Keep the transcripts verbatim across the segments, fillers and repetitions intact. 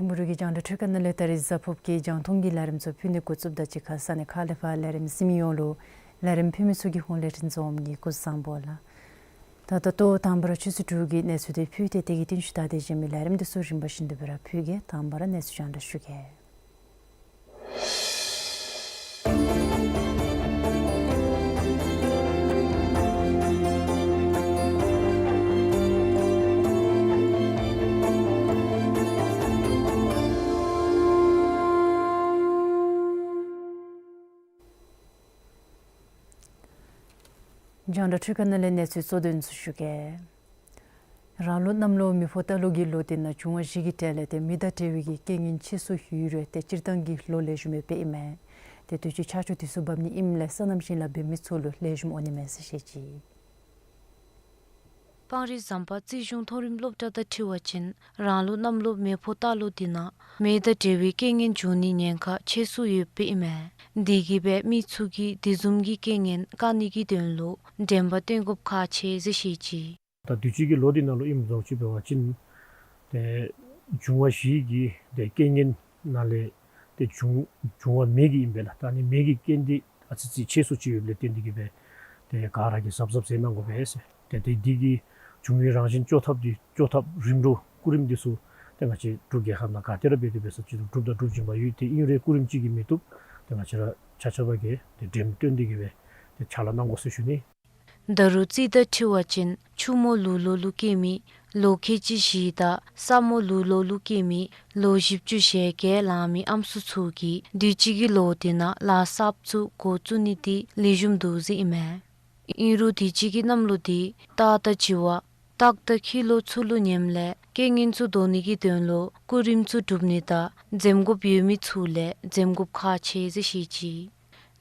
ཐིམ་ཕུག་རུ་རྒྱུད་རྒྱང་བསྒྲགས་འཕྲུལ་ཁང་ནང་ལས་ད་རིས་གཟའ་ཕུརཔ་གི་རྒྱང་མཐོང་གི་ལས་རིམ་ཚུ་ཕུལ་ནི་འགོ་བཙུགསཔ་ད་གཅིག་ཁར་ས་གནས་ཁག་ལས་ཕར་ལས་རིམ་གཟིགས་མི་ཡོངས་ལུ་ལས་རིམ་ཕུལ་མི་ཚུ་གི་ཧོངས་ལས་ཁྲི་འཛོམས་གིས་སྐུ་གཟུགས་བཟང་པོ་ལགས། ད་ད་ལྟོ་དང་པ་ར་ཆུ་ཚོད་དྲུག་གི་གནས་ཚུལ་དེ་ཕུལ་ཏེ་དེ་གི་རྟིང་ཤུལ་ད་དེ་གཞན་མི་ལས་རིམ་དེ་ཚུ་རིམ་པ་བཞིན་དུ་སྦེ་ར་ཕུལ་གེ། དང་པ་ར་གནས་ཚུལ་རྒྱང་བསྒྲགས་ཞུ་གེ། རྒྱང་བསྒྲགས་འཕྲུལ་ཁང་ནང་ལས་གནས་ཚུལ་གཙོ་དོན་ཚུ་ཞུ་གེ། རང་ལུགས་གནམ་ལོ་མེ་ཕོ་རྟ་ལོ་གི་ལོ་དེ་ནང་འབྱུང་བ་བཞི་གི་གྲས་ལས་ཏེ་མེ་དང་འབྲེལ་བའི་གི་རྐྱེན་ངན་ཆེ་སུ་ཡོད་རུང་ཏེ་སྤྱིར་བཏང་གི་ལོ་ལེགས་ཤོམ་ཡོདཔ་ཨིན་མས། ཏེ་དུས་ཅི་ཆར་ཆུ་དུས་སུ་འབབ་ནི་ཨིནམ་ལས་སོ་ནམ་ཞིང་ལཱ་འབད་མི་ཚུ་ལུ་ལེགས་ཤོམ་འོང་ནི་མས་ཟེར་བཤད་ཅི། སྤང་རི་ཟམ་པ་རྩིས་གཞུང་མཐོ་རིམ་སློབ་གྲྭ་དང་འཁྲིལ་བ་ཅིན་རང་ལུགས་གནམ་ལོ་མེ་ཕོ་རྟ་ལོ་དེ་ནང་མེ་དང་འབྲེལ་བའི་རྐྱེན་ངན་འབྱུང་ནི་ཉེན་ཁ་ཆེ་སུ་ཡོདཔ་ཨིན་མས། དེ་གིས་སྦེ་མི་ཚུ་གིས་དེ་བཟུམ་གྱི་རྐྱེན་ངན་བཀག་ནི་གི་དོན་ལུ་དྲན་པ་བཏོན་དགོཔ་ཁག་ཆེ་ཟེར་བཤད་ཅི། ད་དུས་ཅི་གི་ལོ་འདི་ནང་ལུ་ཨིནམ་བཟུམ་ཅིག་འབད་བ་ཅིན་ཏེ་འབྱུང་བ་བཞི་གི་ཏེ་རྐྱེན་ངན་ནང་ལས་ཏེ་འབྱུང་འབྱུང་བ་མེ་གི་ཨིན་པས་ལགས། ད་ནི་མེ་གི་རྐྱེན་འདི་ཨ་ཙི་ཅིག་ཆེ་སུ་ཅིག་ཡོདཔ་ལས་བརྟེན་ཏེ་གིས་སྦེ་ཏེ་ག་ར་གིས་གཟབ་གཟབ་ཟེར་གནང་དགོ་པས་ཟེར། ཏེ་ཏེ་འདི་གི་འབྱུང་བའི་རང་བཞིན་བཅོ་ཐབས་འདི་བཅོ་ཐབས་རིམ་གྲོ་སྐུ་རིམ་འདི་ཚུ་ཏེ་ང་བཅས་འབྲུག་རྒྱལ་ཁབ་ནང་ག་ཏེ་ར་འབད་དེ་འབད་ས་ཅིག་རུང་སྒྲུབ་དང་སྒྲུབ་བཞིན་པ་ཡོད། ཏེ་ཨིན་རུང་སྐུ་རིམ་ཅིག་གིས་མི་བཏུབ། ཏེ་ང་བཅས་ར་ཆ་ཁྱབ་ཀྱིས་ཏེ་འགྲེམས་སྟོན་འདི་གིས་སྦེ་ཏེ་ཕྱག་ལཱ་གནང་དགོ་ཟེར་ཞུ་ནི། ད་རུང་རྩིས་དང་འཁྲིལ་བ་ཅིན་ཆུ་མོ་ལུག་ལོ་ལུ་སྐྱེས་མི་ལོ་ཁལ་གཅིག་བཞི་དང་ས་མོ་ལུག་ལོ་ལུ་སྐྱེས་མི་ལོ་བཞི་བཅུ་ཞེ་བརྒྱད་ལང་མི་ཨམ་སྲུ་ཚུ་གིས་དུས་ཅི་གི་ལོ་དེ་ནང་ལཱ་གསརཔ་ཚུ་འགོ་བཙུགས་ནི་འདི་ལེགས་ཤོམ་འདུག་ཟེར་ཨིན་མས། ཨིན་རུང་དུས་ཅི་གི་གནམ་ལོ་འདི་སྟག་དང་བྱི་བ་སྟག་དང་ཁྱི་ལོ་ཚུ་ལུ་ཉེམ་ལས་རྐྱེན་ངན་ཚུ་བཟློག་ནི་གི་དོན་ལུ་སྐུ་རིམ་ཚུ་སྒྲུབ་ནི་དང་འཛེམ་དགོཔ་ཡོད་མི་ཚུ་ལས་འཛེམ་དགོཔ་ཁག་ཆེ་ཟེར་བཤད་ཅི།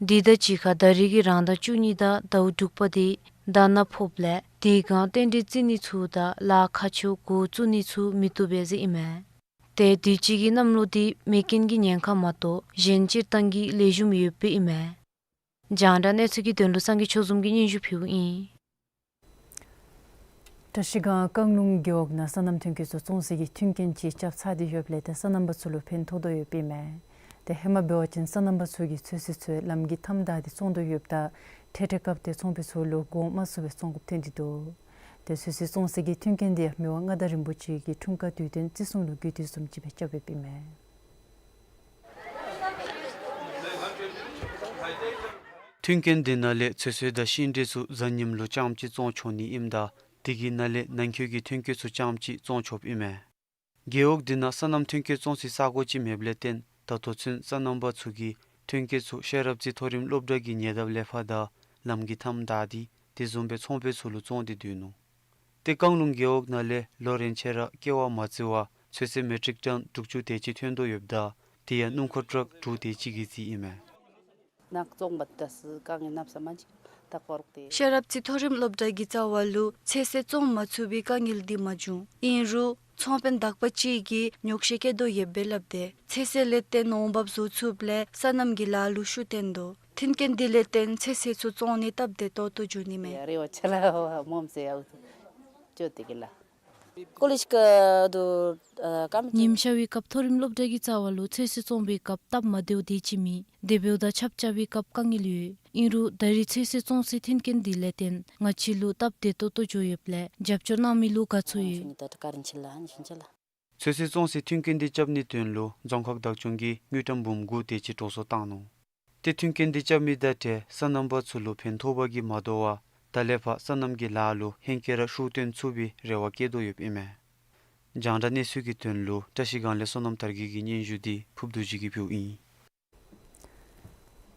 དེ་དང་གཅིག་ཁར་ད་རིས་ཀྱི་རང་ཟླ་བཅུ་གཉིས་དང་ཟླཝ་དྲུག་པ་འདི་ཟླ་ནག་ཕོགཔ་ལས་དེ་སྒང་རྟེན་འབྲེལ་བརྩི་ནི་ཚུ་དང་ལཱ་ཁག་ཆེཝ་འགོ་བཙུགས་ནི་ཚུ་མི་བཏུབ་པས་ཟེར་ཨིན་མས། ཏེ་དུས་ཅི་གི་གནམ་ལོ་འདི་མེ་རྐྱེན་གྱི་ཉེན་ཁ་མ་གཏོགས་གཞན་སྤྱིར་བཏང་གི་ལེགས་ཤོམ་ཡོདཔ་ཨིན་མས། རྒྱང་བསྒྲགས་གནས་ཚུལ་གྱི་དོན་ལུ་སངས་རྒྱས་ཆོས་འཛོམས་ཀྱིས་སྙན་ཞུ་ཕུལཝ་ཨིན། བཀྲ་ཤིས་སྒང་བཀང་ལུང་རྒེད་འོག་ནང་སོ་ནམ་ཐོན་སྐྱེད་ཚུ་བཙོང་སའི་གི་མཐུན་རྐྱེན་ཅིག་རྐྱབ་ཚར་ཏེ་ཡོདཔ་ལས་ཏེ་སོ་ནམ་པ་ཚུ་ལུ་ཕན་ཐོགས་དོ་ཡོདཔ་ཨིན་མས། ཏེ་ཧེ་མ་འབད་བ་ཅིན་སོ་ནམ་པ་ཚུ་གིས་ཚོད་བསྲེ་ཚུ་ལམ་གྱི་མཐའམ་བདའ་སྟེ་བཙོང་དོ་ཡོདཔ་ད་འཕྲལ་འཕྲལ་བཀབ་སྟེ་ཚོང་པ་ཚུ་ལུ་གོང་དམའ་སུ་སྦེ་བཙོང་དགོཔ་ཐོན་ཏེ་འདུག། ཏེ་ཚོད་བསྲེ་བཙོང་སའི་གི་མཐུན་རྐྱེན་འདི་ཡང་མི་དབང་མངའ་བདག་རིན་པོ་ཆེ་གི་འཁྲུངས་སྐར་དུས་སྟོན་བརྩི་སྲུང་ལུ་བརྒྱུད་དེ་བཟུམ་ཅིག་སྦེ་རྐྱབ་ཡོདཔ་ཨིན་མས། མཐུན་རྐྱེན་འདི་ནང་ལས་ཚོད་བསྲེ་དང་ཤིང་འབྲས་ཚུ་གཟའ་ཉིམ་ལུ་རྐྱངམ་གཅིག་བཙོང་ཆོག་ནི་ཨིནམ་ད་དེ་གི་ནང་ལས་ནང་འཁོད་ཀྱི་ཐོན་སྐྱེད་ཚུ་རྐྱངམ་གཅིག་བཙོང་ཆོགཔ་ཨིན་མས། རྒེད་འོག་འདི་ནང་སོ་ནམ་ཐོན་སྐྱེད་བཙོང་སའི་ས་གོ་ཅིག་མེདཔ་ལས་བརྟེན་ད་ལྟོ་ཚུན་སོ་ནམ་པ་ཚུ་གིས་ཐོན་སྐྱེད་ཚུ་ཤེས་རབ་རྩེ་མཐོ་རིམ་སློབ་གྲྭ་གི་ཉེ་འདབས་ལས་ཕར་དང་ལམ་གྱི་མཐའམ་བདའ་སྟེ་དེ་བཟུམ་སྦེ་ཚོང་པ་ཚུ་ལུ་བཙོང་སྟེ་སྡོད་ནུག། ཏེ་བཀང་ལུང་རྒེད་འོག་ནང་ལས་ལོ་རེ་ཆད་ར་ཀེ་བ་མ་བརྩི་བར་ཚོད་བསྲེ་མེ་ཊིག་ཊོན་དྲུག་ཅུ་དེ་ཅིག་ཐོན་དོ་ཡོདཔ་ད་དེ་ཡང་སྣུམ་འཁོར་ཊཱག་དྲུག་དེ་ཅིག་གིས་བརྫིས་ཨིན་མས། ནག་བཙོང་པ་ད་སུ་བཀང་ཡི་ནབ་ས་མ་ཅིག་ ཤེས་རབ་རྩེ་མཐོ་རིམ་སློབ་གྲྭ་གི་རྩ་བ་ལུ་ཚོད་བསྲེ་བཙོང་མ་ཚུགས་པའི་དཀའ་ངལ་འདི་མ་བྱུང་། ཨིན་རུང་ཚོང་དཔོན་དག་པ་ཅིག་གིས་ཉོགས་བཤད་བཀོད་དོ་ཡོདཔ་སྦེ་སླབ་སྟེ་ཚོད་བསྲེ་ལས་བརྟེན་འོང་འབབ་བཟོ་ཚུགསཔ་ལས་སོ་ནམ་གྱི་ལཱ་ལུ་ཤུགས་བཏོན་དོ། མཐུན་རྐྱེན་འདི་ལས་བརྟེན་ཚོད་བསྲེ་ཚུ་བཙོང་ནི་སྟབས་བདེ་ཏོག་ཏོ་འགྱོ་ནི་མས། ཉིམ་ཤར་བའི་སྐབས་མཐོ་རིམ་སློབ་གྲྭ་གི་རྩ་བ་ལུ་ཚོད་བསྲེ་བཙོང་པའི་སྐབས་སྟབས་མ་བདེཝ་དེ་ཅིག་མེད། དེ་འབདཝ་ད་ཆབ་རྐྱབ་པའི་སྐབས་དཀའ་ངལ་ཡོད། ཨིན་རུང་ད་རེས་ཚོད་བསྲེ་བཙོང་སའི་མཐུན་རྐྱེན་འདི་ལས་བརྟེན་ང་བཅས་ལུ་སྟབས་བདེ་ཏོག་ཏོ་འགྱོ་ཡོདཔ་ལས་རྒྱབ་སྐྱོར་གནང་མི་ལུ་དགའ་ཚོར་ཡོད། ཚོད་བསྲེ་བཙོང་སའི་མཐུན་རྐྱེན་འདི་རྐྱབ་ནིའི་དོན་ལུ་རྫོང་ཁག་བདག་སྐྱོང་གིས་དངུལ་ཀྲམ་འབུམ་དགུ་དེ་ཅིག་འགྲོ་སོང་བཏང་ནུག། ཏེ་མཐུན་རྐྱེན་འདི་རྐྱབ་མི་དང་འབྲེལ་སོ་ནམ་པ་ཚུ་ལུ་ཕན་ཐོགས་པ་གིས་མ་དོ་བར་ད་ལས་ཕར་སོ་ནམ་གྱི་ལཱ་ལུ་ཧེང་སྐལ་ར་ཤུགས་བཏོན་ཚུགས་པའི་རེ་བ་བསྐྱེད་དོ་ཡོདཔ་ཨིན་མས། རྒྱང་བསྒྲགས་གནས་ཚུལ་གྱི་དོན་ལུ་བཀྲ་ཤིས་སྒང་ལས་བསོད་ནམས་དར་རྒྱས་ཀྱི་སྙན་ཞུ་འདི་ཕུརབ་རྡོ་རྗེ་གིས་ཕུལཝ་ཨིན།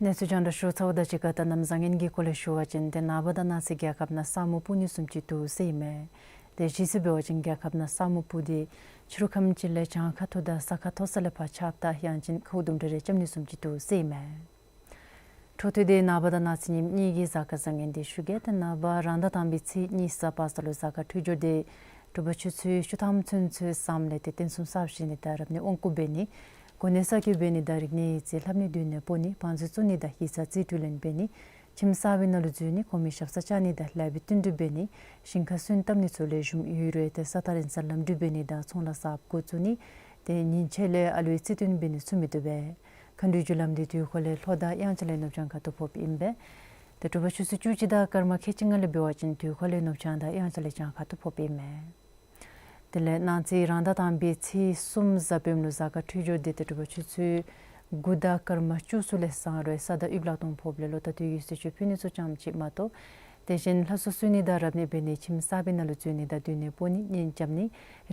གནས་ཚུལ་རྒྱང་བསྒྲགས་ཞུ་ཚརཝ་དང་གཅིག་ཁར་ད་གནམ་བཟང་ངན་གྱི་སྐོར་ལས་ཞུ་བ་ཅིན་ཏེ་ནངས་པ་དང་གནངས་ཚེ་རྒྱལ་ཁབ་ནང་ས་སྨུག་སྤུབ་ནི་བཟུམ་ཅིག་འདུག་ཟེར་ཨིན་མས། ཏེ་གཞི་རྩ་འབད་བ་ཅིན་རྒྱལ་ཁབ་ནང་ས་སྨུག་སྤུབ་སྟེ་ཕྱི་རུ་ཁམས་ཅིག་ལས་གྱངས་ཁ་ཐུག་དང་ས་ཁ་མཐོ་ས་ལས་ཕར་ཆརཔ་དང་ཡང་ཅིན་ཁཝ་དུམ་གྲ་རེ་རྐྱབ་ནི་བཟུམ་ཅིག་འདུག་ཟེར་ཨིན་མས། འཕྲོ་མཐུད་དེ་ནངས་པ་དང་གནངས་ཚེ་ཉིནམ་གཉིས་ཀྱི་གཟའ་སྐར་བཟང་ངན་འདི་ཞུ་གེ། ཏེ་ནངས་པ་རང་ཟླ་དང་པའི་ཚེས་གཉིས་གཟའ་པ་སངས་ལུ་གཟའ་སྐར་འཕྲོད་སྦྱོར་འདི་དྲོ་པ་ཆུ་ཚོད་བཅུ་ཐམ་ཚུན་ཚོད་ཙམ་ལས་ཏེ་རྟེན་གསུམ་གསར་བཞེངས་ནི་དང་རབ་གནས་དབང་བསྐུར་འབད་ནི། གོ་གནས་གསར་བསྐོ་འབད་ནི་དང་རིག་གནས་ཡིག་རྩིས་ལྷབ་ནི་སྡོད་གནས་སྤོ་ནི་བང་མཛོད་བཙུགས་ནི་དང་ཡིག་ཚང་རྩིས་སྤྲོད་ལེན་འབད་ནི་ཁྱིམ་གསར་པའི་ནང་ལུ་འཛུལ་ནི་གོང་མའི་ཞབས་སར་བཅར་ནི་དང་ལེགས་པའི་བསྟུན་གྲོས་འབད་ནི་ཞིང་ཁར་སོན་བཏབ་ནི་ཚུ་ལེགས་ཤོམ་ཡོད་རུང་ཏེ་ས་ཐག་རིང་སར་ལམ་འགྲུལ་འབད་ནི་དང་ཚོང་ལཱ་གསརཔ་འགོ་བཙུགས་ནི་ཏེ་ཉིན་ཕྱེད་ལས་ཨ་ལུའི་རྩིས་སྟོན་འབད་ནི་ཚུ་མི་བཏུབ་པས། མཁའ་འགྲོའི་རྒྱུ་ལམ་འདི་དུས་འཁོར་ལས་ལྷོ་དང་དབྱངས་འཆར་ལས་ནུབ་བྱང་ཁ་ཐུག་ཕོགཔ་ཨིན་པས། ཏེ་དྲོ་པ་ཆུ་ཚོད་བཅུ་གཅིག་དང་སྐར་མ་ཁལ་གཅིག་ལྔ་ལས་འབད་བ་ཅིན་དུས་འཁོར་ལས་ནུབ་བྱང་དང་དབྱངས་འཆར་ལས་བྱང་ཁ་ཐུག་ཕོགཔ་ཨིན་མས། དེ་ལས་གནངས་ཚེ་རང་ཟླ་དང་པའི་ཚེས་གསུམ་གཟའ་སྤེནམ་ལུ་གཟའ་སྐར་འཕྲོད་སྦྱོར་འདི་ཏེ་དྲོ་པ་ཆུ་ཚོད་དགུ་དང་སྐར་མ་བཅུ་གསུམ་ལས་བཟང་རུང་ས་དང་དབུགས་ལག་སྟོང་ཕོགཔ་ལས་ལོ་ཟླ་དུས་ཀྱི་གསོལ་མཆོད་ཕུལ་ནི་ཚུ་ཙམ་ཅིག་མ་གཏོགས། དེ་བཞིན་ལྷ་གསོལ་གསོལ་ནི་དང་རབ་གནས་འབད་ནི་ཁྱིམ་གསར་པའི་ནང་ལུ་འཛུལ་ནི་དང་སྡོད་གནས་སྤོ་ནི་གཉེན་རྐྱབ་ནི་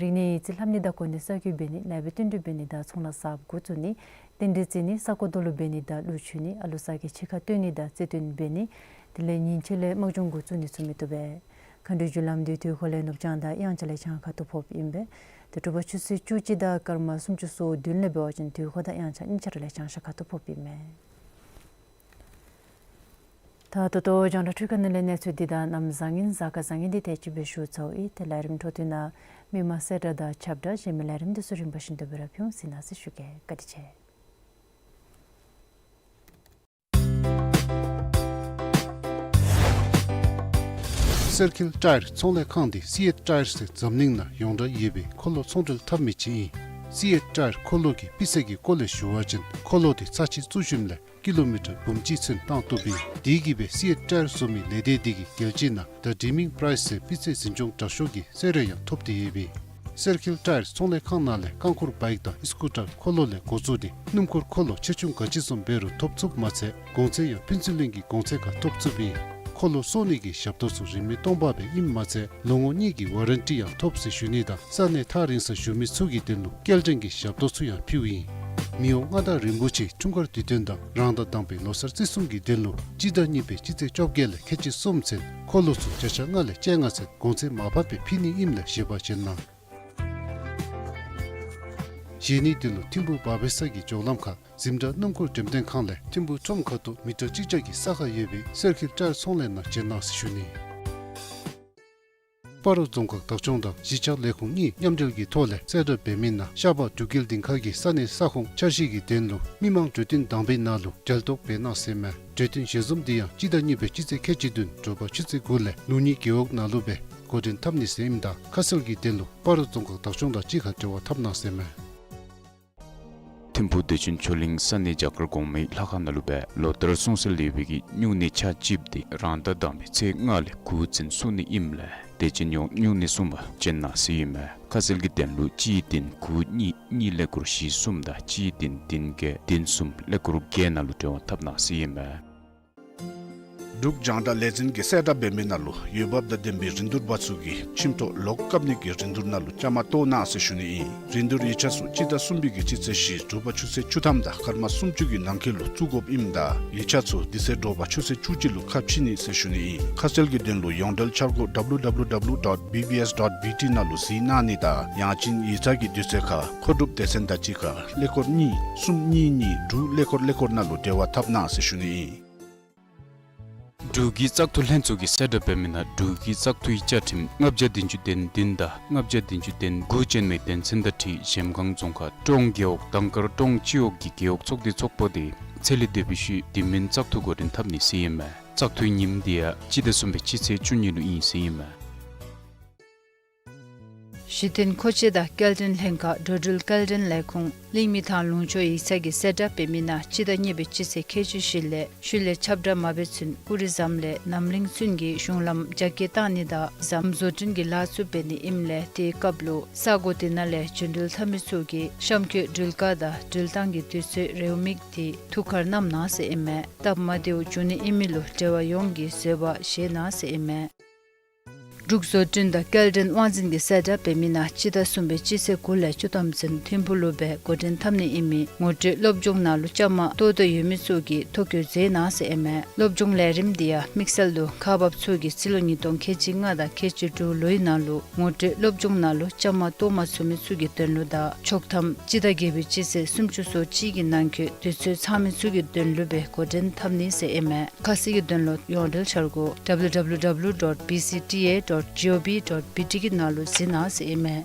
རིག་གནས་ཡིག་རྩིས་ལྷབ་ནི་དང་གོ་གནས་གསར་བསྐོ་འབད་ནི་ལེགས་པའི་བསྟུན་གྲོས་འབད་ནི་དང་ཚོང་ལཱ་གསརཔ་འགོ་བཙུགས་ནི་རྟེན་འབྲེལ་བརྩི་ནི་ས་རྐོ་རྡོ་ལུ་འབད་ནི་དང་གླུ་མཆོད་ནི་ཨ་ལུ་ས་གི་ཕྱི་ཁར་སྟོན་ནི་དང་རྩིས་སྟོན་འབད་ནི་དེ་ལས་ཉིན་ཕྱེད་ལས་དམག་སྦྱོང་འགོ་བཙུགས་ནི་ཚུ་མི་བཏུབ་པས། མཁའ་འགྲོའི་རྒྱུ་ལམ་འདི་དུས་འཁོར་ལས་ནུབ་བྱང་དང་དབྱངས་འཆར་ལས་བྱང་ཁ་ཐུག་ཕོགཔ་ཨིན་པས། ཏེ་དྲོ་པ་ཆུ་ཚོད་བཅུ་གཅིག་དང་སྐར་མ་སུམ་ཅུ་སོ་བདུན་ལས་འབད་བ་ཅིན་དུས་འཁོར་དང་དབྱངས་འཆར་གཉིས་ཆ་ར་ལས་བྱང་ཤར་ཁ་ཐུག་ཕོགཔ་ཨིན་མས། ད་ད་ལྟོ་རྒྱང་བསྒྲགས་འཕྲུལ་ཁང་ནང་ལས་གནས་ཚུལ་འདི་དང་གནམ་བཟང་ངན་གཟའ་སྐར་བཟང་ངན་འདི་དེ་ཅིག་སྦེ་ཞུ་ཚརཝ་ཨིན། ཏེ་ལས་རིམ་འཕྲོ་མཐུད་ནང་མི་མང་གསལ་བསྒྲགས་དང་ཁྱབ་བསྒྲགས་གཞན་མི་ལས་རིམ་འདི་ཚུ་རིམ་པ་བཞིན་དུ་སྦེ་ར་ཕུལ་ཟེར་གནང་ཟེར་ཞུ་གེ། བཀའ་དྲིན་ཆེ། སེར་ཁིལ་ཊ་ཡར་ཚོང་ལས་ཁང་འདི་སི་ཨེཊ་ཊ་ཡར་ཟེར་འཛམ་གླིང་ནང་ཡོངས་གྲགས་ཡོད་པའི་འཁོར་ལོ་ཚོང་འབྲེལ་འཐབ་མི་ཅིག་ཨིན། སི་ཨེཊ་ཊ་ཡར་འཁོར་ལོ་གི་སྤུས་ཚད་ཀྱི་སྐོར་ལས་ཞུ་བ་ཅིན་འཁོར་ལོ་འདི་ཚར་གཅིག་བཙུགས་ཞིནམ་ལས་ཀི་ལོ་མི་ཊར་འབུམ་གཅིག་ཚུན་བཏང་བཏུབ་ཨིན། དེ་གིས་སྦེ་སི་ཨེཊ་ཊ་ཡར་བཟོ་མི་ལས་སྡེ་འདི་གིས་རྒྱལ་སྤྱི་ནང་ད་ཌིམིང་པ་རའིས་ཟེར་སྤུས་ཚད་འཛིན་སྐྱོང་དྲག་ཤོས་ཀྱི་གསོལ་རས་ཡང་ཐོབ་སྟེ་ཡོདཔ་ཨིན། སེར་ཁིལ་ཊ་ཡར་ཚོང་ལས་ཁང་ནང་ལས་རྐང་འཁོར་བའིཀ་དང་ཨིསི་ཀུ་ཊར་འཁོར་ལོ་ལས་འགོ་བཙུགས་ཏེ་སྣུམ་འཁོར་འཁོར་ལོ་ཆེ་ཆུང་ག་ཅི་བཟུམ་འབད་རུང་ཐོབ་ཚུགསཔ་མ་ཚད་གོང་ཚད་ཡང་ཕན་ཚུན་ལྷན་གྱི་གོང་ཚད་ཁར་ཐོབ་ཚུགསཔ་ཨིན། འཁོར་ལོ་གསོ་ནི་གི་ཞབས་ཏོག་ཚུ་རིན་མེད་སྟོང་པ་སྦེ་ཨིནམ་མ་ཚད་ལོ་ངོ་གཉིས་ཀྱི་ཝ་རན་ཊི་ཡང་ཐོབ་ཟེར་ཞུ་ནི་དང་ས་གནས་ཐག་རིང་སར་བཞུགས་མི་ཚུ་གི་དོན་ལུ་སྐྱེལ་འདྲེན་གྱི་ཞབས་ཏོག་ཚུ་ཡང་ཕུལཝ་ཨིན། མི་དབང་མངའ་བདག་རིན་པོ་ཆེ་འཁྲུངས་སྐར་དུས་སྟོན་དང་རང་ཟླ་དང་པའི་ལོ་གསར་རྩིས་གསུམ་གྱི་དོན་ལུ་སྤྱི་ཟླ་གཉིས་པའི་སྤྱི་ཚེས་བཅོ་བརྒྱད་ལས་ཁལ་གཅིག་གསུམ་ཚུན་འཁོར་ལོ་ཚུ་བརྒྱ་ཆ་ལྔ་ལས་བཅོ་ལྔ་ཚུན་གོང་ཚད་མར་ཕབ་སྦེ་ཕུལ་ནི་ཨིནམ་ལས་བཞེས་པར་བྱོན་གནང་། བཞེས་ནིའི་དོན་ལུ་ཐིམ་ཕུག་བར་བེ་ས་གི་མགྱོགས་ལམ་ཁ་འཛིན་གྲྭ་སྣུམ་འཁོར་འགྲེམས་སྟོན་ཁང་ལས་ཐིམ་ཕུག་ཁྲོམ་ཁ་ཐུག་མི་ཊར་གཅིག་བརྒྱ་གི་ས་ཁར་ཡོད་པའི་སེར་ཁིལ་ཊ་ཡར་ཚོང་ལས་ནང་བྱོན་གནང་ཟེར་ཞུ་ནི། སྤ་རོ་རྫོང་ཁག་བདག་སྐྱོང་དང་གཞིས་ཆགས་ལས་ཁུངས་གཉིས་མཉམ་འབྲེལ་གྱི་ཐོག་ལས་གསལ་བསྒྲགས་འབད་མི་ནང་ཤར་པ་འབྲུག་རྒྱལ་སྡིངས་ཁ་གི་ས་གནས་ས་ཁོངས་འཆར་གཞི་གི་དོན་ལུ་མི་མང་གྲོས་བསྟུན་དང་པའི་ནང་ལུ་གྲལ་གཏོགས་འབད་གནང་ཟེར་མས། གྲོས་བསྟུན་ཞལ་འཛོམས་འདི་ཡང་སྤྱི་ཟླ་གཉིས་པའི་སྤྱི་ཚེས་ཁལ་གཅིག་བདུན་དྲོ་པ་ཆུ་ཚོད་དགུ་ལས་ལུགས་གཉིས་རྒེད་འོག་ནང་ལུ་སྦེ་འགོ་འདྲེན་འཐབ་ནི་ཟེར་ཨིནམ་ད་ཁ་གསལ་གྱི་དོན་ལུ་སྤ་རོ་རྫོང་ཁག་བདག་སྐྱོང་དང་གཅིག་ཁར་འབྲེལ་བ་འཐབ་གནང་ཟེར་མས། ཐིམ་ཕུག་བདེ་ཆེན་ཆོས་གླིང་ས་གནས་རྒྱ་གར་གོང་མའི་ལྷ་ཁང་ནང་ལུ་སྦེ་ལོ་ལྟར་སྲུང་བརྩི་ལེགས་པའི་གི་སྨྱུང་གནས་ཆ་གཅིགཔ་འདི་རང་ཟླ་དང་པའི་ཚེས་ལྔ་ལས་དགུ་ཚུན་སྲུང་ནི་ཨིནམ་ལས་དད་ཅན་ཡོངས་སྨྱུང་གནས་སྲུང་པར་བྱོན་གནང་ཟེར་ཨིན་མས། ཁ་གསལ་གྱི་དོན་ལུ་གཅིག་བདུན་དགུ་གཉིས་གཉིས་ཀླད་ཀོར་བཞི་གསུམ་དང་གཅིག་བདུན་བདུན་བརྒྱད་བདུན་གསུམ་ཀླད་ཀོར་བརྒྱད་ནང་ལུ་འབྲེལ་བ་འཐབ་གནང་ཟེར་ཨིན་མས། འབྲུག་རྒྱང་བསྒྲགས་ལས་འཛིན་གྱིས་གསལ་བསྒྲགས་འབད་མི་ནང་ལུ་འོས་འབབ་དང་ལྡན་པའི་རིན་བསྡུར་པ་ཚུ་གིས་ཁྱིམ་ཐོག་ལོག་བཀབ་ནི་གི་རིན་བསྡུར་ནང་ལུ་བཅའ་མར་གཏོགས་གནང་ཟེར་ཞུ་ནི་ཨིན། རིན་བསྡུར་ཡིག་ཆ་ཚུ་སྤྱི་ཟླ་གསུམ་པའི་གི་སྤྱི་ཚེས་བཞི་དྲོ་པ་ཆུ་ཚོད་བཅུ་ཐམ་དང་སྐར་མ་སུམ་ཅུ་གི་ནང་འཁོད་ལུ་བཙུགས་དགོཔ་ཨིནམ་ད་ཡིག་ཆ་ཚུ་དེ་ཚེ་དྲོ་པ་ཆུ་ཚོད་བཅུ་གཅིག་ལུ་ཁ་ཕྱེ་ནི་ཟེར་ཞུ་ནི་ཨིན། ཁ་གསལ་གྱི་དོན་ལུ་ཡོངས་འབྲེལ་འཆར་སྒོ་W W W dot B B S dot B T ནང་ལུ་གཟིགས་གནང་ནི་དང་ཡང་ཅིན་ཡིག་ཚང་གི་དུས་ཚོད་ཁར་མཁོ་སྒྲུབ་སྡེ་ཚན་དང་གཅིག་ཁར་ཀླད་ཀོར་གཉིས་གསུམ་གཉིས་གཉིས་དྲུག་ཀླད་ཀོར་ཀླད་ཀོར་ནང་ལུ་འབྲེལ་བ་འཐབ་གནང་ཟེར་ཞུ་ནི་ཨིན། འབྲུག་གི་བཙག་འཐུ་ལྷན་ཚོགས་ཀྱིས་གསལ་བསྒྲགས་འབད་མི་ནང་འབྲུག་གི་བཙག་འཐུའི་བཅའ་ཁྲིམས་ལྔ་བརྒྱ་བདུན་ཅུ་དོན་བདུན་དང་ལྔ་བརྒྱ་བདུན་ཅུ་དོན་དགུ་ཅན་མའི་དོན་ཚན་དང་འཁྲིལ་གཞལམ་སྒང་རྫོང་ཁག་ཀྲོང་རྒེད་འོག་དང་དཀར་ཀྲོང་སྤྱི་འོག་གི་རྒེད་འོག་ཚོགས་སྡེ་ཚོགས་པ་དེ་ཚེ་ལས་འདས་པའི་ཤུལ་དེ་མིན་བཙག་འཐུ་འགོ་འདྲེན་འཐབ་ནི་ཟེར་ཨིན་མས། བཙག་འཐུའི་ཉིནམ་དེ་ཡང་སྤྱི་ཟླ་གསུམ་པའི་སྤྱི་ཚེས་བཅུ་གཉིས་ལུ་ཨིན་ཟེར་ཨིན་མས། གཞི་རྟེན་མཁོ་ཆས་དང་སྐྱེལ་འདྲེན་ལྷན་ཁག་འགྲོ་འགྲུལ་སྐྱེལ་འདྲེན་ལས་ཁུངས་གླིང་མི་ཐང་ལུང་ཕྱོགས་ཡིག་ཚང་གིས་གསལ་བསྒྲགས་འབད་མི་ནང་སྤྱི་ཟླ་གཉིས་པའི་སྤྱི་ཚེས་ཁལ་གཅིག་བཞི་ལས་ཤུལ་ལས་ཁྱབ་བསྒྲགས་མ་འབད་ཚུན་ཀུ་རི་ཟམ་ལས་རྣམ་གླིང་ཚུན་གྱི་གཞུང་ལམ་རྒྱ་སྐྱེད་བཏང་ནི་དང་ཟམ་བཟོ་སྐྲུན་གྱི་ལཱ་ཚུ་འབད་ནི་ཨིནམ་ལས་དེའི་སྐབས་ལུ་ས་གོ་དེ་ནང་ལས་འབྱོན་འགྲུལ་འཐབ་མི་ཚུ་གིས་གཤམ་འཁོད་འགྲུལ་ཁ་དང་འགྲུལ་བཏང་གི་དུས་ཚོད་རེའུ་མིག་དེ་ཐུགས་ཁར་བསྣམ་གནང་ཟེར་ཨིན་མས། སྟབས་མ་བདེཝ་འབྱུང་ནི་ཨིན་མི་ལུ་འབྲེལ་བ་ཡོངས་ཀྱིས་བཟོད་པ་བཞེས་གནང་ཟེར་ཨིན་མས། འབྲུག་བཟོ་སྐྲུན་དང་སྐྱེལ་འདྲེན་དབང་འཛིན་གྱིས་གསལ་བསྒྲགས་འབད་མི་ནང་སྤྱི་ཟླ་གསུམ་པའི་སྤྱི་ཚེས་དགུ་ལས་བཅུ་ཐམ་ཚུན་ཐིམ་ཕུག་ལུ་སྦེ་འགོ་འདྲེན་འཐབ་ནི་ཨིན་མི་ངོ་སྤྲོད་སློབ་སྦྱོང་ནང་ལུ་བཅའ་མར་གཏོགས་འདོད་ཡོད་མི་ཚུ་གིས་ཐོ་བཀོད་མཛད་གནང་ཟེར་ཨིན་མས། སློབ་སྦྱོང་ལས་རིམ་འདི་ཡང་དམིགས་བསལ་དུ་ཁག་འབགཔ་ཚུ་གིས་རྩིས་ལོ་ཉིས་སྟོང་ཁལ་གཅིག་ལྔ་དང་ཁལ་གཅིག་དྲུག་ལོའི་ནང་ལུ་ངོ་སྤྲོད་སློབ་སྦྱོང་ནང་ལུ་བཅའ་མར་གཏོགས་མ་ཚུགས་མི་ཚུ་གི་དོན་ལུ་དང་ཆོག་ཐམ་སྤྱི་ཟླ་བརྒྱད་པའི་སྤྱི་ཚེས་སུམ་ཅུ་སོ་གཅིག་གི་ནང་འཁོད་དུས་ཚོད་ཚང་མི་ཚུ་གི་དོན་ལུ་སྦེ་འགོ་འདྲེན་འཐབ་ནི་ཟེར་ཨིན་མས། ཁ་གསལ་གྱི་དོན་ལུ་ཡོངས་འབྲེལ་འཆར་སྒོ་W W W dot B C T A dot G O V dot B T གི་ནང་ལུ་གཟིགས་གནང་ཟེར་ཨིན་མས།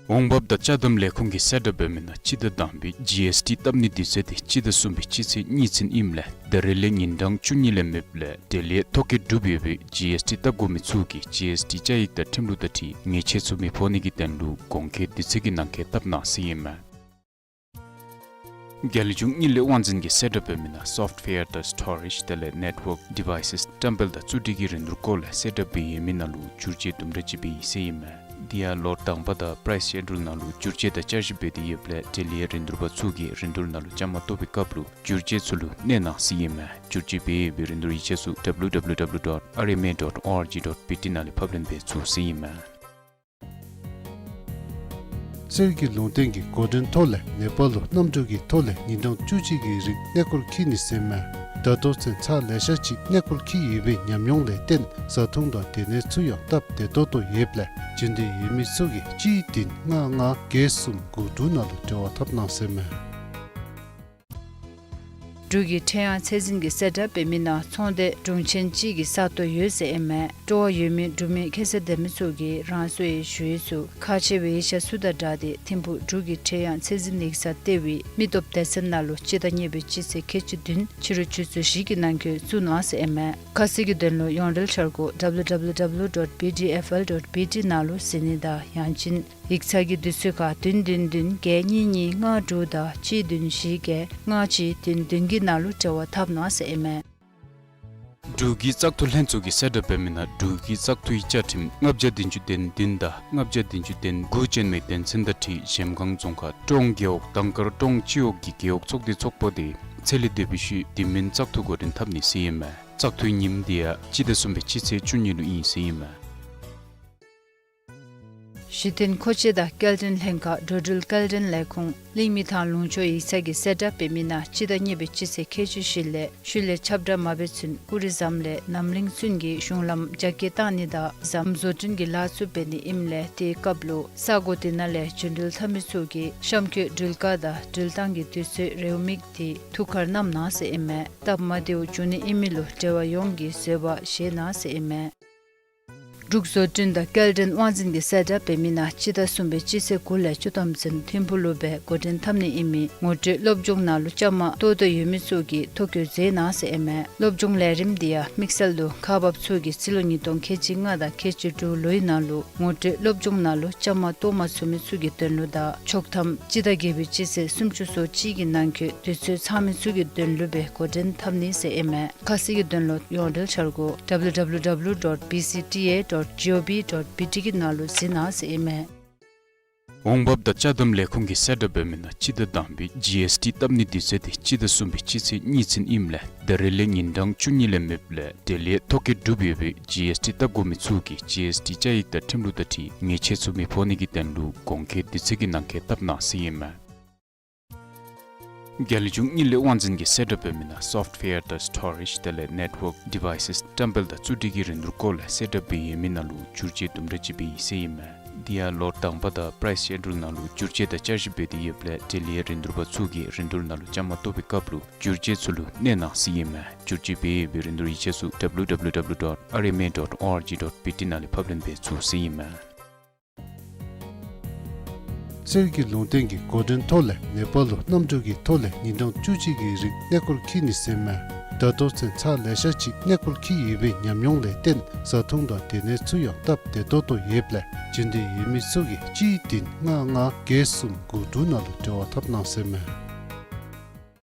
འོང་འབབ་དང་ཅ་དམ་ལས་ཁུངས་ཀྱིས་གསལ་བསྒྲགས་འབད་མི་ནང་སྤྱི་ཟླ་དང་པའི་G S T བཏབ་ནི་དུས་ཚོད་དེ་སྤྱི་ཟླ་གསུམ་པའི་སྤྱི་ཚེས་གཉིས་ཚུན་ཨིནམ་ལས་ད་རེས་ལས་ཉིན་གྲངས་བཅུ་གཉིས་ལས་མེདཔ་ལས་འབྲེལ་ཡོད་ཐོ་བཀོད་གྲུབ་ཡོད་པའི་G S T བཏབ་དགོ་མི་ཚུ་གིས་G S T བཅའ་ཡིག་དང་ཁྲིམས་ལུགས་དང་འཁྲིལ་ཉེས་ཆད་ཚུ་མི་ཕོག་ནི་གི་དོན་ལུ་གོང་འཁོད་དུས་ཚོད་ཀྱི་ནང་འཁོད་བཏབ་གནང་ཟེར་ཨིན་མས། རྒྱལ་གཞུང་དངུལ་ལས་དབང་འཛིན་གྱིས་གསལ་བསྒྲགས་འབད་མི་ནང་སོཕཊ་ཝེར་དང་སི་ཊོ་རེཇ་དེ་ལས་ནེཊ་ཝརཀ་ཌི་ཝའི་སེས་བཀྲམ་སྤེལ་དང་བཙུགས་སྒྲིག་གི་རིན་བསྡུར་སྐོར་ལས་གསལ་བསྒྲགས་འབད་ཡོད་མི་ནང་ལུ་བསྒྱུར་བཅོས་དུམ་གྲ་ཅིག་འབད་ཡི་ཟེར་ཨིན་མས། དེ་ཡང་ལོ་དང་པ་དང་པ་རའིསི་ཤེ་ཌུལ་ནང་ལུ་བསྒྱུར་བཅོས་དང་བསྐྱར་ཞིབ་འབད་དེ་ཡོདཔ་ལས་འབྲེལ་ཡོད་རིན་བསྡུར་པ་ཚུ་གིས་རིན་བསྡུར་ནང་ལུ་བཅའ་མར་གཏོགས་པའི་སྐབས་ལུ་བསྒྱུར་བཅོས་ཚུ་ལུ་གནས་གནང་ཟེར་ཨིན་མས། བསྒྱུར་བཅོས་འབད་ཡོད་པའི་རིན་བསྡུར་ཡིག་ཆ་ཚུ W W W dot R M A dot O R G dot B T ནང་ལས་ཕབ་ལེན་འབད་ཚུགས་ཟེར་ཨིན་མས། གསེར་གྱི་ལུང་བསྟན་གྱི་འགོ་འདྲེན་ཐོག་ལས་ནེ་པཱལ་ལུ་གནམ་གྲུ་གི་ཐོག་ལས་ཉིན་གྲངས་བཅུ་གཅིག་གི་རིང་གནས་སྐོར་འཁྱིད་ནི་ཟེར་མས། ད་ལྟོ་ཚུན་ཚར་ལེ་ཤ་ཅིག་གནས་སྐོར་འཁྱིད་ཡོད་པའི་ཉམས་མྱོང་ལས་བརྟེན་བཟའ་འཐུང་དང་སྡོད་གནས་ཚུ་ཡང་སྟབས་བདེ་ཏོག་ཏོ་ཡོདཔ་ལས་འབྱོན་འདོད་ཡོད་མི་ཚུ་གིས་གཅིག་བདུན་ལྔ་ལྔ་བརྒྱད་གསུམ་དགུ་དྲུག་ནང་ལུ་འབྲེལ་བ་འཐབ་གནང་ཟེར་མས། འབྲུག་གི་ཁྲེང་ཡང་ཚད་འཛིན་གྱིས་གསལ་བསྒྲགས་འབད་མི་ནང་ཚོང་སྡེ་དྲུང་ཆེན་གཅིག་གི་ས་སྟོང་ཡོད་ཟེར་ཨིན་མས། སྤྲོ་བ་ཡོད་མི་འབྲུག་མི་ཁྱད་ཚད་ལྡན་མི་ཚུ་གིས་རང་སོའི་ཞུ་ཡིག་ཚུ་ཁག་ཆེ་བའི་ཡིག་ཆ་ཚུ་དང་སྦྲགས་ཏེ་ཐིམ་ཕུག་འབྲུག་གི་ཁྲེང་ཡང་ཚད་འཛིན་ཡིག་ཚང་ལྟེ་བའི་མི་སྟོབས་སྡེ་ཚན་ནང་ལུ་སྤྱི་ཟླ་གཉིས་པའི་སྤྱི་ཚེས་ཁལ་གཅིག་བདུན་ཕྱི་རུ་ཆུ་ཚོད་བཞི་གི་ནང་འཁོད་བཙུགས་གནང་ཟེར་ཨིན་མས། ཁ་གསལ་གྱི་དོན་ལུ་ཡོངས་འབྲེལ་འཆར་སྒོ་W W W dot B D F L dot B T ནང་ལུ་གཟིགས་ནི་དང་ཡང་ཅིན་ཡིག་ཚང་གི་དུས་ཚོད་ཁར་བདུན་བདུན་བདུན་བརྒྱད་གཉིས་གཉིས་ལྔ་དྲུག་དང་གཅིག་བདུན་བཞི་བརྒྱད་ལྔ་གཅིག་བདུན་བདུན་གྱི་ནང་ལུ་འབྲེལ་བ་འཐབ་གནང་ཟེར་ཨིན་མས། འབྲུག་གི་བཙག་འཐུ་ལྷན་ཚོགས་ཀྱིས་གསལ་བསྒྲགས་འབད་མི་ནང་འབྲུག་གི་བཙག་འཐུའི་བཅའ་ཁྲིམས་ལྔ་བརྒྱ་བདུན་ཅུ་དོན་བདུན་དང་ལྔ་བརྒྱ་བདུན་ཅུ་དོན་དགུ་ཅན་མའི་དོན་ཚན་དང་འཁྲིལ་གཞལམ་སྒང་རྫོང་ཁག་ཀྲོང་རྒེད་འོག་དང་དཀར་ཀྲོང་སྤྱི་འོག་གི་རྒེད་འོག་ཚོགས་སྡེ་ཚོགས་པ་དེ་ཚེ་ལས་འདས་པའི་ཤུལ་དེ་མིན་བཙག་འཐུ་འགོ་འདྲེན་འཐབ་ནི་ཟེར་ཨིན་མས། བཙག་འཐུའི་ཉིནམ་དེ་ཡང་སྤྱི་ཟླ་གསུམ་པའི་སྤྱི་ཚེས་བཅུ་གཉིས་ལུ་ཨིན་ཟེར་ཨིན་མས། གཞི་རྟེན་མཁོ་ཆས་དང་སྐྱེལ་འདྲེན་ལྷན་ཁག་འགྲོ་འགྲུལ་སྐྱེལ་འདྲེན་ལས་ཁུངས་གླིང་མི་ཐང་ལུང་ཕྱོགས་ཡིག་ཚང་གིས་གསལ་བསྒྲགས་འབད་མི་ནང་སྤྱི་ཟླ་གཉིས་པའི་སྤྱི་ཚེས་ཁལ་གཅིག་བཞི་ལས་ཤུལ་ལས་ཁྱབ་བསྒྲགས་མ་འབད་ཚུན་ཀུ་རི་ཟམ་ལས་རྣམ་གླིང་ཚུན་གྱི་གཞུང་ལམ་རྒྱ་སྐྱེད་བཏང་ནི་དང་ཟམ་བཟོ་སྐྲུན་གྱི་ལཱ་ཚུ་འབད་ནི་ཨིནམ་ལས་དེའི་སྐབས་ལུ་ས་གོ་དེ་ནང་ལས་འབྱོན་འགྲུལ་འཐབ་མི་ཚུ་གིས་གཤམ་འཁོད་འགྲུལ་ཁ་དང་འགྲུལ་བཏང་གི་དུས་ཚོད་རེའུ་མིག་དེ་ཐུགས་ཁར་བསྣམ་གནང་ཟེར་ཨིན་མས། སྟབས་མ་བདེཝ་འབྱུང་ནི་ཨིན་མི་ལུ་འབྲེལ་བ་ཡོངས་ཀྱིས་བཟོད་པ་བཞེས་གནང་ཟེར་ཨིན་མས། འབྲུག་བཟོ་སྐྲུན་དང་སྐྱེལ་འདྲེན་དབང་འཛིན་གྱིས་གསལ་བསྒྲགས་འབད་མི་ནང་སྤྱི་ཟླ་གསུམ་པའི་སྤྱི་ཚེས་དགུ་ལས་བཅུ་ཐམ་ཚུན་ཐིམ་ཕུག་ལུ་སྦེ་འགོ་འདྲེན་འཐབ་ནི་ཨིན་མི་ངོ་སྤྲོད་སློབ་སྦྱོང་ནང་ལུ་བཅའ་མར་གཏོགས་འདོད་ཡོད་མི་ཚུ་གིས་ཐོ་བཀོད་མཛད་གནང་ཟེར་ཨིན་མས། སློབ་སྦྱོང་ལས་རིམ་འདི་ཡང་དམིགས་བསལ་དུ་ཁག་འབགཔ་ཚུ་གིས་རྩིས་ལོ་ཉིས་སྟོང་ཁལ་གཅིག་ལྔ་དང་ཁལ་གཅིག་དྲུག་ལོའི་ནང་ལུ་ངོ་སྤྲོད་སློབ་སྦྱོང་ནང་ལུ་བཅའ་མར་གཏོགས་མ་ཚུགས་མི་ཚུ་གི་དོན་ལུ་དང་ཆོག་ཐམ་སྤྱི་ཟླ་བརྒྱད་པའི་སྤྱི་ཚེས་སུམ་ཅུ་སོ་གཅིག་གི་ནང་འཁོད་དུས་ཚོད་ཚང་མི་ཚུ་གི་དོན་ལུ་སྦེ་འགོ་འདྲེན་འཐབ་ནི་ཟེར་ཨིན་མས། ཁ་གསལ་གྱི་དོན་ལུ་ཡོངས་འབྲེལ་འཆར་སྒོ་W W W dot B C T A dot G O V dot B T གི་ནང་ལུ་གཟིགས་གནང་ཟེར་ཨིན་མས། འོང་འབབ་དང་ཅ་དམ་ལས་ཁུངས་ཀྱིས་གསལ་བསྒྲགས་འབད་མི་ནང་སྤྱི་ཟླ་དང་པའི་G S T བཏབ་ནི་དུས་ཚོད་དེ་སྤྱི་ཟླ་གསུམ་པའི་སྤྱི་ཚེས་གཉིས་ཚུན་ཨིནམ་ལས་ད་རེས་ལས་ཉིན་གྲངས་བཅུ་གཉིས་ལས་མེདཔ་ལས་འབྲེལ་ཡོད་ཐོ་བཀོད་གྲུབ་ཡོད་པའི་G S T བཏབ་དགོ་མི་ཚུ་གིས་G S T བཅའ་ཡིག་དང་ཁྲིམས་ལུགས་དང་འཁྲིལ་ཉེས་ཆད་ཚུ་མི་ཕོག་ནི་གི་དོན་ལུ་གོང་འཁོད་དུས་ཚོད་ཀྱི་ནང་འཁོད་བཏབ་གནང་ཟེར་ཨིན་མས། རྒྱལ་གཞུང་དངུལ་ལས་དབང་འཛིན་གྱིས་གསལ་བསྒྲགས་འབད་མི་ནང་སོཕཊ་ཝེར་དང་སི་ཊོ་རེཇ་དེ་ལས་ནེཊ་ཝརཀ་ཌི་ཝའི་སེས་བཀྲམ་སྤེལ་དང་བཙུགས་སྒྲིག་གི་རིན་བསྡུར་སྐོར་ལས་གསལ་བསྒྲགས་འབད་ཡོད་མི་ནང་ལུ་བསྒྱུར་བཅོས་དུམ་གྲ་ཅིག་འབད་ཡི་ཟེར་ཨིན་མས། དེ་ཡང་ལོ་དང་པ་དང་པ་རའིསི་ཤེ་ཌུལ་ནང་ལུ་བསྒྱུར་བཅོས་དང་བསྐྱར་ཞིབ་འབད་དེ་ཡོདཔ་ལས་འབྲེལ་ཡོད་རིན་བསྡུར་པ་ཚུ་གིས་རིན་བསྡུར་ནང་ལུ་བཅའ་མར་གཏོགས་པའི་སྐབས་ལུ་བསྒྱུར་བཅོས་ཚུ་ལུ་གནས་གནང་ཟེར་ཨིན་མས། བསྒྱུར་བཅོས་འབད་ཡོད་པའི་རིན་བསྡུར་ཡིག་ཆ་ཚུ་W W W dot R M A dot O R G dot B T ནང་ལས་ཕབ་ལེན་འབད་ཚུགས་ཟེར་ཨིན་མས། གསེར་གྱི་ལུང་བསྟན་གྱི་འགོ་འདྲེན་ཐོག་ལས་ནེ་པཱལ་ལུ་གནམ་གྲུ་གི་ཐོག་ལས་ཉིན་གྲངས་བཅུ་གཅིག་གི་རིང་གནས་སྐོར་འཁྱིད་ནི་ཟེར་མས། ད་ལྟོ་ཚུན་ཚར་ལེ་ཤ་ཅིག་གནས་སྐོར་འཁྱིད་ཡོད་པའི་ཉམས་མྱོང་ལས་བརྟེན་བཟའ་འཐུང་དང་སྡོད་གནས་ཚུ་ཡང་སྟབས་བདེ་ཏོག་ཏོ་ཡོདཔ་ལས་འབྱོན་འདོད་ཡོད་མི་ཚུ་གིས་གཅིག་བདུན་ལྔ་ལྔ་བརྒྱད་གསུམ་དགུ་དྲུག་ནང་ལུ་འབྲེལ་བ་འཐབ་གནང་ཟེར་མས།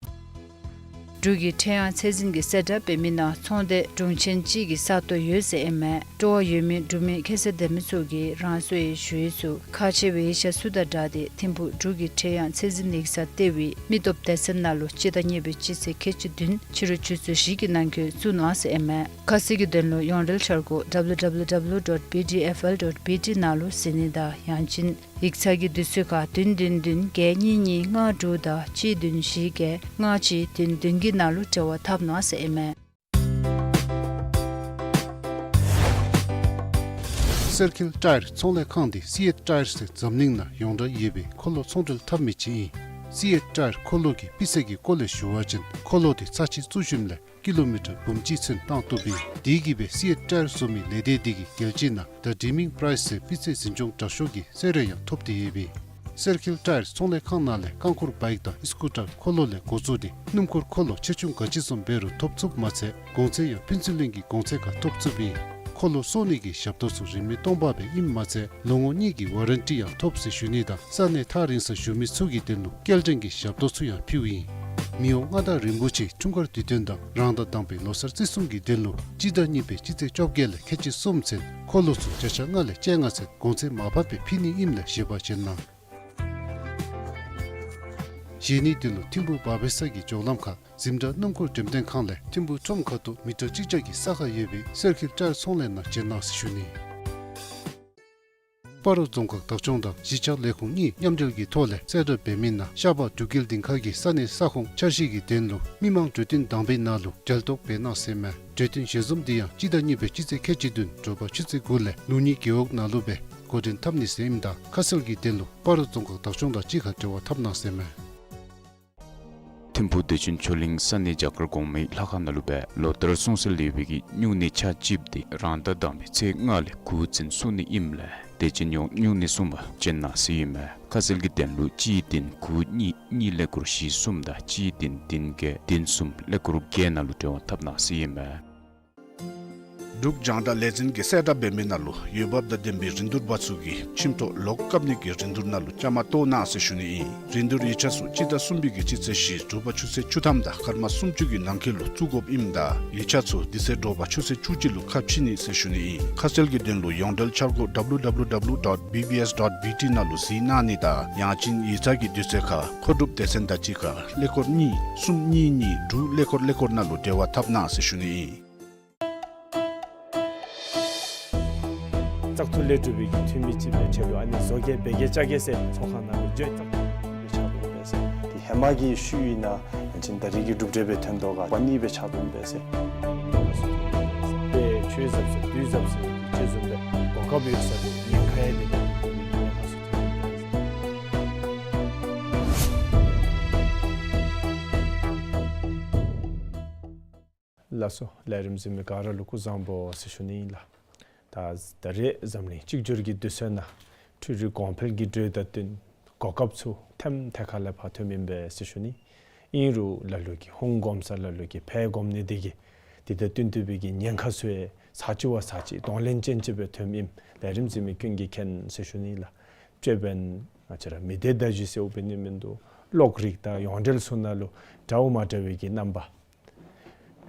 འབྲུག་གི་ཁྲེང་ཡང་ཚད་འཛིན་གྱིས་གསལ་བསྒྲགས་འབད་མི་ནང་ཚོང་སྡེ་དྲུང་ཆེན་གཅིག་གི་ས་སྟོང་ཡོད་ཟེར་ཨིན་མས། སྤྲོ་བ་ཡོད་མི་འབྲུག་མི་ཁྱད་ཚད་ལྡན་མི་ཚུ་གིས་རང་སོའི་ཞུ་ཡིག་ཚུ་ཁག་ཆེ་བའི་ཡིག་ཆ་ཚུ་དང་སྦྲགས་ཏེ་ཐིམ་ཕུག་འབྲུག་གི་ཁྲེང་ཡང་ཚད་འཛིན་ཡིག་ཚང་ལྟེ་བའི་མི་སྟོབས་སྡེ་ཚན་ནང་ལུ་སྤྱི་ཟླ་གཉིས་པའི་སྤྱི་ཚེས་ཁལ་གཅིག་བདུན་ཕྱི་རུ་ཆུ་ཚོད་བཞི་གི་ནང་འཁོད་བཙུགས་གནང་ཟེར་ཨིན་མས། ཁ་གསལ་གྱི་དོན་ལུ་ཡོངས་འབྲེལ་འཆར་སྒོ་W W W dot B D F L dot B T ནང་ལུ་གཟིགས་ནི་དང་ཡང་ཅིན་ཡིག་ཚང་གི་དུས་ཚོད་ཁར་བདུན་བདུན་བདུན་བརྒྱད་གཉིས་གཉིས་ལྔ་དྲུག་དང་གཅིག་བདུན་བཞི་བརྒྱད་ལྔ་གཅིག་བདུན་བདུན་གྱི་ནང་ལུ་འབྲེལ་བ་འཐབ་གནང་ཟེར་ཨིན་མས། གསེར་ཁེལ་ཊ་ཡར་ཚོང་ལས་ཁང་འདི་སི་ཨེཊ་ཊ་ཡར་ཟེར་འཛམ་གླིང་ནང་ཡོངས་གྲགས་ཡོད་པའི་འཁོར་ལོ་ཚོང་འབྲེལ་འཐབ་མི་ཅིག་ཨིན། སི་ཨེཊ་ཊ་ཡར་འཁོར་ལོ་གི་སྤུས་ཚད་ཀྱི་སྐོར་ལས་ཞུ་བ་ཅིན་འཁོར་ལོ་འདི་ཚར་གཅིག་བཙུགས་ཞིནམ་ལས་ཀི་ལོ་མི་ཊར་འབུམ་གཅིག་ཚུན་བཏང་བཏུབ་ཨིན། དེ་གིས་སྦེ་སི་ཨེཊ་ཊ་ཡར་བཟོ་མི་ལས་སྡེ་འདི་གིས་རྒྱལ་སྤྱི་ནང་The Dreaming Price ཟེར་སྤུས་ཚད་འཛིན་སྐྱོང་དྲག་ཤོས་ཀྱི་གསོལ་རས་ཡང་ཐོབ་སྟེ་ཡོདཔ་ཨིན། གསེར་ཁེལ་ཊ་ཡར་ཚོང་ལས་ཁང་ནང་ལས་རྐང་འཁོར་བའིཀ་དང་ཨི་སི་ཀུ་ཊར་འཁོར་ལོ་ལས་འགོ་བཙུགས་ཏེ་སྣུམ་འཁོར་འཁོར་ལོ་ཆེ་ཆུང་ག་ཅི་བཟུམ་འབད་རུང་ཐོབ་ཚུགསཔ་མ་ཚད་གོང་ཚད་ཡང་ཕུན་ཚོགས་གླིང་གི་གོང་ཚད་ཁར་ཐོབ་ཚུགསཔ་ཨིན། འཁོར་ལོ་བཟོ་ནི་གི་ཞབས་ཏོག་ཚུ་རིན་མེད་སྟོང་པ་སྦེ་ཨིནམ་མ་ཚད་ལོ་ངོ་གཉིས་ཀྱི་ཝ་རན་ཊི་ཡང་ཐོབ་ཟེར་ཞུ་ནི་དང་ས་གནས་ཐག་རིང་སར་བཞུགས་མི་ཚུ་གི་དོན་ལུ་སྐྱེལ་འདྲེན་གྱི་ཞབས་ཏོག་ཚུ་ཡང་ཕུལཝ་ཨིན། མི་དབང་མངའ་བདག་རིན་པོ་ཆེ་འཁྲུངས་སྐར་དུས་སྟོན་དང་རང་ཟླ་དང་པའི་ལོ་གསར་བརྩི་སྲུང་གི་དོན་ལུ་སྤྱི་ཟླ་གཉིས་པའི་སྤྱི་ཚེས་བཅོ་བརྒྱད་ལས་ཁལ་གཅིག་གསུམ་ཚུན་འཁོར་ལོ་ཚུ་བརྒྱ་ཆ་ལྔ་ལས་བཅོ་ལྔ་ཚུན་གོང་ཚད་མར་ཕབ་སྦེ་ཕུལ་ནི་ཨིནམ་ལས་བཞེས་པར་བྱོན་གནང་། བཞེས་ནིའི་དོན་ལུ་ཐིམ་ཕུག་བ་བེ་ས་གི་འགྱོ་ལམ་ཁར་འཛིན་གྲྭ་སྣུམ་འཁོར་འགྲེམས་སྟོན་ཁང་ལས་ཐིམ་ཕུག་ཁྲོམ་ཁ་ཐུག་མི་ཊར་གཅིག་བརྒྱ་གི་ས་ཁར་ཡོད་པའི་གསེར་ཁེལ་ཊ་ཡར་ཚོང་ལས་ནང་བྱོན་གནང་ཟེར་ཞུ་ནི། སྤ་རོ་རྫོང་ཁག་བདག་སྐྱོང་དང་གཞིས་ཆགས་ལས་ཁུངས་གཉིས་མཉམ་འབྲེལ་གྱི་ཐོག་ལས་གསལ་བསྒྲགས་འབད་མི་ནང་ཤར་པ་འབྲུག་རྒྱལ་སྡིངས་ཁ་གི་ས་གནས་ས་ཁོངས་འཆར་གཞི་གི་དོན་ལུ་མི་མང་གྲོས་བསྟུན་དང་པའི་ནང་ལུ་གྲལ་གཏོགས་འབད་གནང་ཟེར་མས། གྲོས་བསྟུན་ཞལ་འཛོམས་འདི་ཡང་སྤྱི་ཟླ་གཉིས་པའི་སྤྱི་ཚེས་ཁལ་གཅིག་བདུན་དྲོ་པ་ཆུ་ཚོད་དགུ་ལས་ལུགས་གཉིས་རྒེད་འོག་ནང་ལུ་སྦེ་འགོ་འདྲེན་འཐབ་ནི་ཟེར་ཨིནམ་ད་ཁ་གསལ་གྱི་དོན་ལུ་སྤ་རོ་རྫོང་ཁག་བདག་སྐྱོང་དང་གཅིག་ཁར་འབྲེལ་བ་འཐབ་གནང་ཟེར་མས། ཐིམ་ཕུག་བདེ་ཆེན་ཆོས་གླིང་ས་གནས་རྒྱ་གར་གོང་མའི་ལྷ་ཁང་ནང་ལུ་སྦེ་ལོ་ལྟར་སྲུང་བརྩི་ལས་པའི་གི་སྨྱུང་གནས་ཆ་གཅིགཔོ་འདི་རང་ཟླ་དང་པའི་ཚེས་ལྔ་ལས་དགུ་ཚུན་སྲུང་ནི་ཨིནམ་ལས་དེ་ཅིག་ཡང་སྨྱུང་གནས་སྲུང་པར་བྱོན་གནང་ཟེར་ཨིན་མས། ཁ་གསལ་གྱི་དོན་ལུ་གཅིག་བདུན་དགུ་གཉིས་གཉིས་ཀླད་ཀོར་བཞི་གསུམ་དང་གཅིག་བདུན་བདུན་བརྒྱད་བདུན་གསུམ་ཀླད་ཀོར་བརྒྱད་ནང་ལུ་འབྲེལ་བ་འཐབ་གནང་ཟེར་ཨིན་མས། འབྲུག་རྒྱང་བསྒྲགས་ལས་འཛིན་གྱིས་གསལ་བསྒྲགས་འབད་མི་ནང་ལུ་འོས་འབབ་དང་ལྡན་པའི་རིན་བསྡུར་པ་ཚུ་གིས་ཁྱིམ་ཐོག་ལོག་བཀབ་ནི་གི་རིན་བསྡུར་ནང་ལུ་བཅའ་མར་གཏོགས་གནང་ཟེར་ཞུ་ནི་ཨིན། རིན་བསྡུར་ཡིག་ཆ་ཚུ་སྤྱི་ཟླ་གསུམ་པའི་གི་སྤྱི་ཚེས་བཞི་དྲོ་པ་ཆུ་ཚོད་བཅུ་ཐམ་དང་སྐར་མ་སུམ་ཅུ་གི་ནང་འཁོད་ལུ་བཙུགས་དགོཔ་ཨིནམ་ད་ཡིག་ཆ་ཚུ་དེ་ཚེ་དྲོ་པ་ཆུ་ཚོད་བཅུ་གཅིག་ལུ་ཁ་ཕྱེ་ནི་ཟེར་ཞུ་ནི་ཨིན། ཁ་གསལ་གྱི་དོན་ལུ་ཡོངས་འབྲེལ་འཆར་སྒོ་W W W dot B B S dot B T ནང་ལུ་གཟིགས་གནང་ནི་དང་ཡང་ཅིན་ཡིག་ཚང་གི་དུས་ཚོད་ཁར་མཁོ་སྒྲུབ་སྡེ་ཚན་དང་གཅིག་ཁར་ཀླད་ཀོར་གཉིས་གསུམ་གཉིས་གཉིས་དྲུག་ཀླད་ཀོར་ཀླད་ཀོར་ནང་ལུ་འབྲེལ་བ་འཐབ་གནང་ཟེར་ཞུ་ནི་ཨིན། བཙག་འཐུ་ལས་གྲུབ་པའི་གི་འཐུས་མི་ཅིག་སྦེ་ཆེ་ལུ་ཨ་ནི་བཟོ་གེ་འབད་གེ་བཅའ་གེ་ཟེར་ཚོགས་ཁང་ནང་ལུ་བརྗོད་བཙག་འཐུ་སྦེ་ཆགས་དོ་འབད་ཟེར། དེ་ཧེ་མ་གི་ཤུལ་ཨིན་ན་ཡང་ཅིན་ད་རེས་ཀྱི་གྲུབ་འབྲས་སྦེ་ཐོན་དོ་ག་པ་ནི་སྦེ་ཆགས་དོ་འབད་ཟེར། དཔེ་ཆོས་ཟབ་ཟེར་དུས་ཟབ་ཟེར་ཅིག་བཟུམ་སྦེ་གོ་སྐབས་ཡོད་ས་ལུ་ཉེན་ཁ་ཡང་མེད་པའི་གི་ཉེན་ཁ་ཚུ་ཐོན་འབད་ཟེར། ལགས་སོ། ལས་རིམ་གཟིགས་མི་ག་ར་ལུ་སྐུ་གཟུགས་བཟང་པོ་ཟེར་ཞུ་ནི་ཨིན་ལགས། ད་ད་རེས་འཛམ་གླིང་གཅིག་གྱུར་གྱི་དུས་ཚོད་ནང་འཕྲུལ་རིག་གོང་འཕེལ་གྱི་འགྲོས་དང་བསྟུན་གོ་སྐབས་ཚུ་ཐེམ་ཐེ་ཁ་ལས་ཕར་ཐོནམ་ཨིན་པས་ཟེར་ཞུ་ནི། ཨིན་རུང་ལ་ལུ་གིས་ཧོང་གོམ་ས་ལ་ལུ་གིས་ཕར་གོམ་ནི་དེ་གིས་དེ་དང་བསྟུན་ཏེ་སྦེ་གི་ཉེན་ཁ་ཚུ་ཡང་ཚར་གཅིག་བ་ཚར་གཅིག་གདོང་ལེན་ཅན་ཅིག་སྦེ་ཐོནམ་ཨིནམ་ལས་རིམ་གཟིགས་མི་ཀུན་གྱིས་མཁྱེན་ཟེར་ཞུ་ནི་ལགས། དཔྱེ་འབདན་ང་བཅས་ར་མི་སྡེ་བརྡ་བརྒྱུད་ཟེརཝ་འབད་ནི་མིན་འདུག། གློག་རིག་དང་ཡོངས་འབྲེལ་ཚུ་ནང་ལུ་འདྲཝ་མ་འདྲ་བའི་གི་རྣམ་པ་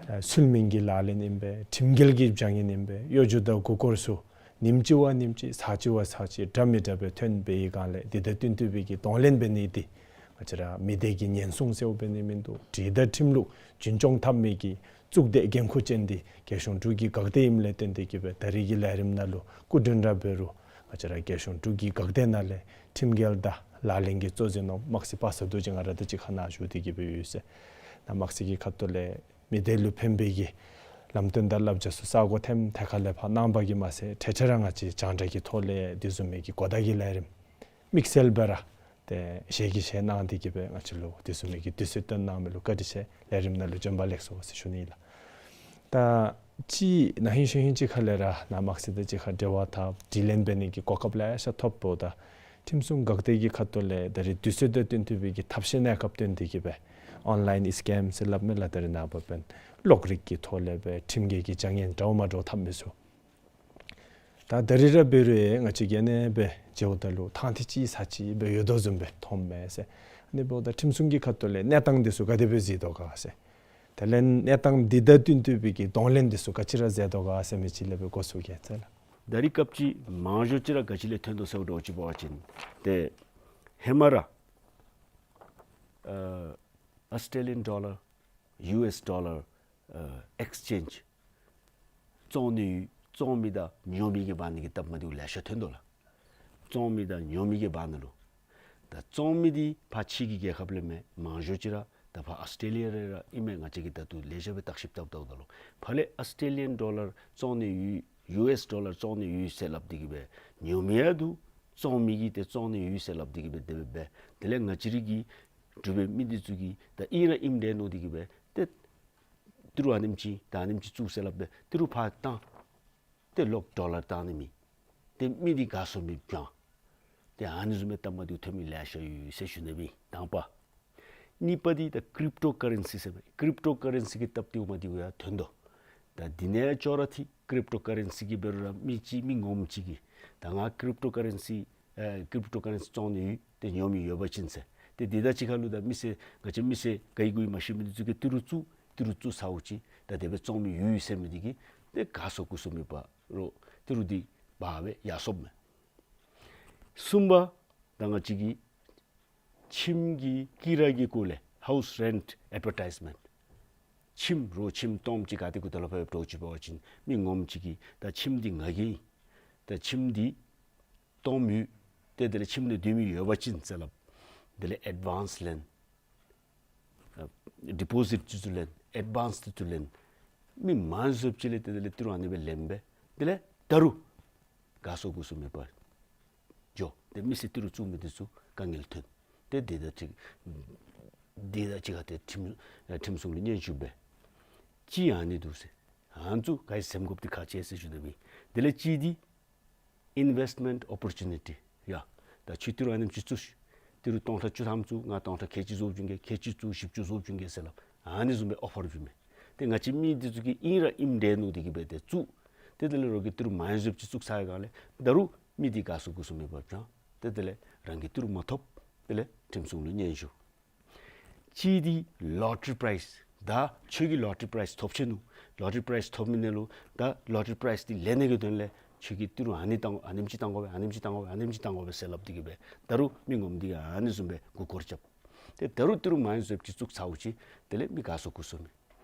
ཨ་ཚུལ་མིན་གྱི་ལག་ལེན་ཨིན་པས། ཁྲིམས་འགལ་གྱི་བྱ་ངན་ཨིན་པས། གཡོ་སྒྱུ་དང་མགུ་སྐོར་ཚུ་ཉིནམ་གཅིག་བ་ཉིནམ་གཅིག་ཚར་གཅིག་བ་ཚར་གཅིག་འདྲ་མི་འདྲ་སྦེ་ཐོན་པའི་སྒང་ལས་དེ་དང་བསྟུན་ཏེ་སྦེ་གི་གདོང་ལེན་འབད་ནི་འདི་ང་བཅས་ར་མི་སྡེ་གི་ཉེན་སྲུང་ཟེརཝ་འབད་ནི་མིན་འདུག། སྒྲིག་དང་ཁྲིམས་ལུགས་རྒྱུན་སྐྱོང་འཐབ་མི་གི་གཙུག་སྡེ་འགན་ཁུར་ཅན་འདི་རྒྱལ་གཞུང་འབྲུག་གི་འགག་སྡེ་ཨིནམ་ལས་བརྟེན་ཏེ་གི་སྦེ་ད་རེས་ཀྱི་ལས་རིམ་ནང་ལུ་སྐུ་མགྲོན་ར་འབད་རུང་ང་བཅས་ར་རྒྱལ་གཞུང་འབྲུག་གི་འགག་སྡེ་ནང་ལས་ཁྲིམས་འགལ་དང་ལག་ལེན་གྱི་གཙོ་འཛིན་འོགམ་དམག་སྲིད་པ་སངས་རྡོ་རྗེ་ང་ར་དང་གཅིག་ཁར་ནཱ་བཞུགས་ཏེ་གི་སྦེ་ཡོད་ཟེར། ནཱ་དམག་སྲིད་ཀྱི་ཁ་ཐུག་ལས་མི་སྡེ་ལུ་ཕན་པའི་གི་ ལམ་སྟོན་དང་བསླབ་བྱ་ཚུ་ས་གོ་ཐེམ་ཐད་ཁ་ལས་ཕར་གནང་བ་གིས་མ་ཚད་ཏེ་ཏེ་ར་ང་བཅས་རྒྱང་བསྒྲགས་ཀྱི་ཐོག་ལས་དེ་བཟུམ་མའི་གི་གོ་བརྡ་གི་ལས་རིམ་དམིགས་བསལ་སྦེ་ར་ཏེ་ཞལ་གྱིས་བཞེས་གནང་སྟེ་གི་སྦེ་ང་བཅས་ལུ་དེ་བཟུམ་མའི་གི་དུས་ཚོད་བཏོན་གནང་མི་ལུ་བཀའ་དྲིན་ཆེ། ལས་རིམ་ནང་ལུ་བྱོན་པ་ལེགས་སོ་ཟེར་ཞུ་ནི་ལགས། ད་ཅི་ན་ཧིང་ཤུལ་ཧིང་ཅིག་ཁ་ལས་ར་ནཱ་དམག་སྡེ་དང་གཅིག་ཁར་འབྲེལ་བ་འཐབ་དྲི་ལན་འབད་ནི་གི་གོ་སྐབས་ལེ་ཤ་ཐོབ་འོང་། ད་ཁྲིམས་སྲུང་འགག་སྡེ་གི་ཁ་ཐུག་ལས་ད་རེས་དུས་ཚོད་དང་བསྟུན་ཏེ་སྦེ་གི་ཐབས་ཤེས་གནས་སྐབས་བཏོན་ཏེ་གི་སྦེ་ཨོན་ལཱའིན་སི་ཀེམ་ཟེར་སླབ་མས་ལགས། ད་རེས་ནངས་པ་འབདན་གློག་རིག་གི་ཐོག་ལས་སྦེ་ཁྲིམས་འགལ་གྱི་བྱ་ངན་འདྲཝ་མ་འདྲཝ་འཐབ་མི་ཚུ་ད་ད་རེས་ར་འབད་རུང་ང་བཅས་ཀྱིས་ཨ་ནི་སྦེ་འགྱོཝ་ད་ལུ་ཐང་ཐིག་ཅིག་ས་ཅིག་སྦེ་ཡོད་དོ་བཟུམ་སྦེ་མཐོངམ་མས་ཟེར། ཨ་ནི་འབདཝ་ད་ཁྲིམས་སྲུང་གི་ཁ་ཐུག་ལས་གནས་སྟངས་འདི་ཚུ་ག་དེ་སྦེ་གཟིགས་དོ་ག་ཟེར། དེ་ལས་གནས་སྟངས་འདི་དང་བསྟུན་ཏེ་སྦེ་གི་གདོང་ལེན་འདི་ཚུ་ག་ཅི་ར་མཛད་དོ་ག་ཟེར་མི་ཅིག་ལས་སྦེ་འགོ་བཙུགས་གེ་ཟེར་ལགས། ད་རེས་སྐབས་ཅིག་མང་ཤོས་ཅིག་ར་ག་ཅི་ལས་ཐོན་དོ་ཟེར་བ་ཅིན་འབད་བ་ཅིན་ཏེ་ཧེ་མ་ར་ཨ་ཨཱོས་ཊེ་ལི་ཡཱན་ཌོ་ལར་ཡུ་ཨེས་ཌོ་ལར་ཨ་ཨེགས་ཅེནཇ་བཙོང་ནི་ཡོད། བཙོང་མི་དང་ཉོ་མི་གི་བར་ན་གི་སྟབས་མ་བདེཝ་ལེ་ཤ་ཐོན་དོ་ལགས། བཙོང་མི་དང་ཉོ་མི་གི་བར་ན་ལུ། ད་བཙོང་མི་འདི་ཕར་ཕྱི་གི་རྒྱལ་ཁབ་ལས་མེན། མང་ཤོས་ཅིག་ར་ད་ཕར་ཨཱོས་ཊེ་ལི་ཡ་ར་ཨིན་མས། ང་བཅས་ཀྱིས་ད་ལྟོ་ལེགས་ཤོམ་སྦེ་བརྟག་ཞིབ་བཏང་བལྟཝ་ད་ལུ་ཕར་ལས་ཨཱོས་ཊེ་ལི་ཡཱན་ཌོ་ལར་བཙོང་ནི་ཡོད་ཡུ་ཨེས་ཌོ་ལར་བཙོང་ནི་ཡོད་ཟེར་སླབ་སྟེ་གི་སྦེ་ཉོ་མི་ཡང་འདུག། བཙོང་མི་གིས་ཏེ་བཙོང་ནི་ཡོད་ཟེར་སླབ་སྟེ་གི་སྦེ་དེ་སྦེ་འབད། དེ་ལས་ང་བཅས་རའི་གི་འབྲུག་པའི་མི་འདི་ཚུ་གིས་ད་ཨིན་ར་ཨིནམ་འདྲས་མནོ་སྟེ་གི་སྦེ་ཏེ་ཏི་རུ་ཨ་ནེམ་ཅིག་ད་ཨ་ནེམ་ཅིག་བཙུགས་ཟེར་སླབ་སྦེ་ཏི་རུ་ཕར་བཏང་། ཏེ་ལོག་ཌོ་ལར་བཏང་ནི་མེད། ཏེ་མི་འདི་དགའ་ཚོར་མེདཔ་བྱུང་། ཏེ་ཨ་ནི་བཟུམ་མའི་སྟབས་མ་བདེཝ་ཐོན་མི་ལེ་ཤ་ཡོད་ཟེར་ཞུ་ནི་སྦེ་དང་པ། གཉིས་པ་འདི་ད་ཀྲིབ་ཊོ་ཀ་རེན་སི་ཟེར་མས། ཀྲིབ་ཊོ་ཀ་རེན་སི་གི་སྟབས་བདེཝ་མ་བདེཝ་ཡང་ཐོན་དོ། ད་འདི་ནང་ཡང་ཅོག་ར་འཐད། ཀྲིབ་ཊོ་ཀ་རེན་སི་གི་འབད་རུང་ར་མི་ཅིག་མི་ངོམ་ཅིག་གིས་ད་ང་ཀྲིབ་ཊོ་ཀ་རེན་སི་ཨེ་ཀྲིབ་ཊོ་ཀ་རེན་སི་བཙོང་ནི་ཡོད། ཏེ་ཉོ་མི་ཡོད་པ་ཅིན་ཟེར། ཏེ་འདི་དང་གཅིག་ཁར་ལུ་ད་མི་སེར་ང་བཅས་མི་སེར་ག་ཡི་གུ་ཡི་མ་ཤེས་མི་འདི་ཚུ་གིས་ཏི་རུ་བཙུགས། ཏི་རུ་བཙུགས་ཚརཝ་ཅིག་ད་དེ་སྦེ་བཙོང་མི་ཡོད་ཟེར་མི་འདི་གིས་ཏེ་དགའ་ཚོར་སྐུ་གཟུགས་མེད་པར་ཏི་རུ་འདི་འབག་སྦེ་ཡར་སོཔ་མས། གསུམ་པ་ད་ང་བཅས་ཀྱི་ཁྱིམ་གྱི་ཀི་ར་གི་སྐོར་ལས་ཧའུསི་རེནཊ་ཨེཌ་བར་ཊའིཛ་མེནཊ། ཁྱིམ་རོགས་ཁྱིམ་སྟོངམ་ཅིག་ག་ཏེ་གུ་ད་ལུ་ཕར་འགྱོ་ཅི་འབད་བ་ཅིན་མི་ངོམ་ཅིག་གིས་ད་ཁྱིམ་འདི་ང་གི་ཨིན། ད་ཁྱིམ་འདི་སྟོངམ་ཡོད། ཏེ་དེ་ལས་ཁྱིམ་ནང་སྡོད་མི་ཡོད་པ་ཅིན་ཟེར་སླབ། དེ་ལས་ཨེཌ་ཝཱནསི་ལེན། ཨ་ཌི་པོ་ཟིཊ་ཚུ་ཚུ་ལེན། ཨེཌ་ཝཱནསི་ཚུ་ཚུ་ལེན། མི་མང་སུ་ཅིག་ལས་ཏེ་དེ་ལས་ཏི་རུ་ཨ་ནི་སྦེ་ལེན་སྦེ་དེ་ལས་ད་རུང་དགའ་ཚོར་སྐུ་གཟུགས་མེད་པར་འགྱོ། ཏེ་མི་སེར་ཏི་རུ་བཙུགས་མི་འདི་ཚུ་དཀའ་ངལ་ཐོན། ཏེ་འདི་དང་གཅིག་འདི་དང་གཅིག་ཁར་ཏེ་ཁྲིམས་ཨ་ཁྲིམས་སྲུང་ལུ་སྙན་ཞུ་འབད། ཅིག་ཨ་ནི་འདུག་ཟེར། ཨ་ནི་ཚུ་ག་ཡི་ཟེམ་དགོཔ་འདི་ཁག་ཆེ་ཟེར་ཞུ་ནི་སྦེ། དེ་ལས་གཅིག་འདི་ཨིན་ཝེསཊ་མེནཊ་ཨོ་པོར་ཅུ་ནི་ཊི། ཡ་ད་ཁྱོད་ཏི་རུ་ཨ་ནེམ་ཅིག་བཙུགས་ཤིག། ཏི་རུ་སྟོང་ཕྲག་བཅུ་ཐམ་བཙུགས། ང་སྟོང་ཕྲག་ཁལ་གཅིག་བཟོ་བྱིན་གེ། ཁལ་གཅིག་བཙུགས་བཞི་བཅུ་བཟོ་བྱིན་གེ་ཟེར་སླབ། ཨ་ནི་བཟུམ་སྦེ་ཨོ་ཕར་བྱིན་མས། ཏེ་ང་བཅས་མི་འདི་ཚུ་གིས་ཨིན་ར་ཨིནམ་འདྲས་མནོ་སྟེ་གི་སྦེ་ཏེ་བཙུགས། ཏེ་དེ་ལས་རོགས་ཀྱིས་ཏི་རུ་མང་སུ་ཅིག་བཙུགས་ཚར་བའི་སྒང་ལས་ད་རུང་མི་འདི་དགའ་ཚོར་སྐུ་གཟུགས་མེད་པར་བྱུང་། ཏེ་དེ་ལས་རང་གིས་ཏི་རུ་མ་ཐོབ། དེ་ལས་ཁྲིམས་སྲུང་ལུ་སྙན་ཞུ། གཅིག་འདི་ལོ་ཊ་རི་པ་རའིཛ། ད་ཁྱོད་ཀྱིས་ལོ་ཊ་རི་པ་རའིཛ་ཐོབ་ཆི་ནུག། ལོ་ཊ་རི་པ་རའིཛ་ཐོབ་མི་ནང་ལུ་ད་ལོ་ཊ་རི་པ་རའིཛ་འདི་ལེན་ནི་གི་དོན་ལས་ཁྱོད་ཀྱིས་ཏི་རུ་ཨ་ནི་བཏང་ཨ་ནེམ་ཅིག་བཏང་དགོ་པས། ཨ་ནེམ་ཅིག་བཏང་དགོ་པས། ཨ་ནེམ་ཅིག་བཏང་དགོ་པས་ཟེར་སླབ་སྟེ་གི་སྦེ་ད་རུང་མི་ངོམ་འདི་གིས་ཨ་ནི་བཟུམ་སྦེ་མགུ་སྐོར་རྐྱབ། ཏེ་ད་རུང་ཏི་རུ་མང་སུ་ཅིག་བཙུགས་ཚརཝ་ཅིག་དེ་ལས་མི་དགའ་ཚོར་སྐུ་གཟུགས་མེད།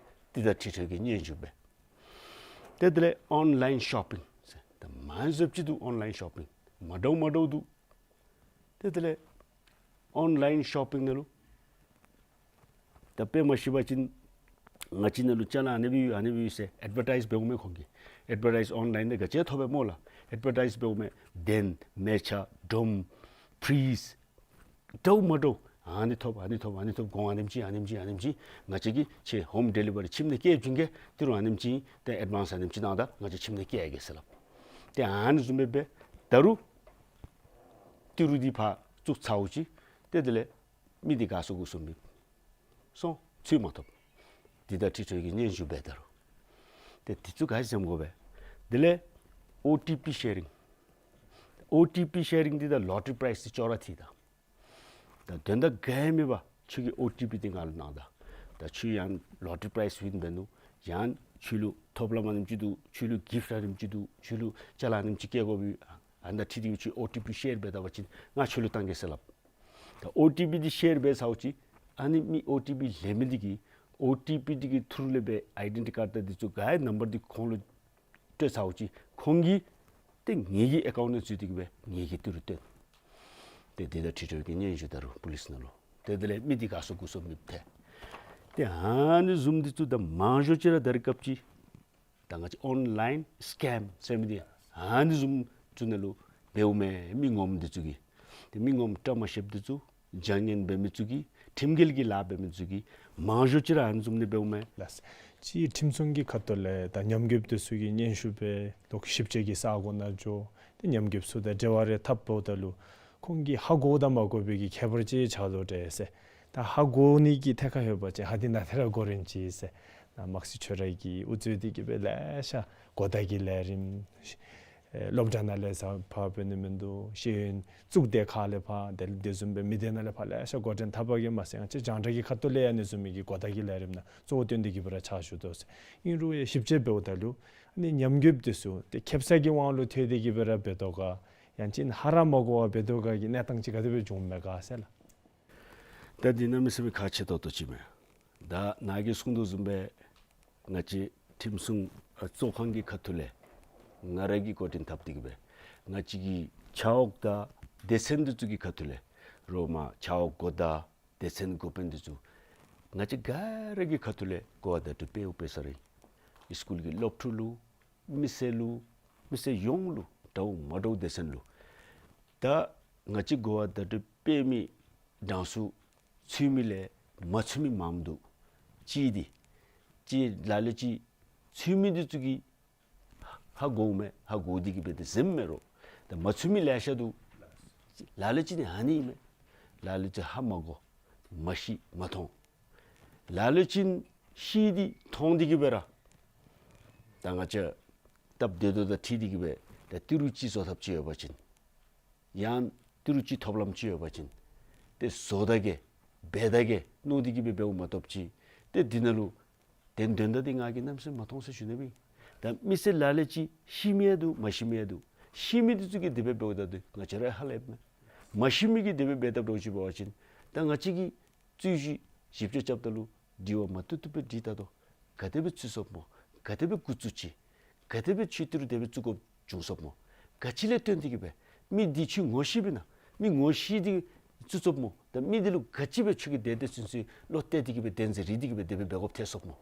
འདི་དང་འཁྲིལ་ཏེ་གི་སྙན་ཞུ་འབད། ཏེ་དེ་ལས་ཨོན་ལཱའིན་ཤོ་པིང་ཟེར་ད་མང་སུ་ཅིག་འདུག། ཨོན་ལཱའིན་ཤོ་པིང་མ་འདྲཝ་མ་འདྲཝ་འདུག། ཏེ་དེ་ལས་ཨོན་ལཱའིན་ཤོ་པིང་ནང་ལུ་ད་དཔེ་མ་ཤེས་པ་ཅིན་ང་བཅས་ནང་ལུ་ཅ་ལ་ཨ་ནི་སྦེ་ཡོད་ཨ་ནི་སྦེ་ཡོད་ཟེར་ཨེཌ་བར་ཊའིཛ་འབདཝ་མས་ཁོང་གིས། ཨེཌ་བར་ཊའིཛ་ཨོན་ལཱའིན་ནང་ག་ཅི་ཐོབ་པས་སྨོ་ལགས། ཨེཌ་བར་ཊའིཛ་འབདཝ་མས། གདན་མལ་ཆ་སྒྲོམ་ཕྲིས་འདྲཝ་མ་འདྲཝ་ཨ་ནི་ཐོབ་ཨ་ནི་ཐོབ་ཨ་ནི་ཐོབ། གོང་ཨ་ནེམ་ཅིག་ཨ་ནེམ་ཅིག་ཨ་ནེམ་ཅིག། ང་བཅས་ཀྱིས་ཁྱོད་ཧོམ་ཌི་ལི་བ་རི་ཁྱིམ་ནང་བསྐྱལ་བྱིན་གེ། ཏི་རུ་ཨ་ནེམ་ཅིག་ཏེ་ཨེཌ་ཝཱནསི་ཨ་ནེམ་ཅིག་གནང་ད་ང་བཅས་ཁྱིམ་ནང་བསྐྱལ་གེ་ཟེར་སླབ། ཏེ་ཨ་ནི་བཟུམ་སྦེ་འབད། ད་རུང་ཏི་རུ་འདི་ཕར་བཙུགས་ཚརཝ་ཅིག་ཏེ་དེ་ལས་མི་འདི་དགའ་ཚོར་སྐུ་གཟུགས་མེད། སོང་། ཚུར་མ་ཐོབ། འདི་དང་འཁྲིལ་ཏེ་གི་སྙན་ཞུ་འབད་ད་རུང་། ཏེ་འདི་ཚུ་ག་ཡི་ཟེམ་དགོ་པས། དེ་ལས་ཨོ་ཊི་པི་ཤེ་རིང་། ཨོ་ཊི་པི་ཤེ་རིང་འདི་དང་ལོ་ཊ་རི་པ་རའིཛ་འདི་ཅོག་ར་འཐད་ད། ད་དོན་དག་ག་ཡང་མེད་པར་ཁྱོད་ཀྱིས་ཨོ་ཊི་པི་འདི་ང་ལུ་གནང་ད། ད་ཁྱོད་ཡང་ལོ་ཊ་རི་པ་རའིཛ་ཝིན་འབད་ནུག། ཡང་ཁྱོད་ལུ་ཐོབ་ལམ་ཨ་ནེམ་ཅིག་འདུག། ཁྱོད་ལུ་གིཕཊ་ཨ་ནེམ་ཅིག་འདུག། ཁྱོད་ལུ་ཅ་ལ་ཨ་ནེམ་ཅིག་བསྐྱལ་དགོ་པས། ཨ་ནི་དང་འཁྲིལ་ཏེ་ཁྱོད་ཨོ་ཊི་པི་ཤེར་འབད་ད་པ་ཅིན་ང་ཁྱོད་ལུ་གཏང་གེ་ཟེར་སླབ། ད་ཨོ་ཊི་པི་འདི་ཤེར་འབད་ཚརཝ་ཅིག་ཨ་ནི་མི་ཨོ་ཊི་པི་ལེན་མི་འདི་གིས་ཨོ་ཊི་པི་འདི་གི་ཐུར་ལས་སྦེ་ཨའི་ཌེན་ཊི་ཊི་ཀཱཌ་དང་འདི་ཚུ་ག་ཡི་ནམ་བར་འདི་ཁོང་ལུ་སྤྲོད་ཚརཝ་ཅིག་ཁོང་གིས་ཏེ་ངེ་གི་ཨེ་ཀའུནཊ་ནང་འཛུལ་ཏེ་གི་སྦེ་ངེ་གི་ཏི་རུ་བཏོན། ཏེ་འདི་དང་འཁྲིལ་ཏེ་གི་སྙན་ཞུ་ད་རུང་པོ་ལིསི་ནང་ལུ། ཏེ་དེ་ལས་མི་འདི་དགའ་ཚོར་སྐུ་གཟུགས་མེདཔ་ཐལ། ཏེ་ཨ་ནི་བཟུམ་འདི་ཚུ་ད་མང་ཤོས་ཅིག་ར་ད་རེས་སྐབས་ཅིག་ ད་ང་བཅས་ཨོན་ལཱའིན་སི་ཀེམ་ཟེར་མི་འདི་ཨ་ནི་བཟུམ་ཚུ་ནང་ལུ་འབདཝ་མས། མི་ངོམ་འདི་ཚུ་གིས་ཏེ་མི་ངོམ་བཀྲ་མ་ཤིསཔ་འདི་ཚུ་བྱ་ངན་འབད་མི་ཚུ་གིས་ཁྲིམས་འགལ་གྱི་ལཱ་འབད་མི་ཚུ་གིས་མང་ཤོས་ཅིག་ར་ཨ་ནི་བཟུམ་ནི་འབདཝ་མས། ལགས། ཅིག་ཁྲིམས་སྲུང་གི་ཁ་ཐུག་ལས་ད་ཉམས་རྒུདཔ་འདི་ཚུ་གི་སྙན་ཞུ་འབད་ལོག་ཞིབ་དཔྱད་ཀྱི་ས་གོ་ནང་འགྱོ། ཏེ་ཉམས་རྒུདཔ་ཚུ་དང་འབྲེལ་བ་རེ་འཐབ་འབདཝ་ད་ལུ་ཁོང་གིས་ཧ་གོ་དང་མ་གོ་བའི་གི་ཁྱད་པར་ཅིག་ཆགས་དོ་འདྲས་ཟེར། ད་ཧ་གོ་ནི་གི་ཐད་ཁར་ལྷོད་པ་ཅིན་ཧ་འདི་ནཱ་ཏེ་ར་གོ་རན་ཅི་ཟེར། ནཱ་དམག་སྲིད་ཆོས་ར་གིས་དབུ་གཙོས་ཏེ་གི་སྦེ་ལེ་ཤ་གོ་བརྡ་གི་ལས་རིམ་ཨེ་སློབ་གྲྭ་ནང་ལས་ས་ཕར་འབད་ནི་མིན་འདུག། ཤེས་ཡོན་གཙུག་སྡེ་ཁག་ལས་ཕར་དེ་དེ་བཟུམ་སྦེ་མི་སྡེ་ནང་ལས་ཕར་ལེ་ཤ་འགོ་འདྲེན་འཐབ་པ་གིས་མ་ཚད་ང་བཅས་རྒྱང་བསྒྲགས་ཀྱི་ཁ་ཐུག་ལས་ཡང་ཨ་ནི་བཟུམ་མའི་གི་གོ་བརྡ་གི་ལས་རིམ་ནང་གཙོ་བོ་བཏོན་ཏེ་གི་སྦེ་ར་ཕྱག་ཞུ་དོ་ཟེར། ཨིན་རུང་ཡང་ཞིབ་དཔྱད་འབདཝ་ད་ལུ་ཨ་ནི་ཉམས་རྒུདཔ་འདི་ཚུ་ཏེ་ཁེབ་ས་གི་དབང་ལུ་ཐལ་ཏེ་གི་སྦེ་ར་འབད་དོ་ག། ཡང་ཅིན་ཧ་ར་མ་གོ་བར་འབད་དོ་ག་གི་གནས་སྟངས་ཅིག་ག་དེ་སྦེ་བྱུངམ་མས་ག་ཟེར་ལགས། ད་འདི་གནམ་མེད་ས་མེད་ཁག་ཆེ་ཏོག་ཏོ་ཅིག་མས། ད་ནཱ་གིས་གསུངས་དོ་བཟུམ་སྦེ་ང་བཅས་ཁྲིམས་སྲུང་ཨ་གཙོ་ཁང་གི་ཁ་ཐུག་ལས་ང་ར་གིས་འགོ་འདྲེན་འཐབ་སྟེ་གི་སྦེ་ང་བཅས་ཀྱི་ཆ་འོག་དང་སྡེ་ཚན་འདི་ཚུ་གི་ཁ་ཐུག་ལས་རོགས་མ་ཆ་འོག་འགོ་བདག་སྡེ་ཚན་འགོ་དཔོན་འདི་ཚུ་ང་བཅས་ག་ར་གི་ཁ་ཐུག་ལས་གོ་བ་བརྡ་སྤྲོད་འབད་འབད་ས་ར་ཨིན། སི་ཀུལ་གྱི་སློབ་ཕྲུག་ལུ་མི་སེར་ལུ་མི་སེར་ཡོངས་ལུ་འདྲཝ་མ་འདྲཝ་སྡེ་ཚན་ལུ། ད་ང་བཅས་གོ་བ་བརྡ་སྤྲོད་འབད་མི་གྲངས་སུ་ཚུད་མི་ལས་མ་ཚུད་མི་མངམ་འདུག། ཅིག་འདི་ཅིག་ལ་ལུ་ཅིག་ཚུད་མི་འདི་ཚུ་གིས་ཧ་གོཝ་མས། ཧ་གོ་སྟེ་གི་སྦེ་ཏེ་གཟིམ་མས་རོགས། ད་མ་ཚུད་མི་ལེ་ཤ་འདུག། ལ་ལུ་ཅིག་ནི་ཨ་ནི་ཨིན་མས། ལ་ལུ་ཅིག་ཧ་མ་གོ་མ་ཤེས་མ་མཐོང་། ལ་ལུ་ཅིག་ཤེས་ཏེ་མཐོང་སྟེ་གི་སྦེ་ར་ད་ང་བཅས་སྟབས་བདེ་ཏོག་ཏོ་དང་འཁྲིལ་ཏེ་གི་སྦེ་ད་ཏི་རུ་ཅིག་བཟོ་ཐབས་ཅིག་ཡོད་པ་ཅིན་ཡང་ཏི་རུ་ཅིག་ཐོབ་ལམ་ཅིག་ཡོད་པ་ཅིན་ཏེ་བཟོ་ད་གེ་འབད་ད་གེ་མནོ་སྟེ་གི་སྦེ་འབདཝ་མ་གཏོགས་ཅིག་ཏེ་འདི་ནང་ལུ་དོན་དོན་དག་འདི་ང་གིས་གནམ་མེད་ས་མེད་མ་མཐོང་ཟེར་ཞུ་ནི་མས། ད་མི་སེར་ལ་ལུ་ཅིག་ཤེས་མི་ཡང་འདུག། མ་ཤེས་མི་ཡང་འདུག། ཤེས་མི་འདི་ཚུ་གིས་དེ་སྦེ་འབདཝ་ད་འདི་ང་བཅས་ར་ཧ་ལས་མས། མ་ཤེས་མི་གིས་དེ་སྦེ་འབད་དཔ་འདྲཝ་ཅིག་འབད་བ་ཅིན་ད་ང་བཅས་ཀྱིས་རྩོད་གཞི་ཞིབ་དཔྱད་རྐྱབ་ད་ལུ་དྲི་བ་མ་བཏུབ་བཏུབ་སྦེ་དྲིས་ད་དོ། ག་དེ་སྦེ་ཚུད་སོཔ་སྨོ། ག་དེ་སྦེ་འགོ་བཙུགས་ཅི། ག་དེ་སྦེ་ཁྱོད་ཏི་རུ་དེ་སྦེ་བཙུགས་དགོཔ་བྱུང་སོཔ་སྨོ། ག་ཅི་ལས་བརྟེན་ཏེ་གི་སྦེ་མི་འདི་ཁྱོད་ངོ་ཤེསཔ་ཨིན་ན། མི་ངོ་ཤེས་ཏེ་བཙུགས་སོཔ་སྨོ། ད་མི་འདི་ལུ་ག་ཅི་སྦེ་ཁྱོད་ཀྱིས་དེ་དེ་ཚུན་ཚོད་བློ་གཏད་དེ་གི་སྦེ་དེ་ཚུ་རིག་སྟེ་གི་སྦེ་དེ་སྦེ་འབད་དགོཔ་ཐལ་སོཔ་སྨོ།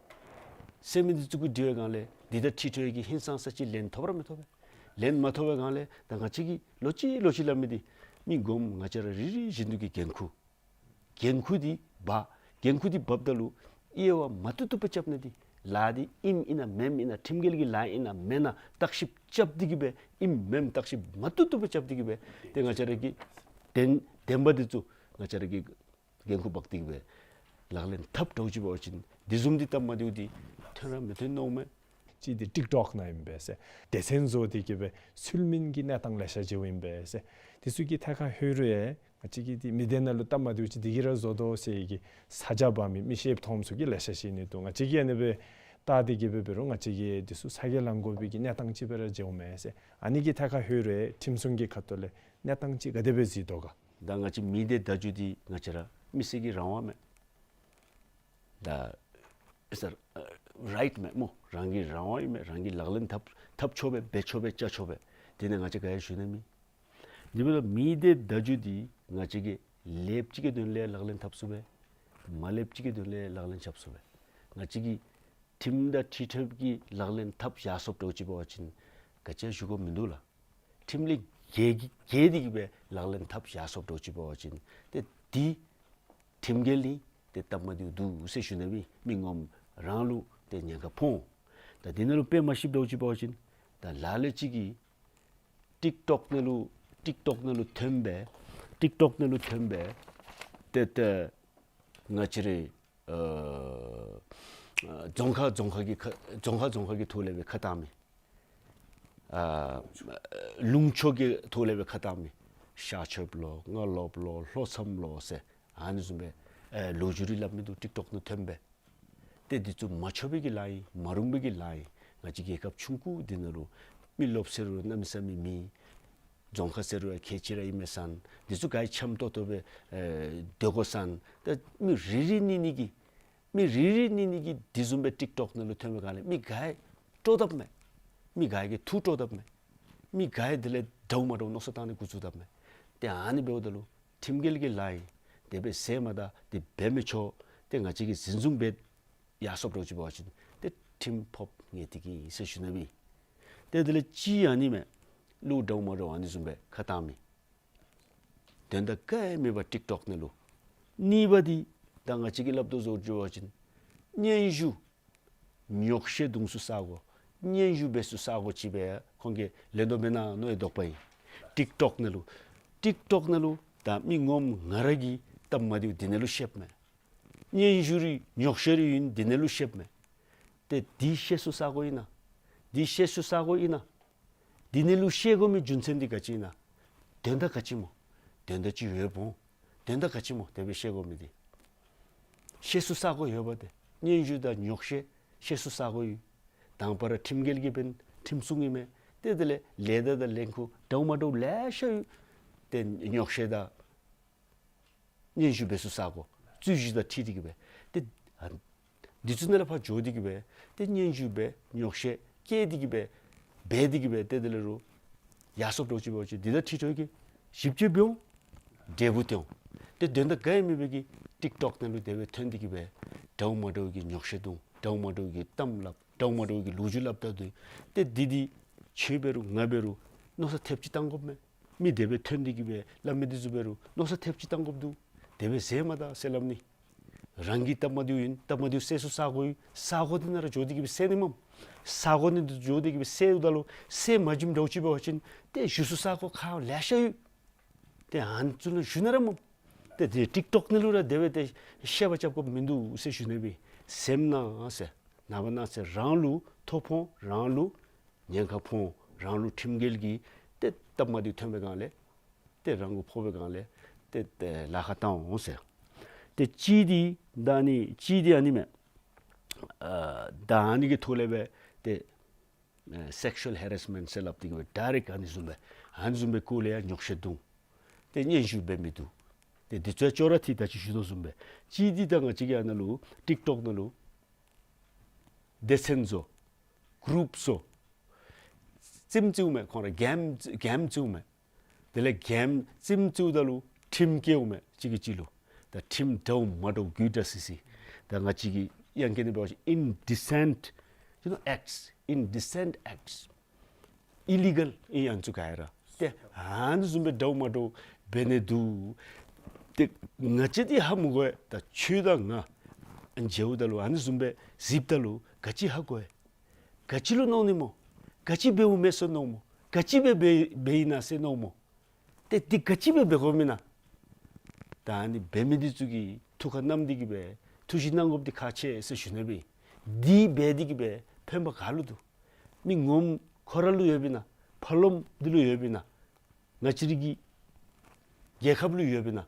ཟེར་མི་འདི་ཚུ་གུ་དྲི་བའི་སྒང་ལས་འདི་དང་འཁྲིལ་འཁྲིལ་བའི་གི་ཧིང་སངས་ས་ཅིག་ལན་ཐོབ་ར་མི་ཐོབ་པས། ལན་མ་ཐོབ་པའི་སྒང་ལས་ད་ང་བཅས་ཀྱིས་ལོག་ཅི་ལོག་ཅི་སླབ་མི་འདི་མི་ངོམ་ང་བཅས་ར་རེ་རེ་བཞིན་དུ་གི་འགན་ཁུར། འགན་ཁུར་འདི་འབག། འགན་ཁུར་འདི་འབགཔ་ད་ལུ་དབྱེ་བ་མ་བཏུབ་བཏུབ་སྦེ་རྐྱབ་ནི་འདི་ལཱ་འདི་ཨིནམ་ཨིན་ན་མེནམ་ཨིན་ན་ཁྲིམས་འགལ་གྱི་ལཱ་ཨིན་ན་མེན་ན་བརྟག་ཞིབ་རྐྱབ་སྟེ་གི་སྦེ་ཨིནམ་མེནམ་བརྟག་ཞིབ་མ་བཏུབ་བཏུབ་སྦེ་རྐྱབ་སྟེ་གི་སྦེ་ཏེ་ང་བཅས་ར་གི་བདེན་བདེན་པ་འདི་ཚུ་ང་བཅས་ར་གིས་འགན་ཁུར་འབག་སྟེ་གི་སྦེ་ལག་ལེན་འཐབ་འདྲཝ་ཅིག་འབད་བ་ཅིན་འདི་བཟུམ་འདི་སྟབས་མ་བདེཝ་འདི་ཐོན་ར་མི་ཐོན་མནོཝ་མས། ཅིག་འདི་ཊིཀ་ཊོཀ་ནང་ཨིན་པས་ཟེར། སྡེ་ཚན་བཟོ་སྟེ་གི་སྦེ་ཚུལ་མིན་གྱི་གནས་སྟངས་ལེ་ཤ་ཅིག་ཨིན་པས་ཟེར། འདི་ཚུ་གི་ཐད་ཁར་ལྷོད་རུང་ཡང་ང་བཅས་ཀྱིས་འདི་མི་སྡེ་ནང་ལུ་སྟབས་མ་བདེཝ་ཅིག་འདི་གིས་ར་བཟོ་དོ་ཟེར་གི་ས་ཆ་འབག་མི་མི་ཤེསཔ་མཐོངམ་ཚུ་གིས་ལེ་ཤ་ཅིག་ཨིན་ནི་འདུག། ང་བཅས་ཀྱིས་ཨ་ནི་སྦེ་བལྟ་སྟེ་གི་སྦེ་འབད་རུང་ང་བཅས་ཀྱིས་འདི་ཚུ་ཚ་གྱང་ལང་དགོ་པའི་གི་གནས་སྟངས་ཅིག་སྦེ་ར་མཇལཝ་མས་ཟེར། ཨ་ནི་གི་ཐད་ཁར་ལྷོད་རུང་ཡང་ཁྲིམས་སྲུང་གི་ཁ་ཐུག་ལས་གནས་སྟངས་ཅིག་ག་དེ་སྦེ་གཟིགས་དོ་ག། ད་ང་བཅས་མི་སྡེ་བརྡ་བརྒྱུད་འདི་ང་བཅས་ར་མི་སེར་གྱི་རང་དབང་མས། ད་ཨེ་སར་རའིཊ་མས་སྨོ། རང་གི་རང་དབང་ཨིན་མས། རང་གིས་ལག་ལེན་འཐབ་འཐབ་ཆོག་པས། འབད་ཆོག་པས། རྐྱབ་ཆོག་པས། དེ་ནི་ང་བཅས་ག་ཡང་ཞུ་ནི་མེད། དེ་འབདཝ་ད་མི་སྡེ་བརྡ་བརྒྱུད་འདི་ང་བཅས་ཀྱིས་ལེགསཔ་ཅིག་གི་དོན་ལས་ལག་ལེན་འཐབ་ཚུགས་པས། མ་ལེགསཔ་ཅིག་གི་དོན་ལས་ལག་ལེན་རྐྱབ་ཚུགས་པས། ང་བཅས་ཀྱིས་ཁྲིམས་དང་འཁྲིལ་འཁྲིལཝ་གི་ལག་ལེན་འཐབ་ཡར་སོཔ་འདྲཝ་ཅིག་འབད་བ་ཅིན་ག་ཅི་ཡང་ཞུ་དགོཔ་མིན་འདུག་ལགས། ཁྲིམས་ལས་འགལ་གྱི་འགལ་ཏེ་གི་སྦེ་ལག་ལེན་འཐབ་ཡར་སོཔ་འདྲཝ་ཅིག་འབད་བ་ཅིན་ཏེ་འདི་ཁྲིམས་འགལ་ཨིན། ཏེ་སྟབས་མ་བདེཝ་འདུག་ཟེར་ཞུ་ནི་མས། མི་ངོམ་རང་ལུ་ཏེ་ཉེན་ཁ་ཕོག་འོང་། ད་འདི་ནང་ལུ་དཔེ་མ་ཤེསཔ་འདྲཝ་ཅིག་འབད་བ་ཅིན་ད་ལ་ལུ་ཅིག་གིས་ཊིཀ་ཊོཀ་ནང་ལུ་ཊིཀ་ཊོཀ་ནང་ལུ་ཐོན་སྦེ་ཊིཀ་ཊོཀ་ནང་ལུ་ཐོན་སྦེ་ཏེ་ཏེ་ང་བཅས་རའི་ཨ་རྫོང་ཁག་རྫོང་ཁག་གི་ཁ་རྫོང་ཁག་རྫོང་ཁག་གི་ཐོག་ལས་སྦེ་ཁ་བཏང་མི། ཨ་ལུང་ཕྱོགས་ཀྱི་ཐོག་ལས་སྦེ་ཁ་བཏང་མི། ཤར་ཕྱོགསཔ་ལོ་སྔ་ལོགསཔ་ལོ་ལྷོ་མཚམས་ལོ་ཟེར་ཨ་ནི་བཟུམ་སྦེ་ཨེ་ལོ་རྒྱུས་རེ་སླབ་མི་འདུག། ཊིཀ་ཊོཀ་ནང་ཐོན་སྦེ། ཏེ་འདི་ཚུ་མ་ཆོག་པའི་གི་ལཱ་ཨིན། མ་རུང་པའི་གི་ལཱ་ཨིན། ང་བཅས་རྒྱལ་ཁབ་ཆུང་ཀུ་འདི་ནང་ལུ་མི་རློབས་ཟེར་རུང་གནམ་མེད་ས་མེད་མེད། རྫོང་ཁག་ཟེར་རུང་ཡང་ཁལ་གཅིག་ར་ཨིན་མས་ཟེར་ན། འདི་ཚུ་ག་ར་འཆམ་ཏོག་ཏོ་སྦེ་ཨེ་སྡོད་དགོ་ཟེར་ན། ད་མི་རེ་རེ་གཉིས་གཉིས་ཀྱིས་མི་རེ་རེ་གཉིས་གཉིས་ཀྱིས་འདི་བཟུམ་སྦེ་ཊིཀ་ཊོཀ་ནང་ལུ་ཐོན་པའི་སྒང་ལས་མི་ག་ར་སྤྲོ་དཔ་མས། མི་ག་ར་གིས་ཐུགས་སྤྲོ་དཔ་མས། མི་ག་ར་དེ་ལས་འདྲཝ་མ་འདྲཝ་མནོ་བསམ་བཏང་ནི་འགོ་བཙུགས་དཔ་མས། ཏེ་ཨ་ནི་འབདཝ་ད་ལུ་ཁྲིམས་འགལ་གྱི་ལཱ་ཨིན། དེ་སྦེ་ཟེར་མ་ད་དེ་འབད་མི་ཆོག། ཏེ་ང་བཅས་ཀྱིས་འཛིན་བཟུང་འབད་ཡར་སོཔ་འདྲཝ་ཅིག་འབད་བ་ཅིན་ཏེ་ཁྲིམས་ཕོགཔ་ ངེས་ཏེ་གི་ཟེར་ཞུ་ནི་སྦེ། ཏེ་དེ་ལས་གཅིག་ཨ་ནི་མས། ལུ་འདྲཝ་མ་འདྲཝ་ཨ་ནི་བཟུམ་སྦེ་ཁ་བཏང་མི། དོན་དག་ག་ཡང་མེད་པར་ཊིཀ་ཊོཀ་ནང་ལུ། གཉིས་པ་འདི་ད་ང་བཅས་ཀྱིས་སླབ་དོ་བཟུམ་ཅིག་འབད་བ་ཅིན་སྙན་ཞུ་ཉོགས་བཤད་འཐུང་སའི་ས་གོ། སྙན་ཞུ་འབད་སའི་ས་གོ་ཅིག་སྦེ་ཁོང་གིས་ལེན་དོ་མེན་ན་མནོ་བའི་དོགས་པ་ཨིན། ཊིཀ་ཊོཀ་ནང་ལུ། ཊིཀ་ཊོཀ་ནང་ལུ་ད་མི་ངོམ་ང་ར་གི་སྟབས་མ་བདེཝ་འདི་ནང་ལུ་བཤདཔ་མས། སྙན་ཞུ་རེ་ཉོགས་བཤད་རེ་ཨིན་འདི་ནང་ལུ་བཤདཔ་མས། ཏེ་འདི་བཤད་སའི་ས་གོ་ཨིན་ན། འདི་བཤད་སའི་ས་གོ་ཨིན་ན། འདི་ནང་ལུ་བཤད་དགོ་མི་རྒྱུ་མཚན་འདི་ག་ཅི་ཨིན་ན། དོན་དག་ག་ཅི་སྨོ། དོན་དག་ཅིག་ཡོདཔ་འོང་། དོན་དག་ག་ཅི་སྨོ་དེ་སྦེ་བཤད་དགོ་མི་འདི། བཤད་སའི་ས་གོ་ཡོདཔ་ཏེ། སྙན་ཞུ་དང་ཉོགས་བཤད་བཤད་སའི་ས་གོ་ཡོད། དང་པ་ར་ཁྲིམས་འགལ་གྱི་འབདན་ཁྲིམས་སྲུང་ཨིན་མས། ཏེ་དེ་ལས་ལས་ད་དང་ལས་འགུལ་འདྲཝ་མ་འདྲཝ་ལེ་ཤ་ཡོད། ཏེ་ཉོགས་བཤད་དང་སྙན་ཞུ་འབད་སའི་ས་གོ་རྩོད་གཞི་དང་འཁྲིལ་ཏེ་གི་སྦེ། ཏེ་ཨ་འདི་ཚུ་ནང་ལས་ཕར་འགྱོ་སྟེ་གི་སྦེ། ཏེ་སྙན་ཞུ་སྦེ་ཉོགས་བཤད་བཀལ་ཏེ་གི་སྦེ་འབད་དེ་གི་སྦེ། ཏེ་དེ་ལས་རུང་ཡར་སོངམ་འདྲཝ་ཅིག་འབད་བ་ཅིན་འདི་དང་འཁྲིལ་འགྱོ་གི་ཞིབ་དཔྱད་འབད་འོང་། འབྲས་བུ་སྟོན་འོང་། ཏེ་དོན་དག་ག་ཡང་མེད་པའི་གི་ཊིཀ་ཊོཀ་ནང་ལུ་དེ་སྦེ་ཐོན་ཏེ་གི་སྦེ་འདྲཝ་མ་འདྲཝ་གི་ཉོགས་བཤད་འཐུང་། འདྲཝ་མ་འདྲཝ་གི་གཏམ་སླབ། འདྲཝ་མ་འདྲཝ་གི་ལོ་རྒྱུས་སླབ་ད་འདུག། ཏེ་འདི་འདི་ཁྱོད་འབད་རུང་ང་འབད་རུང་མནོ་བསམ་ཐེབས་ཅིག་བཏང་དགོཔ་མས། མི་དེ་སྦེ་ཐོན་ཏེ་གི་སྦེ་སླབ་མི་འདི་ཚུ་འབད་རུང་མནོ་བསམ་ཐེབས་ཅིག་བཏང་དགོཔ་འདུག། དེ་སྦེ་ཟེར་མ་ད་ཟེར་སླབ་ནི། རང་གི་སྟབས་མ་བདེཝ་ཨིན། སྟབས་མ་བདེཝ་སེལ་སའི་ས་གོ་ཡོད། ས་གོ་འདི་ནང་ར་འགྱོ་སྟེ་གི་སྦེ་སེལ་ནི་མས། ས་གོ་འདི་ནང་འགྱོ་སྟེ་གི་སྦེ་སེལཝ་ད་ལུ་སེལ་མ་བྱིནམ་འདྲཝ་ཅིག་འབད་བ་ཅིན་ཏེ་ཞུ་སའི་ས་གོ་ཁག་ལེ་ཤ་ཡོད། ཏེ་ཨ་ནི་ཚུ་ལུ་ཞུ་ནི་ར་མས། ཏེ་དེ་ཊིཀ་ཊོཀ་ནང་ལུ་ར་དེ་སྦེ་ཏེ་བཤད་པ་རྐྱབ་དགོཔ་མིན་འདུག་ཟེར་ཞུ་ནི་སྦེ། སེམས་ནང་ཟེར་ནངས་པ་གནངས་ཚེ་རང་ལུ་ཐོ་ཕོག་འོང་། རང་ལུ་ཉེན་ཁ་ཕོག་འོང་། རང་ལུ་ཁྲིམས་འགལ་གྱི་ཏེ་སྟབས་མ་བདེཝ་ཐོན་པའི་སྒང་ལས་ཏེ་རང་མགུ་འཕོ་བའི་སྒང་ལས་ཏེ་ཏེ་ལཱ་ཁག་བཏང་འོང་ཟེར། ཏེ་གཅིག་འདི་ད་ཨ་ནི་གཅིག་འདི་ཨ་ནི་མས། ཨ་ད་ཨ་ནི་གི་ཐོག་ལས་སྦེ་ཏེ་ཨེ་སེག་ཤུ་ཨལ་ཧེ་རེསི་མེནཊ་ཟེར་སླབ་སྟེ་གི་སྦེ་ཌའི་རེཀཊ་ཨ་ནི་བཟུམ་སྦེ་ཨ་ནི་བཟུམ་སྦེ་སྐོར་ལས་ཡང་ཉོགས་བཤད་འཐུང་། ཏེ་སྙན་ཞུ་འབད་མི་འདུག། ཏེ་འདི་ཚུ་ཡང་ཅོག་ར་འཐད། ད་ཅི་ཞུ་དོ་བཟུམ་སྦེ་གཅིག་འདི་ད་ང་བཅས་ཀྱི་ཨ་ནཱ་ལུ་ཊིཀ་ཊོཀ་ནང་ལུ་སྡེ་ཚན་བཟོ། གུ་རུབ་བཟོ། རྩེདམོ་རྩེཝ་མས། ཁོང་ར་གེམ་གེམ་རྩེཝ་མས། དེ་ལས་གེམ་རྩེདམོ་རྩེཝ་ད་ལུ་ཁྲིམས་བཀལཝ་མས་གཅིག་གིས་གཅིག་ལུ། ད་ཁྲིམས་འདྲཝ་མ་འདྲཝ་དགོད་བྲ་སི་སི། ད་ང་བཅས་ཀྱི་དབྱངས་སྐད་ནང་འབད་བ་ཅིན་indecent, you know, acts, indecent acts, illegal ཨིན་ཨ་ནི་ཚུ་ག་ར། ཏེ་ཨ་ནི་བཟུམ་སྦེ་འདྲཝ་མ་འདྲཝ་འབད་ནི་འདུག། ཏེ་ང་བཅས་འདི་ཧ་མི་གོ་བས། ད་ཁྱོད་དང་ང་མཇལཝ་ད་ལུ་ཨ་ནི་བཟུམ་སྦེ་གཟིགསཔ་ད་ལུ་ག་ཅི་ཧ་གོ་བས། ག་ཅི་ལུ་མནོ་ནི་སྨོ། ག་ཅི་འབདཝ་མས་ཟེར་མནོཝ་སྨོ། ག་ཅི་འབད་འབད་འབད་ཨིན་ན་ཟེར་མནོཝ་སྨོ། ཏེ་འདི་ག་ཅི་འབད་འབད་དགོཔ་ཨིན་ན། ད་ཨ་ནི་འབད་མི་འདི་ཚུ་གིས་ཐུགས་ཁར་བསྣམས་ཏེ་གི་སྦེ་ཐུགས་བཞེད་གནང་དགོཔ་འདི་ཁག་ཆེ་ཟེར་ཞུ་ནི་སྦེ། འདི་འབད་དེ་གི་སྦེ་ཕན་པ་ག་ལུ་འདུག། མི་ངོམ་ཁོ་ར་ལུ་ཡོདཔ་ཨིན་ན། ཕར་ལོགམ་འདི་ལུ་ཡོདཔ་ཨིན་ན། ང་བཅས་རའི་གི་རྒྱལ་ཁབ་ལུ་ཡོདཔ་ཨིན་ན།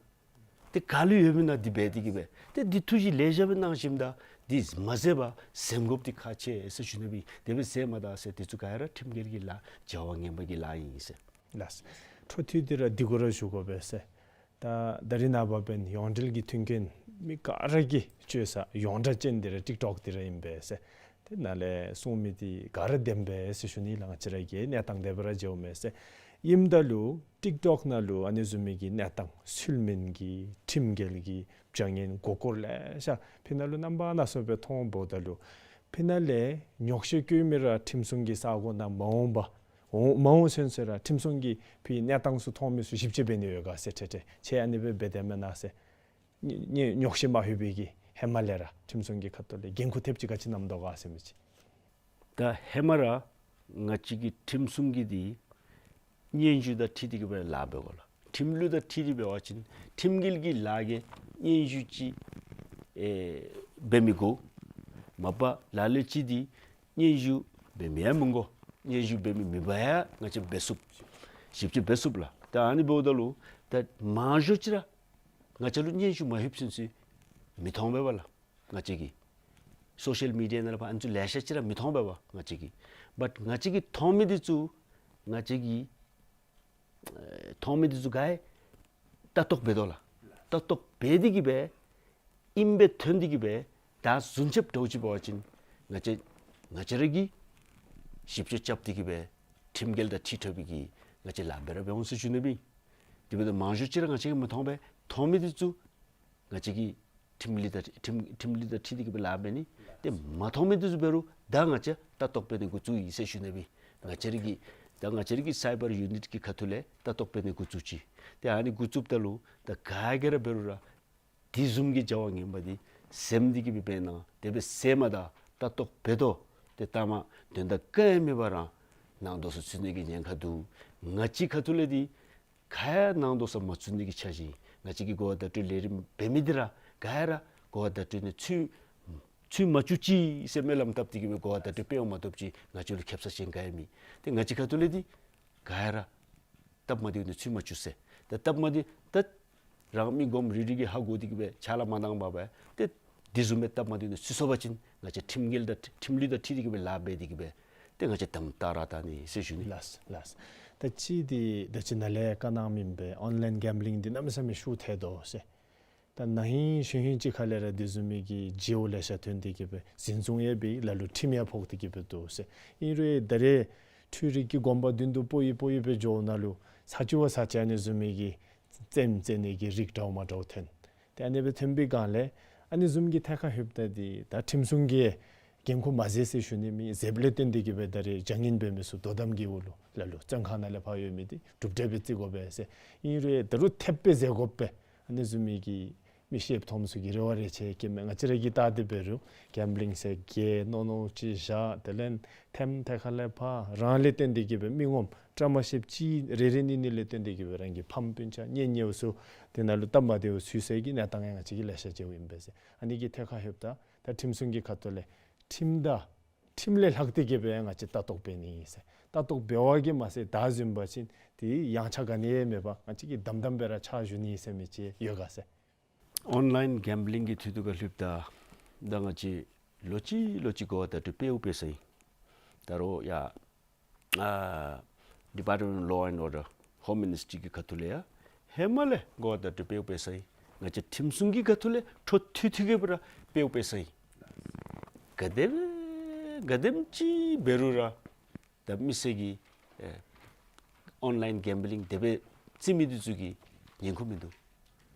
ཏེ་ག་ལུ་ཡོདཔ་ཨིན་ན། འདི་འབད་དེ་གི་སྦེ་ཏེ་འདི་ཐུགས་བཞེད་ལེ་ཤ་སྦེ་གནང་ཞིནམ་ད་འདི་མ་ཟད་པར་གཟེམ་དགོཔ་འདི་ཁག་ཆེ་ཟེར་ཞུ་ནི་སྦེ། དེ་སྦེ་ཟེར་མ་ད་ཟེར། འདི་ཚུ་ག་ར་ཁྲིམས་འགལ་གྱི་ལཱ་བྱ་བ་ངན་པ་གི་ལཱ་ཨིན་ཟེར། ལགས། འཕྲོ་མཐུད་དེ་ར་འདི་གུ་ར་ཞུ་དགོ་པས་ཟེར། ད་ད་རིས་ནངས་པ་འབདན་ཡོངས་འབྲེལ་གྱི་མཐུན་རྐྱེན་མི་ག་ར་གིས་སྤྱོད་ས་ཡོངས་གྲགས་ཅན་འདི་ར་ཊིཀ་ཊོཀ་འདི་ར་ཨིན་པས་ཟེར། དེ་ནང་ལས་གསུང་མི་འདི་ག་ར་བདེན་པས་ཟེར་ཞུ་ནི་ལགས། ང་བཅས་ར་གི་གནས་སྟངས་དེ་སྦེ་ར་མཇལཝ་མས་ཟེར། ཨིནམ་ད་ལུ་ཊིཀ་ཊོཀ་ནང་ལུ་ཨ་ནི་བཟུམ་མའི་གི་གནས་སྟངས་ཚུལ་མིན་གྱི་ཁྲིམས་འགལ་གྱི་བྱ་ངན་མགུ་སྐོར་ལེ་ཤ་ཕི་ནང་ལུ་རྣམ་པ་སྣ་ཚོགས་སྦེ་མཐོངམ་ད་ལུ་ཕི་ནང་ལས་ཉོགས་བཤད་བཀོད་མི་ར་ཁྲིམས་སྲུང་གི་ས་གོ་ནང་མ་འོངམ་པ་འོང་མ་འོང་ཚུན་ཚོད་ར་ཁྲིམས་སྲུང་གིས་ཕི་གནས་སྟངས་ཚུ་མཐོང་མི་ཚུ་ཞིབ་དཔྱད་འབད་ནི་ཡོད་ག་ཟེར་ཐེ་ཐེ། ཁྱེད་ཨ་ནི་སྦེ་འབད་དེས་མེན་ན་ཟེར། ཉེ་ཉེ་ཉོགས་བཤད་མ་ལྷོད་པའི་གི་ཧེ་མ་ལས་ར་ཁྲིམས་སྲུང་གི་ཁ་ཐུག་ལས་འགན་ཁུར་ཐེབས་ཅིག་ག་ཅི་བསྣམས་དོ་ག་ཟེར་མི་ཅིག། ད་ཧེ་མ་ར་ང་བཅས་ཀྱི་ཁྲིམས་སྲུང་གི་འདི་སྙན་ཞུ་དང་འཁྲིལ་ཏེ་གི་སྦེ་ལཱ་འབད་དགོ་ལགས། ཁྲིམས་ལུགས་དང་འཁྲིལ་ཏེ་འབད་བ་ཅིན་ཁྲིམས་འགལ་གྱི་ལཱ་གི་སྙན་ཞུ་ཅིག་ཨེ་འབད་མི་དགོ། མ་པ་ལ་ལུ་ཅིག་འདི་སྙན་ཞུ་འབད་མི་ཡང་མི་དགོ། སྙན་ཞུ་འབད་མི་མེད་པར་ཡང་ང་བཅས་འབད་ཚུགས། ཞིབ་དཔྱད་འབད་ཚུགས་ལགས། ད་ཨ་ནི་འབདཝ་ད་ལུ་ད་མང་ཤོས་ཅིག་ར་ང་བཅས་ལུ་སྙན་ཞུ་མ་ལྷོདཔ་ཚུན་ཚོད་མི་མཐོང་པས་པ་ལགས། ང་བཅས་ཀྱི་སོ་ཤལ་མི་ཌི་ཡ་ནང་ལས་ཕར་ཨ་ནི་ཚུ་ལེ་ཤ་ཅིག་ར་མི་མཐོང་པས་པ་ང་བཅས་ཀྱི། བཊ་ང་བཅས་ཀྱིས་མཐོང་མི་འདི་ཚུ་ང་བཅས་ཀྱིས་ཨེ་མཐོང་མི་འདི་ཚུ་ག་ར་ལྟ་རྟོག་འབད་དོ་ལགས། ལྟ་རྟོག་འབད་དེ་གི་སྦེ་ཨིནམ་སྦེ་ཐོན་ཏེ་གི་སྦེ་ད་བཟུམ་ཅིག་འདྲཝ་ཅིག་འབད་བ་ཅིན་ང་བཅས་ང་བཅས་ར་གིས་ཞིབ་དཔྱད་རྐྱབ་སྟེ་གི་སྦེ་ཁྲིམས་འགལ་དང་འཁྲིལ་འཁྲིལཝ་གི་ང་བཅས་ལཱ་འབད་ར་འབད་འོང་ཟེར་ཞུ་ནི་སྦེ། དེ་འབདཝ་ད་མང་ཤོས་ཅིག་ར་ང་བཅས་ཀྱིས་མི་མཐོང་པས། མཐོང་མི་འདི་ཚུ་ང་བཅས་ཀྱིས་ ཁྲིམས་ལུགས་དང་ཁྲིམས་ཁྲིམས་ལུགས་དང་འཁྲིལ་ཏེ་གི་སྦེ་ལཱ་འབད་ནི། ཏེ་མ་མཐོང་མི་འདི་ཚུ་འབད་རུང་ད་ང་བཅས་ལྟ་རྟོག་འབད་ནི་འགོ་བཙུགས་ཡི་ཟེར་ཞུ་ནི་སྦེ། ང་བཅས་ར་གི་ད་ང་བཅས་ར་གི་སའི་བར་ཡུ་ནིཊ་གི་ཁ་ཐུག་ལས་ལྟ་རྟོག་འབད་ནི་འགོ་བཙུགས་ཅི། ཏེ་ཨ་ནི་འགོ་བཙུགསཔ་ད་ལུ་ད་ག་གིས་ར་འབད་རུང་ར་དེ་བཟུམ་གྱི་བྱ་བ་ངན་པ་འདི་གཟིམས་ཏེ་གི་སྦེ་འབད་ན་དེ་སྦེ་གཟིམས་མ་ད་ལྟ་རྟོག་འབད་དོ། ཏེ་ལྟ་མ་དོན་དག་ག་ཡང་མེད་པར་ར་ནང་དོག་ས་ཚུད་ནི་གི་ཉེན་ཁ་འདུག། ང་བཅས་ཁ་ཐུག་ལས་འདི་ག་ཡང་ནང་དོག་ས་མ་ཚུད་ནི་གི་འཆར་གཞི། ང་བཅས་ཀྱི་གོ་བ་བརྡ་སྤྲོད་ལས་རིམ་འབད་མི་འདི་ར་ག་ཡང་ར་གོ་བ་བརྡ་སྤྲོད་ནང་ཚུད་ཚུད་མ་བཅུག་ཅིག་ཟེར་སྨོན་ལམ་བཏབ་སྟེ་གི་སྦེ་གོ་བ་བརྡ་སྤྲོད་སྤེལ་བ་མ་གཏོགས་ཅིག་ང་བཅས་ལུ་ཁེབ་ས་ཅན་ག་ཡང་མེད། ཏེ་ང་བཅས་ཁ་ཐུག་ལས་འདི་ག་ཡང་ར་སྟབས་མ་བདེཝ་ནང་ཚུད་མ་བཅུག་ཟེར། ད་སྟབས་མ་བདེ་ད་རང་མི་སྒོམ་རིལ་རི་གིས་ཧ་གོ་སྟེ་གི་སྦེ་ཕྱག་ལཱ་མ་གནང་བར་སྦེ་ཏེ་དེ་བཟུམ་སྦེ་སྟབས་མ་བདེཝ་ནང་ཚུད་སོང་པ་ཅིན་ང་བཅས་ཁྲིམས་འགལ་དང་ཁྲིམས་ལུགས་དང་འཁྲིལ་ཏེ་གི་སྦེ་ལཱ་འབད་དེ་གི་སྦེ་ཏེ་ང་བཅས་དམ་དྲག་ར་ད་ནི་ཟེར་ཞུ་ནི། ལགས་ལགས། ད་ཅི་འདི་ད་ཅི་ནཱ་ལས་བཀའ་གནང་མི་སྦེ་ཨོན་ལཱའིན་གེམ་བི་ལིང་འདི་གནམ་མེད་ས་མེད་ཤུགས་ཐལ་དོ་ཟེར། ད་ན་ཧིང་གཞེས་ཧིང་ཅིག་ཁ་ལས་ར་དེ་བཟུམ་མའི་གི་བརྗེ་བོ་ལེ་ཤ་ཐོན་ཏེ་གི་སྦེ་འཛིན་བཟུང་ཡང་འབད་ཡི། ལ་ལུ་ཁྲིམས་ཡང་ཕོག་སྟེ་གི་སྦེ་འདུག་ཟེར། ཨིན་རུང་ད་རེས་འཕྲུལ་རིག་གི་གོམ་པ་མདུན་དུ་སྤོ་ཡི་སྤོ་ཡི་སྦེ་འགྱོཝ་ད་ལུ་ས་ཆུ་བ་ས་ཆ་ཨ་ནི་བཟུམ་མའི་གི་རྩེདམོ་རྩེ་ནི་གི་རིགས་འདྲཝ་མ་འདྲཝ་ཐོན། ཏེ་ཨ་ནི་སྦེ་ཐོན་པའི་སྒང་ལས་ཨ་ནི་བཟུམ་གྱི་ཐད་ཁར་ལྷོདཔ་ད་འདི་ད་ཁྲིམས་སྲུང་གི་འགན་ཁུར་མ་མཛད་ཟེར་ཞུ་ནི་མེད། མཛདཔ་ལས་བརྟེན་ཏེ་གི་སྦེ་ད་རེས་བྱ་ངན་འབད་མི་ཚུ་དོ་དམ་གྱི་འོག་ལུ་ལ་ལུ་བཙོན་ཁང་ནང་ལས་ཕར་ཡོད་མི་འདི་གྲུབ་འབྲས་སྦེ་བརྩི་དགོ་པས་ཟེར། ཨིན་རུང་ད་རུང་ཐེབས་སྦེ་མཛད་དགོ་པས། ཨ་ནི་བཟུམ་མའི་གི་མི་ཤེསཔ་མཐོངམ་ཚུ་གིས་རེ་བ་རེ་ཆེ་བསྐྱེདཔ་མས། ང་བཅས་ར་གིས་བལྟ་སྟེ་འབད་རུང་གེམ་བི་ལིང་ཟེར་གྱི་མནོ་མནོཝ་ཅིག་བཞག། དེ་ལས་ཐེམ་ཐད་ཁ་ལས་ཕར་རང་ལས་བརྟེན་ཏེ་གི་སྦེ་མི་ངོམ་བཀྲ་མ་ཤིསཔ་ཅིག་རེ་རེ་གཉིས་གཉིས་ལས་བརྟེན་ཏེ་གི་སྦེ་རང་གི་ཕམ་སྤུན་ཆ་གཉེན་ཉེཝ་ཚུ་དེ་ནང་ལུ་སྟབས་མ་བདེཝ་ཚུད་སའི་གི་གནས་སྟངས་ཡང་ང་བཅས་ཀྱིས་ལེ་ཤ་མཇལཝ་ཨིན་པས་ཟེར། ཨ་ནི་གི་ཐད་ཁར་ལྷོདཔ་ད་ད་ཁྲིམས་སྲུང་གི་ཁ་ཐུག་ལས་ཁྲིམས་དང་ཁྲིམས་ལས་ལྷག་སྟེ་གི་སྦེ་ང་བཅས་ལྟ་རྟོག་འབད་ནི་ཨིན་ཟེར། ལྟ་རྟོག་འབད་བ་གིས་མ་ཚད་བདའ་ཟུན་པ་ཅིན་དེ་ཡང་ཆ་ག་ནི་ཡང་མེད་པར་ང་བཅས་ཀྱིས་དམ་དམ་སྦེ་ར་ཕྱག་ཞུ་ནི་ཨིན་ཟེར་མི་ཅིག་ཡོད་ག་ཟེར། ཨོན་ལཱའིན་གེམ་བི་ལིང་གི་འཐུས་ཐུག་ཁར་ལྷོདཔ་ད་ད་ང་བཅས་ལོ་གཅིག་ལོ་གཅིག་གོ་བ་བརྡ་སྤྲོད་སྤེལཝ་སྤེལ་ས་ཨིན། ད་རུང་ཡ་ཨ་Department of Law and Order, Home Ministry གི་ཁ་ཐུག་ལས་ཡང་ཧེ་མ་ལས་གོ་བ་བརྡ་སྤྲོད་སྤེལཝ་སྤེལ་ས་ཨིན། ང་བཅས་ཁྲིམས་སྲུང་གི་ཁ་ཐུག་ལས་འཕྲོ་མཐུད་མཐུད་དེ་གི་སྦེ་ར་སྤེལཝ་སྤེལ་ས་ཨིན། ག་དེམ་ག་དེམ་ཅིག་འབད་རུང་ར་ད་མི་སེར་གྱིས་ཨེ་ཨོན་ལཱའིན་གེམ་བི་ལིང་དེ་སྦེ་རྩེད་མི་འདི་ཚུ་གིས་ཉན་ཁུངས་མིན་འདུག།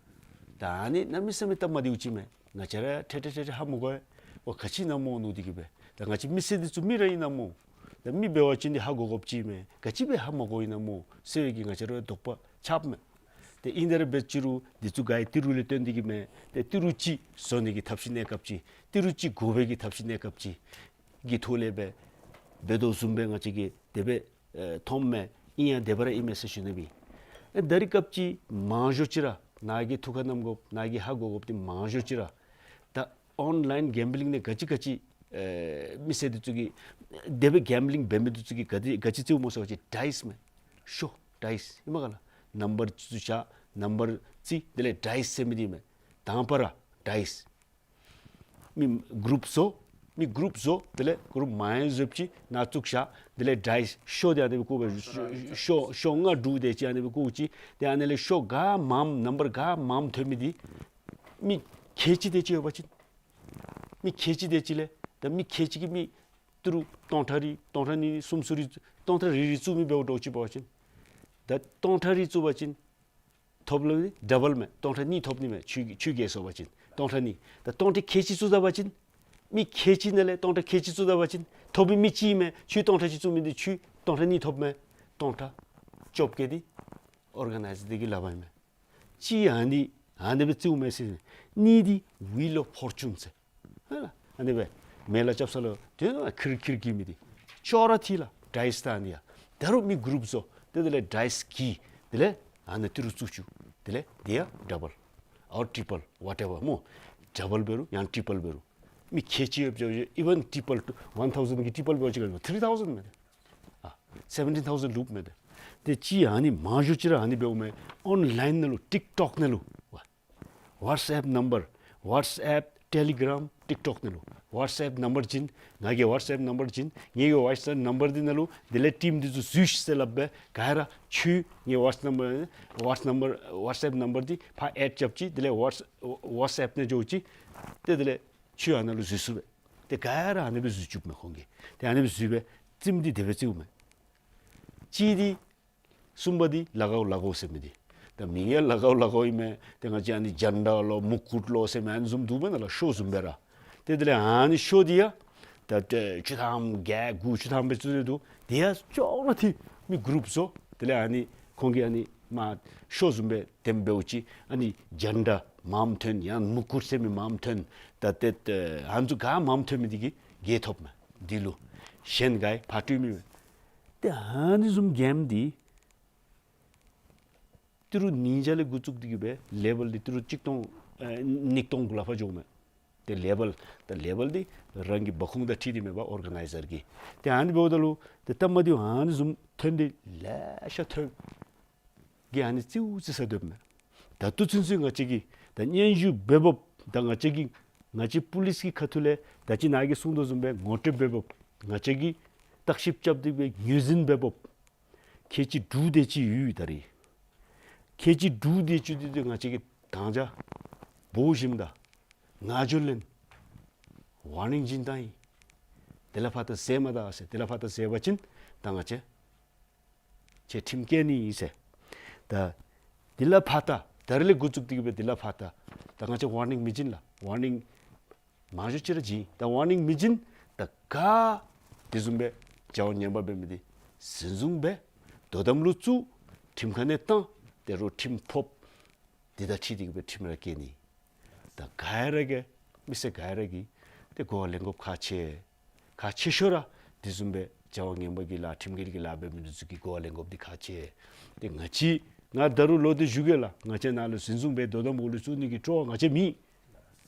ད་ཨ་ནི་གནམ་མེད་ས་མེད་སྟབས་མ་བདེཝ་ཅིག་མས། ང་བཅས་ར་ཏེ་ཏེ་ཏེ་ཏེ་ཧ་མ་གོ་བས། འོ་ག་ཅི་ཨིན་ན་སྨོ་མནོ་སྟེ་གི་སྦེ། ད་ང་བཅས་མི་སེར་འདི་ཚུ་མི་ར་ཨིན་ན་སྨོ། ད་མི་འབད་བ་ཅིན་འདི་ཧ་གོ་དགོཔ་ཅིག་མས། ག་ཅི་སྦེ་ཧ་མ་གོཝ་ཨིན་ན་སྨོ་ཟེར་བའི་གི་ང་བཅས་ར་དོགས་པ་ཆགསཔ་མས། ཏེ་ཨིན་ཏེ་ར་འབད་ཅི་རུང་འདི་ཚུ་ག་ར་ཏི་རུ་ལས་བརྟེན་ཏེ་གི་མས། ཏེ་ཏི་རུ་ཅིག་བཟོ་ནི་གི་ཐབས་ཤེས་གནས་སྐབས་ཅིག། ཏི་རུ་ཅིག་དགོ་པའི་གི་ཐབས་ཤེས་གནས་སྐབས་ཅིག་གི་ཐོག་ལས་སྦེ་འབད་དོ་བཟུམ་སྦེ་ང་བཅས་ཀྱིས་དེ་སྦེ་ཨེ་མཐོངམ་མས། ཨིན་ཡང་དེ་སྦེ་ར་ཨིན་མས་ཟེར་ཞུ་ནི་སྦེ། ཨེ་ད་རིས་སྐབས་ཅིག་མང་ཤོས་ཅིག་ར་ནཱ་གིས་ཐུགས་ཁར་བསྣམ་དགོཔ་ནཱ་གིས་ཧ་གོ་དགོཔ་འདི་མང་ཤོས་ཅིག་ར་ད་ཨོན་ལཱའིན་གེམ་བི་ལིང་ནང་ག་ཅི་ག་ཅི་ཨེ་མི་སེར་འདི་ཚུ་གིས་དེ་སྦེ་གེམ་བི་ལིང་འབད་མི་འདི་ཚུ་གིས་ག་དེ་ག་ཅི་རྩེདཔ་སྨོ་ཟེར་བ་ཅིན་ཌའིསི་མས། ཤོ་ཌའིསི་ཨིན་མས་ག་ལགས། ནམ་བར་ཚུ་བཞག། ནམ་བར་རྩེད། དེ་ལས་ཌའིསི་ཟེར་མི་འདི་མས། དང་པ་ར་ཌའིསི། མི་གུ་རུཔ་བཟོ། མི་གུ་རུཔ་བཟོ། དེ་ལས་གུ་རུཔ་མང་བཟོ་ཅིག་ནང་བཙུགས་བཞག། དེ་ལས་ཌའིསི་ཤོ་འདི་ཨ་ནི་སྦེ་བཀོ་སྦེ་ཤོ་ཤོ་ལྔ་དྲུག་དེ་ཅིག་ཨ་ནི་སྦེ་བཀོ་ཅི། ཏེ་ཨ་ནི་ལས་ཤོ་ག་མངམ་ནམ་བར་ག་མངམ་ཐོན་མི་འདི་མི་ཁལ་གཅིག་དེ་ཅིག་ཡོད་པ་ཅིན་མི་ཁལ་གཅིག་དེ་ཅིག་ལས་ད་མི་ཁལ་གཅིག་གིས་མི་ཏི་རུ་སྟོང་ཕྲག་རེ་སྟོང་ཕྲག་གཉིས་གསུམ་ཚུ་རེ་སྟོང་ཕྲག་རེ་རེ་བཙུགས་མི་འབདཝ་འདྲཝ་ཅིག་འབད་བ་ཅིན་ད་སྟོང་ཕྲག་རེ་བཙུགས་པ་ཅིན་ཐོབ་ལུ་ཌ་བཱལ་མས། སྟོང་ཕྲག་གཉིས་ཐོབ་ནི་མས། ཁྱོད་ཁྱོད་རྒྱལ་སོང་པ་ཅིན་སྟོང་ཕྲག་གཉིས། ད་སྟོང་ཕྲག་ཁལ་གཅིག་བཙུགས་ད་པ་ཅིན་མི་ཁལ་གཅིག་ནང་ལས་སྟོང་ཕྲག་ཁལ་གཅིག་བཙུགས་ད་པ་ཅིན་ཐོབ་མི་མི་གཅིག་མས། ཁྱོད་སྟོང་ཕྲག་གཅིག་བཙུགས་མི་འདི་ཁྱོད་སྟོང་ཕྲག་གཉིས་ཐོབ་མས། སྟོང་ཕྲག་བཅོ་བརྒྱད་འདི་ཨོར་ག་ནའིཛ་འདི་གིས་ལག་པར་ཨིན་མས། གཅིག་ཨ་ནི་ཨ་ནི་སྦེ་བཙུགས་མས་ཟེར། གཉིས་འདི་ཝིལ་ཨོཕ་ཕོར་ཅུན་ཟེར། ཧ་ལ། ཨ་ནི་སྦེ་མེ་ལ་རྐྱབ་ས་ལུ་དེ་ནང་ཁིར་ཁིར་གྱི་མི་འདི་ཅོག་ར་འཐད་ལགས། ཌའིསི་ད་ཨ་ནི་ཡ། ད་རུང་མི་གུ་རུཔ་བཟོ། ཏེ་དེ་ལས་ཌའིསི་གི་དེ་ལས་ཨ་ནི་ཏི་རུ་བཙུགས་བཅུག། དེ་ལས་དེ་ཡང་ཌ་བཱལ་ཨོར་ཊི་པཱལ་ཝ་ཊེ་ཝར་སྨོ། ཌ་བཱལ་འབད་རུང་ཡང་ཊི་པཱལ་འབད་རུང་མི་ཁལ་གཅིག་ཡོདཔ་ཅིག་ཨི་ཝན་ཊི་པཱལ་ཊུ་ཝན་ཐའུ་ཟེན་གྱི་ཊི་པཱལ་འབད་བ་ཅིན་ཐི་རི་ཐའུ་ཟེན་མས། ཨ་སེ་བེན་ཊིན་ཐའུ་ཟེན་ལུསཔ་མས། ཏེ་གཅིག་ཨ་ནི་མང་ཤོས་ཅིག་ར་ཨ་ནི་འབདཝ་མས། ཨོན་ལཱའིན་ནང་ལུ་ཊིཀ་ཊོཀ་ནང་ལུ་ཝ་ཝཊསི་ཨེཔ་ནམ་བར་ཝཊསི་ཨེཔ་ཊེ་ལི་གྲམ་ཊིཀ་ཊོཀ་ནང་ལུ་ཝཊསི་ཨེཔ་ནམ་བར་བྱིན། ང་གི་ཝཊསི་ཨེཔ་ནམ་བར་བྱིན། ངེ་གི་ཝཊསི་ཨེཔ་ནམ་བར་འདི་ནང་ལུ་དེ་ལས་ཊིམ་འདི་ཚུ་འཛུལ་ཤིག་ཟེར་སླབ་སྦེ་ག་ར་ཁྱོད་ངེ་ཝཊསི་ནམ་བར་ཝཊསི་ནམ་བར་ཝཊསི་ཨེཔ་ནམ་བར་འདི་ཕར་ཨེཌ་རྐྱབ་ཅི། དེ་ལས་ཝཊསི་ཝཊསི་ཨེཔ་ནང་འགྱོ་ཅི། ཏེ་དེ་ལས་ཁྱོད་ཨ་ནཱ་ལུ་འཛུལ་ཚུགས་པས། ཏེ་ག་ར་ཨ་ནི་སྦེ་འཛུལ་བཅུགཔ་མས་ཁོང་གིས། ཏེ་ཨ་ནི་སྦེ་འཛུལ་སྦེ་རྩེདམོ་འདི་དེ་སྦེ་རྩེདཔ་མས། གཅིག་འདི་གསུམ་པ་འདི་ལ་གའུ་ལ་གའུ་ཟེར་མི་འདི། ད་མིང་ཡང་ལ་ཁའོ་ལ་ཁའོ་ཨིན་མས། ཏེ་ང་བཅས་ཨ་ནི་ཇན་ཌ་ལོ་མུ་ཀུཊ་ལོ་ཟེར་མི་ཨ་ནི་བཟུམ་འདུག་མེན་ན་ལགས། ཤོ་བཟུམ་སྦེ་ར། ཏེ་དེ་ལས་ཨ་ནི་ཤོ་འདི་ཡང་ད་ཏེ་བཅུ་ཐམ་བརྒྱད་དགུ་བཅུ་ཐམ་སྦེ་བཙུགས་ཏེ་འདུག། དེ་ཡང་ཅོག་ར་འཐད། མི་གུ་རུབ་བཟོ། དེ་ལས་ཨ་ནི་ཁོང་གིས་ཨ་ནི་མ་ཤོ་བཟུམ་སྦེ་དེམ་འབདཝ་ཅིག་ཨ་ནི་ཇན་ཌ་མངམ་ཐོན་ཡང་མུ་ཀུཊ་ཟེར་མི་མངམ་ཐོན། ད་ཏེ་ཏེ་ཨ་ནི་ཚུ་ག་མངམ་ཐོན་མི་འདི་གིས་དགེ་ཐོབ་མས། འདི་ལུ་གཞན་ག་ཡང་ཕར་སྤྲོད་མི་མེད། ཏེ་ཨ་ནི་བཟུམ་གེམ་འདི་ཏི་རུ་ཉིས་བརྒྱ་ལས་འགོ་བཙུགས་ཏེ་གི་སྦེ་ལེ་བཱལ་འདི་ཏི་རུ་གཅིག་སྟོང་ཨེ་ཉིས་སྟོང་གུ་ལས་ཕར་འགྱོཝ་མས། ཏེ་ལེ་བཱལ་ད་ལེ་བཱལ་འདི་རང་གི་འབབ་ཁུངས་དང་འཁྲིལ་ཏེ་མེད་པར་ཨོར་ག་ནའི་ཛར་གི། ཏེ་ཨ་ནི་འབདཝ་ད་ལུ་ཏེ་སྟབས་མ་བདེཝ་ཨ་ནི་བཟུམ་ཐོན་ཏེ་ལེ་ཤ་ཐོན། གི་ཨ་ནི་རྩེཝ་རྩེ་ས་སྡོདཔ་མས། ད་ལྟོ་ཚུན་ཚོད་ང་བཅས་ཀྱིས་ད་སྙན་ཞུ་འབད་འབདཝ་ད་ང་བཅས་ཀྱིས་ང་བཅས་པུ་ལིསི་གི་ཁ་ཐུག་ལས་ད་ཅི་ནཱ་གིས་གསུངས་དོ་བཟུམ་སྦེ་ངོ་སྤྲོད་འབད་འབདཝ་ང་བཅས་ཀྱིས་བརྟག་ཞིབ་རྐྱབ་སྟེ་སྦེ་ངོས་འཛིན་འབད་འབདཝ་ཁལ་གཅིག་དྲུག་དེ་ཅིག་ཡོད་ད་རེས། ཁལ་གཅིག་དྲུག་དེ་ཅིག་འདི་ཏེ་ང་བཅས་ཀྱིས་དང་ཅ་འབོ་ཞིནམ་ད་ངག་བརྗོད་ལེན། ཝར་ནིང་བྱིན་བཏང་ཡི། དེ་ལས་ཕར་ད་ཟེར་མ་ད་ཟེར། དེ་ལས་ཕར་ད་ཟེར་བ་ཅིན་ད་ང་བཅས་ཁྱོད་ཁྲིམས་བཀལ་ནི་ཨིན་ཟེར། ད་དེ་ལས་ཕར་ད་ད་རེས་ལས་འགོ་བཙུགས་ཏེ་གི་སྦེ་དེ་ལས་ཕར་ད་ད་ང་བཅས་ཝར་ནིང་མི་བྱིན་ལགས། ཝར་ནིང་མང་ཤོས་ཅིག་ར་བྱིན། ད་ཝར་ནིང་མི་བྱིན། ད་ག་དེ་བཟུམ་སྦེ་བྱ་བ་ངན་པ་འབད་མི་འདི་ཟིན་བཟུང་འབད། དོ་དམ་ལུ་བཙུགས། ཁྲིམས་ཁང་ནང་བཏང་། དེ་རུ་ཁྲིམས་ཕོགཔ་འདི་དང་འཁྲིལ་ཏེ་གི་སྦེ་ཁྲིམས་ར་བཀལ་ནི། ད་ག་ར་གིས་མི་སེར་ག་ར་གིས་ཏེ་གོ་བ་ལེན་དགོཔ་ཁག་ཆེ། ཁག་ཆེ་ཤོས་ར་དེ་བཟུམ་སྦེ་བྱ་བ་ངན་པ་གི་ལཱ་ཁྲིམས་འགལ་གྱི་ལཱ་འབད་མི་འདི་ཚུ་གིས་གོ་བ་ལེན་དགོཔ་འདི་ཁག་ཆེ། ཏེ་ང་བཅས་ང་ད་རུང་ལོག་སྟེ་ཞུ་གེ་ལགས། ང་བཅས་ནཱ་ལུ་ཟིན་བཟུང་འབད་དོ་དམ་འོག་ལུ་བཙུགས་ནི་གི་སྤྲོ་བ་ང་བཅས་མེད།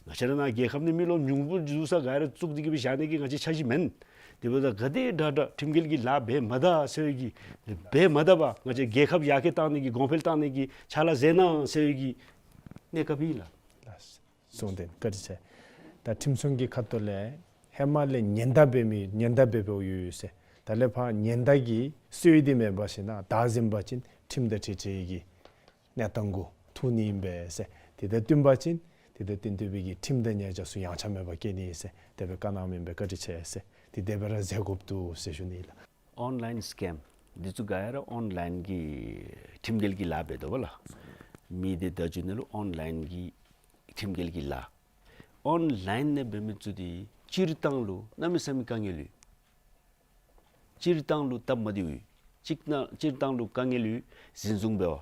ང་བཅས་ར་ནཱ་རྒྱལ་ཁབ་ནང་མི་ལོ་ཉུང་པོ་འཛུལ་ས་ག་ར་བཙུགས་ཏེ་གི་སྦེ་བཞག་ནི་གི་ང་བཅས་འཆར་གཞི་མེན། དེ་འབདཝ་ད་ག་དེ་དྲག་དྲག་ཁྲིམས་འགལ་གྱི་ལཱ་འབད་མ་ད་ཟེར་བའི་གི་འབད་མ་ད་པར་ང་བཅས་རྒྱལ་ཁབ་ཡར་རྒྱས་བཏང་ནི་གི་གོང་འཕེལ་བཏང་ནི་གི་ཕྱག་ལཱ་མཛད་གནང་ཟེར་བའི་གི་གནས་སྐབས་ཨིན་ལགས། གསུངས་ཏེ་བཀའ་དྲིན་ཆེ། ད་ཁྲིམས་སྲུང་གི་ཁ་ཐུག་ལས་ཧེ་མ་ལས་ཉེན་བརྡ་འབད་མི་ཉེན་བརྡ་འབད་འབདཝ་ཡོད་ཡོད་ཟེར། ད་ལས་ཕར་ཉེན་བརྡ་གི་སྲོལ་འདི་མེད་པར་ཞིན་ན་བདའ་ཟུན་པ་ཅིན་ཁྲིམས་དང་འཁྲིལ་འཁྲིལ་གྱི་གནས་སྟངས་གུ་ཐུག་ནི་ཨིན་པས་ཟེར། དེ་དང་བསྟུན་པ་ཅིན་དེ་དང་བསྟུན་ཏེ་སྦེ་གི་ཁྲིམས་དང་ཉེས་བྱ་ཚུ་ཡངས་ཆག་མེད་པར་བཀལ་ནི་ཨིན་ཟེར་དེ་སྦེ་བཀའ་གནང་མི་ཨིན་པས། བཀའ་དྲིན་ཆེ་ཟེར། དེ་དེ་སྦེ་ར་མཛད་དགོཔ་འདུག་ཟེར་ཞུ་ནི་ལགས། ཨོན་ལཱའིན་སི་ཀེམ་འདི་ཚུ་ག་ར་ཨོན་ལཱའིན་གྱི་ཁྲིམས་འགལ་གྱི་ལཱ་འབད་དོ་བ་ལགས། མི་སྡེ་བརྡ་བརྒྱུད་ནང་ལུ་ཨོན་ལཱའིན་གྱི་ཁྲིམས་འགལ་གྱི་ལཱ་ཨོན་ལཱའིན་ནང་འབད་མི་ཚུ་འདི་སྤྱིར་བཏང་ལུ་གནམ་མེད་ས་མེད་དཀའ་ངལ་ཡོད། སྤྱིར་བཏང་ལུ་སྟབས་མ་བདེཝ་ཡོད། སྤྱིར་བཏང་སྤྱིར་བཏང་ལུ་དཀའ་ངལ་ཡོད། ཟིན་བཟུང་འབད་བ་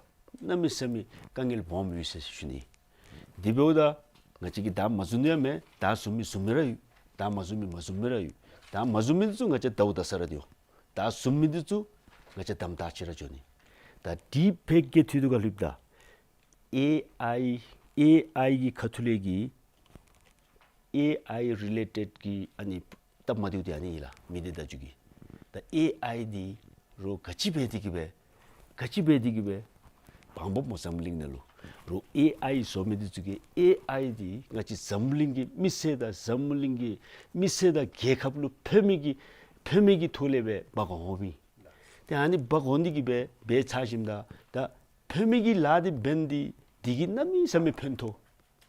གནམ་མེད་ས་མེད་དཀའ་ངལ་སྦོམ་ཡོད་ཟེར་ཞུ་ནི། དེ་འབདཝ་ད་ང་བཅས་ཀྱིས་བདའ་མ་ཟུན་ནི་ཡང་མེད། བདའ་ཟུན་མི་ཟུན་མི་ར་ཡོད། བདའ་མ་ཟུན་མི་མ་ཟུན་མི་ར་ཡོད། བདའ་མ་ཟུན་མི་འདི་ཚུ་ང་བཅས་བདའཝ་བདའ་ས་ར་སྡོད། བདའ་ཟུན་མི་འདི་ཚུ་ང་བཅས་དམ་དྲག་ཅིག་ར་འགྱོ་ནི། ད་དེ་ཕར་གི་དུས་དུ་ག་ལྷོདཔ་ད་ཨེ་ཨའི་ཨེ་ཨའི་གི་ཁ་ཐུག་ལས་ཀྱི་ཨེ་ཨའི་རི་ལེ་ཊེཌ་གི་ཨ་ནི་སྟབས་མ་བདེཝ་འདི་ཨ་ནི་ཨིན་ལགས། མི་སྡེ་བརྡ་བརྒྱུད་ཀྱི། ད་ཨེ་ཨའི་འདི་རོགས་ག་ཅི་འབད་དེ་གི་སྦེ་ག་ཅི་འབད་དེ་གི་སྦེ་བང་འབབ་སྨོ་འཛམ་གླིང་ནང་ལུ། རོགས་ཨེ་ཨའི་བཟོ་མི་འདི་ཚུ་གིས་ཨེ་ཨའི་འདི་ང་བཅས་འཛམ་གླིང་གི་མི་སེར་དང་འཛམ་གླིང་གི་མི་སེར་དང་རྒྱལ་ཁབ་ལུ་ཕན་མི་གི་ཕན་མི་གི་ཐོག་ལས་སྦེ་འབག་འོང་མི། ཏེ་ཨ་ནི་འབག་འོང་སྟེ་གི་སྦེ་འབད་ཚར་ཞིནམ་ད་ད་ཕན་མི་གི་ལཱ་འདི་འབད་ནི་འདི་འདི་གིས་གནམ་མེད་ས་མེད་ཕན་ཐོགས།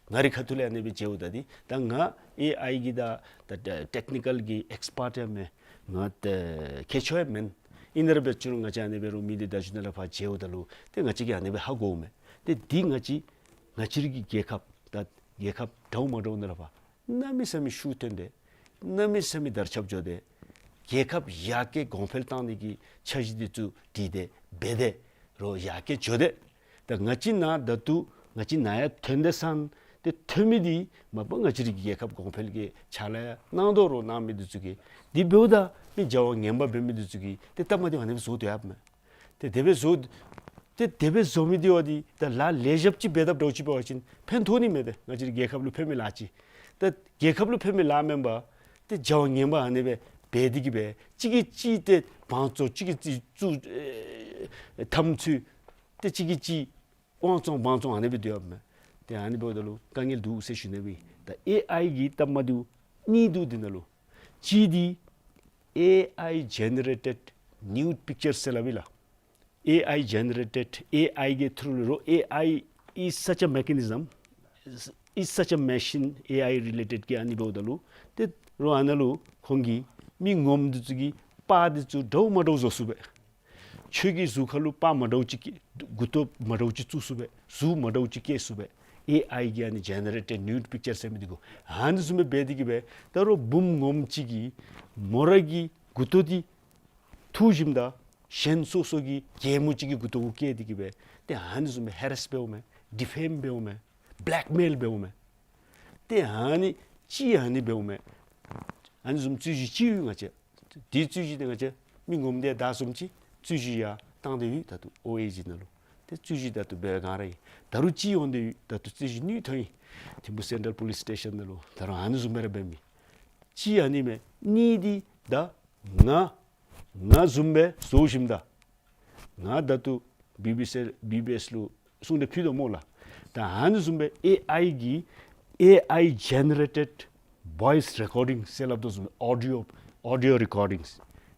ང་རའི་ཁ་ཐུག་ལས་ཨ་ནི་སྦེ་མཇལཝ་ད་འདི་ད་ང་ཨེ་ཨའི་གི་ད་ད་ད་ཊེཀ་ནི་ཀཱལ་གྱི་ཨེགསི་པརཊ་ཡང་མེན། ང་ད་མཁས་མཆོག་ཡང་མེན། ཨིན་རུང་འབད་ཅི་རུང་ང་བཅས་ཨ་ནི་སྦེ་རོགས་མི་སྡེ་བརྡ་བརྒྱུད་ནང་ལས་ཕར་མཇལཝ་ད་ལུ་ཏེ་ང་བཅས་ཀྱིས་ཨ་ནི་སྦེ་ཧ་གོཝ་མས། ཏེ་འདི་ང་བཅས་ང་བཅས་རའི་གི་རྒྱལ་ཁབ་ད་རྒྱལ་ཁབ་འདྲཝ་མ་འདྲཝ་ནང་ལས་ཕར་གནམ་མེད་ས་མེད་ཤུགས་བཏོན་ཏེ་གནམ་མེད་ས་མེད་དར་ཁྱབ་འགྱོ་སྟེ་རྒྱལ་ཁབ་ཡར་རྒྱས་གོང་འཕེལ་བཏང་ནི་གི་འཆར་གཞི་འདི་ཚུ་བྲིས་ཏེ་འབད་དེ་རོགས་ཡར་རྒྱས་འགྱོ་སྟེ། ད་ང་བཅས་ནཱ་ད་ལྟོ་ང་བཅས་ནཱ་ཡར་ཐོན་ཏེ་སོང་སྟེ་ཐོན་མི་འདི་མ་པ་ང་བཅས་རའི་རྒྱལ་ཁབ་གོང་འཕེལ་གྱི་ཕྱག་ལཱ་ཡང་གནང་དོ་རོགས་གནང་མི་འདི་ཚུ་གིས། དེ་འབདཝ་ད་མི་བྱ་བ་ངན་པ་འབད་མི་འདི་ཚུ་གིས་ཏེ་སྟབས་མ་བདེཝ་ཨ་ནི་སྦེ་བཟོ་སྡོད་ཡོདཔ་མས། ཏེ་དེ་སྦེ་བཟོ་ཏེ་དེ་སྦེ་བཟོ་མི་འདི་བ་འདི་ད་ལཱ་ལེགས་ཤོམ་ཅིག་འབད་དཔ་འདྲཝ་ཅིག་འབད་བ་ཅིན་ཕན་ཐོགས་ནི་མས། ཏེ་ང་བཅས་རའི་རྒྱལ་ཁབ་ལུ་ཕན་མི་ལཱ་ཅིག། ད་རྒྱལ་ཁབ་ལུ་ཕན་མི་ལཱ་མེན་པར་ཏེ་བྱ་བ་ངན་པ་ཨ་ནི་སྦེ་འབད་དེ་གི་སྦེ་གཅིག་གིས་གཅིག་ཏེ་བང་བཙོག་གཅིག་གིས་གཅིག་བཙུགས་ཨེ་འཐབ་རྩོད་ཏེ་གཅིག་གིས་གཅིག་དབང་བཙོང་བང་བཙོང་ཨ་ནི་སྦེ་སྡོད་ཡོདཔ་མས། ཏེ་ཨ་ནི་འབདཝ་ད་ལུ་དཀའ་ངལ་འདུག་ཟེར་ཞུ་ནི་སྦེ། ད་ཨེ་ཨའི་གི་སྟབས་མ་བདེཝ་གཉིས་འདུག་འདི་ནང་ལུ། གཅིག་འདི་ཨེ་ཨའི་ཇེ་ནེ་རེ་ཊེཌ་ནིའུཌ་པིཀ་ཅར་ཟེར་སླབ་ཨིན་ལགས། ཨེ་ཨའི་ཇེ་ནེ་རེ་ཊེཌ་ཨེ་ཨའི་གི་ཐུརུ་ལུ་རོགས། ཨེ་ཨའི་is such a mechanism, is such a machine, ཨེ་ཨའི་རི་ལེ་ཊེཌ་གི་ཨ་ནི་འབདཝ་ད་ལུ་ཏེ་རོགས་ཨ་ནཱ་ལུ་ཁོང་གིས་མི་ངོམ་འདི་ཚུ་གི་པར་འདི་ཚུ་འདྲཝ་མ་འདྲཝ་བཟོ་ཚུགས་པས། ཁྱོད་ཀྱི་གཟུགས་ཁར་ལུ་པར་མ་འདྲཝ་ཅིག་མགུ་ཏོ་མ་འདྲཝ་ཅིག་བཙུགས་ཚུགསཔ་སྦེ་གཟུགས་མ་འདྲཝ་ཅིག་བཀལ་ཚུགསཔ་སྦེ་ཨེ་ཨའི་གིས་ཨ་ནི་ཇེ་ནེ་རེ་ཊེཌ་ནིའུཌ་པིཀ་ཅར་ཟེར་མི་འདི་གུ་ཨ་ནི་བཟུམ་སྦེ་འབད་དེ་གིས་སྦེ་ད་རུང་བུམོ་ངོམ་ཅིག་གིས་མོ་ར་གི་མགུ་ཏོ་འདི་འཐུ་ཞིནམ་ད་གཞན་སོ་སོ་གི་རྒྱལ་མོ་ཅིག་གི་མགུ་ཏོ་གུ་བཀལ་ཏེ་གིས་སྦེ་ཏེ་ཨ་ནི་བཟུམ་སྦེ་ཧེ་རེསི་འབདཝ་མས། ཌི་ཕེམ་འབདཝ་མས། བེ་ལེཀ་མེལ་འབདཝ་མས། ཏེ་ཨ་ནི་ཅིག་ཨ་ནི་འབདཝ་མས། ཨ་ནི་བཟུམ་རྩོད་གཞི་ཅིག་ཡོད། ང་བཅས་དེ་རྩོད་གཞི་འདི་ང་བཅས་མི་ངོམ་དེ་དང་བཟུམ་ཅིག་རྩོད་གཞི་ཡང་བཏང་སྟེ་ཡོད། ད་ལྟོ་ཨོ་ཨེ་ཇི་ནང་ལུ་ཏེ་རྩོད་གཞི་ད་ལྟོ་འབད་བའི་སྒང་ར་ཨིན། ད་རུང་ཅིག་འོང་སྟེ་ཡོད། ད་ལྟོ་རྩོད་གཞི་ནུས་ཐོན་ཡི། ཐིམ་ཕུ་སེན་ཊྲལ་པོ་ལིསི་སི་ཊེ་ཤཱན་ནང་ལུ་ད་རུང་ཨ་ནི་བཟུམ་སྦེ་ར་འབད་མི་ཅིག་ཨ་ནི་མས། ཨ་ནི་འདི་ད་ང་ང་བཟུམ་སྦེ་བཟོ་ཞིནམ་ད་ང་ད་ལྟོ་བི་བི་སི་བི་བི་ཨེསི་ལུ་གསུང་སྟེ་ཕུལ་དོ་སྨོ་ལགས། ད་ཨ་ནི་བཟུམ་སྦེ་ཨེ་ཨའི་གིས་ཨེ་ཨའི་ཇེ་ནེ་རེ་ཊེཌ་བོའིསི་རེ་ཀོར་ཌིང་ཟེར་སླབ་དོ་བཟུམ་སྦེ་ཨོ་ཌི་ཡོ་ཨོ་ཌི་ཡོ་རེ་ཀོར་ཌིང་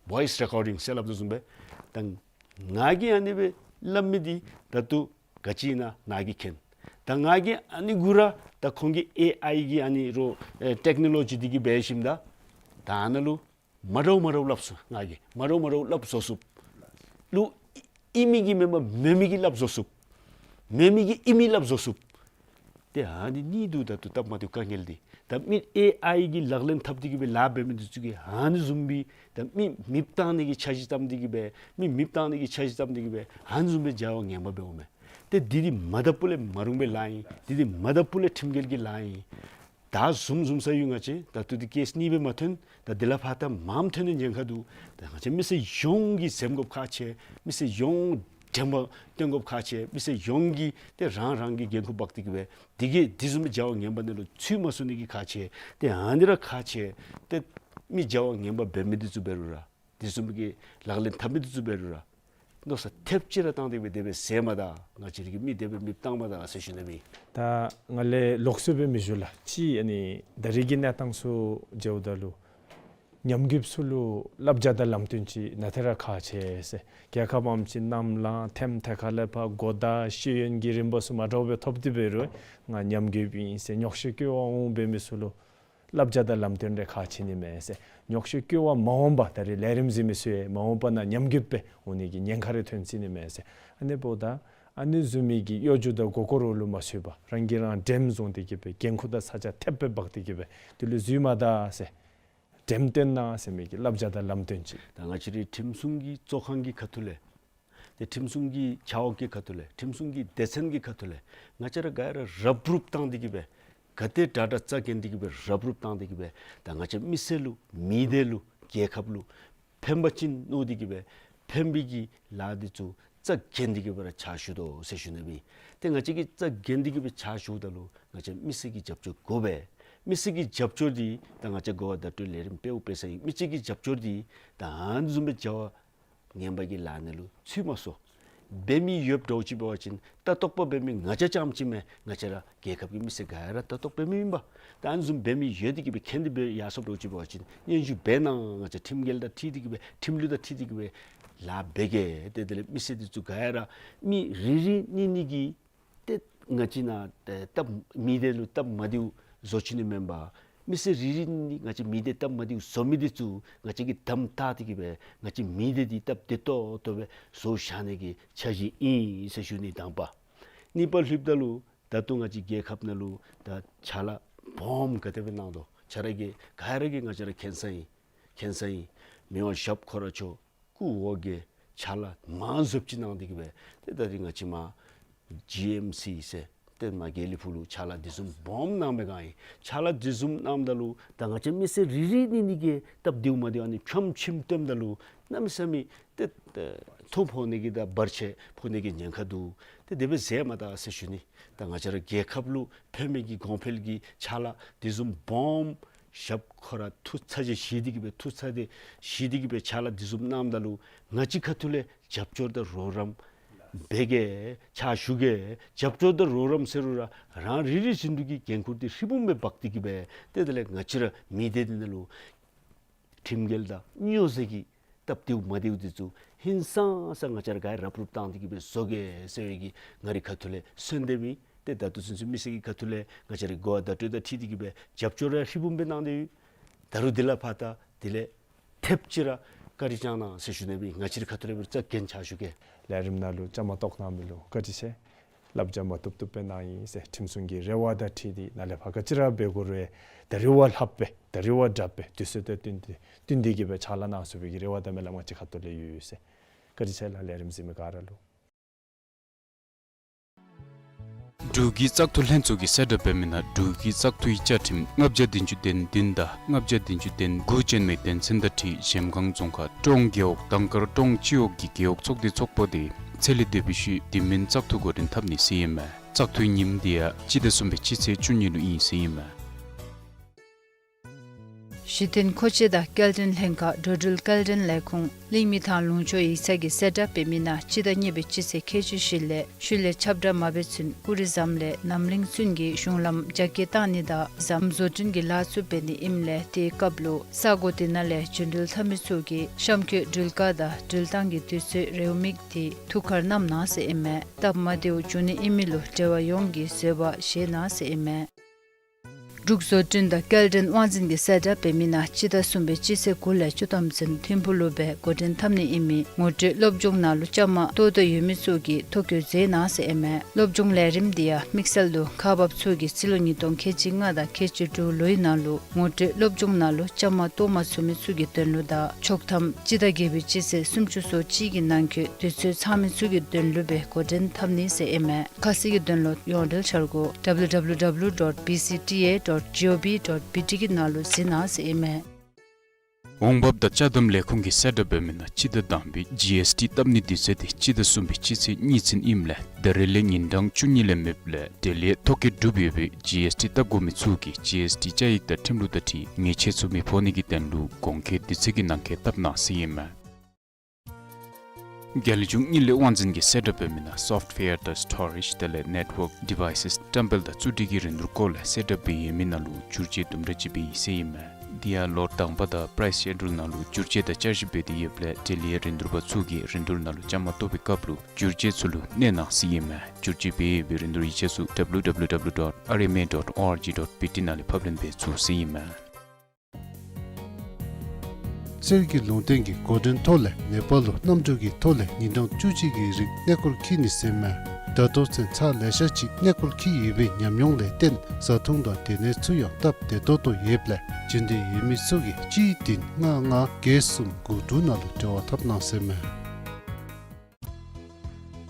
བོའིསི་རེ་ཀོར་ཌིང་ཟེར་སླབ་དོ་བཟུམ་སྦེ་ད་ང་གིས་ཨ་ནི་སྦེ་སླབ་མི་འདི་ད་ལྟོ་ག་ཅི་ཨིན་ན་ནཱ་གིས་མཁྱེན། ད་ང་གིས་ཨ་ནི་གུ་ར་ད་ཁོང་གི་ཨེ་ཨའི་གི་ཨ་ནི་རོ་ཨེ་ཊེཀ་ནོ་ལོ་ཇི་འདི་གིས་འབད་ཞིནམ་ད་ད་ཨ་ནཱ་ལུ་མ་འདྲཝ་མ་འདྲཝ་སླབ་ཚུགས། ང་གིས་མ་འདྲཝ་མ་འདྲཝ་སླབ་བཟོ་ཚུགསཔ་ལུ་ཨིན་མི་གི་མེན་པར་མེན་མི་གི་སླབ་བཟོ་ཚུགསཔ། མེན་མི་གི་ཨིན་མི་སླབ་བཟོ་ཚུགསཔ། ཏེ་ཨ་ནི་ཨ་ནི་འདུག། ད་ལྟོ་སྟབས་མ་བདེཝ་དཀའ་ངལ་འདི་ད་མི་ཨེ་ཨའི་གི་ལག་ལེན་འཐབ་སྟེ་གིས་སྦེ་ལཱ་འབད་མི་འདི་ཚུ་གིས་ཨ་ནི་བཟུམ་སྦེ་ད་མི་མེདཔ་བཏང་ནི་གི་འཆར་གཞི་བརྩམས་ཏེ་གིས་སྦེ་མི་མེདཔ་བཏང་ནི་གི་འཆར་གཞི་བརྩམས་ཏེ་གིས་སྦེ་ཨ་ནི་བཟུམ་སྦེ་བྱ་བ་ངན་པ་འབདཝ་མས། ཏེ་འདི་འདི་མ་དང་ཕུ་ལས་མ་རུང་བའི་ལཱ་ཨིན། འདི་འདི་མ་དང་ཕུ་ལས་ཁྲིམས་འགལ་གྱི་ལཱ་ཨིན། ད་བཟུམ་བཟུམ་ས་ཡོད། ང་བཅས་ད་ལྟོ་འདི་ཀེསི་གཉིས་སྦེ་མ་ཐོན། ད་འདི་ལས་ཕར་ད་མངམ་ཐོན་ནི་ཉེན་ཁ་འདུག། ད་ང་བཅས་མི་སེར་ཡོངས་ཀྱིས་འཛེམ་དགོཔ་ཁག་ཆེ། མི་སེར་ཡོངས་དྲན་པ་བཏོན་དགོཔ་ཁག་ཆེ། མི་སེར་ཡོངས་ཀྱིས་ཏེ་རང་རང་གི་འགན་ཁུར་འབག་སྟེ་གིས་སྦེ་འདི་གིས་འདི་བཟུམ་བྱ་བ་ངན་པ་ནང་ལུ་ཚུད་མ་སོང་ནི་གི་ཁག་ཆེ། ཏེ་ཨ་ནི་ར་ཁག་ཆེ། ཏེ་མི་བྱ་བ་ངན་པ་འབད་མི་འདི་ཚུ་འབད་རུང་ར་འདི་བཟུམ་གྱི་ལག་ལེན་འཐབ་མི་འདི་ཚུ་འབད་རུང་ར་མནོ་བསམ་ཐེབས་ཅིག་ར་བཏང་སྟེ་སྦེ་དེ་སྦེ་ཟེར་མ་ད། ང་བཅས་ར་གིས་མི་དེ་སྦེ་མེདཔ་བཏང་མ་ད་ཟེར་ཞུ་ནི་མས། ད་ང་ལས་ལོགས་སུ་སྦེ་མི་ཞུ་ལགས། ཅིག་ཨ་ནི་ད་རེས་ཀྱི་གནས་སྟངས་ཚུ་འབྱོརཝ་ད་ལུ་ཉམས་རྒུདཔ་ཚུ་ལུ་བསླབ་བྱ་དང་ལམ་སྟོན་ཅིག་ནང་ཏེ་ར་ཁག་ཆེ་ཟེར། རྒྱལ་ཁབ་ཨམ་ཅིག་ནམ་ལངས་ཐེམ་ཐེ་ཁ་ལས་ཕར་གོ་བརྡ་ཤེས་ཡོན་གྱི་རིམ་པ་ཚུ་མ་འདྲཝ་སྦེ་ཐོབ་སྟེ་འབད་རུང་ང་ཉམས་རྒུདཔ་ཨིན་ཟེར་ཉོགས་བཤད་སྐྱོ་བ་འོང་འབད་མི་ཚུ་ལུ་བསླབ་བྱ་དང་ལམ་སྟོན་རེ་ཁག་ཆེ་ནི་མས་ཟེར། ཉོགས་བཤད་སྐྱོ་བ་མ་འོངས་པ་ད་རེས་ལས་རིམ་གཟིགས་མི་ཚུ་ཡང་མ་འོངས་པ་ནང་ཉམས་རྒུདཔ་སྦེ་འོང་ནི་གི་ཉེན་ཁ་རེ་ཐོན་སྲིད་ནི་མས་ཟེར། ཨ་ནི་འབདཝ་ད་ཨ་ནི་བཟུམ་མའི་གི་གཡོ་སྒྱུ་དང་མགུ་སྐོར་ལུ་མ་ཚུད་པར་རང་གིས་རང་འགྲེམས་བཟུང་སྟེ་གིས་སྦེ་འགན་ཁུར་དང་ས་ཆ་ཐེབས་སྦེ་འབག་སྟེ་གིས་སྦེ་དེ་ལུ་འཛུལ་མ་ད་ཟེར། འགྲེམས་སྟོན་གནང་ཟེར་མི་གི་བསླབ་བྱ་དང་ལམ་སྟོན་ཅིག། ད་ང་བཅས་རའི་ཁྲིམས་སྲུང་གི་གཙོ་ཁང་གི་ཁ་ཐུག་ལས་ཏེ་ཁྲིམས་སྲུང་གི་ཆ་འོག་གི་ཁ་ཐུག་ལས་ཁྲིམས་སྲུང་གི་སྡེ་ཚན་གྱི་ཁ་ཐུག་ལས་ང་བཅས་ར་ག་ར་རབ་རུབ་བཏང་སྟེ་གིས་སྦེ་ག་དེ་དྲག་དྲག་རྩ་འགེངས་ཏེ་གིས་སྦེ་རབ་རུབ་བཏང་སྟེ་གིས་སྦེ་ད་ང་བཅས་མི་སེར་ལུ་མི་སྡེ་ལུ་རྒྱལ་ཁབ་ལུ་ཕན་པ་ཅིན་མནོ་སྟེ་གིས་སྦེ་ཕན་པའི་གི་ལཱ་འདི་ཚུ་རྩ་འགེངས་ཏེ་གིས་སྦེ་ར་ཕྱག་ཞུ་དོ་ཟེར་ཞུ་ནི་མས། ཏེ་ང་བཅས་ཀྱིས་རྩ་འགེངས་ཏེ་གིས་སྦེ་ཕྱག་ཞུཝ་ད་ལུ་ང་བཅས་མི་སེར་གྱི་རྒྱབ་སྐྱོར་དགོ་པས། མི་སེར་གྱི་རྒྱབ་སྐྱོར་འདི་ད་ང་བཅས་གོ་བ་བརྡ་སྤྲོད་ལས་རིམ་འབདཝ་འབད་ས་ཨིན། མི་སེར་གྱི་རྒྱབ་སྐྱོར་འདི་ད་ཨ་ནི་བཟུམ་སྦེ་བྱ་བ་ངན་པ་གི་ལཱ་ནང་ལུ་ཚུད་མ་སོང་། འབད་མི་ཡོདཔ་འདྲཝ་ཅིག་འབད་བ་ཅིན་ལྟ་རྟོག་པ་འབད་མི་ང་བཅས་རྐྱངམ་ཅིག་མེན། ང་བཅས་ར་རྒྱལ་ཁབ་ཀྱི་མི་སེར་ག་ར་ལྟ་རྟོག་འབད་མི་ཨིན་པས། ད་ཨ་ནི་བཟུམ་འབད་མི་ཡོད་དེ་གིས་སྦེ་མཁྱེན་ཏེ་སྦེ་ཡར་སོངམ་འདྲཝ་ཅིག་འབད་བ་ཅིན་སྙན་ཞུ་འབད་གནང་། ང་བཅས་ཁྲིམས་འགལ་དང་འཁྲིལ་ཏེ་གིས་སྦེ་ཁྲིམས་ལུགས་དང་འཁྲིལ་ཏེ་གིས་སྦེ་ལཱ་འབད་གེ། ཏེ་དེ་ལས་མི་སེར་འདི་ཚུ་ག་ར་མི་རེ་རེ་གཉིས་གཉིས་ཀྱིས་ཏེ་ང་བཅས་ནང་ཏེ་སྟབས་མི་སྡེ་ལུ་སྟབས་མ་བདེཝ་བཟོ་བཅུག་ནི་མེན་པར་མི་སེར་རེ་རེ་གཉིས་ང་བཅས་མི་སྡེ་སྟབས་མ་བདེཝ་བཟོ་མི་འདི་ཚུ་ང་བཅས་ཀྱིས་དམ་བཏགས་ཏེ་གིས་སྦེ་ང་བཅས་མི་སྡེ་འདི་སྟབས་བདེ་ཏོག་ཏོ་སྦེ་བཟོ་བཞག་ནི་གི་འཆར་གཞི་ཨིན་ཟེར་ཞུ་ནི་དང་པ། གཉིས་པ་ལྷོདཔ་ད་ལུ་ད་ལྟོ་ང་བཅས་རྒྱལ་ཁབ་ནང་ལུ་ད་ཕྱག་ལཱ་སྦོམ་ག་དེ་སྦེ་གནང་དོ་ཕྱག་ལཱ་གི་ག་ར་གིས་ང་བཅས་ར་མཁྱེན་ས་ཨིན། མཁྱེན་ས་ཨིན། མི་དབང་ཞབས་ཁོ་ར་མཆོག་སྐུ་འོ་བརྒྱལ་ཕྱག་ལཱ་མང་རབས་ཅིག་གནང་སྟེ་གིས་སྦེ་ཏེ་ད་རིས་ང་བཅས་མར་ཇི་ཨེམ་སི་ཟེར་ཏེ་མར་དགེ་ལེགས་ཕུག་ལུ་ཕྱག་ལཱ་འདི་བཟུམ་སྦོམ་གནང་བའི་སྒང་ཨིན། ཕྱག་ལཱ་འདི་བཟུམ་གནངམ་ད་ལུ་ད་ང་བཅས་མི་སེར་རེ་རེ་གཉིས་གཉིས་ཀྱིས་སྟབས་བདེཝ་མ་བདེཝ་ཨ་ནི་ཕྱམ་ཕྱིམ་སྟོནམ་ད་ལུ་གནམ་མེད་ས་མེད་ཏེ་ཏེ་ཐོ་ཕོག་ནི་གི་དང་བར་ཆད་ཕོག་ནི་གི་ཉེན་ཁ་འདུག། ཏེ་དེ་སྦེ་ཟེར་མ་ད་ཟེར་ཞུ་ནི། ད་ང་བཅས་ར་རྒྱལ་ཁབ་ལུ་ཕན་མི་གི་གོང་འཕེལ་གྱི་ཕྱག་ལཱ་འདི་བཟུམ་སྦོམ་ཞབས་ཁོ་ར་ཐུགས་ཚ་གྱང་བཞེས་ཏེ་གིས་སྦེ་ཐུགས་ཚ་གྱང་བཞེས་ཏེ་གིས་སྦེ་ཕྱག་ལཱ་འདི་བཟུམ་གནངམ་ད་ལུ་ང་བཅས་ཁ་ཐུག་ལས་རྒྱབ་སྐྱོར་དང་རོགས་རམ་འབད་གེ། ཕྱག་ཞུ་གེ། རྒྱབ་སྐྱོར་དང་རོགས་རམ་ཟེར་རུང་ར་རང་རེ་རེ་བཞིན་དུ་གི་འགན་ཁུར་འདི་ཧྲིལ་བུམ་སྦེ་འབག་སྟེ་གིས་སྦེ་ཏེ་དེ་ལས་ང་བཅས་ར་མི་སྡེ་འདི་ནང་ལུ་ཁྲིམས་འགལ་དང་སྨྱོ་རྫས་ཀྱི་སྟབས་བདེཝ་མ་བདེཝ་འདི་ཚུ་ཧིང་སངས་ས་ང་བཅས་ར་ག་ར་རབ་རུབ་བཏང་སྟེ་གིས་སྦེ་བཟོ་གེ་ཟེར་བའི་གི་ང་རའི་ཁ་ཐུག་ལས་གསོལ་འདེབས་ཨིན། ཏེ་ད་ལྟོ་ཚུན་ཚོད་མི་སེར་གྱི་ཁ་ཐུག་ལས་ང་བཅས་ར་གོ་བ་བརྡ་སྤྲོད་དང་འཁྲིལ་ཏེ་གིས་སྦེ་རྒྱབ་སྐྱོར་ར་ཧྲིལ་བུམ་སྦེ་གནང་སྟེ་ཡོད། ད་རུང་དེ་ལས་ཕར་ད་དེ་ལས་ཐེབས་ཅིག་ར་ བཀའ་དྲིན་བསྐྱང་གནང་ཟེར་ཞུ་ནི་ཨིན། ང་བཅས་རའི་ཁ་ཐུག་ལས་འབད་རུང་རྩ་འགེངས་ཆ་ཞུ་གེ། ལས་རིམ་ནང་ལུ་བཅའ་མར་གཏོགས་གནང་མི་ལུ་བཀའ་དྲིན་ཆེ། བསླབ་བྱ་མ་བཏུབ་བཏུབ་སྦེ་གནང་ཡི་ཟེར་ཁྲིམས་སྲུང་གི་རེ་བ་དང་འཁྲིལ་ཏེ་ནཱ་ལས་ཕར་ག་ཅི་ར་འབད་དགོ་རུང་ད་རེས་བ་ལྷགཔ་སྦེ་ད་རེས་བ་དྲགཔ་སྦེ་དུས་ཚོད་དང་བསྟུན་ཏེ་བསྟུན་ཏེ་གི་སྦེ་ཕྱག་ལཱ་གནང་ཚུགས་པའི་གི་རེ་བ་དང་སྨོན་ལམ་ང་བཅས་ཁ་ཐུག་ལས་ཡོད་ཟེར། བཀའ་དྲིན་ཆེ་ལགས། ལས་རིམ་གཟིགས་མི་ག་ར་ལུ། འབྲུག་གི་བཙག་འཐུ་ལྷན་ཚོགས་ཀྱིས་གསལ་བསྒྲགས་འབད་མི་ནང་འབྲུག་གི་བཙག་འཐུའི་བཅའ་ཁྲིམས་ལྔ་བརྒྱ་བདུན་ཅུ་དོན་བདུན་དང་ལྔ་བརྒྱ་བདུན་ཅུ་དོན་དགུ་ཅན་མའི་དོན་ཚན་དང་འཁྲིལ་གཞལམ་སྒང་རྫོང་ཁག་ཀྲོང་རྒེད་འོག་དང་དཀར་ཀྲོང་སྤྱི་འོག་གི་རྒེད་འོག་ཚོགས་སྡེ་ཚོགས་པ་དེ་ཚེ་ལས་འདས་པའི་ཤུལ་དེ་མིན་བཙག་འཐུ་འགོ་འདྲེན་འཐབ་ནི་ཟེར་ཨིན་མས། བཙག་འཐུའི་ཉིནམ་དེ་ཡང་སྤྱི་ཟླ་གསུམ་པའི་སྤྱི་ཚེས་བཅུ་གཉིས་ལུ་ཨིན་ཟེར་ཨིན་མས། གཞི་རྟེན་མཁོ་ཆས་དང་སྐྱེལ་འདྲེན་ལྷན་ཁག་འགྲོ་འགྲུལ་སྐྱེལ་འདྲེན་ལས་ཁུངས་གླིང་མི་ཐང་ལུང་ཕྱོགས་ཡིག་ཚང་གིས་གསལ་བསྒྲགས་འབད་མི་ནང་སྤྱི་ཟླ་གཉིས་པའི་སྤྱི་ཚེས་ཁལ་གཅིག་བཞི་ལས་ཤུལ་ལས་ཁྱབ་བསྒྲགས་མ་འབད་ཚུན་ཀུ་རི་ཟམ་ལས་རྣམ་གླིང་ཚུན་གྱི་གཞུང་ལམ་རྒྱ་སྐྱེད་བཏང་ནི་དང་ཟམ་བཟོ་སྐྲུན་གྱི་ལཱ་ཚུ་འབད་ནི་ཨིནམ་ལས་དེའི་སྐབས་ལུ་ས་གོ་དེ་ནང་ལས་འབྱོན་འགྲུལ་འཐབ་མི་ཚུ་གིས་གཤམ་འཁོད་འགྲུལ་བཀག་དང་འགྲུལ་བཏང་གི་དུས་ཚོད་རེའུ་མིག་དེ་ཐུགས་ཁར་བསྣམ་གནང་ཟེར་ཨིན་མས། སྟབས་མ་བདེཝ་འབྱུང་ནི་ཨིན་མི་ལུ་འབྲེལ་བ་ཡོངས་ཀྱིས་བཟོད་པ་བཞེས་གནང་ཟེར་ཨིན་མས། འབྲུག་བཟོ་སྐྲུན་དང་སྐྱེལ་འདྲེན་དབང་འཛིན་གྱིས་གསལ་བསྒྲགས་འབད་མི་ནང་སྤྱི་ཟླ་གསུམ་པའི་སྤྱི་ཚེས་དགུ་ལས་བཅུ་ཐམ་ཚུན་ཐིམ་ཕུག་ལུ་སྦེ་འགོ་འདྲེན་འཐབ་ནི་ཨིན་མི་ངོ་སྤྲོད་སློབ་སྦྱོང་ནང་ལུ་བཅའ་མར་གཏོགས་ཏེ་ཡོད་མི་ཚུ་གིས་ཐོ་བཀོད་མཛད་གནང་ཟེར་ཨིན་མས། སློབ་སྦྱོང་ལས་རིམ་དེ་ཡང་དམིགས་བསལ་དུ་ཁག་འབགཔ་ཚུ་གིས་རྩིས་ལོ་ཉིས་སྟོང་ཁལ་གཅིག་ལྔ་དང་ཁལ་གཅིག་དྲུག་ལོའི་ནང་ལུ་ངོ་སྤྲོད་སློབ་སྦྱོང་ནང་ལུ་བཅའ་མར་གཏོགས་མ་ཚུགས་མི་ཚུ་གི་དོན་ལུ་དང་ཆོག་ཐམ་སྤྱི་ཟླ་བརྒྱད་པའི་སྤྱི་ཚེས་སུམ་ཅུ་སོ་གཅིག་གི་ནང་འཁོད་དུས་ཚོད་ཚང་མི་ཚུ་གི་དོན་ལུ་སྦེ་འགོ་འདྲེན་འཐབ་ནི་ཟེར་ཨིན་མས། ཁ་གསལ་གྱི་དོན་ལུ་ཡོངས་འབྲེལ་འཆར་སྒོ་W W W dot B C T A dot G O V dot B T གི་ནང་ལུ་གཟིགས་གནང་ཟེར་ཨིན་མས། འོང་འབབ་དང་ཅ་དམ་ལས་ཁུངས་ཀྱིས་གསལ་བསྒྲགས་འབད་མི་ནང་སྤྱི་ཟླ་དང་པའི་ཇི་ཨེསི་ཊི་བཏབ་ནི་དུས་ཚོད་དེ་སྤྱི་ཟླ་གསུམ་པའི་སྤྱི་ཚེས་གཉིས་ཚུན་ཨིནམ་ལས་ད་རེས་ལས་ཉིན་གྲངས་བཅུ་གཉིས་ལས་མེདཔ་ལས་དེ་ལས་ཐོ་བཀོད་གྲུབ་ཡོད་པའི་ཇི་ཨེསི་ཊི་བཏབ་དགོ་མི་ཚུ་གིས་ཇི་ཨེསི་ཊི་བཅའ་ཡིག་དང་ཁྲིམས་ལུགས་དང་འཁྲིལ་ཉེས་ཆད་ཚུ་མི་ཕོག་ནི་གི་དོན་ལུ་གོང་འཁོད་དུས་ཚོད་ཀྱི་ནང་འཁོད་བཏབ་གནང་ཟེར་ཨིན་མས། རྒྱ་ལས་འབྱུང་གཉིད་ལས་དབང་འཛིན་གྱིས་གསལ་བསྒྲགས་འབད་མི་ནང་སོཕཊ་ཝེར་དང་སི་ཊོ་རེཇ་དེ་ལས་ནེཊ་ཝརཀ་ཌི་ཝའི་སེས་བཀྲམ་སྤེལ་དང་བཙུགས་སྒྲིག་གི་རིན་བསྡུར་སྐོར་ལས་གསལ་བསྒྲགས་འབད་ཡོད་མི་ནང་ལུ་བསྒྱུར་བཅོས་དུམ་གྲ་ཅིག་འབད་ཡི་ཟེར་ཨིན་མས། དེ་ཡང་ལོ་དང་པ་དང་པ་རའིསི་ཤེ་ཌུལ་ནང་ལུ་བསྒྱུར་བཅོས་དང་བསྐྱར་ཞིབ་འབད་དེ་ཡོདཔ་ལས་དེ་ལས་རིན་བསྡུར་པ་ཚུ་གིས་རིན་བསྡུར་ནང་ལུ་བཅའ་མར་གཏོགས་པའི་སྐབས་ལུ་བསྒྱུར་བཅོས་ཚུ་ལུ་གནས་གནང་ཟེར་ཨིན་མས། བསྒྱུར་བཅོས་འབད་ཡོད་པའི་རིན་བསྡུར་ཡིག་ཆ་ཚུ་W W W dot R M A dot O R G dot B T ནང་ལས་ཕབ་ལེན་འབད་ཚུགས་ཟེར་ཨིན་མས། གསེར་གྱི་ལུང་བསྟན་གྱི་འགོ་འདྲེན་ཐོག་ལས་ནེ་པཱལ་ལུ་གནམ་གྲུ་གི་ཐོག་ལས་ཉིན་གྲངས་བཅུ་གཅིག་གི་རིང་གནས་སྐོར་འཁྱིད་ནི་ཟེར་མས། ད་ལྟོ་ཚུན་ཚར་ལེ་ཤ་ཅིག་གནས་སྐོར་འཁྱིད་ཡོད་པའི་ཉམས་མྱོང་ལས་བརྟེན་བཟའ་འཐུང་དང་སྡོད་གནས་ཚུ་ཡང་སྟབས་བདེ་ཏོག་ཏོ་ཡོདཔ་ལས་འབྱོན་འདོད་ཡོད་མི་ཚུ་གིས་གཅིག་བདུན་ལྔ་ལྔ་བརྒྱད་གསུམ་དགུ་དྲུག་ནང་ལུ་འབྲེལ་བ་འཐབ་གནང་ཟེར་མས།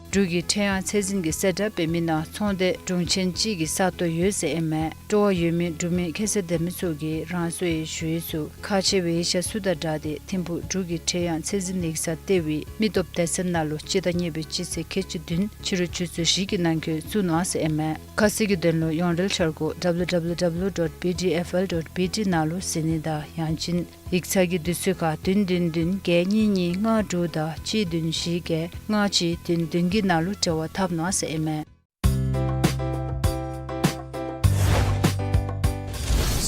འབྲུག་གི་ཁྲེང་ཡང་ཚད་འཛིན་གྱིས་གསལ་བསྒྲགས་འབད་མི་ནང་ཚོང་སྡེ་དྲུང་ཆེན་གཅིག་གི་ས་སྟོང་ཡོད་ཟེར་ཨིན་མས། སྤྲོ་བ་ཡོད་མི་འབྲུག་མི་ཁ་གསལ་ལྡན་མི་ཚུ་གིས་རང་སོའི་ཞུ་ཡིག་ཚུ་ཁག་ཆེ་བའི་ཡིག་ཆ་ཚུ་དང་སྦྲགས་ཏེ་ཐིམ་ཕུག་འབྲུག་གི་ཁྲེང་ཡང་ཚད་འཛིན་ཡིག་ཚང་ལྟེ་བའི་མི་སྟོབས་སྡེ་ཚན་ནང་ལུ་སྤྱི་ཟླ་གཉིས་པའི་སྤྱི་ཚེས་ཁལ་གཅིག་བདུན་ཕྱི་རུ་ཆུ་ཚོད་བཞི་གི་ནང་འཁོད་བཙུགས་གནང་ཟེར་ཨིན་མས། ཁ་གསལ་གྱི་དོན་ལུ་ཡོངས་འབྲེལ་འཆར་སྒོ་W W W dot B D F L dot B T ནང་ལུ་གཟིགས་ནི་དང་ཡང་ཅིན་ཡིག་ཚང་གི་དུས་ཚོད་ཁར་བདུན་བདུན་བདུན་བརྒྱད་གཉིས་གཉིས་ལྔ་དྲུག་དང་གཅིག་བདུན་བཞི་བརྒྱད་ལྔ་གཅིག་བདུན་བདུན་གྱི་ནང་ལུ་འབྲེལ་བ་འཐབ་གནང་ཟེར་ཨིན་མས།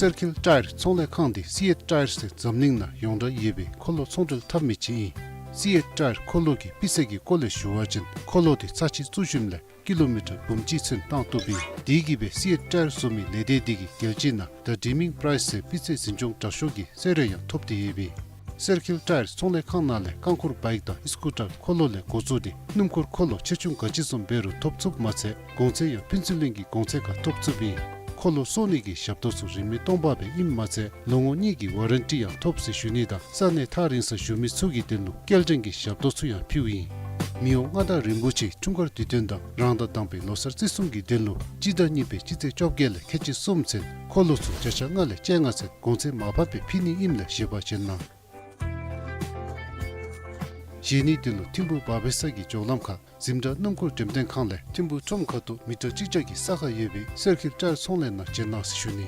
སེར་ཁིལ་ཊ་ཡར་ཚོང་ལས་ཁང་འདི་སི་ཨེཊ་ཊ་ཡར་ཟེར་འཛམ་གླིང་ནང་ཡོངས་གྲགས་ཡོད་པའི་འཁོར་ལོ་ཚོང་འབྲེལ་འཐབ་མི་ཅིག་ཨིན། སི་ཨེཊ་ཊ་ཡར་འཁོར་ལོ་གི་སྤུས་ཚད་ཀྱི་སྐོར་ལས་ཞུ་བ་ཅིན་འཁོར་ལོ་འདི་ཚར་གཅིག་བཙུགས་ཞིནམ་ལས་ཀི་ལོ་མི་ཊར་འབུམ་གཅིག་ཚུན་བཏང་བཏུབ་ཨིན། དེ་གིས་སྦེ་སི་ཨེཊ་ཊ་ཡར་བཟོ་མི་ལས་སྡེ་འདི་གིས་རྒྱལ་སྤྱི་ནང་ད་ཌིམ་མིང་པ་རའིསི་ཟེར་སྤུས་ཚད་འཛིན་སྐྱོང་དྲག་ཤོས་ཀྱི་གསོལ་རས་ཡང་ཐོབ་སྟེ་ཡོད་པས། སེར་ཁིལ་ཊ་ཡར་ཚོང་ལས་ཁང་ནང་ལས་རྐང་འཁོར་བའིཀ་དང་ཨི་སི་ཀུ་ཊར་འཁོར་ལོ་ལས་འགོ་བཙུགས་ཏེ་སྣུམ་འཁོར་འཁོར་ལོ་ཆེ་ཆུང་ག་ཅི་བཟུམ་འབད་རུང་ཐོབ་ཚུགསཔ་མ་ཚད་གོང་ཚད་ཡང་ཕུན་ཚོགས་གླིང་གི་གོང་ཚད་ཁར་ཐོབ་ཚུགསཔ་ཨིན། འཁོར་ལོ་བཟོ་ནི་གི་ཞབས་ཏོག་ཚུ་རིན་མེད་སྟོང་པ་སྦེ་ཨིནམ་མ་ཚད་ལོ་ངོ་གཉིས་ཀྱི་ཝ་རན་ཊི་ཡང་ཐོབ་ཟེར་ཞུ་ནི་དང་ས་གནས་ཐག་རིང་སར་བཞུགས་མི་ཚུ་གི་དོན་ལུ་སྐྱེལ་འདྲེན་གྱི་ཞབས་ཏོག་ཚུ་ཡང་ཕུལཝ་ཨིན། མི་དབང་མངའ་བདག་རིན་པོ་ཆེའི་འཁྲུངས་སྐར་དུས་སྟོན་དང་རང་ཟླ་དང་པའི་ལོ་གསར་བརྩི་སྲུང་གི་དོན་ལུ་སྤྱི་ཟླ་གཉིས་པའི་སྤྱི་ཚེས་བཅོ་བརྒྱད་ལས་ཁལ་གཅིག་གསུམ་ཚུན་འཁོར་ལོ་ཚུ་བརྒྱ་ཆ་ལྔ་ལས་བཅོ་ལྔ་ཚུན་གོང་ཚད་མར་ཕབ་སྦེ་ཕུལ་ནི་ཨིནམ་ལས་ཞིབ་པ་བྱོན་གནང་། གཞན་ནི་དོན་ལུ་ཐིམ་ཕུག་བ་བེ་ས་གི་ཇོ་ལམ་ཁར་འཛིན་གྲྭ་སྣུམ་འཁོར་འགྲེམས་སྟོན་ཁང་ལས་ཐིམ་ཕུག་ཁྲོམ་ཁ་ཐུག་མི་ཊར་གཅིག་བརྒྱ་གི་ས་ཁར་ཡོད་པའི་སེར་ཁིལ་ཊ་ཡར་ཚོང་ལས་ནང་བྱོན་གནང་ཟེར་ཞུ་ནི།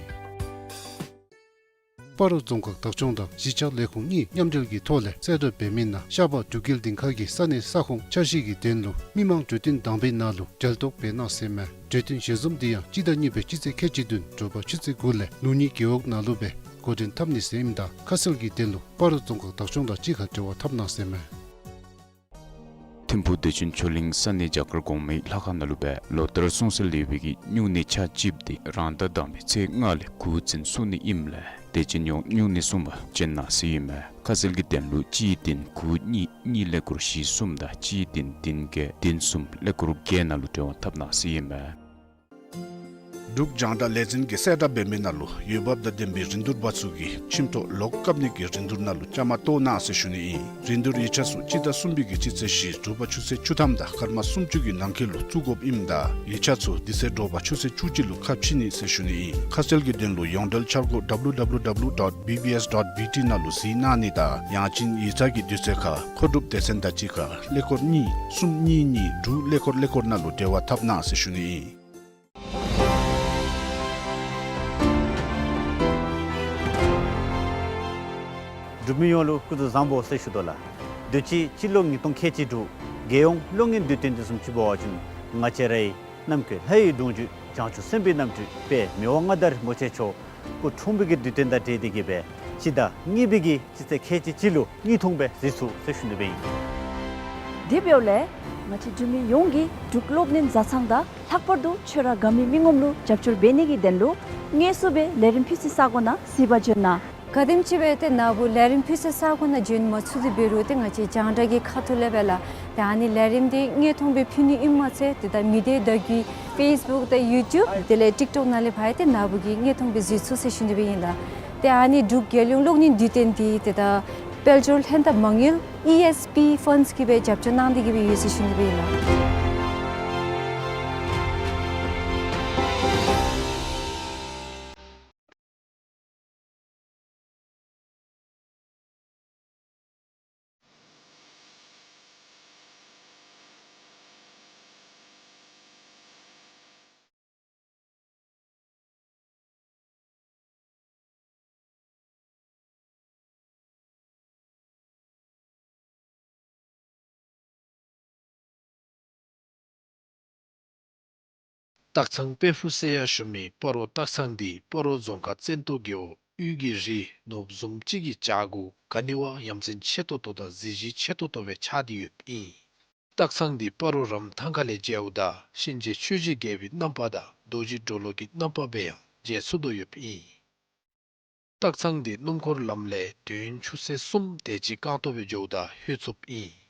སྤ་རོ་རྫོང་ཁག་བདག་སྐྱོང་དང་གཞིས་ཆགས་ལས་ཁུངས་གཉིས་མཉམ་འབྲེལ་གྱི་ཐོག་ལས་གསལ་བསྒྲགས་འབད་མི་ནང་ཤར་པ་འབྲུག་རྒྱལ་སྡིངས་ཁ་གི་ས་གནས་ས་ཁོངས་འཆར་གཞི་གི་དོན་ལུ་མི་མང་གྲོས་བསྟུན་དང་པའི་ནང་ལུ་གྲལ་གཏོགས་འབད་གནང་ཟེར་མས། གྲོས་བསྟུན་ཞལ་འཛོམས་འདི་ཡང་སྤྱི་ཟླ་གཉིས་པའི་སྤྱི་ཚེས་ཁལ་གཅིག་བདུན་དྲོ་པ་ཆུ་ཚོད་དགུ་ལས་ལུགས་གཉིས་རྒེད་འོག་ནང་ལུ་སྦེ་འགོ་འདྲེན་འཐབ་ནི་ཟེར་ཨིནམ་ད་ཁ་གསལ་གྱི་དོན་ལུ་སྤ་རོ་རྫོང་ཁག་བདག་སྐྱོང་དང་གཅིག་ཁར་འབྲེལ་བ་འཐབ་གནང་ཟེར་མས། ཐིམ་ཕུག་བདེ་ཆེན་ཆོས་གླིང་ས་གནས་རྒྱ་གར་གོང་མའི་ལྷ་ཁང་ནང་ལུ་སྦེ་ལོ་ལྟར་སྲུང་བརྩི་ལེགས་པའི་གི་སྨྱུང་གནས་ཕྱག་བཅིབས་ཏེ་རང་ཟླ་དང་པའི་ཚེས་ལྔ་ལས་དགུ་ཚུན་སྲུང་ནི་ཨིནམ་ལས་ དེ་ཅིན་ཡོངས་སྨྱུང་གནས་གསུམ་པ་བྱིན་གནང་ཟེར་ཨིན་མས། ཁ་གསལ་གྱི་དོན་ལུ་གཅིག་བདུན་དགུ་གཉིས་གཉིས་ཀླད་ཀོར་བཞི་གསུམ་དང་གཅིག་བདུན་བདུན་བརྒྱད་བདུན་གསུམ་ཀླད་ཀོར་བརྒྱད་ནང་ལུ་འབྲེལ་བ་འཐབ་གནང་ཟེར་ཨིན་མས། འབྲུག་རྒྱང་བསྒྲགས་ལས་འཛིན་གྱིས་གསལ་བསྒྲགས་འབད་མི་ནང་ལུ་འོས་འབབ་དང་ལྡན་པའི་རིན་བསྡུར་པ་ཚུ་གིས་ཁྱིམ་ཐོག་ལོག་བཀབ་ནི་གི་རིན་བསྡུར་ནང་ལུ་བཅའ་མར་གཏོགས་གནང་ཟེར་ཞུ་ནི་ཨིན། རིན་བསྡུར་ཡིག་ཆ་ཚུ་སྤྱི་ཟླ་གསུམ་པའི་གི་སྤྱི་ཚེས་བཞི་དྲོ་པ་ཆུ་ཚོད་བཅུ་ཐམ་དང་སྐར་མ་སུམ་ཅུ་གི་ནང་འཁོད་ལུ་བཙུགས་དགོཔ་ཨིནམ་ད་ཡིག་ཆ་ཚུ་དེ་ཚེ་དྲོ་པ་ཆུ་ཚོད་བཅུ་གཅིག་ལུ་ཁ་ཕྱེ་ནི་ཟེར་ཞུ་ནི་ཨིན། ཁ་གསལ་གྱི་དོན་ལུ་ཡོངས་འབྲེལ་འཆར་སྒོ་W W W dot B B S dot B T ནང་ལུ་གཟིགས་གནང་ནི་དང་ཡང་ཅིན་ཡིག་ཚང་གི་དུས་ཚོད་ཁར་མཁོ་སྒྲུབ་སྡེ་ཚན་དང་གཅིག་ཁར་ཀླད་ཀོར་གཉིས་གསུམ་གཉིས་གཉིས་དྲུག་ཀླད་ཀོར་ཀླད་ཀོར་ནང་ལུ་འབྲེལ་བ་འཐབ་གནང་ཟེར་ཞུ་ནི་ཨིན། འབྲུག་མི་ཡོངས་ལུ་སྐུ་གཟུགས་བཟང་པོ་ཟེར་ཞུ་དོ་ལགས། དུས་ཅི་སྤྱི་ལོ་ཉིས་སྟོང་ཁལ་གཅིག་དྲུག་རྒྱལ་ཡོངས་གློག་བརྙན་དུས་སྟོན་དེ་བཟུམ་ཅིག་འབད་བ་ཅིན་ང་བཅས་རའི་ནམ་མཁའི་ལྷ་ཡི་གདུང་བརྒྱུད་བྱང་ཆུབ་སེམས་དཔའི་རྣམ་སྤྲུལ་དཔལ་མི་དབང་མངའ་བདག་རིན་པོ་ཆེ་མཆོག་སྐུ་འཁྲུངས་པའི་གི་དུས་སྟོན་དང་འབྲེལ་ཏེ་གི་སྦེ་སྤྱི་ཟླ་གཉིས་པའི་གི་སྤྱི་ཚེས་ཁལ་གཅིག་གཅིག་ལུ་གཉིས་འཐུང་སྦེ་གཟིགས་ཚུགས་ཟེར་ཞུ་ནི་སྦེ་ཨིན། དེ་འབདཝ་ལས་ང་བཅས་འབྲུག་མི་ཡོངས་ཀྱིས་འབྲུག་གློག་བརྙན་བཟའ་ཚང་དང་ལྷག་པར་དུ་ཁྱོད་ར་དགའ་མི་མི་ངོམ་ལུ་རྒྱབ་སྐྱོར་འབད་ནི་གི་དོན་ལུ་དངོས་སུ་སྦེ་ལས་རིམ་ཕུལ་སའི་ས་གོ་ནང་གཟིགས་པར་འབྱོན་གནང་། ག་དེམ་ཅིག་སྦེ་ཏེ་ན་བུ་ལས་རིམ་ཕུལ་སའི་ས་གོ་ནང་འབྱོན་མ་ཚུགས་ཏེ་འབད་རུང་ཏེ་ང་བཅས་རྒྱང་བསྒྲགས་ཀྱི་ཁ་ཐུག་ལས་སྦེ་ལགས། ཏེ་ཨ་ནི་ལས་རིམ་འདི་དངོས་མཐོང་སྦེ་ཕུལ་ནི་ཨིནམ་མ་ཚད་ཏེ་ད་མི་སྡེ་བརྡ་བརྒྱུད་ཕེསི་བུཀ་དང་ཡུ་ཊུབ་དེ་ལས་ཊིཀ་ཊོཀ་ནང་ལས་ཕར་ཡང་ཏེ་ན་བུ་གིས་དངོས་མཐོང་སྦེ་གཟིགས་ཚུགས་ཟེར་ཞུ་ནི་སྦེ་ཨིན་ལགས། ཏེ་ཨ་ནི་འབྲུག་རྒྱལ་ཡོངས་གློག་བརྙན་དུས་སྟོན་འདི་ཏེ་ད་དཔལ་འབྱོར་ལྷན་ཐབས་མ་དངུལ་ཨི་ཨེསི་པི་ཕཱནཌསི་གིས་སྦེ་རྒྱབ་སྐྱོར་གནང་སྟེ་གི་སྦེ་ཡོད་ཟེར་ཞུ་ནི་སྦེ་ཨིན་ལགས། སྟག་ཚང་དཔལ་ཕུག་ཟེར་ཡང་ཞུ་མི་སྤ་རོ་སྟག་ཚང་འདི་སྤ་རོ་རྫོང་ཁག་བཙན་ཏོ་རྒེད་འོག་དབུས་ཀྱི་རི་ནོར་བུ་བཟུམ་ཅིག་གི་བྱག་གུ་ག་ནི་བ་ཡ་མཚན་ཆེ་ཏོག་ཏོ་དང་གཟི་བརྗིད་ཆེ་ཏོག་ཏོ་སྦེ་ཆགས་ཏེ་ཡོདཔ་ཨིན། སྟག་ཚང་འདི་སྤ་རོ་རམ་ཐང་ཁ་ལས་མཇལཝ་ད་གཤིན་རྗེ་ཆོས་ཀྱི་རྒྱལ་པོའི་རྣམ་པ་དང་རྡོ་རྗེ་གྲོ་ལོད་ཀྱི་རྣམ་པ་སྦེ་ཡང་མཇལ་ཚུགས་དོ་ཡོདཔ་ཨིན། སྟག་ཚང་འདི་སྣུམ་འཁོར་ལམ་ལས་དུས་ཡུན་ཆུ་ཚོད་གསུམ་དེ་ཅིག་རྐང་སྟོང་སྦེ་འགྱོཝ་ད་ལྷོད་ཚུགསཔ་ཨིན།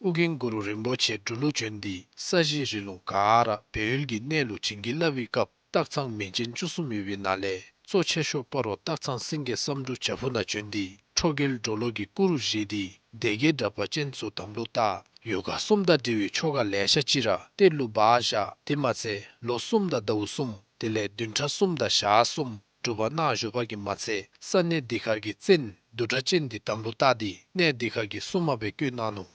ཨོ་རྒྱན་གུ་རུ་རིན་པོ་ཆེ་འབྲུག་ལུ་བྱོན་ཏེ་ས་གཞི་རི་ལུང་ག་ར་སྦས་ཡུལ་གྱི་གནས་ལུ་བྱིན་གྱིས་བརླབས་པའི་སྐབས་སྟག་ཚང་མིང་ཅན་བཅུ་གསུམ་ཡོད་པའི་ནང་ལས་གཙོ་ཆེ་ཤོས་སྤ་རོ་སྟག་ཚང་སེང་གེ་བསམ་འགྲུབ་བྱག་ཕུག་ནང་བྱོན་ཏེ་ཁྲོ་རྒྱལ་གྲོ་ལོད་ཀྱི་སྐུ་རུ་བཞེངས་ཏེ་སྡེ་བརྒྱད་དྲེགས་པ་ཅན་ཚུ་དམ་ལུ་བཏགས། ཡོ་ག་གསུམ་དང་འབྲེལ་བའི་ཆོ་ག་ལེ་ཤ་ཅིག་ར་གཏེར་ལུ་སྦ་བཞག། དེ་མ་ཚད་ལོ་གསུམ་དང་ཟླཝ་གསུམ་དེ་ལས་བདུན་ཕྲག་གསུམ་དང་ཞག་གསུམ་སྒྲུབ་པ་གནང་བཞུགས་པ་གིས་མ་ཚད་ས་གནས་འདི་ཁར་གྱི་བཙན་བདུད་དྲེགས་ཅན་འདི་དམ་ལུ་བཏགས་ཏེ་གནས་འདི་ཁར་གྱི་སྲུང་མ་སྦེ་བསྐོས་གནང་ནུག།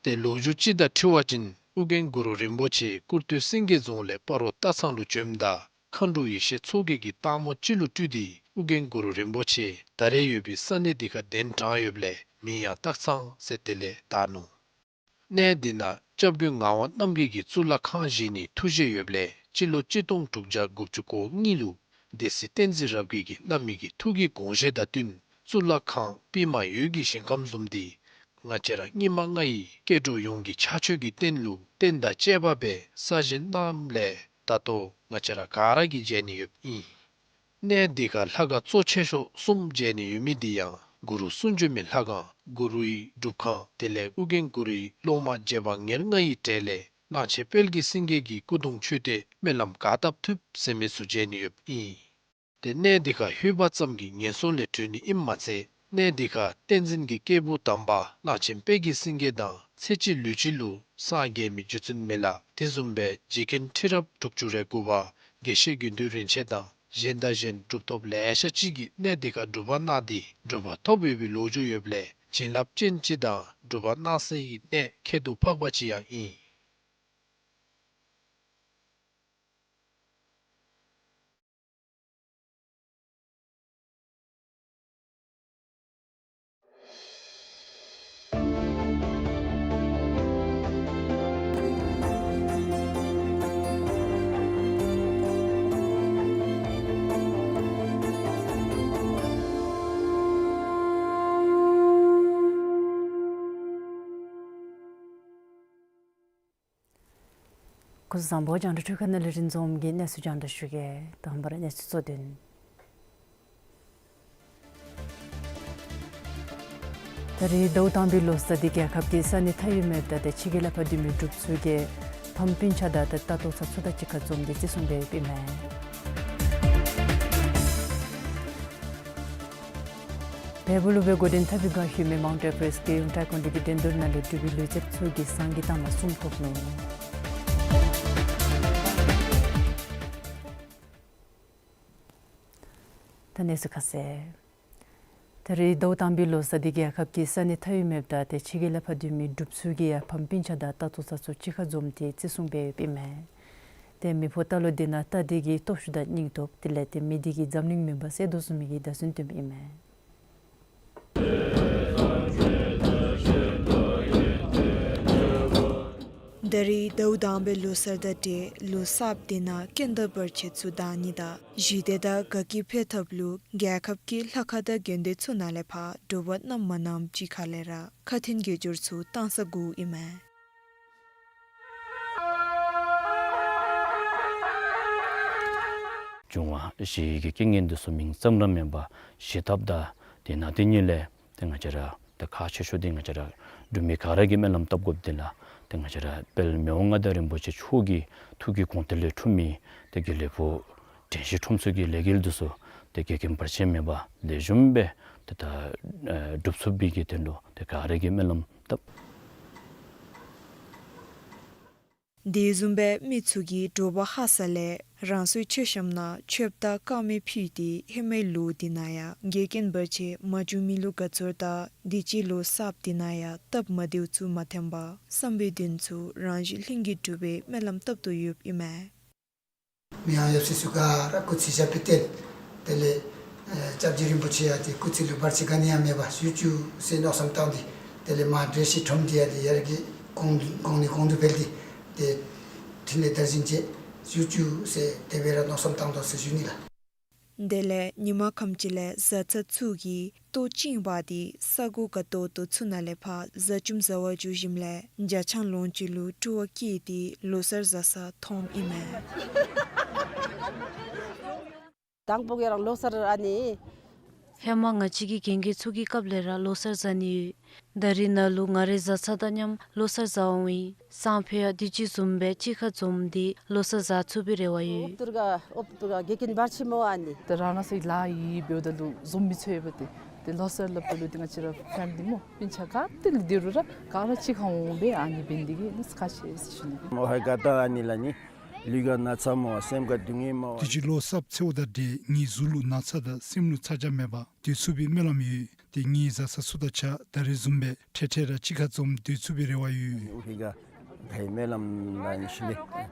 ཏེ་ལོ་རྒྱུས་ཅིག་དང་འཁྲིལ་བ་ཅིན་ཨོ་རྒྱན་གུ་རུ་རིན་པོ་ཆེ་ཀུར་སྟོད་སེང་གེ་རྫོང་ལས་སྤ་རོ་སྟག་ཚང་ལུ་བྱོནམ་ད་མཁའ་འགྲོ་ཡེ་ཤེས་མཚོ་རྒྱལ་གྱིས་སྟག་མོ་ཅིག་ལུ་སྤྲུལ་ཏེ་ཨོ་རྒྱན་གུ་རུ་རིན་པོ་ཆེ་ད་རེས་ཡོད་པའི་ས་གནས་འདི་ཁར་གདན་དྲངས་ཡོདཔ་ལས་མིང་ཡང་སྟག་ཚང་ཟེར་དེ་ལས་བཏགས་ནུག། གནས་འདི་ནང་སྐྱབས་མགོན་ངག་དབང་རྣམ་རྒྱལ་གྱིས་གཙུག་ལག་ཁང་བཞེངས་ནིའི་ཐུགས་བཞེད་ཡོདཔ་ལས་སྤྱི་ལོ་གཅིག་སྟོང་དྲུག་བརྒྱ་དགུ་བཅུ་གོ་གཉིས་ལུ་སྡེ་སྲིད་བསྟན་འཛིན་རབ་རྒྱས་ཀྱིས་གནང་མི་གི་ཐུགས་ཀྱི་དགོངས་བཞེད་དང་བསྟུན་གཙུག་ལག་ཁང་པདྨ་འོད་ཀྱི་ཞིང་ཁམས་བཟུམ་འདི་ང་བཅས་ར་སྙིགས་མ་ལྔ་ཡི་སྐྱེ་འགྲོ་ཡོངས་ཀྱི་ཕྱག་མཆོད་ཀྱི་རྟེན་ལུ་རྟེན་དང་བཅས་པ་སྦེ་གསར་བཞེངས་གནངམ་ལས་ད་ལྟོ་ང་བཅས་ར་ག་ར་གིས་མཇལ་ནི་ཡོདཔ་ཨིན། གནས་འདི་ཁར་ལྷ་ཁང་གཙོ་ཆེ་ཤོས་གསུམ་མཇལ་ནི་ཡོད་མི་འདི་ཡང་གུ་རུ་གསུང་བྱོན་མའི་ལྷ་ཁང་གུ་རུའི་སྒྲུབ་ཁང་དེ་ལས་ཨོ་རྒྱན་གུ་རུའི་སློབ་མ་རྗེ་འབངས་ཉེར་ལྔ་ཡི་གྲས་ལས་གླང་ཆེན་དཔལ་གྱི་སེང་གེ་གི་སྐུ་གདུང་མཆོད་རྟེན་སྨོན་ལམ་ག་བཏབ་ཐུབ་ཟེར་མི་ཚུ་མཇལ་ནི་ཡོདཔ་ཨིན། ཏེ་གནས་འདི་ཁར་ལྷོད་པ་ཙམ་གྱིས་ངན་སོང་ལས་གྲོལ་ནི་ཨིནམ་མ་ཚད་གནས་འདི་ཁར་བསྟན་འཛིན་གྱི་སྐྱེས་བུ་དམ་པ་གླང་ཆེན་དཔལ་གྱི་སེང་གེ་དང་ཚེ་གཅིག་ལུས་གཅིག་ལུ་སངས་རྒྱས་མི་རྗེ་བཙུན་མི་ལ་དེ་བཟུམ་སྦེ་རྗེ་མཁན་ཁྲི་རབས་དྲུག་ཅུ་རེ་དགུ་པ་དགེ་བཤེས་དགེ་འདུན་རིན་ཆེན་དང་གཞན་དང་གཞན་གྲུབ་ཐོབ་ལེ་ཤ་ཅིག་གིས་གནས་འདི་ཁར་སྒྲུབ་པ་གནང་སྟེ་གྲུབ་པ་ཐོབ་ཡོད་པའི་ལོ་རྒྱུས་ཡོདཔ་ལས་བྱིན་རླབས་ཅན་ཅིག་དང་སྒྲུབ་པ་གནང་སའི་གནས་ཁྱད་དུ་འཕགས་པ་ཅིག་ཡང་ཨིན། སྐུ་གཟུགས་བཟང་པོ། རྒྱང་བསྒྲགས་འཕྲུལ་ཁང་ནང་ལས་རིན་འཛོམས་ཀྱིས་གནས་ཚུལ་རྒྱང་བསྒྲགས་ཞུ་གེ། དང་པ་ར་གནས་ཚུལ་གཙོ་དོན། ད་རེས་ཟླཝ་དང་པའི་ལོ་གསར་འདི་རྒྱལ་ཁབ་ཀྱི་ས་གནས་མཐའ་དབུས་མེདཔ་དང་ཏེ་ཕྱི་རྒྱལ་ལས་ཕར་འདུས་མི་འབྲུགཔ་ཚུ་གིས་ཕམ་སྤུན་ཆ་དང་ཏེ་ལྟ་རྟོག་ཚ་ཚུ་དང་གཅིག་ཁར་འཛོམས་ཏེ་བརྩི་སྲུང་འབད་ཡོདཔ་ཨིན་མས། བལ་པོ་ལུ་སྦེ་འགོ་འདྲེན་འཐབ་པའི་དགའ་ཤོས་མི་མའུནཊ་ཨེ་བ་རེསཊ་གི་ཡུམ་ཊའི་ཀོན་ཌི་གི་འགྲན་བསྡུར་ནང་ལུ་འབྲུག་པའི་ལུས་རྩལཔ་ཚུ་གིས་སང་གི་རྟགས་མ་གསུམ་ཐོབ་ནུག། ད་གནས་ཚུལ་ཁ་གསལ། ད་རེས་ཟླཝ་དང་པའི་ལོ་གསར་འདི་རྒྱལ་ཁབ་ཀྱི་ས་གནས་མཐའ་དབུས་མེདཔ་དང་ཏེ་ཕྱི་རྒྱལ་ལས་ཕར་འདུས་མི་འབྲུགཔ་ཚུ་གིས་ཡང་ཕམ་སྤུན་ཆ་དང་ལྟ་རྟོག་ཚ་ཚུ་གཅིག་ཁར་འཛོམས་ཏེ་བརྩི་སྲུང་འབད་ཡོདཔ་ཨིན་མས། ཏེ་མེ་ཕོ་རྟ་ལོ་འདི་ནང་རྟ་འདི་གི་སྟོབས་ཤུགས་དང་སྙིང་སྟོབས་དེ་ལས་ཏེ་མི་སྡེ་གི་འཛམ་གླིང་མུན་པ་སེལ་དོ་གསུངས་མི་གི་བརྡ་མཚོན་སྟོནམ་ཨིན་མས། ད་རེས་ཟླཝ་དང་པའི་ལོ་གསར་དང་འབྲེལ་ལོ་གསརཔ་འདི་ནང་རྐྱེན་དང་བར་ཆད་ཚུ་དག་ནི་དང་གཞི་སྡེ་དང་དགའ་སྐྱིད་འཕེལ་ཐབས་ལུ་རྒྱལ་ཁབ་ཀྱི་ལྷ་ཁང་དང་དགོན་སྡེ་ཚུ་ནང་ལས་ཕར་དྲོ་པ་གནམ་མ་གནངམ་ཅིག་ཁ་ལས་ར་ཁ་འཕྲིན་དགེ་སྦྱོར་ཚུ་གཏང་ས་དགོཔ་ཨིན་མས། འབྱུང་བ་བཞི་གི་རྐྱེན་ངན་འདི་ཚུ་མིང་ཙམ་ར་མེན་པར་ཞི་ཐབས་དང་དེ་ནང་དེ་ཉིད་ལས་ཏེ་ང་བཅས་ར་ཏེ་ཁག་ཆེ་ཤོས་འདི་ང་བཅས་ར་འབྲུག་མི་ག་ར་གིས་སྨོན་ལམ་བཏབ་དགོཔ་འདི་ལགས། ཏེ་ང་བཅས་ར་དཔལ་མི་དབང་མངའ་བདག་རིན་པོ་ཆེ་མཆོག་གི་ཐུགས་ཀྱི་དགོངས་གཏེར་ལས་འཁྲུངས་མི་ཏེ་དགེ་ལེགས་ཕུག་དྲན་ཤེས་ཁྲོམ་ཚོགས་ཀྱི་ལས་འགུལ་འདི་ཚུ་ཏེ་འགལ་རྐྱེན་བར་ཆད་མེད་པར་ལེགས་ཤོམ་སྦེ་ཏེ་ད་ཨེ་སྒྲུབ་ཚུགས་པའི་གི་དོན་ལུ་ཏེ་ག་ར་གིས་སྨོན་ལམ་བཏབ། དེ་བཟུམ་སྦེ་མི་ཚུ་གིས་དྲོ་པ་ཧ་སག་ལས་རང་སོའི་མཆོད་བཤམ་ནང་མཆོདཔ་དང་དཀར་མེ་ཕུལ་ཏེ་ཧེ་མའི་ལོ་འདི་ནང་ཡང་འགལ་རྐྱེན་བར་ཆད་མ་བྱུང་མི་ལུ་དགའ་ཚོར་དང་དུས་ཅི་ལོ་གསརཔ་འདི་ནང་ཡང་སྟབས་མ་བདེཝ་ཚུ་མ་ཐོན་པར་བསམ་པའི་དོན་ཚུ་རང་བཞིན་ལྷུན་གྱིས་འགྲུབ་པའི་སྨོན་ལམ་བཏབ་དོ་ཡོདཔ་ཨིན་མས། མི་དབང་ཡབ་སྲས་ཚུ་ག་ར་སྐུ་ཚེ་ཞབས་པད་བརྟན། དེ་ལས་ཨེ་སྐྱབས་རྗེ་རིན་པོ་ཆེ་ཡང་ཏེ་སྐུ་ཚེ་ལུ་བར་ཆད་ག་ནི་ཡང་མེད་པར་བཞུགས་བཅུག་ཟེར་མནོ་བསམ་བཏང་སྟེ་དེ་ལས་མར་དྲན་ཤེས་ཁྲོམ་འདི་ཡང་ཏེ་ཡར་གྱི་གོང་གོང་ནས་གོང་དུ་འཕེལ་ཏེ་ཏེ་ཕྲིན་ལས་དར་ཞིང་རྒྱས་བཞུགས་བཅུག་ཟེར་དེ་སྦེ་ར་མནོ་བསམ་བཏང་དོ་ཟེར་ཞུ་ནི་ལགས། དེ་ལས་ཉིན་མ་ཁམས་ཅིག་ལས་བཟའ་ཚང་ཚུ་གིས་ལྟོ་བཅིངས་འབག་སྟེ་ས་གོ་དགའ་ཏོག་ཏོ་ཚུ་ནང་ལས་ཕར་བཟའ་བཅུམ་བཟའ་བར་འགྱོ་ཞིནམ་ལས་ཇ་ཆང་ལོངས་སྤྱོད་ལུ་སྤྲོ་བ་བསྐྱེད་དེ་ལོ་གསར་བཟའ་ས་མཐོངམ་ཨིན་མས། དང་པོ་གི་རང་ལོ་གསར་ཨ་ནི། ཧེ་མ་ང་བཅས་ཀྱི་རྒན་རྒས་ཚུ་གི་སྐབས་ལས་ར་ལོ་གསར་བཟའ་ནི་ཡོད། ད་རེས་ནཱ་ལུ་ང་རའི་བཟའ་ཚང་དང་མཉམ་ལོ་གསར་བཟའ་འོང་ཡི། སང་ཕོད་ཡང་དུས་ཅི་བཟུམ་སྦེ་གཅིག་ཁར་འཛོམས་ཏེ་ལོ་གསར་བཟའ་ཚུགས་པའི་རེ་བ་ཡོད། འོབ་ཏུར་ག་འོབ་ཏུར་ག་འགལ་རྐྱེན་བར་ཆད་མེད་པར་ཨ་ནི། ད་རང་རང་སོའི་ལཱ་ཡོདཔ་འབདཝ་ད་ལུ་འཛོམས་མི་ཚུགས་པས་ཏེ། ཏེ་ལོ་གསར་སླབ་ད་ལུ་ཏེ་ང་བཅས་ར་ཕེ་མི་ལི་མོ་སྤུན་ཆ་ག་ཏེ་ལུ་འདི་རུ་ར་ག་ར་གཅིག་ཁར་འོང་སྦེ་ཨ་ནི་འབད་ནི་འདི་གིས་ནི་ཁག་ཆེ་ཟེར་ཞུ་ནི། མོ་ཧེ་ག་ད་ཨ་ནི་ལ་ནི། ལུས་ཁར་ན་ཚ་མེད་པར་སེམས་ཁར་སྡུག་བསྔལ་མེད་པར། དུས་ཅི་ལོ་གསརཔ་འཚོལཝ་དང་འབྲེལ་ངེའི་གཟུགས་ལུ་ན་ཚ་དང་སེམས་ལུ་ཚ་གྱང་མེད་པར་སྡོད་ཚུགས་པའི་སྨོན་ལམ་ཡོད། ཏེ་ངེའི་བཟའ་ཚང་ཚུ་དང་གཅིག་ཁར་ད་རེས་བཟུམ་སྦེ་འཕྲལ་འཕྲལ་ར་གཅིག་ཁར་འཛོམས་སྡོད་ཚུགས་པའི་རེ་བ་ཡོད། ཨུ་ཧི་ག་ག་ཧི་སྨོན་ལམ་ལ་ནི་ཞུ་ལེ།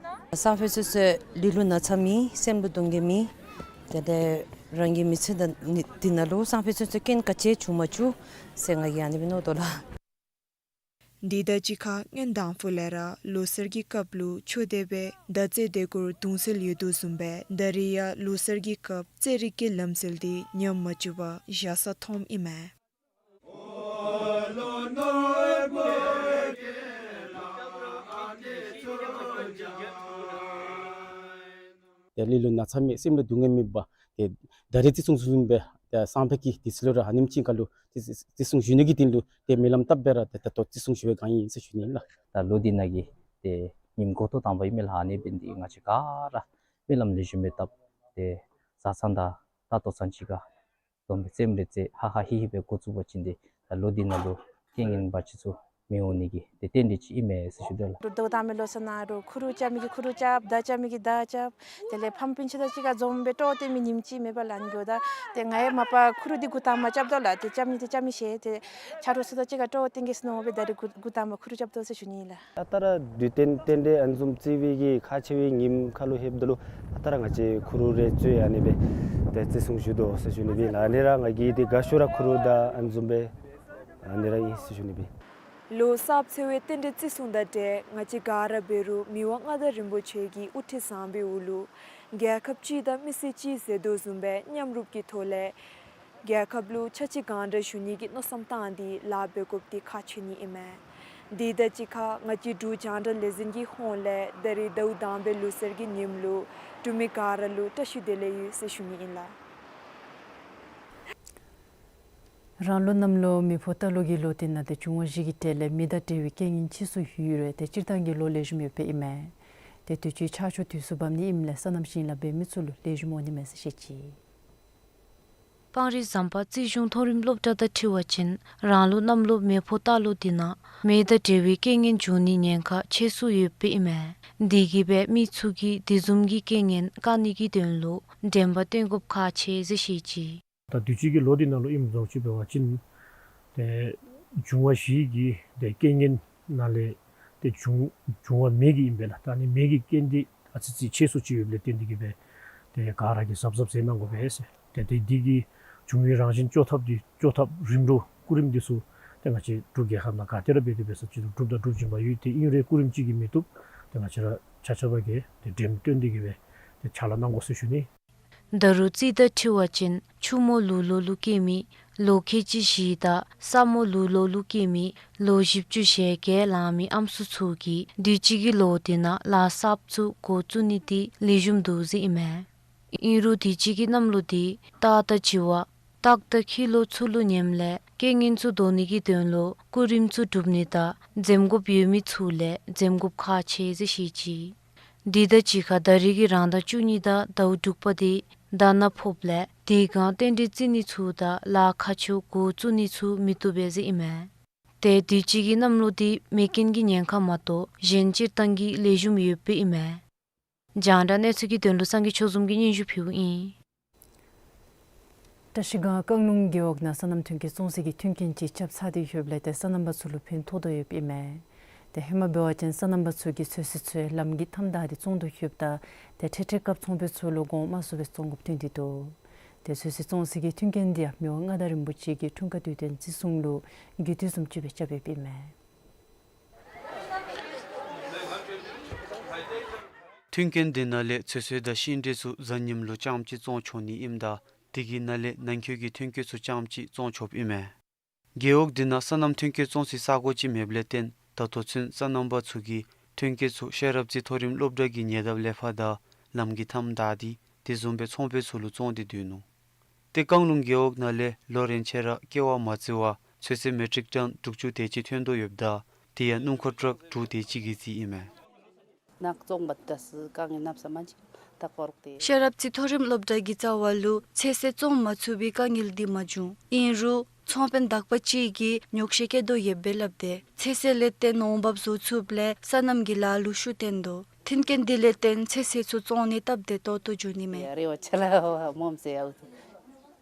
སང་ཕོད་ཚུན་ཚོད་ལུས་ལུ་ན་ཚ་མེད། སེམས་ལུ་སྡུག་བསྔལ་མེད། དེ་ལས་རང་གི་མི་ཚེ་ད་ནི་འདི་ནང་ལུ་སང་ཕོད་ཚུན་ཚོད་རྐྱེན་ག་ཅི་བྱུང་མ་བཅུག་ཟེར་ང་གིས་ཨ་ནི་སྦེ་མནོ་དོ་ལགས། འདི་དང་གཅིག་ཁར་སྔོན་དང་པོ་ལས་ར་ལོ་གསར་གྱི་སྐབས་ལུ་ཆོས་སྡེ་སྦེ་མདའ་རྩེད་དེ་སྐོར་གདུང་སེལ་ཡོད་དོ་བཟུམ་སྦེ་ད་རེས་ཡང་ལོ་གསར་གྱི་སྐབས་རྩེད་རིགས་ཀྱི་ལམ་སྲོལ་འདི་ཉམས་མ་བཅུག་པར་བཞག་ས་མཐོངམ་ཨིན་མས། ཏེ་ལུས་ལུ་ན་ཚ་མེད། སེམས་ལུ་སྡུག་བསྔལ་མེད་པར་ཏེ་ད་རེས་བརྩི་སྲུང་ཞུ་བཟུམ་སྦེ་ཏེ་སང་ཕོད་ཀྱི་དུས་ཚོད་ལུ་ར་ཨ་ནེམ་ཅིག་ཁར་ལུ་བརྩི་བརྩི་སྲུང་ཞུ་ནི་གི་དོན་ལུ་ཏེ་སྨོན་ལམ་བཏབ་སྦེ་ར་ཏེ་ད་ལྟོ་བརྩི་སྲུང་ཞུ་བའི་སྒང་ཨིན་ཟེར་ཞུ་ནི་ལགས། ད་ལོ་འདི་ནང་གི་ཏེ་ཉིནམ་འགོ་ཐོག་དང་པ་ཨིན་མས་ལགས། ཨ་ནི་འབད་ནི་འདི་གིས་ང་བཅས་ག་ར་སྨོན་ལམ་ལེགས་ཤོམ་སྦེ་བཏབ་སྟེ་བཟའ་ཚང་དང་ལྟོ་ཚང་གཅིག་ཁར་འཛོམས་སྦེ་རྩེདམོ་རེ་རྩེ་ཧ་ཧ་ཧི་ཧི་སྦེ་འགོ་བཙུགས་པ་ཅིན་ཏེ་ད་ལོ་འདི་ནང་ལུ་རྐྱེན་ངན་བར་ཆད་ཚུ་མི་འོང་ནི་གི་ཏེ་རྟེན་འབྲེལ་ཅིག་ཨིན་མས་ཟེར་ཞུ་དོ་ལགས། ཟླཝ་དང་པའི་ལོ་གསར་ནང་ར་ཁུ་རུ་རྐྱབ་མི་གིས་ཁུ་རུ་རྐྱབ། མདའ་རྐྱབ་མི་གིས་མདའ་རྐྱབ། དེ་ལས་ཕམ་སྤུན་ཆ་དང་གཅིག་ཁར་འཛོམས་སྦེ་སྤྲོ་སྟོན་མི་ཉིནམ་གཅིག་མེད་པར་ལཱ་འགྱོཝ་ད་ཏེ་ང་ཡང་མ་པ་ཁུ་རུ་འདི་འགོ་དང་པ་རྐྱབ་དོ་ལགས། ཏེ་རྐྱབ་ནི་འདི་རྐྱབ་མི་ཤེས། ཏེ་ཆ་རོགས་ཚུ་དང་གཅིག་ཁར་སྤྲོ་སྟོན་གེ་ཟེར་མནོ་སྦེ་ད་རེས་འགོ་འགོ་དང་པ་ཁུ་རུ་རྐྱབ་དོ་ཟེར་ཞུ་ནི་ལགས། ད་ལྟོ་ར་དུས་རྟེན་རྟེན་འབྲེལ་ཨ་ནི་བཟུམ་བརྩི་བའི་གི་ཁག་ཆེ་བའི་ཉིནམ་ཁར་ལུ་ལྷོདཔ་ད་ལུ་ད་ལྟོ་ར་ང་བཅས་ཁུ་རུ་རེ་རྩེ་ཨ་ནི་སྦེ་ཏེ་བརྩི་སྲུང་ཞུ་དོ་ཟེར་ཞུ་ནི་སྦེ་ལགས། ཨ་ནི་ར་ང་གིས་ཏེ་དགའ་ཤོས་ར་ཁུ་རུ་དང་ཨ་ནི་བཟུམ་སྦེ་ཨ་ནི་ར་ཨིན་ཟེར་ཞུ་ནི་སྦེ། ལོ་གསརཔ་འཚོལ་བའི་རྟེན་འབྲེལ་བརྩི་སྲུང་དང་འབྲེལ་ང་བཅས་ག་ར་འབད་རུང་མི་དབང་མངའ་བདག་རིན་པོ་ཆེ་གི་དབུ་ཁྲིད་བཟང་པོའི་འོག་ལུ་རྒྱལ་ཁབ་གཅིག་དང་མི་སེར་གཅིག་ཟེར་དོ་བཟུམ་སྦེ་མཉམ་རུབ་ཀྱི་ཐོག་ལས་རྒྱལ་ཁབ་ལུ་ཕྱག་ཕྱི་གང་དྲག་ཞུ་ནི་གི་མནོ་བསམ་བཏང་སྟེ་ལཱ་འབད་དགོཔ་འདི་ཁག་ཆེ་ནི་ཨིན་མས། དེ་དང་གཅིག་ཁར་ང་བཅས་འབྲུག་རྒྱང་བསྒྲགས་ལས་འཛིན་གྱི་ཧོངས་ལས་ད་རིས་ཟླཝ་དང་པའི་ལོ་གསར་གྱི་ཉིནམ་ལུ་འབྲུག་མི་ག་ར་ལུ་བཀྲ་ཤིས་བདེ་ལེགས་ཡོད་ཟེར་ཞུ་ནི་ཨིན་ལགས། རང་ལོ་གནམ་ལོ་མེ་ཕོ་རྟ་ལོ་གི་ལོ་དེ་ནང་ཏེ་འབྱུང་བ་བཞི་གི་གྲས་ལས་མེ་དང་འབྲེལ་བའི་རྐྱེན་ངན་ཆེ་སུ་ཡོད་རུང་ཏེ་སྤྱིར་བཏང་གི་ལོ་ལེགས་ཤོམ་ཡོདཔ་ཨིན་མས། ཏེ་དུས་ཅི་ཆར་ཆུ་དུས་སུ་འབབ་ནི་ཨིནམ་ལས་སོ་ནམ་ཞིང་ལཱ་འབད་མི་ཚུ་ལུ་ལེགས་ཤོམ་འོང་ནི་མས་ཟེར་བཤད་ཅི། སྤང་རི་ཟམ་པ་རྩིས་གཞུང་མཐོ་རིམ་སློབ་གྲྭ་དང་འཁྲིལ་བ་ཅིན་རང་ལོ་གནམ་ལོ་མེ་ཕོ་རྟ་ལོ་དེ་ནང་མེ་དང་འབྲེལ་བའི་རྐྱེན་ངན་འབྱུང་ནི་ཉེན་ཁ་ཆེ་སུ་ཡོདཔ་ཨིན་མས། དེ་གིས་འབད་མི་ཚུ་གིས་དེ་བཟུམ་གྱི་རྐྱེན་ངན་བཀག་ནི་གི་དོན་ལུ་དྲན་པ་བཏོན་དགོཔ་ཁག་ཆེ་ཟེར་བཤད་ཅི། ད་དུས་ཅི་གི་ལོ་འདི་ནང་ལུ་ཨིནམ་བཟུམ་ཅིག་འབད་བ་ཅིན་ཏེ་འབྱུང་བ་བཞི་གི་ཏེ་རྐྱེན་ངན་ནང་ལས་ཏེ་འབྱུང་འབྱུང་བ་མེ་གི་ཨིན་པས་ལགས། ད་ནི་མེ་གི་རྐྱེན་འདི་ཨ་ཙི་ཙི་ཆེ་སུ་ཅིག་ཡོདཔ་ལས་བརྟེན་ཏེ་གིས་འབད་ཏེ་ག་ར་གིས་གཟབ་གཟབ་མཛད་གནང་དགོ་པས་ཟེར། ཏེ་ཏེ་འདི་གི་འབྱུང་བའི་རང་བཞིན་བཅོས་ཐབས་འདི་བཅོས་ཐབས་རིམ་གྲོ་སྐུ་རིམ་འདི་ཚུ་ཏེ་ང་བཅས་འབྲུག་རྒྱལ་ཁབ་ནང་ག་ཏེ་ར་འབད་དེ་འབད་ས་ཅིག་ལུ་གྲུབ་དང་གྲུབ་བཞིན་པ་ཡོད། ཏེ་ཨིན་རུང་སྐུ་རིམ་ཅིག་གིས་མི་བཏུབ། ཏེ་ང་བཅས་ར་ཆ་ཁྱབ་ཀྱིས་ཏེ་འགྲེམས་སྟོན་འདི་གིས་འབད་ཏེ་ཕྱག་ལཱ་གནང་དགོ་ཟེར་ཞུ་ནི། ད་རུང་རྩིས་དང་འཁྲིལ་བ་ཅིན་ཆུ་མོ་ལུག་ལོག་ལུ་སྐྱེས་མི་ལོ་ཁལ་གཅིག་བཞི་དང་ས་མོ་ལུག་ལོག་ལུ་སྐྱེས་མི་ལོ་བཞི་བཅུ་ཞེ་བརྒྱད་ལང་མི་ཨམ་སྲུ་ཚུ་གིས་དུས་ཅི་གི་ལོ་དེ་ནང་ལཱ་གསརཔ་ཚུ་འགོ་བཙུགས་ནི་འདི་ལེགས་ཤོམ་འདུག་ཟེར་ཨིན་མས། ཨིན་རུང་དུས་ཅི་གི་གནམ་ལོ་འདི་སྟག་དང་བྱི་བ་སྟག་དང་ཁྱི་ལོ་ཚུ་ལུ་ཉེམ་ལས་རྐྱེན་ངན་ཚུ་བཟློག་ནི་གི་དོན་ལུ་སྐུ་རིམ་ཚུ་སྒྲུབ་ནི་དང་འཛེམ་དགོཔ་ཡོད་མི་ཚུ་ལས་འཛེམ་དགོཔ་ཁག་ཆེ་ཟེར་བཤད་ཅི། དེ་དང་གཅིག་ཁར་ད་རིས་ཀྱི་རང་ཟླ་བཅུ་གཉིས་དང་ཟླཝ་དྲུག་པ་འདི་ཟླ་ནག་ཕོགཔ་ལས་དེ་སྒང་རྟེན་འབྲེལ་བརྩི་ནི་ཚུ་དང་ལཱ་ཁག་ཆེཝ་འགོ་བཙུགས་ནི་ཚུ་མི་བཏུབ་པས་ཟེར་ཨིན་མས། ཏེ་དུས་ཅི་གི་གནམ་ལོ་འདི་མེ་རྐྱེན་གྱི་ཉེན་ཁ་མ་གཏོགས་གཞན་སྤྱིར་བཏང་གི་ལེགས་ཤོམ་ཡོདཔ་ཨིན་མས། རྒྱང་བསྒྲགས་གནས་ཚུལ་གྱི་དོན་ལུ་སངས་རྒྱས་ཆོས་འཛོམས་ཀྱིས་སྙན་ཞུ་ཕུལཝ་ཨིན། བཀྲ་ཤིས་སྒང་རྐང་ལུང་རྒེད་འོག་ནང་སོ་ནམ་ཐོན་སྐྱེད་བཙོང་སའི་གི་མཐུན་རྐྱེན་ཅིག་རྐྱབ་ཚར་ཏེ་ཡོདཔ་ལས་ཏེ་སོ་ནམ་པ་ཚུ་ལུ་ཕན་ཐོགས་དོ་ཡོདཔ་ཨིན་མས། ཏེ་ཧེ་མ་འབད་བ་ཅིན་སོ་ནམ་པ་ཚུ་གིས་ཚོད་བསྲེ་ཚུ་ལམ་གྱི་མཐའམ་བདའ་སྟེ་བཙོང་དོ་ཡོདཔ་ད་ཏེ་འཕྲལ་འཕྲལ་སྐབས་ཚོང་པ་ཚུ་ལུ་གོང་དམའ་སུ་སྦེ་བཙོང་དགོཔ་ཐོན་ཏེ་འདུག། ཏེ་ཚོད་བསྲེ་བཙོང་སའི་གི་མཐུན་རྐྱེན་འདི་ཡང་མི་དབང་མངའ་བདག་རིན་པོ་ཆེ་གི་འཁྲུངས་སྐར་དུས་སྟོན་བརྩི་སྲུང་ལུ་རྒྱུ་དུས་བཟུམ་ཅིག་སྦེ་རྐྱབ་ཡོདཔ་ཨིན་མས། མཐུན་རྐྱེན་འདི་ནང་ལས་ཚོད་བསྲེ་དང་ཤིང་འབྲས་ཚུ་གཟའ་ཉིམ་ལུ་རྐྱངམ་ཅིག་བཙོང་ཆོག་ནི་ཨིནམ་ད་དེ་གི་ནང་ལས་ནང་འཁོད་ཀྱི་ཐོན་སྐྱེད་ཚུ་རྐྱངམ་ཅིག་བཙོང་ཆོགཔ་ཨིན་མས། རྒེད་འོག་འདི་ནང་སོ་ནམ་ཐོན་སྐྱེད་བཙོང་སའི་ས་གོ་ཅིག་མེདཔ་ལས་བརྟེན་ད་ལྟོ་ཚུན་སོ་ནམ་པ་ཚུ་གིས་ཐོན་སྐྱེད་ཚུ་ཤེས་རབ་རྩེ་མཐོ་རིམ་སློབ་གྲྭ་གི་ཉེ་འདབས་ལས་ཕར་དང་ལམ་གྱི་མཐའམ་བདའ་སྟེ་དེ་བཟུམ་སྦེ་ཚོང་པ་ཚུ་ལུ་བཙོང་སྟེ་སྡོད་ནུག། ཏེ་རྐང་ལུང་རྒེད་འོག་ནང་ལས་ལོ་རེ་ཆ་ར་ཀེ་བ་མ་བརྩི་བར་ཚོད་བསྲེ་མེ་ཊིག་ཊོན་དྲུག་ཅུ་དེ་ཅིག་ཐོན་དོ་ཡོདཔ་ད་དེ་ཡང་སྣུམ་འཁོར་ཊཱག་དྲུག་དེ་ཅིག་གིས་བརྩིས་ཨིན་མས། ནག་བཙོང་པ་དེ་ཚུ་དཀའ་ངལ་གནམ་ས་མེད་ཅིག་ད་ཁོ་རོག་སྟེ། ཤེས་རབ་རྩེ་མཐོ་རིམ་སློབ་གྲྭ་གི་རྩ་བ་ལུ་ཚོད་བསྲེ་བཙོང་མ་ཚུགས་པའི་དཀའ་ངལ་འདི་མ་བྱུང་། ཨིན་རུང་ཚོང་དཔོན་དག་པ་ཅིག་གིས་ཉོགས་བཤད་བཀོད་དོ་ཡོདཔ་སྦེ་སླབ་སྟེ་ཚོད་བསྲེ་ལས་བརྟེན་འོང་འབབ་བཟོ་ཚུགསཔ་ལས་སོ་ནམ་གྱི་ལཱ་ལུ་ཤུགས་བཏོན་དོ། མཐུན་རྐྱེན་འདི་ལས་བརྟེན་ཚོད་བསྲེ་ཚུ་བཙོང་ནི་སྟབས་བདེ་ཏོག་ཏོ་འགྱོ་ནི་མས། རེ་བ་ཆེ་ལགས། མོམ་སེ་ཡ་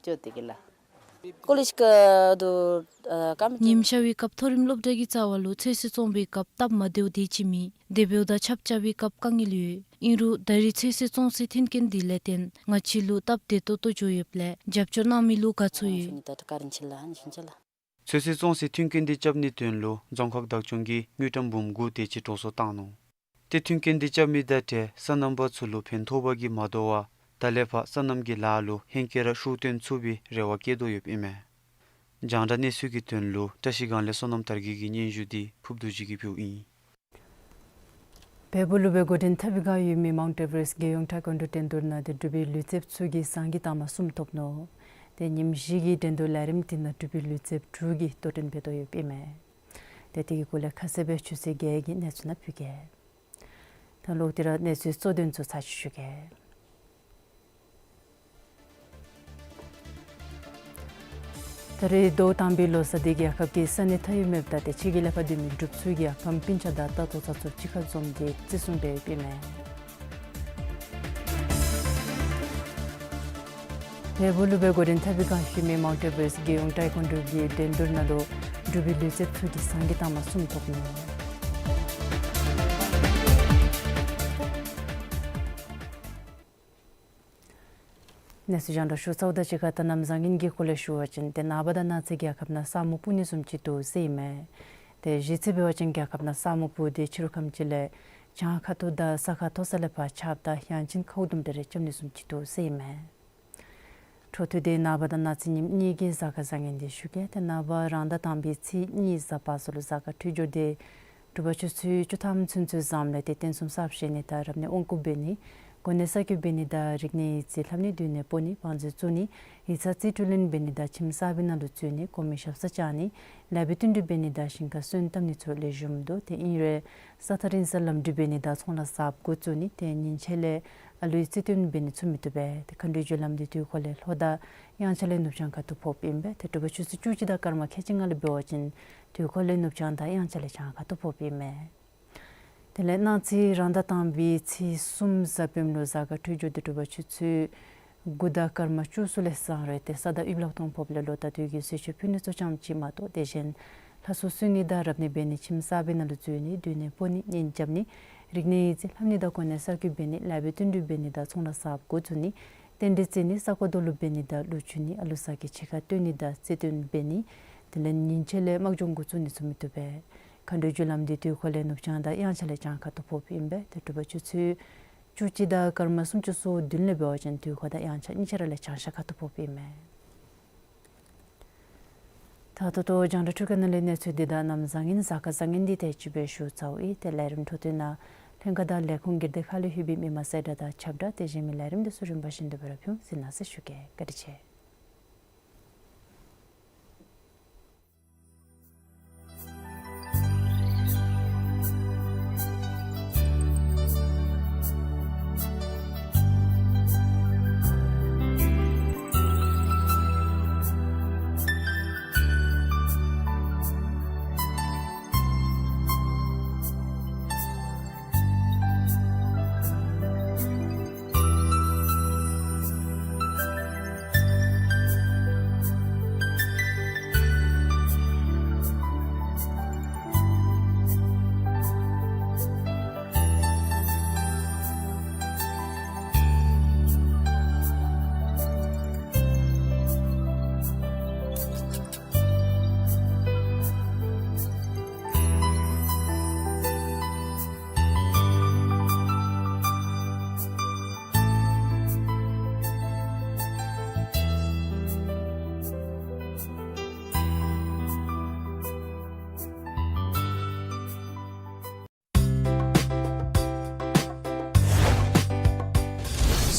ཅོ་དེ་གི་ལགས། ཀོ་ལེཇ་ཀ་དུ་ཨ་ཀམ་ཉིམ་ཤར་བའི་སྐབས་མཐོ་རིམ་སློབ་གྲྭ་གི་རྩ་བ་ལུ་ཚོད་བསྲེ་བཙོང་པའི་སྐབས་སྟབས་མ་བདེཝ་དེ་ཅིག་མེད། དེ་འབདཝ་ད་ཆརཔ་རྐྱབ་པའི་སྐབས་དཀའ་ངལ་ཡོད། ཨིན་རུང་ད་རིས་ཚོད་བསྲེ་བཙོང་སའི་མཐུན་རྐྱེན་འདི་ལས་བརྟེན་ང་བཅས་ལུ་སྟབས་བདེ་ཏོག་ཏོ་འགྱོ་ཡོདཔ་ལས་རྒྱབ་སྐྱོར་གནང་མི་ལུ་དགའ་ཚོར་ཡོད། ཚོད་བསྲེ་བཙོང་སའི་མཐུན་རྐྱེན་འདི་རྐྱབ་ནིའི་དོན་ལུ་རྫོང་ཁག་བདག་སྐྱོང་གིས་དངུལ་ཀྲམ་འབུམ་དགུ་དེ་ཅིག་འགྲོ་སོང་བཏང་ནུག། ཏེ་མཐུན་རྐྱེན་འདི་རྐྱབ་མི་དང་འབྲེལ་སོ་ནམ་པ་ཚུ་ལུ་ཕན་ཐོགས་པ་གིས་མ་དོ་བར་ད་ལས་ཕར་སོ་ནམ་གྱི་ལཱ་ལུ་ཧེང་སྐལ་ར་ཤུགས་བཏོན་ཚུགས་པའི་རེ་བ་བསྐྱེད་དོ་ཡོདཔ་ཨིན་མས། རྒྱང་བསྒྲགས་གནས་ཚུལ་གྱི་དོན་ལུ་བཀྲ་ཤིས་སྒང་ལས་བསོད་ནམས་དར་རྒྱས་ཀྱི་སྙན་ཞུ་འདི་ཕུརབ་རྡོ་རྗེ་གིས་ཕུལཝ་ཨིན། བལ་པོ་ལུ་སྦེ་འགོ་འདྲེན་འཐབ་པའི་བསྒང་ཡོད་མི་མའུནཊ་ཨེ་ཝ་རེསཊ་རྒྱལ་ཡོངས་ཊའེ་ཀོན་ཌོ་འགྲན་བསྡུར་ནང་ཏེ་འབྲུག་པའི་ལུས་རྩལཔ་ཚུ་གིས་ཟངས་ཀྱི་རྟགས་མ་གསུམ་ཐོབ་ནུག། ཏེ་ཉིནམ་བཞི་གི་འགྲན་བསྡུར་ལས་རིམ་དེ་ནང་འབྲུག་པའི་ལུས་རྩལཔ་དྲུག་གིས་དོ་འགྲན་འབད་དོ་ཡོདཔ་ཨིན་མས། ཏེ་དེ་གི་སྐོར་ལས་ཁ་གསལ་སྦེ་ཆུ་ཚོད་བརྒྱད་ཀྱི་གནས་ཚུལ་ནང་ཕུལ་གེ། ད་ལོག་སྟེ་ར་གནས་ཚུལ་གཙོ་དོན་ཚུ་ཚར་ཅིག་ཞུ་གེ། ད་རེས་ཟླཝ་དང་པའི་ལོ་གསར་འདི་རྒྱལ་ཁབ་ཀྱི་ས་གནས་མཐའ་དབུས་མེདཔ་ད་ཏེ་ཕྱི་རྒྱལ་ལས་ཕར་སྡོད་མི་འབྲུགཔ་ཚུ་གི་ཨ་ཕམ་སྤུན་ཆ་དང་ལྟ་རྟོག་ཚུ་གཅིག་ཁར་འཛོམས་ཏེ་བརྩི་སྲུང་འབད་ཡོདཔ་ཨིན་མས། བལ་པོ་ལུ་སྦེ་འགོ་འདྲེན་འཐབ་པའི་བསྒང་ཡོད་མི་མའུནཊ་ཨེ་ཝ་རེསཊ་རྒྱལ་ཡོངས་ཊའེ་ཀོན་ཌོ་གི་འགྲན་བསྡུར་ནང་ལུ་འབྲུག་པའི་ལུས་རྩལཔ་ཚུ་གིས་ཟངས་ཀྱི་རྟགས་མ་གསུམ་ཐོབ་ནུག། གནས་ཚུལ་རྒྱང་བསྒྲགས་ཞུ་ཚརཝ་དང་གཅིག་ཁར་ད་གནམ་བཟང་ངན་གྱི་སྐོར་ལས་ཞུ་བ་ཅིན་ཏེ་ནངས་པ་དང་གནངས་ཚེ་རྒྱལ་ཁབ་ནང་ས་སྨུག་སྤུབ་ནི་བཟུམ་ཅིག་འདུག་ཟེར་ཨིན་མས། ཏེ་གཞེས་ཚེ་འབད་བ་ཅིན་རྒྱལ་ཁབ་ནང་ས་སྨུག་སྤུབ་སྟེ་ཕྱི་རུ་ཁམས་ཅིག་ལས་བྱང་ཁ་ཐུག་དང་ས་ཁ་མཐོ་ས་ལས་ཕར་ཆརཔ་དང་ཡང་ཅིན་ཁཝ་དུམ་གྲ་རེ་རྐྱབ་ནི་བཟུམ་ཅིག་འདུག་ཟེར་ཨིན་མས། འཕྲོ་མཐུད་དེ་ནངས་པ་དང་གནངས་ཚེ་ཉིནམ་གཉིས་ཀྱི་གཟའ་སྐར་བཟང་ངན་འདི་ཞུ་གེ། ཏེ་ནངས་པ་རང་ཟླ་དང་པའི་ཚེས་གཉིས་གཟའ་པ་སངས་ལུ་གཟའ་སྐར་འཕྲོད་སྦྱོར་འདི་དྲོ་པ་ཆུ་ཚོད་བཅུ་ཐམ་ཚུན་ཚོད་བཟངམ་ལས་ཏེ་རྟེན་གསུམ་གསརཔ་བཞེངས་ནི་དང་རབ་གནས་དབང་བསྐུར་འབད་ནི། གོ་གནས་གསར་བསྐོ་འབད་ནི་དང་རིག་གནས་ཡིག་རྩིས་ལྷབ་ནི་སྡོད་གནས་སྤོ་ནི་བང་མཛོད་བཙུགས་ནི་ཡིག་ཚང་རྩིས་སྤྲོད་ལེན་འབད་ནི་དང་ཁྱིམ་གསར་པའི་ནང་ལུ་འཛུལ་ནི་གོང་མའི་ཞབས་སར་བཅར་ནི་ལེགས་པའི་བསྟུན་གྲོས་འབད་ནི་དང་ཞིང་ཁ་སོན་བཏབ་ནི་ཚུ་ལེགས་ཤོམ་འདུག། ཏེ་ཨིན་རུང་ས་ཐག་རིང་སར་ལམ་འགྲུལ་འབད་ནི་དང་ཚོང་ལཱ་གསརཔ་འགོ་བཙུགས་ནི་ཏེ་ཉིན་ཕྱེད་ལས་ཨ་ལུའི་རྩིས་སྟོན་འབད་ནི་ཚུ་མི་བཏུབ་པས། ཏེ་མཁའ་འགྲོའི་རྒྱུ་ལམ་འདི་དུས་འཁོར་ལས་ལྷོ་དང་དབྱངས་འཆར་ལས་ནུབ་བྱང་ཁ་ཐུག་ཕོགཔ་ཨིན་པས། ཏེ་དྲོ་པ་ཆུ་ཚོད་བཅུ་གཅིག་དང་སྐར་མ་ཁལ་གཅིག་ལྔ་ལས་འབད་བ་ཅིན་དུས་འཁོར་ལས་ནུབ་བྱང་དང་དབྱངས་འཆར་ལས་བྱང་ཁ་ཐུག་ཕོགཔ་ཨིན་མས། དེ་ལས་གནངས་ཚེ་རང་ཟླ་དང་པའི་ཚེས་གསུམ་གཟའ་སྤེནམ་ལུ་གཟའ་སྐར་འཕྲོད་སྦྱོར་འདི་དྲོ་པ་ཆུ་ཚོད་དགུ་དང་སྐར་མ་བཅུ་གསུམ་ལས་བཟང་རུང་ཏེ་ས་དང་དབུས་ལུ་གཏོརམ་ཕོགཔ་ལས་ལོ་ཟླ་དུས་ཀྱི་གསོལ་མཆོད་ཕུལ་ནི་ཚུ་ཙམ་ཅིག་མ་གཏོགས་དེ་གཞན་ལྷ་སྲུང་གསོལ་ནི་དང་རབ་གནས་འབད་ནི་ཁྱིམ་གསར་པའི་ནང་ལུ་འཛུལ་ནི་སྡོད་གནས་སྤོ་ནི་གཉེན་རྐྱབ་ནི་རིག་གནས་ཡིག་རྩིས་ལྷབ་ནི་དང་གོ་གནས་གསར་བསྐོ་འབད་ནི་ལེགས་པའི་བསྟུན་གྲོས་འབད་ནི་དང་ཚོང་ལཱ་གསརཔ་འགོ་བཙུགས་ནི་རྟེན་འབྲེལ་བརྩི་ནི་ས་གོ་རྡོ་ལུ་འབད་ནི་དང་ཀླུ་ཆུ་ནི་ཨ་ལུ་ཟ་གི་ཕྱི་ཁར་སྟོན་ནི་དང་རྩིས་སྟོན་འབད་ནི། དེ་ལས་ཉིན་ཕྱེད་ལས་དམག་སྦྱོང་འགོ་བཙུགས་ནི་ཚུ་མི་བཏུབ་པས། མཁའ་འགྲོའི་རྒྱུ་ལམ་འདི་དུས་འཁོར་ལས་ནུབ་བྱང་དང་དབྱངས་འཆར་ལས་བྱང་ཁ་ཐུག་ཕོགཔ་ཨིན་པས། ཏེ་དྲོ་པ་ཆུ་ཚོད་བཅུ་གཅིག་དང་སྐར་མ་སུམ་ཅུ་སོ་བདུན་ལས་འབད་བ་ཅིན་དུས་འཁོར་དང་དབྱངས་འཆར་གཉིས་ཆ་ར་ལས་བྱང་ཤར་ཁ་ཐུག་ཕོགཔ་ཨིན་མས། ད་ལྟོ་ལྟོ་རྒྱང་བསྒྲགས་འཕྲུལ་ཁང་ནང་ལས་གནས་ཚུལ་འདི་དང་གནམ་བཟང་ངན་གཟའ་སྐར་བཟང་ངན་འདི་ཏེ་ཅིག་སྦེ་ཞུ་ཚརཝ་ཨིན། ཏེ་ལས་རིམ་འཕྲོ་མཐུད་ནང་ལྷན་ཁག་དང་ལས་ཁུངས་སྒེར་སྡེ་ཁག་ལས་ལྷོད་པའི་མི་མང་གསལ་བསྒྲགས་དང་ཁྱབ་བསྒྲགས་དེ་བཞིན་མི་ལས་རིམ་འདི་ཚུ་རིམ་པ་བཞིན་དུ་སྦེ་ར་ཕུལ་ཟེར་གནང་ཟེར་ཞུ་གེ། བཀའ་དྲིན་ཆེ།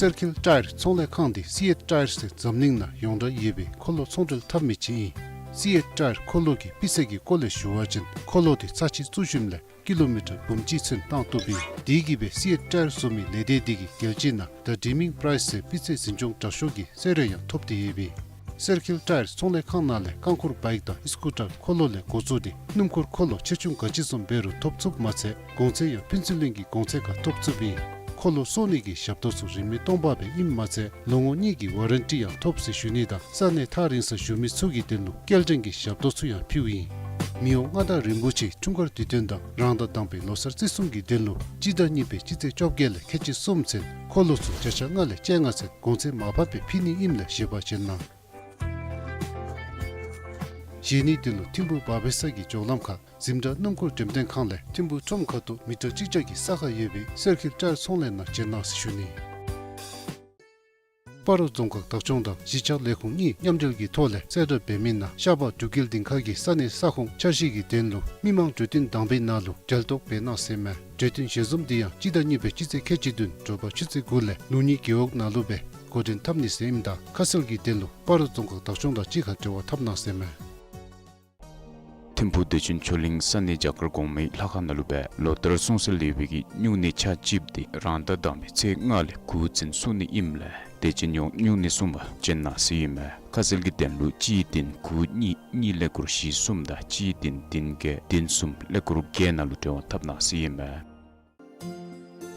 སེར་ཁིལ་ཊ་ཡར་ཚོང་ལས་ཁང་འདི་སི་ཨེཊ་ཊ་ཡར་ཟེར་འཛམ་གླིང་ནང་ཡོངས་གྲགས་ཡོད་པའི་འཁོར་ལོ་ཚོང་འབྲེལ་འཐབ་མི་ཅིག་ཨིན། སི་ཨེཊ་ཊ་ཡར་འཁོར་ལོ་གི་སྤུས་ཚད་ཀྱི་སྐོར་ལས་ཞུ་བ་ཅིན་འཁོར་ལོ་འདི་ཚར་གཅིག་བཙུགས་ཞིནམ་ལས་ཀི་ལོ་མི་ཊར་འབུམ་གཅིག་ཚུན་བཏང་བཏུབ་ཨིན། དེ་གིས་སྦེ་སི་ཨེཊ་ཊ་ཡར་བཟོ་མི་ལས་སྡེ་འདི་གིས་རྒྱལ་སྤྱི་ནང་The Dreaming Prize ཟེར་སྤུས་ཚད་འཛིན་སྐྱོང་དྲག་ཤོས་ཀྱི་གསོལ་རས་ཡང་ཐོབ་སྟེ་ཡོད་པས། སེར་ཁིལ་ཊ་ཡར་ཚོང་ལས་ཁང་ནང་ལས་རྐང་འཁོར་བའིཀ་དང་སི་ཀུ་ཊར་འཁོར་ལོ་ལས་འགོ་བཙུགས་ཏེ་སྣུམ་འཁོར་འཁོར་ལོ་ཆེ་ཆུང་ག་ཅི་བཟུམ་འབད་རུང་ཐོབ་ཚུགསཔ་མ་ཚད་གོང་ཚད་ཡང་ཕུན་ཚོགས་གླིང་གི་གོང་ཚད་ཁར་ཐོབ་ཚུགསཔ་ཨིན། འཁོར་ལོ་གསོ་ནི་གི་ཞབས་ཏོག་ཚུ་རིན་མེད་སྟོང་པ་སྦེ་ཨིནམ་མ་ཚད་ལོ་ངོ་གཉིས་ཀྱི་ཝ་རན་ཊི་ཡང་ཐོབ་ཟེར་ཞུ་ནི་དང་ས་གནས་ཐག་རིང་སར་བཞུགས་མི་ཚུ་གི་དོན་ལུ་སྐྱེལ་འདྲེན་གྱི་ཞབས་ཏོག་ཚུ་ཡང་ཕུལཝ་ཨིན། མི་དབང་མངའ་བདག་རིན་པོ་ཆེའི་འཁྲུངས་སྐར་དུས་སྟོན་དང་རང་ཟླ་དང་པའི་ལོ་གསར་བརྩི་སྲུང་གི་དོན་ལུ་སྤྱི་ཟླ་གཉིས་པའི་སྤྱི་ཚེས་བཅོ་བརྒྱད་ལས་ཁལ་གཅིག་གསུམ་ཚུན་འཁོར་ལོ་ཚུ་བརྒྱ་ཆ་ལྔ་ལས་བཅོ་ལྔ་ཚུན་གོང་ཚད་མར་ཕབ་སྦེ་ཕུལ་ནི་ཨིནམ་ལས་ཞིབ་པ་མཇལ་གནང་། གཞན་ནི་དོན་ལུ་ཐིམ་ཕུ་བར་བེ་ས་གི་འགྱོ་ལམ་ཁར་ཟིམ་དྲག་སྣུམ་འཁོར་འགྲེམས་སྟོན་ཁང་ལས་ཐིམ་ཕུ་ཁྲོམ་ཁ་ཐུག་མི་ཊར་གཅིག་བརྒྱ་གི་ས་ཁར་ཡོད་པའི་སེར་ཁིལ་ཊ་ཡར་ཚོང་ལས་ནང་མཇལ་གནང་ཟེར་ཞུ་ནི། སྤ་རོ་རྫོང་ཁག་བདག་སྐྱོང་དང་གཞིས་ཆགས་ལས་ཁུངས་གཉིས་མཉམ་འབྲེལ་གྱི་ཐོག་ལས་གསལ་བསྒྲགས་འབད་མི་ནང་ཤར་པ་འབྲུག་རྒྱལ་སྡིངས་ཁ་གི་ས་གནས་ས་ཁོངས་འཆར་གཞི་གི་དོན་ལུ་མི་མང་གྲོས་བསྟུན་དང་པའི་ནང་ལུ་གྲལ་གཏོགས་འབད་གནང་ཟེར་མས། གྲོས་བསྟུན་ཞལ་འཛོམས་འདི་ཡང་སྤྱི་ཟླ་གཉིས་པའི་སྤྱི་ཚེས་ཁལ་གཅིག་བདུན་དྲོ་པ་ཆུ་ཚོད་དགུ་ལས་ལུགས་གཉིས་རྒེད་འོག་ནང་ལུ་སྦེ་འགོ་འདྲེན་འཐབ་ནི་ཟེར་ཨིནམ་ད་ཁ་གསལ་གྱི་དོན་ལུ་སྤ་རོ་རྫོང་ཁག་བདག་སྐྱོང་དང་གཅིག་ཁར་འབྲེལ་བ་འཐབ་གནང་ཟེར་མས། ཐིམ་ཕུ་བདེ་ཆེན་ཆོས་གླིང་ས་གནས་རྒྱ་གར་གོང་མའི་ལྷ་ཁང་ནང་ལུ་སྦེ་ལོ་ལྟར་སྲུང་བརྩི་ལེགས་པའི་གི་སྨྱུང་གནས་ཆ་གཅིགཔོ་འདི་རང་ཟླ་དང་པའི་ཚེས་ལྔ་ལས་དགུ་ཚུན་སྲུང་ནི་ཨིནམ་ལས་དད་ཅན་ཡོངས་སྨྱུང་གནས་སྲུང་པར་བྱོན་གནང་ཟེར་ཨིན་མས། ཁ་གསལ་གྱི་དོན་ལུ་གཅིག་བདུན་དགུ་གཉིས་གཉིས་ཀླད་ཀོར་བཞི་གསུམ་དང་གཅིག་བདུན་བདུན་བརྒྱད་བདུན་གསུམ་ཀླད་ཀོར་བརྒྱད་ནང་ལུ་འབྲེལ་བ་འཐབ་གནང་ཟེར་ཨིན་མས།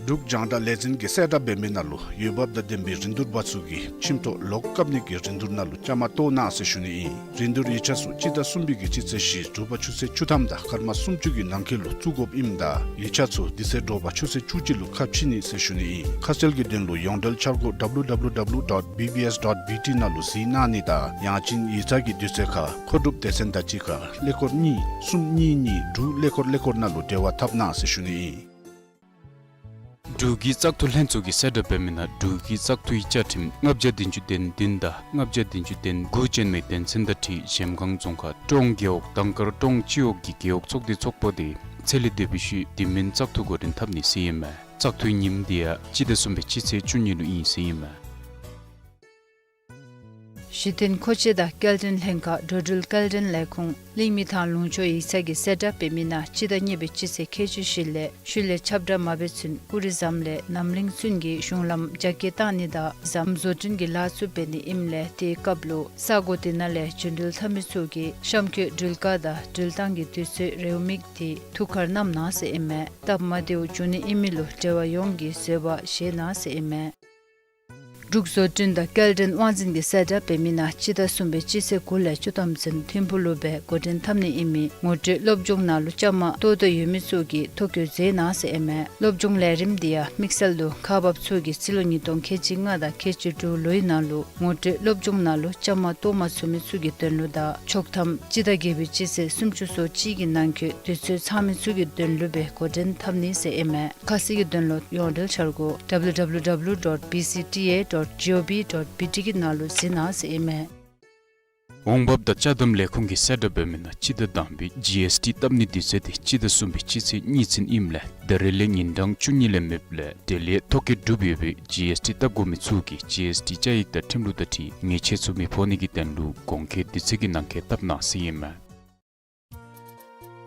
འབྲུག་རྒྱང་བསྒྲགས་ལས་འཛིན་གྱིས་གསལ་བསྒྲགས་འབད་མི་ནང་ལུ་འོས་འབབ་དང་ལྡན་པའི་རིན་བསྡུར་པ་ཚུ་གིས་ཁྱིམ་ཐོག་ལོག་བཀབ་ནི་གི་རིན་བསྡུར་ནང་ལུ་བཅའ་མར་གཏོགས་གནང་ཟེར་ཞུ་ནི་ཨིན། རིན་བསྡུར་ཡིག་ཆ་ཚུ་སྤྱི་ཟླ་གསུམ་པའི་གི་སྤྱི་ཚེས་བཞི་དྲོ་པ་ཆུ་ཚོད་བཅུ་ཐམ་དང་སྐར་མ་སུམ་ཅུ་གི་ནང་འཁོད་ལུ་བཙུགས་དགོཔ་ཨིནམ་ད་ཡིག་ཆ་ཚུ་དེ་ཚེ་དྲོ་པ་ཆུ་ཚོད་བཅུ་གཅིག་ལུ་ཁ་ཕྱེ་ནི་ཟེར་ཞུ་ནི་ཨིན། ཁ་གསལ་གྱི་དོན་ལུ་ཡོངས་འབྲེལ་འཆར་སྒོ་W W W dot B B S dot B T ནང་ལུ་གཟིགས་གནང་ནི་དང་ཡང་ཅིན་ཡིག་ཚང་གི་དུས་ཚོད་ཁར་མཁོ་སྒྲུབ་སྡེ་ཚན་དང་གཅིག་ཁར་ཀླད་ཀོར་གཉིས་གསུམ་གཉིས་གཉིས་དྲུག་ཀླད་ཀོར་ཀླད་ཀོར་ནང་ལུ་འབྲེལ་བ་འཐབ་གནང་ཟེར་ཞུ་ནི་ཨིན། འབྲུག་གི་བཙག་འཐུ་ལྷན་ཚོགས་ཀྱིས་གསལ་བསྒྲགས་འབད་མི་ནང་འབྲུག་གི་བཙག་འཐུའི་བཅའ་ཁྲིམས་ལྔ་བརྒྱ་བདུན་ཅུ་དོན་བདུན་དང་ལྔ་བརྒྱ་བདུན་ཅུ་དོན་དགུ་ཅན་མའི་དོན་ཚན་དང་འཁྲིལ་གཞལམ་སྒང་རྫོང་ཁག་ཀྲོང་རྒེད་འོག་དང་དཀར་ཀྲོང་སྤྱི་འོག་གི་རྒེད་འོག་ཚོགས་སྡེ་ཚོགས་པ་དེ་ཚེ་ལས་འདས་པའི་ཤུལ་དེ་མིན་བཙག་འཐུ་འགོ་འདྲེན་འཐབ་ནི་ཟེར་ཨིན་མས། བཙག་འཐུའི་ཉིནམ་དེ་ཡང་སྤྱི་ཟླ་གསུམ་པའི་སྤྱི་ཚེས་བཅུ་གཉིས་ལུ་ཨིན་ཟེར་ཨིན་མས། གཞི་རྟེན་མཁོ་ཆས་དང་སྐྱེལ་འདྲེན་ལྷན་ཁག་འགྲོ་འགྲུལ་སྐྱེལ་འདྲེན་ལས་ཁུངས་གླིང་མི་ཐང་ལུང་ཕྱོགས་ཡིག་ཚང་གིས་གསལ་བསྒྲགས་འབད་མི་ནང་སྤྱི་ཟླ་གཉིས་པའི་སྤྱི་ཚེས་ཁལ་གཅིག་བཞི་ལས་ཤུལ་ལས་ཁྱབ་བསྒྲགས་མ་འབད་ཚུན་ཀུ་རི་ཟམ་ལས་རྣམ་གླིང་ཚུན་གྱི་གཞུང་ལམ་རྒྱ་སྐྱེད་བཏང་ནི་དང་ཟམ་བཟོ་སྐྲུན་གྱི་ལཱ་ཚུ་འབད་ནི་ཨིནམ་ལས་དེའི་སྐབས་ལུ་ས་གོ་དེ་ནང་ལས་འགྲོ་འགྲུལ་འཐབ་མི་ཚུ་གིས་གཤམ་འཁོད་འགྲུལ་ཁ་དང་འགྲུལ་བཏང་གི་དུས་ཚོད་རེའུ་མིག་དེ་ཐུགས་ཁར་བསྣམ་གནང་ཟེར་ཨིན་མས། སྟབས་མ་བདེཝ་འབྱུང་ནི་ཨིན་མི་ལུ་འབྲེལ་བ་ཡོངས་ཀྱིས་བཟོད་པ་བཞེས་གནང་ཟེར་ཨིན་མས། འབྲུག་བཟོ་སྐྲུན་དང་སྐྱེལ་འདྲེན་དབང་འཛིན་གྱིས་གསལ་བསྒྲགས་འབད་མི་ནང་སྤྱི་ཟླ་གསུམ་པའི་སྤྱི་ཚེས་དགུ་ལས་བཅུ་ཐམ་ཚུན་ཐིམ་ཕུག་ལུ་སྦེ་འགོ་འདྲེན་འཐབ་ནི་ཨིན་མི་ངོ་སྤྲོད་སློབ་སྦྱོང་ནང་ལུ་བཅའ་མར་གཏོགས་འདོད་ཡོད་མི་ཚུ་གིས་ཐོ་བཀོད་མཛད་གནང་ཟེར་ཨིན་མས། སློབ་སྦྱོང་ལས་རིམ་དེ་ཡང་དམིགས་བསལ་དུ་ཁག་འབགཔ་ཚུ་གིས་རྩིས་ལོ་ཉིས་སྟོང་ཁལ་གཅིག་ལྔ་དང་ཁལ་གཅིག་དྲུག་ལོའི་ནང་ལུ་ངོ་སྤྲོད་སློབ་སྦྱོང་ནང་ལུ་བཅའ་མར་གཏོགས་མ་ཚུགས་མི་ཚུ་གི་དོན་ལུ་དང་ཆོག་ཐམ་སྤྱི་ཟླ་བརྒྱད་པའི་སྤྱི་ཚེས་སུམ་ཅུ་སོ་གཅིག་གི་ནང་འཁོད་དུས་ཚོད་ཚང་མི་ཚུ་གི་དོན་ལུ་སྦེ་འགོ་འདྲེན་འཐབ་ནི་ཟེར་ཨིན་མས། ཁ་གསལ་གྱི་དོན་ལུ་ཡོངས་འབྲེལ་འཆར་སྒོ་W W W dot B C T A dot G O V dot B T གི་ནང་ལུ་གཟིགས་གནང་ཟེར་ཨིན་མས། འོང་འབབ་དང་ཅ་དམ་ལས་ཁུངས་ཀྱིས་གསལ་བསྒྲགས་འབད་མི་ནང་སྤྱི་ཟླ་དང་པའི་G S T བཏབ་ནིའི་དུས་ཚོད་དེ་སྤྱི་ཟླ་གསུམ་པའི་སྤྱི་ཚེས་གཉིས་ཚུན་ཨིནམ་ལས་ད་རེས་ལས་ཉིན་གྲངས་བཅུ་གཉིས་ལས་མེདཔ་ལས་འབྲེལ་ཡོད་ཐོ་བཀོད་གྲུབ་ཡོད་པའི་G S T བཏབ་དགོ་མི་ཚུ་གིས་G S T་བཅའ་ཡིག་དང་ཁྲིམས་ལུགས་དང་འཁྲིལ་ཉེས་ཆད་ཚུ་མི་ཕོག་ནི་གི་དོན་ལུ་གོང་འཁོད་དུས་ཚོད་ཀྱི་ནང་འཁོད་བཏབ་གནང་ཟེར་ཨིན་མས།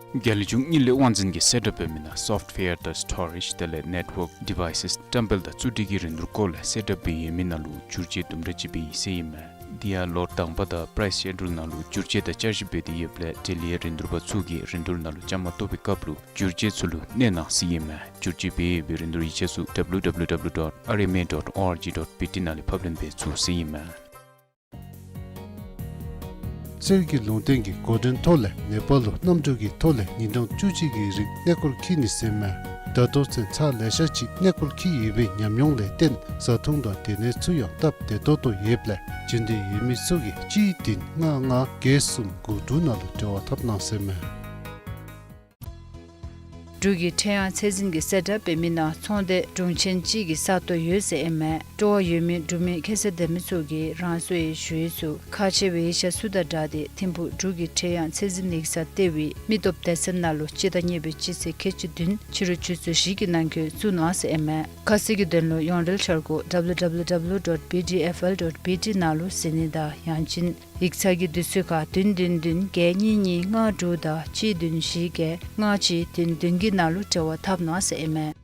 རྒྱལ་གཞུང་དངུལ་ལས་དབང་འཛིན་གྱིས་གསལ་བསྒྲགས་འབད་མི་ནང་སོཕཊ་ཝེར་དང་སི་ཊོ་རེཇ་དེ་ལས་ནེཊ་ཝརཀ་ཌི་ཝའི་སེས་བཀྲམ་སྤེལ་དང་བཙུགས་སྒྲིག་གི་རིན་བསྡུར་སྐོར་ལས་གསལ་བསྒྲགས་འབད་ཡོད་མི་ནང་ལུ་བསྒྱུར་བཅོས་དུམ་གྲ་ཅིག་འབད་ཡི་ཟེར་ཨིན་མས། དེ་ཡང་ལོ་དང་པ་དང་པ་རའིསི་ཤེ་ཌུལ་ནང་ལུ་བསྒྱུར་བཅོས་དང་བསྐྱར་ཞིབ་འབད་དེ་ཡོདཔ་ལས་འབྲེལ་ཡོད་རིན་བསྡུར་པ་ཚུ་གིས་རིན་བསྡུར་ནང་ལུ་བཅའ་མར་གཏོགས་པའི་སྐབས་ལུ་བསྒྱུར་བཅོས་ཚུ་ལུ་གནས་གནང་ཟེར་ཨིན་མས། བསྒྱུར་བཅོས་འབད་ཡོད་པའི་རིན་བསྡུར་ཡིག་ཆ་ཚུ W W W dot R M A dot O R G dot B T ནང་ལས་ཕབ་ལེན་འབད་ཚུགས་ཟེར་ཨིན་མས། གསེར་གྱི་ལུང་བསྟན་གྱི་འགོ་འདྲེན་ཐོག་ལས་ནེ་པཱལ་ལུ་གནམ་གྲུ་གི་ཐོག་ལས་ཉིན་གྲངས་བཅུ་གཅིག་གི་རིང་གནས་སྐོར་འཁྱིད་ནི་ཟེར་མས། ད་ལྟོ་ཚུན་ཚར་ལེ་ཤ་ཅིག་གནས་སྐོར་འཁྱིད་ཡོད་པའི་ཉམས་མྱོང་ལས་བརྟེན་བཟའ་འཐུང་དང་སྡོད་གནས་ཚུ་ཡང་སྟབས་བདེ་ཏོག་ཏོ་ཡོདཔ་ལས་འབྱོན་འདོད་ཡོད་མི་ཚུ་གིས་གཅིག་བདུན་ལྔ་ལྔ་བརྒྱད་གསུམ་དགུ་དྲུག་ནང་ལུ་འབྲེལ་བ་འཐབ་གནང་ཟེར་མས། འབྲུག་གི་ཁྲེང་ཡང་ཚད་འཛིན་གྱིས་གསལ་བསྒྲགས་འབད་མི་ནང་ཚོང་སྡེ་དྲུང་ཆེན་གཅིག་གི་ས་སྟོང་ཡོད་ཟེར་ཨིན་མས། སྤྲོ་བ་ཡོད་མི་འབྲུག་མི་ཁ་གསལ་ལྡན་མི་ཚུ་གིས་རང་སོའི་ཞུ་ཡིག་ཚུ་ཁག་ཆེ་བའི་ཡིག་ཆ་ཚུ་དང་སྦྲགས་ཏེ་ཐིམ་ཕུག་འབྲུག་གི་ཁྲེང་ཡང་ཚད་འཛིན་ཡིག་ཚང་ལྟེ་བའི་མི་སྟོབས་སྡེ་ཚན་ནང་ལུ་སྤྱི་ཟླ་གཉིས་པའི་སྤྱི་ཚེས་ཁལ་གཅིག་བདུན་ཕྱི་རུ་ཆུ་ཚོད་བཞི་གི་ནང་འཁོད་བཙུགས་གནང་ཟེར་ཨིན་མས། ཁ་གསལ་གྱི་དོན་ལུ་ཡོངས་འབྲེལ་འཆར་སྒོ་W W W dot B D F L dot B T ནང་ལུ་གཟིགས་ནི་དང་ཡང་ཅིན་ཡིག་ཚང་གི་དུས་ཚོད་ཁར་བདུན་བདུན་བདུན་བརྒྱད་གཉིས་གཉིས་ལྔ་དྲུག་དང་གཅིག་བདུན་བཞི་བརྒྱད་ལྔ་གཅིག་བདུན་བདུན་གྱི་ནང་ལུ་འབྲེལ་བ་འཐབ་གནང་ཟེར་ཨིན་མས།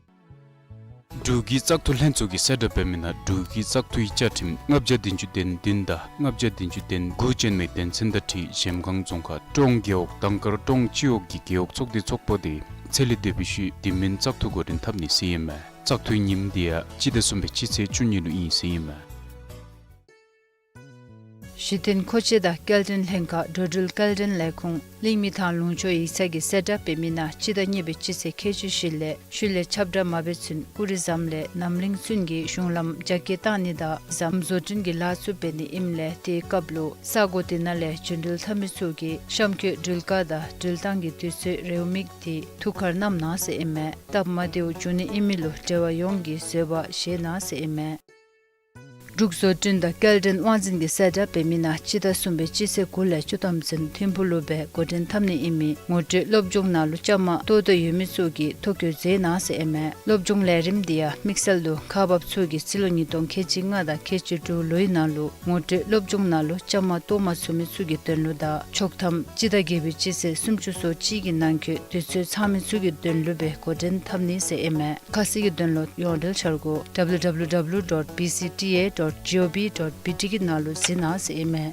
འབྲུག་གི་བཙག་འཐུ་ལྷན་ཚོགས་ཀྱིས་གསལ་བསྒྲགས་འབད་མི་ནང་འབྲུག་གི་བཙག་འཐུའི་བཅའ་ཁྲིམས་ལྔ་བརྒྱ་བདུན་ཅུ་དོན་བདུན་དང་ལྔ་བརྒྱ་བདུན་ཅུ་དོན་དགུ་ཅན་མའི་དོན་ཚན་དང་འཁྲིལ་གཞལམ་སྒང་རྫོང་ཁག་ཀྲོང་རྒེད་འོག་དང་དཀར་ཀྲོང་སྤྱི་འོག་གི་རྒེད་འོག་ཚོགས་སྡེ་ཚོགས་པ་དེ་ཚེ་ལས་འདས་པའི་ཤུལ་དེ་མིན་བཙག་འཐུ་འགོ་འདྲེན་འཐབ་ནི་ཟེར་ཨིན་མས། བཙག་འཐུའི་ཉིནམ་དེ་ཡང་སྤྱི་ཟླ་གསུམ་པའི་སྤྱི་ཚེས་བཅུ་གཉིས་ལུ་ཨིན་ཟེར་ཨིན་མས། གཞི་རྟེན་མཁོ་ཆས་དང་སྐྱེལ་འདྲེན་ལྷན་ཁག་འགྲོ་འགྲུལ་སྐྱེལ་འདྲེན་ལས་ཁུངས་གླིང་མི་ཐང་ལུང་ཕྱོགས་ཡིག་ཚང་གིས་གསལ་བསྒྲགས་འབད་མི་ནང་སྤྱི་ཟླ་གཉིས་པའི་སྤྱི་ཚེས་ཁལ་གཅིག་བཞི་ལས་ཤུལ་ལས་ཁྱབ་བསྒྲགས་མ་འབད་ཚུན་ཀུ་རི་ཟམ་ལས་རྣམ་གླིང་ཚུན་གྱི་གཞུང་ལམ་རྒྱ་སྐྱེད་བཏང་ནི་དང་ཟམ་བཟོ་སྐྲུན་གྱི་ལཱ་ཚུ་འབད་ནི་ཨིནམ་ལས་དེའི་སྐབས་ལུ་ས་གོ་དེ་ནང་ལས་འགྲོ་འགྲུལ་འཐབ་མི་ཚུ་གིས་གཤམ་འཁོད་འགྲུལ་ཁ་དང་འགྲུལ་བཏང་གི་དུས་ཚོད་རེའུ་མིག་དེ་ཐུགས་ཁར་བསྣམ་གནང་ཟེར་ཨིན་མས། སྟབས་མ་བདེཝ་འབྱུང་ནི་ཨིན་མི་ལུ་འབྲེལ་བ་ཡོངས་ཀྱིས་བཟོད་པ་བཞེས་གནང་ཟེར་ཨིན་མས། འབྲུག་བཟོ་སྐྲུན་དང་སྐྱེལ་འདྲེན་དབང་འཛིན་གྱིས་གསལ་བསྒྲགས་འབད་མི་ནང་སྤྱི་ཟླ་གསུམ་པའི་སྤྱི་ཚེས་དགུ་ལས་བཅུ་ཐམ་ཚུན་ཐིམ་ཕུག་ལུ་སྦེ་འགོ་འདྲེན་འཐབ་ནི་ཨིན་མི་ངོ་སྤྲོད་སློབ་སྦྱོང་ནང་ལུ་བཅའ་མར་གཏོགས་འདོད་ཡོད་མི་ཚུ་གིས་ཐོ་བཀོད་མཛད་གནང་ཟེར་ཨིན་མས། སློབ་སྦྱོང་ལས་རིམ་དེ་ཡང་དམིགས་བསལ་དུ་ཁག་འབགཔ་ཚུ་གིས་རྩིས་ལོ་ཉིས་སྟོང་ཁལ་གཅིག་ལྔ་དང་ཁལ་གཅིག་དྲུག་ལོའི་ནང་ལུ་ངོ་སྤྲོད་སློབ་སྦྱོང་ནང་ལུ་བཅའ་མར་གཏོགས་མ་ཚུགས་མི་ཚུ་གི་དོན་ལུ་དང་ཆོག་ཐམ་སྤྱི་ཟླ་བརྒྱད་པའི་སྤྱི་ཚེས་སུམ་ཅུ་སོ་གཅིག་གི་ནང་འཁོད་དུས་ཚོད་ཚང་མི་ཚུ་གི་དོན་ལུ་སྦེ་འགོ་འདྲེན་འཐབ་ནི་ཟེར་ཨིན་མས། ཁ་གསལ་གྱི་དོན་ལུ་ཡོངས་འབྲེལ་འཆར་སྒོ་W W W dot B C T A dot G O V dot B T གི་ནང་ལུ་གཟིགས་གནང་ཟེར་ཨིན་མས།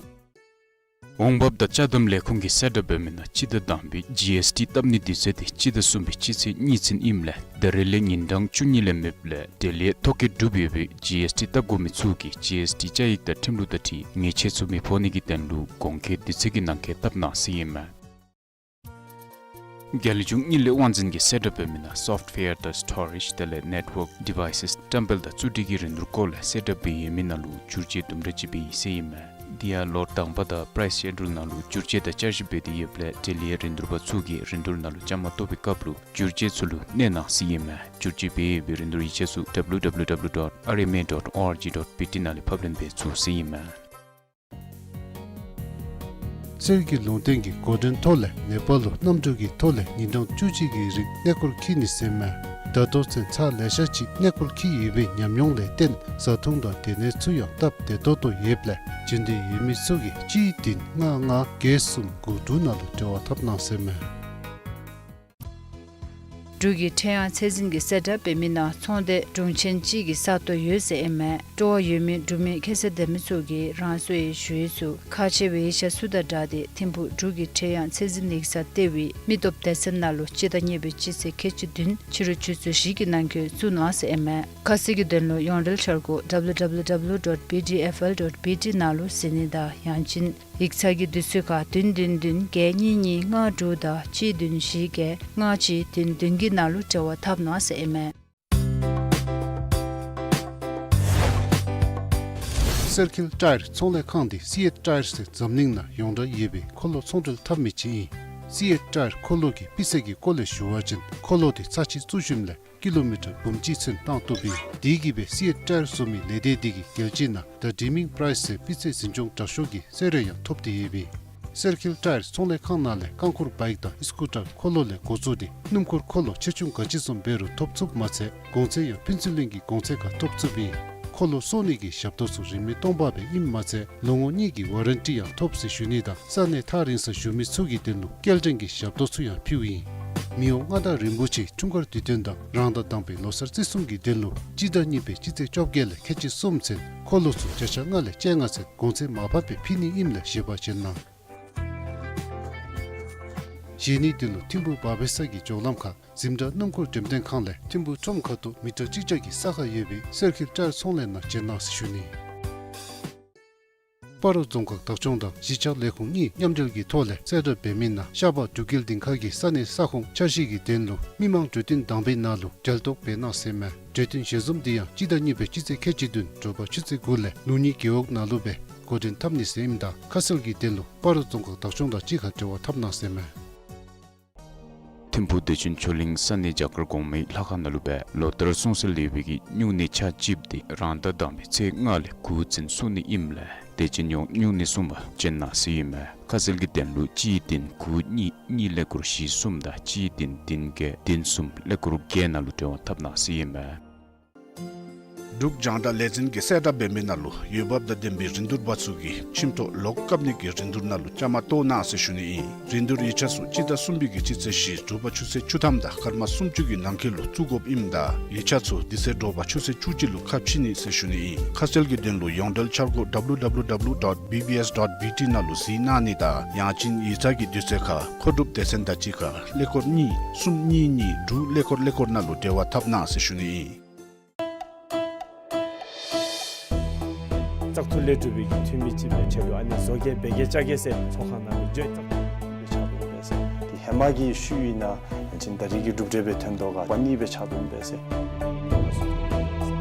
འོང་འབབ་དང་ཅ་དམ་ལས་ཁུངས་ཀྱིས་གསལ་བསྒྲགས་འབད་མི་ནང་སྤྱི་ཟླ་དང་པའི་G S T བཏབ་ནིའི་དུས་ཚོད་དེ་སྤྱི་ཟླ་གསུམ་པའི་སྤྱི་ཚེས་གཉིས་ཚུན་ཨིནམ་ལས་ད་རེས་ལས་ཉིན་གྲངས་བཅུ་གཉིས་ལས་མེདཔ་ལས་འབྲེལ་ཡོད་ཐོ་བཀོད་གྲུབ་ཡོད་པའི་G S T བཏབ་དགོ་མི་ཚུ་གིས་G S T བཅའ་ཡིག་དང་ཁྲིམས་ལུགས་དང་འཁྲིལ་ཉེས་ཆད་ཚུ་མི་ཕོག་ནི་གི་དོན་ལུ་གོང་འཁོད་དུས་ཚོད་ཀྱི་ནང་འཁོད་བཏབ་གནང་ཟེར་ཨིན་མས། རྒྱལ་གཞུང་དངུལ་ལས་དབང་འཛིན་གྱིས་གསལ་བསྒྲགས་འབད་མི་ནང་སོཕཊ་ཝེར་དང་སི་ཊོ་རེཇ་དེ་ལས་ནེཊ་ཝརཀ་ཌི་ཝའི་སེས་བཀྲམ་སྤེལ་དང་བཙུགས་སྒྲིག་གི་རིན་བསྡུར་སྐོར་ལས་གསལ་བསྒྲགས་འབད་ཡོད་མི་ནང་ལུ་བསྒྱུར་བཅོས་དུམ་གྲ་ཅིག་འབད་ཡི་ཟེར་ཨིན་མས། དེ་ཡང་ལོ་དང་པ་དང་པ་རའིསི་ཤེ་ཌུལ་ནང་ལུ་བསྒྱུར་བཅོས་དང་བསྐྱར་ཞིབ་འབད་དེ་ཡོདཔ་ལས་འབྲེལ་ཡོད་རིན་བསྡུར་པ་ཚུ་གིས་རིན་བསྡུར་ནང་ལུ་བཅའ་མར་གཏོགས་པའི་སྐབས་ལུ་བསྒྱུར་བཅོས་ཚུ་ལུ་གནས་གནང་ཟེར་ཨིན་མས། བསྒྱུར་བཅོས་འབད་ཡོད་པའི་རིན་བསྡུར་ཡིག་ཆ་ཚུ་W W W dot R M A dot O R G dot B T ནང་ལས་ཕབ་ལེན་འབད་ཚུགས་ཟེར་ཨིན་མས། གསེར་གྱི་ལུང་བསྟན་གྱི་འགོ་འདྲེན་ཐོག་ལས་ནེ་པཱལ་ལུ་གནམ་གྲུ་གི་ཐོག་ལས་ཉིན་གྲངས་བཅུ་གཅིག་གི་རིང་གནས་སྐོར་འཁྱིད་ནི་ཟེར་ཨིན་མས། ད་ལྟོ་ཚུན་ཚར་ལེ་ཤ་ཅིག་གནས་སྐོར་འཁྱིད་ཡོད་པའི་ཉམས་མྱོང་ལས་བརྟེན་བཟའ་འཐུང་དང་སྡོད་གནས་ཚུ་ཡང་སྟབས་བདེ་ཏོག་ཏོ་ཡོདཔ་ལས་འབྱོན་འདོད་ཡོད་མི་ཚུ་གིས་གཅིག་བདུན་ལྔ་ལྔ་བརྒྱད་གསུམ་དགུ་དྲུག་ནང་ལུ་འབྲེལ་བ་འཐབ་གནང་ཟེར་ཨིན་མས། འབྲུག་གི་ཕྲེང་ཡང་ཚད་འཛིན་གྱི་གསལ་བསྒྲགས་འབད་མི་ནང་ཚོང་སྡེ་དྲུང་ཆེན་གཅིག་གི་ས་སྟོང་ཡོད་ཟེར་ཨིན་མས། སྤྲོ་བ་ཡོད་མི་འབྲུག་མི་ཁྱད་ཚད་ལྡན་མི་ཚུ་གིས་རང་སོའི་ཞུ་ཡིག་ཚུ་ཁག་ཆེ་བའི་ཡིག་ཆ་ཚུ་དང་སྦྲགས་ཏེ་ཐིམ་ཕུག་འབྲུག་གི་ཕྲེང་ཡང་ཚད་འཛིན་ཡིག་ཚང་ལྟེ་བའི་མི་སྟོབས་སྡེ་ཚན་ནང་ལུ་སྤྱི་ཟླ་གཉིས་པའི་སྤྱི་ཚེས་ཁལ་གཅིག་བདུན་ཕྱི་རུ་ཆུ་ཚོད་བཞི་གི་ནང་འཁོད་བཙུགས་གནང་ཟེར་ཨིན་མས། ཁ་གསལ་གྱི་དོན་ལུ་ཡོངས་འབྲེལ་འཆར་སྒོ་W W W dot B D F L dot B T ནང་ལུ་གཟིགས་ནི་དང་ཡང་ཅིན་ཡིག་ཚང་གི་དུས་ཚོད་ཁར་བདུན་བདུན་བདུན་བརྒྱད་གཉིས་གཉིས་ལྔ་དྲུག་དང་གཅིག་བདུན་བཞི་བརྒྱད་ལྔ་གཅིག་བདུན་བདུན་གྱི་ནང་ལུ་འབྲེལ་བ་འཐབ་གནང་ཟེར་ཨིན་མས། སེར་ཁིལ་ཊ་ཡར་ཚོང་ལས་ཁང་འདི་སི་ཨེཊ་ཊ་ཡར་ཟེར་འཛམ་གླིང་ནང་ཡོངས་གྲགས་ཡོད་པའི་འཁོར་ལོ་ཚོང་འབྲེལ་འཐབ་མི་ཅིག་ཨིན། སི་ཨེཊ་ཊ་ཡར་འཁོར་ལོ་གི་སྤུས་ཚད་ཀྱི་སྐོར་ལས་ཞུ་བ་ཅིན་འཁོར་ལོ་འདི་ཚར་གཅིག་བཙུགས་ཞིནམ་ལས་ཀི་ལོ་མི་ཊར་འབུམ་གཅིག་ཚུན་བཏང་བཏུབ་ཨིན། དེ་གིས་སྦེ་སི་ཨེཊ་ཊ་ཡར་བཟོ་མི་ལས་སྡེ་འདི་གིས་རྒྱལ་སྤྱི་ནང་The Dreaming Price ཟེར་སྤུས་ཚད་འཛིན་སྐྱོང་དྲག་ཤོས་ཀྱི་གསོལ་རས་ཡང་ཐོབ་སྟེ་ཡོདཔ་ཨིན། སེར་ཁིལ་ཊ་ཡར་ཚོང་ལས་ཁང་ནང་ལས་རྐང་འཁོར་བའིཀ་དང་ཨི་སི་ཀུ་ཊར་འཁོར་ལོ་ལས་འགོ་བཙུགས་ཏེ་སྣུམ་འཁོར་འཁོར་ལོ་ཆེ་ཆུང་ག་ཅི་བཟུམ་འབད་རུང་ཐོབ་ཚུགསཔ་མ་ཚད་གོང་ཚད་ཡང་ཕུན་ཚོགས་གླིང་གི་གོང་ཚད་ཁར་ཐོབ་ཚུགསཔ་ཨིན། འཁོར་ལོ་བཟོ་ནི་གི་ཞབས་ཏོག་ཚུ་རིན་མེད་སྟོང་པ་སྦེ་ཨིནམ་མ་ཚད་ལོ་ངོ་གཉིས་ཀྱི་ཝ་རན་ཊི་ཡང་ཐོབ་ཟེར་ཞུ་ནི་དང་ས་གནས་ཐག་རིང་སར་བཞུགས་མི་ཚུ་གི་དོན་ལུ་སྐྱེལ་འདྲེན་གྱི་ཞབས་ཏོག་ཚུ་ཡང་ཕུལཝ་ཨིན། མི་དབང་མངའ་བདག་རིན་པོ་ཆེ་འཁྲུངས་སྐར་དུས་སྟོན་དང་རང་ཟླ་དང་པའི་ལོ་གསར་བརྩི་སྲུང་གི་དོན་ལུ་སྤྱི་ཟླ་གཉིས་པའི་སྤྱི་ཚེས་བཅོ་བརྒྱད་ལས་ཁལ་གཅིག་གསུམ་ཚུན་འཁོར་ལོ་ཚུ་བརྒྱ་ཆ་ལྔ་ལས་བཅོ་ལྔ་ཚུན་གོང་ཚད་མར་ཕབ་སྦེ་ཕུལ་ནི་ཨིནམ་ལས་བཞེས་པར་བྱོན་གནང་། བཞེས་ནིའི་དོན་ལུ་ཐིམ་ཕུག་བ་བེ་ས་གི་མགྱོགས་ལམ་ཁར་འཛིན་གྲྭ་སྣུམ་འཁོར་འགྲེམས་སྟོན་ཁང་ལས་ཐིམ་ཕུག་ཁྲོམ་ཁ་ཐུག་མི་ཊར་གཅིག་བརྒྱ་གི་ས་ཁར་ཡོད་པའི་སེར་ཁིལ་ཊ་ཡར་ཚོང་ལས་ནང་བྱོན་གནང་ཟེར་ཞུ་ནི། སྤ་རོ་རྫོང་ཁག་བདག་སྐྱོང་དང་གཞིས་ཆགས་ལས་ཁུངས་གཉིས་མཉམ་འབྲེལ་གྱི་ཐོག་ལས་གསལ་བསྒྲགས་འབད་མི་ནང་ཤར་པ་འབྲུག་རྒྱལ་སྡིངས་ཁ་གི་ས་གནས་ས་ཁོངས་འཆར་གཞི་གི་དོན་ལུ་མི་མང་གྲོས་བསྟུན་དང་པའི་ནང་ལུ་གྲལ་གཏོགས་འབད་གནང་ཟེར་མས། གྲོས་བསྟུན་ཞལ་འཛོམས་འདི་ཡང་སྤྱི་ཟླ་གཉིས་པའི་སྤྱི་ཚེས་ཁལ་གཅིག་བདུན་དྲོ་པ་ཆུ་ཚོད་དགུ་ལས་ལུགས་གཉིས་རྒེད་འོག་ནང་ལུ་སྦེ་འགོ་འདྲེན་འཐབ་ནི་ཟེར་ཨིནམ་ད་ཁ་གསལ་གྱི་དོན་ལུ་སྤ་རོ་རྫོང་ཁག་བདག་སྐྱོང་དང་གཅིག་ཁར་འབྲེལ་བ་འཐབ་གནང་ཟེར་མས། ཐིམ་ཕུག་བདེ་ཆེན་ཆོས་གླིང་ས་གནས་རྒྱ་གར་གོང་མའི་ལྷ་ཁང་ནང་ལུ་སྦེ་ལོ་ལྟར་སྲུང་བརྩི་ལས་འབད་གི་སྨྱུང་གནས་ཆ་གཅིགཔོ་འདི་རང་ཟླ་དང་པའི་ཚེས་ལྔ་ལས་དགུ་ཚུན་སྲུང་ནི་ཨིནམ་ལས་དད་ཅན་ཡོངས་སྨྱུང་གནས་སྲུང་པར་བྱོན་གནང་ཟེར་ཨིན་མས། ཁ་གསལ་གྱི་དོན་ལུ་གཅིག་བདུན་དགུ་གཉིས་གཉིས་ཀླད་ཀོར་བཞི་གསུམ་དང་གཅིག་བདུན་བདུན་བརྒྱད་བདུན་གསུམ་ཀླད་ཀོར་བརྒྱད་ནང་ལུ་འབྲེལ་བ་འཐབ་གནང་ཟེར་ཨིན་མས། འབྲུག་རྒྱང་བསྒྲགས་ལས་འཛིན་གྱིས་གསལ་བསྒྲགས་འབད་མི་ནང་ལུ་འོས་འབབ་དང་ལྡན་པའི་རིན་བསྡུར་པ་ཚུ་གིས་ཁྱིམ་ཐོག་ལོག་བཀབ་ནི་གི་རིན་བསྡུར་ནང་ལུ་བཅའ་མར་གཏོགས་གནང་ཟེར་ཞུ་ནི་ཨིན། རིན་བསྡུར་ཡིག་ཆ་ཚུ་སྤྱི་ཟླ་གསུམ་པའི་གི་སྤྱི་ཚེས་བཞི་དྲོ་པ་ཆུ་ཚོད་བཅུ་ཐམ་དང་སྐར་མ་སུམ་ཅུ་གི་ནང་འཁོད་ལུ་བཙུགས་དགོཔ་ཨིནམ་ད་ཡིག་ཆ་ཚུ་འདི་ཚེ་དྲོ་པ་ཆུ་ཚོད་བཅུ་གཅིག་ལུ་ཁ་ཕྱེ་ནི་ཟེར་ཞུ་ནི་ཨིན། ཁ་གསལ་གྱི་དོན་ལུ་ཡོངས་འབྲེལ་འཆར་སྒོ་W W W dot B B S dot B T ནང་ལུ་གཟིགས་གནང་ནི་དང་ཡང་ཅིན་ཡིག་ཚང་གི་དུས་ཚོད་ཁར་མཁོ་སྒྲུབ་སྡེ་ཚན་དང་གཅིག་ཁར་ཀླད་ཀོར་གཉིས་གསུམ་གཉིས་གཉིས་དྲུག་ཀླད་ཀོར་ཀླད་ཀོར་ནང་ལུ་འབྲེལ་བ་འཐབ་གནང་ཟེར་ཞུ་ནི་ཨིན། བཙག་འཐུ་ལས་གྲུབ་པའི་གི་འཐུས་མི་ཅིག་སྦེ་ཁྲལ་ལུ་ཨ་ནི་བཟོ་གེ་འབད་གེ་བཅའ་གེ་ཟེར་ཚོགས་ཁང་ནང་ལུ་བརྗོད་བཙག་འཐུ་ལས་ཕྱག་དཔོན་འབད་ཟེར། དེ་ཧེ་མ་གི་ཤུལ་ཨིན་ན་ཡང་ཅིན་ད་རེས་ཀྱི་གྲུབ་འབྲས་སྦེ་ཐོན་དོ་ག་པ་ནི་སྦེ་ཕྱག་དཔོན་འབད་ཟེར།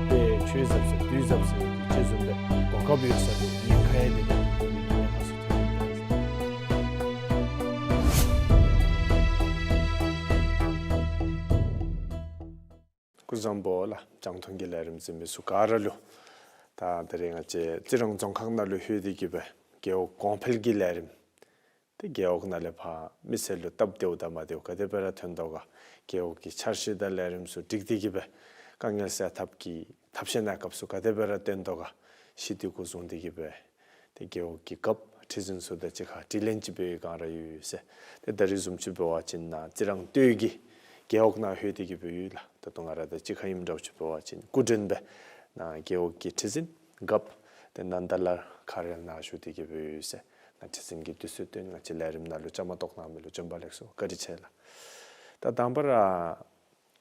དཔེ་ཆོས་ཟབ་ཟེར་དུས་ཟབ་ཟེར་གྱི་ཅིག་བཟུམ་སྦེ་གོ་སྐབས་ཡོད་ས་དེ་ཉེན་ཁ་ཡང་དེ་དེ་ཉེན་ཁ་ཚུ་ཐོན་ཡི་ཟེར། སྐུ་གཟུགས་བཟང་པོ་ལགས། རྒྱང་མཐོང་གི་ལས་རིམ་གཟིགས་མི་ཚུ་ག་ར་ལུ། ད་ད་རེས་ང་བཅས་རྩི་རང་རྫོང་ཁག་ནང་ལུ་ལྷོད་དེ་གི་སྦེ་རྒེད་འོག་གོང་འཕེལ་གྱི་ལས་རིམ། ཏེ་རྒེད་འོག་ནང་ལས་ཕར་མི་སེར་ལུ་སྟབས་བདེཝ་དང་མ་བདེཝ་ག་དེ་སྦེ་ར་ཐོན་དོ་ག། རྒེད་འོག་གི་འཆར་གཞི་དང་ལས་རིམ་ཚུ་སྒྲིག་སྟེ་གི་སྦེ་དཀའ་ངལ་སེལ་ཐབས་ཀྱི་ཐབས་ཤེས་གནང་སྐབས་སུ་ག་དེ་སྦེ་ར་བཏོན་དོ་ག། ཤེས་ཏེ་འགོ་བཟུང་སྟེ་གི་སྦེ་ཏེ་རྒེད་འོག་གི་རྒཔོ་ཁྲི་འཛིན་ཚུ་དང་གཅིག་ཁར་དྲི་ལན་ཅིག་འབད་བའི་བསྒང་ར་ཡོད་ཟེར། ཏེ་ད་རེས་བཟུམ་ཅིག་འབད་བ་ཅིན་ནཱ་རྩི་རང་སྟོད་ཀྱི་རྒེད་འོག་ནང་ལྷོད་དེ་གི་སྦེ་ཡོད་ལགས། ད་ལྟོ་ང་ར་དང་གཅིག་ཁར་ཨིནམ་འདྲཝ་ཅིག་འབད་བ་ཅིན་སྐུ་མགྲོན་སྦེ་ནཱ་རྒེད་འོག་གི་ཁྲི་འཛིན་རྒཔོ་ཏེ་ནཱ་ད་ལྟོ་ཁ་རལ་ནང་བཞུགས་ཏེ་གི་སྦེ་ཡོད་ཟེར། ནཱ་ཁྲི་འཛིན་གྱིས་དུས་ཚོད་བཏོན་ང་བཅས་ལས་རིམ་ནང་ལུ་བཅའ་མར་གཏོགས་གནང་མི་ལུ་བྱོན་པ་ལེགས་སོ། བཀའ་དྲིན་ཆེ་ལགས། ད་དང་པ་ར་ང་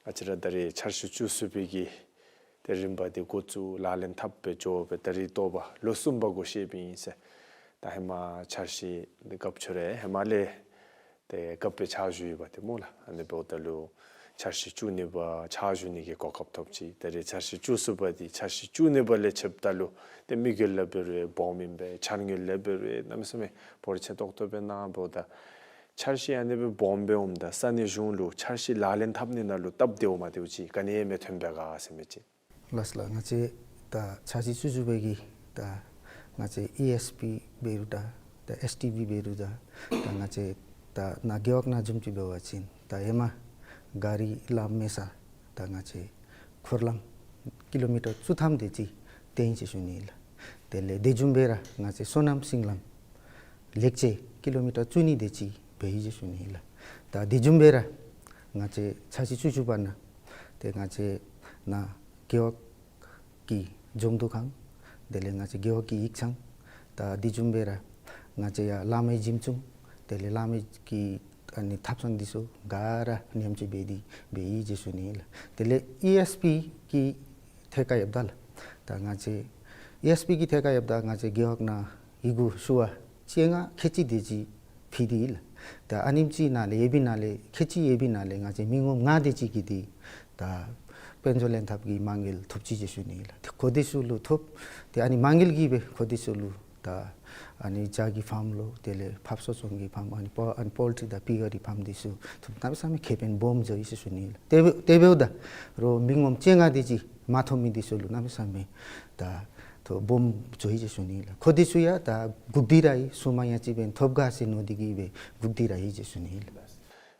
བཅས་ར་ད་རེས་འཆར་གཞི་བཅུ་གསུམ་པའི་གི་ཏེ་རིམ་པ་འདི་འགོ་བཙུགས་ལག་ལེན་འཐབ་སྦེ་འགྱོ་སྦེ་ད་རེས་ཐོག་པ་ལོ་གསུམ་པ་འགོ་བཤདཔ་ཨིན་ཟེར། ད་ཧེ་མ་འཆར་གཞི་འདི་རྒཔོ་ཁྱོད་ར་ཧེ་མ་ལས་ཏེ་རྒཔོ་སྦེ་ཕྱག་ཞུ་ཡོདཔ་འདི་སྨོ་ལགས། ཨ་ནི་འབདཝ་ད་ལུ་ འཆར་གཞི་བཅུ་གཉིས་པ་ཕྱག་ཞུ་ནི་གི་གོ་སྐབས་ཐོབ་ཅི། ད་རེས་འཆར་གཞི་བཅུ་གསུམ་པ་འདི་འཆར་གཞི་བཅུ་གཉིས་པ་ལས་ཕྱདཔ་ད་ལུ་ཏེ་དམིགས་ཡུལ་ལས་འབད་རུང་སྦོམ་ཨིན་པས། འཆར་དངོས་ལས་འབད་རུང་གནམ་མེད་ས་མེད་འབོར་ཆེ་ཏོག་ཏོ་སྦེ་གནང་འབདཝ་ད་འཆར་གཞི་ཨ་ནི་སྦེ་སྦོམ་སྦེ་འོངམ་ད་ས་གནས་གཞུང་ལུ་འཆར་གཞི་ལག་ལེན་འཐབ་ནི་ནང་ལུ་སྟབས་བདེཝ་མ་བདེཝ་ཅིག་ག་ནི་ཡང་མི་ཐོན་པས་ག་ཟེར་མི་ཅིག། ལགས་ལགས། ང་བཅས་ད་འཆར་གཞི་བཅུ་བཅུ་པའི་གི་ད་ང་བཅས་ཨི་ཨེསི་པི་འབད་རུང་ད་ད་ཨེསི་ཊི་བི་འབད་རུང་ད་ད་ང་བཅས་ད་ནཱ་རྒེད་འོག་ནང་འཛོམས་ཅི་འབད་བ་ཅིན་ད་ཧེ་མ་ག་རི་ལམ་མེད་ས་ད་ང་བཅས་འཁོར་ལམ་ཀི་ལོ་མི་ཊར་བཅུ་ཐམ་དེ་ཅིག་བཏོན་ཅི་ཞུ་ནི་ལགས། དེ་ལས་དེ་བཟུམ་སྦེ་ར་ང་བཅས་སོ་ནམ་སིང་ལམ་ལེགས་བཅོས་ཀི་ལོ་མི་ཊར་བཅུ་གཉིས་དེ་ཅིག་འབད་ཡི་ཅིག་ཞུ་ནི་ལགས། ད་དེ་བཟུམ་སྦེ་ར་ང་བཅས་འཆར་གཞི་བཅུ་བཅུ་པ་ནང་ཏེ་ང་བཅས་ནཱ་རྒེད་འོག་གི་འཛོམས་འདུ་ཁང་དེ་ལས་ང་བཅས་རྒེད་འོག་གི་ཡིག་ཚང་ད་དེ་བཟུམ་སྦེ་ར་ང་བཅས་ཡར་བླ་མའི་གཞི་ཚོགས་དེ་ལས་བླ་མའི་གི་ཨ་ནི་ཐབ་ཚང་འདི་ཚུ་ག་ར་མཉམ་སྤྱོད་འབད་དེ་འབད་ཡི་ཅིག་ཞུ་ནི་ལགས། དེ་ལས་ཨི་ཨེསི་པི་གི་ཐད་ཁར་ཡོདཔ་ད་ལགས། ད་ང་བཅས་ཨི་ཨེསི་པི་གི་ཐད་ཁར་ཡོདཔ་ད་ང་བཅས་རྒེད་འོག་ནང་ཡི་གུ་ཤུ་བ་བཅོ་ལྔ་ཁལ་གཅིག་དེ་ཅིག་ཕུལ་ཏེ་ཡོད་ལགས། ད་ཨ་ནེམ་ཅིག་ནང་ལས་ཡོད་པའི་ནང་ལས་ཁལ་གཅིག་ཡོད་པའི་ནང་ལས་ང་བཅས་མི་ངོམ་ལྔ་དེ་ཅིག་གིས་ཏེ་ད་དཔལ་འབྱོར་ལེན་ཐབས་ཀྱི་མ་དངུལ་ཐོབ་ཅི་ཅིག་ཞུ་ནི་ལགས། ཏེ་ཁོང་དེ་ཚུ་ལུ་ཐོབ་ཏེ་ཨ་ནི་མ་དངུལ་གྱིས་སྦེ་ཁོང་དེ་ཚུ་ལུ་ད་ཨ་ནི་བྱ་གི་ཕཱམ་ལོ་དེ་ལས་ཕགཔ་གསོ་སྐྱོང་གི་ཕཱམ་ཨ་ནི་པོ་ཨ་ནི་པོལ་ཊི་དང་པི་ག་རི་ཕཱམ་དེ་ཚུ་ཐོབ་གནམ་མེད་ས་མེད་ཁེ་ཕན་སྦོམ་འགྱོ་ཡི་ཅིག་ཞུ་ནི་ལགས། དེ་འབདཝ་དེ་འབདཝ་ད་རོགས་མི་ངོམ་བཅོ་ལྔ་དེ་ཅིག་མ་ཐོབ་མི་དེ་ཚུ་ལུ་གནམ་མེད་ས་མེད་ད་ཐོབ་སྦོམ་འགྱོ་ཡི་ཅིག་ཞུ་ནི་ལགས། ཁོང་དེ་ཚུ་ཡང་ད་སྒུག་སྟེ་ར་ཡོད། སོ་མ་ཡང་ཅིག་འབདན་ཐོབ་ག་ཟེར་མནོ་སྟེ་གིས་སྦེ་སྒུག་སྟེ་ར་ཡོད་ཅིག་ཞུ་ནི་ལགས།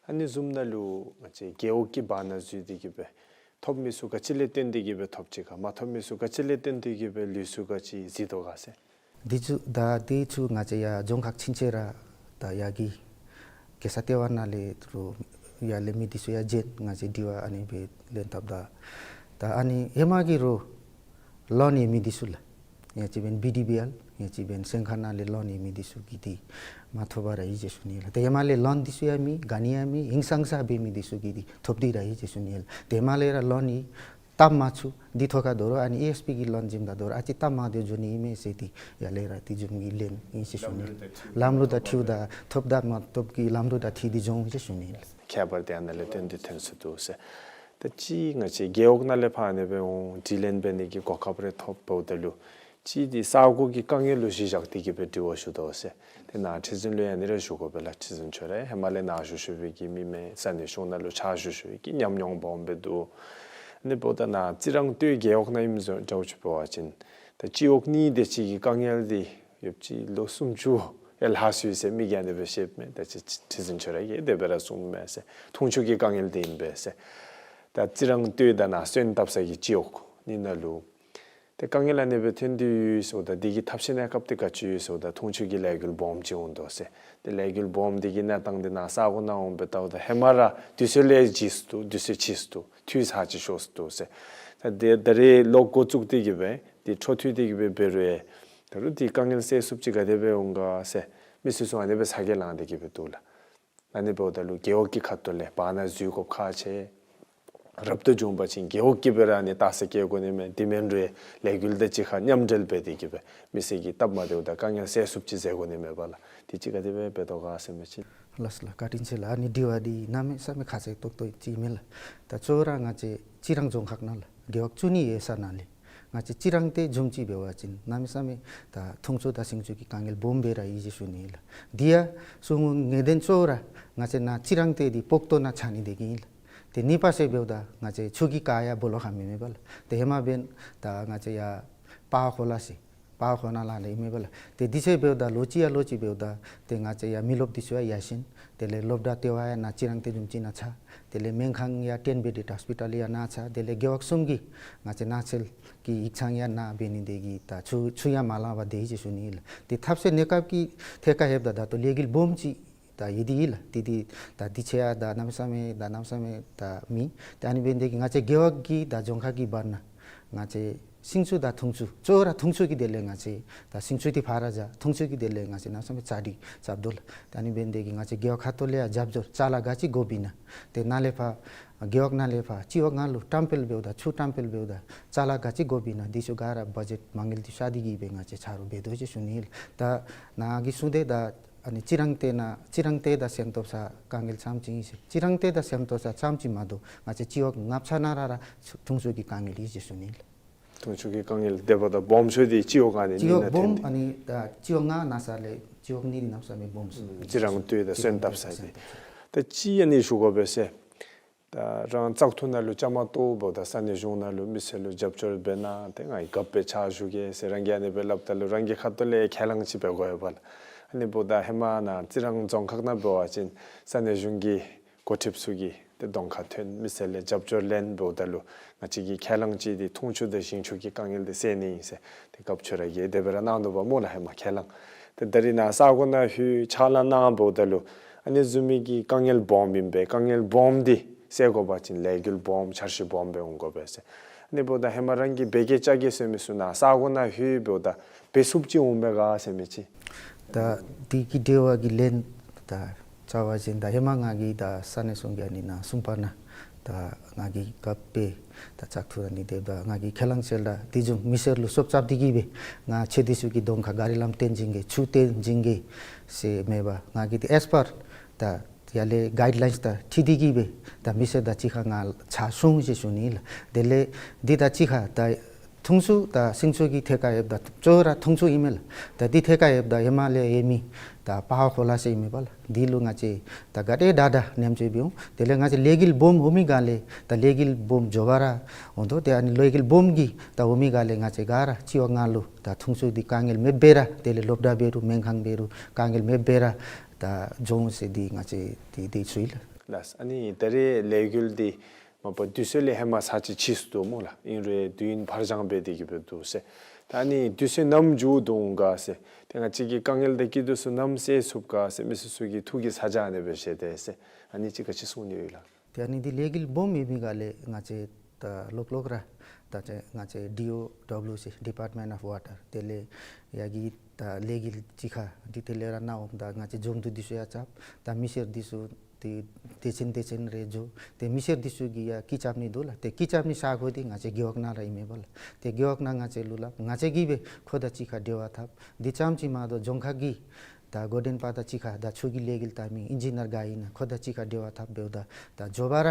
ཨ་ནི་བཟུམ་ནང་ལུ་ང་བཅས་རྒེད་འོག་གི་བར་ན་འཛུལ་ཏེ་གིས་སྦེ་ཐོབ་མི་ཚུ་ག་ཅི་ལས་བརྟེན་ཏེ་གིས་སྦེ་ཐོབ་ཅི་ག་མ་ཐོབ་མི་ཚུ་ག་ཅི་ལས་བརྟེན་ཏེ་གིས་སྦེ་ལུས་ཚུ་ག་ཅི་གཟིགས་དོ་ག་ཟེར། དེ་ཚུ་ད་དེ་ཚུ་ང་བཅས་ཡར་རྫོང་ཁག་ཕྱིན་ཆད་ར་ད་ཡར་གྱི་རྒྱལ་ས་ལྟེ་བ་ནང་ལས་རོགས་ཡར་ལས་མི་དེ་ཚུ་ཡར་བྱོན། ང་བཅས་དྲི་བ་ཨ་ནི་སྦེ་ལེན་ཐབས་ད་ད་ཨ་ནི་ཧེ་མ་གི་རོགས་ལོན་ཡོད་མི་དེ་ཚུ་ལགས། ཡང་ཅིན་འབདན་བི་ཌི་བི་ཨེལ་ཡང་ཅིན་འབདན་སེམས་ཁར་ནང་ལས་ལོན་ཡོད་མི་དེ་ཚུ་གིས་ཏེ་མ་ཐོབ་པར་ར་ཡོད་ཅིག་ཞུ་ནི་ལགས། ཏེ་ཧེ་མ་ལས་ལོན་དེ་ཚུ་ཡང་མེད་ག་ནི་ཡང་མེད་ཧིང་སངས་ས་འབད་མི་དེ་ཚུ་གིས་ཏེ་ཐོབ་སྟེ་ར་ཡོད་ཅིག་ཞུ་ནི་ལགས། ཏེ་ཧེ་མ་ལས་ར་ལོན་ཡོད་བཏབ་མ་ཚུགས། དེ་ཐོག་ཁར་དོ་རུང་ཨ་ནི་ཨི་ཨེསི་པི་གི་ལོན་བྱིནམ་ད་དོ་རུང་ཨ་ཙི་སྟབས་མ་བདེཝ་འགྱོ་ནི་ཨིན་མས་ཟེར་ཏེ་ཡར་ལས་ར་དེ་བཟུམ་གྱི་ལན་ཨིན་ཅིག་ཞུ་ནི་ལགས། ལམ་ལུགས་དང་འཁྲིལཝ་ད་ཐོབ་དང་མ་ཐོབ་ཀྱི་ལམ་ལུགས་དང་འཁྲིལ་ཏེ་འགྱོ་འོང་ཅིག་ཞུ་ནི་ལགས། ཁྱད་པར་དེ་ཨ་ནཱ་ལས་བརྟེན་ཏེ་ཐོན་སོང་འདུག་ཟེར། ད་ཅི་ང་བཅས་རྒེད་འོག་ནང་ལས་ཕར་ཨ་ནི་སྦེ་འོང་དྲི་ལན་འབད་ནི་གི་གོ་སྐབས་རེ་ཐོབ་འབདཝ་ད་ལུ་ཅི་དེ་ས་གོ་གི་དཀའ་ངལ་ལུ་གཞི་བཞག་སྟེ་གིས་སྦེ་དྲི་བ་ཞུ་དོ་ཟེར། དེ་ནཱ་ཁྲི་འཛིན་ལུ་ཡང་ཨ་ནི་ར་ཞུ་དགོ་པས་ལགས། ཁྲི་འཛིན་མཆོག་ར་ཧེ་མ་ལས་ནཱ་བཞུགས་བཞུགས་པའི་གི་མི་མེན་ས་གནས་གཞུང་ནང་ལུ་ཕྱག་ཞུ་བཞུགས་པའི་གི་ཉམས་མྱོང་སྦོམ་སྦེ་འདུག། ཨ་ནི་འབདཝ་ད་ནཱ་རྩི་རང་སྟོད་རྒེད་འོག་ནང་ཨིནམ་འདྲཝ་ཅིག་འབད་བ་ཅིན་ད་སྤྱི་འོག་གཉིས་དེ་ཅིག་གི་དཀའ་ངལ་དེ་ཡོདཔ་ཅིག་ལོ་སུམ་ཅུ་ཡར་ལྷག་སོང་ཡི་ཟེར་མི་གིས་ཨ་ནི་སྦེ་བཤདཔ་མས། ད་ཅི་ཁྲི་འཛིན་མཆོག་ར་གིས་དེ་སྦེ་ར་གསུངམ་མས་ཟེར། འཐུང་ཆུ་གི་དཀའ་ངལ་དེ་ཨིན་པས་ཟེར། ད་རྩི་རང་སྟོད་དང་ནཱ་སོན་བཏབ་ས་གི་སྤྱི་འོག་གཉིས་ནང་ལུ་ཏེ་དཀའ་ངལ་ཨ་ནི་སྦེ་ཐོན་ཏེ་ཡོད་ཟེརཝ་ད་དེ་གི་ཐབས་ཤེས་གནས་སྐབས་དེ་ག་ཅི་ཡོད་ཟེརཝ་ད་འཐུང་ཆུ་གི་ལས་འགུལ་སྦོམ་ཅིག་འོང་དོ་ཟེར། ཏེ་ལས་འགུལ་སྦོམ་དེ་གི་གནས་སྟངས་དེ་ནཱ་ས་གོ་ནང་འོང་སྦེ་བལྟཝ་ད་ཧེ་མ་ར་དུས་ཚོད་ལེགས་ཅིག་འདུག། དུས་ཚོད་ཕྱིས་འདུག། འཐུས་ཚར་ཅིག་ཤོར་འདུག་ཟེར། ད་དེ་ད་རེས་ལོ་འགོ་བཙུགས་ཏེ་གིས་སྦེ་དེ་འཕྲོ་མཐུད་དེ་གིས་སྦེ་འབད་རུང་ད་རུང་དེ་དཀའ་ངལ་སེལ་ཚུགསཔ་ཅིག་ག་དེ་སྦེ་འོང་ག་ཟེར་མི་སེར་ཚུ་ཨ་ནི་སྦེ་ཚ་གྱང་ལང་སྟེ་གིས་སྦེ་འདུག་ལགས། ཨ་ནི་འབདཝ་ད་ལུ་རྒེད་འོག་གི་ཁ་ཐུག་ལས་བར་ན་འཛུལ་དགོཔ་ཁག་ཆེ། རབ་ཏུ་བྱུང་པ་ཅིན་རྒེད་འོག་གིས་སྦེ་ར་ཨ་ནི་རྟགས་གསལ་བཀོད་དགོ་ནི་མས། དེ་མེན་རུང་ལས་འགུལ་དང་གཅིག་ཁར་མཉམ་འབྲེལ་འབད་དེ་གིས་སྦེ་མི་སེར་གྱི་སྟབས་མ་བདེཝ་དང་དཀའ་ངལ་སེལ་ཚུགསཔ་ཅིག་མཛད་དགོ་ནི་མས་པ་ལགས། དེ་ཅིག་ག་དེ་སྦེ་འབད་དོ་ག་ཟེར་མི་ཅིག། ལགས་ལགས། བཀའ་དྲིན་ཆེ་ལགས། ཨ་ནི་དྲི་བ་འདི་གནམ་མེད་ས་མེད་ཁག་ཆེ་ཏོག་ཏོ་ཅིག་མས་ལགས། ད་གཙོ་བོ་ར་ང་བཅས་རྩི་རང་རྫོང་ཁག་ནང་ལགས་རྒེད་འོག་བཅུ་གཉིས་ཡོད་ས་ནང་ལས་ང་བཅས་རྩི་རང་སྟོད་བཟུམ་ཅིག་འབད་བ་ཅིན་གནམ་མེད་ས་མེད་ད་འཐུང་ཆུ་དང་ཞིང་ཆུ་གི་དཀའ་ངལ་སྦོམ་སྦེ་ར་ཡོད་ཅིག་ཞུ་ནི་ལགས། དེ་ཡང་གསུང་ངོ་ངེས་བདེན་གཙོ་བོ་ར་ང་བཅས་ནཱ་རྩི་རང་སྟོད་འདི་སྤོག་ཏོ་ནང་ཆགས་ནི་དེ་གིས་ཨིན་ལགས། ཏེ་གཉིས་པ་ཟེར་འབདཝ་ད་ང་བཅས་ཆུ་གི་རྐ་ཡང་སྦོ་ལོགས་ཁར་མེད་མེན་པ་ལགས། ཏེ་ཧེ་མ་འབདན་ད་ང་བཅས་ཡར་སྤ་ཁོ་ལ་ཟེར་སྤ་ཁོ་ན་ལ་ལས་ཨིན་མས་པ་ལགས། ཏེ་དེ་ཟེར་འབདཝ་ད་ལོ་གཅིག་ཡང་ལོ་གཅིག་འབདཝ་ད་ཏེ་ང་བཅས་ཡར་མི་རློབས་འདི་ཚུ་ཡང་ཡར་སོང་། དེ་ལས་སློབ་གྲྭ་ལྟེ་བ་ཡང་ནཱ་རྩི་རང་སྟོད་བཟུམ་ཅིག་ནང་ཆགས། དེ་ལས་སྨན་ཁང་ཡང་ཊེན་བེཌ་ཌེཌ་ཧོསི་པི་ཊལ་ཡང་ནཱ་ཆགས། དེ་ལས་རྒེད་འོག་གསུམ་གྱི་ང་བཅས་ནགས་ཚལ་གྱི་ཡིག་ཚང་ཡང་ནཱ་འབད་ནི་དེ་གིས་ད་ཆུ་ཆུ་ཡང་མ་ལང་པར་སྡོད་ཡི་ཟེར་ཞུ་ནི་ཨིན་ལགས། ཏེ་ཐབས་ཤེས་གནས་སྐབས་ཀྱི་ཐད་ཁར་ལྷོདཔ་ད་ད་ལྟོ་ལས་འགུལ་སྦོམ་ཅིག་ད་ཡོད་དེ་ཨིན་ལགས། ཏེ་དེ་ད་དེ་ཆེ་ཡང་ད་གནམ་མེད་ས་མེད་ད་གནམ་མེད་ས་མེད་ད་མེད། ཏེ་ཨ་ནི་འབད་ནི་དེ་གིས་ང་བཅས་རྒེད་འོག་གི་དང་རྫོང་ཁག་གི་བར་ན་ང་བཅས་ཞིང་ཆུ་དང་འཐུང་ཆུ་གཙོ་བོ་ར་འཐུང་ཆུ་གི་དོན་ལས་ང་བཅས་ད་ཞིང་ཆུ་འདི་ཕར་ར་བཞག། འཐུང་ཆུ་གི་དོན་ལས་ང་བཅས་གནམ་མེད་ས་མེད་ཚ་གྱང་རྐྱབ་དོ་ལགས། ཏེ་ཨ་ནི་འབད་ནི་དེ་གིས་ང་བཅས་རྒེད་འོག་ཁ་ཐུག་ལས་ཡང་རྒྱབ་སྐྱོར་ཅ་ལ་ག་ཅི་དགོཔ་ཨིན་ན་ཏེ་ནཱ་ལས་ཕར་རྒེད་འོག་ནང་ལས་ཕར་སྤྱི་འོག་ནང་ལུ་བཀྲམ་སྤེལ་འབདཝ་ད་ཆུ་བཀྲམ་སྤེལ་འབདཝ་ད་ཅ་ལ་ག་ཅི་དགོཔ་ཨིན་ན་འདི་ཚུ་ག་ར་བ་ཇེཊ་མ་དངུལ་འདི་བཤད་དེ་གིས་སྦེ་ང་བཅས་ཆ་རོགས་འབད་དོ་ཟེར་ཞུ་ནི་ཨིན་ལགས། ད་ནཱ་གིས་གསུངས་ཏེ་ད་ ཨ་ནི་སྤྱིར་བཏང་ཏེ་ན་སྤྱིར་བཏང་ཏེ་དང་སེམས་སྟོབས་ས་དཀའ་ངལ་ཙམ་ཅིག་ཨིན་ཟེར། སྤྱིར་བཏང་ཏེ་དང་སེམས་སྟོབས་ས་ཙམ་ཅིག་མ་དོ་ང་བཅས་སྤྱི་འོག་ལྔ་ཆ་ནང་ར་ར་འཐུང་ཆུ་གི་དཀའ་ངལ་ཨིན་ཟེར་ཞུ་ནི་ལགས། འཐུང་ཆུ་གི་དཀའ་ངལ་དེ་འབདཝ་ད་སྦོམ་ཤོས་དེ་སྤྱི་འོག་ལྔ་ནང་ཨིན་ན། སྤྱི་འོག་སྦོམ་ཨ་ནི་ད་སྤྱི་འོག་ལྔ་ནང་ས་ལས་སྤྱི་འོག་གཉིས་ནང་ས་མི་སྦོམ་སུ་ཨུམ་སྤྱིར་བཏང་ཏེ་དང་སོན་བཏབ་ས་དེ། ད་ཅི་ཨ་ནི་ཞུ་དགོ་པས་ཟེར། ད་རང་བཙག་འཐུ་ནང་ལུ་བཅའ་མར་གཏོགས་འབདཝ་ད་ས་གནས་གཞུང་ནང་ལུ་མི་སེར་ལུ་རྒྱབ་སྐྱོར་འབད་གནང་སྟེ་ང་གིས་རྒཔོ་སྦེ་ཕྱག་ཞུ་གེ་ཟེར་རང་གིས་ཨ་ནི་སྦེ་སླབ་ད་ལུ་རང་གི་ཁ་ཐུག་ལས་ཁས་བླངས་ཅིག་འབད་དགོ་པས་ལགས། ཨ་ནི་འབདཝ་ད་ཧེ་མ་ནཱ་རྩི་རང་རྫོང་ཁག་ནང་འབད་བ་ཅིན་ས་གནས་གཞུང་གི་འགོ་ཁྲིདཔ་ཚུ་གིས་ཏེ་གདོང་ཁར་ཐོན་མི་སེར་ལས་རྒྱབ་སྐྱོར་ལེན་འབདཝ་ད་ལུ་ང་བཅས་ཀྱིས་ཁས་བླངས་ཅིག་འདི་འཐུང་ཆུ་དང་ཞིང་ཆུ་གི་དཀའ་ངལ་འདི་སེལ་ནི་ཨིན་ཟེར་ཏེ་རྒཔོ་ཁྱོད་ར་གིས་དེ་སྦེ་ར་གནང་དོ་བ་སྨོ་ལགས། ཧེ་མ་ཁས་བླངས། ཏེ་ད་རིས་ནཱ་ས་གོ་ནང་ལྷོད་ཕྱག་ལཱ་གནང་འབདཝ་ད་ལུ་ཨ་ནི་བཟུམ་མའི་གི་དཀའ་ངལ་སྦོམ་ཨིན་པས། དཀའ་ངལ་སྦོམ་འདི་སེལ་དགོ་པ་ཅིན་ལས་འགུལ་སྦོམ་འཆར་གཞི་སྦོམ་སྦེ་འོང་དགོ་པས་ཟེར། ཨ་ནི་འབདཝ་ད་ཧེ་མ་རང་གིས་འབད་གེ་བཅའ་གེ་ཟེར་མི་ཚུ་ནཱ་ས་གོ་ནང་ལྷོད་འབདཝ་ད་འབད་ཚུགསཔ་ཅིག་འོང་པས་ག་ཟེར་མི་ཅིག། ད་དེ་གི་འབྲེལ་བ་གི་ལན་ད་རྩ་བ་ཅིན་ད་ཧེ་མ་ང་གིས་ད་ས་གནས་གཞུང་གི་ཨ་ནི་ནང་གསུམ་པ་ནང་ད་ང་གིས་རྒཔོ་སྦེ་ད་བཙག་འཐུ་ཨ་ནི་དེ་ད་ང་གིས་ཁས་བླངས་ཅིག་ད་དེ་བཟུམ་མི་སེར་ལུ་སོབ་རྐྱབ་སྟེ་གི་སྦེ་ང་ཁྱོད་དེ་ཚུ་གི་གདོང་ཁར་ག་རི་ལམ་བཏོན་བྱིན་གེ་ཆུ་བཏོན་བྱིན་གེ་ཟེར་མེན་པར་ང་གིས་དེ་as per ད་ཡར་ལས་གའིཌ་ལའིནསི་དང་འཁྲིལ་ཏེ་གི་སྦེ་ད་མི་སེར་དང་གཅིག་ཁར་ང་ཕྱག་ཞུ་ཡི་ཟེར་ཞུ་ནི་ལགས། དེ་ལས་འདི་དང་གཅིག་ཁར་ད་འཐུང་ཆུ་དང་ཞིང་ཆུ་གི་ཐད་ཁར་ཡོདཔ་ད་གཙོ་བོ་ར་འཐུང་ཆུ་ཨིན་མས་ལགས། ད་འདི་ཐད་ཁར་ཡོདཔ་ད་ཧེ་མ་ལས་ཡོད་མི་ད་པ་ཧ་ཁོ་ལ་ཟེར་ཨིན་མས་པ་ལགས། འདི་ལུ་ང་བཅས་ད་ག་དེ་དྲག་དྲག་ཉམས་བཅོས་འབད་འོང་། དེ་ལས་ང་བཅས་ལས་འགུལ་སྦོམ་འོང་མི་ག་ལས་ད་ལས་འགུལ་སྦོམ་མགྱོགས་པ་ར་འོང་དོ། ཏེ་ཨ་ནི་ལས་འགུལ་སྦོམ་གྱི་ད་འོང་མི་ག་ལས་ང་བཅས་ག་ར་སྤྱི་འོག་ལྔ་ལུ་ད་འཐུང་ཆུ་འདི་དཀའ་ངལ་མེདཔ་སྦེ་ར་དེ་ལས་སློབ་གྲྭ་འབད་རུང་སྨན་ཁང་འབད་རུང་དཀའ་ངལ་མེདཔ་སྦེ་ར་ད་འགྱོ་འོང་ཟེར་འདི་ང་བཅས་འདི་འདི་ཞུ་ཡི་ལགས། ལགས། ཨ་ནི་ད་རེས་ལས་འགུལ་འདི་མ་པ་དུས་ཚོད་ལས་ཧེ་མ་ཚར་གཅིག་ཕྱིས་སུ་འདུག་སྨོ་ལགས། ཨིན་རུང་དུས་ཡུན་ཕར་འགྱངས་འབད་དེ་གི་སྦེ་འདུག་ཟེར། ད་ཨ་ནི་དུས་ཚོད་ནམ་མཇུག་བསྡུ་འོང་ག་ཟེར། ཏེ་ང་བཅས་ཀྱི་དཀའ་ངལ་དང་སྐྱིད་སྡུག་ཚུ་ནམ་སེལ་ཚུགས་ག་ཟེར་མི་སེར་ཚུ་གི་ཐུགས་ཀྱི་ཚ་གྱང་ཨ་ནི་སྦེ་བཞེས་ཏེ་ཟེར། ཨ་ནི་ཅིག་ག་ཅི་གསུང་ནི་ཡོད་ལགས། ཏེ་ཨ་ནི་འདི་ལས་འགུལ་སྦོམ་ཡོད་མི་ག་ལས་ང་བཅས་ད་ལོག་ལོག་ར་ད་ཅི་ང་བཅས་ཌི་ཨོ་ཌབ་ལུ་ཨེ་ཟེར་ཌི་པཱརཊ་མེནཊ་ཨོཕ་ཝ་ཊར་དེ་ལས་ཡར་གྱི་ད་ལས་འགུལ་གཅིག་ཁར་འདི་དེ་ལས་ར་ནཱ་འོངམ་ད་ང་བཅས་མཛུབ་མདུད་འདི་ཚུ་ཡང་རྐྱབ། ད་མི་སེར་འདི་ཚུ་ཏེ་སྡེ་ཚན་སྡེ་ཚན་རེ་འགྱོ། ཏེ་མི་སེར་འདི་ཚུ་གིས་ཡང་སྐད་རྐྱབ་ནི་འདུག་ལགས། ཏེ་སྐད་རྐྱབ་ནི་ས་གོ་འདི་ང་བཅས་རྒེད་འོག་ནང་ར་ཨིན་མས་པ་ལགས། ཏེ་རྒེད་འོག་ནང་ང་བཅས་ལུ་སླབ། ང་བཅས་ཀྱིས་སྦེ་ཁོང་དང་གཅིག་ཁར་འབྲེལ་བ་འཐབ། འདི་ཙམ་ཅིག་མ་གཏོགས་རྫོང་ཁག་གི་ད་འགོ་འདྲེན་པ་དང་གཅིག་ཁར་ད་ཆུ་གི་ལས་འགུལ་བལྟ་མི་ཨིན་ཇི་ནིར་ག་ཨིན་ན་ཁོང་དང་གཅིག་ཁར་འབྲེལ་བ་འཐབ་འབདཝ་ད་ད་མགྱོགས་པ་ར་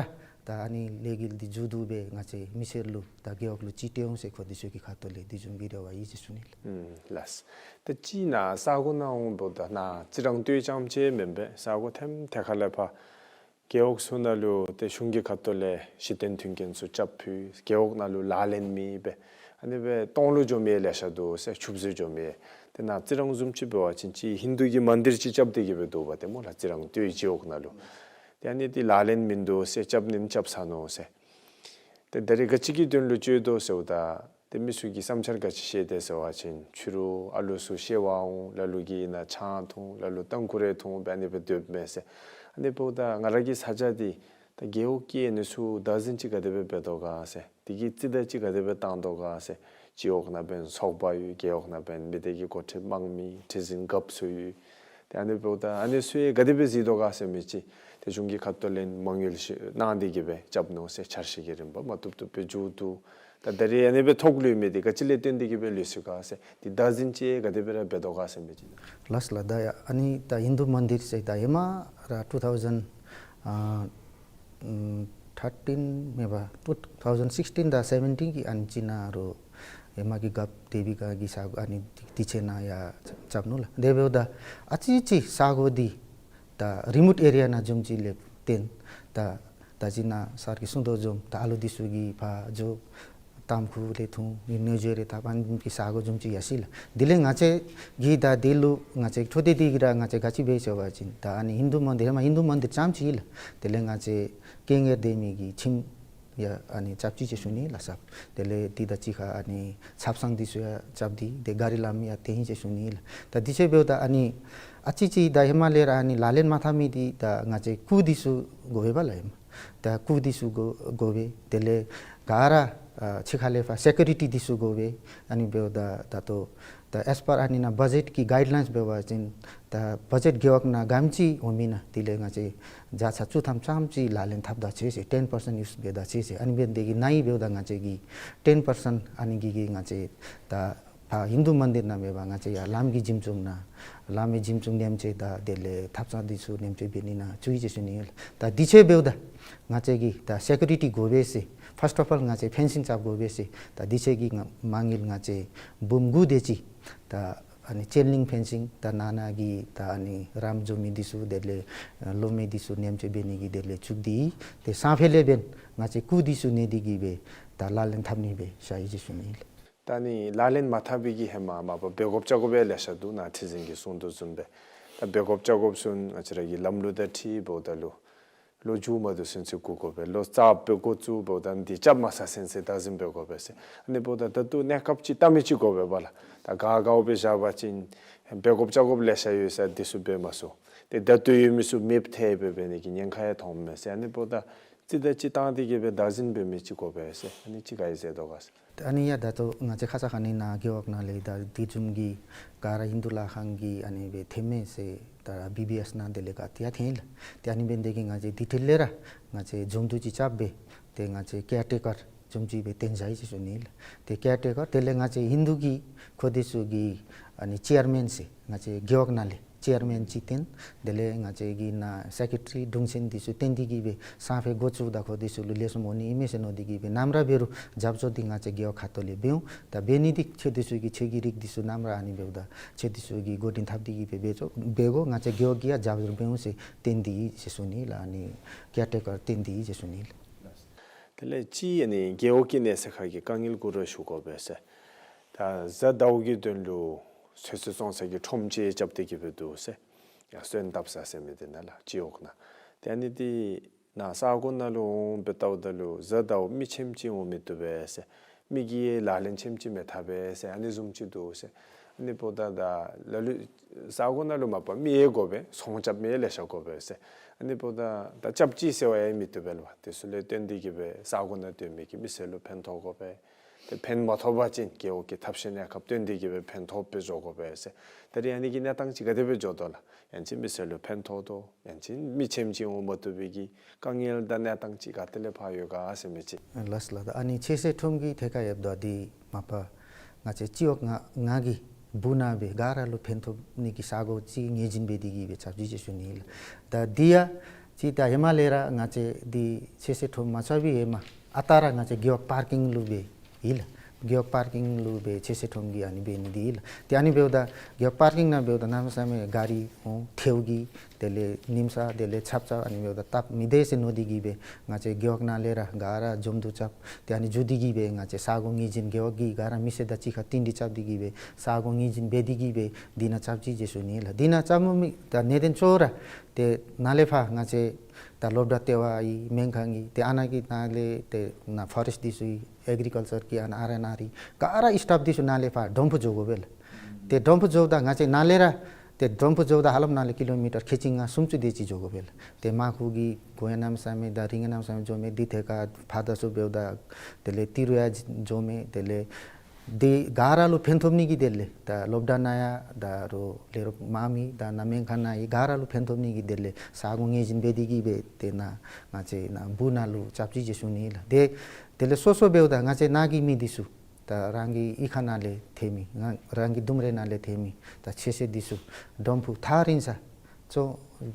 ད་ཨ་ནི་ལས་འགུལ་འདི་མཇུག་བསྡུ་སྦེ་ང་བཅས་མི་སེར་ལུ་ད་རྒེད་འོག་ལུ་ཅིག་སྤྲོད་འོང་ཟེར་ཁོང་འདི་ཚུ་གི་ཁ་ཐུག་ལས་འདི་བཟུམ་གྱི་རེ་བ་ཡོད་ཟེར་ཞུ་ནི་ལགས། ཨུམ་ལགས། ད་ཅི་ནཱ་ས་གོ་ནང་འོང་འབདཝ་ད་ནཱ་རྩི་རང་སྟོད་རྐྱངམ་ཅིག་མེན་པས། ས་གོ་ཐེམ་ཐད་ཁ་ལས་ཕར་རྒེད་འོག་ཚུ་ནང་ལུ་ཏེ་གཞུང་གི་ཁ་ཐུག་ལས་གཞི་རྟེན་མཐུན་རྐྱེན་ཚུ་རྐྱབ་ཕུལ། རྒེད་འོག་ནང་ལུ་ལག་ལེན་མེད་པས། ཨ་ནི་སྦེ་སྟོང་ལུ་འགྱོ་མི་ལེ་ཤ་འདུག་ཟེར། ཆུ་བཟོ་འགྱོ་མི། ཏེ་ནཱ་རྩི་རང་བཟུམ་ཅིག་འབད་བ་ཅིན་ཅིག་ཧིན་དུ་གི་མན་དིར་ཅིག་རྐྱབ་སྟེ་གི་སྦེ་འདུག་པ་ཏེ་སྨོ་ལགས། རྩི་རང་སྟོད་རྒེད་འོག་ནང་ལུ། ཏེ་ཨ་ནི་འདི་ལག་ལེན་མིན་འདུག་ཟེར། རྐྱབ་ནི་རྐྱབ་ཚར་ནུག་ཟེར། ཏེ་ད་རེས་ག་ཅི་གི་དོན་ལུ་བཅོལ་དོ་ཟེརཝ་ད་ཏེ་མི་ཚུ་གིས་བསམ་འཆར་ག་ཅི་བཤད་དེ་ཟེར་བ་ཅིན་ཕྱི་རུ་ཨ་ལུ་ཚུ་བཤལ་བར་འོང་། ལ་ལུ་གིས་ནཱ་ཆང་འཐུང་། ལ་ལུ་ཏམ་ཁུ་རེ་འཐུང་སྦེ་ཨ་ནི་སྦེ་སྡོདཔ་མས་ཟེར། ཨ་ནི་འབདཝ་ད་ང་ར་གི་ཚ་གྱང་འདི་ད་རྒེད་འོག་གི་ཨ་ནི་ཚུ་བདག་འཛིན་ཅིག་ག་དེ་སྦེ་འབད་དོ་ག་ཟེར། དེ་གི་རྩིས་ད་ཅིག་ག་དེ་སྦེ་བཏང་དོ་ག་ཟེར། སྤྱི་འོག་ནང་འབདན་ཚོགས་པ་ཡོད། རྒེད་འོག་ནང་འབདན་མི་སྡེ་གི་འགོ་ཁྲིདཔ་དམངས་མི་ཁྲི་འཛིན་རྒཔོ་ཚུ་ཡོད། ཏེ་ཨ་ནི་འབདཝ་ད་ཨ་ནི་ཚུ་ཡང་ག་དེ་སྦེ་གཟིགས་དོ་ག་ཟེར་མི་ཅིག་ཏེ་གཞུང་གི་ཁ་ཐུག་ལས་མ་དངུལ་ཅིག་གནང་སྟེ་གི་སྦེ་རྐྱབ་ནུག་ཟེར། འཆར་གཞི་གི་རིམ་པ་མ་བཏུབ་བཏུབ་སྦེ་མཇུག་བསྡུ། ད་ད་རེས་ཨ་ནི་སྦེ་ཐོག་ལུ་ཡོད་མི་འདི་ག་ཅི་ལས་བརྟེན་ཏེ་གི་སྦེ་ལུས་སོ་ག་ཟེར། འདི་བདག་འཛིན་ཅིག་ག་དེ་སྦེ་ར་འབད་དོ་ག་ཟེར་མི་ཅིག། ལགས་ལགས། ད་ཡ་ཨ་ནི་ད་ཧིན་དུ་མན་དིར་ཟེར་ད་ཧེ་མ་ར་ཊུ་ཐའུ་ཟེན་ཨ་ཨམ་ཐར་ཊིན་མེན་པ་ཊུ་ཐའུ་ཟེན་སིགསི་ཊིན་དང་སེ་བེན་ཊིན་གི་ཨ་ནི་ཅིག་ནང་ར་ཧེ་མ་གི་རྒཔོ་དེ་བི་ཀ་གི་ས་གོ་ཨ་ནི་དེ་ཚེ་ནང་ཡང་རྐྱབ་ནུག་ལགས། དེ་འབདཝ་ད་ཨ་ཙི་ཅིག་ས་གོ་འདི་ད་རི་མོཊ་ཨེ་རི་ཡ་ནང་བཟུམ་ཅིག་ལས་བརྟེན་ད་ད་ཅི་ནཱ་སར་གྱིས་གསུང་དོ་བཟུམ་ད་ཨ་ལུ་འདི་ཚུ་གིས་ཕར་འགྱོ་ཏམ་ཁུ་ལས་འཐུང་ནི་ནོར་འཛོལ་རེ་ད་ཕར་ཨ་ནི་གི་ས་གོ་བཟུམ་ཅིག་ཡང་སྲིད་ལགས། དེ་ལས་ང་བཅས་ཀྱིས་ད་དེ་ལུ་ང་བཅས་འཕྲོ་མཐུད་དེ་གི་ར་ང་བཅས་ག་ཅི་འབད་ཟེར་བ་ཅིན་ད་ཨ་ནི་ཧིན་དུ་མན་དིར་ཧེ་མ་ཧིན་དུ་མན་དིར་ཙམ་ཅིག་ཨིན་ལགས། དེ་ལས་ང་བཅས་རྐྱེན་ངན་ལྡན་མི་གི་ཁྱིམ་ཡང་ཨ་ནི་རྐྱབ་ཅི་ཟེར་ཞུ་ནི་ལགས་ཟེར། དེ་ལས་དེ་དང་གཅིག་ཁར་ཨ་ནི་ཆབ་གསང་འདི་ཚུ་ཡང་རྐྱབ་སྟེ་དེ་ག་རི་ལམ་ཡང་བཏོན་ཡི་ཟེར་ཞུ་ནི་ལགས། ད་དེ་ཚུ་འབདཝ་ད་ཨ་ནི་ཨ་ཙི་ཅིག་ད་ཧེ་མ་ལས་ར་ཨ་ནི་ལག་ལེན་མ་འཐབ་མི་འདི་ད་ང་བཅས་ཀུ་འདི་ཚུ་དགོ་པས་པ་ལགས། ཧེ་མ་ད་ཀུ་འདི་ཚུ་དགོ་དགོ་པས། དེ་ལས་ག་ར་ཨ་ཕྱི་ཁ་ལས་ཕར་སེ་ཀུ་རི་ཊི་འདི་ཚུ་དགོ་པས། ཨ་ནི་འབདཝ་ད་ད་ལྟོ་ད་ཨེས་པར་ཨ་ནི་ནཱ་བ་ཇེཊ་གི་གའིཌ་ལའིནསི་འབད་བ་ཅིན་ད་བ་ཇེཊ་རྒེད་འོག་ནང་ག་དེམ་ཅིག་འོང་མི་ན་དེ་ལས་ང་བཅས་བརྒྱ་ཆ་བཅུ་ཐམ་ཙམ་ཅིག་ལག་ལེན་འཐབ་ད་ཅི་ཟེར། ཊེན་པར་སེནཊ་ཡུསི་འབད་ད་ཅི་ཟེར། ཨ་ནི་འབདཝ་ད་དེ་གི་ནང་ཡང་འབདཝ་ད་ང་བཅས་ཀྱིས་ཊེན་པར་སེནཊ་ཨ་ནི་གི་གི་ང་བཅས་ད་ ཕར་ཧིན་དུ་མན་དིར་ནང་མེན་པར་ང་བཅས་ཡར་བླམ་གྱི་གཟིམ་ཆུང་ནང་བླ་མའི་གཟིམ་ཆུང་མཉམ་ཅིག་དང་དེ་ལས་ཐབ་ཚང་འདི་ཚུ་མཉམ་ཅིག་འབད་ནི་ནང་བཙུགས་ཡི་ཟེར་ཞུ་ནི་ཨིན་ལགས། ད་དེ་ཚུ་འབདཝ་ད་ང་བཅས་ཀྱིས་ད་སེ་ཀུ་རི་ཊི་དགོ་པས་ཟེར། ཕཱསཊ་ཨོཕ་ཨོལ་ང་བཅས་ཕེན་སིང་རྐྱབ་དགོ་པས་ཟེར། ད་དེ་ཚུ་གི་ང་མ་དངུལ་ང་བཅས་འབུམ་དགུ་དེ་ཅིག་ད་ཨ་ནི་ཅེན་ལིང་ཕེན་སིང་ད་ནང་ན་གི་ད་ཨ་ནི་རམ་འཛོམས་མི་འདི་ཚུ་དེ་ལས་ལོ་མི་འདི་ཚུ་མཉམ་ཅིག་འབད་ནི་གི་དེ་ལས་བཙུགས་ཏེ་ཏེ་སང་ཕོད་ལས་འབདན་ང་བཅས་སྐུ་འདི་ཚུ་གནས་ཏེ་གི་སྦེ་ད་ལག་ལེན་འཐབ་ནི་སྦེ་བཞག་ཡི་ཟེར་ཞུ་ནི་ཨིན་ལགས། ད་ཨ་ནི་ལག་ལེན་མ་འཐབ་པའི་གི་ཧེ་མ་མ་པ་འབད་དགོཔ་བྱ་དགོཔ་ཡང་ལེ་ཤ་འདུག། ནཱ་ཁྲི་འཛིན་གྱིས་གསུངས་དོ་བཟུམ་སྦེ་ད་འབད་དགོཔ་བྱ་དགོཔ་ཚུ་ང་བཅས་ར་གི་ལམ་ལུགས་དང་འཁྲིལ་འབདཝ་ད་ལུ་ལོ་མཇུག་མ་བསྡུ་ཚུན་ཚོད་སྒུག་དགོ་པས། ལོ་རྩ་བའི་འགོ་བཙུགས་འབདཝ་ད་འདི་རྐྱབ་མ་ཚར་ཚུན་ཚོད་བདག་འཛིན་འབད་དགོ་པས་ཟེར། ཨ་ནི་འབདཝ་ད་ད་ལྟོ་གནས་སྐབས་ཅིག་བལྟ་མི་ཅིག་དགོ་པས་པ་ལགས། ད་ག་ག་འབད་བཞག་པ་ཅིན་འབད་དགོཔ་བྱ་དགོཔ་ལེ་ཤ་ཡོད་ས་འདི་ཚུ་འབད་མ་ཚུགས། ཏེ་ད་ལྟོ་ཡོད་མི་ཚུ་མེདཔ་ཐལ་སྦེ་འབད་ནི་གི་ཉེན་ཁ་ཡང་མཐོངམ་མས་ཟེར། ཨ་ནི་འབདཝ་ད་རྩིས་དང་སྤྱིར་བཏང་འདི་གིས་སྦེ་བདག་འཛིན་འབད་མི་ཅིག་དགོ་པས་ཟེར། ཨ་ནི་ཅིག་ག་ཅི་ཟེར་དོ་ག་ཟེར། ཨ་ནི་ཡང་ད་ལྟོ་ང་བཅས་ཁ་ཙ་ཁ་ཉིནམ་ནཱ་རྒེད་འོག་ནང་ལས་ད་དེ་བཟུམ་གྱི་ག་ར་ཧིན་དུ་ལཱ་ཁང་གིས་ཨ་ནི་སྦེ་འཐེནམ་མས་ཟེར་ད་བི་བི་ཨེསི་ནང་དེ་ལས་ག་ཏེ་ཡང་འཐོན་ཡི་ལགས། ཏེ་ཨ་ནི་འབད་ནི་དེ་གིས་ང་བཅས་དེ་འཕྲོ་ལས་ར་ང་བཅས་འཛོམས་འདུ་ཅིག་རྐྱབ་སྦེ་ཏེ་ང་བཅས་ཀེར་ཊེ་ཀར་བཟུམ་ཅིག་སྦེ་བཏོན་བཞག་ཡི་ཟེར་ཞུ་ནི་ལགས། ཏེ་ཀེར་ཊེ་ཀར་དེ་ལས་ང་བཅས་ཧིན་དུ་གི་ཁོང་འདི་ཚུ་གི་ཨ་ནི་ཅེར་མེན་ཟེར་ང་བཅས་རྒེད་འོག་ནང་ལས་ཅེར་མེན་ཅིག་བཏོན། དེ་ལས་ང་བཅས་ཀྱི་ནཱ་སེ་ཀེ་ཊ་རི་དྲུང་ཆེན་འདི་ཚུ་བཏོན་ཏེ་གི་སྦེ་སང་ཕོད་འགོ་བཙུགས་ད་ཁོང་འདི་ཚུ་ལུ་ལེགས་ཤོམ་འོང་ནི་ཨིན་མས་ཟེར་མནོ་སྟེ་གི་སྦེ་ནམ་ར་འབད་རུང་རྒྱབ་སྐྱོར་འདི་ང་བཅས་རྒེད་འོག་ཁ་ཐུག་ལས་འབད་འོང་། ད་འབད་ནི་འདི་ཁྱོད་འདི་ཚུ་གི་ཁྱོད་ཀྱི་རིགས་འདི་ཚུ་ནམ་ར་ཨ་ནི་འབདཝ་ད་ཁྱོད་འདི་ཚུ་གིས་འགོ་འདྲེན་འཐབ་སྟེ་གི་སྦེ་འབད་ཚུགས་འབད་དགོ། ང་བཅས་རྒེད་འོག་གིས་ཡང་རྒྱབ་སྐྱོར་འབད་འོང་ཟེར་བཏོན་ཏེ་ཡི་ཟེར་ཞུ་ནི་ལགས། ཨ་ནི་ཀེར་ཊེ་ཀར་བཏོན་ཏེ་ཡི་ཟེར་ཞུ་ནི་ལགས། དེ་ལས་ཅིག་ཨ་ནི་རྒེད་འོག་གི་གནས་ཚད་ཁ་གི་དཀའ་ངལ་གུ་ར་ཞུ་དགོ་པས་ཟེར། ད་གཟའ་ཟླཝ་གི་དོན་ལུ་ཚོད་བསྲེ་བཙོང་ཚད་ཀྱི་ཁྲོམ་ཅིག་རྐྱབ་སྟེ་གི་སྦེ་འདུག་ཟེར། ཡར་སོན་བཏབ་ས་ཟེར་མི་འདི་ནང་ལགས་སྤྱི་འོག་ནང་། ཏེ་ཨ་ནི་འདི་ནཱ་ས་གོ་ནང་ལུ་འོང་སྦེ་བལྟཝ་ད་ལུ་གཟའ་ཟླཝ་མི་ཆེམ་ཅིག་འོང་མི་བཏུབ་པས་ཟེར། མི་གིས་ལག་ལེན་ཆེམ་ཅིག་མི་འཐབ་པས་ཟེར་ཨ་ནི་བཟུམ་ཅིག་འདུག་ཟེར། ཨ་ནི་འབདཝ་ད་ད་ལ་ལུ་ས་གོ་ནང་ལུ་མ་པ་མི་ཡང་དགོ་པས། ཚོང་རྐྱབ་མི་ཡང་ལེ་ཤ་དགོ་པས་ཟེར། ཨ་ནི་འབདཝ་ད་ད་སྐྱབས་རྩིས་ཟེར་བ་ཡང་མི་བཏུབ་པས་ལགས། དེ་ཚུ་ལས་བརྟེན་ཏེ་གི་སྦེ་ས་གོ་ནང་སྡོད་མི་གི་མི་སེར་ལུ་ཕན་ཐོགས་དགོ་པས། ཏེ་ཕན་མ་ཐོགས་པ་ཅིན་རྒེད་འོག་གི་ཐབས་ཤེས་གནས་སྐབས་བཏོན་ཏེ་གི་སྦེ་ཕན་ཐོགས་སྦེ་འགྱོ་དགོ་པས་ཟེར། ད་རིས་ཨ་ནི་གི་གནས་སྟངས་ཅིག་ག་དེ་སྦེ་འགྱོ་དོ་ལགས། ཡང་ཅིན་མི་སེར་ལུ་ཕན་ཐོགས་དོ། ཡང་ཅིན་མི་ཆེམ་ཅིག་འོང་མ་བཏུབ་པའི་གི་དཀའ་ངལ་དང་གནས་སྟངས་ཅིག་ག་ཏེ་ལས་ཕར་ཡོད་ག་ཟེར་མི་ཅིག། ལགས་ལགས། ད་ཨ་ནི་ཚོད་བསྲེ་ཁྲོམ་གྱི་ཐད་ཁར་ཡོདཔ་ད་འདི་མ་པ་ང་བཅས་སྤྱི་འོག་ལྔ་ལྔ་གི་སྦུག་ནང་སྦེ་ག་ར་ལུ་ཕན་ཐོགས་ནི་གི་ས་གོ་ཅིག་ངོས་འཛིན་འབད་དེ་གི་སྦེ་རྐྱབ་ཅི་ཟེར་ཞུ་ནི་ལགས། ད་འདི་ཡང་ཅིག་ད་ཧེ་མ་ལས་ར་ང་བཅས་འདི་ཚོད་བསྲེ་ཁྲོམ་མ་རྐྱབ་པའི་ཧེ་མ་ཨ་རྟག་ར་ང་བཅས་རྒེད་འོག་པར་ཀིང་ལུ་སྦེ་ཡི་ལགས། རྒེད་འོག་པར་ཀིང་ལུ་སྦེ་ཚོད་བསྲེ་ཁྲོམ་གྱི་ཨ་ནི་འབད་ནི་འདི་ཡི་ལགས། ཏེ་ཨ་ནི་འབདཝ་ད་རྒེད་འོག་པར་ཀིང་ནང་འབདཝ་ད་གནམ་མེད་ས་མེད་ག་རི་འོང་ཐལཝ་གི་དེ་ལས་ཉིམ་ས་དེ་ལས་ཆརཔ་ཆརཔ་ཨ་ནི་འབདཝ་ད་སྟབས་མི་བདེ་ཟེར་མནོ་སྟེ་གི་སྦེ་ང་བཅས་རྒེད་འོག་ནང་ལས་ར་ག་ར་འཛོམས་འདུ་རྐྱབ། ཏེ་ཨ་ནི་འགྱོ་སྟེ་གི་སྦེ་ང་བཅས་ས་གོ་ངོས་འཛིན་རྒེད་འོག་གི་ག་ར་མི་སེར་དང་གཅིག་ཁར་བསྟུན་ཏེ་རྐྱབ་སྟེ་གི་སྦེ་ས་གོ་ངོས་འཛིན་འབད་དེ་གི་སྦེ་འདི་ནང་རྐྱབ་ཅི་ཟེར་ཞུ་ནི་ལགས། འདི་ནང་རྐྱབ་མི་ད་གནད་དོན་གཙོ་བོ་ར་ཏེ་ནཱ་ལས་ཕར་ང་བཅས་ད་སློབ་གྲྭ་ལྟེ་བ་ཨིན་སྨན་ཁང་ཨིན། ཏེ་ཨ་ནཱ་གི་ནཱ་ལས་ཏེ་ནཱ་ཕོ་རེསཊ་འདི་ཚུ་ཨེག་རི་ཀལ་ཅར་གི་ཨ་ནཱ་ཨར་ཨེན་ཨར་གི་ག་ར་སི་ཊཱཕ་འདི་ཚུ་ནཱ་ལས་ཕར་དོམ་ཕུ་འགྱོ་དགོ་པས་ལགས། ཏེ་དོམ་ཕུ་འགྱོཝ་ད་ང་བཅས་ནཱ་ལས་ར་ཏེ་དོམ་ཕུ་འགྱོཝ་ད་ཧ་ལམ་ནཱ་ལས་ཀི་ལོ་མི་ཊར་ཁལ་གཅིག་ལྔ་སུམ་ཅུ་དེ་ཅིག་འགྱོ་དགོ་པས་ལགས། ཏེ་མར་ཁུ་གི་གོ་ཡང་གནམ་མེད་ས་མེད་དང་རི་ཡང་གནམ་མེད་ས་མེད་འགྱོ་མས། འདི་ཐད་ཁར་ཕར་དང་ཚུར་འབདཝ་ད་དེ་ལས་ཏི་རུ་ཡང་འགྱོ་མས། དེ་ལས་འདི་ག་ར་ལུ་ཕན་ཐོགས་ནི་གི་དོན་ལས་ད་སློབ་གྲྭ་ནང་ཡང་ད་རུང་ལས་རོགས་མང་མི་དང་ནཱ་སྨན་ཁང་ནང་ཡང་ག་ར་ལུ་ཕན་ཐོགས་ནི་གི་དོན་ལས་ས་གོ་ངོས་འཛིན་འབད་དེ་གི་སྦེ་ཏེ་ནཱ་ང་བཅས་ནཱ་སྦུག་ནང་ལུ་རྐྱབ་ཅི་ཟེར་ཞུ་ནི་ལགས། ཏེ་དེ་ལས་སོ་སོ་འབདཝ་ད་ང་བཅས་ནཱ་གི་མི་འདི་ཚུ་ད་རང་གི་གཡུས་ཁ་ནང་ལས་ཐོན་མི་ང་རང་གི་ལྡུམ་རའི་ནང་ལས་ཐོན་མི་ད་ཚོད་བསྲེ་འདི་ཚུ་དོམ་ཕུ་ཐག་རིང་ས་ཚུ་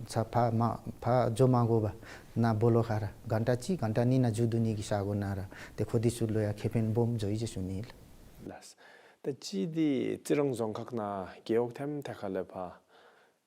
ཚ་ཕར་མ་ཕར་འགྱོ་མ་དགོ་པར་ནཱ་སྦོ་ལོགས་ཁར་ར་གྷན་ཊ་གཅིག་གྷན་ཊ་གཉིས་ནང་འགྱོ་བཏུབ་ནི་གི་ས་གོ་ནང་ར་ཏེ་ཁོང་འདི་ཚུ་ལུ་ཡང་ཁེ་ཕན་སྦོམ་འགྱོ་ཡི་ཟེར་ཞུ་ནི་ལགས། ལགས། ད་ཅི་འདི་རྩི་རང་རྫོང་ཁག་ནང་རྒེད་འོག་ཐེམ་ཐད་ཁ་ལས་ཕར་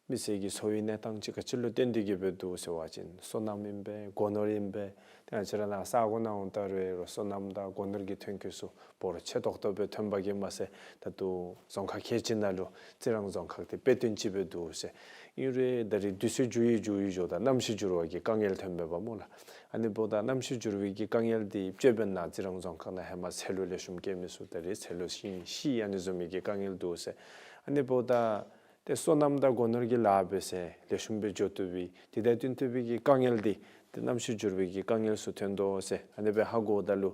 མི་སེར་གྱི་འཚོ་བའི་གནས་སྟངས་ཅིག་ག་ཅི་ལུ་བརྟེན་ཏེ་གི་སྦེ་འདུག་ཟེར་བ་ཅིན་སོ་ནམ་ཨིན་པས། སྒོ་ནོར་ཨིན་པས། ཏེ་ང་བཅས་ར་ནཱ་ས་གོ་ནང་འོང་ད་རུང་སོ་ནམ་དང་སྒོ་ནོར་གྱི་ཐོན་སྐྱེད་ཚུ་འབོར་ཆེ་ཏོག་ཏོ་སྦེ་ཐོན་པ་གིས་མ་ཚད་ད་ལྟོ་རྫོང་ཁག་ཁལ་གཅིག་ནང་ལུ་རྩི་རང་རྫོང་ཁག་འདི་དཔེ་སྟོན་ཅིག་སྦེ་འདུག་ཟེར། ཨིན་རུང་ད་རིས་དུས་ཚོད་འགྱུར་ཡི་འགྱུར་ཡི་འགྱོཝ་ད་གནམ་གཤིས་འགྱུར་བ་གི་དཀའ་ངལ་ཐོན་པས་པ་སྨོ་ལགས། ཨ་ནི་འབདཝ་ད་གནམ་གཤིས་འགྱུར་བའི་གི་དཀའ་ངལ་འདི་ཅིག་འབདན་ནཱ་རྩི་རང་རྫོང་ཁག་ནང་ཧེ་མ་ཚལ་ལུ་ལེགས་ཤོམ་སྐྱེ་མི་ཚུ་ད་རིས་ཚལ་ལུ་ཤིང་ཤི་ཨ་ནི་བཟུམ་མའི་གི་དཀའ་ངལ་འདུག་ཟེར། ཨ་ནི་འབདཝ་ད་ཏེ་སོ་ནམ་དང་སྒོ་ནོར་གྱི་ལཱ་འབད་ས་ལེགས་ཤོམ་སྦེ་འགྱོ་བཏུབ་པའི་དེ་དང་བསྟུན་ཏེ་སྦེ་གི་དཀའ་ངལ་འདི་ཏེ་གནམ་གཤིས་འགྱུར་བའི་གི་དཀའ་ངལ་ཚུ་ཐོན་དོ་ཟེར་ཨ་ནི་སྦེ་ཧ་གོཝ་ད་ལུ་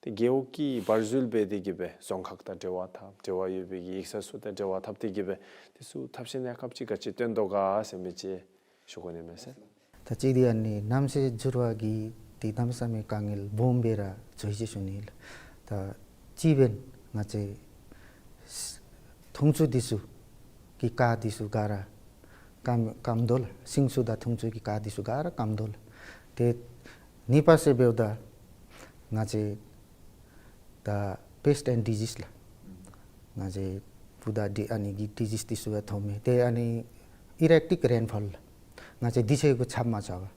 ཏེ་རྒེད་འོག་གིས་བར་འཛུལ་འབད་དེ་གི་སྦེ་རྫོང་ཁག་དང་འབྲེལ་བ་འཐབ་འབྲེལ་བ་ཡོད་པའི་གི་ཡིག་ཚང་ཚུ་དང་འབྲེལ་བ་འཐབ་སྟེ་གི་སྦེ་དེ་ཚུ་ཐབས་ཤེས་གནས་སྐབས་ཅིག་ག་ཅི་བཏོན་དོ་ག་ཟེར་མི་ཅིག་ཞུ་དགོ་ནི་མས་ཟེར། ད་ཅི་འདི་ཨ་ནི་གནམ་གཤིས་འགྱུར་བ་གིས་ཏེ་གནམ་མེད་ས་མེད་དཀའ་ངལ་སྦོམ་སྦེ་ར་འགྱོ་ཡི་ཟེར་ཞུ་ནི་ལགས། ད་ཅི་འབདན་ང་བཅས་ འཐུང་ཆུ་འདི་ཚུ་གི་ཀ་འདི་ཚུ་ག་ར་སྐམ་སྐམ་དོ་ལགས། ཤིང་ཆུ་དང་འཐུང་ཆུ་གི་ཀ་འདི་ཚུ་ག་ར་སྐམ་དོ་ལགས། ཏེ་གཉིས་པ་ཟེར་འབདཝ་ད་ང་བཅས་ད་pest and disease ལགས། ང་བཅས་འབུ་དང་འདི་ཨ་ནི་གི་disease འདི་ཚུ་ཡང་ཐོབ་མས། ཏེ་ཨ་ནི་erratic rainfall ལགས། ང་བཅས་དུས་ཚོད་གུ་ཆརཔ་མ་རྐྱབ་པར།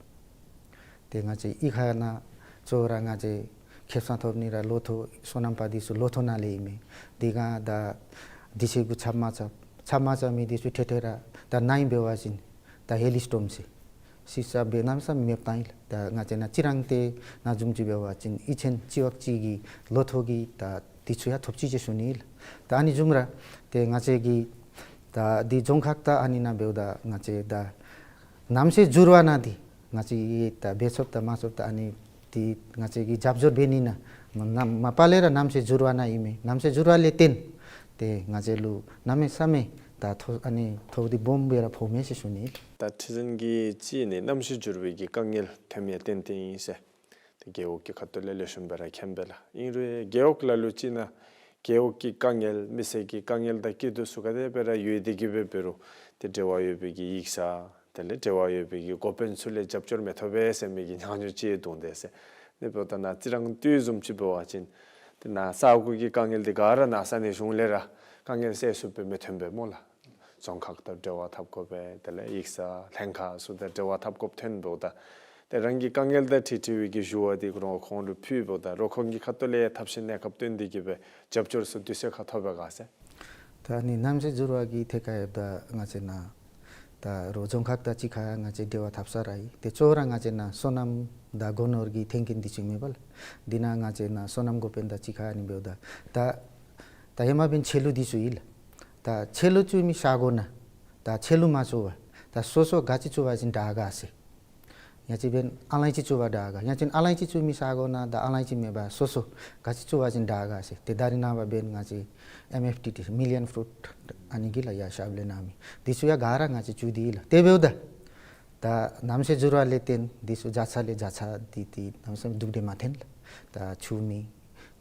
ཏེ་ང་བཅས་གཡུས་ཁ་ནང་གཙོ་བོ་ར་ང་བཅས་ཁེ་སང་ཐོབ་ནི་ར་ལོ་ཐོག་སོ་ནམ་པ་འདི་ཚུ་ལོ་ཐོག་ནང་ལས་ཨིན་མས། དེ་གང་ད་དུས་ཚོད་གུ་ཆརཔ་མ་རྐྱབ། ཆརཔ་མ་རྐྱབ་མི་འདི་ཚུ་ཐེ་ཐེ་ར་ད་ནཱ་ཨིན་འབད་བ་ཅིན་ད་hailstorm ཟེར་ཤི་ས་འབད་གནམ་མེད་ས་མེད་མེདཔ་བཏང་ཡི་ལགས། ད་ང་བཅས་ནཱ་རྩི་རང་ཏེ་ནཱ་བཟུམ་ཅིག་འབད་བ་ཅིན་གཡུས་ཚན་གཅིག་བ་གཅིག་གི་ལོ་ཐོག་གི་ད་དུས་ཚོད་ཡང་ཐོབ་ཅི་ཟེར་ཞུ་ནི་ལགས། ད་ཨ་ནི་བཟུམ་ར་ཏེ་ང་བཅས་ཀྱི་ད་འདི་རྫོང་ཁག་ད་ཨ་ནི་ནང་འབདཝ་ད་ང་བཅས་ད་གནམ་གཤིས་འགྱུར་བ་ནང་འདི་ང་བཅས་ཀྱིས་ད་འབད་ཚུགསཔ་དང་མ་ཚུགསཔ་ད་ཨ་ནི་འདི་ང་བཅས་ཀྱིས་རྒྱབ་སྐྱོར་འབད་ནི་ནང་མ་མ་པ་ལས་ར་གནམ་གཤིས་འགྱུར་བ་ནང་ཨིན་མས། གནམ་གཤིས་འགྱུར་བ་ལས་བརྟེན་ཏེ་ང་བཅས་ལུ་གནམ་མེད་ས་མེད་ད་ཐོ་ཨ་ནི་ཐོག་འདི་སྦོམ་སྦེ་ར་ཕོག་མས་ཟེར་ཞུ་ནི་ལགས། ད་ཁྲི་འཛིན་གྱིས་ཅིག་ནི་གནམ་གཤིས་འགྱུར་བའི་གི་དཀའ་ངལ་ཐོནམ་ཡང་ཏན་ཏན་ཨིན་ཟེར། ཏེ་རྒེད་འོག་གི་ཁ་ཐུག་ལས་ལེགས་ཤོམ་སྦེ་ར་མཁྱེན་པས་ལགས། ཨིན་རུང་རྒེད་འོག་ལ་ལུ་ཅིག་ནང་རྒེད་འོག་གི་དཀའ་ངལ་མི་སེར་གྱི་དཀའ་ངལ་དང་སྐྱིད་སྡུག་ཚུ་ག་དེ་སྦེ་ར་ཡོད་དེ་གི་སྦེ་འབད་རུང་ཏེ་འབྲེལ་བ་ཡོད་པའི་གི་ཡིག་ཚང་དེ་ལས་འབྲེལ་བ་ཡོད་པའི་གི་འགོ་དཔོན་ཚུ་ལས་རྒྱབ་སྐྱོར་མི་ཐོབ་པས་ཟེར་མི་གི་ཉམས་མྱོང་ཅིག་འདུག་དེ་ཟེར། ཨ་ནི་འབདཝ་ད་ནཱ་རྩི་རང་ལྟོས་བཟུམ་ཅིག་འབད་བ་ཅིན་ཏེ་ནཱ་ས་གོ་གི་དཀའ་ངལ་འདི་ག་ར་ནཱ་ས་གནས་གཞུང་ལས་ར་དཀའ་ངལ་སེལ་ཚུགསཔ་སྦེ་མི་ཐོན་པས་སྨོ་ལགས། རྫོང་ཁག་དང་འབྲེལ་བ་འཐབ་དགོ་པས། དེ་ལས་ཡིག་ཚང་ལྷན་ཁག་ཚུ་དང་འབྲེལ་བ་འཐབ་དགོཔ་ཐོན་འབདཝ་ད་ཏེ་རང་གི་དཀའ་ངལ་དང་འཁྲིལ་འཁྲིལ་བའི་གི་ཞུ་བ་འདི་རོགས་ཁོང་ལུ་ཕུལཝ་ད་རོགས་ཁོང་གི་ཁ་ཐུག་ལས་ཐབས་ཤེས་གནས་སྐབས་བཏོན་ཏེ་གི་སྦེ་རྒྱབ་སྐྱོར་ཚུ་དུས་ཚོད་ཁར་ཐོབ་པས་ག་ཟེར། ད་ཨ་ནི་གནམ་གཤིས་འགྱུར་བ་གི་ཐད་ཁར་ཡོདཔ་ད་ང་བཅས་ནཱ་ད་རོགས་རྫོང་ཁག་དང་གཅིག་ཁར་ང་བཅས་འབྲེལ་བ་འཐབ་ས་ར་ཡོད། ཏེ་གཙོ་བོ་ར་ང་བཅས་ནཱ་སོ་ནམ་དང་སྒོ་ནོར་གྱི་ཐོན་སྐྱེད་འདི་ཚུ་མེན་པ་ལགས། འདི་ནང་ང་བཅས་ནཱ་སོ་ནམ་འགོ་དཔོན་དང་གཅིག་ཁར་ཨ་ནི་འབདཝ་ད་ད་ད་ཧེ་མ་འབདན་ཆད་ལུ་འདི་ཚུ་ཡོད་ལགས། ད་ཆད་ལུ་བཙུགས་མི་ས་གོ་ནང་ད་ཆད་ལུ་མ་བཙུགས་པར་ད་སོ་སོ་ག་ཅི་བཙུགས་པ་ཅིན་དྲག་ག་ཟེར། ཡང་ཅིན་འབདན་ཨ་ལང་ཅིག་བཙུགས་པ་དྲག་ག། ཡང་ཅིན་ཨ་ལང་ཅིག་བཙུགས་མི་ས་གོ་ནང་ད་ཨ་ལང་ཅིག་མེད་པར་སོ་སོ་ག་ཅི་བཙུགས་པ་ཅིན་དྲག་ག་ཟེར། ཏེ་ད་རེས་ནངས་པ་འབདན་ང་བཅས་ཨེམ་ཨེཕ་ཊི་ཊི་མི་ལི་ཡཱན་ཕུ་རུཊ་ཨ་ནི་གི་ལགས་ཡར་ཞབས་ལས་གནང་མི་འདི་ཚུ་ཡང་ག་ར་ང་བཅས་བཙུགས་ཏེ་ཡོད་ལགས། དེ་འབདཝ་ད་ད་གནམ་གཤིས་འགྱུར་བ་ལས་བརྟེན་འདི་ཚུ་བྱ་ཚང་ལས་བྱ་ཚང་འདི་འདི་གནམ་མེད་ས་མེད་སྡུག་སྡུག་མ་ཐོན་ལགས། ད་ཆུ་མེད།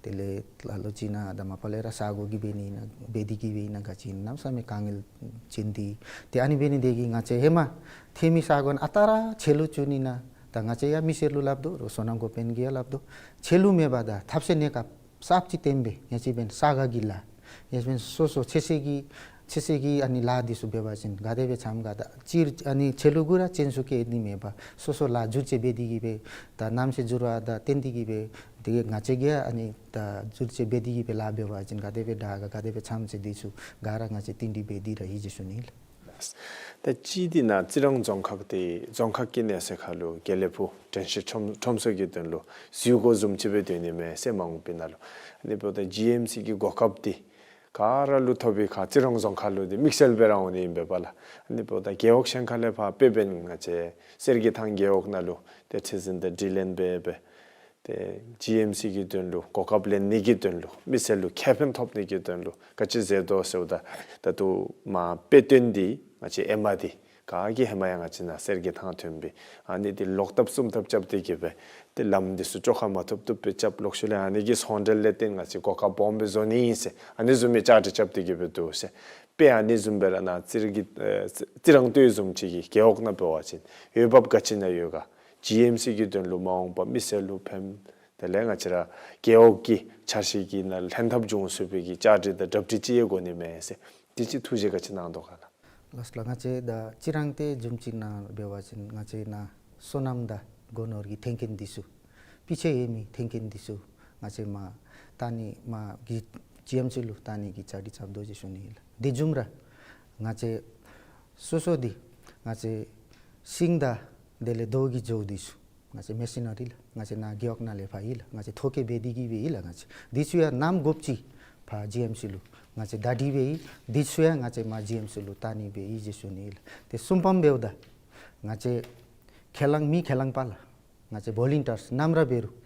དེ་ལས་ལ་ལུ་ཅིག་ནང་ད་མ་པ་ལས་ར་ས་གོ་གིས་འབད་ནི་ཨིན་ན་འབད་དེ་གིས་འབད་ནི་ཨིན་ན་ག་ཅི་ཨིན་ན་གནམ་མེད་ས་མེད་དཀའ་ངལ་ཅིག་ཨིན། ཏེ་ཨ་ནི་འབད་ནི་དེ་གིས་ང་བཅས་ཧེ་མ་ཐོན་མི་ས་གོ་ནང་ཨ་རྟག་ར་ཆད་ལུ་བཙུགས་ནི་ནང་ད་ང་བཅས་ཡང་མི་སེར་ལུ་སླབ་དོ། རོགས་སོ་ནམ་འགོ་དཔོན་གྱིས་ཡང་སླབ་དོ། ཆད་ལུ་མེད་པར་ད་ཐབས་ཤེས་གནས་སྐབས་གསརཔ་ཅིག་བཏོན་སྦེ་ཡང་ཅིན་འབདན་ས་ག་གི་ལཱ་ཡང་ཅིན་སོ་སོ་ཚེ་སྲོག་གི་ཚེ་སྲོག་གི་ཨ་ནི་ལཱ་འདི་ཚུ་འབད་བ་ཅིན་ག་དེ་སྦེ་འཚམས་ག་ད་སྤྱིར་ཨ་ནི་ཆད་ལུ་གུ་ར་ཅན་ཚུ་བཀལ་ནི་མེད་པར་སོ་སོ་ལཱ་འགྱུར་བཅོས་འབད་དེ་གིས་སྦེ་ད་གནམ་གཤིས་འགྱུར་བ་དང་བསྟུན་ཏེ་གིས་སྦེ་དེ་ང་བཅས་ཀྱིས་ཨ་ནི་ད་འགྱུར་བཅོས་འབད་དེ་གིས་སྦེ་ལཱ་འབད་བ་ཅིན་ག་དེ་སྦེ་དྲག་ག་ག་དེ་སྦེ་འཚམས་ཟེར་འདི་ཚུ་ག་ར་ང་བཅས་བསྟུན་ཏེ་འབད་དེ་ར་ཡོད་ཟེར་ཞུ་ནི་ལགས། ད་ཅི་འདི་ནཱ་རྩི་རང་རྫོང་ཁག་འདི་རྫོང་ཁག་གི་གནས་ཚད་ཁར་ལུ་དགེ་ལེགས་ཕུག་དྲན་ཤེས་ཁྲོམ་ཁྲོམ་ཚོགས་ཀྱི་དོན་ལུ་འཛུལ་སྒོ་བཟུམ་ཅིག་སྦེ་སྡོད་ནི་མས་ཟེར་མ་འོངས་པའི་ནང་ལུ། ཨ་ནི་འབདཝ་ད་ཇི་ཨེམ་སི་གི་གོ་སྐབས་འདི་ག་ར་ལུ་ཐོབ་པའི་ཁར་རྩི་རང་རྫོང་ཁག་ལུ་འདི་དམིགས་བསལ་སྦེ་ར་འོང་ནི་ཨིན་པས་པ་ལགས། ཨ་ནི་འབདཝ་ད་རྒེད་འོག་གཞན་ཁ་ལས་ཕར་དཔེ་འབདན་ང་བཅས་གསེར་གྱི་ཐང་རྒེད་འོག་ནང་ལུ་ཏེ་ཁྲི་འཛིན་དང་དྲི་ལན་འབད་སྦེ་ཏེ་ཇི་ཨེམ་སི་གི་དོན་ལུ་གོ་སྐབས་ལེན་ནི་གི་དོན་ལུ་མི་སེར་ལུ་ཁེ་ཕན་ཐོབ་ནི་གི་དོན་ལུ་ག་ཅི་མཛད་དོ་ཟེརཝ་ད་ད་ལྟོ་མ་དཔེ་སྟོན་འདི་ང་བཅས་ཨེ་མ་འདི་ག་གིས་ཧེ་མ་ཡང་ང་བཅས་ནཱ་གསེར་གྱི་ཐང་ཐོན་སྦེ་ཨ་ནི་འདི་ལོག་ལྟབ་སུམ་ལྟབ་རྐྱབ་སྟེ་གིས་སྦེ་ཏེ་ལམ་འདི་ཚུ་བཅོ་ཁ་མ་ཐུབ་ཐུབ་སྦེ་རྐྱབ། ལོག་ཤུལ་ལས་ཨ་ནི་གི་ཚོང་འབྲེལ་ལས་བརྟེན་ང་བཅས་གོ་སྐབས་སྦོམ་སྦེ་བཟོ་ནི་ཨིན་ཟེར་ཨ་ནི་བཟུམ་མའི་བཅའ་སྒྲིག་རྐྱབ་སྟེ་གིས་སྦེ་འདུག་ཟེར། དཔེ་ཨ་ནི་བཟུམ་སྦེ་ར་ནཱ་རྩི་རང་གི་ཨེ་རྩི་རང་ལྟོས་བཟུམ་ཅིག་གི་རྒེད་འོག་ནང་འབད་བ་ཅིན་འོས་འབབ་ག་ཅི་ནང་ཡོད་ག། ཇི་ཨེམ་སི་གི་དོན་ལུ་མ་འོངས་པ་མི་སེར་ལུ་ཕན། དེ་ལས་ང་བཅས་ར་རྒེད་འོག་གི་འཆར་གཞི་གི་ནང་ལྷན་ཐབས་འབྱུང་ཚུགས་པའི་གི་བཅའ་སྒྲིག་དང་གྲ་སྒྲིག་ཅིག་ཡོད་དགོ་ནི་མས་ཟེར། དེ་ཅིག་ཐུགས་བཞེད་ག་ཅི་གནང་དོ་ག་ལགས། ལགས་སོ་ལགས། ང་བཅས་ད་རྩི་རང་ལྟོས་བཟུམ་ཅིག་ནང་འབད་བ་ཅིན་ང་བཅས་ནཱ་སོ་ནམ་དང་སྒོ་ནོར་གྱི་ཐོན་སྐྱེད་འདི་ཚུ་སྤུས་ཚད་ཡོད་མི་ཐོན་སྐྱེད་འདི་ཚུ་ང་བཅས་མར་བཏང་ནི་མར་གི་ཇི་ཨེམ་སི་ལུ་བཏང་ནི་གི་བཅའ་སྒྲིག་རྐྱབ་དོ་ཟེར་ཞུ་ནི་ལགས། དེ་བཟུམ་ར་ང་བཅས་སོ་སོ་འདི་ང་བཅས་ཤིང་དང་དེ་ལས་རྡོ་གི་ཇོ་འདི་ཚུ་ང་བཅས་མེ་ཤི་ན་རི་ལགས་ང་བཅས་ནཱ་རྒེད་འོག་ནང་ལས་ཕར་ཡོད་ལགས། ང་བཅས་ཐོ་བཀོད་འབད་དེ་གིས་སྦེ་ཡོད་ལགས། ང་བཅས་འདི་ཚུ་ཡང་གནམ་དགུ་པ་ཅིག་ཕར་ཇི་ཨེམ་སི་ལུ་ང་བཅས་བརྡ་སྤྲོད་འབད་ཡི། འདི་ཚུ་ཡང་ང་བཅས་མར་ཇི་ཨེམ་སི་ལུ་བཏང་ནི་འབད་ཡི་ཟེར་ཞུ་ནི་ལགས། ཏེ་གསུམ་པམ་འབདཝ་ད་ང་བཅས་ཁས་བླངས་མི་ཁས་བླངས་པ་ལགས། ང་བཅས་བོ་ལུན་ཊིརསི་ནམ་ར་འབད་རུང་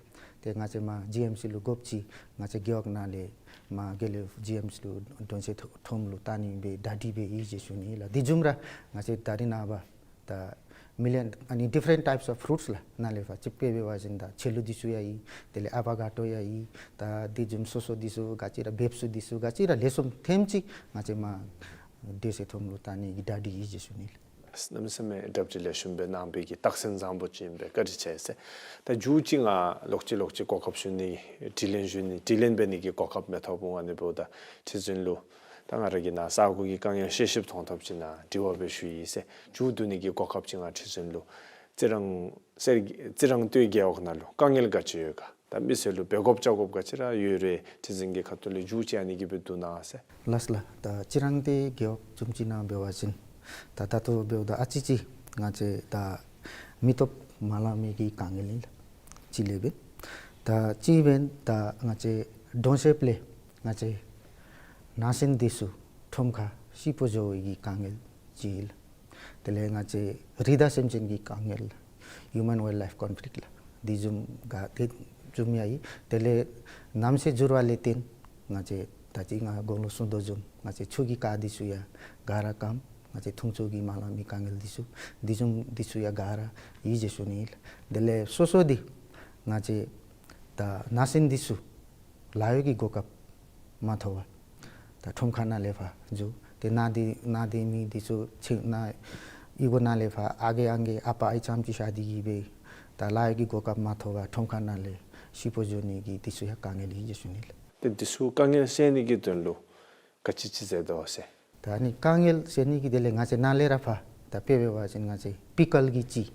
ཏེ་ང་བཅས་མར་ཇི་ཨེམ་སི་ལུ་དགུ་པ་ཅིག་ང་བཅས་རྒེད་འོག་ནང་ལས་མར་དགེ་ལེགས་ཇི་ཨེམ་སི་ལུ་དྲན་ཤེས་ཁྲོམ་ལུ་བཏང་ནི་སྦེ་བརྡ་སྤྲོད་འབད་ཡི་ཟེར་ཞུ་ནི་ལགས། དེ་བཟུམ་ར་ང་བཅས་ད་རེས་ནངས་པ་ད་ མི་ལི་ཡོན་ཨ་ནི་different types of fruits ལགས། ནཱ་ལས་ཕར་ཅིག་དཔེ་འབད་བ་ཅིན་ད་ཆེ་ལུ་འདི་ཚུ་ཡང་ཨིན། དེ་ལས་ཨ་བ་ག་ཏོ་ཡང་ཨིན། ད་དེ་བཟུམ་སོ་སོ་འདི་ཚུ་ག་ཅི་ར་འབེབས་སུ་འདི་ཚུ་ག་ཅི་ར་ལེགས་ཤོམ་ཐོནམ་ཅིག་ང་བཅས་མར་དེ་ཚུ་ཐོནམ་ལུ་ད་ཨ་ནི་གི་གྲ་སྒྲིག་ཡོད་ཟེར་ཞུ་ནི་ལགས། གནམ་མེད་ས་མེད་གྲ་སྒྲིག་ལེགས་ཤོམ་སྦེ་གནང་བའི་གི་རྟགས་མཚན་བཟང་པོ་ཅིག་ཨིན་པས། བཀའ་དྲིན་ཆེ་ཟེར། ད་མཇུག་ཅིག་ང་ལོག་ཅི་ལོག་ཅི་གོ་སྐབས་ཞུ་ནི་དྲི་ལན་ཞུ་ནི་དྲི་ལན་འབད་ནི་གི་གོ་སྐབས་མི་ཐོབ་འོང་། ཨ་ནི་འབདཝ་ད་ཁྲི་འཛིན་ལུ་ད་ང་ར་གིས་ནཱ་ས་གོ་གི་དཀའ་ངལ་བཤད་ཞིབ་མཐོང་ཐོབ་ཅིག་ནཱ་དྲི་བ་སྦེ་ཞུ་ཡི་ཟེར། མཇུག་བསྡུ་ནི་གི་གོ་སྐབས་ཅིག་ང་ཁྲི་འཛིན་ལུ་རྩི་རང་སེར་རྩི་རང་སྟོད་རྒེད་འོག་ནང་ལུ་དཀའ་ངལ་ག་ཅི་ཡོད་ག། ད་མི་སེར་ལུ་འབད་དགོཔ་བཅའ་དགོཔ་ག་ཅི་ར་ཡོད་རུང་ཁྲི་འཛིན་གྱི་ཁ་ཐུག་ལས་མཇུག་ཅིག་ཨ་ནི་གི་སྦེ་བསྡུ་གནང་ཟེར། ལགས་ལགས། ད་རྩི་རང་སྟོད་རྒེད་འོག་བཟུམ་ཅིག་ནང་འབད་བ་ཅིན་ད་ད་ལྟོ་འབདཝ་ད་ཨ་ཙི་ཅིག་ང་བཅས་ད་མི་སྟོབས་མ་ལང་མི་གི་དཀའ་ངལ་ཨིན་ལགས། གཅིག་ལས་འབད། ད་གཅིག་འབདན་ད་ང་བཅས་གྲོང་གསེབ་ལས་ང་བཅས་ནང་སོན་འདི་ཚུ་ཁྲོམ་ཁར་ཤི་སྤོ་འགྱོ་བའི་གི་དཀའ་ངལ་གཅིག་ཨིན་ལགས། དེ་ལས་ང་བཅས་རི་དྭགས་སེམས་ཅན་གྱི་དཀའ་ངལ་ལགས། Human wildlife conflict ལགས། འདི་བཟུམ་ག་དེ་བཟུམ་ཡང་ཨིན། དེ་ལས་གནམ་ས་འགྱུར་བ་ལས་བརྟེན་ང་བཅས་ད་ཅི་ང་གོང་ལུ་གསུངས་དོ་བཟུམ་ང་བཅས་ཆུ་གི་རྐ་འདི་ཚུ་ཡང་ག་ར་སྐམ། ང་བཅས་འཐུང་ཆུ་གི་མ་ལང་མི་དཀའ་ངལ་འདི་ཚུ་འདི་བཟུམ་འདི་ཚུ་ཡང་ག་ར་ཡོད་ཟེར་ཞུ་ནི་ལགས། དེ་ལས་སོ་སོ་འདི་ང་བཅས་ད་ནང་སོན་འདི་ཚུ་ལཱ་གཡོག་གི་གོ་སྐབས་མ་ཐོབ་པར་ད་ཁྲོམ་ཁ་ནང་ལས་ཕར་འགྱོ། ཏེ་ནཱ་འདི་ནཱ་འདི་མི་འདི་ཚུ་ཕྱི་ནང་གཡུས་སྒོ་ནང་ལས་ཕར་ཨ་རྒས་ཨང་རྒས་ཨ་པ་ཨའི་ཙམ་ཅིག་བཞག་སྟེ་གིས་སྦེ་ད་ལཱ་གཡོག་གི་གོ་སྐབས་མ་ཐོབ་པར་ཁྲོམ་ཁ་ནང་ལས་ཤི་སྤོ་འགྱོ་ནི་གི་འདི་ཚུ་ཡང་དཀའ་ངལ་ཨིན་ཟེར་ཞུ་ནི་ལགས། ཏེ་འདི་ཚུ་དཀའ་ངལ་སེལ་ནི་གི་དོན་ལུ་ག་ཅི་ཅིག་མཛད་དོ་ཟེར། ད་ཨ་ནི་དཀའ་ངལ་སེལ་ནི་གི་དེ་ལས་ང་བཅས་ནཱ་ལས་ར་ཕར་ད་དཔེ་འབད་བ་ཅིན་ང་བཅས་པི་ཀལ་གྱི་ཅིག་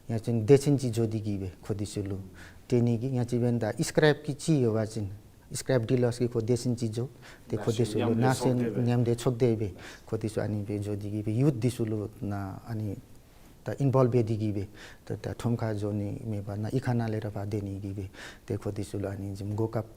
ཡང་ཅིན་སྡེ་ཚན་ཅིག་འགྱོ་སྟེ་གིས་སྦེ་ཁོང་འདི་ཚུ་ལུ་སྤྲོད་ནི་གི་ཡང་ཅིན་འབདན་ད་སི་ཀེརེབ་གི་ཅིག་ཡོད་པ་ཅིན་སི་ཀེརེབ་ཌི་ལར་གྱི་ཁོང་སྡེ་ཚན་ཅིག་འགྱོ། ཏེ་ཁོང་འདི་ཚུ་ལུ་ནང་སོན་མཉམ་འབྲེལ་ཚོགས་སྡེ་སྦེ་ཁོང་འདི་ཚུ་ཨ་ནི་སྦེ་འགྱོ་སྟེ་གིས་སྦེ་ཡུཐ་འདི་ཚུ་ལུ་ནཱ་ཨ་ནི་ད་ཨིན་བོལབ་འབད་དེ་གིས་སྦེ་ད་ད་ཁྲོམ་ཁར་འགྱོ་ནི་མེད་པར་ནཱ་གཡུས་ཁ་ནང་ལས་ར་ཕར་སྡོད་ནི་གིས་སྦེ་ཏེ་ཁོང་འདི་ཚུ་ལུ་ཨ་ནི་བཟུམ་གོ་སྐབས་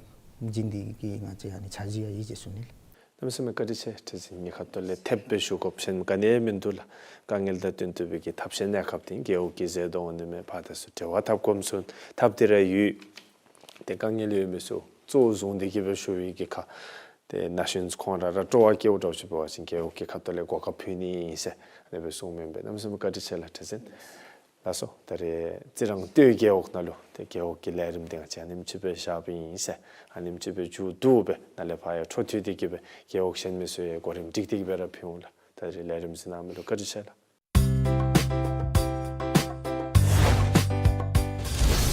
བྱིན་ནི་གི་ང་བཅས་ཨ་ནི་འཆར་གཞི་ཡང་ཡོད་ཟེར་ཞུ་ནི་ལགས། གནམ་མེད་ས་མེད་བཀའ་དྲིན་ཆེ། ཁྲི་འཛིན་ངེའི་ཁ་ཐུག་ལས་ཐེབས་སྦེ་ཞུ་དགོཔ་ཅིག་ག་ནི་ཡང་མིན་འདུག་ལགས། དཀའ་ངལ་དང་བསྟུན་ཐུབ་པའི་གི་ཐབས་ཤེས་གནས་སྐབས་འདི་རྒེད་འོག་གིས་མཛད་དོ་འོང་ནི་མས། ཕར་དང་ཚུར་འབྲེལ་བ་འཐབ་དགོཔ་ཚུ་འཐབ་སྟེ་ར་ཡོད། ཏེ་དཀའ་ངལ་ཡོད་མི་ཚུ་གཙོ་བོ་བཟུང་སྟེ་གིས་སྦེ་ཞུ་བའི་གི་ཁར་ཏེ་ན་གཞོན་ཁོང་ར་ར་སྤྲོ་བ་སྐྱེཝ་འདྲཝ་ཅིག་འབད་བ་ཅིན་རྒེད་འོག་གི་ཁ་ཐུག་ལས་གོ་སྐབས་ཕུལ་ནི་ཨིན་ཟེར་ཨ་ནི་སྦེ་གསུངམ་ཨིན་པས། གནམ་མེད་ས་མེད་བཀའ་དྲིན་ཆེ་ལགས་ཁྲི་འཛིན། ལགས་སོ། ད་རེས་རྩི་རང་སྟོད་རྒེད་འོག་ནང་ལུ་ཏེ་རྒེད་འོག་གི་ལས་རིམ་འདི་ང་བཅས་ཨ་ནེམ་ཅིག་སྦེ་བཞགཔ་ཨིན་ཟེར། ཨ་ནེམ་ཅིག་སྦེ་མཇུག་བསྡུ་སྦེ་ནཱ་ལས་ཕར་ཡང་འཕྲོ་མཐུད་དེ་གིས་སྦེ་རྒེད་འོག་གཞན་མི་ཚུ་ཡང་གོ་རིམ་སྒྲིག་སྟེ་གིས་སྦེ་ར་ཕུལ་འོང་ལགས། ད་རེས་ལས་རིམ་གཟིགས་གནང་མི་ལུ་བཀའ་དྲིན་ཆེ་ལགས།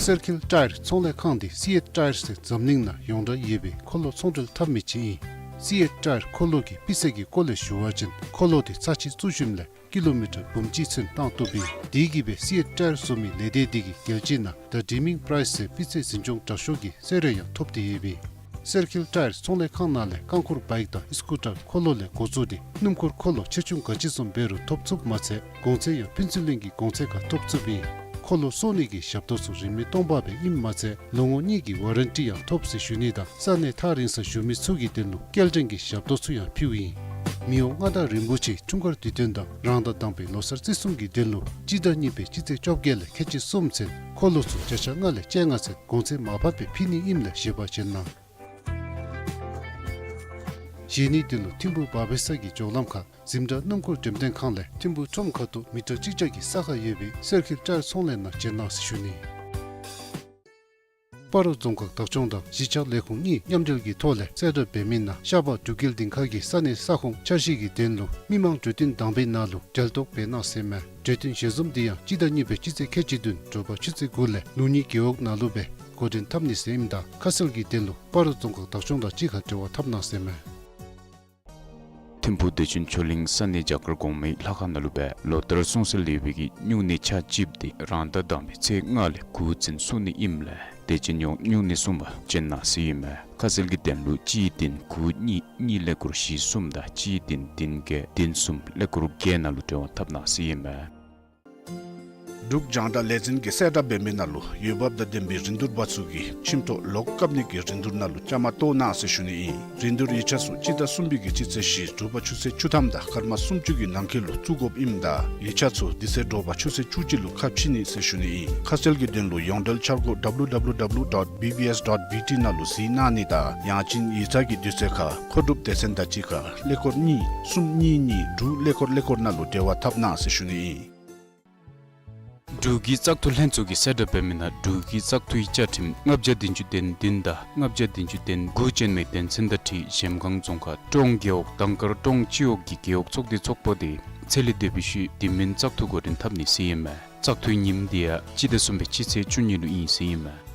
སེར་ཁིལ་ཊ་ཡར་ཚོང་ལས་ཁང་འདི་སི་ཨེཊ་ཊ་ཡར་ཟེར་འཛམ་གླིང་ནང་ཡོངས་གྲགས་ཡོད་པའི་འཁོར་ལོ་ཚོང་འབྲེལ་འཐབ་མི་ཅིག་ཨིན། སི་ཨེཊ་ཊ་ཡར་འཁོར་ལོ་གི་སྤུས་ཚད་ཀྱི་སྐོར་ལས་ཞུ་བ་ཅིན་འཁོར་ལོ་འདི་ཚར་གཅིག་བཙུགས་ཞིནམ་ལས་ཀི་ལོ་མི་ཊར་འབུམ་གཅིག་ཚུན་བཏང་བཏུབ་ཨིན། དེ་གིས་སྦེ་སི་ཨེཊ་ཊ་ཡར་བཟོ་མི་ལས་སྡེ་འདི་གིས་རྒྱལ་སྤྱི་ནང་ད་རི་མིང་པ་རའིཛ་ཟེར་སྤུས་ཚད་འཛིན་སྐྱོང་དྲག་ཤོས་ཀྱི་གསོལ་རས་ཡང་ཐོབ་སྟེ་ཡོད་པས། སེར་ཁིལ་ཊ་ཡར་ཚོང་ལས་ཁང་ནང་ལས་རྐང་འཁོར་བའིཀ་དང་སི་ཀུ་ཊར་འཁོར་ལོ་ལས་འགོ་བཙུགས་ཏེ་སྣུམ་འཁོར་འཁོར་ལོ་ཆེ་ཆུང་ག་ཅི་བཟུམ་འབད་རུང་ཐོབ་ཚུགསཔ་མ་ཚད་གོང་ཚད་ཡང་ཕན་ཚུན་ལྷན་གྱི་གོང་ཚད་ཁར་ཐོབ་ཚུགསཔ་ཨིན། འཁོར་ལོ་བཟོ་ནི་གི་ཞབས་ཏོག་ཚུ་རིན་མེད་སྟོང་པ་སྦེ་ཨིནམ་མ་ཚད་ལོ་ངོ་གཉིས་ཀྱི་ཝ་རན་ཊི་ཡང་ཐོབ་ཟེར་ཞུ་ནི་དང་ས་གནས་ཐག་རིང་སར་བཞུགས་མི་ཚུ་གི་དོན་ལུ་སྐྱེལ་འདྲེན་གྱི་ཞབས་ཏོག་ཚུ་ཡང་ཕུལཝ་ཨིན། མི་དབང་མངའ་བདག་རིན་པོ་ཆེ་འཁྲུངས་སྐར་དུས་སྟོན་དང་རང་ཟླ་དང་པའི་ལོ་གསར་བརྩི་སྲུང་གི་དོན་ལུ་སྤྱི་ཟླ་གཉིས་པའི་སྤྱི་ཚེས་བཅོ་བརྒྱད་ལས་ཁལ་གཅིག་གསུམ་ཚུན་འཁོར་ལོ་ཚུ་བརྒྱ་ཆ་ལྔ་ལས་བཅོ་ལྔ་ཚུན་གོང་ཚད་མར་ཕབ་སྦེ་ཕུལ་ནི་ཨིནམ་ལས་བཞེས་པ་བྱིན་གནང་། བཞེས་ནིའི་དོན་ལུ་ཐིམ་ཕུ་བ་བེ་ས་གི་འགྱོ་ལམ་ཁར་འཛིན་གྲྭ་སྣུམ་འཁོར་འགྲེམས་སྟོན་ཁང་ལས་ཐིམ་ཕུ་ཁྲོམ་ཁ་ཐུག་མི་ཊར་གཅིག་བརྒྱ་གི་ས་ཁར་ཡོད་པའི་སེར་ཁིལ་ཊ་ཡར་ཚོང་ལས་ནང་བྱོན་གནང་ཟེར་ཞུ་ནི། སྤ་རོ་རྫོང་ཁག་བདག་སྐྱོང་དང་གཞིས་ཆགས་ལས་ཁུངས་གཉིས་མཉམ་འབྲེལ་གྱི་ཐོག་ལས་གསལ་བསྒྲགས་འབད་མི་ནང་ཤར་པ་འབྲུག་རྒྱལ་སྡིངས་ཁ་གི་ས་གནས་ས་ཁོངས་འཆར་གཞི་གི་དོན་ལུ་མི་མང་གྲོས་བསྟུན་དང་པའི་ནང་ལུ་གྲལ་གཏོགས་འབད་གནང་ཟེར་མས། གྲོས་བསྟུན་ཞལ་འཛོམས་འདི་ཡང་སྤྱི་ཟླ་གཉིས་པའི་སྤྱི་ཚེས་ཁལ་གཅིག་བདུན་དྲོ་པ་ཆུ་ཚོད་དགུ་ལས་ལུགས་གཉིས་རྒེད་འོག་ནང་ལུ་སྦེ་འགོ་འདྲེན་འཐབ་ནི་ཟེར་ཨིནམ་ད་ཁ་གསལ་གྱི་དོན་ལུ་སྤ་རོ་རྫོང་ཁག་བདག་སྐྱོང་དང་གཅིག་ཁར་འབྲེལ་བ་འཐབ་གནང་ཟེར་མས། ཐིམ་ཕུ་བདེ་ཆེན་ཆོས་གླིང་ས་གནས་རྒྱ་གར་གོང་མའི་ལྷ་ཁང་ནང་ལུ་སྦེ་ལོ་ལྟར་སྲུང་བརྩི་ལེགས་པའི་གི་སྨྱུང་གནས་ཆ་གཅིགཔ་འདི་རང་ཟླ་དང་པའི་ཚེས་ལྔ་ལས་དགུ་ཚུན་སྲུང་ནི་ཨིནམ་ལས་དད་ཅན་ཡོངས་སྨྱུང་གནས་སྲུང་པར་བྱོན་གནང་ཟེར་ཨིན་མས། ཁ་གསལ་གྱི་དོན་ལུ་གཅིག་བདུན་དགུ་གཉིས་གཉིས་ཀླད་ཀོར་བཞི་གསུམ་དང་གཅིག་བདུན་བདུན་བརྒྱད་བདུན་གསུམ་ཀླད་ཀོར་བརྒྱད་ནང་ལུ་འབྲེལ་བ་འཐབ་གནང་ཟེར་ཨིན་མས། འབྲུག་རྒྱང་བསྒྲགས་ལས་འཛིན་གྱིས་གསལ་བསྒྲགས་འབད་མི་ནང་ལུ་འོས་འབབ་དང་ལྡན་པའི་རིན་བསྡུར་པ་ཚུ་གིས་ཁྱིམ་ཐོག་ལོག་བཀབ་ནི་གི་རིན་བསྡུར་ནང་ལུ་བཅའ་མར་གཏོགས་གནང་ཟེར་ཞུ་ནི་ཨིན། རིན་བསྡུར་ཡིག་ཆ་ཚུ་སྤྱི་ཟླ་གསུམ་པའི་གི་སྤྱི་ཚེས་བཞི་དྲོ་པ་ཆུ་ཚོད་བཅུ་ཐམ་དང་སྐར་མ་སུམ་ཅུ་གི་ནང་འཁོད་ལུ་བཙུགས་དགོཔ་ཨིནམ་ད་ཡིག་ཆ་ཚུ་དེ་ཚེ་དྲོ་པ་ཆུ་ཚོད་བཅུ་གཅིག་ལུ་ཁ་ཕྱེ་ནི་ཟེར་ཞུ་ནི་ཨིན། ཁ་གསལ་གྱི་དོན་ལུ་ཡོངས་འབྲེལ་འཆར་སྒོ་W W W dot B B S dot B T ནང་ལུ་གཟིགས་གནང་ནི་དང་ཡང་ཅིན་ཡིག་ཚང་གི་དུས་ཚོད་ཁར་མཁོ་སྒྲུབ་སྡེ་ཚན་དང་གཅིག་ཁར་ཀླད་ཀོར་གཉིས་གསུམ་གཉིས་གཉིས་དྲུག་ཀླད་ཀོར་ཀླད་ཀོར་ནང་ལུ་འབྲེལ་བ་འཐབ་གནང་ཟེར་ཞུ་ནི་ཨིན། འབྲུག་གི་བཙག་འཐུ་ལྷན་ཚོགས་ཀྱིས་གསལ་བསྒྲགས་འབད་མི་ནང་འབྲུག་གི་བཙག་འཐུའི་བཅའ་ཁྲིམས་ལྔ་བརྒྱ་བདུན་ཅུ་དོན་བདུན་དང་ལྔ་བརྒྱ་བདུན་ཅུ་དོན་དགུ་ཅན་མའི་དོན་ཚན་དང་འཁྲིལ་གཞལམ་སྒང་རྫོང་ཁག་ཀྲོང་རྒེད་འོག་དང་དཀར་ཀྲོང་སྤྱི་འོག་གི་རྒེད་འོག་ཚོགས་སྡེ་ཚོགས་པ་དེ་ཚེ་ལས་འདས་པའི་ཤུལ་དེ་མིན་བཙག་འཐུ་འགོ་འདྲེན་འཐབ་ནི་ཟེར་ཨིན་མས། བཙག་འཐུའི་ཉིནམ་དེ་ཡང་སྤྱི་ཟླ་གསུམ་པའི་སྤྱི་ཚེས་བཅུ་གཉིས་ལུ་ཨིན་ཟེར་ཨིན་མས།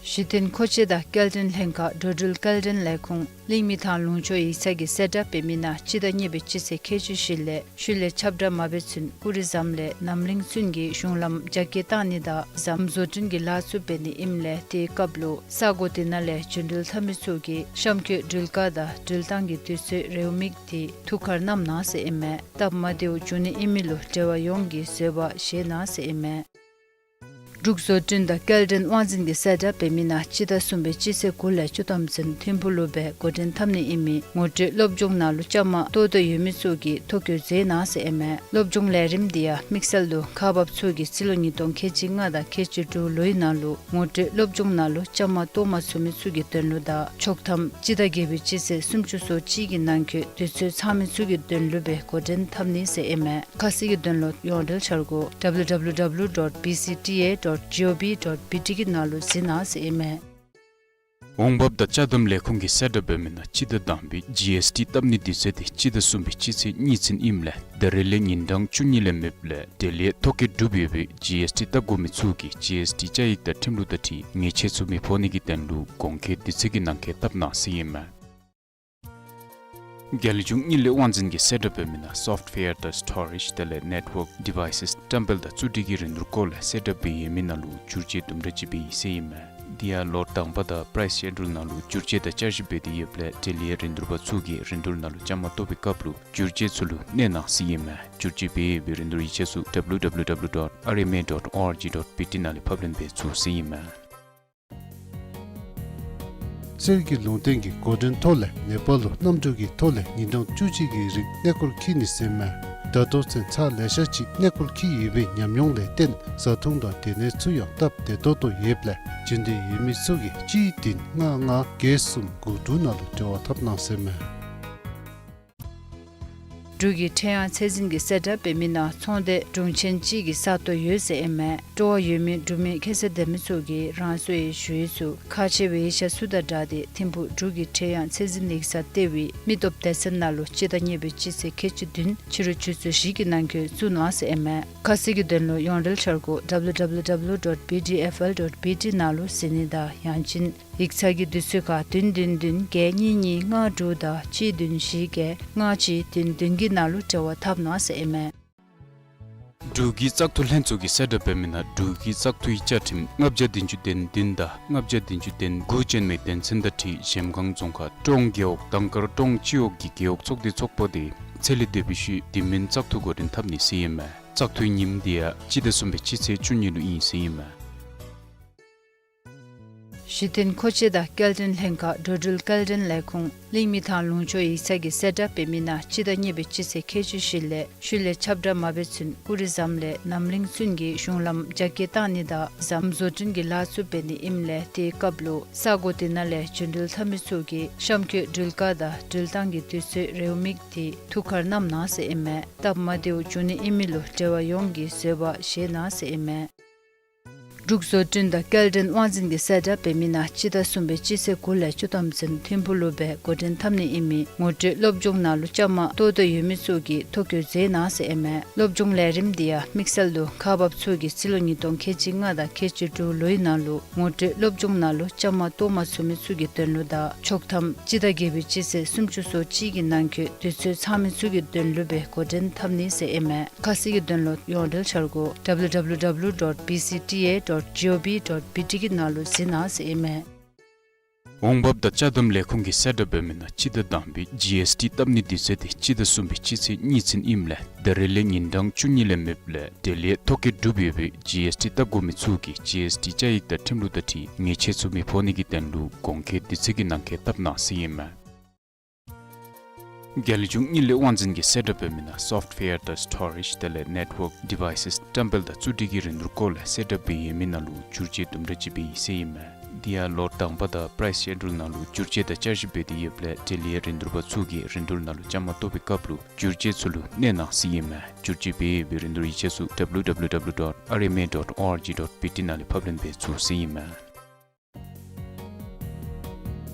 གཞི་རྟེན་མཁོ་ཆས་དང་སྐྱེལ་འདྲེན་ལྷན་ཁག་འགྲོ་འགྲུལ་སྐྱེལ་འདྲེན་ལས་ཁུངས་གླིང་མི་ཐང་ལུང་ཕྱོགས་ཡིག་ཚང་གིས་གསལ་བསྒྲགས་འབད་མི་ནང་སྤྱི་ཟླ་གཉིས་པའི་སྤྱི་ཚེས་ཁལ་གཅིག་བཞི་ལས་ཤུལ་ལས་ཁྱབ་བསྒྲགས་མ་འབད་ཚུན་ཀུ་རི་ཟམ་ལས་རྣམ་གླིང་ཚུན་གྱི་གཞུང་ལམ་རྒྱ་སྐྱེད་བཏང་ནི་དང་ཟམ་བཟོ་སྐྲུན་གྱི་ལཱ་ཚུ་འབད་ནི་ཨིནམ་ལས་དེའི་སྐབས་ལུ་ས་གོ་དེ་ནང་ལས་འགྲོ་འགྲུལ་འཐབ་མི་ཚུ་གིས་གཤམ་འཁོད་འགྲུལ་ཁ་དང་འགྲུལ་བཏང་གི་དུས་ཚོད་རེའུ་མིག་དེ་ཐུགས་ཁར་བསྣམ་གནང་ཟེར་ཨིན་མས། སྟབས་མ་བདེཝ་འབྱུང་ནི་ཨིན་མི་ལུ་འབྲེལ་བ་ཡོངས་ཀྱིས་བཟོད་པ་བཞེས་གནང་ཟེར་ཨིན་མས། འབྲུག་བཟོ་སྐྲུན་དང་སྐྱེལ་འདྲེན་དབང་འཛིན་གྱིས་གསལ་བསྒྲགས་འབད་མི་ནང་སྤྱི་ཟླ་གསུམ་པའི་སྤྱི་ཚེས་དགུ་ལས་བཅུ་ཐམ་ཚུན་ཐིམ་ཕུག་ལུ་སྦེ་འགོ་འདྲེན་འཐབ་ནི་ཨིན་མི་ངོ་སྤྲོད་སློབ་སྦྱོང་ནང་ལུ་བཅའ་མར་གཏོགས་འདོད་ཡོད་མི་ཚུ་གིས་ཐོ་བཀོད་མཛད་གནང་ཟེར་ཨིན་མས། སློབ་སྦྱོང་ལས་རིམ་དེ་ཡང་དམིགས་བསལ་དུ་ཁག་འབགཔ་ཚུ་གིས་རྩིས་ལོ་ཉིས་སྟོང་ཁལ་གཅིག་ལྔ་དང་ཁལ་གཅིག་དྲུག་ལོའི་ནང་ལུ་ངོ་སྤྲོད་སློབ་སྦྱོང་ནང་ལུ་བཅའ་མར་གཏོགས་མ་ཚུགས་མི་ཚུ་གི་དོན་ལུ་དང་ཆོག་ཐམ་སྤྱི་ཟླ་བརྒྱད་པའི་སྤྱི་ཚེས་སུམ་ཅུ་སོ་གཅིག་གི་ནང་འཁོད་དུས་ཚོད་ཚང་མི་ཚུ་གི་དོན་ལུ་སྦེ་འགོ་འདྲེན་འཐབ་ནི་ཟེར་ཨིན་མས། ཁ་གསལ་གྱི་དོན་ལུ་ཡོངས་འབྲེལ་འཆར་སྒོ་W W W dot B C T A dot G O V dot B T གི་ནང་ལུ་གཟིགས་གནང་ཟེར་ཨིན་མས། འོང་འབབ་དང་ཅ་དམ་ལས་ཁུངས་ཀྱིས་གསལ་བསྒྲགས་འབད་མི་ནང་སྤྱི་ཟླ་དང་པའི་G S T བཏབ་ནིའི་དུས་ཚོད་དེ་སྤྱི་ཟླ་གསུམ་པའི་སྤྱི་ཚེས་གཉིས་ཚུན་ཨིནམ་ལས་ད་རེས་ལས་ཉིན་གྲངས་བཅུ་གཉིས་ལས་མེདཔ་ལས་འབྲེལ་ཡོད་ཐོ་བཀོད་གྲུབ་ཡོད་པའི་G S T བཏབ་དགོ་མི་ཚུ་གིས་G S T བཅའ་ཡིག་དང་ཁྲིམས་ལུགས་དང་འཁྲིལ་ཉེས་ཆད་ཚུ་མི་ཕོག་ནི་གི་དོན་ལུ་གོང་འཁོད་དུས་ཚོད་ཀྱི་ནང་འཁོད་བཏབ་གནང་ཟེར་ཨིན་མས། རྒྱལ་གཞུང་དངུལ་ལས་དབང་འཛིན་གྱིས་གསལ་བསྒྲགས་འབད་མི་ནང་སོཕཊ་ཝེར་དང་སི་ཊོ་རེཇ་དེ་ལས་ནེཊ་ཝརཀ་ཌི་ཝའི་སེས་བཀྲམ་སྤེལ་དང་བཙུགས་སྒྲིག་གི་རིན་བསྡུར་སྐོར་ལས་གསལ་བསྒྲགས་འབད་ཡོད་མི་ནང་ལུ་བསྒྱུར་བཅོས་དུམ་གྲ་ཅིག་འབད་ཡི་ཟེར་ཨིན་མས། དེ་ཡང་ལོ་དང་པ་དང་པ་རའིསི་ཤེ་ཌུལ་ནང་ལུ་བསྒྱུར་བཅོས་དང་བསྐྱར་ཞིབ་འབད་དེ་ཡོདཔ་ལས་འབྲེལ་ཡོད་རིན་བསྡུར་པ་ཚུ་གིས་རིན་བསྡུར་ནང་ལུ་བཅའ་མར་གཏོགས་པའི་སྐབས་ལུ་བསྒྱུར་བཅོས་ཚུ་ལུ་གནས་གནང་ཟེར་ཨིན་མས། བསྒྱུར་བཅོས་འབད་ཡོད་པའི་རིན་བསྡུར་ཡིག་ཆ་ཚུ W W W dot R M A dot O R G dot B T ནང་ལས་ཕབ་ལེན་འབད་ཚུགས་ཟེར་ཨིན་མས། གསེར་གྱི་ལུང་བསྟན་གྱི་འགོ་འདྲེན་ཐོག་ལས་ནེ་པཱལ་ལུ་གནམ་གྲུ་གི་ཐོག་ལས་ཉིན་གྲངས་བཅུ་གཅིག་གི་རིང་གནས་སྐོར་འཁྱིད་ནི་ཟེར་ཨིན་མས། ད་ལྟོ་ཚུན་ཚར་ལེ་ཤ་ཅིག་གནས་སྐོར་འཁྱིད་ཡོད་པའི་ཉམས་མྱོང་ལས་བརྟེན་བཟའ་འཐུང་དང་སྡོད་གནས་ཚུ་ཡང་སྟབས་བདེ་ཏོག་ཏོ་ཡོདཔ་ལས་འབྱོན་འདོད་ཡོད་མི་ཚུ་གིས་གཅིག་བདུན་ལྔ་ལྔ་བརྒྱད་གསུམ་དགུ་དྲུག་ནང་ལུ་འབྲེལ་བ་འཐབ་གནང་ཟེར་ཨིན་མས། འབྲུག་གི་ཁྲེལ་ཡང་ཚད་འཛིན་གྱིས་གསལ་བསྒྲགས་འབད་མི་ནང་ཚོང་སྡེ་དྲུང་ཆེན་གཅིག་གི་ས་སྟོང་ཡོད་ཟེར་ཨིན་མས། སྤྲོ་བ་ཡོད་མི་འབྲུག་མི་ཁྱད་ཚད་ལྡན་མི་ཚུ་གིས་རང་སོའི་ཞུ་ཡིག་ཚུ་ཁག་ཆེ་བའི་ཡིག་ཆ་ཚུ་དང་སྦྲགས་ཏེ་ཐིམ་ཕུག་འབྲུག་གི་ཁྲེལ་ཡང་ཚད་འཛིན་ཡིག་ཚང་ལྟེ་བའི་མི་སྟོབས་སྡེ་ཚན་ནང་ལུ་སྤྱི་ཟླ་གཉིས་པའི་སྤྱི་ཚེས་ཁལ་གཅིག་བདུན་ཕྱི་རུ་ཆུ་ཚོད་བཞི་གི་ནང་འཁོད་བཙུགས་གནང་ཟེར་ཨིན་མས། ཁ་གསལ་གྱི་དོན་ལུ་ཡོངས་འབྲེལ་འཆར་སྒོ་W W W dot B D F L dot B T ནང་ལུ་གཟིགས་ནི་དང་ཡང་ཅིན་ཡིག་ཚང་གི་དུས་ཚོད་ཁར་བདུན་བདུན་བདུན་བརྒྱད་གཉིས་གཉིས་ལྔ་དྲུག་དང་གཅིག་བདུན་བཞི་བརྒྱད་ལྔ་གཅིག་བདུན་བདུན་གྱི་ནང་ལུ་འབྲེལ་བ་འཐབ་གནང་ཟེར་ཨིན་མས། འབྲུག་གི་བཙག་འཐུ་ལྷན་ཚོགས་ཀྱིས་གསལ་བསྒྲགས་འབད་མི་ནང་འབྲུག་གི་བཙག་འཐུའི་བཅའ་ཁྲིམས་ལྔ་བརྒྱ་བདུན་ཅུ་དོན་བདུན་དང་ལྔ་བརྒྱ་བདུན་ཅུ་དོན་དགུ་ཅན་མའི་དོན་ཚན་དང་འཁྲིལ་གཞལམ་སྒང་རྫོང་ཁག་ཀྲོང་རྒེད་འོག་དང་དཀར་ཀྲོང་སྤྱི་འོག་གི་རྒེད་འོག་ཚོགས་སྡེ་ཚོགས་པ་དེ་ཚེ་ལས་འདས་པའི་ཤུལ་དེ་མིན་བཙག་འཐུ་འགོ་འདྲེན་འཐབ་ནི་ཟེར་ཨིན་མས། བཙག་འཐུའི་ཉིནམ་དེ་ཡང་སྤྱི་ཟླ་གསུམ་པའི་སྤྱི་ཚེས་བཅུ་གཉིས་ལུ་ཨིན་ཟེར་ཨིན་མས། གཞི་རྟེན་མཁོ་ཆས་དང་སྐྱེལ་འདྲེན་ལྷན་ཁག་འགྲོ་འགྲུལ་སྐྱེལ་འདྲེན་ལས་ཁུངས་གླིང་མི་ཐང་ལུང་ཕྱོགས་ཡིག་ཚང་གིས་གསལ་བསྒྲགས་འབད་མི་ནང་སྤྱི་ཟླ་གཉིས་པའི་སྤྱི་ཚེས་ཁལ་གཅིག་བཞི་ལས་ཤུལ་ལས་ཁྱབ་བསྒྲགས་མ་འབད་ཚུན་ཀུ་རི་ཟམ་ལས་རྣམ་གླིང་ཚུན་གྱི་གཞུང་ལམ་རྒྱ་སྐྱེད་བཏང་ནི་དང་ཟམ་བཟོ་སྐྲུན་གྱི་ལཱ་ཚུ་འབད་ནི་ཨིནམ་ལས་དེའི་སྐབས་ལུ་ས་གོ་དེ་ནང་ལས་འགྲོ་འགྲུལ་འཐབ་མི་ཚུ་གིས་གཤམ་འཁོད་འགྲུལ་ཁ་དང་འགྲུལ་བཏང་གི་དུས་ཚོད་རེའུ་མིག་དེ་ཐུགས་ཁར་བསྣམ་གནང་ཟེར་ཨིན་མས། སྟབས་མ་བདེཝ་འབྱུང་ནི་ཨིན་མི་ལུ་འབྲེལ་བ་ཡོངས་ཀྱིས་བཟོད་པ་བཞེས་གནང་ཟེར་ཨིན་མས། འབྲུག་བཟོ་སྐྲུན་དང་སྐྱེལ་འདྲེན་དབང་འཛིན་གྱིས་གསལ་བསྒྲགས་འབད་མི་ནང་སྤྱི་ཟླ་གསུམ་པའི་སྤྱི་ཚེས་དགུ་ལས་བཅུ་ཐམ་ཚུན་ཐིམ་ཕུག་ལུ་སྦེ་འགོ་འདྲེན་འཐབ་ནི་ཨིན་མི་ངོ་སྤྲོད་སློབ་སྦྱོང་ནང་ལུ་བཅའ་མར་གཏོགས་འདོད་ཡོད་མི་ཚུ་གིས་ཐོ་བཀོད་མཛད་གནང་ཟེར་ཨིན་མས། སློབ་སྦྱོང་ལས་རིམ་དེ་ཡང་དམིགས་བསལ་དུ་ཁག་འབགཔ་ཚུ་གིས་རྩིས་ལོ་ཉིས་སྟོང་ཁལ་གཅིག་ལྔ་དང་ཁལ་གཅིག་དྲུག་ལོའི་ནང་ལུ་ངོ་སྤྲོད་སློབ་སྦྱོང་ནང་ལུ་བཅའ་མར་གཏོགས་མ་ཚུགས་མི་ཚུ་གི་དོན་ལུ་དང་ཆོག་ཐམ་སྤྱི་ཟླ་བརྒྱད་པའི་སྤྱི་ཚེས་སུམ་ཅུ་སོ་གཅིག་གི་ནང་འཁོད་དུས་ཚོད་ཚང་མི་ཚུ་གི་དོན་ལུ་སྦེ་འགོ་འདྲེན་འཐབ་ནི་ཟེར་ཨིན་མས། ཁ་གསལ་གྱི་དོན་ལུ་ཡོངས་འབྲེལ་འཆར་སྒོ་W W W dot B C T A dot G O V dot B T གི་ནང་ལུ་གཟིགས་གནང་ཟེར་ཨིན་མས། འོང་འབབ་དང་ཅ་དམ་ལས་ཁུངས་ཀྱིས་གསལ་བསྒྲགས་འབད་མི་ནང་སྤྱི་ཟླ་དང་པའི་G S T བཏབ་ནིའི་དུས་ཚོད་དེ་སྤྱི་ཟླ་གསུམ་པའི་སྤྱི་ཚེས་གཉིས་ཚུན་ཨིནམ་ལས་ད་རེས་ལས་ཉིན་གྲངས་བཅུ་གཉིས་ལས་མེདཔ་ལས་འབྲེལ་ཡོད་ཐོ་བཀོད་གྲུབ་ཡོད་པའི་G S T བཏབ་དགོ་མི་ཚུ་གིས་G S T བཅའ་ཡིག་དང་ཁྲིམས་ལུགས་དང་འཁྲིལ་ཉེས་ཆད་ཚུ་མི་ཕོག་ནི་གི་དོན་ལུ་གོང་འཁོད་དུས་ཚོད་ཀྱི་ནང་འཁོད་བཏབ་གནང་ཟེར་ཨིན་མས། རྒྱལ་གཞུང་དངུལ་ལས་དབང་འཛིན་གྱིས་གསལ་བསྒྲགས་འབད་མི་ནང་སོཕཊ་ཝེར་དང་སི་ཊོ་རེཇ་དེ་ལས་ནེཊ་ཝརཀ་ཌི་ཝའི་སེས་བཀྲམ་སྤེལ་དང་བཙུགས་སྒྲིག་གི་རིན་བསྡུར་སྐོར་ལས་གསལ་བསྒྲགས་འབད་ཡོད་མི་ནང་ལུ་བསྒྱུར་བཅོས་དུམ་གྲ་ཅིག་འབད་ཡི་ཟེར་ཨིན་མས། དེ་ཡང་ལོ་དང་པ་དང་པ་རའིསི་ཤེ་ཌུལ་ནང་ལུ་བསྒྱུར་བཅོས་དང་བསྐྱར་ཞིབ་འབད་དེ་ཡོདཔ་ལས་འབྲེལ་ཡོད་རིན་བསྡུར་པ་ཚུ་གིས་རིན་བསྡུར་ནང་ལུ་བཅའ་མར་གཏོགས་པའི་སྐབས་ལུ་བསྒྱུར་བཅོས་ཚུ་ལུ་གནས་གནང་ཟེར་ཨིན་མས། བསྒྱུར་བཅོས་འབད་བའི་རིན་བསྡུར་ཡིག་ཆ་ཚུ་W W W dot R M A dot O R G dot B T ནང་ལས་ཕབ་ལེན་འབད་ཚུགས་ཟེར་ཨིན་མས།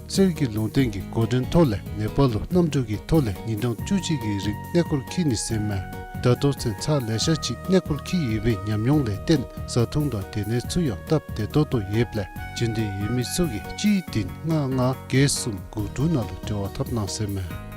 གསེར་གྱི་ལུང་བསྟན་གྱི་འགོ་འདྲེན་ཐོག་ལས་ནེ་པཱལ་ལུ་གནམ་གྲུ་གི་ཐོག་ལས་ཉིན་གྲངས་བཅུ་གཅིག་གི་རིང་གནས་སྐོར་འཁྱིད་ནི་ཟེར་ཨིན་མས། ད་ལྟོ་ཚུན་ཚར་ལེ་ཤ་ཅིག་གནས་སྐོར་འཁྱིད་ཡོད་པའི་ཉམས་མྱོང་ལས་བརྟེན་བཟའ་འཐུང་དང་སྡོད་གནས་ཚུ་ཡང་སྟབས་བདེ་ཏོག་ཏོ་ཡོདཔ་ལས་འབྱོན་འདོད་ཡོད་མི་ཚུ་གིས་གཅིག་བདུན་ལྔ་ལྔ་བརྒྱད་གསུམ་དགུ་དྲུག་ནང་ལུ་འབྲེལ་བ་འཐབ་གནང་ཟེར་ཨིན་མས།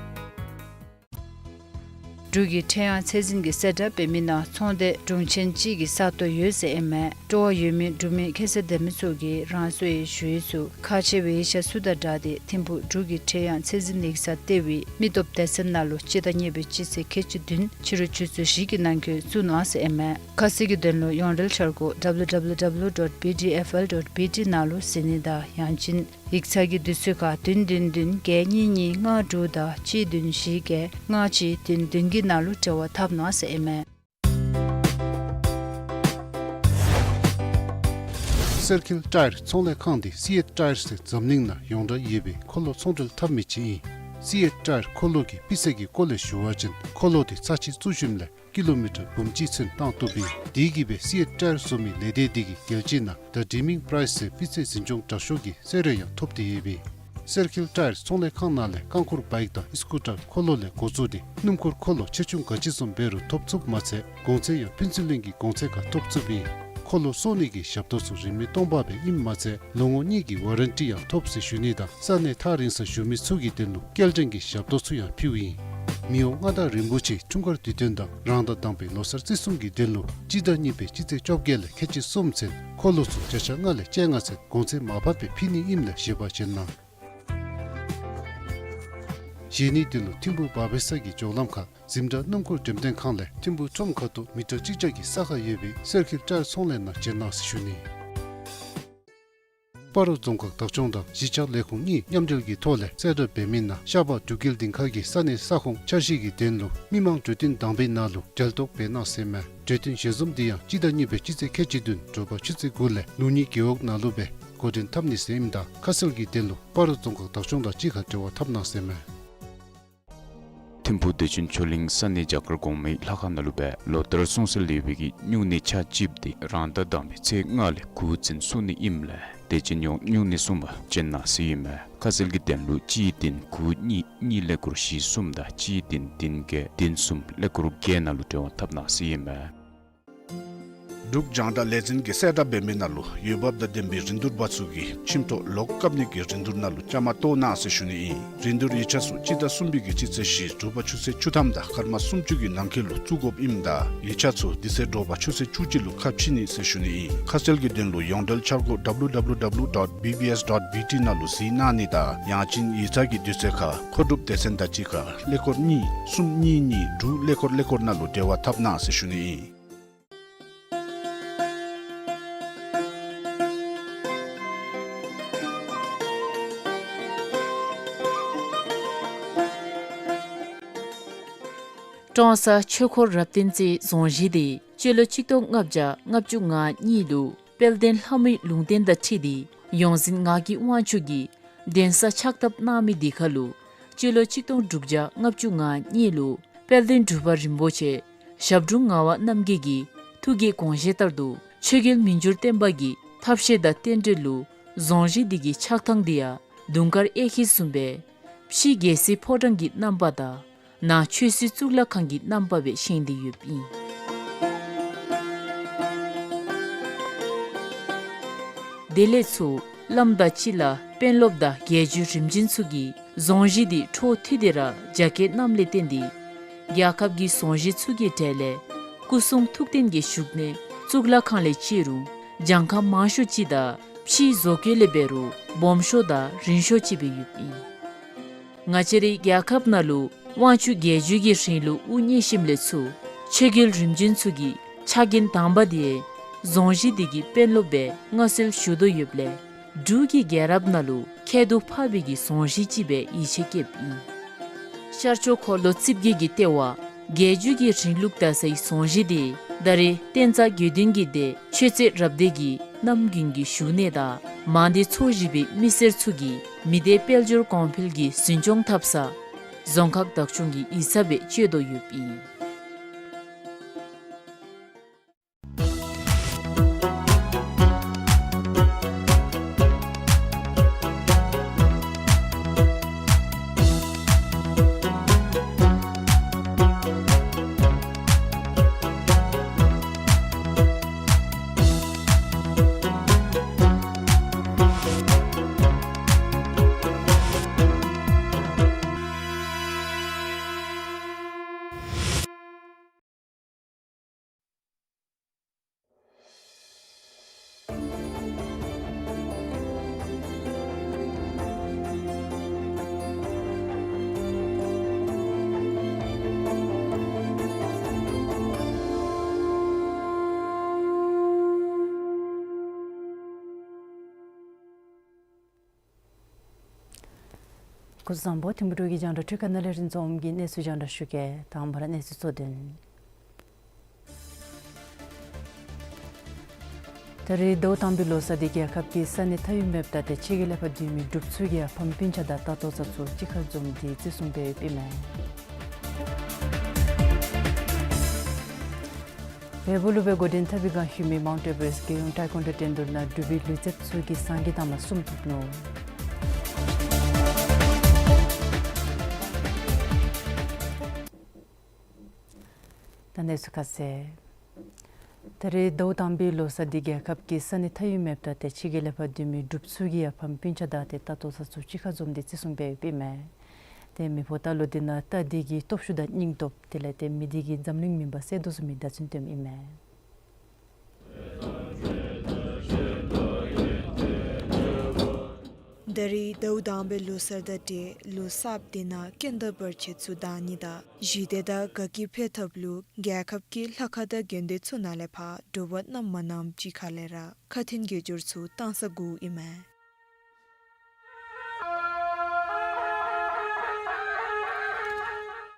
འབྲུག་གི་ཁྲེང་ཡང་ཚད་འཛིན་གྱིས་གསལ་བསྒྲགས་འབད་མི་ནང་ཚོང་སྡེ་དྲུང་ཆེན་གཅིག་གི་ས་སྟོང་ཡོད་ཟེར་ཨིན་མས། སྤྲོ་བ་ཡོད་མི་འབྲུག་མི་ཁྱད་ཚད་ལྡན་མི་ཚུ་གིས་རང་སོའི་ཞུ་ཡིག་ཚུ་ཁག་ཆེ་བའི་ཡིག་ཆ་ཚུ་དང་སྦྲགས་ཏེ་ཐིམ་ཕུག་འབྲུག་གི་ཁྲེང་ཡང་ཚད་འཛིན་ཡིག་ཚང་ལྟེ་བའི་མི་སྟོབས་སྡེ་ཚན་ནང་ལུ་སྤྱི་ཟླ་གཉིས་པའི་སྤྱི་ཚེས་ཁལ་གཅིག་བདུན་ཕྱི་རུ་ཆུ་ཚོད་བཞི་གི་ནང་འཁོད་བཙུགས་གནང་ཟེར་ཨིན་མས། ཁ་གསལ་གྱི་དོན་ལུ་ཡོངས་འབྲེལ་འཆར་སྒོ་W W W dot B D F L dot B T ནང་ལུ་གཟིགས་ནི་དང་ཡང་ཅིན་ཡིག་ཚང་གི་དུས་ཚོད་ཁར་བདུན་བདུན་བདུན་བརྒྱད་གཉིས་གཉིས་ལྔ་དྲུག་དང་གཅིག་བདུན་བཞི་བརྒྱད་ལྔ་གཅིག་བདུན་བདུན་གྱི་ནང་ལུ་འབྲེལ་བ་འཐབ་གནང་ཟེར་ཨིན་མས། སེར་ཁིལ་ཊ་ཡར་ཚོང་ལས་ཁང་འདི་སི་ཨེཊ་ཊ་ཡར་ཟེར་འཛམ་གླིང་ནང་ཡོངས་གྲགས་ཡོད་པའི་འཁོར་ལོ་ཚོང་འབྲེལ་འཐབ་མི་ཅིག་ཨིན། སི་ཨེཊ་ཊ་ཡར་འཁོར་ལོ་གི་སྤུས་ཚད་ཀྱི་སྐོར་ལས་ཞུ་བ་ཅིན་འཁོར་ལོ་འདི་ཚར་གཅིག་བཙུགས་ཞིནམ་ལས་ཀི་ལོ་མི་ཊར་འབུམ་གཅིག་ཚུན་བཏང་བཏུབ་ཨིན། དེ་གིས་སྦེ་སི་ཨེཊ་ཊ་ཡར་བཟོ་མི་ལས་སྡེ་འདི་གིས་རྒྱལ་སྤྱི་ནང་The Dreaming Price ཟེར་སྤུས་ཚད་འཛིན་སྐྱོང་དྲག་ཤོས་ཀྱི་གསོལ་རས་ཡང་ཐོབ་སྟེ་ཡོདཔ་ཨིན། སེར་ཁིལ་ཊ་ཡར་ཚོང་ལས་ཁང་ནང་ལས་རྐང་འཁོར་བའིཀ་དང་ཨིསི་ཀུ་ཊར་འཁོར་ལོ་ལས་འགོ་བཙུགས་ཏེ་སྣུམ་འཁོར་འཁོར་ལོ་ཆེ་ཆུང་ག་ཅི་བཟུམ་འབད་རུང་ཐོབ་ཚུགསཔ་མ་ཚད་གོང་ཚད་ཡང་ཕུན་ཚོགས་གླིང་གི་གོང་ཚད་ཁར་ཐོབ་ཚུགསཔ་ཨིན། འཁོར་ལོ་བཟོ་ནི་གི་ཞབས་ཏོག་ཚུ་རིན་མེད་སྟོང་པ་སྦེ་ཨིནམ་མ་ཚད་ལོ་ངོ་གཉིས་ཀྱི་ཝ་རན་ཊི་ཡང་ཐོབ་ཟེར་ཞུ་ནི་དང་ས་གནས་ཐག་རིང་སར་བཞུགས་མི་ཚུ་གི་དོན་ལུ་སྐྱེལ་འདྲེན་གྱི་ཞབས་ཏོག་ཚུ་ཡང་ཕུལཝ་ཨིན། མི་དབང་མངའ་བདག་རིན་པོ་ཆེའི་འཁྲུངས་སྐར་དུས་སྟོན་དང་རང་ཟླ་དང་པའི་ལོ་གསར་བརྩི་སྲུང་གི་དོན་ལུ་སྤྱི་ཟླ་གཉིས་པའི་སྤྱི་ཚེས་བཅོ་བརྒྱད་ལས་ཁལ་གཅིག་གསུམ་ཚུན་འཁོར་ལོ་ཚུ་བརྒྱ་ཆ་ལྔ་ལས་བཅོ་ལྔ་ཚུན་གོང་ཚད་མར་ཕབ་སྦེ་ཕུལ་ནི་ཨིནམ་ལས་བཞེས་པར་བྱོན་གནང་། བཞེས་ནིའི་དོན་ལུ་ཐིམ་ཕུག་བར་བེ་ས་གི་འགྱོ་ལམ་ཁར་འཛིན་གྲྭ་སྣུམ་འཁོར་འགྲེམས་སྟོན་ཁང་ལས་ཐིམ་ཕུག་ཁྲོམ་ཁ་ཐུག་མི་ཊར་གཅིག་བརྒྱ་གི་ས་ཁར་ཡོད་པའི་སེར་ཁིལ་ཊ་ཡར་ཚོང་ལས་ནང་བྱོན་གནང་ཟེར་ཞུ་ནི། སྤ་རོ་རྫོང་ཁག་བདག་སྐྱོང་དང་གཞིས་ཆགས་ལས་ཁུངས་གཉིས་མཉམ་འབྲེལ་གྱི་ཐོག་ལས་གསལ་བསྒྲགས་འབད་མི་ནང་ཤར་པ་འབྲུག་རྒྱལ་སྡིངས་ཁ་གི་ས་གནས་ས་ཁོངས་འཆར་གཞི་གི་དོན་ལུ་མི་མང་གྲོས་བསྟུན་དང་པའི་ནང་ལུ་གྲལ་གཏོགས་འབད་གནང་ཟེར་མས། གྲོས་བསྟུན་ཞལ་འཛོམས་འདི་ཡང་སྤྱི་ཟླ་གཉིས་པའི་སྤྱི་ཚེས་ཁལ་གཅིག་བདུན་དྲོ་པ་ཆུ་ཚོད་དགུ་ལས་ལུགས་གཉིས་རྒེད་འོག་ནང་ལུ་སྦེ་འགོ་འདྲེན་འཐབ་ནི་ཟེར་ཨིནམ་ད་ཁ་གསལ་གྱི་དོན་ལུ་སྤ་རོ་རྫོང་ཁག་བདག་སྐྱོང་དང་གཅིག་ཁར་འབྲེལ་བ་འཐབ་གནང་ཟེར་མས། ཐིམ་ཕུག་བདེ་ཆེན་ཆོས་གླིང་ས་གནས་རྒྱ་གར་གོང་མའི་ལྷ་ཁང་ནང་ལུ་སྦེ་ལོ་ལྟར་སྲུང་བརྩི་ལེགས་པའི་གི་སྨྱུང་གནས་ཕྱག་གཅིགཔོ་འདི་རང་ཟླ་དང་པའི་ཚེས་ལྔ་ལས་དགུ་ཚུན་བཙུགས་ནི་ཨིནམ་ལས་དད་ཅན་ཡོངས་སྨྱུང་གནས་སྲུང་པར་བྱོན་གནང་ཟེར་ཨིན་མས། ཁ་གསལ་གྱི་དོན་ལུ་གཅིག་བདུན་དགུ་གཉིས་གཉིས་ཀླད་ཀོར་བཞི་གསུམ་དང་གཅིག་བདུན་བདུན་བརྒྱད་བདུན་གསུམ་ཀླད་ཀོར་བརྒྱད་ནང་ལུ་འབྲེལ་བ་འཐབ་གནང་ཟེར་ཨིན་མས། འབྲུག་རྒྱང་བསྒྲགས་ལས་འཛིན་གྱིས་གསལ་བསྒྲགས་འབད་མི་ནང་ལུ་འོས་འབབ་དང་ལྡན་པའི་རིན་བསྡུར་པ་ཚུ་གིས་ཁྱིམ་ཐོག་ལོག་བཀབ་ནི་གི་རིན་བསྡུར་ནང་ལུ་བཅའ་མར་གཏོགས་གནང་ཟེར་ཞུ་ནི་ཨིན། རིན་བསྡུར་ཡིག་ཆ་ཚུ་སྤྱི་ཟླ་གསུམ་པའི་གི་སྤྱི་ཚེས་བཞི་དྲོ་པ་ཆུ་ཚོད་བཅུ་ཐམ་དང་སྐར་མ་སུམ་ཅུ་གི་ནང་འཁོད་ལུ་བཙུགས་དགོཔ་ཨིནམ་ད་ཡིག་ཆ་ཚུ་འདི་ཚེ་དྲོ་པ་ཆུ་ཚོད་བཅུ་གཅིག་ལུ་ཁ་ཕྱེ་ནི་ཟེར་ཞུ་ནི་ཨིན། ཁ་གསལ་གྱི་དོན་ལུ་ཡོངས་འབྲེལ་འཆར་སྒོ་W W W dot B B S dot B T ནང་ལུ་གཟིགས་གནང་ནི་དང་ཡང་ཅིན་ཡིག་ཚང་གི་དུས་ཚོད་ཁར་མཁོ་སྒྲུབ་སྡེ་ཚན་དང་གཅིག་ཁར་ཀླད་ཀོར་གཉིས་གསུམ་གཉིས་གཉིས་དྲུག་ཀླད་ཀོར་ཀླད་ཀོར་ནང་ལུ་འབྲེལ་བ་འཐབ་གནང་ཟེར་ཞུ་ནི་ཨིན། ཀྲོང་གསར་ཆོས་འཁོར་རབ་བརྟན་རྩེའི་རྫོང་གཞིས་འདི་སྤྱི་ལོ་གཅིག་སྟོང་ལྔ་བརྒྱ་ལྔ་བཅུ་ང་གཉིས་ལུ་དཔལ་ལྡན་ལྷ་མོའི་ལུང་བསྟན་དང་འཁྲིལ་ཏེ་ཡོངས་འཛིན་ངག་གི་དབང་ཕྱུག་གིས་གདན་ས་ཕྱག་བཏབ་གནང་མི་འདི་ཁར་ལུ་སྤྱི་ལོ་གཅིག་སྟོང་དྲུག་བརྒྱ་ལྔ་བཅུ་ང་གཉིས་ལུ་དཔལ་ལྡན་འབྲུག་པ་རིན་པོ་ཆེ་ཞབས་དྲུང་ངག་དབང་རྣམ་རྒྱལ་གྱི་ཐུགས་ཀྱི་དགོངས་བཞེད་ལྟར་དུ་ཆོས་རྒྱལ་མི་འགྱུར་བརྟན་པ་གི་ཐབས་ཤེས་དང་རྟེན་འབྲེལ་ལུ་རྫོང་གཞིས་འདི་གི་ཆགས་ཐངས་འདི་ཡང་དུང་དཀར་གཡས་འཁྱིལ་བཟུམ་སྦེ་ཕྱི་རྒྱལ་སྲིད་ཕོ་བྲང་གི་རྣམ་པ་དང་ནང་ཆོས་སྲིད་གཙུག་ལག་ཁང་གི་རྣམ་པ་སྦེ་བཞེངས་ཏེ་ཡོདཔ་ཨིན། དེ་ལས་ཚུར་བླམ་དང་སྤྱི་བླ་དཔོན་སློབ་དང་རྒྱལ་བརྒྱུད་རིམ་བྱོན་ཚུ་གིས་རྫོང་གཞིས་འདི་འཕྲོ་མཐུད་དེ་ར་རྒྱ་སྐྱེད་གནངམ་ལས་བརྟེན་ཏེ་རྒྱལ་ཁབ་ཀྱི་རྫོང་གཞིས་ཚུ་གི་གྲས་ལས་སྐུ་གསུང་ཐུགས་རྟེན་གྱི་བཞུགས་གནས་གཙུག་ལག་ཁང་ལས་བརྩི་རུང་གྱངས་ཁ་མང་ཤོས་ཅིག་དང་ཕྱིའི་བཟོ་བཀོད་ལས་འབད་རུང་སྦོམ་ཤོས་དང་རིང་ཤོས་ཅིག་སྦེ་ཡོདཔ་ཨིན། ང་བཅས་རའི་རྒྱལ་ཁབ་ནང་ལུ་དབང་ཕྱུག་རྒྱལ་བརྒྱུད་ཀྱི་རིང་ལུགས་དབུ་བརྙེས་ཞིནམ་ལས་ཚུར་ཆོས་རྒྱལ་རིམ་བྱོན་ཚུ་གི་ཕྱག་འགན་དང་པ་འདི་རྫོང་གཞིས་འདི་གི་དཔོན་སློབ་སྦེ་མངའ་གསོལ་ཞུ་དོ་ཡོདཔ་ལས་འབྲུག་གི་རྒྱལ་རབས་ནང་ལུ་ཁྱད་དུ་འཕགས་པའི་གི་རྫོང་གཞིས་ཅིག་སྦེ་ཡིད་ཆེས་བསྐྱེདཔ་ཨིན། ཤར་ཕྱོགས་འཁོར་ལོ་རྩིབས་བརྒྱད་ཀྱི་ལྟེ་བ་རྒྱལ་བརྒྱུད་ཀྱི་རིང་ལུགས་དར་སའི་རྫོང་གཞིས་འདི་ད་རེས་བསྟན་རྩ་དགེ་འདུན་གྱི་སྡེ་ཆོས་རྩེ་རབ་སྡེ་གི་ གནམ་དགུན་གྱི་བཞུགས་གནས་དང་མང་སྡེ་ཚོ་བཞི་པའི་མི་སེར་ཚུ་གིས་མི་སྡེ་དཔལ་འབྱོར་གོང་འཕེལ་གྱི་འཛིན་སྐྱོང་འཐབ་ས་རྫོང་ཁག་བདག་སྐྱོང་གི་ཡིག་ཚང་སྦེ་སྤྱོད་དོ་ཡོདཔ་ཨིན། སྐུ་གཟུགས་བཟང་པོ། ཐིམ་ཕུ་འབྲུག་གི་རྒྱང་བསྒྲགས་འཕྲུལ་ཁང་ནང་ལས་རིན་འཛོམས་ཀྱིས་གནས་ཚུལ་རྒྱང་བསྒྲགས་ཞུ་གེ། དང་པ་ར་གནས་ཚུལ་གཙོ་དོན། ད་རེས་ཟླཝ་དང་པའི་ལོ་གསར་འདི་རྒྱལ་ཁབ་ཀྱི་ས་གནས་མཐའ་དབུས་མེདཔ་ད་ཏེ་ཕྱི་རྒྱལ་ལས་ཕར་སྡོད་མི་འབྲུགཔ་ཚུ་གིས་ཡང་ཕམ་སྤུན་ཆ་དང་ལྟ་རྟོག་ས་ཚུ་གཅིག་ཁར་འཛོམས་ཏེ་བརྩི་སྲུང་འབད་ཡོདཔ་ཨིན་མས། བལ་པོ་ལུ་སྦེ་འགོ་འདྲེན་འཐབ་པའི་བསྒང་ཞུ་མི་མའུནཊ་ཨེ་ཝ་རེསཊ་རྒྱལ་ཡོངས་ཊའེ་ཀོན་ཌོ་འགྲན་བསྡུར་ནང་འབྲུག་པའི་ལུས་རྩལཔ་ཚུ་གིས་སངས་རྒྱས་དང་མ་གསུམ་ཐོབ་ནུག། ད་གནས་ཚུལ་ཁ་གསལ། ད་རེས་ཟླཝ་དང་པའི་ལོ་གསར་འདི་རྒྱལ་ཁབ་ཀྱི་ས་གནས་མཐའ་དབུས་མེདཔ་ད་ཏེ་ཕྱི་རྒྱལ་ལས་ཕར་སྡོད་མི་འབྲུགཔ་ཚུ་གིས་ཡང་ཕམ་སྤུན་ཆ་དང་ཏེ་ལྟ་རྟོག་ས་ཚུ་གཅིག་ཁར་འཛོམས་ཏེ་བརྩི་སྲུང་འབད་ཡོདཔ་ཨིན་མས། ཏེ་མི་ཕོ་རྟ་ལོག་འདི་ནང་རྟ་འདི་གིས་སྟོབས་ཤུགས་དང་སྙིང་སྟོབས་དེ་ལས་ཏེ་མི་འདི་གིས་འཛམ་གླིང་མུན་པ་བསལ་དོ་བཟུམ་མའི་བརྡ་མཚོན་སྟོནམ་ཨིན་མས། ད་རེས་ཟླཝ་དང་པའི་ལོ་གསར་དང་འབྲེལ་ལོ་གསརཔ་འདི་ནང་རྐྱེན་དང་བར་ཆད་ཚུ་དག་ནི་དང་ཞི་བདེ་དང་དགའ་སྐྱིད་འཕེལ་ཐབས་ལུ་རྒྱལ་ཁབ་ཀྱི་ལྷ་ཁང་དང་དགོན་སྡེ་ཚུ་ནང་ལས་ཕར་དྲོ་པ་གནམ་མ་གནངམ་ཅིག་ཁ་ལས་ར་ཁ་འཕྲིན་དགེ་སྦྱོར་ཚུ་བཏང་ས་དགོཔ་ཨིན་མས།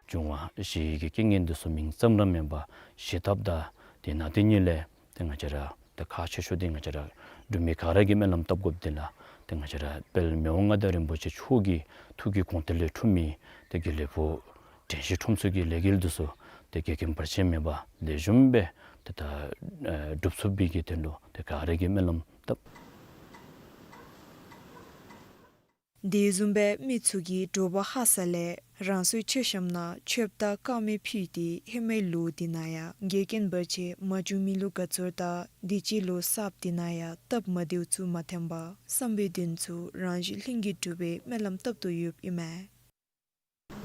འབྱུང་བ་བཞི་ཡི་གི་རྐྱེན་ངན་འདི་ཚུ་མིང་ཙམ་ར་མེན་པར་ཞི་ཐབས་དང་དེ་ནང་དེ་ཉིད་ལས་ཏེ་ང་བཅས་ར་ཏེ་ཁག་ཆེ་ཤོས་འདི་ང་བཅས་ར་འབྲུག་མི་ག་ར་གིས་སྨོན་ལམ་བཏབ་དགོཔ་འདི་ལགས། ཏེ་ང་བཅས་ར་དཔལ་མི་དབང་མངའ་བདག་རིན་པོ་ཆེ་མཆོག་གི་ཐུགས་ཀྱི་དགོངས་གཏེར་ལས་འཁྲུངས་མི་ཏེ་དགེ་ལེགས་ཕུག་དྲན་ཤེས་ཁྲོམ་ཚོགས་ཀྱི་ལས་འགུལ་འདི་ཚུ་ཏེ་འགལ་རྐྱེན་བར་ཆད་མེད་པར་ལེགས་ཤོམ་སྦེ་ཏེ་ད་ཨེ་འགྲུབ་ཚུགས་པའི་གི་དོན་ལུ་ཏེ་ག་ར་གིས་སྨོན་ལམ་བཏབ། དེ་བཟུམ་སྦེ་མི་ཚུ་གིས་དྲོ་པ་ཧ་སག་ལས་རང་སོའི་མཆོད་བཤམ་ནང་མཆོདཔ་དང་དཀར་མེ་ཕུལ་ཏེ་ཧེ་མའི་ལོ་འདི་ནང་ཡང་འགལ་རྐྱེན་བར་ཆད་མ་བྱུང་མི་ལུ་དགའ་ཚོར་དང་དུས་ཅི་ལོ་གསརཔ་འདི་ནང་ཡང་སྟབས་མ་བདེཝ་ཚུ་མ་ཐོན་པར་བསམ་པའི་དོན་ཚུ་རང་བཞིན་ལྷུན་གྱིས་འགྲུབ་པའི་སྨོན་ལམ་བཏབ་དོ་ཡོདཔ་ཨིན་མས།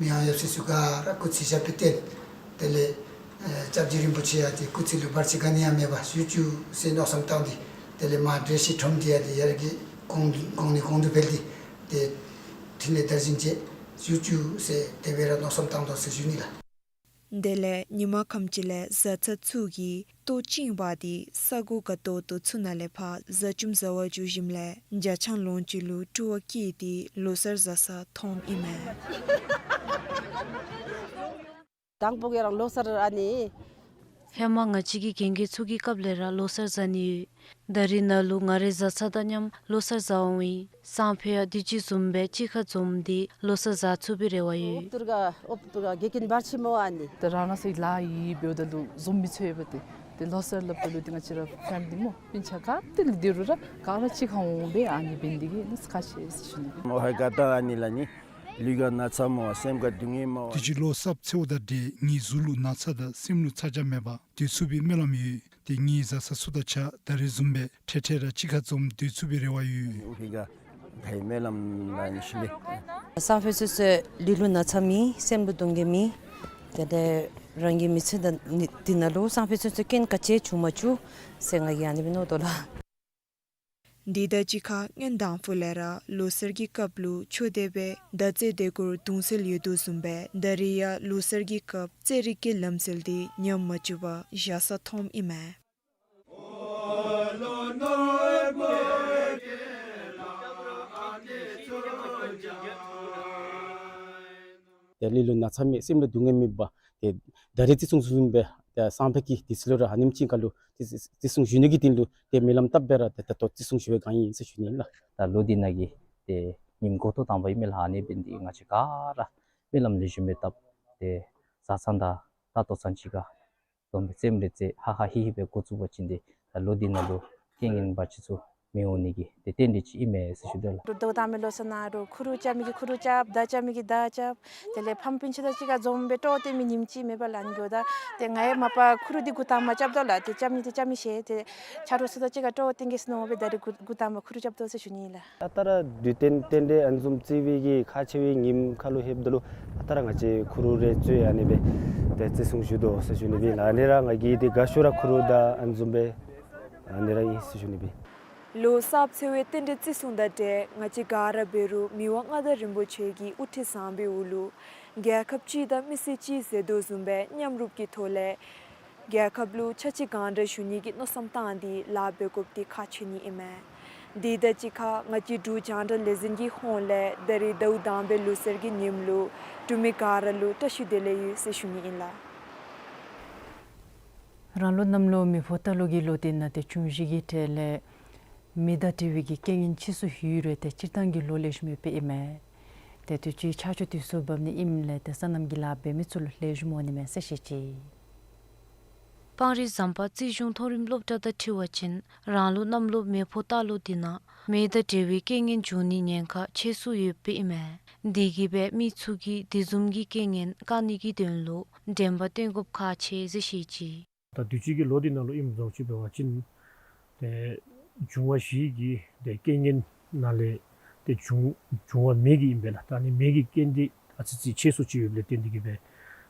མི་དབང་ཡབ་སྲས་ཚུ་ག་ར་སྐུ་ཚེ་ཞབས་པད་བརྟན། དེ་ལས་ཨེ་སྐྱབས་རྗེ་རིན་པོ་ཆེ་ཡང་ཏེ་སྐུ་ཚེ་ལུ་བར་ཆད་ག་ནི་ཡང་མེད་པར་བཞུགས་བཅུག་ཟེར་མནོ་བསམ་བཏང་སྟེ་དེ་ལས་མ་དྲན་ཤེས་ཁྲོམ་འདི་ཡང་ཏེ་ཡར་གྱི་གོང་གོང་ནས་གོང་དུ་འཕེལ་ཏེ་ཏེ་འཕྲིན་ལས་དར་ཞིང་རྒྱས་བཞུགས་བཅུག་ཟེར་དེ་སྦེ་ར་མནོ་བསམ་བཏང་དོ་ཟེར་ཞུ་ནི་ལགས། དེ་ལས་ཉིན་མ་ཁམས་ཅིག་ལས་བཟའ་ཚང་ཚུ་གིས་ལྟོ་བཅིངས་པ་འདི་ས་གོ་ག་ཏོག་ཏོ་ཚུ་ནང་ལས་ཕར་བཟའ་བཅུམ་བཟའ་བར་འགྱོ་ཞིནམ་ལས་འཇའ་ཆང་ལོངས་སྤྱོད་ལུ་སྤྲོ་བ་སྐྱེས་ཏེ་ལོ་གསར་བཟའ་ས་མཐོངམ་ཨིན་མས། དང་པོ་གི་རང་ལོ་གསར་ཨ་ནི། ཧེ་མ་ང་བཅས་ཀྱི་རྒན་རྒས་ཚུ་གི་སྐབས་ལས་ར་ལོ་གསར་བཟའ་ནི་ཡོད། ད་རེས་ནཱ་ལུ་ང་རའི་བཟའ་ཚང་དང་མཉམ་ལོ་གསར་བཟའ་འོང་ཡི། སང་ཕོད་ཡང་དུས་ཅི་བཟུམ་སྦེ་གཅིག་ཁར་འཛོམས་ཏེ་ལོ་གསར་བཟའ་ཚུགས་པའི་རེ་བ་ཡོད། འོབ་ཏུར་ག་འོབ་ཏུར་ག་འགལ་རྐྱེན་བར་ཆད་མེད་པ་ཨ་ནི། ད་རང་རང་སོའི་ལཱ་ཡི་འབདཝ་ད་ལུ་འཛོམས་མི་ཚུགས་པས་ཏེ། ཏེ་ལོ་གསར་སླབ་ད་ལུ་ཏེ་ང་བཅས་ར་ཕེ་མི་ལི་མོ་སྤུན་ཆ་ག་ཏེ་ལུ་དེ་རུ་ར་ག་ར་གཅིག་ཁར་འོང་སྦེ་ཨ་ནི་འབད་ནི་འདི་གིས་ནི་ཁག་ཆེ་ཟེར་ཞུ་ནི། མོ་ཧེ་ག་ད་ཨ་ནི་ལ་ནི་ལུས་ཀ་ན་ཚ་མེད་པར་སེམས་ཀ་སྡུག་བསྔལ་མེད་པར། དུས་ཅི་ལོ་གསརཔ་ཚེས་པ་དང་འབྲེལ་ངེའི་གཟུགས་ལུ་ན་ཚ་དང་སེམས་ལུ་ཚ་གྱང་མེད་པར་སྡོད་ཚུགས་པའི་སྨོན་ལམ་ཡོད། ཏེ་ངེའི་བཟའ་ཚང་ཚུ་དང་གཅིག་ཁར་ད་རེས་བཟུམ་སྦེ་འཕྲལ་འཕྲལ་ར་གཅིག་ཁར་འཛོམས་སྡོད་ཚུགས་པའི་རེ་བ་ཡོད། ཨུ་ཧི་ག་ག་ཡི་སྨོན་ལམ་ལ་ནི་ཞུ་ལེ། སང་ཕོད་ཚུན་ཚོད་ལུས་ལུ་ན་ཚ་མེད། སེམས་ལུ་སྡུག་བསྔལ་མེད། ཏེ་ཏེ་རང་གི་མི་ཚེ་ད་ནི་འདི་ནང་ལུ་སང་ཕོད་ཚུན་ཚོད་རྐྱེན་ག་ཅི་བྱུང་མ་བཅུག་ཟེར་ང་གིས་ཨ་ནི་སྦེ་མནོ་དོ་ལགས། འདི་དང་གཅིག་ཁར་སྔོན་དང་ཕུ་ལས་ར་ལོ་གསར་གྱི་སྐབས་ལུ་ཆོས་སྡེ་སྦེ་མདའ་རྩེད་དེ་གུར་གདུང་སེལ་ཡོད་དོ་བཟུམ་སྦེ་ད་རེས་ཡང་ལོ་གསར་གྱི་སྐབས་རྩེད་རིགས་ཀྱི་ལམ་སྲོལ་འདི་ཉམས་མ་བཅུག་པར་བཞག་ས་མཐོངམ་ཨིན་མས། ཏེ་ལུས་ལུ་ན་ཚ་མེད་སེམས་ལུ་སྡུག་བསྔལ་མེད་པར་ཏེ་ད་རེས་བརྩི་སྲུང་བཟུམ་སྦེ་ ད་སང་ཕོད་ཀྱི་དུས་ཚོད་ལུ་ར་ཨ་ནེམ་ཅིག་ཁར་ལུ་བརྩི་བརྩི་སྲུང་ཞུ་ནི་གི་དོན་ལུ་ཏེ་སྨོན་ལམ་བཏབ་སྦེ་ར་ཏེ་ད་ལྟོ་བརྩི་སྲུང་ཞུ་བའི་སྒང་ཨིན་ཟེར་ཞུ་ནི་ལགས། ད་ལོ་འདི་ནང་གི་ཏེ་ཉིནམ་འགོ་ཐོག་དང་པ་ཨིན་མས་ལགས། ཨ་ནི་འབད་ནི་འདི་ང་བཅས་ག་ར་སྨོན་ལམ་ལེགས་ཤོམ་སྦེ་བཏབ་སྟེ་བཟའ་ཚང་དང་ལྟོ་ཚང་གཅིག་ཁར་འཛོམས་སྦེ་རྩེདམོ་རེ་རྩེ་ཧ་ཧ་ཧི་ཧི་སྦེ་འགོ་བཙུགས་པ་ཅིན་ཏེ་ད་ལོ་འདི་ནང་ལུ་རྐྱེན་ངན་བར་ཆད་ཚུ་མི་འོང་ནི་གི་ཏེ་རྟེན་འབྲེལ་ཅིག་ཨིན་མས་ཟེར་ཞུ་དོ་ལགས། ལོ་ཟླཝ་དང་པའི་ལོ་གསར་ནང་ར་ཁུ་རུ་རྐྱབ་མི་གིས་ཁུ་རུ་རྐྱབ། མདའ་རྐྱབ་མི་གིས་མདའ་རྐྱབ། དེ་ལས་ཕམ་སྤུན་ཆ་དང་གཅིག་ཁར་འཛོམས་སྦེ་སྤྲོ་སྟེ་མི་ཉིནམ་གཅིག་མེད་པར་ལང་འགྱོཝ་ད་ཏེ་ང་ཡང་མ་པ་ཁུ་རུ་འདི་འགོ་དང་པ་རྐྱབ་དོ་ལགས། ཏེ་རྐྱབ་ནི་འདི་རྐྱབ་མི་ཤེས། ཏེ་ཆ་རོགས་ཚུ་དང་གཅིག་ཁར་སྤྲོ་སྟེ་གེ་ཟེར་མནོ་སྦེ་ད་རིས་འགོ་འགོ་དང་པ་ཁུ་རུ་རྐྱབ་དོ་ཟེར་ཞུ་ནི་ལགས། ད་ལྟོ་ར་དུས་སྟོན་རྟེན་འབྲེལ་ཨ་ནི་བཟུམ་བརྩི་བའི་གི་ཁག་ཆེ་བའི་ཉིནམ་ཁར་ལུ་ལྷོདཔ་ད་ལུ་ད་ལྟོ་ར་ང་བཅས་ཁུ་རུ་རེ་རྩེ་ཨ་ནི་སྦེ་ཏེ་བརྩི་སྲུང་ཞུ་དོ་ཟེར་ཞུ་ནི་སྦེ་ལགས། ཨ་ནི་ར་ང་གིས་ཏེ་དགའ་ཤོས་ར་ཁུ་རུ་དང་ཨ་ནི་བཟུམ་སྦེ་ཨ་ནི་ར་ཨིན་ཟེར་ཞུ་ནི་སྦེ། ལོ་གསརཔ་འཚོགས་པའི་རྟེན་འབྲེལ་བརྩི་སྲུང་དང་འབྲེལ་ང་བཅས་ག་ར་འབད་རུང་མི་དབང་མངའ་བདག་རིན་པོ་ཆེ་གི་དབུ་ཁྲིད་བཟང་པོའི་འོག་ལུ་རྒྱལ་ཁབ་གཅིག་དང་མི་སེར་གཅིག་ཟེར་དོ་བཟུམ་སྦེ་མཉམ་རུབ་ཀྱི་ཐོག་ལས་རྒྱལ་ཁབ་ལུ་ཆ་ཅིག་གང་དྲག་ཞུ་ནི་གི་མནོ་བསམ་བཏང་སྟེ་ལཱ་འབད་དགོཔ་འདི་ཁག་ཆེ་ནི་ཨིན་མས། དེ་དང་གཅིག་ཁར་ང་བཅས་འབྲུག་རྒྱང་བསྒྲགས་ལས་འཛིན་གྱི་ཧོངས་ལས་ད་རིས་ཟླཝ་དང་པའི་ལོ་གསར་གྱི་ཉིནམ་ལུ་འབྲུག་མི་ག་ར་ལུ་བཀྲ་ཤིས་བདེ་ལེགས་ཡོད་ཟེར་ཞུ་ནི་ཨིན་ལགས། རང་ལུགས་གནམ་ལོ་མེ་ཕོ་རྟ་ལོ་གི་ལོ་འདི་ནང་ཏེ་འབྱུང་བཞི་གི་གྲས་ལས་མེ་དང་འབྲེལ་བའི་གི་རྐྱེན་ངན་ཆེ་སུ་ཡོད་རུང་ཏེ་སྤྱིར་བཏང་གི་ལོ་ལེགས་ཤོམ་ཡོདཔ་ཨིན་མས། ཏེ་དུས་ཅི་ཆར་ཆུ་དུས་སུ་འབབ་ནི་ཨིནམ་ལས་ཏེ་སོ་ནམ་གྱི་ལཱ་འབད་མི་ཚུ་ལུ་ལེགས་ཤོམ་འོང་ནི་མས་ཟེར་བཤད་ཅི། སྤང་རི་ཟམ་པ་རྩིས་གཞུང་མཐོ་རིམ་སློབ་གྲྭ་དང་འཁྲིལ་བ་ཅིན་རང་ལུགས་གནམ་ལོ་མེ་ཕོ་རྟ་ལོ་འདི་ནང་མེ་དང་འབྲེལ་བའི་རྐྱེན་ངན་འབྱུང་ནི་ཉེན་ཁ་ཆེ་སུ་ཡོདཔ་ཨིན་མས། དེ་གིས་སྦེ་མི་ཚུ་གིས་དེ་བཟུམ་གྱི་རྐྱེན་ངན་བཀག་ནི་གི་དོན་ལུ་དྲན་པ་བཏོན་དགོཔ་ཁག་ཆེ་ཟེར་བཤད་ཅི། ད་དུས་ཅི་གི་ལོ་འདི་ནང་ལུ་ཨིནམ་བཟུམ་ཅིག་འབད་བ་ཅིན་ཏེ་འབྱུང་བ་བཞི་གི་ཏེ་རྐྱེན་ངན་ནང་ལས་ཏེ་འབྱུང་འབྱུང་བ་མེ་གི་ཨིན་པས་ལགས། ད་ཨ་ནི་མེ་གི་རྐྱེན་འདི་ཨ་ཙི་ཅིག་ཆེ་སུ་ཅིག་ཡོདཔ་ལས་བརྟེན་ཏེ་གིས་སྦེ་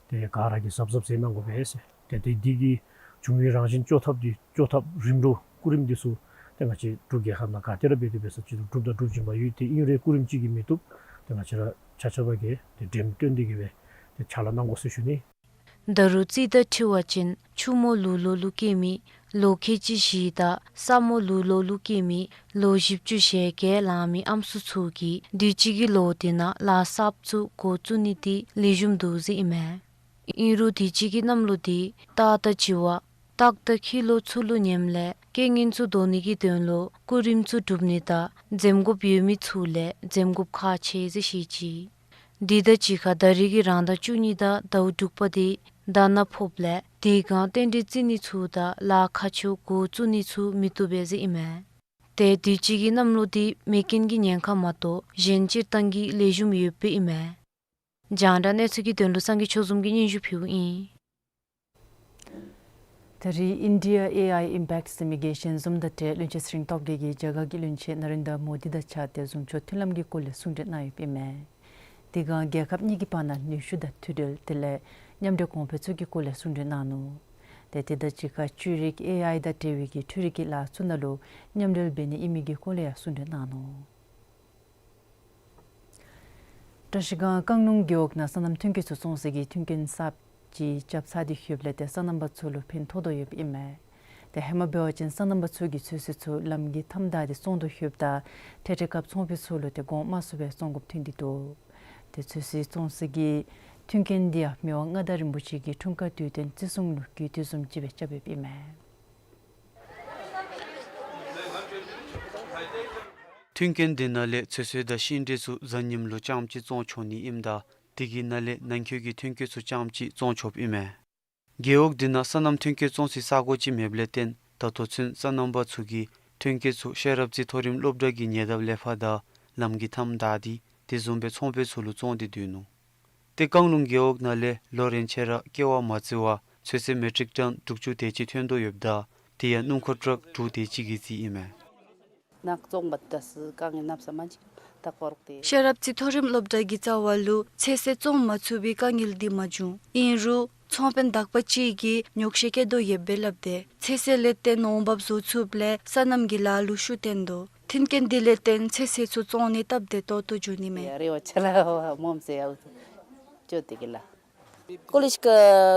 ཏེ་ག་ར་གིས་གཟབ་གཟབ་མཛད་གནང་དགོ་པས་ཟེར། ཏེ་ཏེ་འདི་གི་འབྱུང་བའི་རང་བཞིན་བཅོ་ཐབས་འདི་བཅོ་ཐབས་རིམ་གྲོ་སྐུ་རིམ་འདི་ཚུ་ཏེ་ང་བཅས་འབྲུག་རྒྱལ་ཁབ་ནང་ག་ཏེ་ར་འབད་དེ་འབད་ས་ཅིག་རུང་སྒྲུབ་དང་སྒྲུབ་བཞིན་པ་ཡོད། ཏེ་ཨིན་རུང་སྐུ་རིམ་ཅིག་གིས་མི་བཏུབ། ཏེ་ང་བཅས་ར་ཆ་ཁྱབ་ཀྱིས་ཏེ་འགྲེམས་སྟོན་འདི་གིས་སྦེ་ཏེ་ཕྱག་ལཱ་གནང་དགོ་ཟེར་ཞུ་ནི། ད་རུང་རྩིས་དང་འཁྲིལ་བ་ཅིན་ཆུ་མོ་ལུག་ལོ་ལུ་སྐྱེས་མི་ལོ་ཁལ་གཅིག་བཞི་དང་ས་མོ་ལུག་ལོ་ལུ་སྐྱེས་མི་ལོ་བཞི་བཅུ་ཞེ་བརྒྱད་ལང་མི་ཨམ་སྲུ་ཚུ་གིས་དུས་ཅི་གི་ལོ་འདི་ནང་ལཱ་གསརཔ་ཚུ་འགོ་བཙུགས་ནི་འདི་ལེགས་ཤོམ་འདུག་ཟེར་ཨིན་མས། ཨིན་རུང་དུས་ཅི་གི་གནམ་ལོ་འདི་སྟག་དང་བྱི་བ་སྟག་དང་ཁྱི་ལོ་ཚུ་ལུ་ཉེམ་ལས་རྐྱེན་ངན་ཚུ་བཟློག་ནི་གི་དོན་ལུ་སྐུ་རིམ་ཚུ་སྒྲུབ་ནི་དང་འཛེམ་དགོཔ་ཡོད་མི་ཚུ་ལས་འཛེམ་དགོཔ་ཁག་ཆེ་ཟེར་བཤད་ཅི། དེ་དང་གཅིག་ཁར་ད་རིས་ཀྱི་རང་ཟླ་བཅུ་གཉིས་དང་ཟླཝ་དྲུག་པ་འདི་དྷ་ན་ཕོགཔ་ལས་དེ་སྒང་རྟེན་འབྲེལ་བརྩི་ནི་ཚུ་དང་ལཱ་ཁག་ཆེཝ་འགོ་བཙུགས་ནི་ཚུ་མི་བཏུབ་པས་ཟེར་ཨིན་མས། ཏེ་དུས་ཅི་གི་གནམ་ལོ་འདི་མེ་རྐྱེན་གྱི་ཉེན་ཁ་མ་གཏོགས་གཞན་སྤྱིར་བཏང་གི་ལེགས་ཤོམ་ཡོདཔ་ཨིན་མས། རྒྱང་བསྒྲགས་གནས་ཚུལ་གྱི་དོན་ལུ་སངས་རྒྱས་ཆོས་འཛོམས་ཀྱིས་སྙན་ཞུ་ཕུལཝ་ཨིན། ད་རིས་India A I Impact ཟེར་མི་གི་ཞལ་འཛོམས་དང་འབྲེལ་བློན་ཆེན་ཚེ་རིང་སྟོབས་རྒྱས་ཀྱིས་རྒྱ་གར་གྱི་བློན་ཆེན་ན་རེན་དྲ་མོ་དི་དང་གཅིག་ཁར་ཏེ་གཟིམ་ཆུང་མཐུན་ལམ་གྱི་སྐོར་ལས་གསུང་གྲོས་གནང་ཡོདཔ་ཨིན་མས། དེ་སྒང་རྒྱལ་ཁབ་གཉིས་ཀྱི་བར་ན་ནུས་ཤུགས་དང་མཐུད་འབྲེལ་དེ་ལས་མཉམ་འབྲེལ་གོང་འཕེལ་ཚུ་གི་སྐོར་ལས་གསུང་གྲོས་གནང་ནུག། ཏེ་དེ་དང་གཅིག་ཁར་འཕྲུལ་རིག་ཨེ་ཨའི་དང་འབྲེལ་བའི་གི་འཕྲུལ་རིག་གི་ལཱ་ཚུ་ནང་ལུ་མཉམ་འབྲེལ་འབད་ནི་ཨིན་མི་གི་སྐོར་ལས་ཡང་གསུང་གྲོས་གནང་ནུག། བཀྲིས་སྒང་རྐང་ལུང་རྒེད་འོག་ནང་སོ་ནམ་ཐོན་སྐྱེད་ཚུ་བཙོང་སའི་གི་མཐུན་རྐྱེན་གསརཔ་ཅིག་རྐྱབ་ཚར་ཏེ་ལྷོདཔ་ལས་ཏེ་སོ་ནམ་པ་ཚུ་ལུ་ཕན་ཐོགས་དོ་ཡོདཔ་ཨིན་མས། ཏེ་ཧེ་མ་འབད་བ་ཅིན་སོ་ནམ་པ་ཚུ་གིས་ཚོད་བསྲེ་ཚུ་ལམ་གྱི་མཐའམ་བདའ་སྟེ་བཙོང་དོ་ལྷོདཔ་ད་འཕྲལ་འཕྲལ་སྐབས་ཚོང་པ་ཚུ་ལུ་ཏེ་གོང་དམའ་སུ་སྦེ་བཙོང་དགོཔ་ཐོན་ཏེ་འདུག། ཏེ་ཚོད་བསྲེ་བཙོང་སའི་གི་མཐུན་རྐྱེན་འདི་ཡང་མི་དབང་མངའ་བདག་རིན་པོ་ཆེ་གི་འཁྲུངས་སྐར་དུས་སྟོན་བརྩི་སྲུང་ལོ་རྒྱུས་དེ་བཟུམ་ཅིག་སྦེ་རྐྱབ་ཡོདཔ་ཨིན་མས། མཐུན་རྐྱེན་འདི་ནང་ལས་ཚོད་བསྲེ་དང་ཤིང་འབྲས་ཚུ་གཟའ་ཉིམ་ལུ་རྐྱངམ་གཅིག་བཙོང་ཆོག་ནི་ཨིནམ་ད་དེ་གི་ནང་ལས་ནང་འཁོད་ཀྱི་ཐོན་སྐྱེད་ཚུ་རྐྱངམ་གཅིག་བཙོང་ཆོགཔ་ཨིན་མས། རྒེད་འོག་འདི་ནང་སོ་ནམ་ཐོན་སྐྱེད་བཙོང་སའི་ས་གོ་ཅིག་མེདཔ་ལས་བརྟེན་ད་ལྟོ་ཚུན་སོ་ནམ་པ་ཚུ་གིས་ཐོན་སྐྱེད་ཚུ་ཤེས་རབ་རྩེ་མཐོ་རིམ་སློབ་གྲྭ་གི་ཉེ་འདབས་ལས་ཕར་དང་ལམ་གྱི་མཐའམ་བདའ་སྟེ་དེ་བཟུམ་སྦེ་ཚོང་པ་ཚུ་ལུ་བཙོང་སྟེ་སྡོད་ནུག། ཏེ་རྐང་ལུང་རྒེད་འོག་ནང་ལས་ལོ་རེ་ཆ་ར་ཀེ་བ་མ་བརྩི་བར་ཚོད་བསྲེ་མེ་ཊིག་ཊོན་དྲུག་ཅུ་དེ་ཅིག་ཐོན་དོ་ཡོདཔ་ད་དེ་ཡང་སྣུམ་འཁོར་ཊཱག་དྲུག་དེ་ཅིག་གིས་བརྩིཝ་ཨིན་མས། ནག་བཙོང་པ་དེ་ཚུ་དཀའ་ངལ་གནམ་ས་མེད་ཅིག་ད་ཁོ་རོག་ཏེ། ཤེས་རབ་རྩེ་མཐོ་རིམ་སློབ་གྲྭ་གི་རྩ་བ་ལུ་ཚོད་བསྲེ་བཙོང་མ་ཚུགས་པའི་དཀའ་ངལ་འདི་མ་བྱུང་། ཨིན་རུང་ཚོང་དཔོན་དག་པ་ཅིག་གིས་ཉོགས་བཤད་བཀལ་དོ་ཡོདཔ་སྦེ་སླབ་སྟེ་ཚོད་བསྲེ་ལས་བརྟེན་འོང་འབབ་བཟོ་ཚུགསཔ་ལས་སོ་ནམ་གྱི་ལཱ་ལུ་ཤུགས་བཏོན་དོ། མཐུན་རྐྱེན་འདི་ལས་བརྟེན་ཚོད་བསྲེ་ཚུ་བཙོང་ནི་སྟབས་བདེ་ཏོག་ཏོ་འགྱོ་ནི་མས། ཡ་རེ་བ་ཆ་ལ་མོམ་སེ་ཡ་ཅོ་ཏེ་གི་ལ། ཀོ་ལེཇ་ཀ་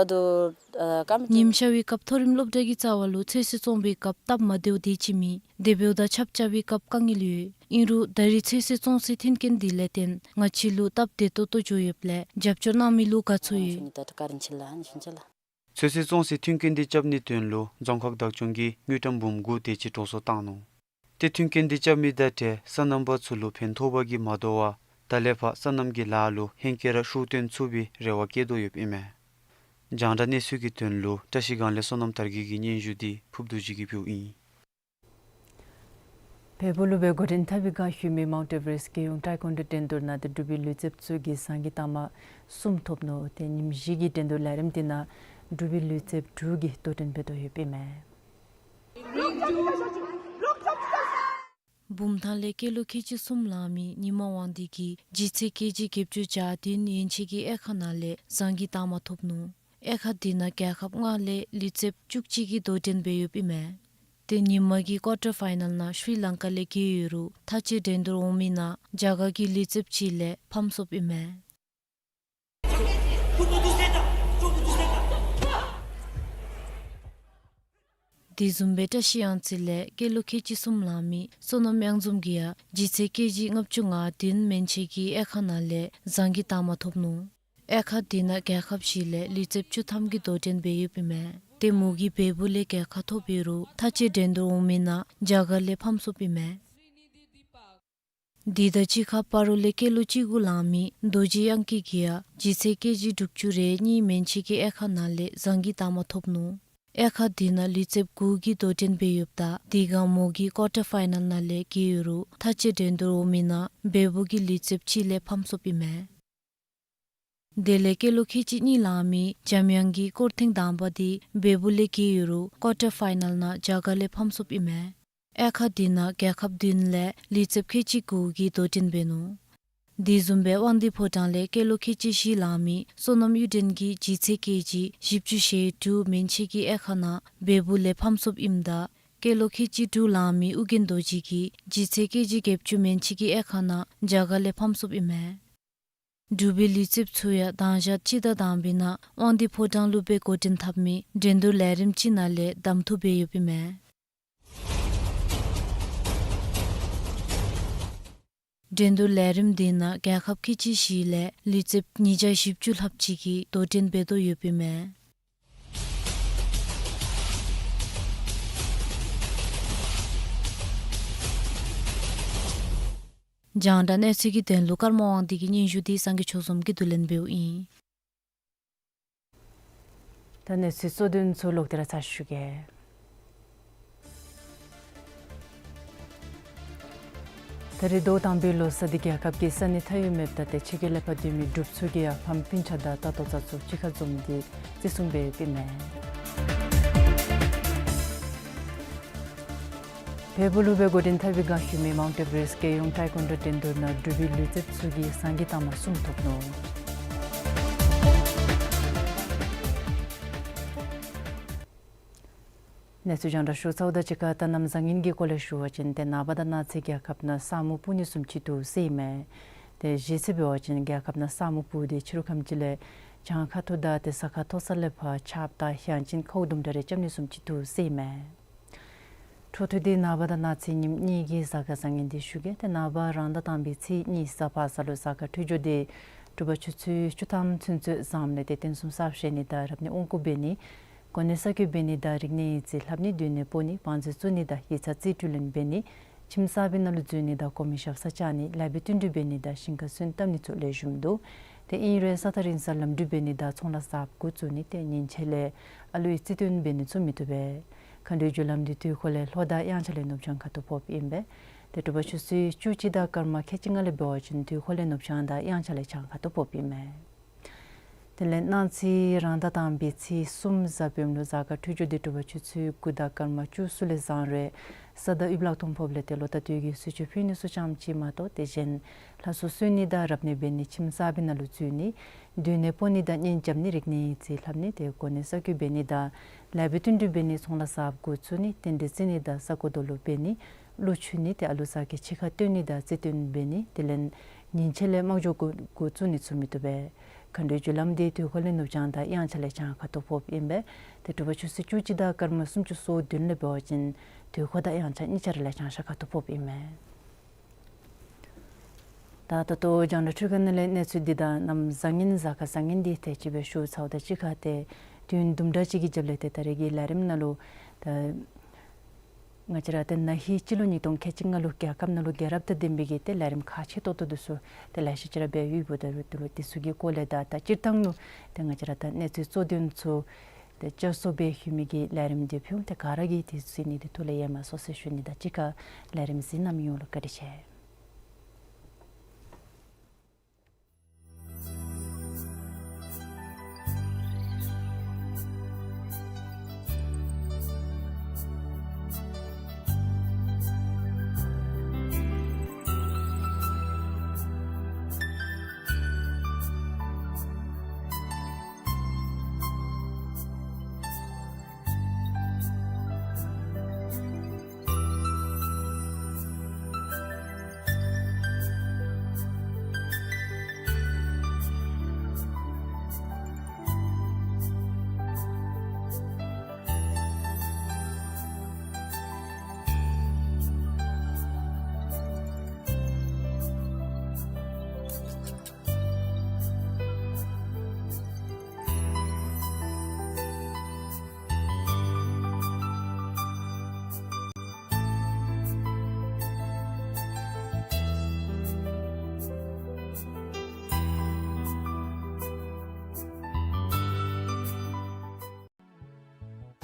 དུ་ཨ་ཀམ། ཉིམ་ཤར་བའི་སྐབས་མཐོ་རིམ་སློབ་གྲྭ་གི་རྩ་བ་ལུ་ཚོད་བསྲེ་བཙོང་པའི་སྐབས་སྟབས་མ་བདེཝ་དེ་ཅིག་མེད། དེ་འབདཝ་ད་ཆརཔ་རྐྱབ་པའི་སྐབས་དཀའ་ངལ་ཡོད། ཨིན་རུང་ད་རིས་ཚོད་བསྲེ་བཙོང་སའི་མཐུན་རྐྱེན་འདི་ལས་བརྟེན་ང་བཅས་ལུ་སྟབས་བདེ་ཏོག་ཏོ་འགྱོ་ཡོདཔ་ལས་རྒྱབ་སྐྱོར་གནང་མི་ལུ་དགའ་ཚོར་ཡོད། ད་ཀ་རིན་ཆེ་ལ་ཨ་ནི་ཤིན་ཆེ་ལ། ཚོད་བསྲེ་བཙོང་སའི་མཐུན་རྐྱེན་འདི་རྐྱབ་ནིའི་དོན་ལུ་རྫོང་ཁག་བདག་སྐྱོང་གིས་དངུལ་ཀྲམ་འབུམ་དགུ་དེ་ཅིག་འགྲོ་སོང་བཏང་ནུག། ཏེ་མཐུན་རྐྱེན་འདི་རྐྱབ་མི་དང་འབྲེལ་སོ་ནམ་པ་ཚུ་ལུ་ཕན་ཐོགས་པ་གིས་མ་དོ་བར་ད་ལས་ཕར་སོ་ནམ་གྱི་ལཱ་ལུ་ཧེང་སྐལ་ར་ཤུགས་བཏོན་ཚུགས་པའི་རེ་བ་བསྐྱེད་དོ་ཡོདཔ་ཨིན་མས། རྒྱང་བསྒྲགས་གནས་ཚུལ་གྱི་དོན་ལུ་བཀྲ་ཤིས་སྒང་ལས་སོ་ནམ་དར་རྒྱས་ཀྱི་སྙན་ཞུ་འདི་ཕུརཔ་རྡོ་རྗེ་གིས་ཕུལཝ་ཨིན། བལ་པོ་ལུ་སྦེ་འགོ་འདྲེན་འཐབ་པའི་ག་ཤུལ་མའི་མའུནཊ་ཨེ་ཝ་རེསཊ་རྒྱལ་ཡོངས་ཊའེ་ཀོན་ཌོ་འགྲན་བསྡུར་ནང་ཏེ་འབྲུག་པའི་ལུས་རྩལཔ་ཚུ་གིས་ཟངས་ཀྱི་རྟགས་མ་གསུམ་ཐོབ་ནུག། ཏེ་ཉིནམ་བཞི་གི་འགྲན་བསྡུར་ལས་རིམ་འདི་ནང་འབྲུག་པའི་ལུས་རྩལཔ་དྲུག་གིས་དོ་འགྲན་འབད་དོ་ཡོདཔ་ཨིན་མས། བུམ་ཐང་ལས་སྐྱེས་ལོ་ཁལ་གཅིག་གསུམ་ལང་མི་ཉི་མ་དབང་འདུས་ཀྱིས་ལྗིད་ཚད་ཀེ་ཇི་བརྒྱད་ཅུ་གྱ་བདུན་ཡན་ཆད་ཀྱི་དབྱེ་ཁག་ནང་ལས་ཟངས་ཀྱི་རྟགས་མ་ཐོབ་ནུག། དབྱེ་ཁག་འདི་ནང་རྒྱལ་ཁབ་ལྔ་ལས་ལུས་རྩལཔ་བཅུ་གཅིག་གིས་དོ་འགྲན་འབད་ཡོདཔ་ཨིན་མས། ཏེ་ཉིན་མ་གི་ཀོར་ཊར་ཕའི་ནཱལ་ནང་ཤྲི་ལང་ཀ་ལས་རྒྱལ་ཡོད་རུང་མཐའ་དཔྱད་འགྲན་བསྡུར་འོང་མི་ནང་རྒྱ་གར་གྱི་ལུས་རྩལཔ་ཅིག་ལས་ཕམ་སོཔ་ཨིན་མས། དེ་བཟུམ་སྦེ་བཀྲ་ཤིས་གཡང་རྩེ་ལས་སྐྱེས་ལོ་ཁལ་གཅིག་གསུམ་ལང་མི་བསོད་ནམས་གཡང་འཛོམས་ཀྱིས་ཡང་ལྗིད་ཚད་ཀེ་ཇི་ལྔ་བཅུ་ང་བདུན་མན་ཆད་ཀྱི་དབྱེ་ཁག་ནང་ལས་ཟངས་ཀྱི་རྟགས་མ་ཐོབ་ནུག། དབྱེ་ཁག་འདི་ནང་རྒྱལ་ཁབ་བཞི་ལས་ལུས་རྩལཔ་བཅུ་ཐམ་གྱིས་དོ་འགྲན་འབད་ཡོདཔ་ཨིན་མས། ཏེ་མོ་གིས་བལ་པོ་ལས་རྒྱལ་ཁ་ཐོབ་ཡོད་རུང་མཐའ་དཔྱད་འགྲན་བསྡུར་འོང་མི་ནང་རྒྱ་གར་ལས་ཕམ་སོཔ་ཨིན་མས། དེ་དང་གཅིག་ཁར་སྤ་རོ་ལས་སྐྱེས་ལོ་གཅིག་དགུ་ལང་མི་རྡོ་རྗེ་གཡང་སྐྱིད་ཀྱིས་ཡང་ལྗིད་ཚད་ཀེ་ཇི་དྲུག་ཅུ་རེ་གཉིས་མན་ཆད་ཀྱི་དབྱེ་ཁག་ནང་ལས་ཟངས་ཀྱི་རྟགས་མ་ཐོབ་ནུག། དབྱེ་ཁག་འདི་ནང་ལུས་རྩལཔ་དགུ་གིས་དོ་འགྲན་འབད་ཡོདཔ་ད་དེ་སྒང་མོ་གིས་ཀོར་ཊར་ཕའི་ནཱལ་ནང་ལས་རྒྱལ་ཡོད་རུང་མཐའ་དཔྱད་འགྲན་བསྡུར་འོང་མི་ནང་བལ་པོ་གི་ལུས་རྩལཔ་ཅིག་ལས་ཕམ་སོཔ་ཨིན་མས། དེ་ལས་སྐྱེས་ལོ་ཁལ་གཅིག་གཉིས་ལང་མི་འཇམ་དབྱངས་ཀྱིས་སྐོར་ཐེངས་དང་པ་འདི་བལ་པོ་ལས་རྒྱལ་ཡོད་རུང་ཀོར་ཊར་ཕའི་ནཱལ་ནང་རྒྱ་གར་ལས་ཕམ་སོཔ་ཨིན་མས། དབྱེ་ཁག་འདི་ནང་རྒྱལ་ཁབ་བདུན་ལས་ལུས་རྩལཔ་ཁལ་གཅིག་དགུ་གིས་དོ་འགྲན་འབད་ནུག། དེ་བཟུམ་སྦེ་དབང་འདུས་ཕོ་བྲང་ལས་སྐྱེས་ལོ་ཁལ་གཅིག་བཞི་ལང་མི་བསོད་ནམས་གཡུ་སྒྲོན་གྱིས་ལྗིད་ཚད་ཀེ་ཇི་བཞི་བཅུ་ཞེ་དྲུག་མན་ཆད་ཀྱི་དབྱེ་ཁག་ནང་བལ་པོ་ལས་ཕམ་སོཔ་ཨིནམ་ད་སྐྱེས་ལོ་ཁལ་གཅིག་དྲུག་ལང་མི་ཨོ་རྒྱན་རྡོ་རྗེ་གིས་ལྗིད་ཚད་ཀེ་ཇི་བརྒྱད་ཅུ་མན་ཆད་ཀྱི་དབྱེ་ཁག་ནང་རྒྱ་གར་ལས་ཕམ་སོཔ་ཨིན་མས། འབྲུག་པའི་ལུས་རྩལཔ་ཚུ་ཡང་དང་ཞག་སྤྱི་ཟླ་དང་པའི་ནང་དབང་འདུས་ཕོ་བྲང་ལུ་སྦེ་འགོ་འདྲེན་འཐབ་མི་འགྲན་བསྡུར་ལས་རིམ་ཅིག་ནང་ལས་གདམ་འཐུ་འབད་ཡོདཔ་ཨིན་མས། འགྲན་བསྡུར་ལས་རིམ་འདི་ནང་རྒྱལ་ཁབ་ཁལ་གཅིག་བཞི་ལས་ལུས་རྩལཔ་ཉིས་བརྒྱ་བཞི་བཅུ་ལྷགཔ་ཅིག་གིས་དོ་འགྲན་འབད་དོ་ཡོདཔ་ཨིན་མས། རྒྱང་བསྒྲགས་གནས་ཚུལ་གྱི་དོན་ལུ་ཀརྨ་དབང་འདུས་ཀྱི་སྙན་ཞུ་འདི་སངས་རྒྱས་ཆོས་འཛོམས་ཀྱིས་བསྡུ་ལེན་འབདཝ་ཨིན། ད་གནས་ཚུལ་གཙོ་དོན་ཚུ་ལོག་སྟེ་ར་ཚར་ཞུ་གེ། ད་རིས་ཟླཝ་དང་པའི་ལོ་གསར་འདི་རྒྱལ་ཁབ་ཀྱི་ས་གནས་མཐའ་དབུས་མེདཔ་ད་ཏེ་ཕྱི་རྒྱལ་ལས་ཕར་སྡོད་མི་འབྲུགཔ་ཚུ་གིས་ཡང་ཕམ་སྤུན་ཆ་དང་ལྟོ་ཚང་ཚུ་གཅིག་ཁར་འཛོམས་ཏེ་བརྩི་སྲུང་འབད་ཡོདཔ་ཨིན་མས། བལ་པོ་ལུ་སྦེ་འགོ་འདྲེན་འཐབ་པའི་ག་ཤུལ་མའི་མའུནཊ་ཨེ་ཝ་རེསཊ་རྒྱལ་ཡོངས་ཊའེ་ཀོན་ཌོ་འགྲན་བསྡུར་ནང་འབྲུག་པའི་ལུས་རྩལཔ་ཚུ་གིས་ཟངས་ཀྱི་རྟགས་མ་གསུམ་ཐོབ་ནུག། གནས་ཚུལ་རྒྱང་བསྒྲགས་ཞུ་ཚརཝ་དང་གཅིག་ཁར་ད་གནམ་བཟང་ངན་གྱི་སྐོར་ལས་ཞུ་བ་ཅིན་ཏེ་ནངས་པ་དང་གནངས་ཚེ་རྒྱལ་ཁབ་ནང་ས་སྨུག་སྤུབ་ནི་བཟུམ་ཅིག་འདུག་ཟེར་ཨིན་མས། ཏེ་གཞེས་ཚེ་འབད་བ་ཅིན་རྒྱལ་ཁབ་ནང་ས་སྨུག་སྤུབ་སྟེ་ཕྱི་རུ་ཁམས་ཅིག་ལས་གྱངས་ཁ་ཐུར་དང་ཏེ་ས་ཁ་མཐོ་ས་ལས་ཕར་ཆརཔ་དང་ཡང་ཅིན་ཁཝ་དུམ་གྲ་རེ་རྐྱབ་ནི་བཟུམ་ཅིག་འདུག་ཟེར་ཨིན་མས། འཕྲོ་མཐུད་དེ་ནངས་པ་དང་གནངས་ཚེ་ཉིནམ་གཉིས་ཀྱི་གཟའ་སྐར་བཟང་ངན་འདི་ཞུ་གེ། ཏེ་ནངས་པ་རང་ཟླ་དང་པའི་ཚེས་གཉིས་གཟའ་པ་སངས་ལུ་གཟའ་སྐར་འཕྲོད་སྦྱོར་འདི་དྲོ་པ་ཆུ་ཚོད་བཅུ་ཐམ་ཚུན་ཚོད་བཟངམ་ལས་ཏེ་རྟེན་གསུམ་གསར་བཞེངས་ནི་དང་རབ་གནས་དབང་བསྐུར་འབད་ནི། གོ་གནས་གསར་བསྐོ་འབད་ནི་དང་རིག་གནས་ཡིག་རྩིས་ལྷབ་ནི། སྡོད་གནས་སྤོ་ནི། བང་མཛོད་བཙུགས་ནི་དང་ཡིག་ཚང་རྩིས་སྤྲོད་ལེན་འབད་ནི། ཁྱིམ་གསར་པའི་ནང་ལུ་འཛུལ་ནི་དང་གོ་མི་ཞབས་ས་བཅར་ནི། ལེགས་པའི་བསྟུན་གྲོས་འབད་ནི་དང་ཞིང་ཁ་སོན་བཏབ་ནི་ཚུ་ལེགས་ཤོམ་འདུག། ཏེ་ཨིན་རུང་ས་ཐག་རིང་སར་ལམ་འགྲུལ་འབད་ནི་དང་ཚོང་ལཱ་གསརཔ་འགོ་བཙུགས་ནི། ཏེ་ཉིན་ཕྱེད་ལས་ཨ་ལུའི་རྩིས་སྟོན་འབད་ནི་ཚུ་མི་བཏུབ་པས། མཁའ་འགྲོའི་རྒྱུ་ལམ་འདི་དུས་འཁོར་ལས་ལྷོ་དང་དབྱངས་འཆར་ལས་ནུབ་བྱང་ཁ་ཐུག་ཕོགཔ་ཨིན་པས། ཏེ་དྲོ་པ་ཆུ་ཚོད་བཅུ་གཅིག་དང་སྐར་མ་ཁལ་གཅིག་ལྔ་ལས་འབད་བ་ཅིན་དུས་འཁོར་ལས་ནུབ་བྱང་དང་དབྱངས་འཆར་ལས་བྱང་ཁ་ཐུག་ཕོགཔ་ཨིན་མས། དེ་ལས་གནངས་ཚེ་རང་ཟླ་དང་པའི་ཚེས་གསུམ་གཟའ་སྤེནམ་ལུ་གཟའ་སྐར་འཕྲོད་སྦྱོར་འདི་དྲོ་པ་ཆུ་ཚོད་དགུ་དང་སྐར་མ་བཅུ་གསུམ་ལས་བཟང་རུང་ས་དང་དབྱིབས་ལེགས་ཐོག་ཕོགཔ་ལས་ཏེ་ལོ་ཟླ་དུས་ཀྱི་གསོལ་མཆོད་ཕུལ་ནི་ཚུ་ཙམ་ཅིག་མ་གཏོགས་ཏེ་གཞན་ལྷ་གསོལ་གསོལ་ནི་དང་རབ་གནས་འབད་ནི། ཁྱིམ་གསར་པའི་ནང་ལུ་འཛུལ་ནི། སྡོད་གནས་སྤོ་ནི་དང་གཉེན་རྐྱབ་ནི། རིག་གནས་ཡིག་རྩིས་ལྷབ་ནི། ཏེ་གོ་གནས་གསར་བསྐོ་འབད་ནི་དང་ལེགས་པའི་བསྟུན་གྲོས་འབད་ནི། ཚོང་ལཱ་གསརཔ་འགོ་བཙུགས་ནི། རྟེན་འབྲེལ་བརྩི་ནི་དང་ས་རྐོ་རྡོ་སློག་འབད་ནི། གླུ་མཆོད་ནི། ཏེ་ཨ་ལུ་ཚུ་གི་ཕྱི་ཁར་སྟོན་ནི་དང་རྩིས་སྟོན་འབད་ནི། དེ་ལས་ཉིན་ཕྱེད་ལས་དམག་སྦྱོར་འགོ་འགོ་བཙུགས་ནི་ཚུ་མི་བཏུབ་པས། མཁའ་འགྲོའི་རྒྱུ་ལམ་འདི་དུས་འཁོར་ལས་ནུབ་བྱང་དང་དབྱངས་འཆར་ལས་བྱང་ཁ་ཐུག་ཕོགཔ་ཨིན་པས། ཏེ་དྲོ་པ་ཆུ་ཚོད་བཅུ་གཅིག་དང་སྐར་མ་སུམ་ཅུ་སོ་བདུན་ལས་འབད་བ་ཅིན་དུས་འཁོར་དང་དབྱངས་འཆར་གཉིས་ཆ་ར་ལས་བྱང་ཤར་ཁ་ཐུག་ཕོགཔ་ཨིན་མས། ད་ད་ལྟོ་རྒྱང་བསྒྲགས་འཕྲུལ་ཁང་ནང་ལས་གནས་ཚུལ་འདི་དང་གནམ་བཟང་ངན་གཟའ་སྐར་བཟང་ངན་འདི་དེ་ཅིག་སྦེ་ཞུ་ཚརཝ་དང་གཅིག་ཁར་ཏེ་ དུས་ཡུན་དུམ་གྲ་ཅིག་གི་རྒྱབ་ལས་ཏེ་ད་རེས་ཀྱི་ལས་རིམ་ནང་ལུ་ད་ང་བཅས་ར་ཏེ་ན་ཧིང་སྤྱི་ལོ་ཉིས་སྟོང་ཁལ་གཅིག་ལྔ་ལུ་རྒྱལ་ཁབ་ནང་ལུ་རྒྱལ་རབས་དང་ལྡན་པའི་གི་ཏེ་ལས་རིམ་ཁག་ཆེ་ཏོག་ཏོ་འདི་ཚུ་ཏེ་ལེ་ཤ་ཅིག་ར་འབད་ཡོདཔ་ད་རུང་དེ་ལུ་དེ་ཚུ་གི་སྐོར་ལས་དང་ད་སྤྱིར་བཏང་ལུ་ཏེ་ང་བཅས་ར་ད་གནས་ཚུལ་གཙོ་དོན་ཚུ་ཏེ་བསྐྱར་གསོ་འབད་ཞུ་མི་གི་ལས་རིམ་འདི་ཕུལ་འོང་། ཏེ་ག་ར་གིས་དེ་གཟིགས་ནི་འདི་ཐུགས་ལས་ཡལ་མ་སོང་ཟེར་ཞུ་ནི་དང་གཅིག་ཁར་ལས་རིམ་གཟིགས་གནང་མི་ཡོངས་ལུ་བཀའ་དྲིན་ཆེ།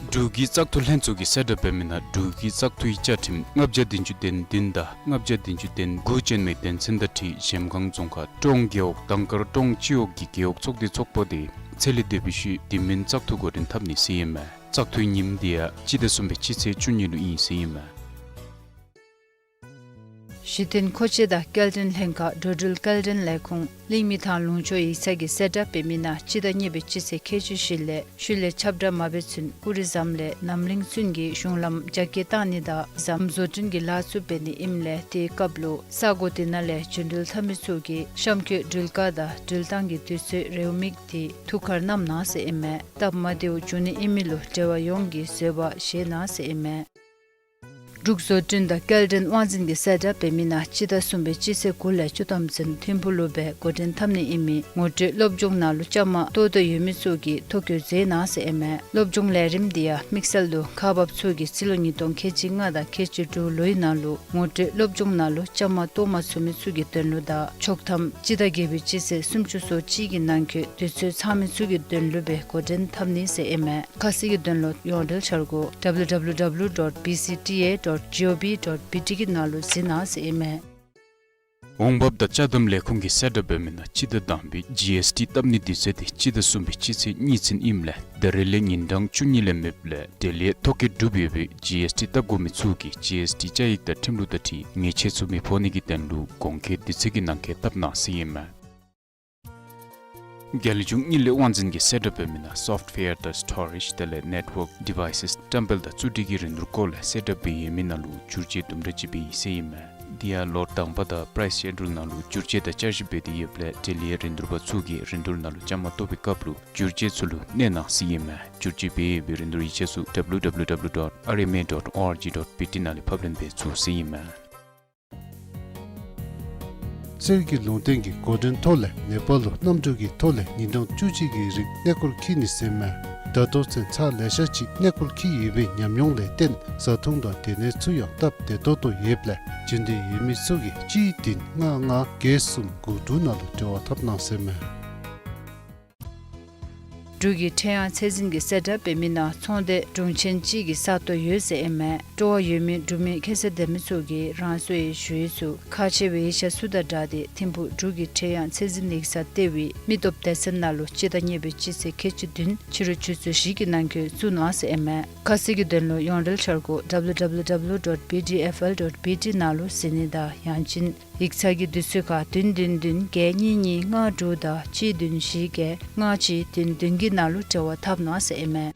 འབྲུག་གི་བཙག་འཐུ་ལྷན་ཚོགས་ཀྱིས་གསལ་བསྒྲགས་འབད་མི་ནང་འབྲུག་གི་བཙག་འཐུའི་བཅའ་ཁྲིམས་ལྔ་བརྒྱ་བདུན་ཅུ་དོན་བདུན་དང་ལྔ་བརྒྱ་བདུན་ཅུ་དོན་དགུ་ཅན་མའི་དོན་ཚན་དང་འཁྲིལ་གཞལམ་སྒང་རྫོང་ཁག་ཀྲོང་རྒེད་འོག་དང་དཀར་ཀྲོང་སྤྱི་འོག་གི་རྒེད་འོག་ཚོགས་སྡེ་ཚོགས་པ་དེ་ཚེ་ལས་འདས་པའི་ཤུལ་དེ་མིན་བཙག་འཐུ་འགོ་འདྲེན་འཐབ་ནི་ཟེར་ཨིན་མས། བཙག་འཐུའི་ཉིནམ་དེ་ཡང་སྤྱི་ཟླ་གསུམ་པའི་སྤྱི་ཚེས་བཅུ་གཉིས་ལུ་ཨིན་ཟེར་ཨིན་མས། གཞི་རྟེན་མཁོ་ཆས་དང་སྐྱེལ་འདྲེན་ལྷན་ཁག་འགྲོ་འགྲུལ་སྐྱེལ་འདྲེན་ལས་ཁུངས་གླིང་མི་ཐང་ལུང་ཕྱོགས་ཡིག་ཚང་གིས་གསལ་བསྒྲགས་འབད་མི་ནང་སྤྱི་ཟླ་གཉིས་པའི་སྤྱི་ཚེས་ཁལ་གཅིག་བཞི་ལས་ཤུལ་ལས་ཁྱབ་བསྒྲགས་མ་འབད་ཚུན་ཀུ་རི་ཟམ་ལས་རྣམ་གླིང་ཚུན་གྱི་གཞུང་ལམ་རྒྱ་སྐྱེད་བཏང་ནི་དང་ཟམ་བཟོ་སྐྲུན་གྱི་ལཱ་ཚུ་འབད་ནི་ཨིནམ་ལས་དེའི་སྐབས་ལུ་ས་གོ་དེ་ནང་ལས་འབྱོན་འགྲུལ་འཐབ་མི་ཚུ་གིས་གཤམ་འཁོད་འགྲུལ་བཀག་དང་འགྲུལ་བཏང་གི་དུས་ཚོད་རེའུ་མིག་དེ་ཐུགས་ཁར་བསྣམ་གནང་ཟེར་ཨིན་མས། སྟབས་མ་བདེཝ་འབྱུང་ནི་ཨིན་མི་ལུ་འབྲེལ་བ་ཡོངས་ཀྱིས་བཟོད་པ་བཞེས་གནང་ཟེར་ཨིན་མས། འབྲུག་བཟོ་སྐྲུན་དང་སྐྱེལ་འདྲེན་དབང་འཛིན་གྱིས་གསལ་བསྒྲགས་འབད་མི་ནང་སྤྱི་ཟླ་གསུམ་པའི་སྤྱི་ཚེས་དགུ་ལས་བཅུ་ཐམ་ཚུན་ཐིམ་ཕུག་ལུ་སྦེ་འགོ་འདྲེན་འཐབ་ནི་ཨིན་མི་ངོ་སྤྲོད་སློབ་སྦྱོང་ནང་ལུ་བཅའ་མར་གཏོགས་འདོད་ཡོད་མི་ཚུ་གིས་ཐོ་བཀོད་མཛད་གནང་ཟེར་ཨིན་མས། སློབ་སྦྱོང་ལས་རིམ་དེ་ཡང་དམིགས་བསལ་དུ་ཁག་འབགཔ་ཚུ་གིས་སྤྱི་ལོ་ཉིས་སྟོང་ཁལ་གཅིག་ལྔ་དང་ཁལ་གཅིག་དྲུག་ལོའི་ནང་ལུ་ངོ་སྤྲོད་སློབ་སྦྱོང་ནང་ལུ་བཅའ་མར་གཏོགས་མ་ཚུགས་མི་ཚུ་གི་དོན་ལུ་དང་ཆོག་ཐམ་སྤྱི་ཟླ་བརྒྱད་པའི་སྤྱི་ཚེས་སུམ་ཅུ་སོ་གཅིག་གི་ནང་འཁོད་དུས་ཚོད་ཚང་མི་ཚུ་གི་དོན་ལུ་སྦེ་འགོ་འདྲེན་འཐབ་ནི་ཟེར་ཨིན་མས། ཁ་གསལ་གྱི་དོན་ལུ་ཡོངས་འབྲེལ་འཆར་སྒོ་W W W dot B C T A dot G O V dot B T གི་ནང་ལུ་གཟིགས་གནང་ཟེར་ཨིན་མས། འོང་འབབ་དང་ཅ་དམ་ལས་ཁུངས་ཀྱིས་གསལ་བསྒྲགས་འབད་མི་ནང་སྤྱི་ཟླ་དང་པའི་G S T བཏབ་ནི་དུས་ཚོད་དེ་སྤྱི་ཟླ་གསུམ་པའི་སྤྱི་ཚེས་གཉིས་ཚུན་ཨིནམ་ལས་ད་རེས་ལས་ཉིན་གྲངས་བཅུ་གཉིས་ལས་མེདཔ་ལས་དེ་ལས་ཐོ་བཀོད་གྲུབ་ཡོད་པའི་G S T བཏབ་དགོ་མི་ཚུ་གིས་G S T བཅའ་ཡིག་དང་ཁྲིམས་ལུགས་དང་འཁྲིལ་ཉེས་ཆད་ཚུ་མི་ཕོག་ནི་གི་དོན་ལུ་གོང་འཁོད་དུས་ཚོད་ཀྱི་ནང་འཁོད་བཏབ་གནང་ཟེར་ཨིན་མས། རྒྱལ་གཞུང་དངུལ་ལས་དབང་འཛིན་གྱིས་གསལ་བསྒྲགས་འབད་མི་ནང་སོཕཊ་ཝེར་དང་སི་ཊོ་རེཇ་དེ་ལས་ནེཊ་ཝརཀ་ཌི་ཝའི་སེས་བཀྲམ་སྤེལ་དང་བཙུགས་སྒྲིག་གི་རིན་བསྡུར་སྐོར་ལས་གསལ་བསྒྲགས་འབད་ཡོད་མི་ནང་ལུ་བསྒྱུར་བཅོས་དུམ་གྲ་ཅིག་འབད་ཡི་ཟེར་ཨིན་མས། དེ་ཡང་ལོ་དང་པ་དང་པ་རའིསི་ཤེ་ཌུལ་ནང་ལུ་བསྒྱུར་བཅོས་དང་བསྐྱར་ཞིབ་འབད་དེ་ཡོདཔ་ལས་འབྲེལ་ཡོད་རིན་བསྡུར་པ་ཚུ་གིས་རིན་བསྡུར་ནང་ལུ་བཅའ་མར་གཏོགས་པའི་སྐབས་ལུ་བསྒྱུར་བཅོས་ཚུ་ལུ་གནས་གནང་ཟེར་ཨིན་མས། བསྒྱུར་བཅོས་འབད་ཡོད་པའི་རིན་བསྡུར་ཡིག་ཆ་ཚུ་W W W dot R M A dot org dot B T ནང་ལས་ཕབ་ལེན་འབད་ཚུགས་ཟེར་ཨིན་མས། གསེར་གྱི་ལུང་བསྟན་གྱི་འགོ་འདྲེན་ཐོག་ལས་ནེ་པཱལ་ལུ་གནམ་གྲུ་གི་ཐོག་ལས་ཉིན་གྲངས་བཅུ་གཅིག་གི་རིང་གནས་སྐོར་འཁྱིད་ནི་ཟེར་མས། ད་ལྟོ་ཚུན་ཚར་ལེ་ཤ་ཅིག་གནས་སྐོར་འཁྱིད་ཡོད་པའི་ཉམས་མྱོང་ལས་བརྟེན་བཟའ་འཐུང་དང་སྡོད་གནས་ཚུ་ཡང་སྟབས་བདེ་ཏོག་ཏོ་ཡོདཔ་ལས་བྱོན་འདོད་ཡོད་མི་ཚུ་གིས་གཅིག་བདུན་ལྔ་ལྔ་བརྒྱད་གསུམ་དགུ་དྲུག་ནང་ལུ་འབྲེལ་བ་འཐབ་གནང་ཟེར་མས། འབྲུག་གི་ཁྲེང་ཡང་ཚད་འཛིན་གྱིས་གསལ་བསྒྲགས་འབད་མི་ནང་ཚོང་སྡེ་དྲུང་ཆེན་གཅིག་གི་ས་སྟོང་ཡོད་ཟེར་ཨིན་མས། སྤྲོ་བ་ཡོད་མི་འབྲུག་མི་ཁྱད་ཚད་ལྡན་མི་ཚུ་གིས་རང་སོའི་ཞུ་ཡིག་ཚུ་ཁག་ཆེ་བའི་ཡིག་ཆ་ཚུ་དང་སྦྲགས་ཏེ་ཐིམ་ཕུག་འབྲུག་གི་ཁྲེང་ཡང་ཚད་འཛིན་ཡིག་ཚང་ལྟེ་བའི་མི་སྟོབས་སྡེ་ཚན་ནང་ལུ་སྤྱི་ཟླ་གཉིས་པའི་སྤྱི་ཚེས་ཁལ་གཅིག་བདུན་ཕྱི་རུ་ཆུ་ཚོད་བཞི་གི་ནང་འཁོད་བཙུགས་གནང་ཟེར་ཨིན་མས། ཁ་གསལ་གྱི་དོན་ལུ་ཡོངས་འབྲེལ་འཆར་སྒོ་W W W dot B D F L dot B T ནང་ལུ་གཟིགས་ནི་དང་ཡང་ཅིན་ཡིག་ཚང་གི་དུས་ཚོད་ཁར་བདུན་བདུན་བདུན་བརྒྱད་གཉིས་གཉིས་ལྔ་དྲུག་དང་གཅིག་བདུན་བཞི་བརྒྱད་ལྔ་གཅིག་བདུན་བདུན་གྱི་ནང་ལུ་འབྲེལ་བ་འཐབ་གནང་ཟེར་ཨིན་མས།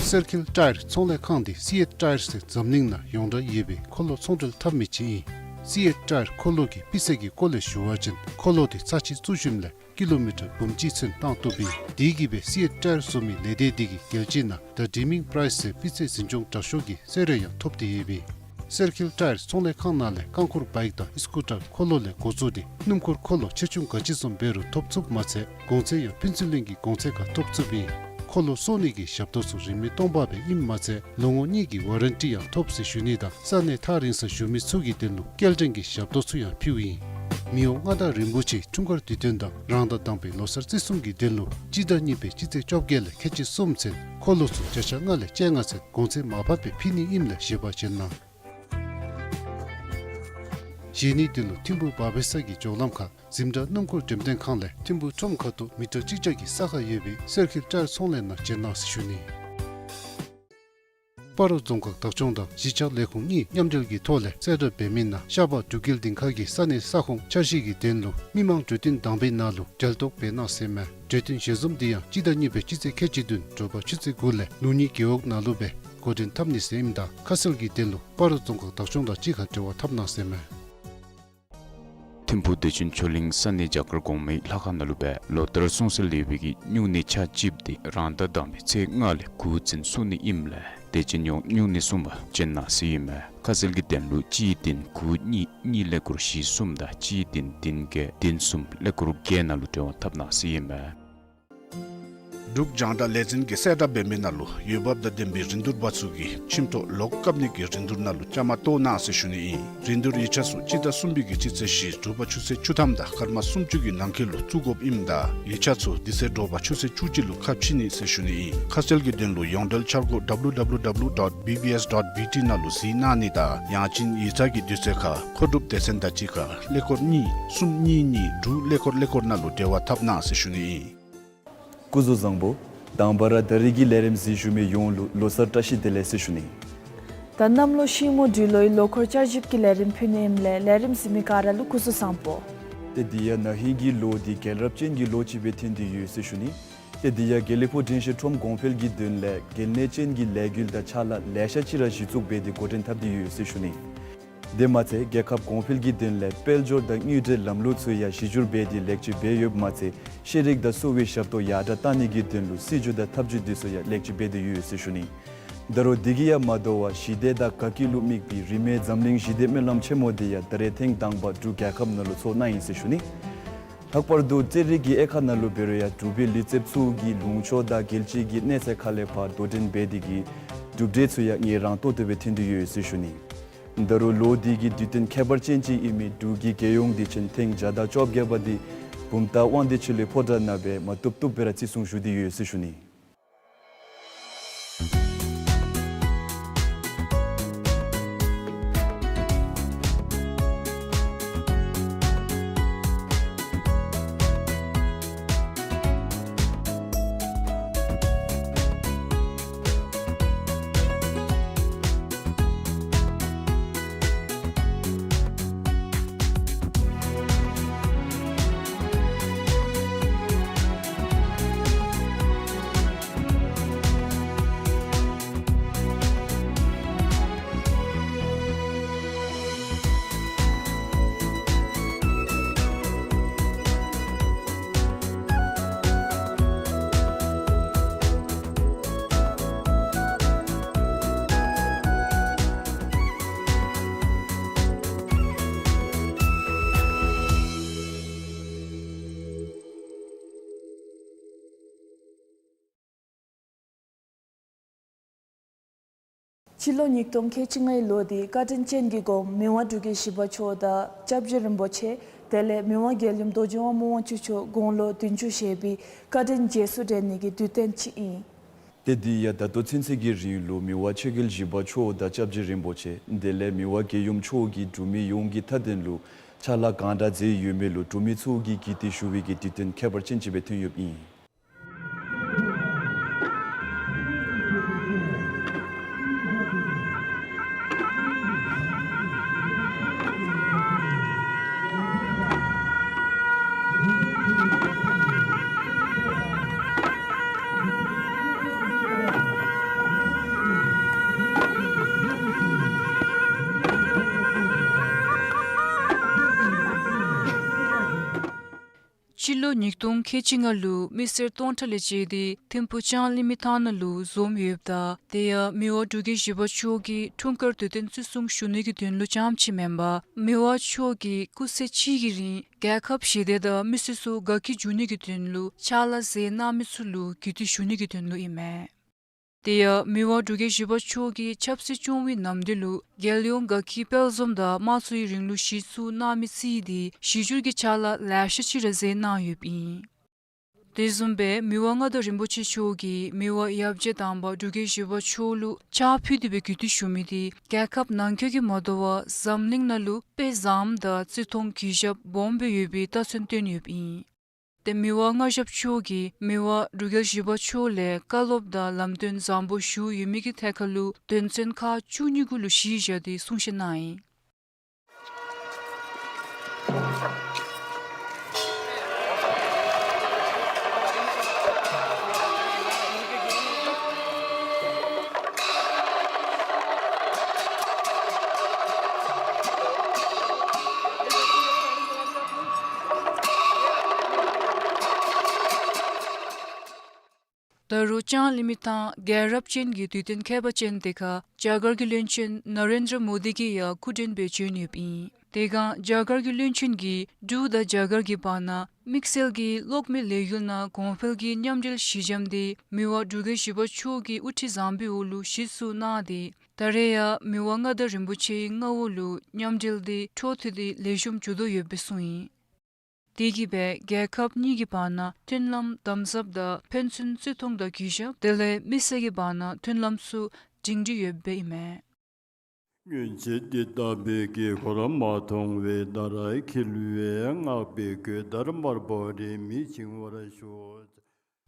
སེར་ཁིལ་ཊ་ཡར་ཚོང་ལས་ཁང་འདི་སི་ཨེཊ་ཊ་ཡར་ཟེར་འཛམ་གླིང་ནང་ཡོངས་གྲགས་ཡོད་པའི་འཁོར་ལོ་ཚོང་འབྲེལ་འཐབ་མི་ཅིག་ཨིན། སི་ཨེཊ་ཊ་ཡར་འཁོར་ལོ་གི་སྤུས་ཚད་ཀྱི་སྐོར་ལས་ཞུ་བ་ཅིན་འཁོར་ལོ་འདི་ཚར་གཅིག་བཙུགས་ཞིནམ་ལས་ཀི་ལོ་མི་ཊར་འབུམ་གཅིག་ཚུན་བཏང་བཏུབ་ཨིན། དེ་གིས་སྦེ་སི་ཨེཊ་ཊ་ཡར་བཟོ་མི་ལས་སྡེ་འདི་གིས་རྒྱལ་སྤྱི་ནང་ད་ཌིམ་མིང་པ་རའིསི་ཟེར་སྤུས་ཚད་འཛིན་སྐྱོང་དྲག་ཤོས་ཀྱི་གསོལ་རས་ཡང་ཐོབ་སྟེ་ཡོདཔ་ཨིན། གསེར་ཁིལ་ཊ་ཡར་ཚོང་ལས་ཁང་ནང་ལས་རྐང་འཁོར་བའིཀ་དང་སི་ཀུ་ཊར་འཁོར་ལོ་ལས་འགོ་བཙུགས་ཏེ་སྣུམ་འཁོར་འཁོར་ལོ་ཆེ་ཆུང་ག་ཅི་བཟུམ་འབད་རུང་ཐོབ་ཚུགསཔ་མ་ཚད་གོང་ཚད་ཡང་ཕན་ཚུན་ལྷན་གྱི་གོང་ཚད་ཁར་ཐོབ་ཚུགསཔ་ཨིན། འཁོར་ལོ་སོར་ནི་གི་ཞབས་ཏོག་ཚུ་རིན་མེད་སྟོང་པ་སྦེ་ཨིནམ་མ་ཚད་ལོ་ངོ་གཉིས་ཀྱི་ཝ་རན་ཊི་ཡང་ཐོབ་ཟེར་ཞུ་ནི་དང་ས་གནས་ཐག་རིང་སར་བཞུགས་མི་ཚུ་གི་དོན་ལུ་སྐྱེལ་འདྲེན་གྱི་ཞབས་ཏོག་ཚུ་ཡང་ཕུལཝ་ཨིན། མི་དབང་མངའ་བདག་རིན་པོ་ཆེ་འཁྲུངས་སྐར་དུས་སྟོན་དང་རང་ཟླ་དང་པའི་ལོ་གསར་བརྩི་སྲུང་གི་དོན་ལུ་སྤྱི་ཟླ་གཉིས་པའི་སྤྱི་ཚེས་བཅོ་བརྒྱད་ལས་ཁལ་གཅིག་གསུམ་ཚུན་འཁོར་ལོ་ཚུ་བརྒྱ་ཆ་ལྔ་ལས་བཅོ་ལྔ་ཚུན་གོང་ཚད་མར་ཕབ་སྦེ་ཕུལ་ནི་ཨིནམ་ལས་བཞེས་པ་བྱིན་གནང་། བཞེས་ནིའི་དོན་ལུ་ཐིམ་ཕུ་བར་བེ་ས་གི་འགྱོ་ལམ་ཁར་འཛིན་གྲྭ་སྣུམ་འཁོར་འགྲེམས་སྟོན་ཁང་ལས་ཐིམ་ཕུ་ཁྲོམ་ཁ་ཐུག་མི་ཊར་གཅིག་བརྒྱ་གི་ས་ཁར་ཡོད་པའི་གསེར་ཁིལ་ཊ་ཡར་ཚོང་ལས་ནང་བྱོན་གནང་ཟེར་ཞུ་ནི། སྤ་རོ་རྫོང་ཁག་བདག་སྐྱོང་དང་གཞིས་ཆགས་ལས་ཁུངས་གཉིས་མཉམ་འབྲེལ་གྱི་ཐོག་ལས་གསལ་བསྒྲགས་འབད་མི་ནང་ཤར་པ་འབྲུག་རྒྱལ་སྡིངས་ཁ་གི་ས་གནས་ས་ཁོངས་འཆར་གཞི་གི་དོན་ལུ་མི་མང་གྲོས་བསྟུན་དང་པའི་ནང་ལུ་གྲལ་གཏོགས་འབད་གནང་ཟེར་མས། གྲོས་བསྟུན་ཞལ་འཛོམས་འདི་ཡང་སྤྱི་ཟླ་གཉིས་པའི་སྤྱི་ཚེས་ཁལ་གཅིག་བདུན་དྲོ་པ་ཆུ་ཚོད་དགུ་ལས་ལུགས་གཉིས་རྒེད་འོག་ནང་ལུ་སྦེ་འགོ་འདྲེན་འཐབ་ནི་ཟེར་ཨིནམ་ད་ཁ་གསལ་གྱི་དོན་ལུ་སྤ་རོ་རྫོང་ཁག་བདག་སྐྱོང་དང་གཅིག་ཁར་འབྲེལ་བ་འཐབ་གནང་ཟེར་མས། ཐིམ་ཕུ་བདེ་ཆེན་ཆོས་གླིང་ས་གནས་རྒྱ་གར་གོང་མའི་ལྷ་ཁང་ནང་ལུ་སྦེ་ལོ་ལྟར་སྲུང་བརྩི་ལེགས་པའི་གི་སྨྱུང་གནས་ཆ་གཅིགཔ་འདི་རང་ཟླ་དང་པའི་ཚེས་ལྔ་ལས་དགུ་ཚུན་སྲུང་ནི་ཨིནམ་ལས་དད་ཅན་ཡོངས་སྨྱུང་གནས་སྲུང་པར་བྱོན་གནང་ཟེར་ཨིན་མས། ཁ་གསལ་གྱི་དོན་ལུ་གཅིག་བདུན་དགུ་གཉིས་གཉིས་ཀླད་ཀོར་བཞི་གསུམ་དང་གཅིག་བདུན་བདུན་བརྒྱད་བདུན་གསུམ་ཀླད་ཀོར་བརྒྱད་ནང་ལུ་འབྲེལ་བ་འཐབ་གནང་ཟེར་ཨིན་མས། འབྲུག་རྒྱང་བསྒྲགས་ལས་འཛིན་གྱིས་གསལ་བསྒྲགས་འབད་མི་ནང་ལུ་འོས་འབབ་དང་ལྡན་པའི་རིན་བསྡུར་པ་ཚུ་གིས་ཁྱིམ་ཐོག་ལོག་བཀབ་ནི་གི་རིན་བསྡུར་ནང་ལུ་བཅའ་མར་གཏོགས་གནང་ཟེར་ཞུ་ནི་ཨིན། རིན་བསྡུར་ཡིག་ཆ་ཚུ་སྤྱི་ཟླ་གསུམ་པའི་གི་སྤྱི་ཚེས་བཞི་དྲོ་པ་ཆུ་ཚོད་བཅུ་ཐམ་དང་སྐར་མ་སུམ་ཅུ་གི་ནང་འཁོད་ལུ་བཙུགས་དགོཔ་ཨིནམ་ད་ཡིག་ཆ་ཚུ་དེ་ཚེ་དྲོ་པ་ཆུ་ཚོད་བཅུ་གཅིག་ལུ་ཁ་ཕྱེ་ནི་ཟེར་ཞུ་ནི་ཨིན། ཁ་གསལ་གྱི་དོན་ལུ་ཡོངས་འབྲེལ་འཆར་སྒོ་W W W dot B B S dot B T ནང་ལུ་གཟིགས་གནང་ནི་དང་ཡང་ཅིན་ཡིག་ཚང་གི་དུས་ཚོད་ཁར་མཁོ་སྒྲུབ་སྡེ་ཚན་དང་གཅིག་ཁར་ཀླད་ཀོར་གཉིས་གསུམ་གཉིས་གཉིས་དྲུག་ཀླད་ཀོར་ཀླད་ཀོར་ནང་ལུ་འབྲེལ་བ་འཐབ་གནང་ཟེར་ཞུ་ནི་ཨིན། སྐུ་གཟུགས་བཟང་པོ། དང་པ་ར་ད་རིས་ཀྱི་ལས་རིམ་གཟིགས་བཞུགས་མི་ཡོངས་ལུ་ལོ་གསར་བཀྲ་ཤིས་བདེ་ལེགས་ཟེར་ཞུ་ནི། ད་གནམ་ལོ་ཤིང་མོ་སྦྲུལ་ལོའི་ལོ་འཁོར་བསྐྱར་ཞིབ་ཀྱི་ལས་རིམ་ཕུལ་ནི་ཨིནམ་ལས་ལས་རིམ་གཟིགས་མི་ག་ར་ལུ་སྐུ་གཟུགས་བཟང་པོ། ཏེ་འདི་ཡང་ན་ཧིང་གི་ལོ་འདི་རྒྱལ་རབས་ཅན་གྱི་ལོ་ཅིག་སྦེ་ཐོན་ཏེ་ཡོད་ཟེར་ཞུ་ནི། ཏེ་འདི་ཡང་དགེ་ལེགས་ཕུག་དྲན་ཤེས་ཁྲོམ་གོང་འཕེལ་གྱི་དོན་ལས་གལ་གནད་ཅན་གྱི་ལས་འགུལ་དང་ཕྱག་ལཱ་ལེ་ཤ་ཅིག་ར་གཞི་བཙུགས་འབད་དེ་འགོ་འདྲེན་འཐབ་སྟེ་ཡོད་ཟེར་ཞུ་ནི། དེ་མ་ཚད་རྒྱལ་ཁབ་གོང་འཕེལ་གྱི་དོན་ལས་དཔལ་འབྱོར་དང་དངུལ་འབྲེལ་ལམ་ལུགས་ཚུ་ཡང་གཞི་བསྒྱུར་འབད་དེ་ལེགས་བཅོས་འབད་ཡོདཔ་མ་ཚད་ཤེས་རིག་དང་གསོ་བའི་ཞབས་ཏོག་ཡར་དྲག་གཏང་ནི་གི་དོན་ལུ་སྲིད་བྱུས་དང་ཐབས་བྱུས་འདི་ཚུ་ཡང་ལེགས་བཅོས་འབད་དེ་ཡོད་ཟེར་ཞུ་ནི། ད་རུང་འདི་གིས་ཡང་མ་དོ་བར་ཞི་བདེ་དང་དགའ་སྐྱིད་ལུ་དམིགས་པའི་རིས་མེད་འཛམ་གླིང་ཞི་བདེ་སྨོན་ལམ་ཆེན་མོ་འདི་ཡང་ད་རེས་ཐེངས་དང་པ་འབྲུག་རྒྱལ་ཁབ་ནང་ལུ་ཚོགས་གནང་ཡི་ཟེར་ཞུ་ནི། ལྷག་པར་དུ་རྩེད་རིགས་ཀྱི་དབྱེ་ཁག་ནང་ལུ་འབད་རུང་ཡང་འབྲུག་པའི་ལུས་རྩལཔ་ཚུ་གིས་ལུང་ཕྱོགས་དང་རྒྱལ་སྤྱི་གི་གནས་ཚད་ཁ་ལས་ཕར་དོ་འགྲན་འབད་དེ་གིས་གྲུབ་འབྲས་ཚུ་ཡང་ངེས་རང་ཏོག་ཏོ་སྦེ་ཐོན་ཏེ་ཡོད་ཟེར་ཞུ་ནི། ད་རུང་ལོ་འདི་གི་དུས་སྟོན་ཁྱད་པར་ཅན་ཅིག་ཨིན་མི་འབྲུག་གི་རྒྱལ་ཡོངས་དུས་ཆེན་ཐེངས་བརྒྱ་དང་བཅོ་བརྒྱད་པ་འདི་བུམ་ཐང་དབང་འདུས་ཆོས་གླིང་ཕོ་བྲང་ནང་སྦེ་མ་བཏུབ་བཏུབ་སྦེ་ར་བརྩི་སྲུང་ཞུ་སྟེ་ཡོད་ཟེར་ཞུ་ནི། སྤྱི་ལོ་ཉིས་སྟོང་ཁལ་གཅིག་ལྔའི་ལོ་འདི་བཀའ་དྲིན་ཅན་གྱི་སྒོམ་མི་དབང་འབྲུག་རྒྱལ་བཞི་པ་མཆོག་དང་སྐྱབས་རྗེ་རིན་པོ་ཆེ་དེ་ལས་མི་དབང་རྒྱལ་ཡུམ་རྡོ་རྗེ་དབང་མོ་དབང་ཕྱུག་མཆོག་དགུང་ལོ་བདུན་ཅུ་བཞེས་པའི་བཀའ་དྲིན་རྗེས་སུ་དྲན་ནི་གི་དུས་སྟོན་ཅིག་ཨིན། ཏེ་འདི་ཡང་ད་ལྟོ་ཚུན་ཚོད་ཀྱི་རིང་ལུ་མི་དབང་ཆོས་རྒྱལ་བཞི་པ་མཆོག་དང་སྐྱབས་རྗེ་རིན་པོ་ཆེ་དེ་ལས་མི་དབང་རྒྱལ་ཡུམ་མཆོག་གིས་འབྲུག་མི་ཡོངས་ཀྱི་མཐའ་དོན་ལུ་ཕྱག་ལཱ་གང་དྲག་མཛད་ཡོད་མི་ལུ་འབྲུག་མི་ཚུ་གིས་བཀུར་སྟི་ཞུ་བའི་གི་དུས་སྟོན་ཁྱད་པར་ཅན་ཅིག་སྦེ་ཐོན་ཡོདཔ་ཨིན། སྤྱི་ལོ་ཉིས་སྟོང་ཁལ་གཅིག་ལྔ་ལུ་མི་སེར་སྟོང་ཕྲག་ལས་བཅད་དེ་ཐིམ་ཕུག་ལྕང་གླིང་མི་ཐང་ནང་ལུ་འཛོམས་ཡོདཔ་ད་དེ་ཡང་མི་དབང་འབྲུག་རྒྱལ་བཞི་པ་མཆོག་གིས་འཁྲུངས་སྐར་དུས་སྟོན་བརྩི་སྲུང་ཞུ་ནི་གི་དོན་ལུ་རྐྱངམ་ཅིག་མེན་པར་མི་དབང་མཆོག་གིས་སྐུ་ཚེ་གཅིག་གི་རིང་རྒྱལ་ཁབ་ཞི་བདེ་དང་མི་སེར་ཚུ་དགའ་སྐྱིད་འབྱུང་ནི་གི་དོན་ལུ་ཕྱག་ལཱ་མཛད་གནང་མི་ཚུ་ལུ་གུས་བཏུད་ཞུ་ནི་གི་དོན་ལུ་ཨིན་མས། དེ་ཡང་མི་དབང་འབྲུག་རྒྱལ་བཞི་པ་མཆོག་གིས་ཆབ་སྲིད་སྐྱོང་བའི་ནམ་དུས་ལུ་རྒྱལ་ཡོངས་དགའ་སྐྱིད་དཔལ་འཛོམས་དང་དམངས་གཙོའི་རིང་ལུགས་གཞི་བཙུགས་གནང་མི་རྩིས་ཏེ་གཞི་བསྒྱུར་གྱི་ཕྱག་ལཱ་ལེ་ཤ་ཅིག་ར་མཛད་གནང་ཡོདཔ་ཨིན། དེ་བཟུམ་སྦེ་མི་དབང་མངའ་བདག་རིན་པོ་ཆེ་མཆོག་གིས་མི་དབང་ཡབ་རྗེ་དམ་པ་འབྲུག་རྒྱལ་བཞི་པ་མཆོག་ལུ་ཕྱག་ཕུལ་ཏེ་སྦེ་གུས་བཏུད་ཞུ་མི་དེ་རྒྱལ་ཁབ་ནང་འཁོད་ཀྱི་མ་དོ་བར་འཛམ་གླིང་ནང་ལུ་དཔེ་བཟང་དང་བརྩི་མཐོང་གུས་ཞབས་སྦོམ་སྦེ་ཡོད་པའི་རྟགས་མཚན་སྟོན་ཡོདཔ་ཨིན། ཏེ་མི་དབང་མངའ་ཞབས་མཆོག་གིས་མི་དབང་འབྲུག་རྒྱལ་བཞི་པ་མཆོག་ལས་བཀའ་སློབ་དང་ལམ་སྟོན་བཟང་པོ་ཞུ་ཡོད་མི་གི་ཐད་ཁར་ལུ་དོན་ཚན་ཁག་བཅུ་གཉིས་གུ་ལུ་གཞི་བཞག་སྟེ་གསུང་བཤད་གནང་ཡི། ད་རུང་ལྕང་གླིང་མི་ཐང་རྒྱལ་རབས་ཅན་གྱི་དུས་སྟོན་ཁྱད་པར་ཅན་དེ་ཁར་རྒྱ་གར་གྱི་བློན་ཆེན་ན་རེན་དྲ་མོ་དི་གིས་ཡང་སྐུ་མགྲོན་སྦེ་བྱོན་ཡོདཔ་ཨིན། དེ་སྒང་རྒྱ་གར་གྱི་བློན་ཆེན་གྱིས་འབྲུག་དང་རྒྱ་གར་གྱི་བར་ན་དམིགས་བསལ་གྱི་གློག་མེ་ལས་འགུལ་ནང་གོང་འཕེལ་གྱི་མཉམ་འབྲེལ་གཞི་འགྱམ་དེ་མི་དབང་འབྲུག་རྒྱལ་བཞི་པ་མཆོག་གི་དབུ་ཁྲིད་བཟང་པོའི་འོག་ལུ་གཞི་བཙུགས་གནང་སྟེ་ད་རེས་ཡང་མི་དབང་མངའ་བདག་རིན་པོ་ཆེའི་མངའ་འོག་ལུ་མཉམ་འབྲེལ་དེ་འཕྲོ་མཐུད་དེ་ལེགས་ཤོམ་འགྱོ་དོ་ཡོདཔ་སྦེ་གསུངས་ཡི། དེ་གིས་སྦེ་རྒྱལ་ཁབ་གཉིས་ཀྱི་བར་ན་མཐུན་ལམ་དམ་ཟབ་དང་ཕན་ཚུན་བརྩི་མཐོང་དང་གུས་ཞབས་དེ་ལས་མི་སེར་གྱི་བར་ན་མཐུན་ལམ་ཚུ་སྒྲིང་སྒྲི་ཡོདཔ་སྦེ་ཨིན་མས། སྔོན་ཆད་འདི་ལྟ་བུའི་དཀྱིལ་འཁོར་མ་མཐོང་བས། ད་རེས་འཁྱིལ་བས་བསྔགས་པའི་གོས་དར་དམར་པོ་རིས་མེད་བྱིན་པར་ཤོག།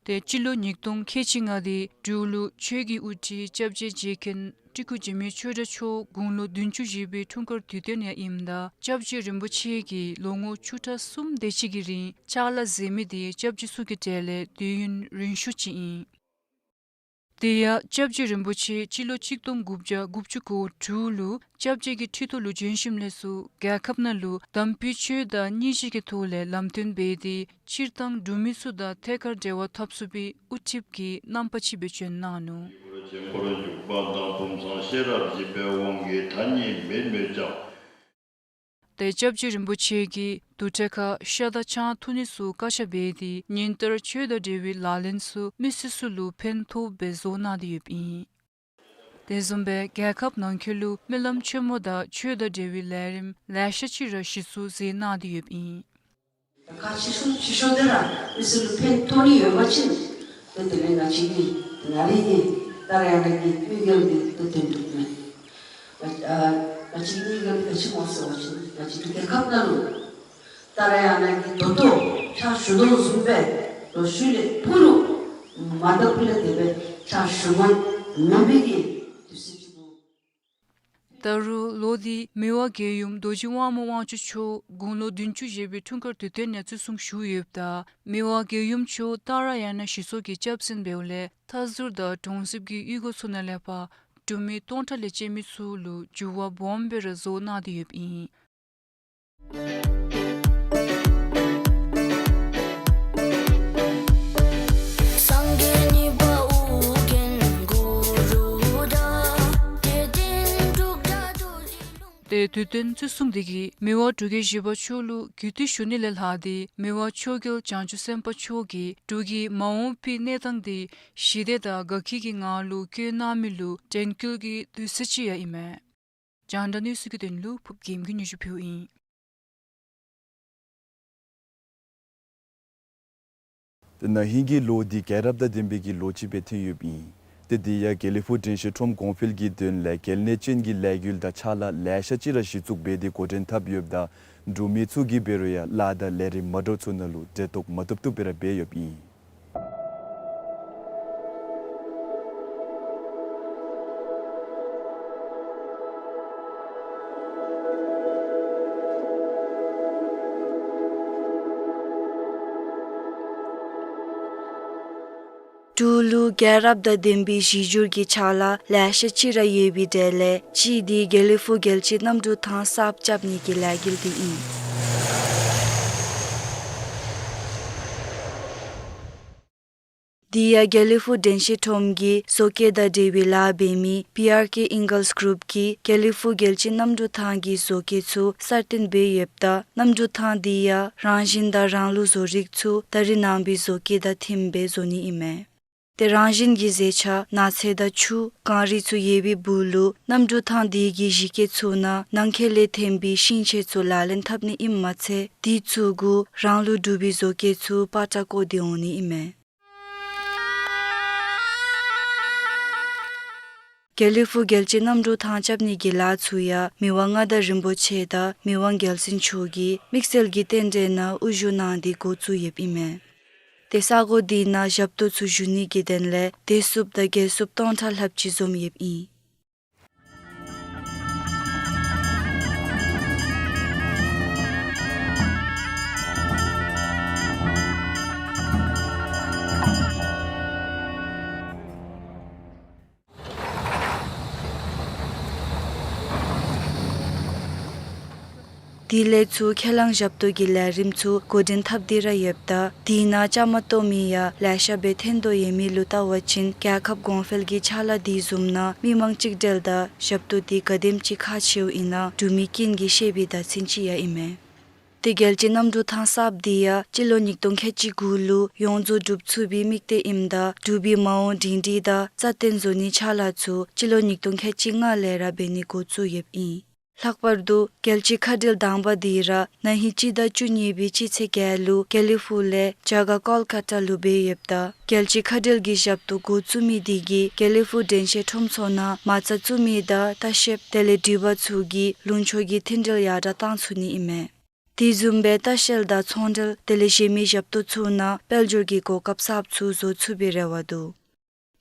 ཏེ་སྤྱི་ལོ་ཉིས་སྟོང་ཁལ་གཅིག་ལྔ་དེ་འབྲུག་ལུ་ཆོས་ཀྱི་དབུ་ཁྲིད་སྐྱབས་རྗེ་རྗེ་མཁན་སྤྲུལ་སྐུ་འཇིགས་མེད་ཆོས་གྲགས་མཆོག་དགུང་ལོ་བདུན་ཅུ་བཞེས་པའི་འཁྲུངས་སྐར་དུས་སྟོན་ཡང་ཨིནམ་ད་སྐྱབས་རྗེ་རིན་པོ་ཆེ་གིས་ལོ་ངོ་བཅུ་ཕྲག་གསུམ་དེ་ཅིག་གི་རིང་ཕྱག་ལཱ་མཛད་མི་དེ་སྐྱབས་རྗེ་ཚུ་གི་གྲས་ལས་དུས་ཡུན་རིང་ཤོས་ཅིག་ཨིན། དེ་ཡང་སྐྱབས་རྗེ་རིན་པོ་ཆེ་སྤྱི་ལོ་གཅིག་སྟོང་དགུ་བརྒྱ་དགུ་བཅུ་གོ་དྲུག་ལུ་སྐྱབས་རྗེ་གི་ཁྲི་ཐོག་ལུ་བྱོན་ཞིནམ་ལས་ཚུར་རྒྱལ་ཁབ་ནང་ལུ་དམ་པའི་ཆོས་དང་སྙིང་རྗེ་གི་ཐོག་ལས་ལམ་སྟོན་འབད་དེ་སྤྱིར་བཏང་འབྲུག་མི་ཚུ་དང་ཐད་ཀར་འབྲེལ་བ་འཐབ་ཚུགས་པའི་དབུ་ཁྲིདཔ་གི་རྣམ་པ་ཅིག་སྦེ་བྱོན་གནང་ནུག། འཁོར་འཇུག་པ་དང་བུམ་བཟང་ཤེས་རབ་འཇིགས་པའི་དབང་གིས་མཐའ་གཉིས་མེད་མོད་ཀྱང་། ཏེ་སྐྱབས་རྗེ་རིན་པོ་ཆེ་གིས་དུར་ཁྲོད་ཁར་ཤ་དང་ཆང་འཐུང་ནི་ཚུ་བཀག་ཆ་འབད་དེ་ཉིན་ལྟར་ཆོས་དང་འབྲེལ་བའི་ལག་ལེན་ཚུ་མི་སེར་ཚུ་ལུ་ཕན་ཐོགས་པའི་བཟོ་གནང་སྟེ་ཡོདཔ་ཨིན། དེ་བཟུམ་སྦེ་རྒྱལ་ཁབ་ནང་འཁོད་ལུ་སྨོན་ལམ་ཆེན་མོ་དང་ཆོས་དང་འབྲེལ་བའི་ལས་རིམ་ལེ་ཤ་ཅིག་ར་གཞི་བཙུགས་མཛད་གནང་སྟེ་ཡོདཔ་ཨིན། ཁག་ཆེ་ཤོས་ཆེ་ཤོས་དེ་ར་མི་སེར་ལུ་ཕན་ཐོགས་ནི་ཡོད་པ་ཅིན་ཏེ་དེ་ལས་ང་བཅས་ཀྱི་ནཱ་རེ་གི་ཏཱ་ར་ཡ་ན་གི་དམིགས་ཡུལ་འདི་ཏེ་དོན་འགྲུབ་མས། ང་ཨ་ང་བཅས་ཀྱི་དམིགས་ཡུལ་འདི་ག་ཅི་སྨོ་ཟེར་བ་ཅིན་ང་བཅས་རྒྱལ་ཁབ་ནང་ལུ་ཏཱ་ར་ཡ་ན་གི་ད་ལྟོ་ཕྱག་ཞུ་དོ་བཟུམ་སྦེ་ལོ་ཤུལ་ལས་ཕུལ་རུང་མ་དག་ཕུལ་ལས་དེ་སྦེ་ཕྱག་ཞུ་དགོ་མི་མེད་པའི་གི་དུས་ཚོད་ཅིག་ད་རུང་ལོ་འདི་མི་དབང་རྒྱལ་ཡུམ་རྡོ་རྗེ་དབང་མོ་དབང་ཕྱུག་མཆོག་དགུང་ལོ་བདུན་ཅུ་བཞེས་པའི་འཁྲུངས་སྐར་དུས་སྟོན་ཡང་བརྩི་སྲུང་ཞུ་ཡོདཔ་ད་མི་དབང་རྒྱལ་ཡུམ་མཆོག་ཏཱ་ར་ཡ་ན་གཞི་ཚོགས་ཀྱི་སྐྱབས་མགོན་འབདཝ་ལས་མཐའ་ཟུར་དང་གྲོང་གསེབ་ཀྱི་གཡུས་སྒོ་ཚུ་ནང་ལས་ཕར་འབྲུག་མི་སྟོང་ཕྲག་ལས་བཅད་མི་ཚུ་ལུ་འགྱུར་བ་སྦོམ་སྦེ་ར་བཟོ་གནང་སྟེ་ཡོདཔ་ཨིན། ཏེ་དུས་སྟོན་བརྩི་སྲུང་དེ་གིས་མི་དབང་འབྲུག་རྒྱལ་བཞི་པ་མཆོག་ལུ་གུས་བཏུད་ཞུ་ནི་ལས་ལྷག་སྟེ་མི་དབང་མཆོག་གིས་བྱང་ཆུབ་སེམས་དཔའ་མཆོག་གིས་འབྲུག་གི་མ་འོངས་པའི་གནས་སྟངས་དེ་ཞི་བདེ་དང་དགའ་སྐྱིད་ཀྱི་ངང་ལུ་བཀོད་གནང་མི་ལུ་དྲན་སྐུལ་གྱི་དུས་ཚོད་ཅིག་ཡང་ཨིན་མས། རྒྱང་བསྒྲགས་གནས་ཚུལ་གྱི་དོན་ལུ་ཕུབ་རྒྱལམོ་གིས་སྙན་ཞུ་ཕུལཝ་ཨིན། ཏེ་ན་ཧིང་གི་ལོ་འདི་རྒྱལ་རབས་དང་ལྡན་པའི་གི་ལོ་ཅིག་སྦེ་ཐོན་ཡོདཔ་ཨིན། ཏེ་འདི་ཡང་དགེ་ལེགས་ཕུག་དྲན་ཤེས་ཁྲོམ་གོང་འཕེལ་གྱི་དོན་ལས་གལ་གནད་ཅན་གྱི་ལས་འགུལ་དང་ཕྱག་ལཱ་ལེ་ཤ་ཅིག་ར་གཞི་བཙུགས་འབད་དེ་འགོ་འདྲེན་འཐབ་ཡོདཔ་ད་འབྲུག་མི་ཚུ་གིས་འབད་རུང་ཡང་ལཱ་དང་ལས་རིམ་མ་འདྲཝ་ཚུ་ནང་ལུ་གྲལ་གཏོགས་མ་བཏུབ་བཏུབ་སྦེ་ར་འབད་ཡོདཔ་ཨིན། འབྲུག་ལུ་རྒྱལ་རབས་དང་ལྡན་པའི་གཞི་བསྒྱུར་གྱི་ཕྱག་ལཱ་ལེ་ཤ་ཅིག་ར་ཡོད་པའི་གྲས་ལས་གཅིག་འདི་དགེ་ལེགས་ཕུག་རྒྱལ་སྤྱིའི་གནམ་གྲུ་ཐང་གསརཔ་རྐྱབ་ནི་གི་ལས་འགུལ་འདི་ཨིན། དེ་ཡང་དགེ་ལེགས་ཕུག་དྲན་ཤེས་ཁྲོམ་གྱིས་བཟོ་བཀོད་དང་འབྲེལ་བའི་ལཱ་འབད་མི་པི་ཨར་ཀེ་ཨིང་གཱལསི་གུ་རུབ་ཀྱིས་དགེ་ལེགས་ཕུག་རྒྱལ་སྤྱིའི་གནམ་གྲུ་ཐང་གི་བཟོ་བཀོད་ཚུ་གསར་བཏོན་འབད་ཡོདཔ་ད་གནམ་གྲུ་ཐང་དེ་ཡང་རང་བཞིན་དང་རང་ལུགས་བཟོ་རིག་ཚུ་ད་རེས་ནངས་པའི་བཟོ་བཀོད་དང་མཐུནམ་སྦེ་བཟོ་ནི་ཨིན་མས། ཏེ་རང་བཞིན་གྱི་ཟས་ཆ་ནགས་ཚལ་དང་ཆུ་གངས་རི་ཚུ་ཡོད་པའི་སྦུག་ལུ་གནམ་གྲུ་ཐང་དེ་གི་གཞི་བཀོད་ཚུ་ནང་ནང་འཁོད་ལས་ཐོན་པའི་ཤིང་ཆས་ཚུ་ལག་ལེན་འཐབ་ནི་ཨིནམ་མ་ཚད་དེ་ཚུ་གུ་རང་ལུགས་འབྲུག་པའི་བཟོ་བཀོད་ཚུ་པ་ཏྲ་བཀོད་དེ་འོང་ནི་ཨིན་མས། དགེ་ལེགས་ཕུག་རྒྱལ་སྤྱིའི་གནམ་གྲུ་ཐང་རྐྱབ་ནི་གི་ལཱ་ཚུ་ཡང་མི་དབང་མངའ་བདག་རིན་པོ་ཆེ་དང་མི་དབང་རྒྱལ་བཙུན་མཆོག་གིས་དམིགས་བསལ་གྱི་རྟེན་འབྲེལ་ནང་དབུ་བཞུགས་གནང་སྟེ་འགོ་བཙུགས་ཡོདཔ་ཨིན་མས། ཏེ་ས་གོ་དེ་ནང་ཞབས་ཏོག་ཚུ་ཞུ་ནི་གི་དོན་ལས་བདེ་སྲུངཔ་དང་རྒྱལ་སྲུངཔ་སྟོང་ཕྲག་ལྷགཔ་ཅིག་འཛོམས་ཡོདཔ་ཨིན། དེ་ལས་ཚུར་ཁས་བླངས་ཞབས་ཏོག་གི་ལས་རིམ་ཚུ་འགོ་འདྲེན་འཐབ་སྟེ་ར་ཡོདཔ་ད་དེ་ནང་བཅའ་མར་གཏོགས་མི་ཡང་ལེ་ཤ་སྦེ་ཐོན་དོ་ཡོད་མི་ལུ་བལྟ་བ་ཅིན་རྒྱལ་ཁབ་གོང་འཕེལ་གྱི་ཕྱག་ལཱ་དེ་བཟུམ་ནང་མི་མང་གཅིག་སྒྲིལ་དང་ཞབས་ཏོག་དེ་ག་དེམ་ཅིག་ཁག་ཆེཝ་ཨིན་ན་འབྲུག་མི་ཀུན་གྱིས་ཤེས་པའི་བརྡ་མཚོན་ཅིག་ཡང་ཨིན་མས། ཏེ་རྒྱལ་སྤྱིའི་གནམ་གྲུ་ཐང་གསརཔ་དེ་ཡང་སྤྱི་ལོ་ཉིས་སྟོང་ཁལ་གཅིག་དགུ་ལུ་ཡོངས་རྫོགས་གྲུབ་ཚུགས་པའི་དམིགས་གཏད་ཨིནམ་ད་འབྲུག་པའི་མ་འོངས་སྒྲིང་སྒྲིང་དང་རྩ་བརྟན་བཟོ་ནིའི་ཕྱག་ལཱ་ཚུ་སྤྱི་ལོ་ཉིས་སྟོང་ཁལ་གཅིག་ལྔ་ལས་ར་འབད་ནི་འགོ་བཙུགས་ཡོདཔ་ཨིན། ལྷག་པར་དུ་རྒྱལ་སྤྱིའི་མཁའ་འགྲུལ་དང་པ་དེ་ར་ན་ཧིང་སྤྱི་ཟླ་བཅུ་གཉིས་པའི་སྤྱི་ཚེས་བརྒྱད་ལུ་དགེ་ལེགས་ཕུག་ལས་རྒྱ་གར་ཀོལ་ཀ་ཏ་ལུ་འབད་ཡོདཔ་ད་རྒྱལ་སྤྱིའི་མཁའ་འགྲུལ་གྱི་ཞབས་ཏོག་འགོ་བཙུགས་མི་དེ་གིས་དགེ་ལེགས་ཕུག་དྲན་ཤེས་ཁྲོམ་ཚུ་ནང་མ་རྩ་བཙུགས་མི་དང་ལྟ་བཤལཔ་དེ་ལས་འགྲུལ་པ་ཚུ་གིས་ལུང་ཕྱོགས་ཀྱི་མཐུན་འབྲེལ་ཡར་དྲག་གཏང་ཚུགས་ནི་ཨིན་མས། དེ་བཟུམ་སྦེ་ལྟ་བཤལ་དང་ཚོང་འབྲེལ་དེ་ལས་གཞན་མི་ཞབས་ཏོག་ཚུ་ནང་དཔལ་འབྱོར་གྱི་གོ་སྐབས་གསརཔ་ཚུ་བཟོ་ཚུགས་པའི་རེ་བ་འདུག།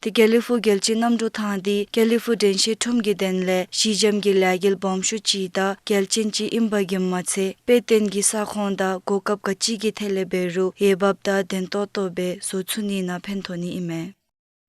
ཏེ་དགེ་ལེགས་ཕུག་རྒྱལ་སྤྱིའི་གནམ་གྲུ་ཐང་དེ་དགེ་ལེགས་ཕུག་དྲན་ཤེས་ཁྲོམ་གྱི་དོན་ལས་གཞི་འགྱམ་གྱི་ལས་འགུལ་སྦོམ་ཤོས་ཅིག་དང་གལ་ཆེན་ཅིག་ཨིན་པ་གིས་མ་ཚད་དཔེ་སྟོན་གྱི་ས་ཁོངས་དང་གོ་སྐབས་ག་ཅི་གི་ཐད་ལས་འབད་རུང་འོས་འབབ་དང་ལྡན་ཏོག་ཏོ་སྦེ་བཟོ་ཚུགས་ནི་ནང་ཕན་ཐོགས་ནི་ཨིན་མས།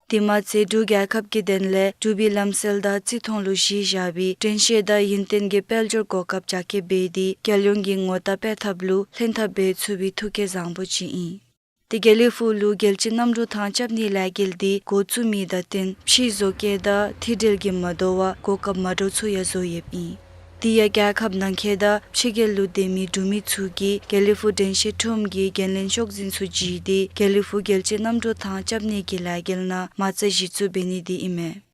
དེ་མ་ཚད་འབྲུག་རྒྱལ་ཁབ་ཀྱི་དོན་ལས་འབྲུག་པའི་ལམ་སྲོལ་དང་བརྩི་མཐོང་ལུ་གཞི་བཞག་པའི་དྲན་ཤེས་དང་ཡུན་བརྟན་གྱི་དཔལ་འབྱོར་གོ་སྐབས་རྒྱ་སྐྱེད་འབད་དེ་རྒྱལ་ཡོངས་ཀྱི་ངོ་རྟགས་སྤེལ་ཐབས་ལུ་ལྷན་ཐབས་འབད་ཚུགས་པའི་ཐུགས་བསྐྱེད་བཟང་པོ་ཅིག་ཨིན། ཏེ་དགེ་ལེགས་ཕུག་ལུ་རྒྱལ་སྤྱིའི་གནམ་གྲུ་ཐང་རྐྱབ་ནིའི་ལས་འགུལ་དེ་འགོ་བཙུགས་མི་དང་བསྟུན་ཕྱིའི་བཟོ་བཀོད་དང་མཐུད་འབྲེལ་གྱིས་མ་དོ་བར་གོ་སྐབས་མ་འདྲཝ་ཚུ་ཡང་བཟོ་ཡོདཔ་ཨིན། དེ་ཡང་རྒྱལ་ཁབ་ནང་འཁོད་དང་ཕྱི་རྒྱལ་ལུ་སྡོད་མི་འབྲུག་མི་ཚུ་གིས་དགེ་ལེགས་ཕུག་དྲན་ཤེས་ཁྲོམ་གྱི་འགན་ལེན་ཤོག་འཛིན་ཚུ་བརྒྱུད་དེ་དགེ་ལེགས་ཕུག་རྒྱལ་སྤྱིའི་གནམ་གྲུ་ཐང་རྐྱབ་ནིའི་ལས་འགུལ་ནང་མ་རྩ་གཞི་བཙུགས་འབད་ནི་དེ་ཨིན་མས།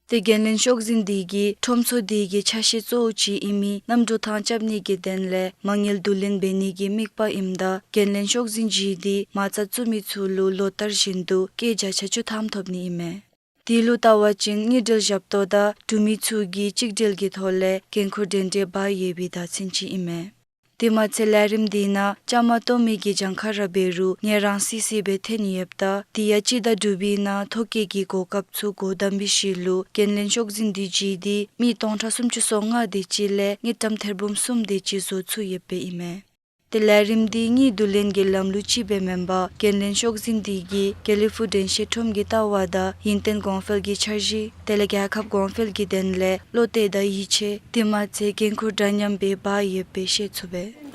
ཏེ་འགན་ལེན་ཤོག་འཛིན་དེ་གིས་ཁྲོམ་ཚུ་དེ་གི་ཆ་ཤས་གཙོ་བོ་ཅིག་ཨིན་མི་གནམ་གྲུ་ཐང་རྐྱབ་ནིའི་དོན་ལས་མ་དངུལ་བསྡུ་ལེན་འབད་ནིའི་དམིགས་པ་ཨིནམ་ད་འགན་ལེན་ཤོག་འཛིན་བརྒྱུད་དེ་མ་རྩ་བཙུགས་མི་ཚུ་ལུ་ལོ་ལྟར་བཞིན་དུ་སྐྱེད་བརྒྱ་ཆ་བཅུ་ཐམ་ཐོབ་ནི་ཨིན་མས། དེ་ལུ་བལྟ་བ་ཅིན་དངུལ་འབྲེལ་ཞབས་ཏོག་དང་འབྲུག་མི་ཚུ་གིས་གཅིག་སྒྲིལ་གྱི་ཐོག་ལས་འགན་ཁུར་འདྲན་འདྲ་འབག་ཡོད་པའི་བརྡ་མཚོན་ཅིག་ཨིན་མས། དེ་མ་ཚད་ལས་རིམ་དེ་ནང་བཅའ་མར་གཏོགས་མི་གི་གྱངས་ཁ་ར་འབད་རུང་ངལ་རངས་སི་སི་སྦེ་ཐོན་ཡོདཔ་ད་དེ་ཡང་སྤྱི་ཟླ་དྲུག་པའི་ནང་ཐོ་བཀོད་ཀྱི་གོ་སྐབས་ཚུ་སྒོ་བསྡམ་པའི་ཤུལ་ལུ་འགན་ལེན་ཤོག་འཛིན་དེ་བརྒྱུད་དེ་མི་སྟོང་ཕྲག་སུམ་ཅུ་སོ་ལྔ་དེ་ཅིག་ལས་དངུལ་ཀྲམ་ཐེར་འབུམ་གསུམ་དེ་ཅིག་བཟོ་ཚུགས་ཡོདཔ་ཨིན་མས། ཏེ་ལས་རིམ་དེ་དངུལ་བསྡུ་ལེན་གྱི་ལམ་ལུགས་ཅིག་སྦེ་མེན་པར་འགན་ལེན་ཤོག་འཛིན་དེ་གིས་དགེ་ལེགས་ཕུག་དྲན་ཤེས་ཁྲོམ་གྱི་ལྟ་བ་དང་ཡུན་བརྟན་གོང་འཕེལ་གྱི་འཆར་གཞི་དེ་ལས་རྒྱལ་ཁབ་གོང་འཕེལ་གྱི་དོན་ལས་བློ་གཏད་དང་ཡིད་ཆེས་དེ་མ་ཚད་འགན་ཁུར་འདྲ་མཉམ་སྦེ་འབག་ཡོདཔ་སྦེ་ཤེས་ཚུགས་པས།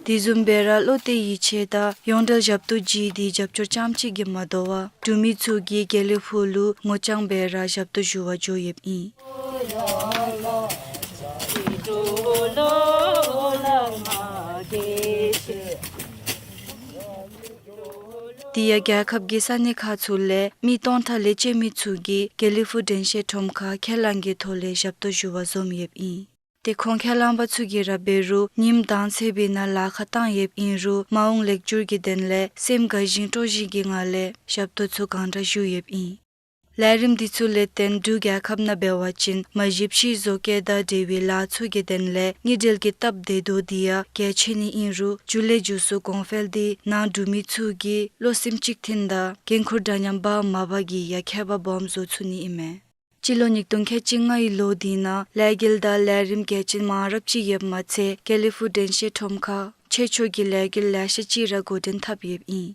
དེ་བཟུམ་སྦེ་ར་བློ་གཏད་ཡིད་ཆེས་དང་ཡོངས་འབྲེལ་ཞབས་ཏོག་བརྒྱུད་དེ་རྒྱབ་སྐྱོར་རྐྱངམ་གཅིག་གིས་མ་དོ་བར་འབྲུག་མི་ཚུ་གིས་དགེ་ལེགས་ཕུག་ལུ་ངོ་རྐྱང་སྦེ་ར་ཞབས་ཏོག་ཞུ་བར་འགྱོ་ཡོདཔ་ཨིན། དེ་ཡང་རྒྱལ་ཁབ་ཀྱི་ས་གནས་ཁག་ཚུ་ལས་མི་སྟོང་ཕྲག་ལས་བཅད་མི་ཚུ་གིས་དགེ་ལེགས་ཕུག་དྲན་ཤེས་ཁྲོམ་ཁར་ཁས་བླངས་ཀྱི་ཐོག་ལས་ཞབས་ཏོག་ཞུ་བར་འཛོམས་ཡོདཔ་ཨིན། ཏེ་ཁོང་ཁས་བླངས་པ་ཚུ་གིས་ར་འབད་རུང་ཉིནམ་དང་ཚེས་པའི་ནང་ལཱ་ཁག་བཏང་ཡོདཔ་ཨིན་རུང་མ་འོངས་ལེགས་བསྒྱུར་གྱི་དོན་ལས་སེམས་དགའ་བཞིན་སྤྲོ་བཞིན་གྱི་ངང་ལས་ཞབས་ཏོག་ཚུ་གང་དྲག་ཞུ་ཡོདཔ་ཨིན། ལས་རིམ་འདི་ཚུ་ལས་བརྟེན་འབྲུག་རྒྱལ་ཁབ་ནང་འབད་བ་ཅིན་མ་གཞི་ཕྱིའི་བཟོ་བཀོད་དང་འབྲེལ་བའི་ལཱ་ཚུ་གི་དོན་ལས་དངུལ་འབྲེལ་གྱི་སྟབས་བདེ་དོ་འདི་ཡང་གལ་ཆེ་ནི་ཨིན་རུང་མཇུག་ལས་མཇུག་སུ་གོང་འཕེལ་འདི་ནང་འབྲུག་མི་ཚུ་གིས་བློ་སེམས་གཅིག་མཐུན་དང་འགན་ཁུར་འདྲ་མཉམ་འབག་མ་འབག་གི་ཡང་ཁྱད་པར་སྦོམ་བཟོ་ཚུགས་ནི་ཨིན་མས། སྤྱི་ལོ་ཉིས་སྟོང་ཁལ་གཅིག་ལྔའི་ལོ་འདི་ནང་ལས་འགུལ་དང་ལས་རིམ་གལ་ཆེན་མང་རབས་ཅིག་ཡོདཔ་མ་ཚད་དགེ་ལེགས་ཕུག་དྲན་ཤེས་ཁྲོམ་ཁར་ཆོས་ཕྱོགས་ཀྱི་ལས་འགུལ་ལེ་ཤ་ཅིག་ར་འགོ་འདྲེན་འཐབ་ཡོདཔ་ཨིན།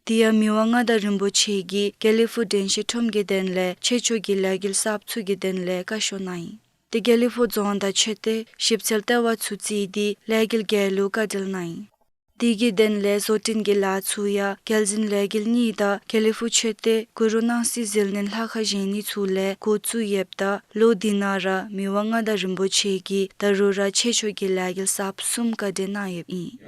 དེ་ཡང་མི་དབང་མངའ་བདག་རིན་པོ་ཆེ་གིས་དགེ་ལེགས་ཕུག་དྲན་ཤེས་ཁྲོམ་གྱི་དོན་ལས་ཆོས་ཕྱོགས་ཀྱི་ལས་འགུལ་གསརཔ་ཚུ་གི་དོན་ལས་བཀའ་ཤོག་གནང་ཡི། ཏེ་དགེ་ལེགས་ཕུག་རྫོང་དང་ཆོས་སྡེ་ཞིབ་འཚོལ་ལྟེ་བ་ཚུ་བརྩིས་ཏེ་ལས་འགུལ་བརྒྱད་ལུ་བཀའ་འགྲུལ་གནང་ཡི། དེ་གི་དོན་ལས་བཟོ་སྐྲུན་གྱི་ལཱ་ཚུ་ཡང་རྒྱལ་འཛིན་ལས་འགུལ་གཉིས་དང་དགེ་ལེགས་ཕུག་ཆོས་སྡེ་གུ་རུ་སྣང་སྲིད་ཟིལ་གནོན་ལྷ་ཁང་བཞེངས་ནི་ཚུ་ལས་འགོ་བཙུགས་ཡོདཔ་ད་ལོ་དེ་ནང་ར་མི་དབང་མངའ་བདག་རིན་པོ་ཆེ་གིས་ད་རུང་ར་ཆོས་ཕྱོགས་ཀྱི་ལས་འགུལ་གསརཔ་གསུམ་བཀའ་འགྲུལ་གནང་ཡོདཔ་ཨིན།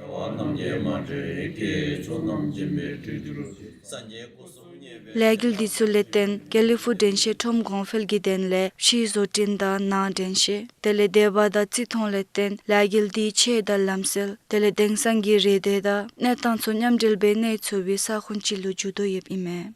ལས་འགུལ་འདི་ཚུ་ལས་བརྟེན་དགེ་ལེགས་ཕུག་དྲན་ཤེས་ཁྲོམ་གོང་འཕེལ་གྱི་དོན་ལས་ཕྱིའི་བཟོ་སྐྲུན་དང་ནང་དྲན་ཤེས་དེ་ལས་སྡེ་པ་དང་རྩིས་མཐོང་ལས་བརྟེན་ལས་འགུལ་འདི་ཆོས་དང་ལམ་སྲོལ་དེ་ལས་དེང་སང་གི་རེ་འདོད་དང་གནས་སྟངས་ཚུ་མཉམ་འབྲེལ་འབད་ནི་ཚུགས་པའི་ས་ཁོངས་ཅིག་ལུ་འགྱུར་དོ་ཡོདཔ་ཨིན་མས།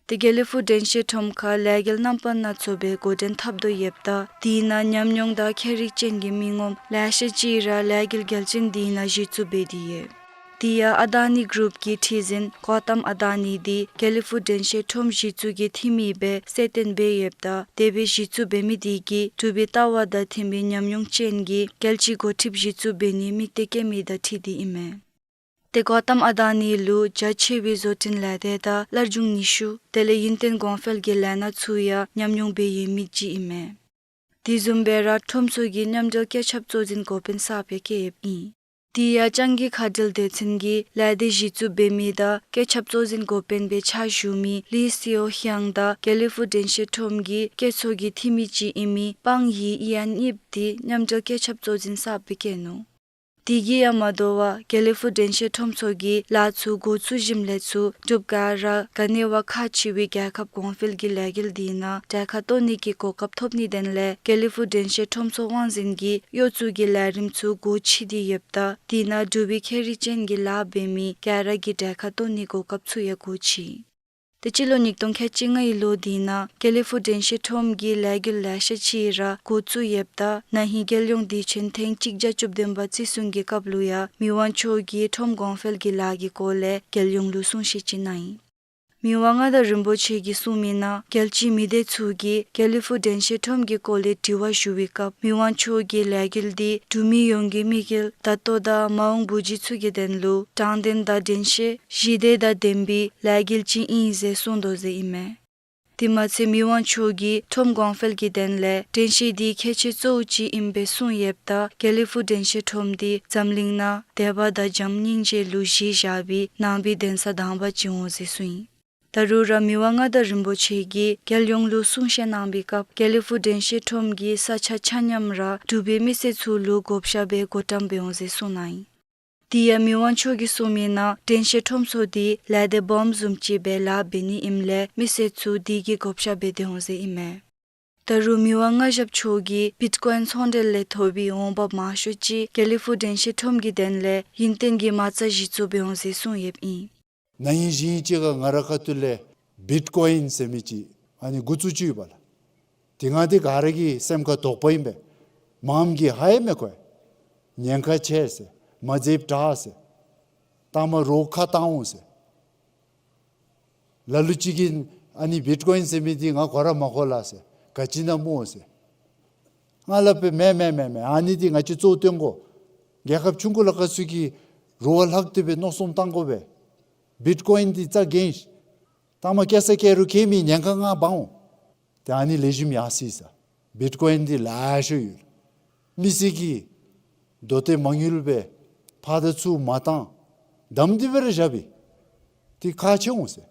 ཏེ་དགེ་ལེགས་ཕུག་དྲན་ཤེས་ཁྲོམ་ཁར་ལས་འགུལ་རྣམ་པ་སྣ་ཚོགས་སྦེ་འགོ་འདྲེན་འཐབ་དོ་ཡོདཔ་ད་དེ་ནང་ཉམས་མྱོང་དང་མཁས་རིག་ཅན་གྱི་མི་ངོམ་ལེ་ཤ་ཅིག་ར་ལས་འགུལ་གལ་ཆེན་དེ་ནང་གཞི་བཙུགས་འབད་དེ་ཡོད། དེ་ཡང་ཨ་དཱ་ནི་གུ་རུབ་ཀྱི་ཁྲི་འཛིན་གོ་ཏམ་ཨ་དཱ་ནི་འདི་དགེ་ལེགས་ཕུག་དྲན་ཤེས་ཁྲོམ་གཞི་བཙུགས་ཀྱི་འཐུས་མི་སྦེ་གསལ་སྟོན་འབད་ཡོདཔ་ད་དེ་སྦེ་གཞི་བཙུགས་འབད་མི་དེ་གིས་འབྲུག་པའི་ལྟ་བ་དང་མཐུན་པའི་ཉམས་མྱོང་ཅན་གྱི་རྒྱལ་སྤྱིའི་འགོ་ཁྲིདཔ་གཞི་བཙུགས་འབད་ནིའི་དམིགས་གཏད་བསྐྱེད་མི་དང་འཁྲིལ་ཏེ་ཨིན་མས། ཏེ་གོ་ཏམ་ཨ་དཱ་ནི་ལུ་རྒྱ་ཆེ་བའི་བཟོ་སྐྲུན་ལས་སྡེ་དང་སླར་འབྱུང་ནུས་ཤུགས་དེ་ལས་ཡུན་བརྟན་གོང་འཕེལ་གྱི་ལས་སྣ་ཚུ་ཡང་ཉམས་མྱོང་འབད་ཡོད་མི་ཅིག་ཨིན་མས། དེ་བཟུམ་སྦེ་ར་ཁྲོམ་ཚུ་གི་མཉམ་འབྲེལ་བཀོད་ཁྱབ་གཙོ་འཛིན་འགོ་དཔོན་གསརཔ་ཡང་བཀོད་ཡོདཔ་ཨིན། དེ་ཡང་ལྕང་གི་མཁའ་འགྲུལ་སྡེ་ཚན་གྱི་ལས་སྡེ་གཞི་བཙུགས་འབད་མི་དང་བཀོད་ཁྱབ་གཙོ་འཛིན་འགོ་དཔོན་སྦེ་ཕྱག་ཞུ་མི་ལི་སིའོ་ཧེང་དང་དགེ་ལེགས་ཕུག་དྲན་ཤེས་ཁྲོམ་གྱི་བཀོད་ཚོགས་ཀྱི་འཐུས་མི་ཅིག་ཨིན་མི་པང་ཡི་ཡན་གཉིསཔོ་འདི་མཉམ་འབྲེལ་བཀོད་ཁྱབ་གཙོ་འཛིན་གསརཔ་སྦེ་བཀོད་ནུག། དེ་གིས་ཡང་མ་དོ་བར་དགེ་ལེགས་ཕུག་དྲན་ཤེས་ཁྲོམ་ཚུ་གི་ལཱ་ཚུ་འགོ་བཙུགས་ཞིནམ་ལས་ཚུར་འབྲུག་ག་ར་ག་ནི་བ་ཁག་ཆེ་བའི་རྒྱལ་ཁབ་གོང་འཕེལ་གྱི་ལས་འགུལ་དེ་ནང་གྲལ་ཁར་གཏོགས་ནི་གི་གོ་སྐབས་ཐོབ་ནིའི་དོན་ལས་དགེ་ལེགས་ཕུག་དྲན་ཤེས་ཁྲོམ་ཚོགས་དབང་འཛིན་གྱིས་གཡོག་བཙུགས་ཀྱི་ལས་རིམ་ཚུ་སྒོ་ཕྱེ་སྟེ་ཡོདཔ་ད་དེ་ནང་འབྲུག་པའི་མཁས་རིག་ཅན་གྱི་ལཱ་འབད་མི་ག་ར་གིས་གྲལ་ཁར་གཏོགས་ནིའི་གོ་སྐབས་ཚུ་ཡང་སྒོ་ཕྱེ། ཏེ་སྤྱི་ལོ་ཉིས་སྟོང་ཁལ་གཅིག་ལྔའི་ལོ་དེ་ནང་དགེ་ལེགས་ཕུག་དྲན་ཤེས་ཁྲོམ་གྱི་ལས་འགུལ་ལེ་ཤ་ཅིག་ར་འགོ་བཙུགས་ཡོདཔ་ད་ན་ཧིང་རྒྱལ་ཡོངས་དུས་ཆེན་ཐེངས་གཅིག་བརྒྱ་བཅུ་བདུན་པ་བརྩི་སྲུང་གི་སྐབས་ལུ་ཡང་མི་དབང་མཆོག་གིས་ཁྲོམ་གོང་འཕེལ་གྱི་ལཱ་གི་སྐོར་ལས་རྒྱལ་ཡོངས་ལུ་གསུང་བཤད་ཅིག་གནང་ཡི། མི་དབང་མངའ་བདག་རིན་པོ་ཆེ་གིས་གསུངས་མི་ནང་རྒྱལ་སྤྱིའི་མི་སྡེ་ཚུ་གིས་དགེ་ལེགས་ཕུག་དྲན་ཤེས་ཁྲོམ་གྱི་སྐོར་ལས་དྲི་བ་ཞུ་བའི་སྐབས་མི་དབང་མཆོག་གིས་ལས་འགུལ་འདི་འབྲུག་མི་ཡོངས་ཀྱི་དམིགས་ཡུལ་ད་ལྟོ་དང་མ་འོངས་བུ་བརྒྱུད་ཚུ་གི་དོན་ལུ་དྲང་བདེན་དང་དྲན་ཤེས་ཞི་བདེ་དང་ལྡན་པའི་ལས་འགུལ་ཅིག་ཨིན་ཟེར་གསུངས་དོ་ཟེར་ཨིན་མས། དེ་མ་ཚད་མི་དབང་མཆོག་གིས་ཁྲོམ་གོང་འཕེལ་གྱི་དོན་ལས་དྲན་ཤེས་འདི་ཁྱད་ཆོས་གཙོ་བོ་ཅིག་ཨིནམ་སྦེ་གསུངས་ཡོདཔ་ད་དགེ་ལེགས་ཕུག་དྲན་ཤེས་ཁྲོམ་འདི་འཛམ་གླིང་ནང་དད་པ་དང་བྱམས་སྙིང་རྗེ་ལུ་གཞི་བཞག་པའི་ནང་པའི་གདན་ས་དང་པ་ཅིག་འོང་ཟེར་གསུངས་ཡི། ད་རུང་ར་མི་དབང་མངའ་བདག་རིན་པོ་ཆེ་གིས་རྒྱལ་ཡོངས་ལུ་གསུང་བཤད་གནང་བའི་སྐབས་དགེ་ལེགས་ཕུག་དྲན་ཤེས་ཁྲོམ་གྱི་ས་ཆ་ཆ་མཉམ་ར་འབྲུག་པའི་མི་སེར་ཚུ་ལུ་བགོ་བཤའ་འབད་བགོ་བཀྲམ་འབད་འོང་ཟེར་གསུངས་གནང་ཡི། དེ་ཡང་མི་དབང་མཆོག་གིས་གསུངས་མི་ནང་དྲན་ཤེས་ཁྲོམ་ཚོགས་འདི་ལས་སྡེ་སྦོམ་བཟུམ་ཅིག་སྦེ་ལཱ་འབད་ནི་ཨིནམ་ལས་མི་སེར་ཚུ་དེ་གི་བགོ་བཤའ་འབད་དེ་འོང་ཟེར་ཨིན་མས། ད་རུང་མི་དབང་མངའ་ཞབས་མཆོག་གིས་བིཊ་ཀོ་ཡིན་ཚོང་འབྲེལ་ལས་ཐོབ་པའི་འོང་འབབ་མང་ཤོས་ཅིག་དགེ་ལེགས་ཕུག་དྲན་ཤེས་ཁྲོམ་གྱི་དོན་ལས་ཡུན་བརྟན་གྱི་མ་རྩ་གཞི་བཙུགས་འབད་འོང་ཟེར་གསུངས་ཡོདཔ་ཨིན། ན་ཧིང་ཞིང་ཅིག་ཁར་ང་རའི་ཁ་ཐུག་ལས་བིཊ་ཀོ་ཡིན་ཟེར་མི་ཅིག་ཨ་ནི་འགོ་བཙུགས་ཅི་ཡོདཔ་ལགས། དེ་ང་འདི་ག་ར་གི་སེམས་ཁར་དོགས་པ་ཨིན་པས། མངམ་གིས་ཧ་ཡང་མི་གོ་བས། ཉེན་ཁ་ཆེ་ཟེར། མ་མཛདཔ་དྲག་ཟེར། ལྟག་མ་རོགས་ཁ་བཏང་འོང་ཟེར། ལ་ལུ་ཅིག་གིས་ཨ་ནི་བིཊ་ཀོ་ཡིན་ཟེར་མི་འདི་ང་གོ་ར་མ་གོ་ལགས་ཟེར། ག་ཅི་ཨིན་ན་སྨོ་ཟེར། ང་སླབ་པས་མེན་མེན་མེན་མེན། ཨ་ནི་འདི་ང་བཅས་གཙོ་བོ་སྟོན་དགོ། རྒྱལ་ཁབ་ཆུང་ཀུ་ལ་ཁ་ཚུད་ཀྱི་རུ་བ་ལྷག་སྟེ་སྦེ་མནོ་བསམ་བཏང་དགོ་པས། བིཊ་ཀོ་ཡིན་འདི་རྩ་འགེངས་ཤིག། ལྟག་མ་སྐྱེ་ས་སྐྱེ་རུང་སྐྱེ་མི་ཉེན་ཁ་ང་འབག་འོང་། ཏེ་ཨ་ནི་ལེགས་ཤོམ་ཡར་སོ་ཡི་ཟེར། བིཊ་ཀོ་ཡིན་འདི་ལེགས་ཤོམ་ཡོད། མི་སེར་གྱིས་རྡོ་ཏེ་མ་དངུལ་སྦེ་ཕར་དང་ཚུར་མ་བཏང་། བསྡམས་ཏེ་སྦེ་ར་བཞག་པས། ཏེ་ཁག་ཆེ་འོང་ཟེར།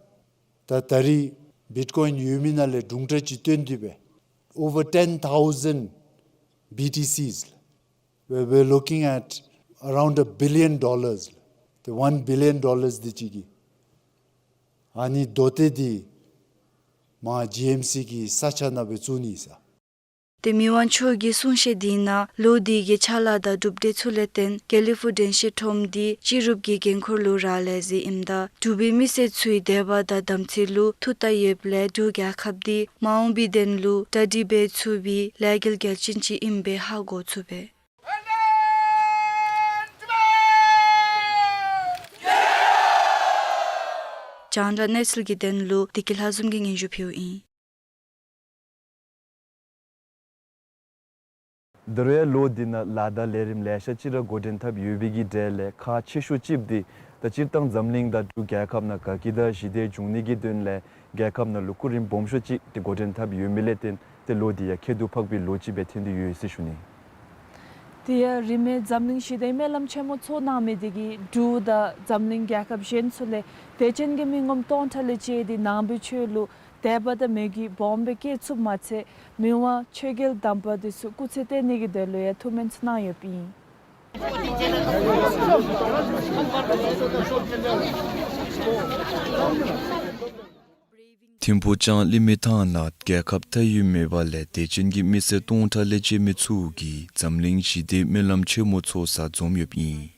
ད་ད་རིས་བིཊ་ཀོ་ཡིན་ཡོད་མི་ནང་ལས་དྲུང་འཕྲི་ཅིག་བཏོན་ཏེ་སྦེ་over ten thousand B T Cs. We're, we're looking at around a billion dollars. ཏེ་one billion dollars དེ་ཅིག་གིས་ཨ་ནི་རྡོ་ཏེ་འདི་མར་ཇི་ཨེམ་སི་གི་ས་ཆ་ནང་སྦེ་བཙུགས་ནི་ཟེར། ཏེ་མི་དབང་མཆོག་གི་གསུང་བཤད་འདི་ནང་ལོ་འདི་གི་ཕྱག་ལཱ་དང་གྲུབ་འབྲས་ཚུ་ལས་བརྟེན་དགེ་ལེགས་ཕུག་དྲན་ཤེས་ཁྲོམ་འདི་སྤྱི་རུབ་ཀྱི་འགན་ཁུར་ལུ་རག་ལས་ཟེར་ཨིནམ་ད་འབྲུག་པའི་མི་སེར་ཚུའི་དད་པ་དང་དམ་ཚིག་ལུ་ཐུགས་བརྟག་ཡོདཔ་ལས་འབྲུག་རྒྱལ་ཁབ་འདི་མ་འོངས་པའི་དོན་ལུ་གྲ་སྒྲིག་འབད་ཚུགས་པའི་ལས་འགུལ་གལ་ཆེན་ཅིག་ཨིནམ་སྦེ་ཧ་གོ་ཚུགས་པས། རྒྱང་བསྒྲགས་གནས་ཚུལ་གྱི་དོན་ལུ་བདེ་སྐྱིད་ལྷ་འཛོམས་ཀྱིས་སྙན་ཞུ་ཕུལཝ་ཨིན། ད་རུང་ཡང་ལོ་འདི་ནང་ལཱ་དང་ལས་རིམ་ལེ་ཤ་ཅིག་ར་འགོ་འདྲེན་འཐབ་ཡོད་པའི་གི་གྲས་ལས་ཁག་ཆེ་ཤོས་ཅིག་འདི་ད་སྤྱིར་བཏང་འཛམ་གླིང་དང་འབྲུག་རྒྱལ་ཁབ་ནང་དགའ་སྐྱིད་དང་ཞི་བདེ་འབྱུང་ནི་གི་དོན་ལས་རྒྱལ་ཁབ་ནང་ལུ་སྐུ་རིམ་སྦོམ་ཤོས་ཅིག་འདི་འགོ་འདྲེན་འཐབ་ཡོད་མི་ལས་བརྟེན་ ཏེ་ལོ་འདི་ཡང་ཁྱད་དུ་འཕགས་པའི་ལོ་ཅིག་སྦེ་ཐོན་ཏེ་ཡོད་ཟེར་ཞུ་ནི། དེ་ཡང་རིས་མེད་འཛམ་གླིང་ཞི་བདེའི་སྨོན་ལམ་ཆེན་མོ་ཚོགས་གནང་མི་དེ་གིས་འབྲུག་དང་འཛམ་གླིང་རྒྱལ་ཁབ་གཞན་ཚུ་ལས་དད་ཅན་གྱི་མི་ངོམ་སྟོང་ཕྲག་ལས་བཅད་དེ་ནང་པའི་ཆོས་ལུ་དད་པ་དང་མོས་གུས་སྦོམ་སྦེ་བསྐྱེད་ཚུགསཔ་མ་ཚད་མི་དབང་ཆོས་རྒྱལ་དམ་པ་དེ་ཚུ་སྐུ་ཚེ་བརྟན་ནི་གི་དོན་ལུ་ཡང་ཐུགས་སྨོན་ཚུ་གནང་ཡོདཔ་ཨིན། ཐིམ་ཕུག་ལྕང་གླིང་མི་ཐང་ནང་རྒྱལ་ཁབ་མཐའ་དབུས་མེད་པ་ལས་དད་ཅན་གྱི་མི་སེར་སྟོང་ཕྲག་ལས་བཅད་མི་ཚུ་གིས་འཛམ་གླིང་ཞི་བདེའི་སྨོན་ལམ་ཆེན་མོ་ཚོགས་སར་འཛོམས་ཡོདཔ་ཨིན།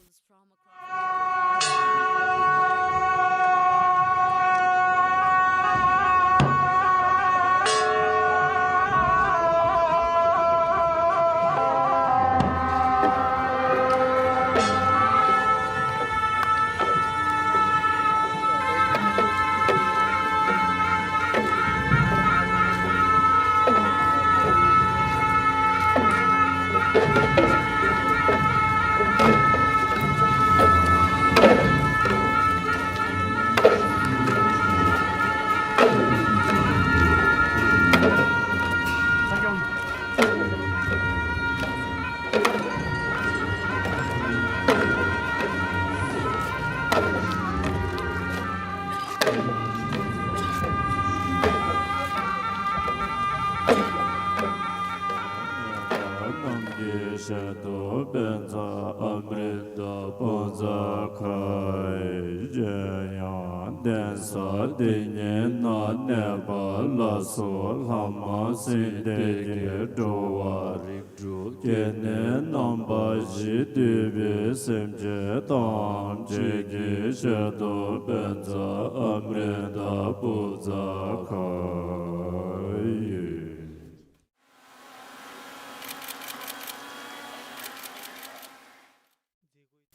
གྲུབ་བརྒྱད་ནས་རྣམ་པ་བཞི་འདུས་པའི་སེམས་ཅན་ཐམས་ཅད་ཀྱི་ཞལ་དུ་བཛྲ་ཨ་མྲྀ་ཏ་པུ་ཛ་ཁཱ་ཡེ།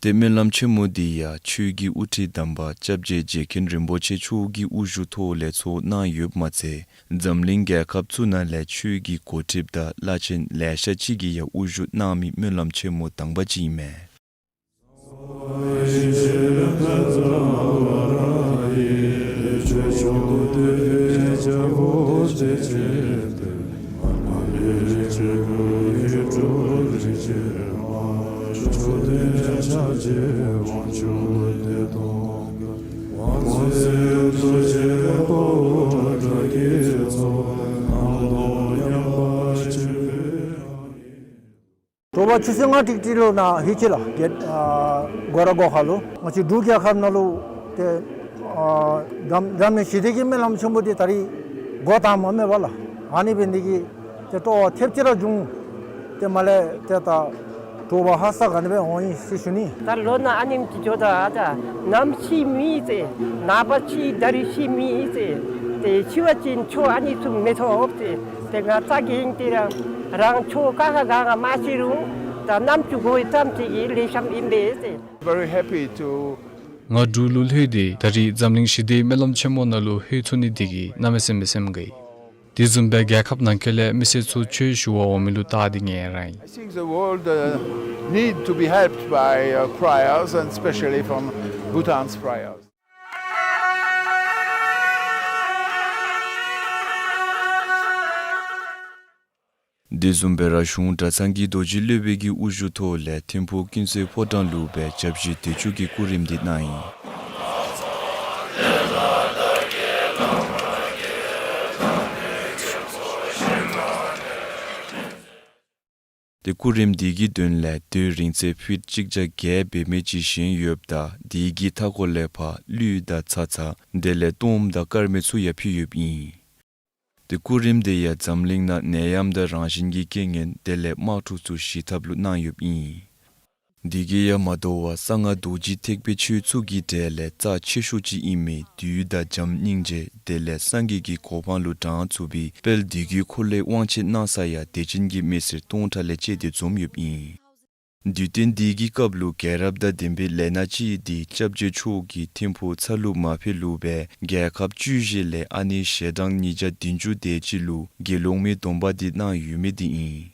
ཏེ་སྨོན་ལམ་ཆེན་མོ་འདི་ཡང་ཆོས་ཀྱི་དབུ་ཁྲིད་དམ་པ་སྐྱབས་རྗེ་རྗེ་མཁན་རིན་པོ་ཆེ་མཆོག་གི་དབུ་བཞུགས་ཐོག་ལས་ཚོགས་གནང་ཡོདཔ་མ་ཚད་འཛམ་གླིང་རྒྱལ་ཁབ་ཚུ་ནང་ལས་ཆོས་ཀྱི་འགོ་ཁྲིདཔ་དང་བླ་ཆེན་ལེ་ཤ་ཅིག་གིས་ཡང་དབུ་བཞུགས་གནང་མི་སྨོན་ལམ་ཆེན་མོ་དང་པ་ཅིག་ཨིན་མས། དྲོ་པ་ཆུ་ཚོད་ལྔ་ཏིག་ཏི་ལུ་ནཱ་ཧེ་ཅི་ལགས་རྒེད་ཨ་སྒོ་ར་སྒོ་ཁ་ལུ་ང་བཅས་འབྲུག་རྒྱལ་ཁབ་ནང་ལུ་ཏེ་ཨ་འཛམ་འཛམ་གླིང་ཞི་བདེ་གི་སྨོན་ལམ་ཆེན་མོ་འདི་ད་རིས་འགོ་དང་པ་མེན་པ་ལགས། ཨ་ནི་འབད་ནི་གིས་ཏེ་སྤྲོ་བ་ཐེབས་ཅིག་ར་བྱུང་། ཏེ་མ་ལས་ཏེ་ད་དྲོ་པ་ཧ་སག་ག་ནི་སྦེ་འོང་ཡི་ཟེར་ཞུ་ནི། ད་ལོ་ནཱ་ཨ་ནེམ་ཅིག་འགྱོཝ་ད་ཨ་ད་ནམ་ཤི་མི་ཟེར་ནངས་པ་ཤི་ད་རིས་ཤི་མི་ཟེར་ཏེ་ཤི་བ་ཅིན་ཆོས་ཨ་ནི་ཚུ་མི་ཐོབ་ཟེར། ཏེ་ང་ཚ་གིས་ཏེ་རང་རང་ཆོས་ག་ག་ག་ག་མ་ཤེས་རུང་ད་རྣམ་ཅོ་གོ་ཡི་ཙམ་ཅིག་གིས་ལེགས་ཤོམ་ཨིན་པས་ཟེར། Very happy to ང་འབྲུག་ལུ་ལྷོད་དེ་ད་རིས་འཛམ་གླིང་ཞི་བདེའི་སྨོན་ལམ་ཆེན་མོ་ནང་ལུ་ལྷོད་ཚུགས་ནི་འདི་གིས་གནམ་མེད་ས་མེད་སེམས་དགའ་ཡི། དེ་བཟུམ་སྦེ་རྒྱལ་ཁབ་ནང་འཁོད་ལས་མི་སེར་ཚུ་ཆོས་ཞུ་བར་འོང་མི་ལུ་བལྟ་སྟེ་ངལ་རངས་ཡི། I think the world, uh, need to be helped by, uh, friars and especially from Bhutan's friars. དེ་བཟུམ་སྦེ་ར་གཞུང་གྲྭ་ཚང་གི་རྡོ་རྗེ་སློབ་དཔོན་གྱི་དབུ་བཞུགས་ཐོག་ལས་ཐིམ་ཕུག་ཀུན་གསལ་ཕོ་བྲང་ལུ་སྦེ་སྐྱབས་རྗེ་བདེ་མཆོག་གི་སྐུ་རིམ་འདི་གནང་ཡི། ཏེ་སྐུ་རིམ་འདི་གི་དོན་ལས་རྡོ་རིང་ཚད་ཕིཊ་གཅིག་བརྒྱ་བརྒྱད་འབད་མི་ཅིག་བཞེངས་ཡོདཔ་ད་དེ་གི་མཐའ་འཁོར་ལས་ཕར་གླུད་དང་ཚ་ཚ་དེ་ལས་གཏོརམ་དང་དཀར་མེ་ཚུ་ཡང་ཕུལ་ཡོདཔ་ཨིན། ཏེ་སྐུ་རིམ་འདི་ཡང་འཛམ་གླིང་ནང་ནད་ཡམས་དང་རང་བཞིན་གྱི་རྐྱེན་ངན་དེ་ལས་དམག་འཁྲུག་ཚུ་ཞི་ཐབས་ལུ་གནང་ཡོདཔ་ཨིན། འདི་གིས་ཡང་མ་དོ་བར་གསང་སྔགས་རྡོ་རྗེ་ཐེག་པའི་ཆོས་ཚུ་གི་གྲས་ལས་རྩ་ཆེ་ཤོས་ཅིག་ཨིན་མི་བདུད་དང་བྱམས་སྙིང་རྗེ་དེ་ལས་སངས་རྒྱས་ཀྱི་གོ་འཕང་ལུ་དྲངས་ཚུགས་པའི་དཔལ་བདེ་དགུའི་འཁོར་ལོའི་དབང་ཆེན་གནང་སར་ཡང་དད་ཅན་གྱི་མི་སེར་སྟོང་ཕྲག་ལས་བཅད་དེ་འཛོམས་ཡོདཔ་ཨིན། དུས་སྟོན་འདི་གི་སྐབས་ལུ་རྒྱལ་རབས་དང་ལྡན་པའི་ལས་སྣ་ཅིག་འདི་སྐྱབས་རྗེ་མཆོག་གིས་ཐིམ་ཕུག་ཚ་ལུ་མ་ཕེབས་ལུ་སྦེ་རྒྱལ་ཁབ་བཅུ་བཞི་ལས་ཨ་ནི་ཞལ་གྲངས་ཉིས་བརྒྱ་བདུན་ཅུ་དེ་ཅིག་ལུ་དགེ་སློང་མའི་སྡོམ་པ་འདི་གནང་ཡོད་མི་འདི་ཨིན།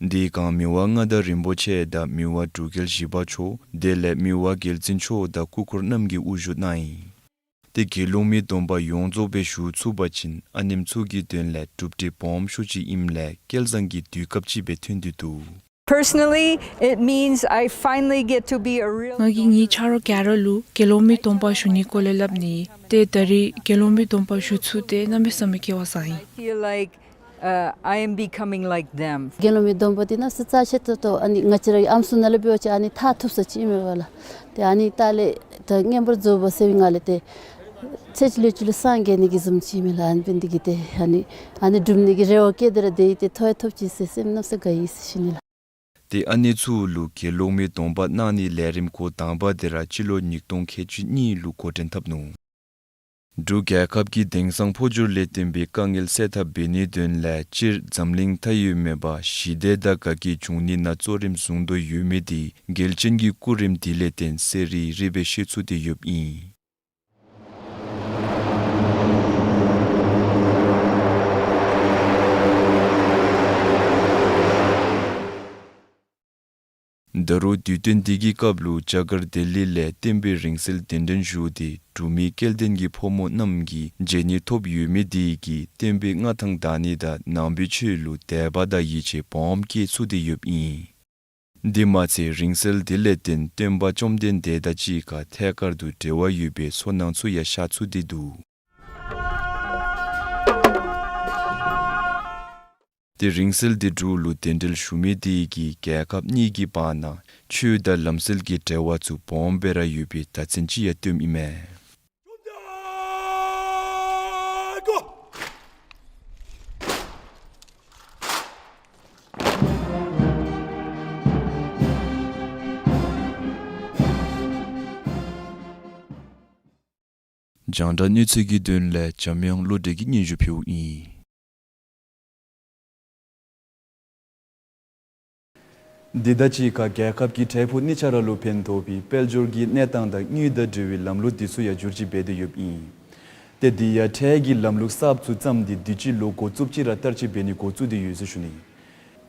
དེའི་སྒང་མི་དབང་མངའ་བདག་རིན་པོ་ཆེ་དང་མི་དབང་འབྲུག་རྒྱལ་བཞི་པ་མཆོག་དེ་ལས་མི་དབང་རྒྱལ་བཙུན་མཆོག་དང་སྐུ་འཁོར་རྣམས་ཀྱིས་དབུ་བཞུགས་གནང་ཡི། ཏེ་དགེ་སློང་མའི་སྡོམ་པ་ཡོངས་རྫོགས་སྦེ་ཞུ་ཚུགས་པ་ཅིན་ཨ་ནེམ་ཚུ་གི་དོན་ལས་གྲུབ་འབྲས་སྦོམ་ཤོས་ཅིག་ཨིནམ་ལས་སྐལ་བཟང་གི་དུས་སྐབས་ཅིག་སྦེ་ཐོན་ཏེ་འདུག། Personally, it means I finally get to be a real ང་གིས་ངེའི་ཆ་རོགས་ག་ར་ལུ་དགེ་སློང་མའི་སྡོམ་པ་ཞུ་ནིའི་སྐོར་ལས་སླབ་ནི། ཏེ་ད་རིས་དགེ་སློང་མའི་སྡོམ་པ་ཞུ་ཚུགས་ཏེ་གནམ་མེད་ས་མེད་སྐལ་བ་བཟང་ཡི། I feel like, uh, I am becoming like them. དགེ་སློང་མའི་སྡོམ་པ་འདི་ནང་རྩ་ཆེ་ཏོག་ཏོ་ཨ་ནི་ང་བཅས་རའི་ཨམ་སྲུ་ནང་ལས་འབད་བ་ཅིན་ཨ་ནི་མཐར་ཐུག་ས་ཅིག་ཨིན་མས་པ་ལགས། ཏེ་ཨ་ནི་ད་ལས་ད་བསྙེན་པར་རྫོགས་པ་ཟེར་བའི་ནང་ལས་ཏེ་ཚེ་གཅིག་ལུས་གཅིག་ལུ་སངས་རྒྱས་ནི་གི་བཟུམ་ཅིག་ཨིན་མས་ལགས། ཨ་ནི་འབད་ནི་འདི་གིས་ཏེ་ཨ་ནི་ཨ་ནི་སྒྲུབ་ནི་གི་རེ་བ་བསྐྱེད་དེ་ར་སྡོད་ཡི། ཏེ་ཐོབ་ཡང་ཐོབ་ཅི་ཟེར་སེམས་གནམ་མེད་ས་མེད་དགའ་ཡི་ཟེར་ཞུ་ནི་ལགས། ཏེ་ཨ་ནེམ་ཚུ་ལུ་དགེ་སློང་མའི་སྡོམ་པ་གནང་ནིའི་ལས་རིམ་འགོ་དང་པ་དེ་ར་སྤྱི་ལོ་ཉིས་སྟོང་ཁལ་གཅིག་གཉིས་ལུ་འགོ་འདྲེན་འཐབ་ནུག། འབྲུག་རྒྱལ་ཁབ་ཀྱིས་དེང་སང་འཕོ་འགྱུར་ལས་བརྟེན་པའི་དཀའ་ངལ་སེལ་ཐབས་འབད་ནིའི་དོན་ལས་སྤྱིར་འཛམ་གླིང་མཐའ་ཡས་མེད་པར་ཞི་བདེ་དང་དགའ་སྐྱིད་འབྱུང་ནི་ནང་གཙོ་རིམ་བཟུང་དོ་ཡོད་མི་འདི་རྒྱལ་ཆེན་གྱི་སྐུ་རིམ་འདི་ལས་བརྟེན་གསལ་རི་རི་སྦེ་ཤེས་ཚུགས་ཏེ་ཡོདཔ་ཨིན། ད་རུང་དུས་སྟོན་འདི་གི་སྐབས་ལུ་རྒྱ་གར་ལྡི་ལི་ལས་བསྟན་པའི་རིང་བསྲེལ་གདན་འདྲེན་ཞུ་སྟེ་འབྲུག་མི་སྐལ་ལྡན་གྱི་ཕོ་མོ་རྣམས་ཀྱིས་མཇལ་ནི་ཐོབ་ཡོད་མི་འདི་གིས་བསྟན་པའི་མངའ་ཐང་དར་ནི་དང་ནང་པའི་ཆོས་ལུ་དད་པ་དང་ཡིད་ཆེས་སྦོམ་བསྐྱེད་ཚུགས་ཏེ་ཡོདཔ་ཨིན། དེ་མ་ཚད་རིང་བསྲེལ་འདི་ལས་བརྟེན་སྟོན་པ་བཅོམ་ལྡན་འདས་དང་གཅིག་ཁར་ཐད་ཀར་དུ་འབྲེལ་བ་ཡོད་པའི་ཚོར་སྣང་ཚུ་ཡང་ཤར་ཚུགས་ཏེ་འདུག། ཏེ་རིང་བསྲེལ་འདི་འབྲུག་ལུ་གདན་འདྲེན་ཞུ་མི་འདི་གིས་རྒྱལ་ཁབ་གཉིས་ཀྱི་བར་ན་ཆོས་དང་ལམ་སྲོལ་གྱི་འབྲེལ་བ་ཚུ་སྦོམ་སྦེ་ར་ཡོད་པའི་བརྡ་མཚོན་ཅིག་ཡང་སྟོནམ་ཨིན་མས། རྒྱང་བསྒྲགས་གནས་ཚུལ་གྱི་དོན་ལས་འཇམ་དབྱངས་བློ་གྲོས་ཀྱིས་སྙན་ཞུ་ཕུལཝ་ཨིན། འདི་དང་གཅིག་ཁར་རྒྱལ་ཁབ་ཀྱི་འཕྲལ་ཕུགས་གཉིས་ཆ་ར་ལུ་ཕན་ཐོགས་པའི་དཔལ་འབྱོར་གྱི་གནས་སྟངས་དང་དངུལ་དང་འབྲེལ་བའི་ལམ་ལུགས་འདི་ཚུ་ཡང་བསྒྱུར་བཅོས་འབད་དེ་ཡོདཔ་ཨིན། ཏེ་འདི་ཡང་ཁྲལ་གྱི་ལམ་ལུགས་གསརཔ་ཚུ་བརྩམས་ཏེ་དུས་ཅི་ལོ་འགོ་བཙུགསཔ་ཅིག་ར་བསྟར་སྤྱོད་འབད་ནི་འགོ་བཙུགས་ཏེ་ཡོད་ཟེར་ཞུ་ནི།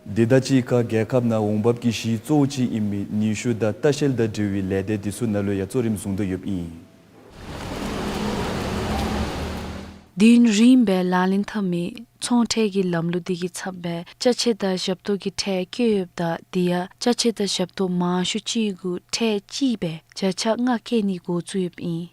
འདི་དང་གཅིག་ཁར་རྒྱལ་ཁབ་ནང་འོང་འབབ་ཀྱི་གཞི་གཙོ་བོ་ཅིག་ཨིན་མི་ནུས་ཤུགས་དང་ལྟ་བཤལ་དང་འབྲེལ་བའི་ལས་སྡེ་འདི་ཚུ་ནང་ལུ་ཡང་གཙོ་རིམ་བཟུང་དོ་ཡོདཔ་ཨིན། དུས་ཡུན་རིངམོ་སྦེ་ལག་ལེན་འཐབ་མི་ཚོང་ཁྲལ་གྱི་ལམ་ལུགས་འདི་གིས་ཚབ་སྦེ་ཅ་ཆས་དང་ཞབས་ཏོག་གི་ཁྲལ་བཀལ་ཡོདཔ་ད་འདི་ཡང་ཅ་ཆས་དང་ཞབས་ཏོག་མང་ཤོས་ཅིག་གུ་ཁྲལ་གཅིག་སྦེ་བརྒྱ་ཆ་ལྔ་བཀལ་ནི་འགོ་བཙུགས་ཡོདཔ་ཨིན།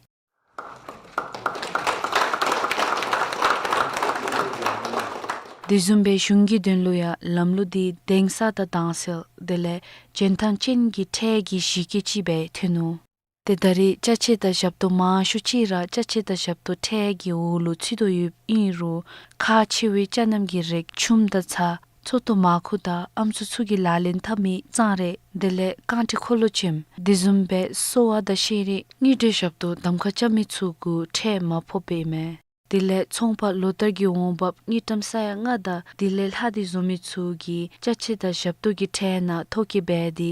དེ་བཟུམ་སྦེ་གཞུང་གི་དོན་ལུ་ཡང་ལམ་ལུགས་འདི་དེང་སང་དང་དྭངས་གསལ་དེ་ལས་འཇོན་ཐང་ཅན་གྱི་ཁྲལ་གྱི་གཞི་བཀོད་ཅིག་སྦེ་ཐོན་ནུག། ཏེ་ད་རེས་ཅ་ཆས་དང་ཞབས་ཏོག་མང་ཤོས་ཅིག་ར་ཅ་ཆས་དང་ཞབས་ཏོག་ཁྲལ་གྱི་འོག་ལུ་ཚུད་དོ་ཡོདཔ་ཨིན་རུང་ཁག་ཆེ་བའི་ཅ་རྣམས་ཀྱི་རིགས་ཆུམ་དང་ཚྭ་ཚོད་ལྟོ་མར་ཁུ་དང་ཨམ་སྲུ་ཚུ་གིས་ལག་ལེན་འཐབ་མི་གཙང་རས་དེ་ལས་རྐང་ཁྲི་འཁོར་ལོ་ཆེམ་དེ་བཟུམ་སྦེ་གསོ་བ་དང་ཤེས་རིག་དངུལ་འབྲེལ་ཞབས་ཏོག་གདམ་ཁ་རྐྱབ་མི་ཚུ་གུ་ཁྲལ་མ་ཕོགཔ་ཨིན་མས། དེ་ལས་ཚོང་པ་ལོ་བསྟར་གྱི་འོང་འབབ་དངུལ་ཀྲམ་ས་ཡ་ལྔ་དང་དེ་ལས་ལྷག་སྟེ་བཟོ་མི་ཚུ་གིས་ཅ་ཆས་དང་ཞབས་ཏོག་གི་ཁྲལ་ནང་ཐོ་བཀོད་འབད་དེ་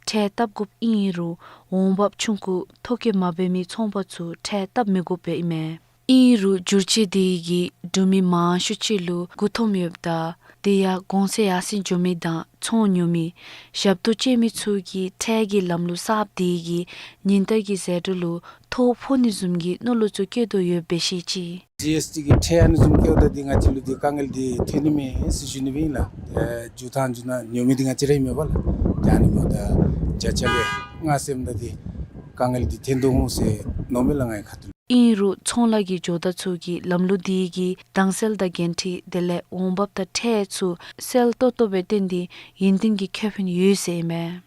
ཁྲལ་བཏབ་དགོཔ་ཨིན་རུང་འོང་འབབ་ཆུང་ཀུ་ཐོ་བཀོད་མ་འབད་མི་ཚོང་པ་ཚུ་ཁྲལ་བཏབ་མི་དགོཔ་སྦེ་ཨིན་མས། ཨིན་རུང་བསྒྱུར་བཅོས་འདི་གིས་འབྲུག་མི་མང་ཤོས་ཅིག་ལུ་མགུ་འཐོམ་ཡོདཔ་ད་དེ་ཡང་གོང་ཚད་ཡར་སེང་འགྱོ་མི་དང་ཚོང་ཉོ་མི་ཞབས་ཏོག་སྤྱོད་མི་ཚུ་གི་ཁྲལ་གྱི་ལམ་ལུགས་གསརཔ་འདི་གིས་ཉིན་ལྟར་གྱི་ཟད་འགྲོ་ལུ་ཐོ་ཕོག་ནི་བཟུམ་གྱི་མནོ་ལུ་ཚུ་བཀོད་དོ་ཡོདཔ་སྦེ་བཤད་ཅི། ཇི་ཨེསི་ཊི་གི་ཁྲལ་ཨ་ནི་བཟུམ་བཀལཝ་ད་འདི་ང་བཅས་ལུ་འདི་དཀའ་ངལ་འདི་ཐོན་ནི་མས་ཟེར་ཞུ་ནི་སྦེ་ཨིན་ལགས། ཨེ་འགྱོ་ཐངས་འགྱོ་ནི་ཉོ་མི་འདི་ང་བཅས་ར་ཨིན་མས་པ་ལགས། ད་ཨ་ནི་འབདཝ་ད་བརྒྱ་ཆ་ལས་ལྔ་ཟེརཝ་ད་འདི་དཀའ་ངལ་འདི་ཐོན་དོ་འོང་ཟེར་མནོཝ་མས་ལགས་ངེའི་ཁ་ཐུག་ལས། ཨིན་རུང་ཚོང་ལཱ་གི་ཇོ་བདག་ཚུ་གིས་ལམ་ལུགས་འདི་གིས་དྭངས་གསལ་དང་འགན་འཁྲི་དེ་ལས་འོང་འབབ་དང་ཁྲལ་ཚུ་གསལ་ཏོག་ཏོ་སྦེ་བཏོན་ཏེ་ཡུན་བརྟན་གྱི་ཁེ་ཕན་ཡོད་ཟེར་ཨིན་མས།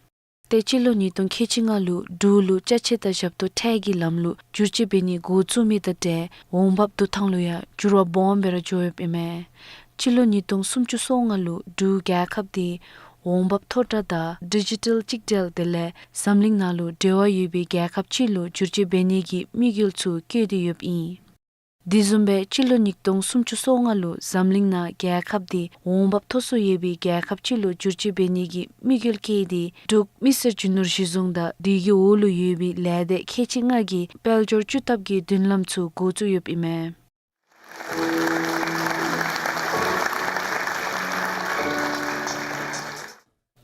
ཏེ་སྤྱི་ལོ་ཉིས་སྟོང་ཁལ་གཅིག་ལྔ་ལུ་འབྲུག་ལུ་ཅ་ཆས་དང་ཞབས་ཏོག་ཁྲལ་གྱི་ལམ་ལུགས་བསྒྱུར་བཅོས་འབད་ནི་འགོ་བཙུགས་མི་དང་འབྲེལ་འོང་འབབ་བསྡུ་ཐངས་ལུ་ཡང་འགྱུར་བ་སྦོམ་སྦེ་ར་འགྱོ་ཡོདཔ་ཨིན་མས། སྤྱི་ལོ་ཉིས་སྟོང་སུམ་ཅུ་སོ་ལྔ་ལུ་འབྲུག་རྒྱལ་ཁབ་འདི་འོང་འབབ་མཐོ་དྲགས་དང་ཌི་ཇི་ཊལ་གཅིག་སྒྲིལ་དེ་ལས་འཛམ་གླིང་ནང་ལུ་འབྲེལ་བ་ཡོད་པའི་རྒྱལ་ཁབ་ཅིག་ལུ་བསྒྱུར་བཅོས་འབད་ནི་གི་དམིགས་ཡུལ་ཚུ་བཀོད་དེ་ཡོདཔ་ཨིན། དེ་བཟུམ་སྦེ་སྤྱི་ལོ་ཉིས་སྟོང་སུམ་ཅུ་སོ་ལྔ་ལུ་འཛམ་གླིང་ནང་རྒྱལ་ཁབ་འདི་འོང་འབབ་མཐོ་སུ་ཡོད་པའི་རྒྱལ་ཁབ་ཅིག་ལུ་བསྒྱུར་བཅོས་འབད་ནི་གི་དམིགས་ཡུལ་བསྐྱེད་དེ་འབྲུག་མི་སེར་རྒྱུ་ནོར་གཞི་བཟུང་དང་དེ་གི་འོག་ལུ་ཡོད་པའི་ལས་སྡེ་ཁལ་གཅིག་ལྔ་གི་དཔལ་འབྱོར་སྤྱི་ཐབ་ཀྱི་མདུན་ལམ་ཚུ་འགོ་བཙུགས་ཡོདཔ་ཨིན་མས།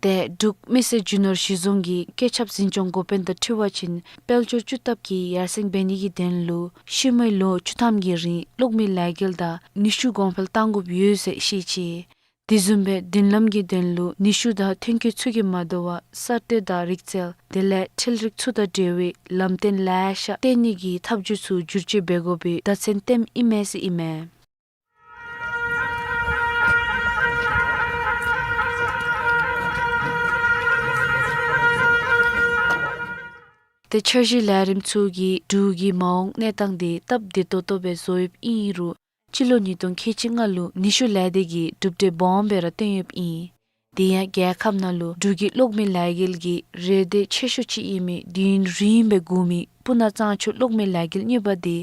ཏེ་འབྲུག་མི་སེར་རྒྱུ་ནོར་གཞི་བཟུང་གི་སྐུ་ཚབ་འཛིན་སྐྱོང་འགོ་དཔོན་དང་འཁྲིལ་བ་ཅིན་དཔལ་འབྱོར་སྤྱི་ཐབ་ཀྱི་ཡར་སེང་འབད་ནི་གི་དོན་ལུ་ཤུལ་མའི་ལོ་བཅུ་ཐམ་གྱི་རིང་གློག་མེའི་ལས་འགུལ་དང་ནུས་ཤུགས་གོང་འཕེལ་གཏང་དགོཔ་ཡོད་ཟེར་བཤད་ཅི། དེ་བཟུམ་སྦེ་མདུན་ལམ་གྱི་དོན་ལུ་ནུས་ཤུགས་དང་ཐོན་སྐྱེད་ཚུ་གིས་མ་དོ་བར་གསར་གཏོད་དང་རིག་རྩལ་དེ་ལས་འཕྲུལ་རིག་ཚུ་དང་འབྲེལ་བའི་ལམ་སྟོན་ལེ་ཤ་བཏོན་ནི་གི་ཐབས་བྱུས་ཚུ་བསྒྱུར་བཅོས་འབད་དགོ་པའི་བརྡ་མཚོན་བཏོནམ་ཨིན་མས་ཟེར་ཨིན་མས། ཏེ་འཆར་གཞི་ལས་རིམ་ཚུ་གིས་འབྲུག་གི་མ་འོངས་གནས་སྟངས་དེ་སྟབས་བདེ་ཏོག་ཏོ་སྦེ་བཟོ་ཡོདཔ་ཨིན་རུང་སྤྱི་ལོ་ཉིས་སྟོང་ཁལ་གཅིག་ལྔ་ལུ་ནུས་ཤུགས་ལས་སྡེ་གིས་གྲུབ་འབྲས་སྦོམ་སྦེ་ར་བཏོན་ཡོདཔ་ཨིན། དེ་ཡང་རྒྱལ་ཁབ་ནང་ལུ་འབྲུག་གི་གློག་མེའི་ལས་འགུལ་གྱི་རེ་འདོད་ཆེ་ཤོས་ཅིག་ཨིན་མི་དུས་ཡུན་རིངམོ་སྦེ་སྒུག་མི་སྤུ་ན་གཙང་ཆུ་གློག་མེའི་ལས་འགུལ་གཉིས་པ་དེ་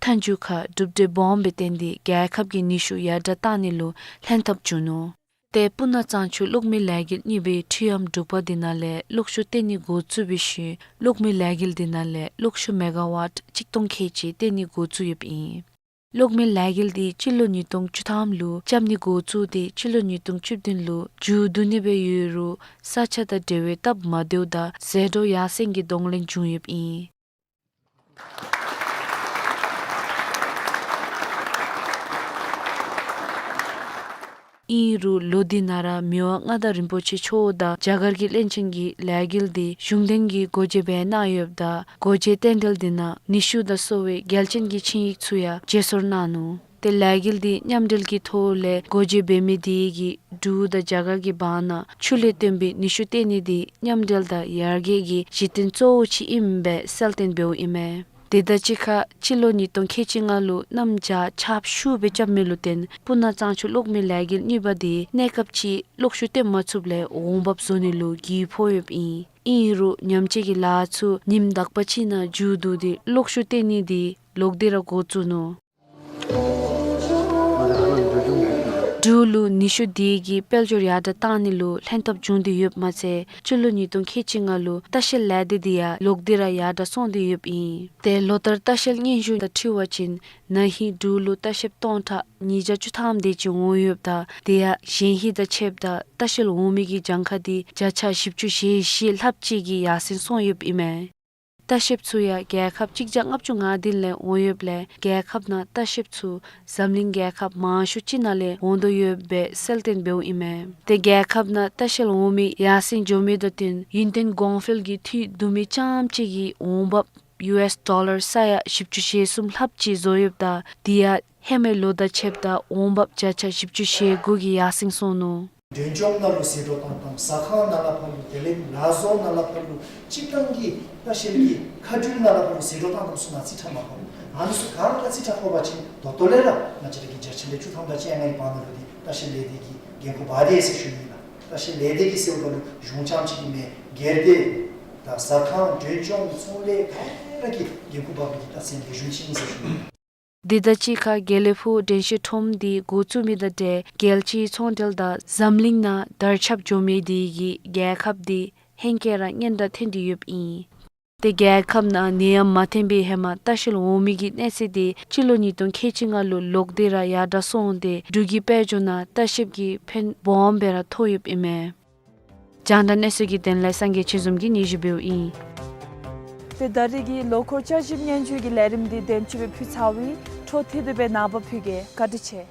མཐའ་མཇུག་ཁར་གྲུབ་འབྲས་སྦོམ་སྦེ་བཏོན་ཏེ་རྒྱལ་ཁབ་ཀྱི་ནུས་ཤུགས་ཡར་དྲགས་གཏང་ནི་ལུ་ལྷན་ཐབས་བྱུང་ནུག། ཏེ་སྤུ་ན་གཙང་ཆུ་གློག་མེའི་ལས་འགུལ་གཉིས་པའི་འཕྲུལ་ལམ་དྲུག་པ་དེ་ནང་ལས་གློག་ཤུགས་བཏོན་ནི་འགོ་བཙུགས་པའི་ཤུལ་གློག་མེའི་ལས་འགུལ་དེ་ནང་ལས་གློག་ཤུགས་མེ་ག་ཝཊ་གཅིག་སྟོང་ཁལ་གཅིག་བཏོན་ནི་འགོ་བཙུགས་ཡོདཔ་ཨིན། གློག་མེའི་ལས་འགུལ་དེ་སྤྱི་ལོ་ཉིས་སྟོང་བཅུ་ཐམ་ལུ་རྐྱབ་ནི་འགོ་བཙུགས་ཏེ་སྤྱི་ལོ་ཉིས་སྟོང་བཅུ་བདུན་ལུ་མཇུག་བསྡུ་ནི་སྦེ་ཡོད་རུང་ས་ཆ་དང་འབྲེལ་བའི་སྟབས་མ་བདེཝ་དང་ཟད་འགྲོ་ཡར་སེང་གི་གདོང་ལེན་བྱུང་ཡོདཔ་ཨིན། ཨིན་རུང་ལོ་འདི་ནང་ར་མི་དབང་མངའ་བདག་རིན་པོ་ཆེ་མཆོག་དང་རྒྱ་གར་གྱི་བློན་ཆེན་གྱིས་ལས་འགུལ་འདི་གཞུང་དོན་གྱི་སྒོ་འབྱེད་འབད་གནང་ཡོདཔ་ད་སྒོ་འབྱེད་རྟེན་འབྲེལ་འདི་ནང་ནུས་ཤུགས་དང་གསོ་བའི་རྒྱལ་ཆེན་གྱི་ཆིངས་ཡིག་ཚུ་ཡང་བརྗེ་སོར་གནང་ནུག། ཏེ་ལས་འགུལ་འདི་མཉམ་འབྲེལ་གྱི་ཐོག་ལས་སྒོ་འབྱེད་འབད་མི་དེ་གིས་འབྲུག་དང་རྒྱ་གར་གྱི་བར་ན་ཆུ་ལས་བཏོན་པའི་ནུས་ཤུགས་བཏོན་ནི་དེ་མཉམ་འབྲེལ་དང་ཡར་རྒྱས་ཀྱི་གཞི་རྟེན་གཙོ་བོ་ཅིག་ཨིནམ་སྦེ་གསལ་སྟོན་འབདཝ་ཨིན་མས། དེ་དང་གཅིག་ཁར་སྤྱི་ལོ་ཉིས་སྟོང་ཁལ་གཅིག་ལྔ་ལུ་གནམ་བྱཱར་ཆརཔ་ཤུགས་སྦེ་རྐྱབ་མི་ལུ་བརྟེན་སྤུ་ན་གཙང་ཆུ་གློག་མེའི་ལས་འགུལ་གཉིས་པ་དེ་གནས་སྐབས་ཅིག་གློག་ཤུགས་བཏོན་མ་ཚུགསཔ་ལས་འོང་འབབ་བཟོ་ནི་ལུ་རྒུད་ཕོག་ཡོདཔ་ཨིན། ཨིན་རུང་ཉམས་བཅོས་ཀྱི་ལཱ་ཚུ་ཉིནམ་དག་པ་ཅིག་ནང་མཇུག་བསྡུ་སྟེ་གློག་ཤུགས་བཏོན་ནི་དེ་ལོག་སྟེ་ར་འགོ་བཙུགས་ནུག། འབྲུག་ལུ་ནུས་ཤུགས་དེ་གིས་དཔལ་འབྱོར་ཡར་དྲགས་གཏང་ནི་ལུ་ལྷན་ཐབས་བྱུང་སྟེ་ཡོདཔ་མ་ཚད་སྤྱི་ལོ་ཉིས་སྟོང་ཁལ་གཅིག་ལྔ་ལུ་ལྟ་བཤལ་ལས་སྡེ་དེ་ཡང་ལོག་སྟེ་ར་ཡར་དྲགས་སོང་སྟེ་ཡོདཔ་ཨིན། ཏེ་ལོ་ལྟར་ལྟ་བཤལ་སྙན་ཞུ་དང་འཁྲིལ་བ་ཅིན་ན་ཧིང་འབྲུག་ལུ་ལྟ་བཤལཔ་སྟོང་ཕྲག་ཉིས་བརྒྱ་བཅུ་ཐམ་དེ་ཅིག་འོང་ཡོདཔ་ད་དེ་ཡང་གཞན་ཧིང་དང་ཕྱདཔ་ད་ལྟ་བཤལ་འོང་མི་གི་གྱངས་ཁ་དེ་བརྒྱ་ཆ་བཞི་བཅུ་ཞེ་བཞི་ལྷགཔ་ཅིག་གིས་ཡར་སེང་སོང་ཡོདཔ་ཨིན་མས། ལྟ་བཤལཔ་ཚུ་ཡང་རྒྱལ་ཁབ་གཅིག་བརྒྱ་ལྔ་བཅུ་ང་བདུན་ལས་འོང་ཡོདཔ་ལས་རྒྱལ་ཁབ་ནང་ལྟ་བཤལཔ་ཚུ་འཛམ་གླིང་རྒྱལ་ཁབ་མང་ཤོས་ཅིག་ནང་ལས་འོང་དོ་ཡོདཔ་སྦེ་གསལ་སྟོན་འབདཝ་ཨིན་མས། ཏེ་རྒྱལ་ཁབ་ནང་ལྟ་བཤལ་འོང་མི་ཡར་སེང་འགྱོ་མི་དང་བསྟུན་ཡུན་བརྟན་གོང་འཕེལ་གྱི་འཐུས་བསྡུ་མི་རྐྱངམ་ཅིག་གི་འོང་འབབ་ཡུ་ཨེསི་ཌོ་ལར་ས་ཡ་བཞི་བཅུ་ཞེ་གསུམ་ལྷགཔ་ཅིག་བཟོ་ཡོདཔ་ད་དེ་ཡང་ཧེ་མའི་ལོ་དང་ཕྱདཔ་ད་འོང་འབབ་བརྒྱ་ཆ་བཞི་བཅུ་ཞེ་དགུ་གིས་ཡར་སེང་སོང་ནུག། མགྲོན་ལྕོག་ནང་ལུ་ཟད་འགྲོ་བཏང་བཏངམ། ཟ་ཁང་ནང་ལས་ཕར་ལུ་དེ་ལས་ལཱ་བཟོ་ནང་ལས་ཕར་ལུ་སྤྱིར་བཏང་གི་ལྟ་བཤལ་གྱི་མཁའ་འགྲུལ་ནང་ལས་ཕར་ལུ་ཟད་འགྲོ་བཏང་བཏངམ་ཚུ་ནང་རྩིས་ཁྲ་མ་ཕོག། ཨ་ནི་ཚུ་ག་ར་རྩིས་ཁྲ་ཕོག་པ་ཅིན་ད་ལྟོ་ལས་ར་ང་བཅས་ར་གི་བརྒྱ་ཆ་ལས་བཅུ་ཐམ་དང་བཅོ་ལྔ་གི་བར་ན་ལུ་འདི་ལྟ་བཤལ་ལས་སྡེ་གིས་འགན་ཁུར་འབག་དེས་ཟེར་ཞུ་ནི་ལགས། ལྟ་བཤལ་ལས་སྡེ་གིས་ཟེརཝ་ད་ལུ་གཞུང་རྐྱངམ་ཅིག་གིས་མེན། སྒེར་སྡེ་དང་ཟ་ཁང་མགྲོན་ལྕོག་ཚོང་ལས་ག་ར་གིས་འགན་ཁུར་འབག་པའི་གི་རྟགས་མཚན་ལེགས་ཤོམ་ཅིག་ཨིན་ཟེར་ཞུ་ནི། དེ་དང་གཅིག་ཁར་དགེ་ལེགས་ཕུག་དྲན་ཤེས་ཁྲོམ་འདི་འགོ་བཙུགས་མི་དང་འབྲེལ་རྒྱལ་སྤྱིའི་ཚོང་འབྲེལ་དང་འཛམ་གླིང་ནང་དར་ཁྱབ་འགྱོ་མི་དེ་གིས་རྒྱལ་ཁབ་འདི་ཧེང་སྐལ་ར་སྙན་གྲགས་ཐོན་ཏེ་ཡོདཔ་ཨིན། ཏེ་རྒྱལ་ཁབ་ནང་ནད་ཡམས་མ་ཐོན་པའི་ཧེ་མ་ལྟ་བཤལ་འོང་མི་གི་གནས་ཚད་དེ་སྤྱི་ལོ་ཉིས་སྟོང་ཁལ་གཅིག་ལྔ་ལུ་ལོག་སྟེ་ར་ཡར་དྲགས་སོང་སྟེ་འབྲུག་གི་དཔལ་འབྱོར་ནང་ལྟ་བཤལཔ་གི་ཕན་སྦོམ་སྦེ་ར་ཐོགས་ཡོདཔ་ཨིན་མས། རྒྱང་བསྒྲགས་གནས་ཚུལ་གྱི་དོན་ལས་སངས་རྒྱས་ཆོས་འཛོམས་ཀྱིས་སྙན་ཞུ་འབདཝ་ཨིན། ཏེ་ད་རེས་ཀྱི་ལོ་འཁོར་བསྐྱར་ཞིབ་སྙན་ཞུ་གི་ལས་རིམ་འདི་དེམ་ཅིག་སྦེ་ཕུལ་ཚརཝ་ཨིན། འཕྲོ་མཐུད་དེ་སྦེ་ནངས་པ་ཕུལ་གེ། བཀའ་དྲིན་ཆེ།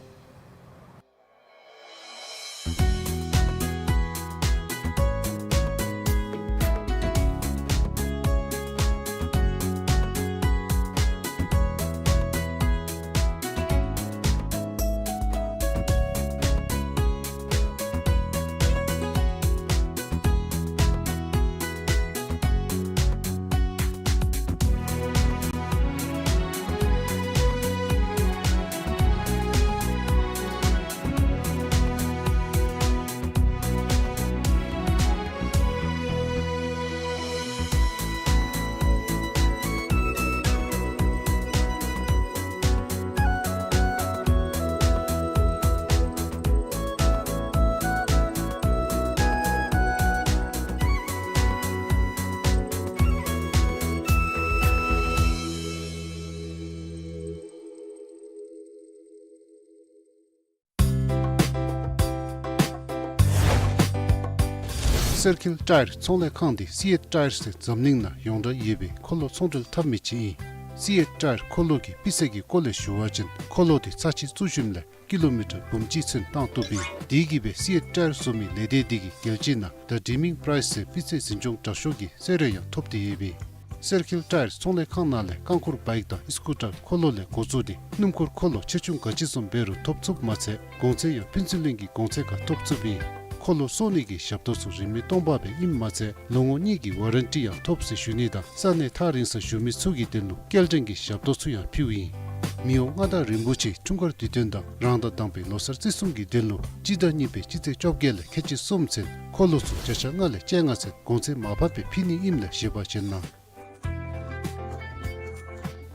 གསེར་ཁིལ་ཊ་ཡར་ཚོང་ལས་ཁང་འདི་སི་ཨེཊ་ཊ་ཡར་ཟེར་འཛམ་གླིང་ནང་ཡོངས་གྲགས་ཡོད་པའི་འཁོར་ལོ་ཚོང་འབྲེལ་འཐབ་མི་ཅིག་ཨིན། སི་ཨེཊ་ཊ་ཡར་འཁོར་ལོ་གི་སྤུས་ཚད་ཀྱི་སྐོར་ལས་ཞུ་བ་ཅིན་འཁོར་ལོ་འདི་ཚར་གཅིག་བཙུགས་ཞིནམ་ལས་ཀི་ལོ་མི་ཊར་འབུམ་གཅིག་ཚུན་བཏང་བཏུབ་ཨིན། དེ་གིས་སྦེ་སི་ཨེཊ་ཊ་ཡར་བཟོ་མི་ལས་སྡེ་འདི་གིས་རྒྱལ་སྤྱིའི་ནང་ད་ཌི་མིང་པ་རའིས་ཟེར་སྤུས་ཚད་འཛིན་སྐྱོང་དྲག་ཤོས་ཀྱི་གསོལ་རས་ཡང་ཐོབ་སྟེ་ཡོད་པས། གསེར་ཁིལ་ཊ་ཡར་ཚོང་ལས་ཁང་ནང་ལས་རྐང་འཁོར་བའིཀ་དང་སི་ཀུ་ཊར་འཁོར་ལོ་ལས་འགོ་བཙུགས་ཏེ་སྣུམ་འཁོར་འཁོར་ལོ་ཆེ་ཆུང་ག་ཅི་བཟུམ་འབད་རུང་ཐོབ་ཚུགསཔ་མ་ཚད་གོང་ཚད་ཡང་ཕུན་ཚོགས་གླིང་གི་གོང་ཚད་ཁར་ཐོབ་ཚུགསཔ་ཨིན། འཁོར་ལོ་བཟོ་ནི་གི་ཞབས་ཏོག་ཚུ་རིན་མེད་སྟོང་པ་སྦེ་ཨིནམ་མ་ཚད་ལོ་ངོ་གཉིས་ཀྱི་ཝ་རན་ཊི་ཡང་ཐོབ་ཟེར་ཞུ་ནི་དང་ས་གནས་ཐག་རིང་སར་བཞུགས་མི་ཚུ་གི་དོན་ལུ་སྐྱེལ་འདྲེན་གྱི་ཞབས་ཏོག་ཚུ་ཡང་ཕུལཝ་ཨིན། མི་དབང་མངའ་བདག་རིན་པོ་ཆེའི་འཁྲུངས་སྐར་དུས་སྟོན་དང་རང་ཟླ་དང་པའི་ལོ་གསར་བརྩི་སྲུང་གི་དོན་ལུ་སྤྱི་ཟླ་གཉིས་པའི་སྤྱི་ཚེས་བཅོ་བརྒྱད་ལས་ཁལ་གཅིག་གསུམ་ཚུན་འཁོར་ལོ་ཚུ་བརྒྱ་ཆ་ལྔ་ལས་བཅོ་ལྔ་ཚུན་གོང་ཚད་མར་ཕབ་སྦེ་ཕུལ་ནི་ཨིནམ་ལས་བཞེས་པ་བྱིན་གནང་།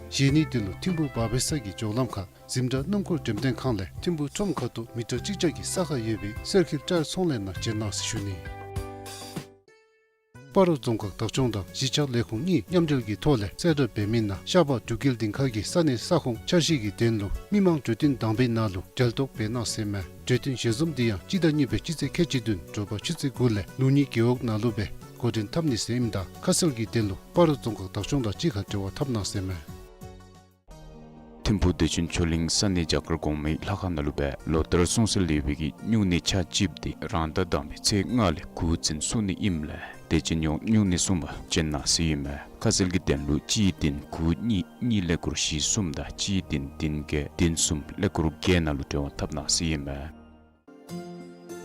བཞེས་ནིའི་དོན་ལུ་ཐིམ་ཕུ་བ་བེ་ས་གི་འགྱོ་ལམ་ཁར་འཛིན་གྲྭ་སྣུམ་འཁོར་འགྲེམས་སྟོན་ཁང་ལས་ཐིམ་ཕུ་ཁྲོམ་ཁ་ཐུག་མི་ཊར་གཅིག་བརྒྱ་གི་ས་ཁར་ཡོད་པའི་གསེར་ཁིལ་ཊ་ཡར་ཚོང་ལས་ནང་བྱོན་གནང་ཟེར་ཞུ་ནི། སྤ་རོ་རྫོང་ཁག་བདག་སྐྱོང་དང་གཞིས་ཆགས་ལས་ཁུངས་གཉིས་མཉམ་འབྲེལ་གྱི་ཐོག་ལས་གསལ་བསྒྲགས་འབད་མི་ནང་ཤར་པ་འབྲུག་རྒྱལ་སྡིངས་ཁ་གི་ས་གནས་ས་ཁོངས་འཆར་གཞི་གི་དོན་ལུ་མི་མང་གྲོས་བསྟུན་དང་པའི་ནང་ལུ་འབྲེལ་གཏོགས་འབད་གནང་ཟེར་མས། གྲོས་བསྟུན་ཞལ་འཛོམས་འདི་ཡང་སྤྱི་ཟླ་གཉིས་པའི་སྤྱི་ཚེས་ཁལ་གཅིག་བདུན་དྲོ་པ་ཆུ་ཚོད་དགུ་ལས་ལུགས་གཉིས་རྒེད་འོག་ནང་ལུ་སྦེ་འགོ་འདྲེན་འཐབ་ནི་ཟེར་ཨིནམ་ད་ཁ་གསལ་གྱི་དོན་ལུ་སྤ་རོ་རྫོང་ཁག་བདག་སྐྱོང་དང་གཅིག་ཁར་འབྲེལ་བ་འཐབ་གནང་ཟེར་མས། ཐིམ་ཕུ་བདེ་ཆེན་ཆོས་གླིང་ས་གནས་རྒྱ་གར་གོང་མའི་ལྷ་ཁང་ནང་ལུ་སྦེ་ལོ་ལྟར་སྲུང་བརྩི་ལེགས་པའི་གི་སྨྱུང་གནས་ཆ་གཅིགཔ་འདི་རང་ཟླ་དང་པའི་ཚེས་ལྔ་ལས་དགུ་ཚུན་སྲུང་ནི་ཨིནམ་ལས་དད་ཅན་ཡོངས་སྨྱུང་གནས་སྲུང་པར་བྱོན་གནང་ཟེར་ཨིན་མས། ཁ་གསལ་གྱི་དོན་ལུ་གཅིག་བདུན་དགུ་གཉིས་གཉིས་ཀླད་ཀོར་བཞི་གསུམ་དང་གཅིག་བདུན་བདུན་བརྒྱད་བདུན་གསུམ་ཀླད་ཀོར་བརྒྱད་ནང་ལུ་འབྲེལ་བ་འཐབ་གནང་ཟེར་ཨིན་མས།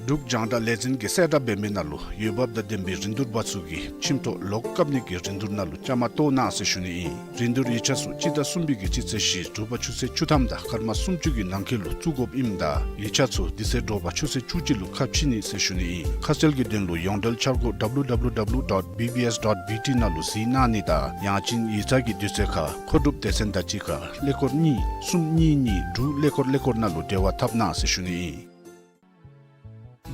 འབྲུག་རྒྱང་བསྒྲགས་ལས་འཛིན་གྱིས་གསལ་བསྒྲགས་འབད་མི་ནང་ལུ་འོས་འབབ་དང་ལྡན་པའི་རིན་བསྡུར་པ་ཚུ་གིས་ཁྱིམ་ཐོག་ལོག་བཀབ་ནི་གི་རིན་བསྡུར་ནང་ལུ་བཅའ་མར་གཏོགས་གནང་ཟེར་ཞུ་ནི་ཨིན། རིན་བསྡུར་ཡིག་ཆ་ཚུ་སྤྱི་ཟླ་གསུམ་པའི་གི་སྤྱི་ཚེས་བཞི་དྲོ་པ་ཆུ་ཚོད་བཅུ་ཐམ་དང་སྐར་མ་སུམ་ཅུ་གི་ནང་འཁོད་ལུ་བཙུགས་དགོཔ་ཨིནམ་ད་ཡིག་ཆ་ཚུ་དེ་ཚེ་དྲོ་པ་ཆུ་ཚོད་བཅུ་གཅིག་ལུ་ཁ་ཕྱེ་ནི་ཟེར་ཞུ་ནི་ཨིན། ཁ་གསལ་གྱི་དོན་ལུ་ཡོངས་འབྲེལ་འཆར་སྒོ་W W W dot B B S dot B T ནང་ལུ་གཟིགས་གནང་ནི་དང་ཡང་ཅིན་ཡིག་ཚང་གི་དུས་ཚོད་ཁར་མཁོ་སྒྲུབ་སྡེ་ཚན་དང་གཅིག་ཁར་ཀླད་ཀོར་གཉིས་གསུམ་གཉིས་གཉིས་དྲུག་ཀླད་ཀོར་ཀླད་ཀོར་ནང་ལུ་འབྲེལ་བ་འཐབ་གནང་ཟེར་ཞུ་ནི་ཨིན།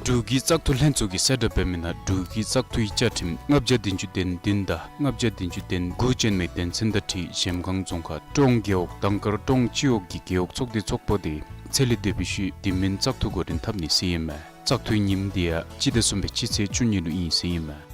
འབྲུག་གི་བཙག་འཐུ་ལྷན་ཚོགས་ཀྱིས་གསལ་བསྒྲགས་འབད་མི་ནང་འབྲུག་གི་བཙག་འཐུའི་བཅའ་ཁྲིམས་ལྔ་བརྒྱ་བདུན་ཅུ་དོན་བདུན་དང་ལྔ་བརྒྱ་བདུན་ཅུ་དོན་དགུ་ཅན་མའི་དོན་ཚན་དང་འཁྲིལ་གཞལམ་སྒང་རྫོང་ཁག་ཀྲོང་རྒེད་འོག་དང་དཀར་ཀྲོང་སྤྱི་འོག་གི་རྒེད་འོག་ཚོགས་སྡེ་ཚོགས་པ་དེ་ཚེ་ལས་འདས་པའི་ཤུལ་དེ་མིན་བཙག་འཐུ་འགོ་འདྲེན་འཐབ་ནི་ཟེར་ཨིན་མས། བཙག་འཐུའི་ཉིནམ་དེ་ཡང་སྤྱི་ཟླ་གསུམ་པའི་སྤྱི་ཚེས་བཅུ་གཉིས་ལུ་ཨིན་ཟེར་ཨིན་མས།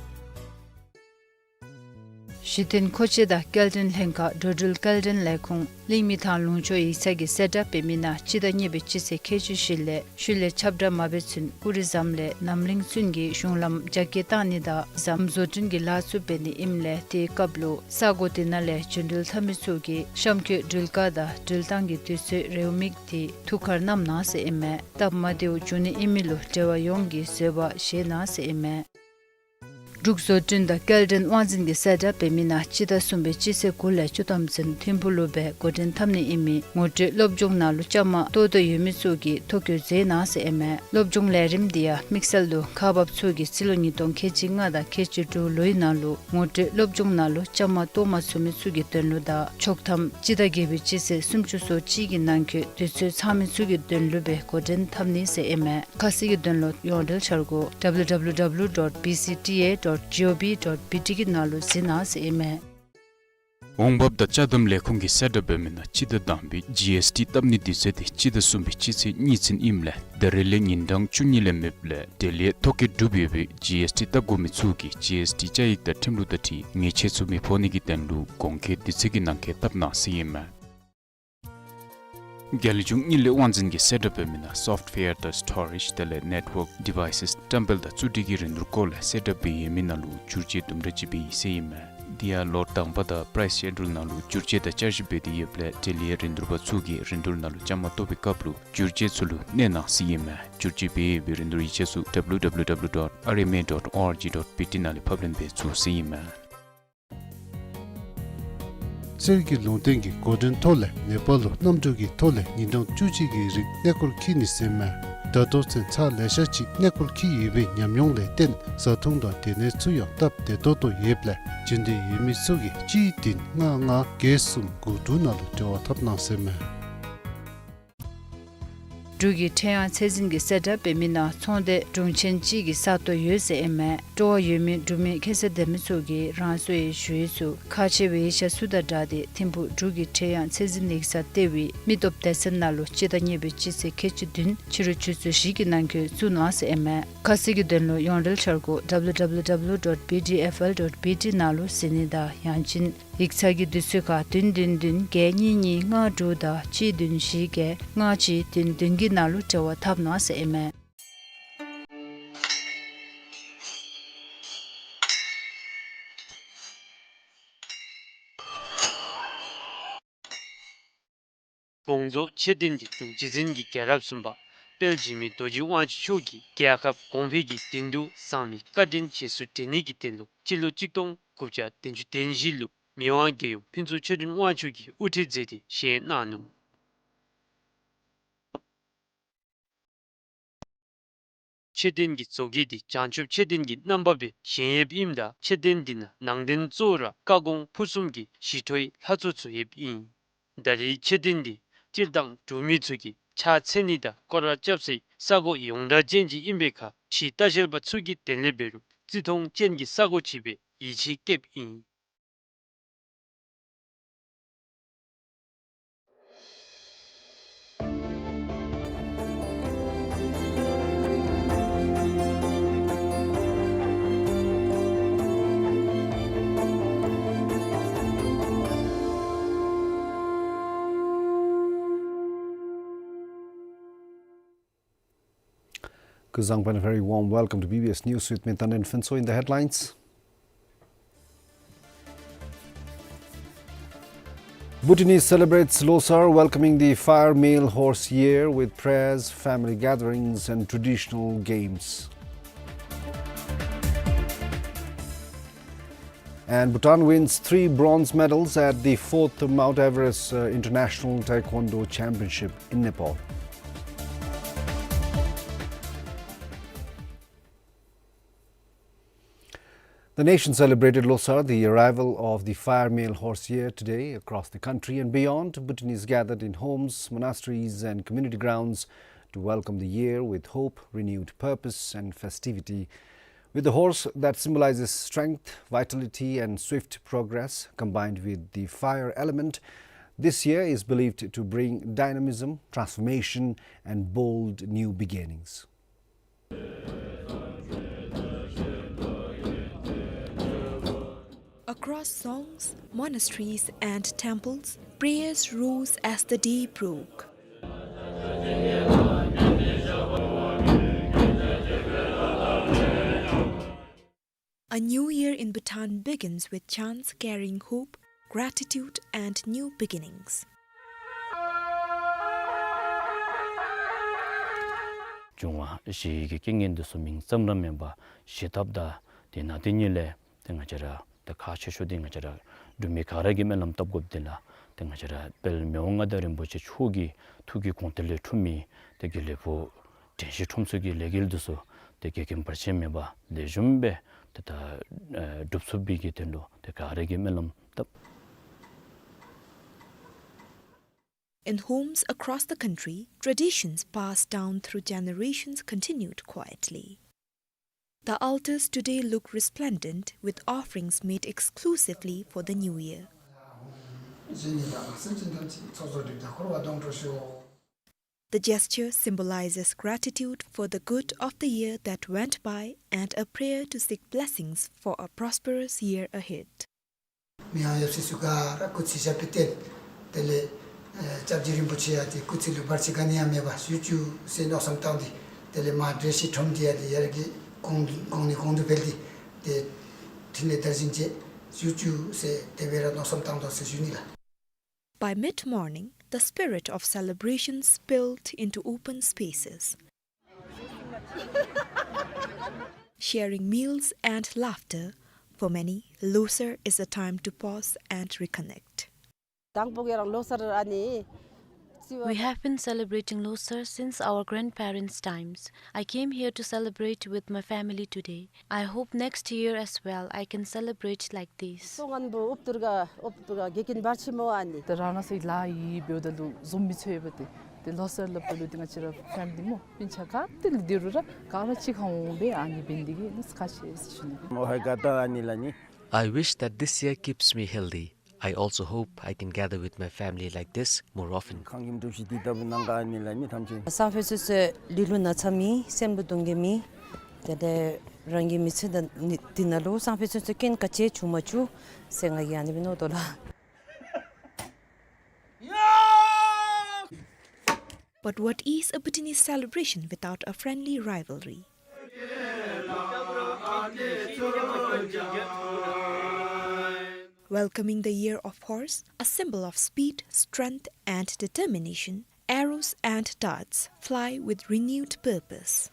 གཞི་རྟེན་མཁོ་ཆས་དང་སྐྱེལ་འདྲེན་ལྷན་ཁག་འགྲོ་འགྲུལ་སྐྱེལ་འདྲེན་ལས་ཁུངས་གླིང་མི་ཐང་ལུང་ཕྱོགས་ཡིག་ཚང་གིས་གསལ་བསྒྲགས་འབད་མི་ནང་སྤྱི་ཟླ་གཉིས་པའི་སྤྱི་ཚེས་ཁལ་གཅིག་བཞི་ལས་ཤུལ་ལས་ཁྱབ་བསྒྲགས་མ་འབད་ཚུན་ཀུ་རི་ཟམ་ལས་རྣམ་གླིང་ཚུན་གྱི་གཞུང་ལམ་རྒྱ་སྐྱེད་བཏང་ནི་དང་ཟམ་བཟོ་སྐྲུན་གྱི་ལཱ་ཚུ་འབད་ནི་ཨིནམ་ལས་དེའི་སྐབས་ལུ་ས་གོ་དེ་ནང་ལས་འགྲོ་འགྲུལ་འཐབ་མི་ཚུ་གིས་གཤམ་འཁོད་འགྲུལ་བཀག་དང་འགྲུལ་བཏང་གི་དུས་ཚོད་རེའུ་མིག་དེ་ཐུགས་ཁར་བསྣམ་གནང་ཟེར་ཨིན་མས། སྟབས་མ་བདེཝ་འབྱུང་ནི་ཨིན་མི་ལུ་འབྲེལ་བ་ཡོངས་ཀྱིས་བཟོད་པ་བཞེས་གནང་ཟེར་ཨིན་མས། འབྲུག་བཟོ་སྐྲུན་དང་སྐྱེལ་འདྲེན་དབང་འཛིན་གྱིས་གསལ་བསྒྲགས་འབད་མི་ནང་སྤྱི་ཟླ་གསུམ་པའི་སྤྱི་ཚེས་དགུ་ལས་བཅུ་ཐམ་ཚུན་ཐིམ་ཕུག་ལུ་སྦེ་འགོ་འདྲེན་འཐབ་ནི་ཨིན་མི་ངོ་སྤྲོད་སློབ་སྦྱོང་ནང་ལུ་བཅའ་མར་གཏོགས་འདོད་ཡོད་མི་ཚུ་གིས་ཐོ་བཀོད་མཛད་གནང་ཟེར་ཨིན་མས། སློབ་སྦྱོང་ལས་རིམ་འདི་ཡང་དམིགས་བསལ་དུ་ཁག་འབགཔ་ཚུ་གིས་རྩིས་ལོ་ཉིས་སྟོང་ཁལ་གཅིག་ལྔ་དང་ཁལ་གཅིག་དྲུག་ལོའི་ནང་ལུ་ངོ་སྤྲོད་སློབ་སྦྱོང་ནང་ལུ་བཅའ་མར་གཏོགས་མ་ཚུགས་མི་ཚུ་གི་དོན་ལུ་དང་ཆོག་ཐམ་སྤྱི་ཟླ་བརྒྱད་པའི་སྤྱི་ཚེས་སུམ་ཅུ་སོ་གཅིག་གི་ནང་འཁོད་དུས་ཚོད་ཚང་མི་ཚུ་གི་དོན་ལུ་སྦེ་འགོ་འདྲེན་འཐབ་ནི་ཟེར་ཨིན་མས། ཁ་གསལ་གྱི་དོན་ལུ་ཡོངས་འབྲེལ་འཆར་སྒོ་W W W dot B C T A dot G O V dot B T གི་ནང་ལུ་གཟིགས་གནང་ཟེར་ཨིན་མས། འོང་འབབ་དང་ཅ་དམ་ལས་ཁུངས་ཀྱིས་གསལ་བསྒྲགས་འབད་མི་ནང་སྤྱི་ཟླ་དང་པའི་G S T བཏབ་ནིའི་དུས་ཚོད་དེ་སྤྱི་ཟླ་གསུམ་པའི་སྤྱི་ཚེས་གཉིས་ཚུན་ཨིནམ་ལས་ད་རེས་ལས་ཉིན་གྲངས་བཅུ་གཉིས་ལས་མེདཔ་ལས་དེ་ལས་ཐོ་བཀོད་གྲུབ་ཡོད་པའི་G S T བཏབ་དགོ་མི་ཚུ་གིས་G S T བཅའ་ཡིག་དང་ཁྲིམས་ལུགས་དང་འཁྲིལ་ཉེས་ཆད་ཚུ་མི་ཕོག་ནི་གི་དོན་ལུ་གོང་འཁོད་དུས་ཚོད་ཀྱི་ནང་འཁོད་བཏབ་གནང་ཟེར་ཨིན་མས། རྒྱལ་གཞུང་དངུལ་ལས་དབང་འཛིན་གྱིས་གསལ་བསྒྲགས་འབད་མི་ནང་སོཕཊ་ཝེར་དང་སི་ཊོ་རེཇ་དེ་ལས་ནེཊ་ཝརཀ་ཌི་ཝའི་སེས་བཀྲམ་སྤེལ་དང་བཙུགས་སྒྲིག་གི་རིན་བསྡུར་སྐོར་ལས་གསལ་བསྒྲགས་འབད་ཡོད་མི་ནང་ལུ་བསྒྱུར་བཅོས་དུམ་གྲ་ཅིག་འབད་ཡི་ཟེར་ཨིན་མས། དེ་ཡང་ལོ་དང་པ་དང་པ་རའིསི་ཤེ་ཌུལ་ནང་ལུ་བསྒྱུར་བཅོས་དང་བསྐྱར་ཞིབ་འབད་དེ་ཡོདཔ་ལས་འབྲེལ་ཡོད་རིན་བསྡུར་པ་ཚུ་གིས་རིན་བསྡུར་ནང་ལུ་བཅའ་མར་གཏོགས་པའི་སྐབས་ལུ་བསྒྱུར་བཅོས་ཚུ་ལུ་གནས་གནང་ཟེར་ཨིན་མས། བསྒྱུར་བཅོས་འབད་ཡོད་པའི་རིན་བསྡུར་ཡིག་ཆ་ཚུ་W W W dot R M A dot O R G dot B T ནང་ལས་ཕབ་ལེན་འབད་ཚུགས་ཟེར་ཨིན་མས། གསེར་གྱི་ལུང་བསྟན་གྱི་འགོ་འདྲེན་ཐོག་ལས་ནེ་པཱལ་ལུ་གནམ་གྲུ་གི་ཐོག་ལས་ཉིན་གྲངས་བཅུ་གཅིག་གི་རིང་གནས་སྐོར་འཁྱིད་ནི་ཟེར་མས། ད་ལྟོ་ཚུན་ཚར་ལེ་ཤ་ཅིག་གནས་སྐོར་འཁྱིད་ཡོད་པའི་ཉམས་མྱོང་ལས་བརྟེན་བཟའ་འཐུང་དང་སྡོད་གནས་ཚུ་ཡང་སྟབས་བདེ་ཏོག་ཏོ་ཡོདཔ་ལས་འབྱོན་འདོད་ཡོད་མི་ཚུ་གིས་གཅིག་བདུན་ལྔ་ལྔ་བརྒྱད་གསུམ་དགུ་དྲུག་ནང་ལུ་འབྲེལ་བ་འཐབ་གནང་ཟེར་མས། འབྲུག་གི་ཁྲེང་ཡང་ཚད་འཛིན་གྱི་གསལ་བསྒྲགས་འབད་མི་ནང་ཚོང་སྡེ་དྲུང་ཆེན་གཅིག་གི་ས་སྟོང་ཡོད་ཟེར་ཨིན་མས། སྤྲོ་བ་ཡོད་མི་འབྲུག་མི་ཁ་ས་སྡོད་མི་ཚུ་གིས་རང་སོའི་ཞུ་ཡིག་ཚུ་ཁག་ཆེ་བའི་ཡིག་ཆ་ཚུ་དང་སྦྲགས་ཏེ་ཐིམ་ཕུག་འབྲུག་གི་ཁྲེང་ཡང་ཚད་འཛིན་ཡིག་ཚང་ལྟེ་བའི་མི་སྟོབས་སྡེ་ཚན་ནང་ལུ་སྤྱི་ཟླ་གཉིས་པའི་སྤྱི་ཚེས་ཁལ་གཅིག་བདུན་ཕྱི་རུ་ཆུ་ཚོད་བཞི་གི་ནང་འཁོད་བཙུགས་གནང་ཟེར་ཨིན་མས། ཁ་གསལ་གྱི་དོན་ལུ་ཡོངས་འབྲེལ་འཆར་སྒོ་W W W dot B D F L dot B T ནང་ལུ་གཟིགས་ནི་དང་ཡང་ཅིན་ཡིག་ཚང་གི་དུས་ཚོད་ཁར་བདུན་བདུན་བདུན་བརྒྱད་གཉིས་གཉིས་ལྔ་དྲུག་དང་གཅིག་བདུན་བཞི་བརྒྱད་ལྔ་གཅིག་བདུན་བདུན་གྱི་ནང་ལུ་འབྲེལ་བ་འཐབ་གནང་ཟེར་ཨིན་མས། དགོངས་རྫོགས་མཆོད་རྟེན་གྱི་དྲུང་རྗེ་འཛིན་གྱི་རྒྱལ་རབས་གསུམ་པ་དཔལ་འཇིགས་མེད་རྡོ་རྗེ་དབང་ཕྱུག་མཆོག་གིས་རྒྱལ་ཁབ་གོང་འཕེལ་གྱི་དོན་དུ་གསང་བའི་བཀའ་དྲིན་རྗེས་སུ་དྲན་ནི་གི་དོན་ལུ་སྤྱི་ལོ་གཅིག་སྟོང་དགུ་བརྒྱ་བདུན་ཅུ་དོན་བཞི་ལུ་མི་དབང་རྒྱལ་ཡུམ་ཕུན་ཚོགས་ཆོས་སྒྲོན་དབང་ཕྱུག་གིས་དབུ་ཁྲིད་མཛད་དེ་བཞེངས་གནང་ནུག། མཆོད་རྟེན་གྱི་བཟོ་བཀོད་འདི་བྱང་ཆུབ་མཆོད་རྟེན་གྱི་རྣམ་པ་སྦེ་བཞེངས་ཡོདཔ་ཨིནམ་ད་མཆོད་རྟེན་འདི་ནང་ནང་རྟེན་གཙོ་བོ་ར་བཀའ་དགོངས་ཕུར་གསུམ་གྱི་ཞི་ཁྲོའི་ལྷ་ཚོགས་ཚུ་ཡོདཔ་ཨིན། ད་རེས་མཆོད་རྟེན་འདི་སྤྱིར་བཏང་འབྲུག་མི་ཚུ་གིས་ཕྱག་འཚལ་ནི་དང་སྐོར་ར་རྐྱབ་སའི་ས་གོ་ཡོངས་གྲགས་ཅན་ཅིག་ཨིན་པའི་ཁར་ཕྱིའི་ལྟ་བཤལ་པ་ཚུ་གིས་དེ་ལས་འབད་རུང་བརྩི་མཐོང་ཅན་གྱི་ས་གོ་ཅིག་སྦེ་ཡིད་ཆེས་བསྐྱེདཔ་ཨིན། Kuzuzangpo and a very warm welcome to B B S News with me, Tanden Phuntsho. In the headlines, Bhutanese celebrates Losar, welcoming the Fire Male Horse Year with prayers, family gatherings and traditional games. And Bhutan wins three bronze medals at the fourth Mount Everest, uh, International Taekwondo Championship in Nepal. The nation celebrated Losar, the arrival of the Fire Male Horse Year, today. Across the country and beyond, Bhutanese gathered in homes, monasteries and community grounds to welcome the year with hope, renewed purpose and festivity. With the horse that symbolizes strength, vitality and swift progress, combined with the fire element, this year is believed to bring dynamism, transformation and bold new beginnings. Across songs, monasteries and temples, prayers rose as the day broke. A new year in Bhutan begins with chants carrying hope, gratitude, and new beginnings. འབྱུང་བ་བཞི་ཡི་གི་རྐྱེན་ངན་འདི་ཚུ་མིང་ཙམ་ར་མེན་པར་ཞི་ཐབས་དང་དེ་ནང་དེ་ཉིད་ལས་ཏེ་ང་བཅས་ར་ཏེ་ཁག་ཆེ་ཤོས་འདི་ང་བཅས་ར་འབྲུག་མི་ག་ར་གིས་སྨོན་ལམ་བཏབ་དགོཔ་འདི་ལགས། ཏེ་ང་བཅས་ར་དཔལ་མི་དབང་མངའ་བདག་རིན་པོ་ཆེ་མཆོག་གི་ཐུགས་ཀྱི་དགོངས་གཏེར་ལས་འཁྲུངས་མི་ཏེ་དགེ་ལེགས་ཕུག་དྲན་ཤེས་ཁྲོམ་ཚོགས་ཀྱི་ལས་འགུལ་འདི་ཚུ་ཏེ་འགལ་རྐྱེན་བར་ཆད་མེད་པར་ལེགས་ཤོམ་སྦེ་ཏེ་ད་ཨེ་འགྲུབ་ཚུགས་པའི་གི་དོན་ལུ་ཏེ་ག་ར་གིས་སྨོན་ལམ་བཏབ། In homes across the country, traditions passed down through generations continued quietly. The altars today look resplendent with offerings made exclusively for the new year. The gesture symbolizes gratitude for the good of the year that went by and a prayer to seek blessings for a prosperous year ahead. མི་ཡང་ཡབ་སྲས་ཚུ་ག་ར་སྐུ་ཚེ་ཞབས་པད་བརྟན། དེ་ལས་ཨེ་སྐྱབས་རྗེ་རིན་པོ་ཆེ་ཡང་ཏེ་སྐུ་ཚེ་ལུ་བར་ཆད་ག་ནི་ཡང་མེད་པར་བཞུགས་བཅུག་ཟེར་མནོ་བསམ་བཏང་སྟེ་དེ་ལས་མར་བཀྲ་ཤིས་ཁྲོམ་འདི་ཡང་ཏེ་ཡར་གྱི་གོང་གོང་ནས་གོང་དུ་འཕེལ་ཏེ་ཏེ་འཕྲིན་ལས་དར་ཞིང་རྒྱས་བཞུགས་བཅུག་ཟེར་དེ་སྦེ་ར་མནོ་བསམ་བཏང་དོ་ཟེར་ཞུ་ནི་ལགས། By mid-morning, the spirit of celebration spilled into open spaces. Sharing meals and laughter, for many, Losar is a time to pause and reconnect. དང་པོ་གི་རང་ལོ་གསར་ཨ་ནི། We have been celebrating Losar since our grandparents' times. I came here to celebrate with my family today. I hope next year as well I can celebrate like this. སོ་ངན་པོ་ཨུབ་ཏུར་ག་ཨུབ་ཏུར་ག་དགེ་རྒན་བར་ཆི་མོ་ཨ་ནི། ད་རང་རང་སོའི་ལཱ་ཡི་འབདཝ་ད་ལུ་འཛོམས་མི་ཚུགས་པ་ཏེ། ཏེ་ལོ་གསར་སླབ་ད་ལུ་ཏེ་ང་བཅས་ར་ཕེ་མི་ལི་མོ་སྤུན་ཆ་ག་ཏེ་ལུ་འདི་རུ་ར་ག་ར་གཅིག་ཁར་འོང་སྦེ་ཨ་ནི་འབད་ནི་འདི་གིས་ནི་ཁ་ཤས་ཟེར་ཞུ་ནི། ཨོ་ཧའི་ག་ད་ཨ་ནི་ལགས་ནི། I wish that this year keeps me healthy. I also hope I can gather with my family like this more often. ཁང་ཁྱིམ་གྲུ་བཞི་འདི་ལྟ་བུ་ནང་ག་ཨ་ནི་ལགས་ནི་ཐམས་ཅད། སང་ཕོད་ཚུན་ཚོད་ལུས་ལུ་ན་ཚ་མེད། སེམས་ལུ་སྡུག་བསྔལ་མེད། དེ་ལས་རང་གི་མི་ཚེ་འདི་ནང་ལུ་སང་ཕོད་ཚུན་ཚོད་རྐྱེན་ག་ཅི་བྱུང་མ་བཅུག་ཟེར་ང་གིས་ཨ་ནི་སྦེ་མནོ་དོ་ལགས། But what is a Bhutanese celebration without a friendly rivalry? Welcoming the Year of Horse, a symbol of speed, strength, and determination, arrows and darts fly with renewed purpose.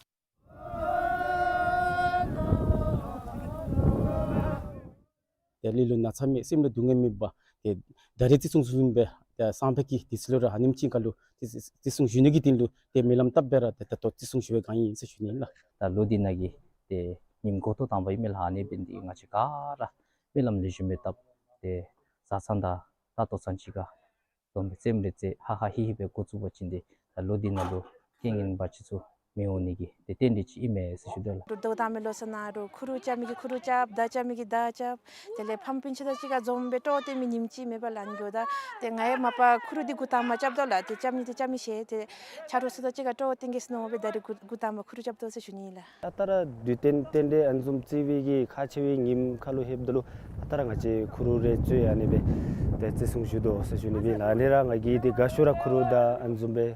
ཏེ་ལུས་ལུ་ན་ཚ་མེད། སེམས་ལུ་སྡུག་བསྔལ་མེད་པར་ཏེ་ད་རེས་བརྩི་སྲུང་ཞུ་བའི་ཏེ་སང་ཕོད་ཀྱི་དུས་ཚོད་ལུ་ར་ཨ་ནེམ་ཅིག་ཁར་ལུ་བརྩི་བརྩི་སྲུང་ཞུ་ནི་གི་དོན་ལུ་ཏེ་སྨོན་ལམ་བཏབ་སྦེ་ར་ཏེ་ད་ལྟོ་བརྩི་སྲུང་ཞུ་བའི་བསྒང་ཨིན་ཟེར་ཞུ་ནི་ལགས། ད་ལོ་འདི་ནང་གི་ཏེ་ཉིནམ་འགོ་ཐོག་དང་པ་ཨིན་མས་ལགས། ཨ་ནི་འབད་ནི་འདི་གིས་ང་བཅས་ག་ར་སྨོན་ལམ་ལེགས་ཤོམ་སྦེ་བཏབ་སྟེ་བཟའ་ཚང་དང་ལྟོ་ཚང་གཅིག་ཁར་འཛོམས་སྦེ་རྩེདམོ་རེ་རྩེ་ཧ་ཧ་ཧི་ཧི་སྦེ་འགོ་བཙུགས་པ་ཅིན་ཏེ་ད་ལོ་འདི་ནང་ལུ་རྐྱེན་ངན་འབད་ཅིག་ཚུ་མི་འོང་ནི་གི་ཏེ་རྟེན་འབྲེལ་ཅིག་ཨིན་མས་ཟེར་ཞུ་དོ་ལགས། འགོ་དང་པ་ལོ་གསར་ནང་ར་ཁུ་རུ་རྐྱབ་མི་གིས་ཁུ་རུ་རྐྱབ། མདའ་རྐྱབ་མི་གིས་མདའ་རྐྱབ། དེ་ལས་ཕམ་སྤུན་ཆ་དང་གཅིག་ཁར་འཛོམས་སྦེ་སྤྲོ་བསྟན་མི་ཉིནམ་ཅིག་མེད་པ་ལགས། ཨ་ནི་འགྱོཝ་ད་ཏེ་ང་ཡང་མ་པ་ཁུ་རུ་འདི་འགོ་དང་པ་རྐྱབ་དོ་ལགས། ཏེ་རྐྱབ་ནི་འདི་རྐྱབ་མི་ཤེས། ཏེ་ཆ་རོགས་ཚུ་དང་གཅིག་ཁར་སྤྲོ་བསྟན་གེ་ཟེར་མནོ་སྦེ་ད་རེས་འགོ་འགོ་དང་པ་ཁུ་རུ་རྐྱབ་དོ་ཟེར་ཞུ་ནི་ལགས། ད་ལྟོ་ར་དུས་རྟེན་རྟེན་འབྲེལ་ཨ་ནི་བཟུམ་བརྩི་བའི་གི་ཁག་ཆེ་བའི་ཉིནམ་ཁར་ལུ་ལྷོདཔ་ད་ལུ་ད་ལྟོ་ར་ང་བཅས་ཁུ་རུ་རེ་རྩེ་ཨ་ནི་སྦེ་ཏེ་བརྩི་སྲུང་ཞུ་དོ་ཟེར་ཞུ་ནི་སྦེ་ལགས། ཨ་ནི་ར་ང་གིས་ཏེ་དགའ་ཤོས་ར་ཁུ་རུ་དང་ཨ་ནི་བཟུམ་སྦེ་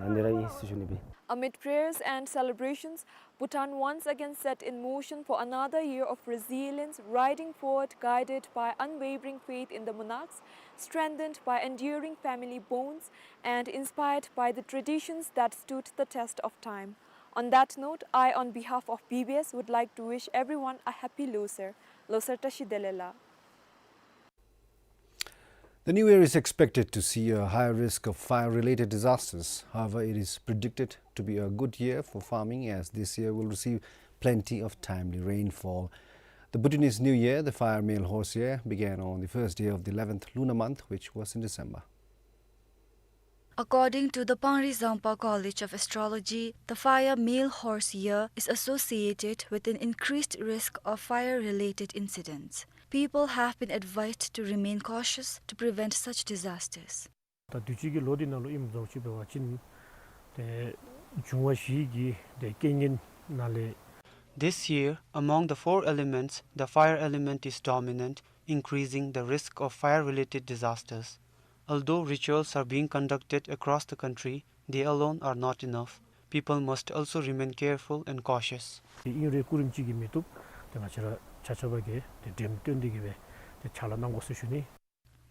ཨ་ནི་ར་ཨིན་ཟེར་ཞུ་ནི་སྦེ། Amid prayers and celebrations, Bhutan once again set in motion for another year of resilience, riding forward, guided by unwavering faith in the monarchs, strengthened by enduring family bonds, and inspired by the traditions that stood the test of time. On that note, I, on behalf of B B S, would like to wish everyone a happy Losar. Losar tashi dele la. The new year is expected to see a higher risk of fire-related disasters. However, it is predicted to be a good year for farming, as this year will receive plenty of timely rainfall. The Bhutanese New Year, the Fire Male Horse Year, began on the first day of the eleventh lunar month, which was in December. According to the Pangri Zangpa College of Astrology, the Fire Male Horse Year is associated with an increased risk of fire-related incidents. People have been advised to remain cautious to prevent such disasters. ད་དུས་ཅི་གི་ལོ་འདི་ནང་ལུ་ཨིནམ་བཟུམ་ཅིག་འབད་བ་ཅིན་ཏེ་འབྱུང་བ་བཞི་གི་ཏེ་རྐྱེན་ངན་ནང་ལས། This year, among the four elements, the fire element is dominant, increasing the risk of fire-related disasters. Although rituals are being conducted across the country, they alone are not enough. People must also remain careful and cautious. ཨིན་རུང་སྐུ་རིམ་ཅིག་གིས་མི་བཏུབ། ཏེ་ང་བཅས་ར་ཆ་ཁྱབ་ཀྱིས་ཏེ་འགྲེམས་སྟོན་འདི་གིས་སྦེ་ཏེ་ཕྱག་ལཱ་གནང་དགོ་ཟེར་ཞུ་ནི།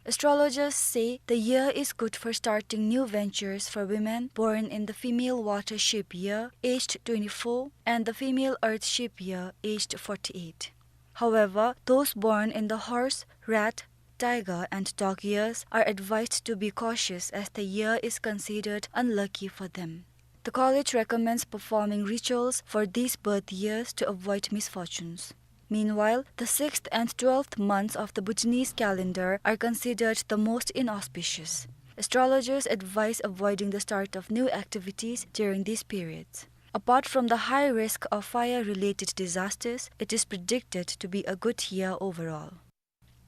Astrologers say the year is good for starting new ventures for women born in the female water sheep year, aged twenty-four, and the female earth sheep year, aged forty-eight. However, those born in the horse, rat, tiger, and dog years are advised to be cautious, as the year is considered unlucky for them. The college recommends performing rituals for these birth years to avoid misfortunes. Meanwhile, the sixth and twelfth months of the Bhutanese calendar are considered the most inauspicious. Astrologers advise avoiding the start of new activities during these periods. Apart from the high risk of fire-related disasters, it is predicted to be a good year overall.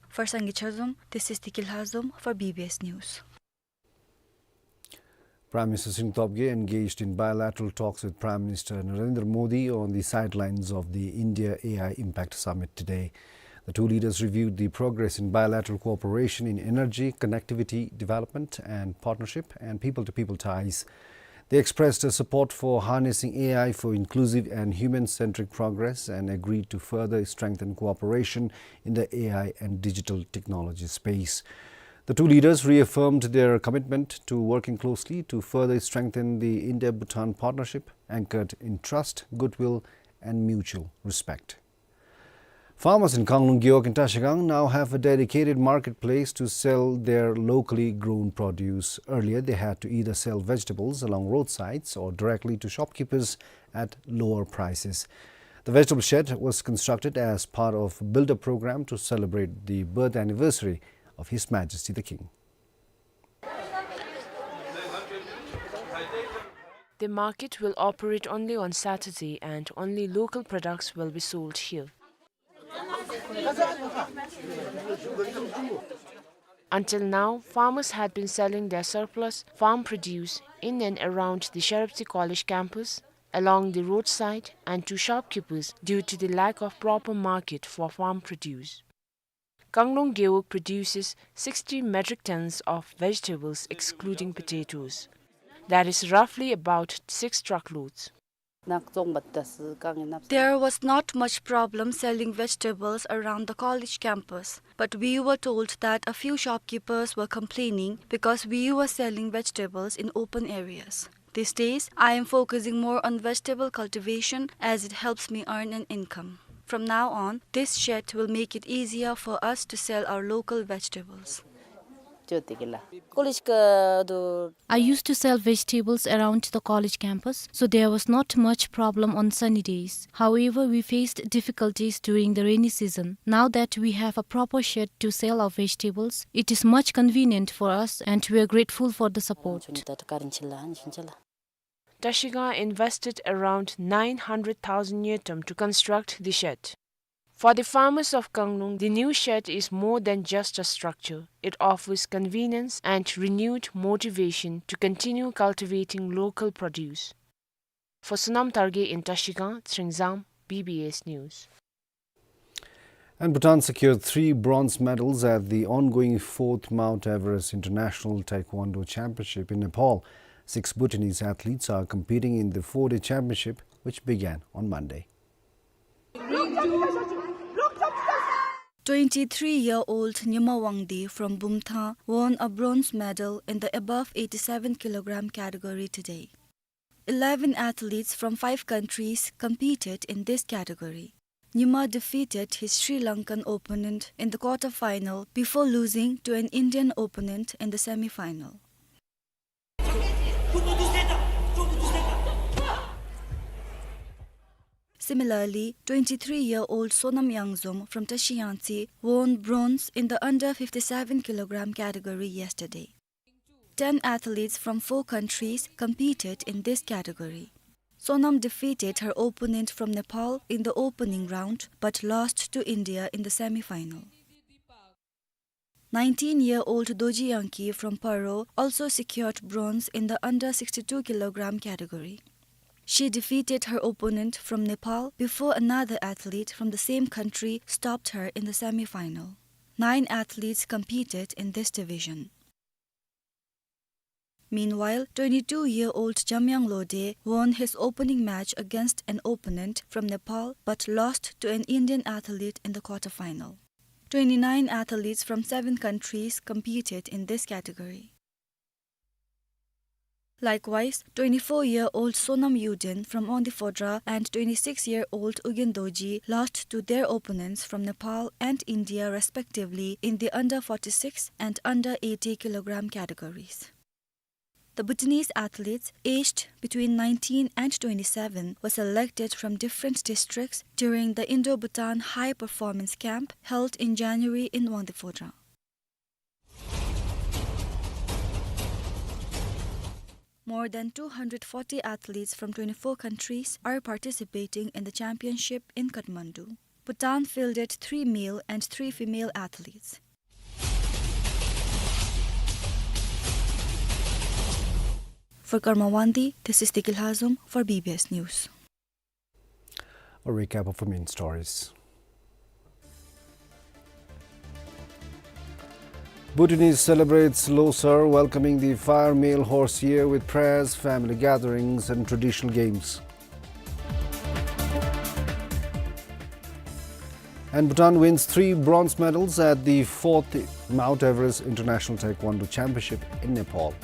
For Sangay Chazom, this is Tiki Lhazom for B B S News. Prime Minister Tshering Tobgay engaged in bilateral talks with Prime Minister Narendra Modi on the sidelines of the India A I Impact Summit today. The two leaders reviewed the progress in bilateral cooperation in energy, connectivity, development and partnership, and people-to-people ties. They expressed a support for harnessing A I for inclusive and human-centric progress and agreed to further strengthen cooperation in the A I and digital technology space. The two leaders reaffirmed their commitment to working closely to further strengthen the India-Bhutan partnership anchored in trust, goodwill, and mutual respect. Farmers in Kanglung Gewog in Trashigang now have a dedicated marketplace to sell their locally grown produce. Earlier, they had to either sell vegetables along roadsides or directly to shopkeepers at lower prices. The vegetable shed was constructed as part of builder program to celebrate the birth anniversary of His Majesty the King. The market will operate only on Saturday and only local products will be sold here. Until now, farmers had been selling their surplus farm produce in and around the Sharapti College campus, along the roadside, and to shopkeepers due to the lack of proper market for farm produce. Kanglung Gewog produces sixty metric tons of vegetables excluding potatoes. That is roughly about six truckloads. There was not much problem selling vegetables around the college campus, but we were told that a few shopkeepers were complaining because we were selling vegetables in open areas. These days, I am focusing more on vegetable cultivation as it helps me earn an income. From now on, this shed will make it easier for us to sell our local vegetables. I used to sell vegetables around the college campus, so there was not much problem on sunny days. However, we faced difficulties during the rainy season. Now that we have a proper shed to sell our vegetables, it is much convenient for us and we are grateful for the support. Tashigang invested around nine hundred thousand ngultrum to construct the shed. For the farmers of Kanglung, the new shed is more than just a structure. It offers convenience and renewed motivation to continue cultivating local produce. For Sonam Targe in Tashigang, Tshering Zam, B B S News. And Bhutan secured three bronze medals at the ongoing fourth Mount Everest International Taekwondo Championship in Nepal. Six Bhutanese athletes are competing in the four-day championship, which began on Monday. Twenty-three-year-old Nyima Wangdi from Bumthang won a bronze medal in the above eighty-seven kilogram category today. Eleven athletes from five countries competed in this category. Nyima defeated his Sri Lankan opponent in the quarter-final before losing to an Indian opponent in the semi-final. Similarly, twenty-three-year-old Sonam Yangzom from Tashi Yangtse won bronze in the under fifty-seven kilogram category yesterday. Ten athletes from four countries competed in this category. Sonam defeated her opponent from Nepal in the opening round but lost to India in the semi-final. Nineteen-year-old Doji Yangki from Paro also secured bronze in the under sixty-two kilogram category. She defeated her opponent from Nepal before another athlete from the same country stopped her in the semi-final. Nine athletes competed in this division. Meanwhile, twenty-two-year-old Jamyang Lode won his opening match against an opponent from Nepal but lost to an Indian athlete in the quarter-final. Twenty-nine athletes from seven countries competed in this category. Likewise, twenty-four-year-old Sonam Yuden from Wangdue Phodrang and twenty-six-year-old Ugyen Dorji lost to their opponents from Nepal and India respectively in the under forty-six and under eighty kilogram categories. The Bhutanese athletes aged between nineteen and twenty-seven were selected from different districts during the Indo-Bhutan High Performance Camp held in January in Wangdue Phodrang. More than two hundred forty athletes from twenty-four countries are participating in the championship in Kathmandu. Bhutan fielded three male and three female athletes. For Karma Wangdi, this is Deki Lhazom for B B S News. A recap of our main stories. Bhutanese celebrates Losar, welcoming the fire male horse year with prayers, family gatherings, and traditional games. And Bhutan wins three bronze medals at the fourth Mount Everest International Taekwondo Championship in Nepal.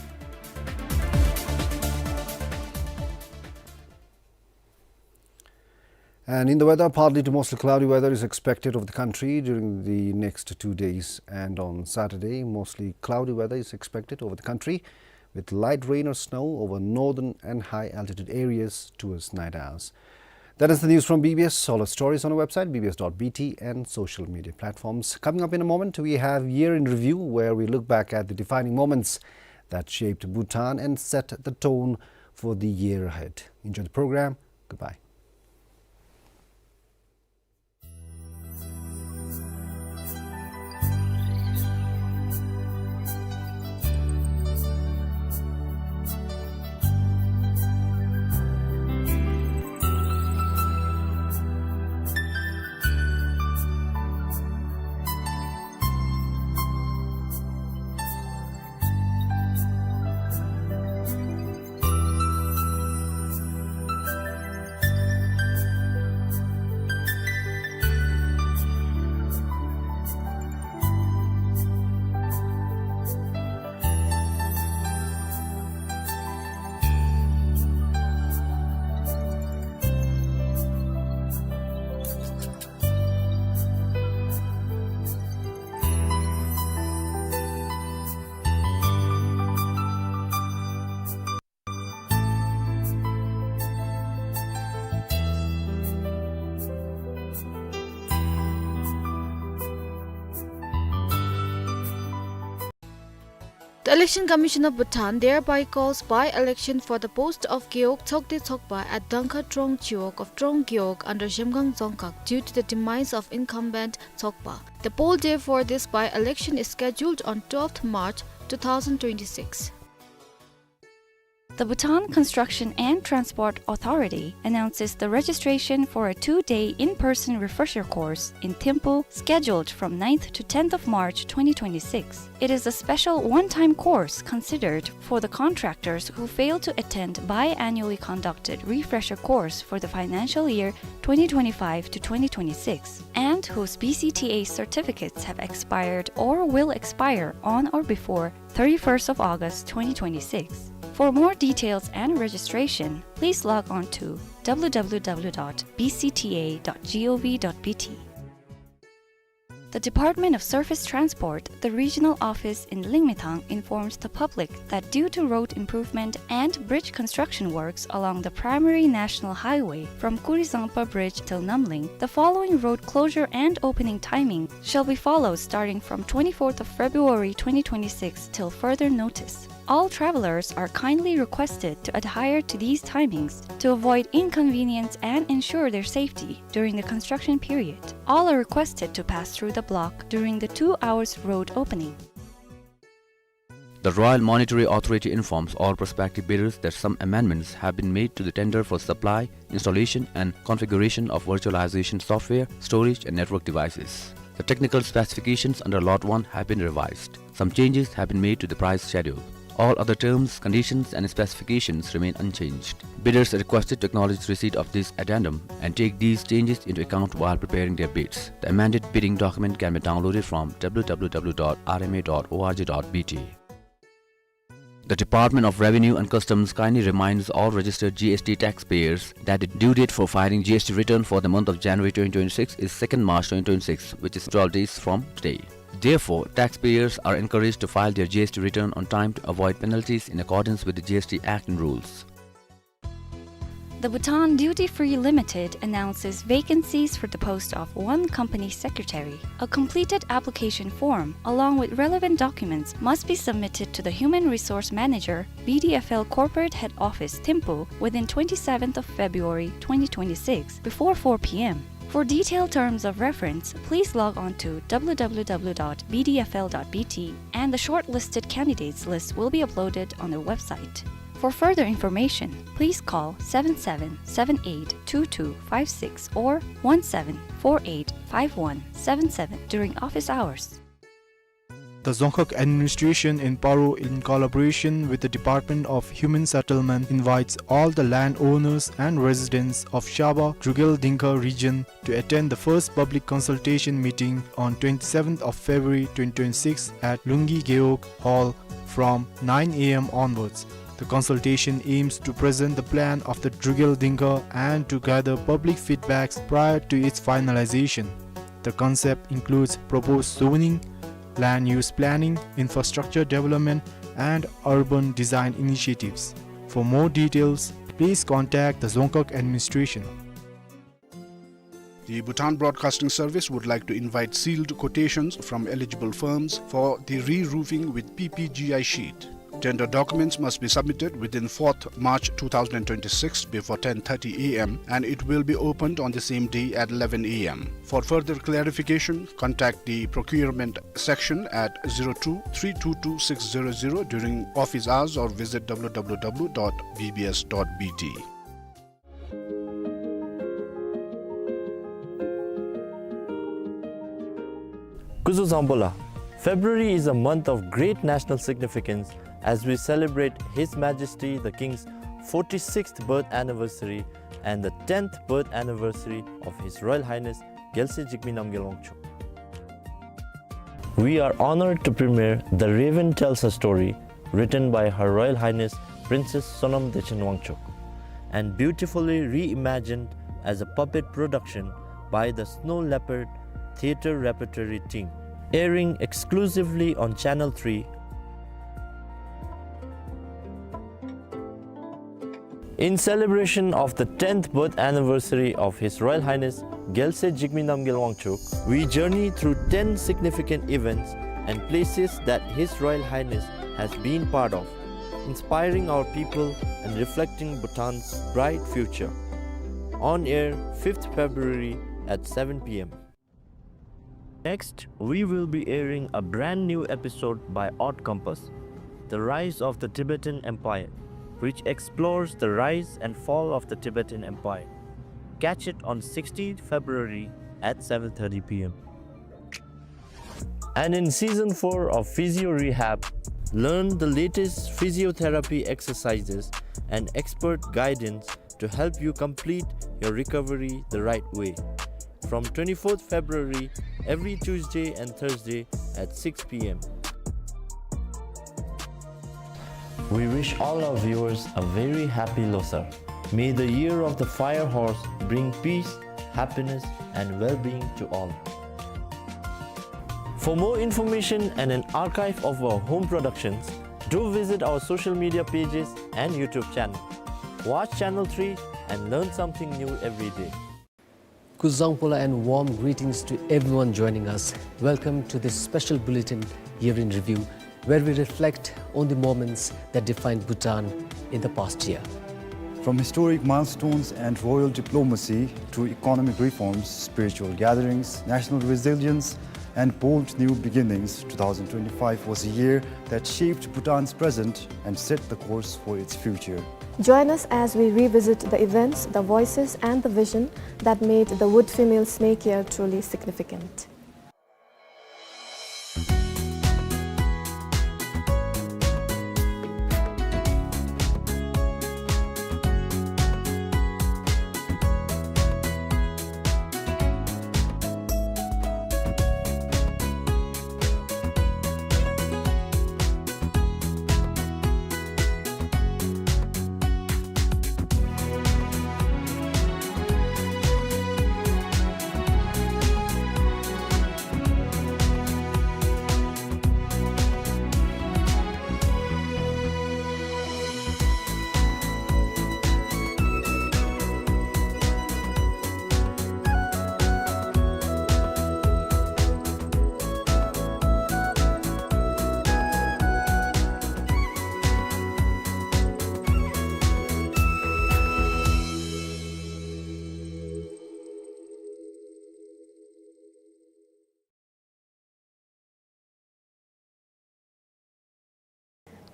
And in the weather, partly to mostly cloudy weather is expected over the country during the next two days. And on Saturday, mostly cloudy weather is expected over the country, with light rain or snow over northern and high altitude areas towards night hours. That is the news from B B S. All our stories on our website, B B S dot B T, and social media platforms. Coming up in a moment, we have Year in Review, where we look back at the defining moments that shaped Bhutan and set the tone for the year ahead. Enjoy the program. Goodbye. The Election Commission of Bhutan thereby calls by-election for the post of Gewog Tsokde Tsokpa at Dangkha Trong Chiwog of Trong Gewog under Zhemgang Dzongkhag due to the demise of incumbent Tsokpa. The poll day for this by-election is scheduled on twelfth March two thousand twenty-six. The Bhutan Construction and Transport Authority announces the registration for a two-day in-person refresher course in Thimphu, scheduled from ninth to tenth of March twenty twenty-six. It is a special one-time course considered for the contractors who fail to attend biannually conducted refresher course for the financial year twenty twenty-five to twenty twenty-six, and whose B C T A certificates have expired or will expire on or before thirty-first of August twenty twenty-six. For more details and registration, please log on to w w w dot b c t a dot g o v dot b t. The Department of Surface Transport, the regional office in Lingmethang, informs the public that due to road improvement and bridge construction works along the primary national highway from Kurizangpa Bridge till Namling, the following road closure and opening timing shall be followed starting from twenty-fourth of February twenty twenty-six till further notice. All travelers are kindly requested to adhere to these timings to avoid inconvenience and ensure their safety during the construction period. All are requested to pass through the block during the two hours road opening. The Royal Monetary Authority informs all prospective bidders that some amendments have been made to the tender for supply, installation and configuration of virtualization software, storage and network devices. The technical specifications under Lot one have been revised. Some changes have been made to the price schedule. All other terms, conditions and specifications remain unchanged. Bidders are requested to acknowledge receipt of this addendum and take these changes into account while preparing their bids. The amended bidding document can be downloaded from w w w dot r m a dot o r g dot b t. The Department of Revenue and Customs kindly reminds all registered G S T taxpayers that the due date for filing G S T return for the month of January twenty twenty-six is second March twenty twenty-six, which is twelve days from today. Therefore, taxpayers are encouraged to file their G S T return on time to avoid penalties in accordance with the G S T Act and rules. The Bhutan Duty Free Limited announces vacancies for the post of one company secretary. A completed application form, along with relevant documents, must be submitted to the Human Resource Manager, B D F L Corporate Head Office, Thimphu, within twenty-seventh of February twenty twenty-six, before four p m. For detailed terms of reference, please log on to w w w dot b d f l dot b t, and the shortlisted candidates list will be uploaded on their website. For further information, please call seven seven seven eight two two five six or one seven four eight five one seven seven during office hours. The Dzongkhag administration in Paro, in collaboration with the Department of Human Settlement, invites all the landowners and residents of Shaba Drukgyal Dzongkhag region to attend the first public consultation meeting on twenty-seventh of February twenty twenty-six at Lunggi Gewog Hall from nine a m onwards. The consultation aims to present the plan of the Drukgyal Dzongkhag and to gather public feedbacks prior to its finalization. The concept includes proposed zoning, land use planning, infrastructure development, and urban design initiatives. For more details, please contact the Dzongkhag administration. The Bhutan Broadcasting Service would like to invite sealed quotations from eligible firms for the re-roofing with P P G I sheet. Tender documents must be submitted within fourth March two thousand twenty-six before ten thirty A M, and it will be opened on the same day at eleven A M. For further clarification, contact the procurement section at zero two three two two six zero zero during office hours or visit W W W dot B B S dot B T. སྐུ་གཟུགས་བཟང་པོ་ལགས། February is a month of great national significance as we celebrate His Majesty the King's forty-sixth birth anniversary and the tenth birth anniversary of His Royal Highness རྒྱལ་སྲས་འཇིགས་མེད་རྣམ་རྒྱལ་དབང་ཕྱུག. We are honored to premiere The Raven Tells a Story, written by Her Royal Highness Princess Sonam Dechen Wangchuck and beautifully reimagined as a puppet production by the Snow Leopard Theatre Repertory Team, airing exclusively on Channel three. In celebration of the tenth birth anniversary of His Royal Highness རྒྱལ་སྲས་འཇིགས་མེད་རྣམ་རྒྱལ་དབང་ཕྱུག, we journey through ten significant events and places that His Royal Highness has been part of, inspiring our people and reflecting Bhutan's bright future. On air, fifth February at seven P M. Next, we will be airing a brand new episode by Odd Compass, The Rise of the Tibetan Empire, which explores the rise and fall of the Tibetan Empire. Catch it on sixteenth February at seven thirty P M. And in season four of Physio Rehab, learn the latest physiotherapy exercises and expert guidance to help you complete your recovery the right way. From twenty-fourth February, every Tuesday and Thursday at six P M. We wish all our viewers a very happy Losar. May the year of the fire horse bring peace, happiness, and well-being to all. For more information and an archive of our home productions, do visit our social media pages and YouTube channel. Watch Channel three and learn something new every day. Kuzuzangpo la and warm greetings to everyone joining us. Welcome to this special bulletin, Year in Review, where we reflect on the moments that defined Bhutan in the past year. From historic milestones and royal diplomacy to economic reforms, spiritual gatherings, national resilience, and bold new beginnings, two thousand twenty-five was a year that shaped Bhutan's present and set the course for its future. Join us as we revisit the events, the voices, and the vision that made the Wood Female Snake Year truly significant.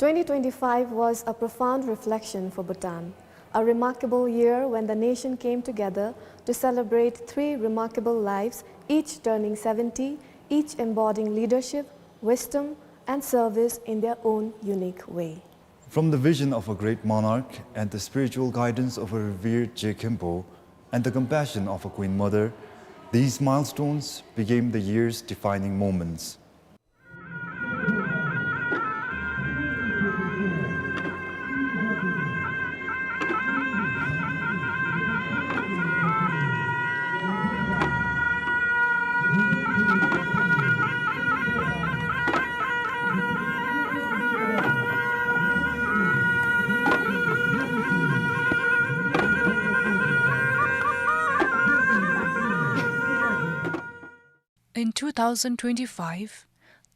Twenty twenty-five was a profound reflection for Bhutan, a remarkable year when the nation came together to celebrate three remarkable lives, each turning seventy, each embodying leadership, wisdom, and service in their own unique way. From the vision of a great monarch and the spiritual guidance of a revered Je Khenpo and the compassion of a Queen Mother, these milestones became the year's defining moments. In two thousand twenty-five,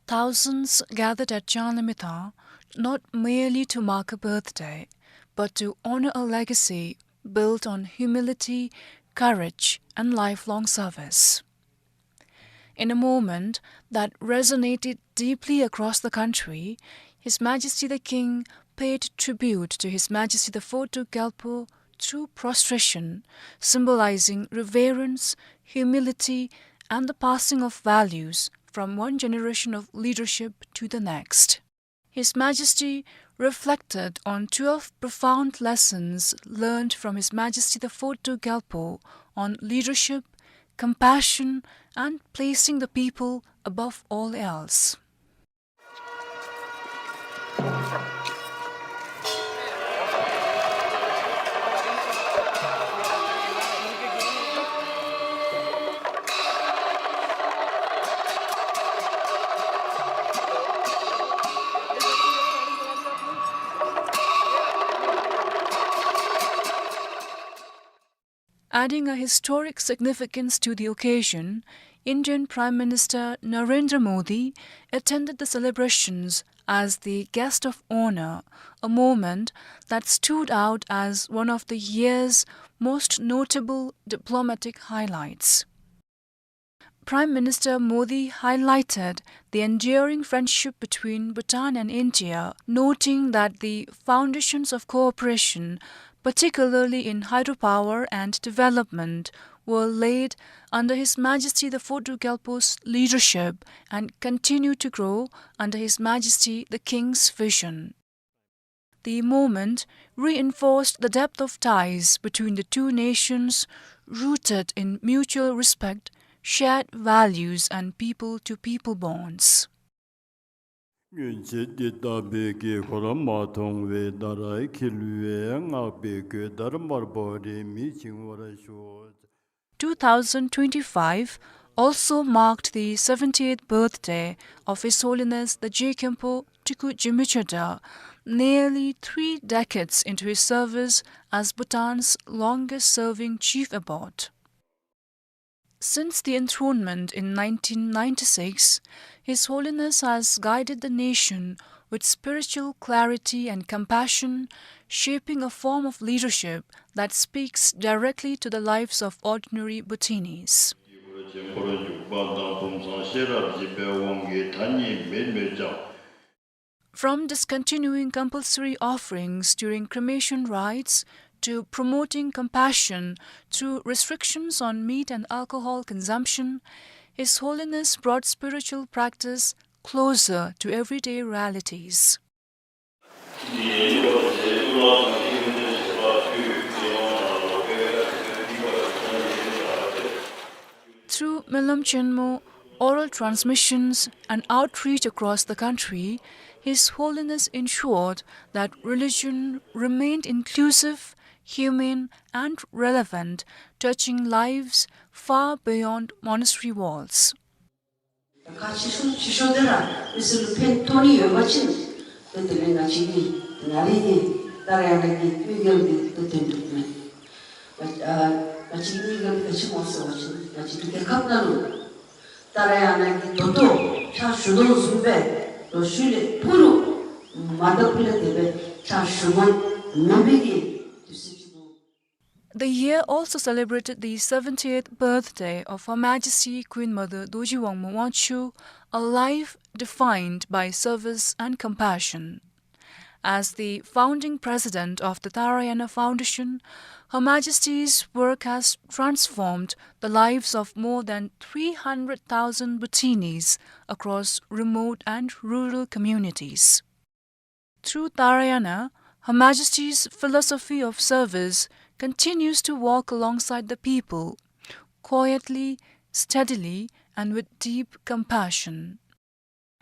Thousands gathered at Changlimithang not merely to mark a birthday, but to honor a legacy built on humility, courage, and lifelong service. In a moment that resonated deeply across the country, His Majesty the King paid tribute to His Majesty the Fourth Duke Gyalpo through prostration, symbolizing reverence, humility, and the passing of values from one generation of leadership to the next. His Majesty reflected on twelve profound lessons learned from His Majesty the Fourth Duke Gyalpo on leadership, compassion, and placing the people above all else. Adding a historic significance to the occasion, Indian Prime Minister Narendra Modi attended the celebrations as the guest of honor, a moment that stood out as one of the year's most notable diplomatic highlights. Prime Minister Modi highlighted the enduring friendship between Bhutan and India, noting that the foundations of cooperation, particularly in hydropower and development, were laid under His Majesty the Fourth Duke Gyalpo's leadership and continue to grow under His Majesty the King's vision. The moment reinforced the depth of ties between the two nations, rooted in mutual respect, shared values, and people-to-people bonds. སྔོན་ཆད་འདི་ལྟ་བུའི་དཀྱིལ་འཁོར་མ་མཐོང་བས། ད་རེས་ཁྱེད་ལུས་པའི་སྔགས་པའི་གོས་དར་དམར་པོ་རེ་མི་འཆིང་བར་ཤོག། Two thousand twenty-five also marked the seventieth birthday of His Holiness the Je Khenpo Tikhul Jigme Tshogdrel, nearly three decades into his service as Bhutan's longest-serving chief abbot. Since the enthronement in nineteen ninety-six, His Holiness has guided the nation with spiritual clarity and compassion, shaping a form of leadership that speaks directly to the lives of ordinary Bhutanese. From discontinuing compulsory offerings during cremation rites to promoting compassion through restrictions on meat and alcohol consumption, His Holiness brought spiritual practice closer to everyday realities. Through Melam Chenmo, oral transmissions, and outreach across the country, His Holiness ensured that religion remained inclusive, humane, and relevant, touching lives far beyond monastery walls. ག་ཅི་ཤུ་ཅི་ཤོ་དེ་ར་མི་སེར་ལུ་ཕན་ཐོགས་ནི་ཡོད་པ་ཅིན་ཏེ་དེ་ལས་ང་བཅས་ཀྱིས་ད་རེས་ནངས་ཀྱི་དམིགས་ཡུལ་འདི་ཏེ་དོན་གྲུབ་མས། ང་ཨ་ང་བཅས་ཀྱི་དམིགས་ཡུལ་འདི་ག་ཅི་སྨོ་ཟེར་བ་ཅིན་ང་བཅས་ཀྱི་རྒྱལ་ཁབ་ནང་ལུ་ད་རེས་ནངས་ཀྱི་ད་ལྟོ་ཕྱག་ཞུ་དོ་བཟུམ་སྦེ་ལོ་ཤུལ་ལས་ཕུལ་རུང་མ་འདྲཝ་ལས་དེ་སྦེ་ཕྱག་ཞུ་མི་མེད་པའི་གི་དུས་ཚོད་ཅིག་འདུག། The year also celebrated the seventieth birthday of Her Majesty Queen Mother Dorji Wangmo Wangchuck, a life defined by service and compassion. As the founding president of the Tharayana Foundation, Her Majesty's work has transformed the lives of more than three hundred thousand Bhutanese across remote and rural communities. Through Tharayana, Her Majesty's philosophy of service continues to walk alongside the people, quietly, steadily, and with deep compassion.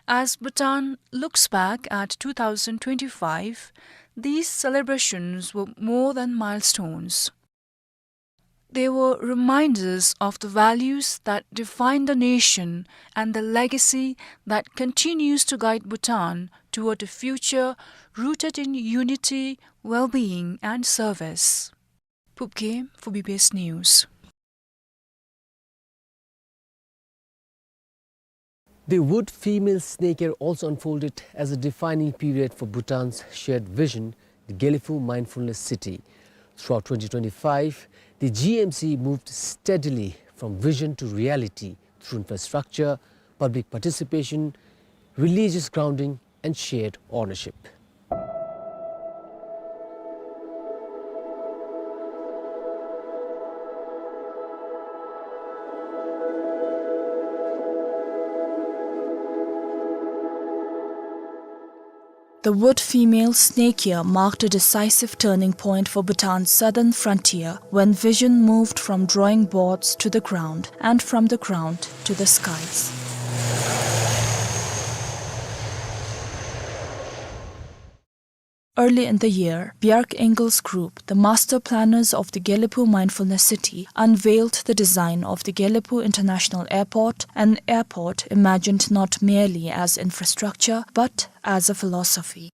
As Bhutan looks back at two thousand twenty-five, these celebrations were more than milestones. They were reminders of the values that define the nation and the legacy that continues to guide Bhutan toward a future rooted in unity, well-being, and service. Phub Game for B B S News. The Wood Female Snake Year also unfolded as a defining period for Bhutan's shared vision, the Gelephu Mindfulness City. Throughout twenty twenty-five, the G M C moved steadily from vision to reality through infrastructure, public participation, religious grounding, and shared ownership. The Wood Female Snake Year marked a decisive turning point for Bhutan's southern frontier, when vision moved from drawing boards to the ground and from the ground to the skies. Early in the year, Bjarke Ingels Group, the master planners of the Gelephu Mindfulness City, unveiled the design of the Gelephu International Airport, an airport imagined not merely as infrastructure, but as a philosophy.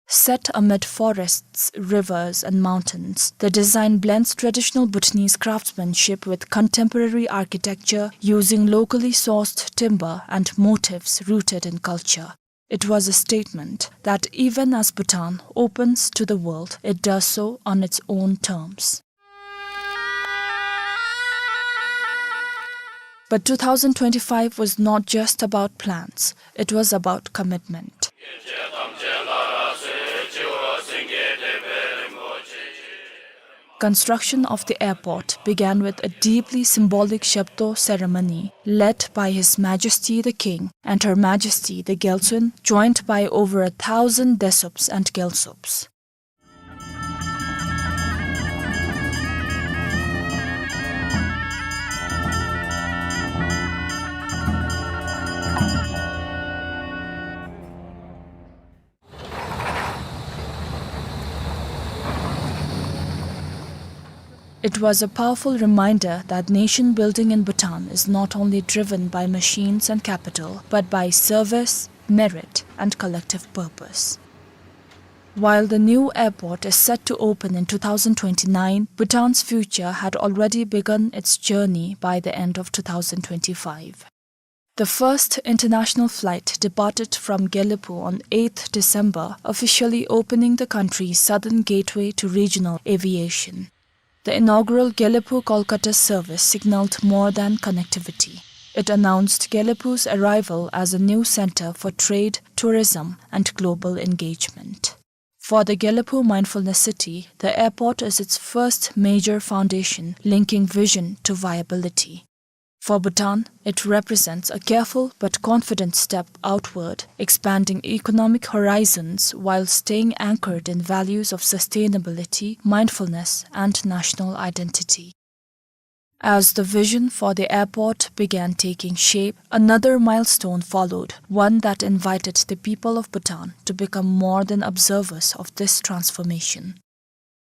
Set amid forests, rivers, and mountains, the design blends traditional Bhutanese craftsmanship with contemporary architecture, using locally sourced timber and motifs rooted in culture. It was a statement that even as Bhutan opens to the world, it does so on its own terms. But two thousand twenty-five was not just about plans, it was about commitment. Construction of the airport began with a deeply symbolic Shabdo ceremony led by His Majesty the King and Her Majesty the Gyaltsuen, joined by over a thousand Desops and Gyalsops. It was a powerful reminder that nation building in Bhutan is not only driven by machines and capital, but by service, merit, and collective purpose. While the new airport is set to open in two thousand twenty-nine, Bhutan's future had already begun its journey by the end of two thousand twenty-five. The first international flight departed from Gelephu on eighth December, officially opening the country's southern gateway to regional aviation. The inaugural Gelephu-Kolkata service signaled more than connectivity. It announced Gelephu's arrival as a new center for trade, tourism, and global engagement. For the Gelephu Mindfulness City, the airport is its first major foundation linking vision to viability. For Bhutan, it represents a careful but confident step outward, expanding economic horizons while staying anchored in values of sustainability, mindfulness, and national identity. As the vision for the airport began taking shape, another milestone followed, one that invited the people of Bhutan to become more than observers of this transformation.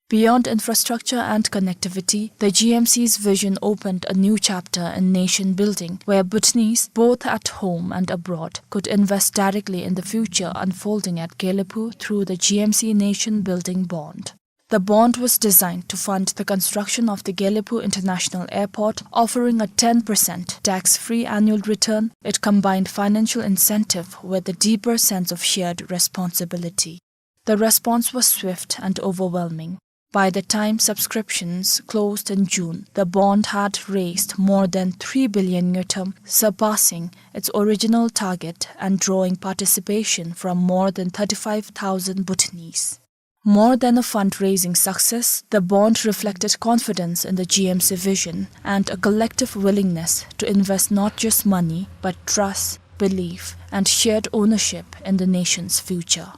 Beyond infrastructure and connectivity, the G M C's vision opened a new chapter in nation building, where Bhutanese, both at home and abroad, could invest directly in the future unfolding at Gelephu through the G M C Nation Building Bond. The bond was designed to fund the construction of the Gelephu International Airport, offering a ten percent tax-free annual return. It combined financial incentive with a deeper sense of shared responsibility. The response was swift and overwhelming. By the time subscriptions closed in June, the bond had raised more than three billion ngultrum, surpassing its original target and drawing participation from more than thirty-five thousand Bhutanese. More than a fundraising success, the bond reflected confidence in the G M C vision and a collective willingness to invest not just money, but trust, belief, and shared ownership in the nation's future.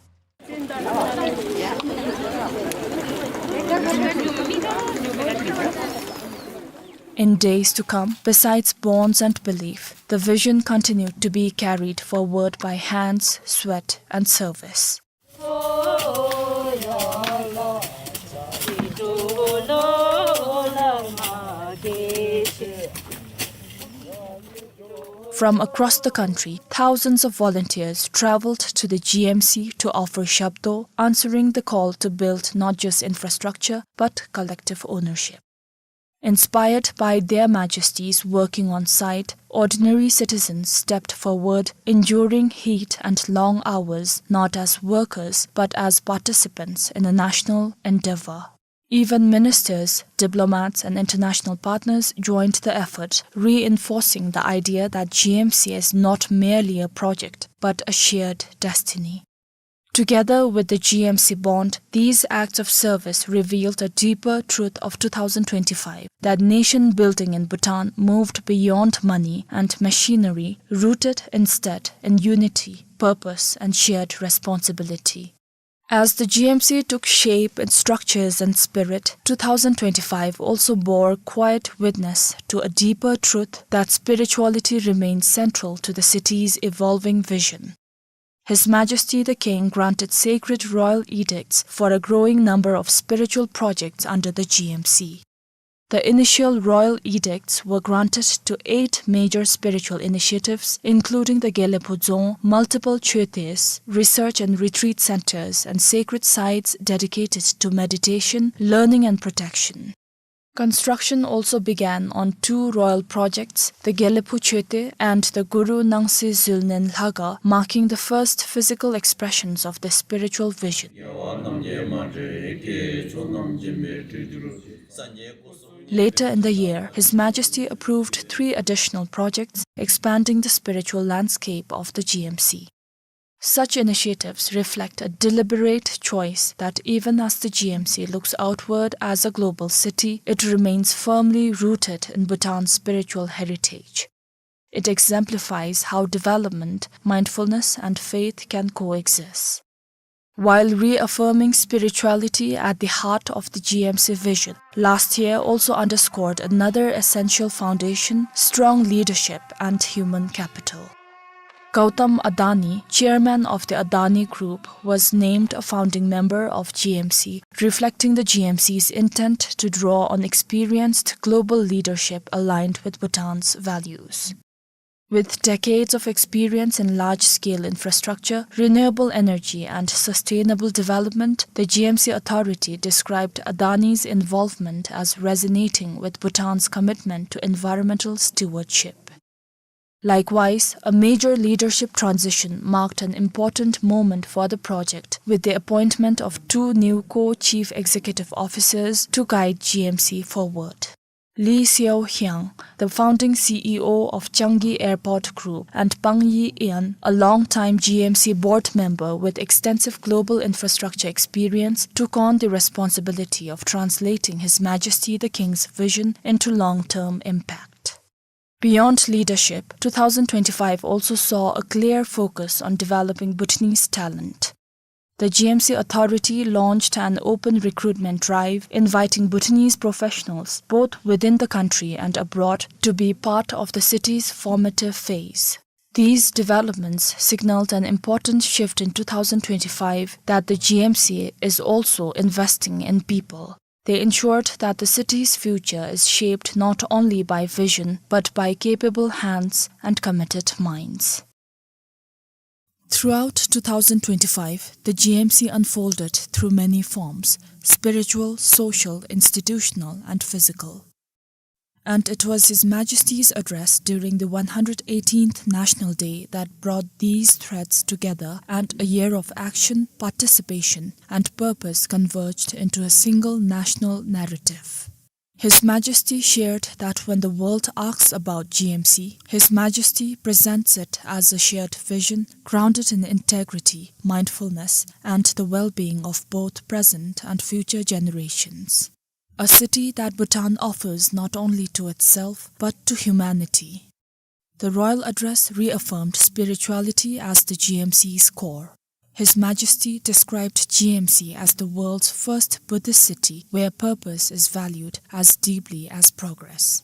In days to come, besides bonds and belief, the vision continued to be carried forward by hands, sweat, and service. From across the country, thousands of volunteers traveled to the G M C to offer Shabdo, answering the call to build not just infrastructure, but collective ownership. Inspired by their majesties working on site, ordinary citizens stepped forward, enduring heat and long hours, not as workers, but as participants in a national endeavor. Even ministers, diplomats, and international partners joined the effort, reinforcing the idea that G M C is not merely a project, but a shared destiny. Together with the G M C bond, these acts of service revealed a deeper truth of two thousand twenty-five, that nation building in Bhutan moved beyond money and machinery, rooted instead in unity, purpose, and shared responsibility. As the G M C took shape in structures and spirit, two thousand twenty-five also bore quiet witness to a deeper truth, that spirituality remains central to the city's evolving vision. His Majesty the King granted sacred royal edicts for a growing number of spiritual projects under the G M C. The initial royal edicts were granted to eight major spiritual initiatives, including the Gelephu Dzong, multiple chötes, research and retreat centers, and sacred sites dedicated to meditation, learning, and protection. Construction also began on two royal projects, the Gelephu Chöte and the Guru Nangsi Zülnen Lhaga, marking the first physical expressions of the spiritual vision. Later in the year, His Majesty approved three additional projects, expanding the spiritual landscape of the G M C. Such initiatives reflect a deliberate choice that even as the G M C looks outward as a global city, it remains firmly rooted in Bhutan's spiritual heritage. It exemplifies how development, mindfulness, and faith can coexist. While reaffirming spirituality at the heart of the G M C vision, last year also underscored another essential foundation: strong leadership and human capital. Gautam Adani, chairman of the Adani Group, was named a founding member of G M C, reflecting the G M C's intent to draw on experienced global leadership aligned with Bhutan's values. With decades of experience in large-scale infrastructure, renewable energy, and sustainable development, the G M C authority described Adani's involvement as resonating with Bhutan's commitment to environmental stewardship. Likewise, a major leadership transition marked an important moment for the project, with the appointment of two new co-chief executive officers to guide G M C forward. Lee Seo Hyang, the founding C E O of Changi Airport Group, and Pang Yi Ian, a long-time G M C board member with extensive global infrastructure experience, took on the responsibility of translating His Majesty the King's vision into long-term impact. Beyond leadership, two thousand twenty-five also saw a clear focus on developing Bhutanese talent. The G M C authority launched an open recruitment drive inviting Bhutanese professionals, both within the country and abroad, to be part of the city's formative phase. These developments signaled an important shift in two thousand twenty-five, that the G M C is also investing in people. They ensured that the city's future is shaped not only by vision, but by capable hands and committed minds. Throughout two thousand twenty-five, the G M C unfolded through many forms: spiritual, social, institutional, and physical. And it was His Majesty's address during the one hundred eighteenth National Day that brought these threads together, and a year of action, participation, and purpose converged into a single national narrative. His Majesty shared that when the world asks about G M C, His Majesty presents it as a shared vision grounded in integrity, mindfulness, and the well-being of both present and future generations. A city that Bhutan offers not only to itself, but to humanity. The royal address reaffirmed spirituality as the G M C's core. His Majesty described G M C as the world's first Buddhist city where purpose is valued as deeply as progress.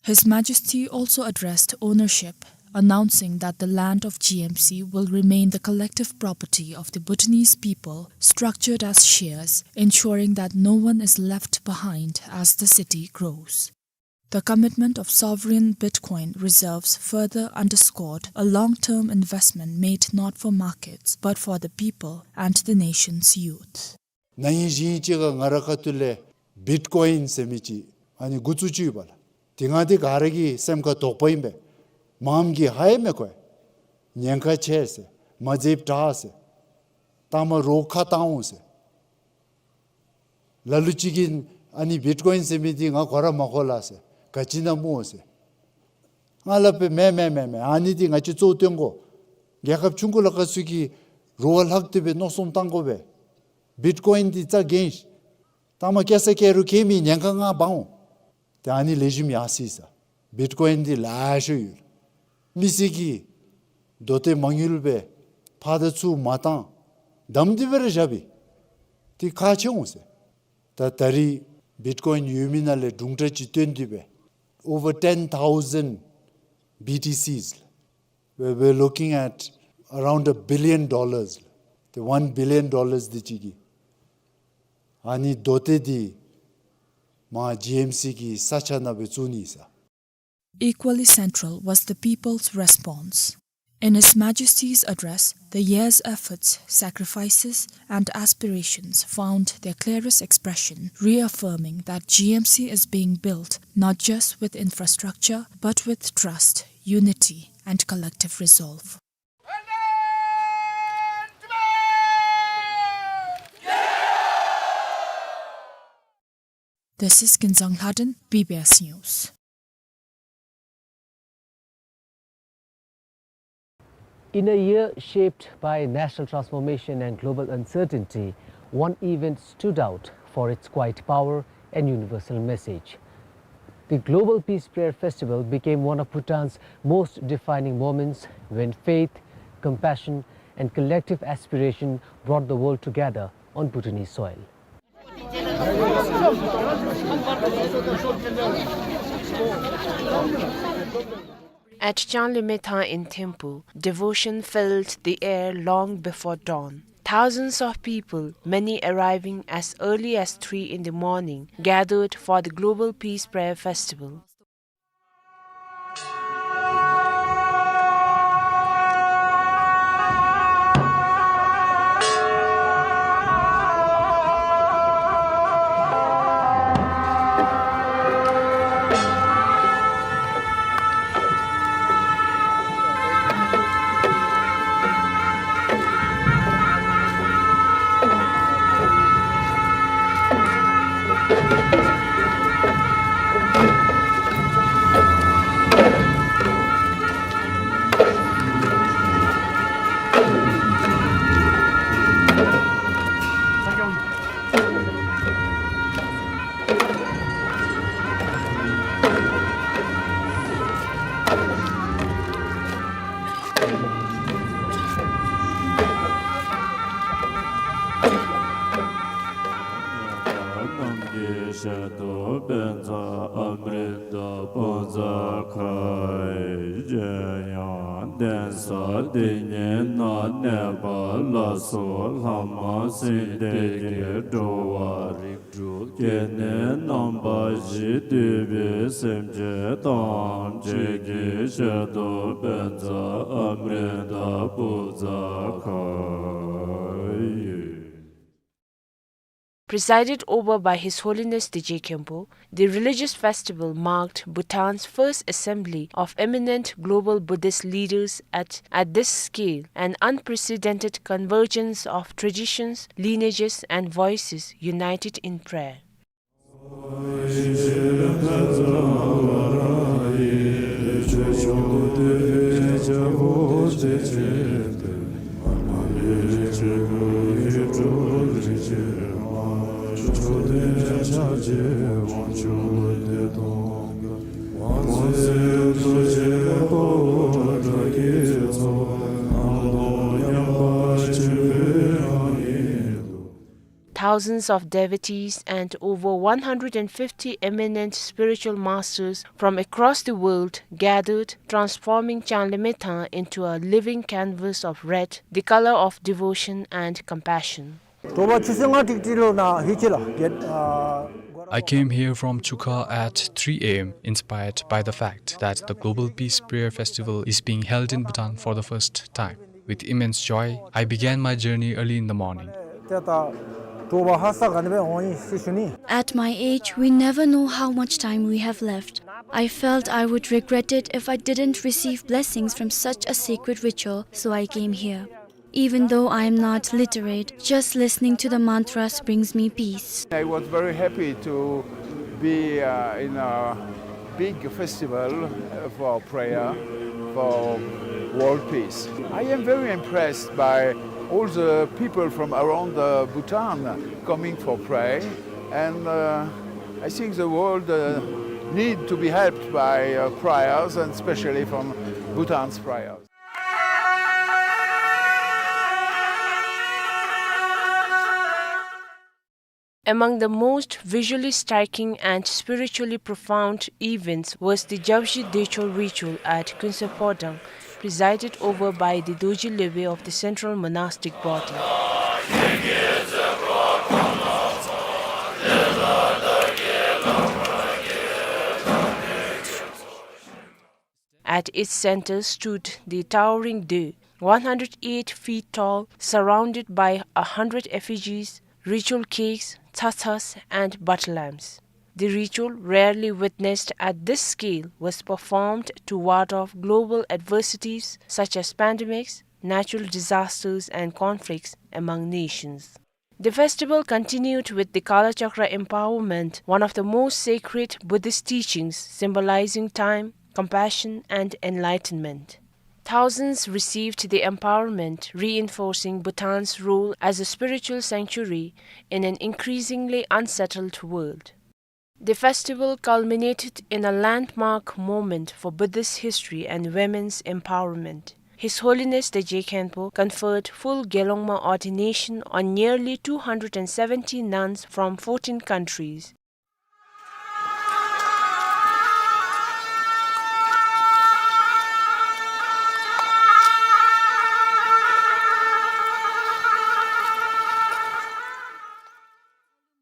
His Majesty also addressed ownership, announcing that the land of G M C will remain the collective property of the Bhutanese people, structured as shares, ensuring that no one is left behind as the city grows. The commitment of sovereign Bitcoin reserves further underscored a long-term investment made not for markets, but for the people and the nation's youth. ན་ཧིང་ཞིབ་ཅིག་ཁར་ང་རའི་ཁ་ཐུག་ལས་བིཊ་ཀོ་ཡིན་ཟེར་མི་ཅིག་ ཨ་ནི་འགོ་བཙུགས་ཅི་ཡོདཔ་ལགས། དེ་སྒང་འདི་ག་ར་གི་སེམས་ཁར་དོགས་པ་ཨིན་པས། མངམ་གིས་ཧ་ཡང་མི་གོ་བས། ཉེན་ཁ་ཆེ་ཟེར། མ་མཛདཔ་དྲག་ཟེར། ལྟ་མ་རོགས་ཁ་བཏང་འོང་ཟེར། ལ་ལུ་ཅིག་གིས་ཨ་ནི་བིཊ་ཀོ་ཡིན་ཟེར་མི་འདི་ང་གོ་ར་མ་གོ་ལགས་ཟེར། ག་ཅི་ཨིན་ན་སྨོ་ཟེར། ང་སླབ་པས་མེན་མེན་མེན་མེན། ཨ་ནི་འདི་ང་བཅས་གཙོ་བོ་བཏོན་དགོ། རྒྱལ་ཁབ་ཆུང་ཀུ་ལ་ཁ་ཚུད་ཀྱིས་རོགས་ལྷག་སྟེ་སྦེ་མནོ་བསམ་བཏང་དགོ་པས། བིཊ་ཀོ་ཡིན་འདི་རྩ་འགེངས་ཤིག། ལྟ་མ་སྐྱེ་ས་སྐྱེ་རུང་སྐྱེ་མི་ཉེན་ཁ་ང་འབག་འོང་། ཏེ་ཨ་ནི་ལེགས་ཤོམ་ཡར་སོ་ཡི་ཟེར། བིཊ་ཀོ་ཡིན་འདི་ལེ་ཤ་ཡོད། མི་སེར་གྱིས་རྡོ་ཏེ་མ་དངུལ་སྦེ་ཕར་དང་ཚུར་མ་བཏང་། བསྡམས་ཏེ་སྦེ་ར་བཞག་པས། ཏེ་ཁག་ཆེ་འོང་ཟེར། ད་ད་རིས་བིཊ་ཀོ་ཡིན་ཡོད་མི་ནང་ལས་དྲུང་འཕྲུལ་ཅིག་བཏོན་ཏེ་སྦེ་over ten thousand B T Cs we were looking at around a billion dollars. ཏེ་one billion dollars དེ་ཅིག་གིས་ཨ་ནི་རྡོ་ཏེ་འདི་མར་G M C གི་ས་ཆ་ནང་སྦེ་བཙུགས་ནི་ཟེར། Equally central was the people's response. In His Majesty's address, the year's efforts, sacrifices, and aspirations found their clearest expression, reaffirming that G M C is being built not just with infrastructure, but with trust, unity, and collective resolve. This is Kinzang Lhaden, B B S News. In a year shaped by national transformation and global uncertainty, one event stood out for its quiet power and universal message. The Global Peace Prayer Festival became one of Bhutan's most defining moments, when faith, compassion, and collective aspiration brought the world together on Bhutanese soil. At Changlemeithang in Thimphu, devotion filled the air long before dawn. Thousands of people, many arriving as early as three in the morning, gathered for the Global Peace Prayer Festival. སྐྱེས་ནས་རྣམ་པ་བཞི་འདུས་པའི་སེམས་ཅན་ཐམས་ཅད་ཀྱི་ཞལ་དུ་བཛྲ་ཨ་མྲྀ་ཏ་པུ་ཛ་ཁ་ཡོད། Presided over by His Holiness Teje Khenpo, the religious festival marked Bhutan's first assembly of eminent global Buddhist leaders at, at this scale, an unprecedented convergence of traditions, lineages, and voices united in prayer. Thousands of devotees and over one hundred and fifty eminent spiritual masters from across the world gathered, transforming Changlemeithang into a living canvas of red, the color of devotion and compassion. དྲོ་པ་ཆུ་ཚོད་ལྔ་ཏིག་ཏིག་ལུ་ནཱ་ཧེ་ཅི་ལགས་གེཊ་ཨ། I came here from Chukha at three A M in spite by the fact that the Global Peace Prayer Festival is being held in Bhutan for the first time. With immense joy, I began my journey early in the morning. ཏེ་ད་ དྲོ་པ་ཧ་སག་ག་ནི་སྦེ་འོང་ཡི་ཟེར་ཞུ་ནི། At my age, we never know how much time we have left. I felt I would regret it if I didn't receive blessings from such a sacred ritual, so I came here. Even though I am not literate, just listening to the mantras brings me peace. I was very happy to be, uh, in a big festival, uh, for prayer, for world peace. I am very impressed by all the people from around, uh, Bhutan coming for prayer, and, uh, I think the world, uh, need to be helped by, uh, prayers, and especially from Bhutan's prayers. Among the most visually striking and spiritually profound events was the Jabshi Dechol ritual at Khunse Phodang, presided over by the Dorji Lwbe of the Central Monastic Body. At its center stood the towering Doe, one hundred eight feet tall, surrounded by a hundred effigies, ritual cakes, tsatsas, and butter lambs. The ritual, rarely witnessed at this scale, was performed to ward off global adversities such as pandemics, natural disasters, and conflicts among nations. The festival continued with the Kalachakra empowerment, one of the most sacred Buddhist teachings symbolizing time, compassion, and enlightenment. Thousands received the empowerment, reinforcing Bhutan's role as a spiritual sanctuary in an increasingly unsettled world. The festival culminated in a landmark moment for Buddhist history and women's empowerment. His Holiness Dorje Khenpo conferred full Gelongma ordination on nearly two hundred and seventy nuns from fourteen countries.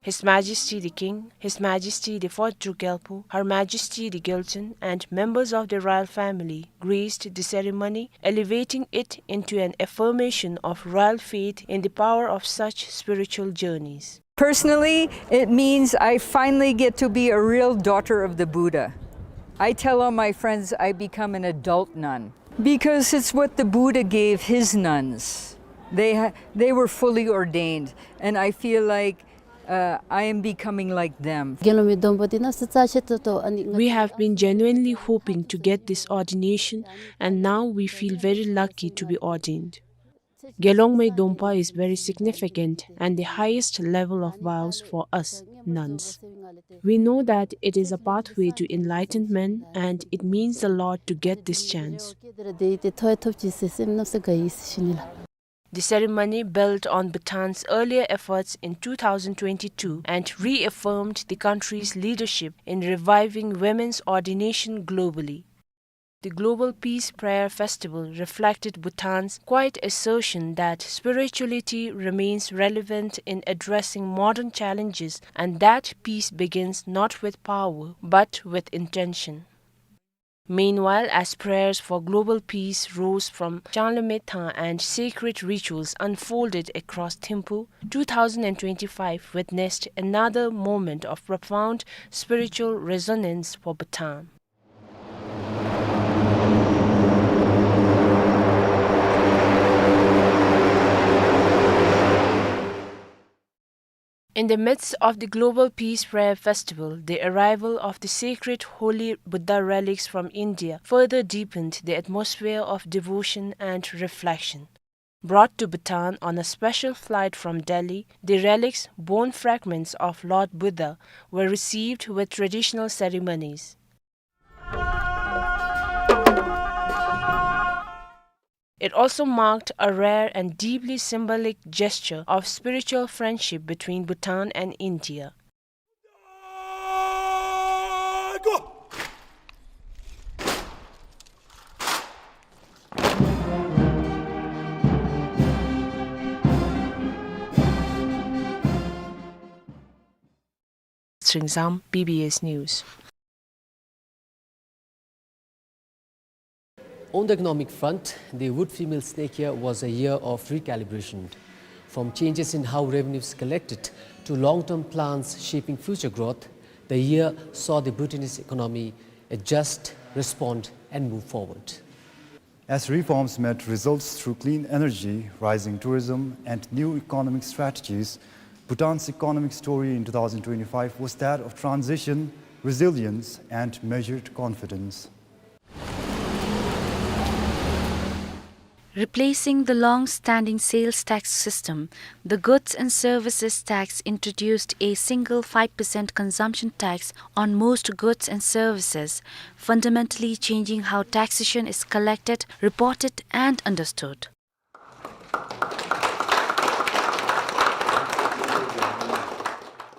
His Majesty the King, His Majesty the Fourth Druk Gyalpo, Her Majesty the Gyaltsuen, and members of the royal family graced the ceremony, elevating it into an affirmation of royal faith in the power of such spiritual journeys. Personally, it means I finally get to be a real daughter of the Buddha. I tell all my friends I become an adult nun because it's what the Buddha gave his nuns. They ha-, they were fully ordained, and I feel like, uh, I am becoming like them. དགེ་སློང་མའི་སྡོམ་པ་འདི་ན་སི་ཙ་ཆེ་ཏོག་ཏོ་ཨ་ནི། We have been genuinely hoping to get this ordination, and now we feel very lucky to be ordained. དགེ་སློང་མའི་སྡོམ་པ is very significant and the highest level of vows for us nuns. We know that it is a pathway to enlightenment, and it means a lot to get this chance. The ceremony built on Bhutan's earlier efforts in two thousand twenty-two and reaffirmed the country's leadership in reviving women's ordination globally. The Global Peace Prayer Festival reflected Bhutan's quiet assertion that spirituality remains relevant in addressing modern challenges and that peace begins not with power, but with intention. Meanwhile, as prayers for global peace rose from Changlamethang and sacred rituals unfolded across Thimphu, two thousand and twenty-five witnessed another moment of profound spiritual resonance for Bhutan. In the midst of the Global Peace Prayer Festival, the arrival of the sacred holy Buddha relics from India further deepened the atmosphere of devotion and reflection. Brought to Bhutan on a special flight from Delhi, the relics, bone fragments of Lord Buddha, were received with traditional ceremonies. It also marked a rare and deeply symbolic gesture of spiritual friendship between Bhutan and India. Sringzam, B B S News. On the economic front, the wood-free mill snake year was a year of recalibration. From changes in how revenue is collected to long-term plans shaping future growth, the year saw the Bhutanese economy adjust, respond, and move forward. As reforms met results through clean energy, rising tourism, and new economic strategies, Bhutan's economic story in two thousand twenty-five was that of transition, resilience, and measured confidence. Replacing the long-standing sales tax system, the goods and services tax introduced a single five percent consumption tax on most goods and services, fundamentally changing how taxation is collected, reported, and understood.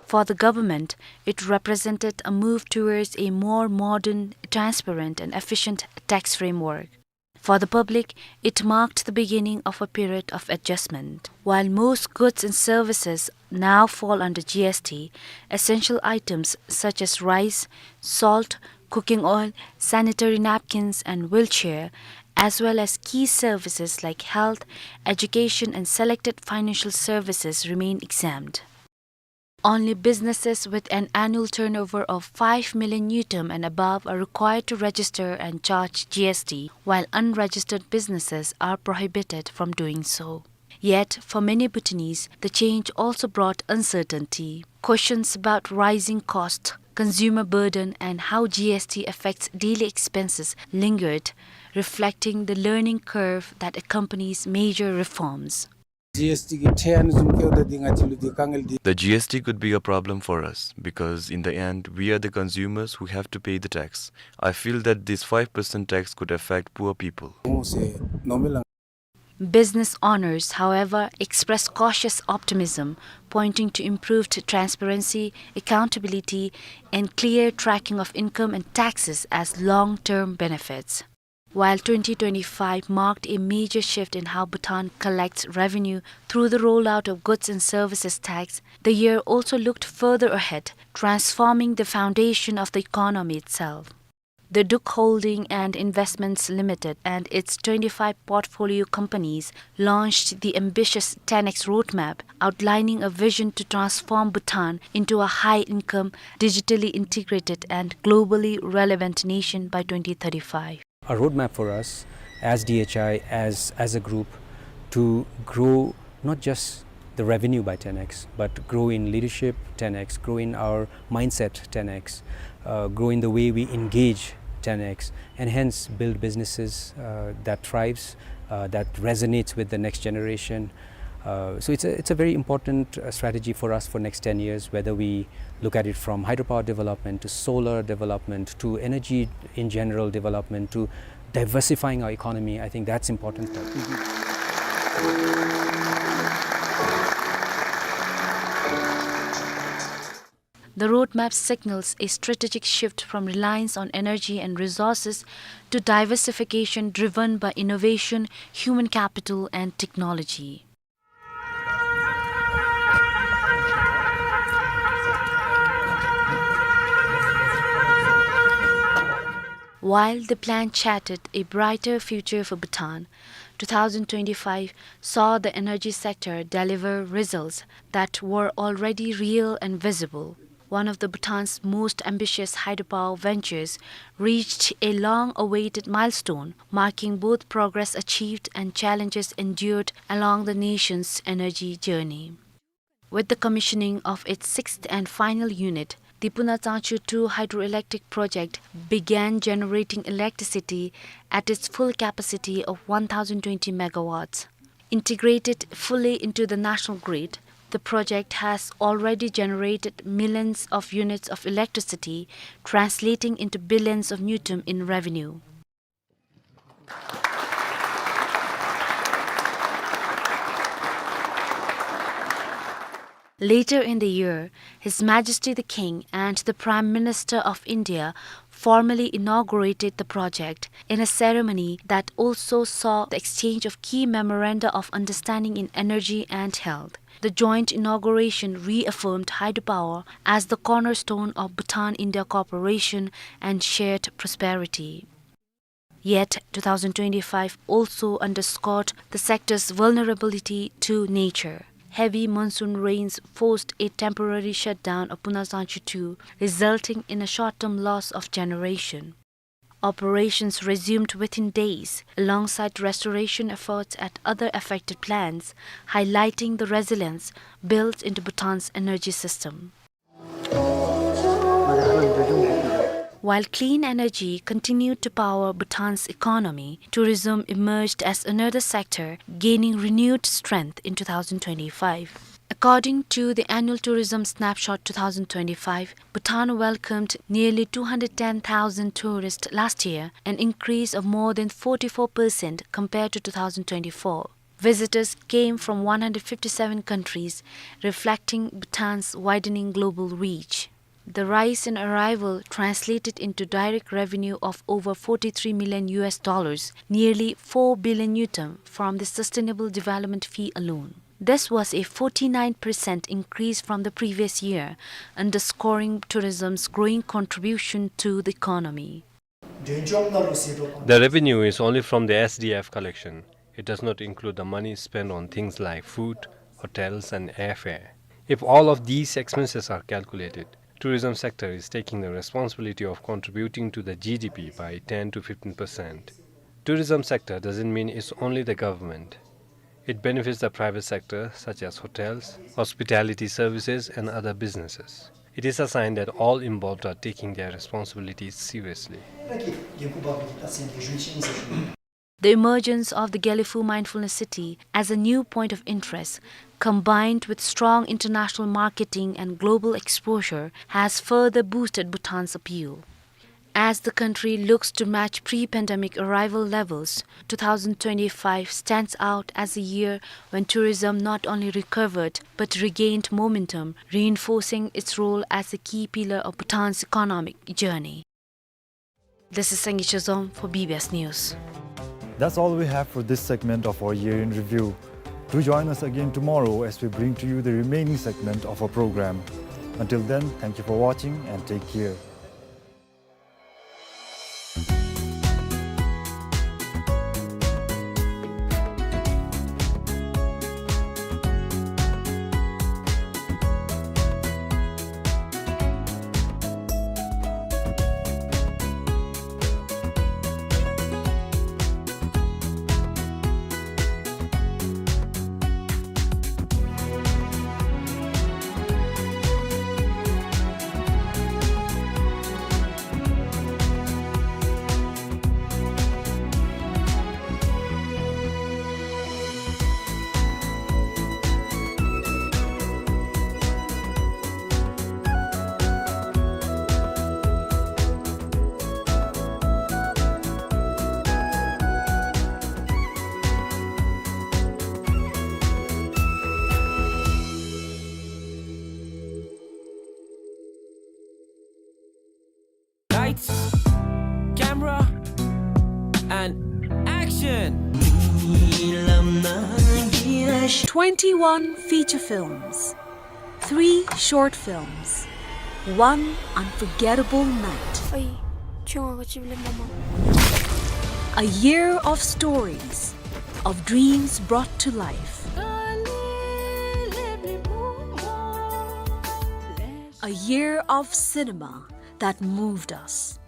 For the government, it represented a move towards a more modern, transparent, and efficient tax framework. For the public, it marked the beginning of a period of adjustment. While most goods and services now fall under G S T, essential items such as rice, salt, cooking oil, sanitary napkins, and wheelchair, as well as key services like health, education, and selected financial services remain exempt. Only businesses with an annual turnover of five million ngultrum and above are required to register and charge G S T, while unregistered businesses are prohibited from doing so. Yet, for many Bhutanese, the change also brought uncertainty. Questions about rising cost, consumer burden, and how G S T affects daily expenses lingered, reflecting the learning curve that accompanies major reforms. G S T གི་ཁྲལ་ཨ་ནི་བཟུམ་བཀལཝ་ད་འདི་ང་བཅས་ལུ་འདི་དཀའ་ངལ་འདི། The G S T could be a problem for us because in the end, we are the consumers who have to pay the tax. I feel that this five percent tax could affect poor people. འོང་ཟེར་མནོཝ་མས་ལགས། Business owners, however, express cautious optimism, pointing to improved transparency, accountability, and clear tracking of income and taxes as long-term benefits. While twenty twenty-five marked a major shift in how Bhutan collects revenue through the rollout of goods and services tax, the year also looked further ahead, transforming the foundation of the economy itself. The Dukh Holding and Investments Limited and its twenty-five portfolio companies launched the ambitious ten X roadmap, outlining a vision to transform Bhutan into a high-income, digitally integrated, and globally relevant nation by twenty thirty-five. A roadmap for us as D H I, as, as a group, to grow not just the revenue by ten X, but grow in leadership ten X, grow in our mindset ten X, uh, grow in the way we engage ten X, and hence build businesses, uh, that thrives, uh, that resonates with the next generation. Uh, so it's a, it's a very important, uh, strategy for us for next ten years, whether we look at it from hydropower development to solar development to energy in general development to diversifying our economy. I think that's important. The roadmap signals a strategic shift from reliance on energy and resources to diversification driven by innovation, human capital, and technology. While the plan charted a brighter future for Bhutan, two thousand twenty-five saw the energy sector deliver results that were already real and visible. One of the Bhutan's most ambitious hydropower ventures reached a long-awaited milestone, marking both progress achieved and challenges endured along the nation's energy journey. With the commissioning of its sixth and final unit, the Puna Tsangchu two hydroelectric project began generating electricity at its full capacity of one thousand twenty megawatts. Integrated fully into the national grid, the project has already generated millions of units of electricity, translating into billions of ngultrum in revenue. Later in the year, His Majesty the King and the Prime Minister of India formally inaugurated the project in a ceremony that also saw the exchange of key memoranda of understanding in energy and health. The joint inauguration reaffirmed hydropower as the cornerstone of Bhutan-India cooperation and shared prosperity. Yet, two thousand twenty-five also underscored the sector's vulnerability to nature. Heavy monsoon rains forced a temporary shutdown of Bhutan Sangchu two, resulting in a short-term loss of generation. Operations resumed within days, alongside restoration efforts at other affected plants, highlighting the resilience built into Bhutan's energy system. While clean energy continued to power Bhutan's economy, tourism emerged as another sector gaining renewed strength in two thousand twenty-five. According to the Annual Tourism Snapshot two thousand twenty-five, Bhutan welcomed nearly two hundred ten thousand tourists last year, an increase of more than forty-four percent compared to two thousand twenty-four. Visitors came from one hundred fifty-seven countries, reflecting Bhutan's widening global reach. The rise in arrival translated into direct revenue of over forty-three million U S dollars, nearly four billion ngultrum, from the Sustainable Development Fee alone. This was a forty-nine percent increase from the previous year, underscoring tourism's growing contribution to the economy. The revenue is only from the S D F collection. It does not include the money spent on things like food, hotels, and airfare. If all of these expenses are calculated, tourism sector is taking the responsibility of contributing to the G D P by ten to fifteen percent. Tourism sector doesn't mean it's only the government. It benefits the private sector, such as hotels, hospitality services, and other businesses. It is a sign that all involved are taking their responsibilities seriously. The emergence of the Gelephu Mindfulness City as a new point of interest, combined with strong international marketing and global exposure, has further boosted Bhutan's appeal. As the country looks to match pre-pandemic arrival levels, two thousand twenty-five stands out as a year when tourism not only recovered but regained momentum, reinforcing its role as a key pillar of Bhutan's economic journey. This is Sangay Chazom for B B S News. That's all we have for this segment of our Year in Review. Do join us again tomorrow as we bring to you the remaining segment of our program. Until then, thank you for watching and take care. Lights, camera, and action! Twenty-one feature films, three short films, one unforgettable night. ཨའི། ཁྱོད་ང་ག་ཅི་ལས་མ་མ། A year of stories, of dreams brought to life. A year of cinema that moved us.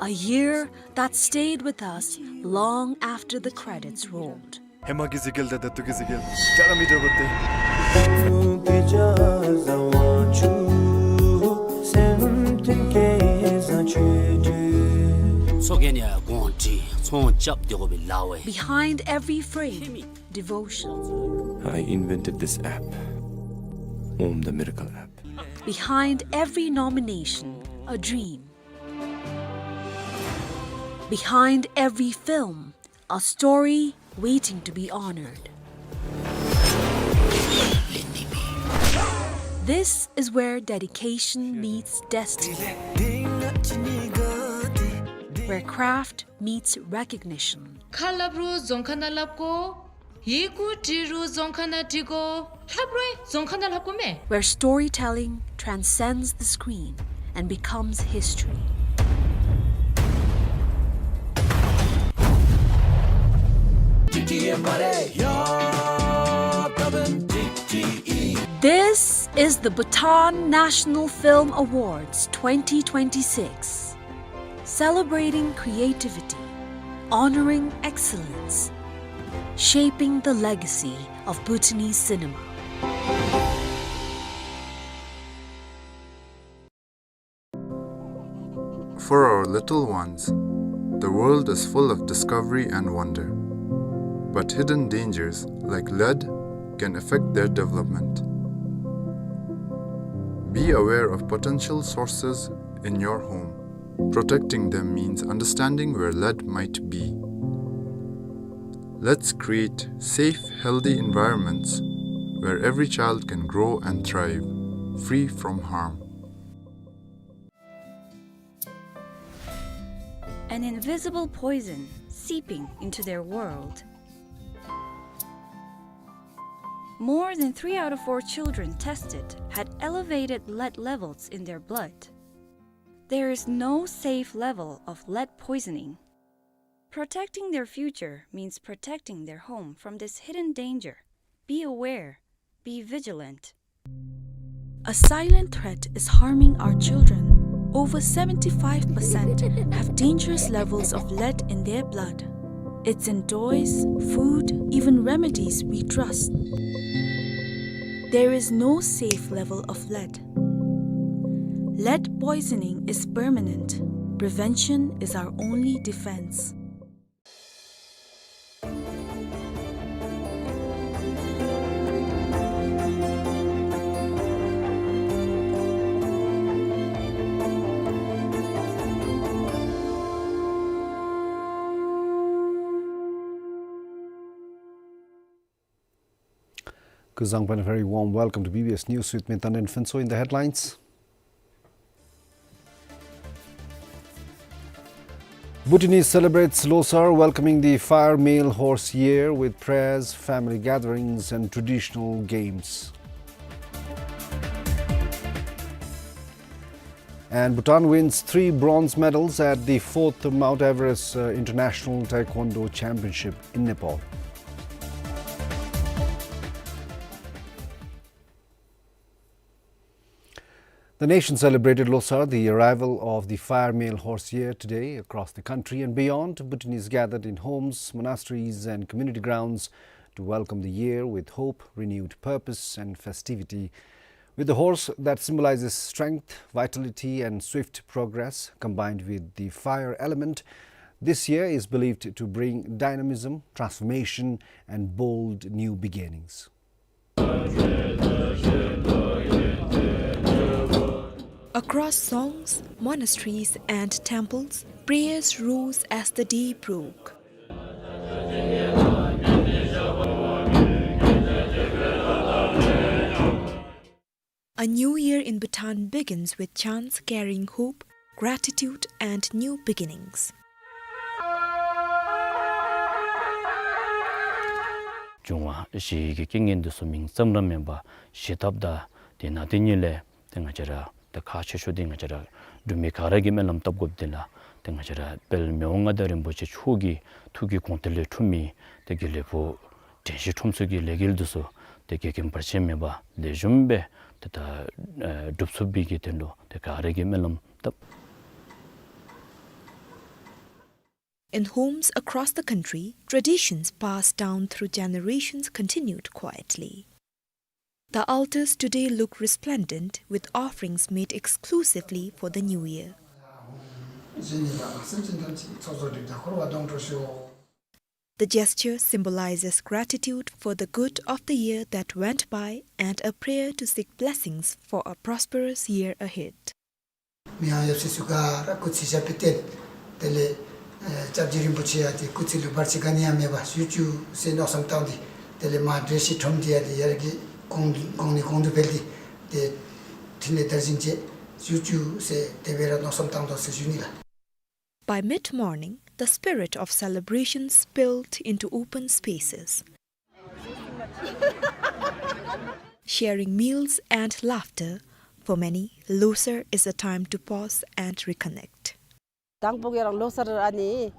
A year that stayed with us long after the credits rolled. ཧེ་མ་གི་གཟིགས་གེ་ལ་ད་ད་ལྟོ་གི་གཟིགས་གེ་ལ་ཅ་ལ་མི་འདྲ་བ་སྟེ། ཚོགས་རྒྱན་ཡང་དགོངས་ཏེ་ཚོང་རྐྱབ་སྟེ་དགོ་པའི་ལཱ་བས། Behind every frame, devotion. I invented this app, Om the Miracle App. Behind every nomination, a dream. Behind every film, a story waiting to be honored. This is where dedication meets destiny, where craft meets recognition. ཁ་སླབ་རུང་རྫོང་ཁ་ནང་སླབ་དགོ། ཡི་གུ་འབྲི་རུང་རྫོང་ཁ་ནང་འབྲི་དགོ། ལྷབ་རུང་རྫོང་ཁ་ནང་ལྷབ་དགོ་མས། Where storytelling transcends the screen and becomes history. This is the Bhutan National Film Awards twenty twenty-six, celebrating creativity, honoring excellence, shaping the legacy of Bhutanese cinema. For our little ones, the world is full of discovery and wonder. But hidden dangers, like lead, can affect their development. Be aware of potential sources in your home. Protecting them means understanding where lead might be. Let's create safe, healthy environments where every child can grow and thrive, free from harm. An invisible poison seeping into their world. More than three out of four children tested had elevated lead levels in their blood. There is no safe level of lead poisoning. Protecting their future means protecting their home from this hidden danger. Be aware, be vigilant. A silent threat is harming our children. Over seventy-five percent have dangerous levels of lead in their blood. It's in toys, food, even remedies we trust. There is no safe level of lead. Lead poisoning is permanent. Prevention is our only defense. Kuzuzangpo and a very warm welcome to B B S News with me, Tanden Phuntsho. In the headlines, Bhutanese celebrates Losar, welcoming the Fire Male Horse Year with prayers, family gatherings and traditional games. And Bhutan wins three bronze medals at the fourth Mount Everest, uh, International Taekwondo Championship in Nepal. The nation celebrated Losar, the arrival of the Fire Male Horse Year, today. Across the country and beyond, Bhutanese gathered in homes, monasteries and community grounds to welcome the year with hope, renewed purpose and festivity. With the horse that symbolizes strength, vitality and swift progress, combined with the fire element, this year is believed to bring dynamism, transformation and bold new beginnings. Across dzongs, monasteries and temples, prayers rose as the day broke. A new year in Bhutan begins with chants carrying hope, gratitude, and new beginnings. འབྱུང་བ་བཞི་གི་རྐྱེན་ངན་འདི་ཚུ་མིང་ཙམ་ར་མེན་པར་ཞི་ཐབས་དང་དེ་ནང་དེ་ཉིད་ལས་ཏེ་ང་བཅས་ར་ད་ཁག་ཆེ་ཤོས་འདི་ང་བཅས་ར་འབྲུག་མི་ག་ར་གིས་སྨོན་ལམ་བཏབ་དགོཔ་འདི་ལགས། ཏེ་ང་བཅས་ར་དཔལ་མི་དབང་མངའ་བདག་རིན་པོ་ཆེ་མཆོག་གི་ཐུགས་ཀྱི་དགོངས་གཏེར་ལས་འཁྲུངས་མི་ཏེ་དགེ་ལེགས་ཕུག་དྲན་ཤེས་ཁྲོམ་ཚོགས་ཀྱི་ལས་འགུལ་འདི་ཚུ་ཏེ་འགལ་རྐྱེན་བར་ཆད་མེད་པར་ལེགས་ཤོམ་སྦེ་ཏེ་ད་ཨེ་སྒྲུབ་ཚུགས་པའི་གི་དོན་ལུ་ཏེ་ག་ར་གིས་སྨོན་ལམ་བཏབ། In homes across the country, traditions passed down through generations continued quietly. The altars today look resplendent with offerings made exclusively for the new year. The gesture symbolizes gratitude for the good of the year that went by and a prayer to seek blessings for a prosperous year ahead. མི་ཡང་ཡབ་སྲས་ཚུ་ག་ར་སྐུ་ཚེ་ཞབས་པད་བརྟན། དེ་ལས་ཨེ་སྐྱབས་རྗེ་རིན་པོ་ཆེ་ཡང་ཏེ་སྐུ་ཚེ་ལུ་བར་ཆད་ག་ནི་ཡང་མེད་པར་བཞུགས་བཅུག་ཟེར་མནོ་བསམ་བཏང་སྟེ། དེ་ལས་མར་དྲན་ཤེས་ཁྲོམ་འདི་ཡང་ཏེ་ཡར་གྱི་གོང་གོང་ནས་གོང་དུ་འཕེལ་ཏེ་ཏེ་ཕྲིན་ལས་དར་ཞིང་རྒྱས་བཞུགས་བཅུག་ཟེར་དེ་སྦེ་ར་མནོ་བསམ་བཏང་དོ་ཟེར་ཞུ་ནི་ལགས། By mid-morning, the spirit of celebration spilled into open spaces. Sharing meals and laughter, for many, Losar is a time to pause and reconnect. དང་པོ་གི་རང་ལོ་གསར་ཨ་ནི་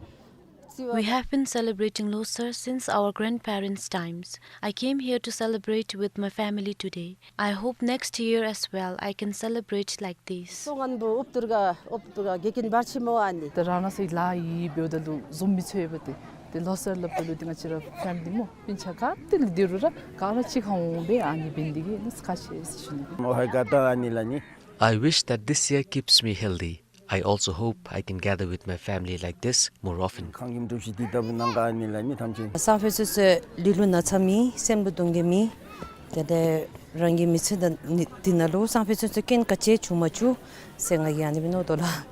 We have been celebrating Losar since our grandparents' times. I came here to celebrate with my family today. I hope next year as well I can celebrate like this. སོ་ངན་པོ་ཨུབ་ཏུར་ག་ཨུབ་ཏུར་ག་དགེ་རྒན་བར་ཆི་མོ་ཨ་ནི། ཏེ་རང་རང་སོའི་ལཱ་ཡི་འབདཝ་ད་ལུ་འཛོམས་མི་ཚུགས་པས། ཏེ་ཏེ་ལོ་སར་སླབ་ད་ལུ་ཏེ་ང་བཅས་ར་ཕེམ་ལི་མོ་སྤུན་ཆ་ག་ཏེ་ལུ་འདི་རུ་ར་ག་ར་གཅིག་ཁར་འོང་སྦེ་ཨ་ནི་འབད་ནི་འདི་གིས་ནི་ཁ་ཤས་ཟེར་ཞུ་ནི། མོ་ཧེ་ག་ཏ་ཨ་ནི་ལ་ནི། I wish that this year keeps me healthy. I also hope I can gather with my family like this more often. ཁང་ཁྱིམ་གྲུ་བཞི་འདི་ལྟ་བུ་ནང་ག་ཨ་ནི་ལ་ནི་ཐམས་ཅད། སང་ཕོད་ཚུན་ཚོད་ལུས་ལུ་ན་ཚ་མེད། སེམས་ལུ་སྡུག་བསྔལ་མེད། ཏེ་ཏེ་རང་གི་མི་ཚེ་ད་ནི་འདི་ནང་ལུ་སང་ཕོད་ཚུན་ཚོད་རྐྱེན་ག་ཅི་ཡང་བྱུང་མ་བཅུག་ཟེར་ང་གིས་ཨ་ནི་སྦེ་མནོ་དོ་ལགས།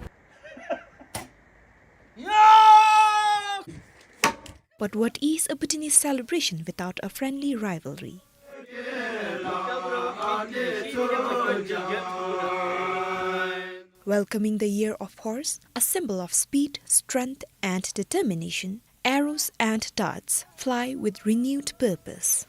But what is a Bhutanese celebration without a friendly rivalry? Welcoming the Year of Horse, a symbol of speed, strength, and determination, arrows and darts fly with renewed purpose.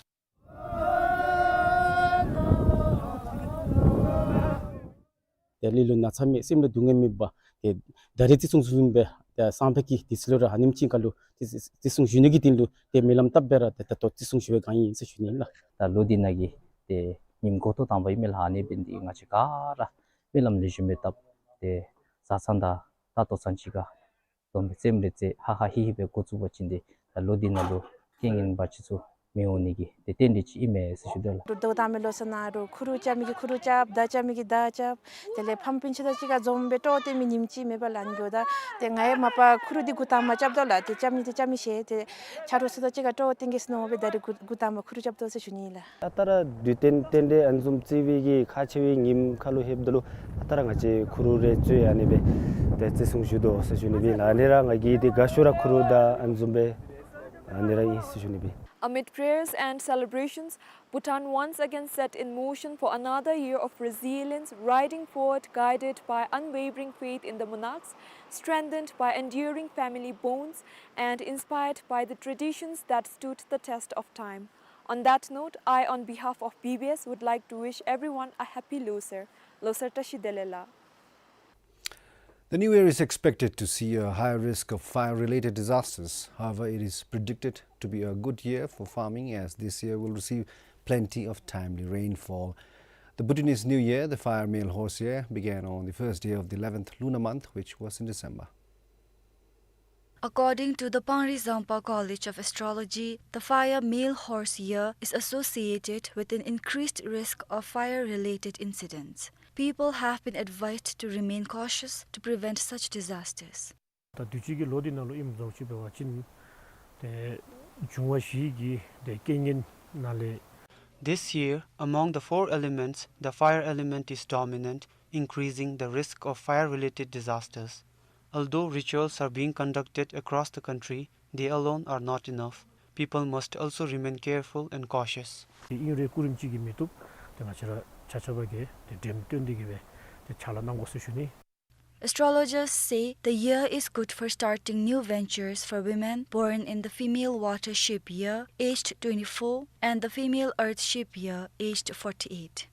ཏེ་ལུས་ལུ་ན་ཚ་མེད། སེམས་ལུ་སྡུག་བསྔལ་མེད་པར་ཏེ་ད་རེས་བརྩི་སྲུང་ཞུ་བཟུམ་སྦེ་ཏེ་སང་ཕོད་ཀྱི་དུས་ཚོད་ལུ་ར་ཨ་ནེམ་ཅིག་ཁར་ལུ་བརྩི་བརྩི་སྲུང་ཞུ་ནི་གི་དོན་ལུ་ཏེ་སྨོན་ལམ་བཏབ་སྦེ་ར་ཏེ་ད་ལྟོ་བརྩི་སྲུང་ཞུ་བའི་སྒང་ཨིན་ཟེར་ཞུ་ནི་ལགས། ད་ལོ་འདི་ནང་གི་ཏེ་ཉིནམ་འགོ་ཐོག་དང་པ་ཨིན་མས་ལགས། ཨ་ནི་འབད་ནི་འདི་གིས་ང་བཅས་ག་ར་སྨོན་ལམ་ལེགས་ཤོམ་སྦེ་བཏབ་སྟེ་བཟའ་ཚང་དང་ལྟོ་ཚང་གཅིག་ཁར་སྡོམ་སྦེ་རྩེདམོ་རེ་རྩེ་ཧ་ཧ་ཧི་ཧི་སྦེ་འགོ་བཙུགས་པ་ཅིན་ཏེ་ད་ལོ་འདི་ནང་ལུ་རྐྱེན་ངན་བ་ཅིག་ཚུ་མི་འོང་ནི་གི་ཏེ་རྟེན་འབྲེལ་ཅིག་ཨིན་མས་ཟེར་ཞུ་དོ་ལགས། འགྲོ་དོ་དང་མི་ལོ་ས་ན་རུ་ཁུ་རུ་རྐྱབ་མི་གིས་ཁུ་རུ་རྐྱབ། མདའ་རྐྱབ་མི་གིས་མདའ་རྐྱབ། དེ་ལས་ཕམ་སྤུན་ཆ་དང་གཅིག་ཁར་འཛོམས་སྦེ་སྤྲོ་བསྟན་མི་ཉིནམ་ཅིག་མེད་པ་ལགས། ཨ་ནི་འབདཝ་ད་ཏེ་ང་ཡང་མ་པ་ཁུ་རུ་འདི་འགོ་དང་པ་རྐྱབ་དོ་ལགས། ཏེ་རྐྱབ་ནི་འདི་རྐྱབ་མི་ཤེས། ཏེ་ཆ་རོགས་ཚུ་དང་གཅིག་ཁར་སྤྲོ་བསྟན་གེ་ཟེར་མནོ་སྦེ་ད་རེས་འགོ་འགོ་དང་པ་ཁུ་རུ་རྐྱབ་དོ་ཟེར་ཞུ་ནི་ལགས། ད་ལྟོ་ར་དུས་སྟོན་རྟེན་འབྲེལ་ཨ་ནི་བཟུམ་བརྩི་བའི་གི་ཁག་ཆེ་བའི་ཉིནམ་ཁར་ལུ་ལྷོདཔ་ད་ལུ་ད་ལྟོ་ར་ང་བཅས་ཁུ་རུ་རེ་རྩེ་ཨ་ནི་སྦེ་ཏེ་བརྩི་སྲུང་ཞུ་དོ་ཟེར་ཞུ་ནི་སྦེ་ལགས། ཨ་ནི་ར་ང་གིས་ཏེ་དགའ་ཤོས་ར་ཁུ་རུ་དང་ཨ་ནི་བཟུམ་སྦེ་ཨ་ནི་ར་ཨིན་ཟེར་ཞུ་ནི་སྦེ། Amid prayers and celebrations, Bhutan once again set in motion for another year of resilience, riding forward guided by unwavering faith in the monarchs, strengthened by enduring family bonds, and inspired by the traditions that stood the test of time. On that note, I, on behalf of B B S, would like to wish everyone a happy Losar. Losar tashi dele la. The new year is expected to see a higher risk of fire-related disasters. However, it is predicted to be a good year for farming, as this year will receive plenty of timely rainfall. The Bhutanese New Year, the fire male horse year, began on the first day of the eleventh lunar month, which was in December. According to the Pangri Zangpa College of Astrology, the fire male horse year is associated with an increased risk of fire-related incidents. People have been advised to remain cautious to prevent such disasters. ད་དུས་ཅི་གི་ལོ་འདི་ནང་ལུ་ཨིནམ་བཟུམ་ཅིག་འབད་བ་ཅིན་ཏེ་འབྱུང་བ་བཞི་གི་ཏེ་རྐྱེན་ངན་ནང་ལས། This year, among the four elements, the fire element is dominant, increasing the risk of fire-related disasters. Although rituals are being conducted across the country, they alone are not enough. People must also remain careful and cautious. ཨིན་རུང་སྐུ་རིམ་ཅིག་གིས་མི་བཏུབ། ཏེ་ང་བཅས་ར་ཆ་ཁྱབ་ཀྱིས་ཏེ་འགྲེམས་སྟོན་འདི་གི་སྦེ་ཏེ་ཕྱག་ལཱ་གནང་དགོ་ཟེར་ཞུ་ནི། Astrologers say the year is good for starting new ventures for women born in the female water sheep year, aged twenty-four, and the female earth sheep year, aged forty-eight.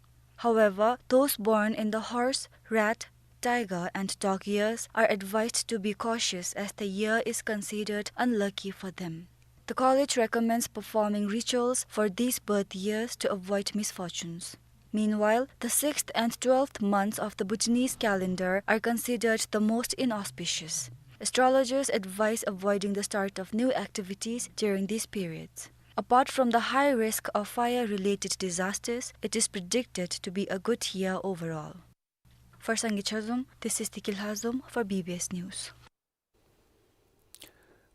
However, those born in the horse, rat, tiger, and dog years are advised to be cautious, as the year is considered unlucky for them. The college recommends performing rituals for these birth years to avoid misfortunes. Meanwhile, the sixth and twelfth months of the Bhutanese calendar are considered the most inauspicious. Astrologers advise avoiding the start of new activities during these periods. Apart from the high risk of fire-related disasters, it is predicted to be a good year overall. For Sangay Chazom, this is Tiki Lhazom for B B S News.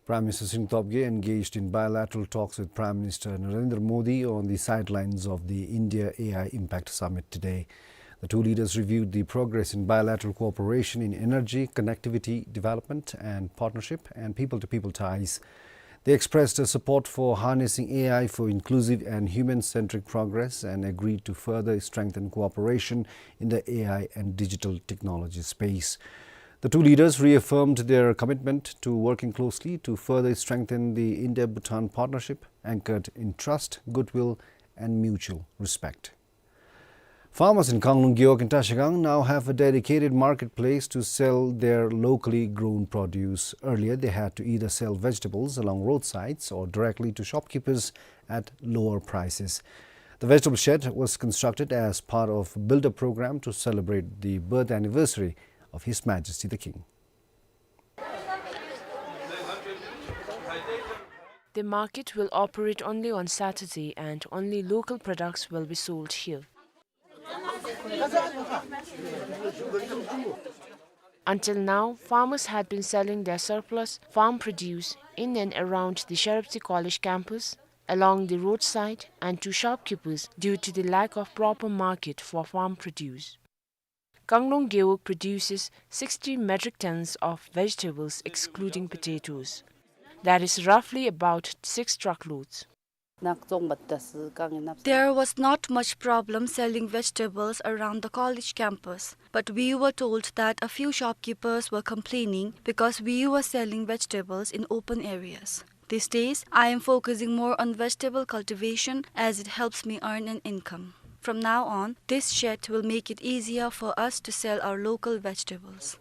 Prime Minister Singh Topgay engaged in bilateral talks with Prime Minister Narendra Modi on the sidelines of the India A I Impact Summit today. The two leaders reviewed the progress in bilateral cooperation in energy, connectivity, development and partnership, and people-to-people ties. They expressed a support for harnessing A I for inclusive and human-centric progress and agreed to further strengthen cooperation in the A I and digital technology space. The two leaders reaffirmed their commitment to working closely to further strengthen the India-Bhutan partnership anchored in trust, goodwill, and mutual respect. Farmers in Kanglung Gewog in Trashigang now have a dedicated marketplace to sell their locally grown produce. Earlier, they had to either sell vegetables along roadsides or directly to shopkeepers at lower prices. The vegetable shed was constructed as part of a build-up program to celebrate the birth anniversary of His Majesty the King. The market will operate only on Saturday and only local products will be sold here. Until now, farmers had been selling their surplus farm produce in and around the Shareptse College campus, along the roadside, and to shopkeepers due to the lack of proper market for farm produce. Kanglung Gewog produces sixty metric tons of vegetables excluding potatoes. That is roughly about six truckloads. There was not much problem selling vegetables around the college campus, but we were told that a few shopkeepers were complaining because we were selling vegetables in open areas. These days, I am focusing more on vegetable cultivation as it helps me earn an income. From now on, this shed will make it easier for us to sell our local vegetables.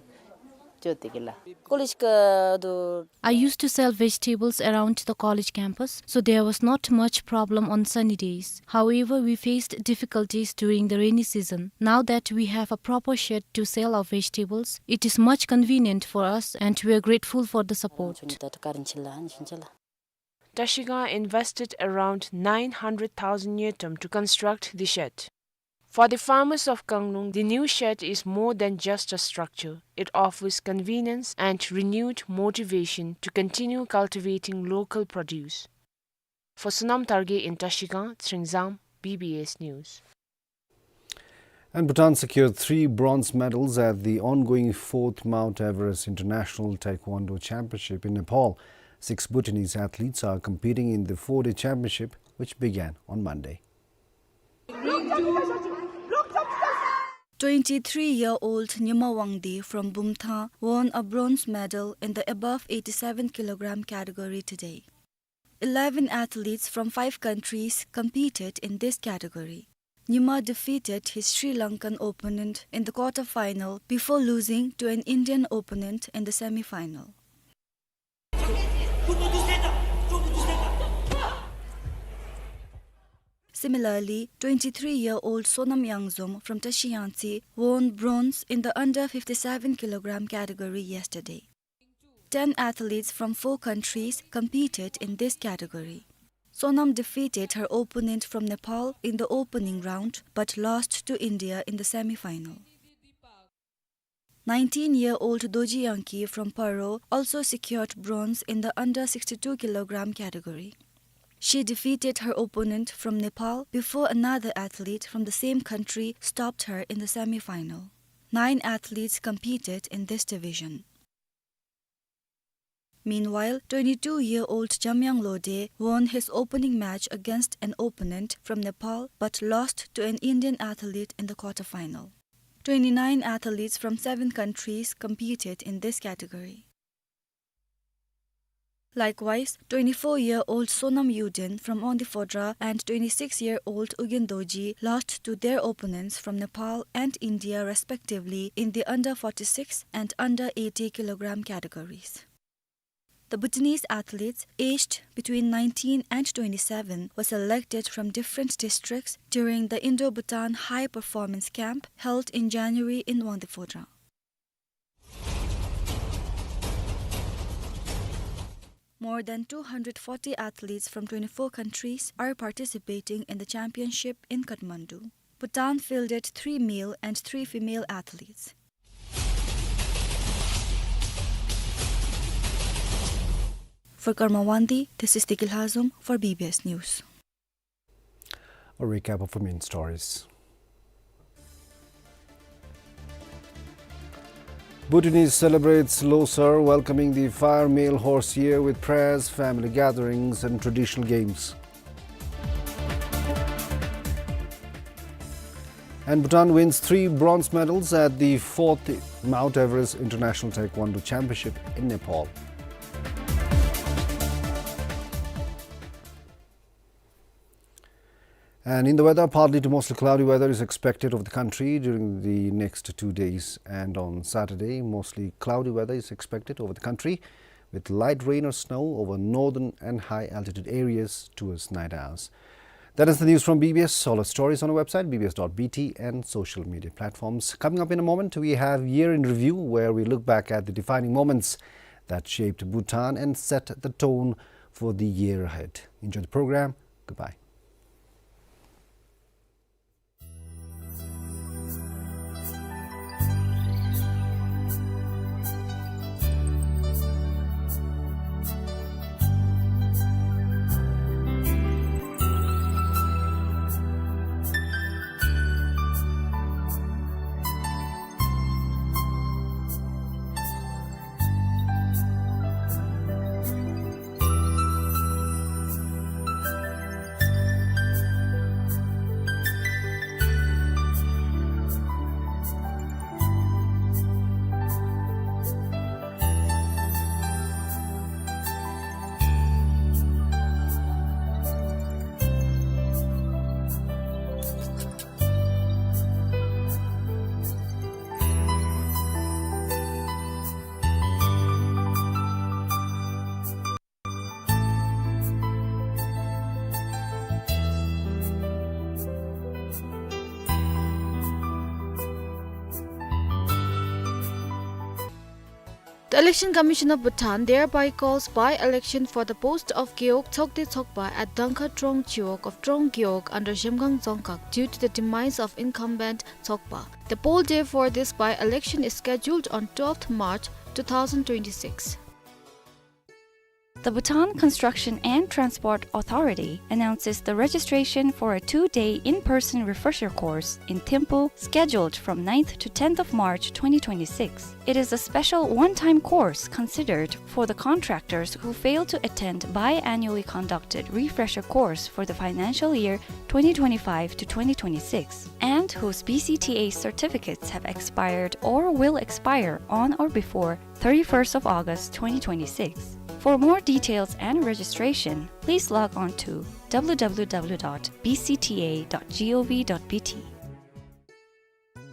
I used to sell vegetables around the college campus, so there was not much problem on sunny days. However, we faced difficulties during the rainy season. Now that we have a proper shed to sell our vegetables, it is much convenient for us and we are grateful for the support. Trashigang invested around nine hundred thousand ngultrum to construct the shed. For the farmers of Kanglung, the new shed is more than just a structure. It offers convenience and renewed motivation to continue cultivating local produce. For Sonam Targay in Trashigang, Tshering Zam, B B S News. And Bhutan secured three bronze medals at the ongoing fourth Mount Everest International Taekwondo Championship in Nepal. Six Bhutanese athletes are competing in the four-day championship, which began on Monday. Twenty-three-year-old Nyima Wangdi from Bumthang won a bronze medal in the above eighty-seven kilogram category today. Eleven athletes from five countries competed in this category. Nyima defeated his Sri Lankan opponent in the quarter-final before losing to an Indian opponent in the semi-final. Similarly, twenty-three-year-old Sonam Yangzom from Tashi Yangtse won bronze in the under fifty-seven kilogram category yesterday. Ten athletes from four countries competed in this category. Sonam defeated her opponent from Nepal in the opening round but lost to India in the semi-final. Nineteen-year-old Doji Yangki from Paro also secured bronze in the under sixty-two kilogram category. She defeated her opponent from Nepal before another athlete from the same country stopped her in the semi-final. Nine athletes competed in this division. Meanwhile, twenty-two-year-old Jamyang Lode won his opening match against an opponent from Nepal but lost to an Indian athlete in the quarter-final. Twenty-nine athletes from seven countries competed in this category. Likewise, twenty-four-year-old Sonam Yuden from Wangdue Phodrang and twenty-six-year-old Ugyen Dorji lost to their opponents from Nepal and India respectively in the under forty-six and under eighty kilogram categories. The Bhutanese athletes aged between nineteen and twenty-seven were selected from different districts during the Indo-Bhutan High Performance Camp held in January in Wangdue Phodrang. More than two hundred forty athletes from twenty-four countries are participating in the championship in Kathmandu. Bhutan fielded three male and three female athletes. For Karma Wangdi, this is Deki Lhazom for B B S News. A recap of our main stories. Bhutanese celebrates Losar, welcoming the fire male horse year with prayers, family gatherings and traditional games. And Bhutan wins three bronze medals at the fourth Mount Everest International Taekwondo Championship in Nepal. And in the weather, partly to mostly cloudy weather is expected over the country during the next two days. And on Saturday, mostly cloudy weather is expected over the country, with light rain or snow over northern and high altitude areas towards night hours. That is the news from B B S. All our stories on our website, B B S dot B T, and social media platforms. Coming up in a moment, we have Year in Review, where we look back at the defining moments that shaped Bhutan and set the tone for the year ahead. Enjoy the program. Goodbye. The Election Commission of Bhutan thereby calls by-election for the post of Gewog Tsokde Tsokpa at Dangkha Trong Chiwog of Trong Gewog under Zhemgang Dzongkhag due to the demise of incumbent Tsokpa. The poll day for this by-election is scheduled on twelfth March two thousand twenty-six. The Bhutan Construction and Transport Authority announces the registration for a two-day in-person refresher course in Thimphu, scheduled from ninth to tenth of March twenty twenty-six. It is a special one-time course considered for the contractors who fail to attend biannually conducted refresher course for the financial year twenty twenty-five to twenty twenty-six and whose B C T A certificates have expired or will expire on or before thirty-first of August twenty twenty-six. For more details and registration, please log on to W W W dot B C T A dot gov dot B T.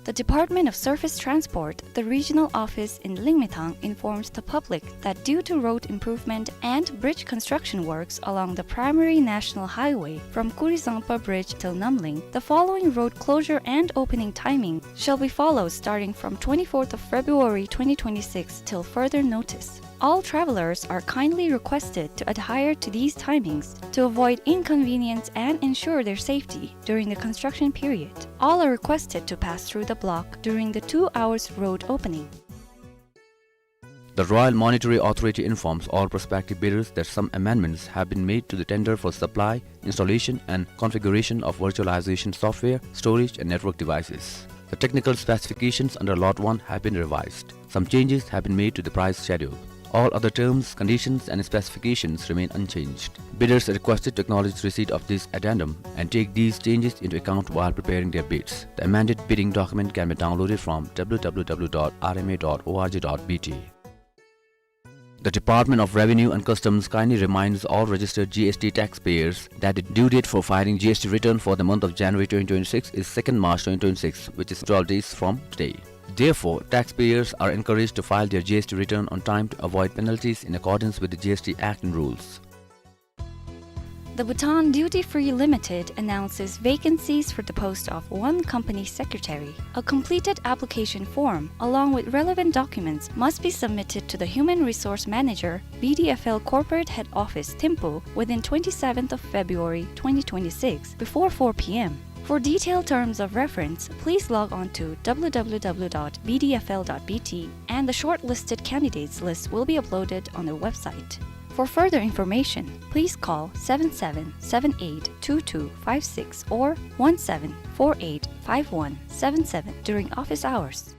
The Department of Surface Transport, the regional office in Lingmethang, informs the public that due to road improvement and bridge construction works along the primary national highway from Kurizangpa Bridge till Namling, the following road closure and opening timing shall be followed starting from twenty-fourth of February twenty twenty-six till further notice. All travelers are kindly requested to adhere to these timings to avoid inconvenience and ensure their safety during the construction period. All are requested to pass through the block during the two hours road opening. The Royal Monetary Authority informs all prospective bidders that some amendments have been made to the tender for supply, installation and configuration of virtualization software, storage and network devices. The technical specifications under Lot one have been revised. Some changes have been made to the price schedule. All other terms, conditions and specifications remain unchanged. Bidders are requested to acknowledge receipt of this addendum and take these changes into account while preparing their bids. The amended bidding document can be downloaded from W W W dot R M A dot org dot B T. The Department of Revenue and Customs kindly reminds all registered G S T taxpayers that the due date for filing G S T return for the month of January twenty twenty-six is second March twenty twenty-six, which is twelve days from today. Therefore, taxpayers are encouraged to file their G S T return on time to avoid penalties in accordance with the G S T Act and rules. The Bhutan Duty Free Limited announces vacancies for the post of one company secretary. A completed application form, along with relevant documents, must be submitted to the Human Resource Manager, B D F L Corporate Head Office, Thimphu, within twenty-seventh of February twenty twenty-six, before four P M. For detailed terms of reference, please log on to W W W dot B D F L dot B T, and the shortlisted candidates list will be uploaded on their website. For further information, please call seven seven seven eight two two five six or one seven four eight five one seven seven during office hours.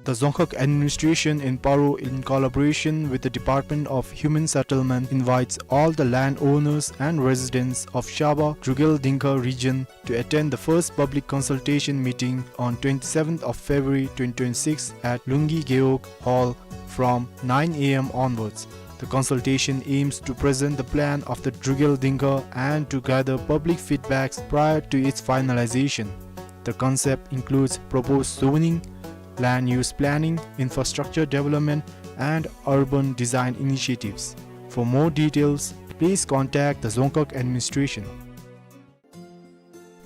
The Dzongkhag Administration in Paro, in collaboration with the Department of Human Settlement, invites all the landowners and residents of Shaba Drukgyal Dzongkhag region to attend the first public consultation meeting on twenty-seventh of February twenty twenty-six at Lunggi Gewog Hall from nine A M onwards. The consultation aims to present the plan of the Drukgyal Dzongkhag and to gather public feedbacks prior to its finalization. The concept includes proposed zoning, land use planning, infrastructure development, and urban design initiatives. For more details, please contact the Dzongkhag administration.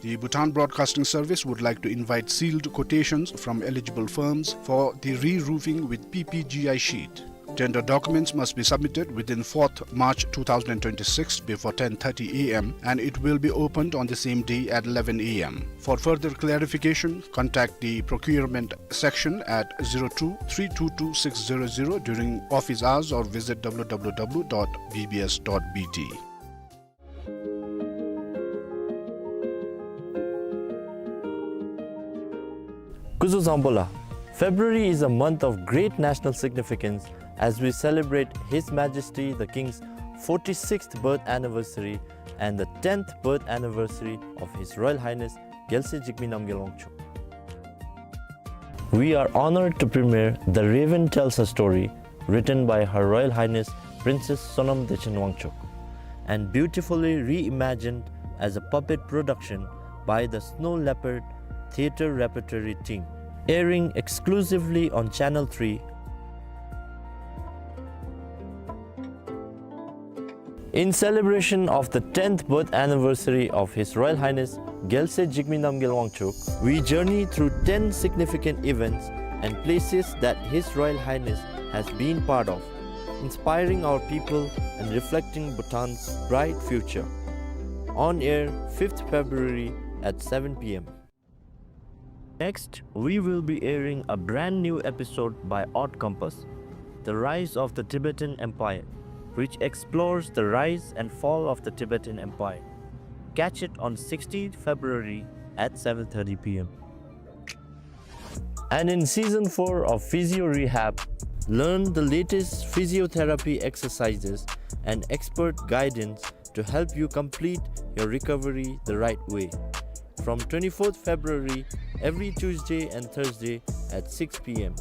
The Bhutan Broadcasting Service would like to invite sealed quotations from eligible firms for the re-roofing with P P G I sheet. Tender documents must be submitted within fourth March two thousand twenty-six before ten thirty A M, and it will be opened on the same day at eleven A M. For further clarification, contact the procurement section at zero two three two two six zero zero during office hours or visit W W W dot B B S dot B T. Kuzuzangpola, February is a month of great national significance as we celebrate His Majesty the King's forty-sixth birth anniversary and the tenth birth anniversary of His Royal Highness Gyalse Jigme Namgyal Wangchuck. We are honored to premiere The Raven Tells a Story, written by Her Royal Highness Princess Sonam Dechen Wangchuck, and beautifully reimagined as a puppet production by the Snow Leopard Theatre Repertory team, airing exclusively on Channel three. In celebration of the tenth birth anniversary of His Royal Highness Gyalse Jigme Namgyal Wangchuck, we journey through ten significant events and places that His Royal Highness has been part of, inspiring our people and reflecting Bhutan's bright future. On air, fifth February at seven P M. Next, we will be airing a brand new episode by Odd Compass, The Rise of the Tibetan Empire, which explores the rise and fall of the Tibetan Empire. Catch it on sixteenth February at seven thirty P M. And in season four of Physio Rehab, learn the latest physiotherapy exercises and expert guidance to help you complete your recovery the right way. From twenty-fourth February, every Tuesday and Thursday at six P M.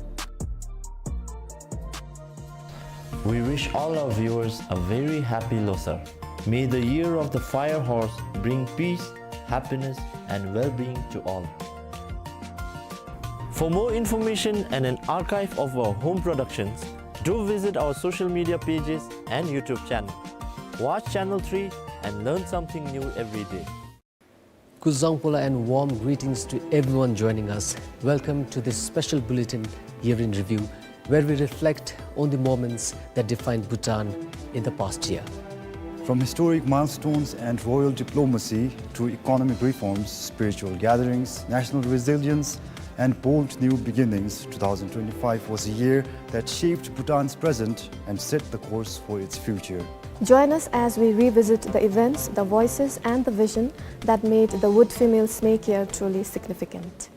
We wish all our viewers a very happy Losar. May the year of the fire horse bring peace, happiness, and well-being to all. For more information and an archive of our home productions, do visit our social media pages and YouTube channel. Watch Channel three and learn something new every day. Kuzuzangpola and warm greetings to everyone joining us. Welcome to this special bulletin, Year in Review, where we reflect on the moments that defined Bhutan in the past year. From historic milestones and royal diplomacy to economic reforms, spiritual gatherings, national resilience, and bold new beginnings, two thousand twenty-five was a year that shaped Bhutan's present and set the course for its future. Join us as we revisit the events, the voices, and the vision that made the Wood Female Snake Year truly significant.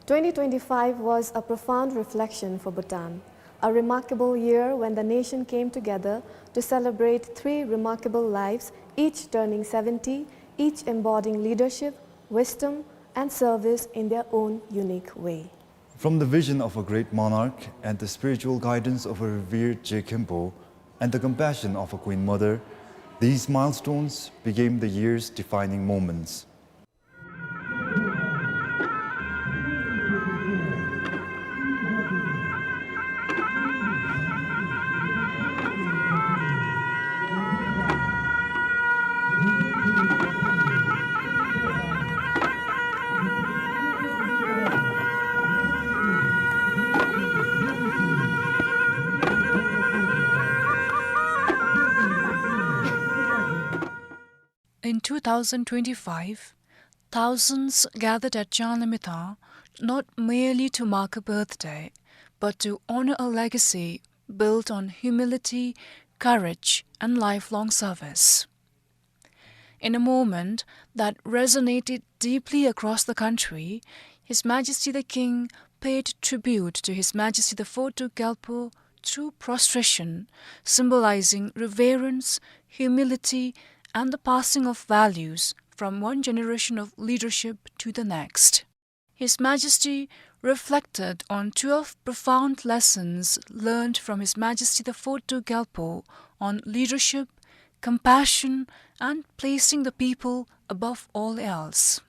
Twenty twenty-five was a profound reflection for Bhutan, a remarkable year when the nation came together to celebrate three remarkable lives, each turning seventy, each embodying leadership, wisdom, and service in their own unique way. From the vision of a great monarch and the spiritual guidance of a revered Je Khenpo, and the compassion of a Queen Mother, these milestones became the year's defining moments. two thousand twenty-five, thousands gathered at Changlimithang not merely to mark a birthday, but to honor a legacy built on humility, courage, and lifelong service. In a moment that resonated deeply across the country, His Majesty the King paid tribute to His Majesty the Fourth Duke Gyalpo through prostration, symbolizing reverence, humility, and the passing of values from one generation of leadership to the next. His Majesty reflected on twelve profound lessons learned from His Majesty the Fourth Duke Gyalpo on leadership, compassion, and placing the people above all else.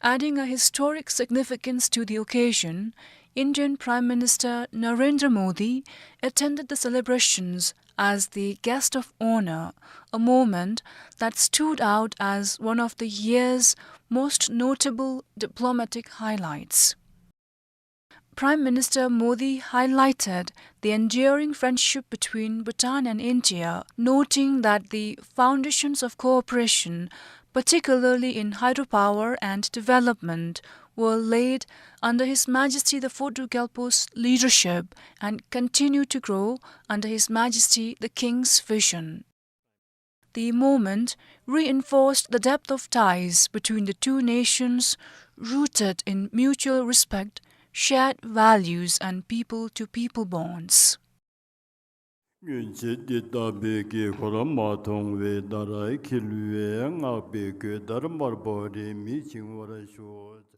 Adding a historic significance to the occasion, Indian Prime Minister Narendra Modi attended the celebrations as the guest of honor, a moment that stood out as one of the year's most notable diplomatic highlights. Prime Minister Modi highlighted the enduring friendship between Bhutan and India, noting that the foundations of cooperation, particularly in hydropower and development, were laid under His Majesty the Fourth Duke Gyalpo's leadership and continue to grow under His Majesty the King's vision. The moment reinforced the depth of ties between the two nations, rooted in mutual respect, shared values, and people-to-people bonds. སྔོན་ཆད་འདི་ལྟ་བུའི་དགོས་མཁོར་མ་མཐོང་བའི་ཟླ་ར་འཁྱིལ་བའི་སྔགས་པའི་གོས་དར་དམར་པོ་རིས་མེད་བྱིན་པར་ཤོག།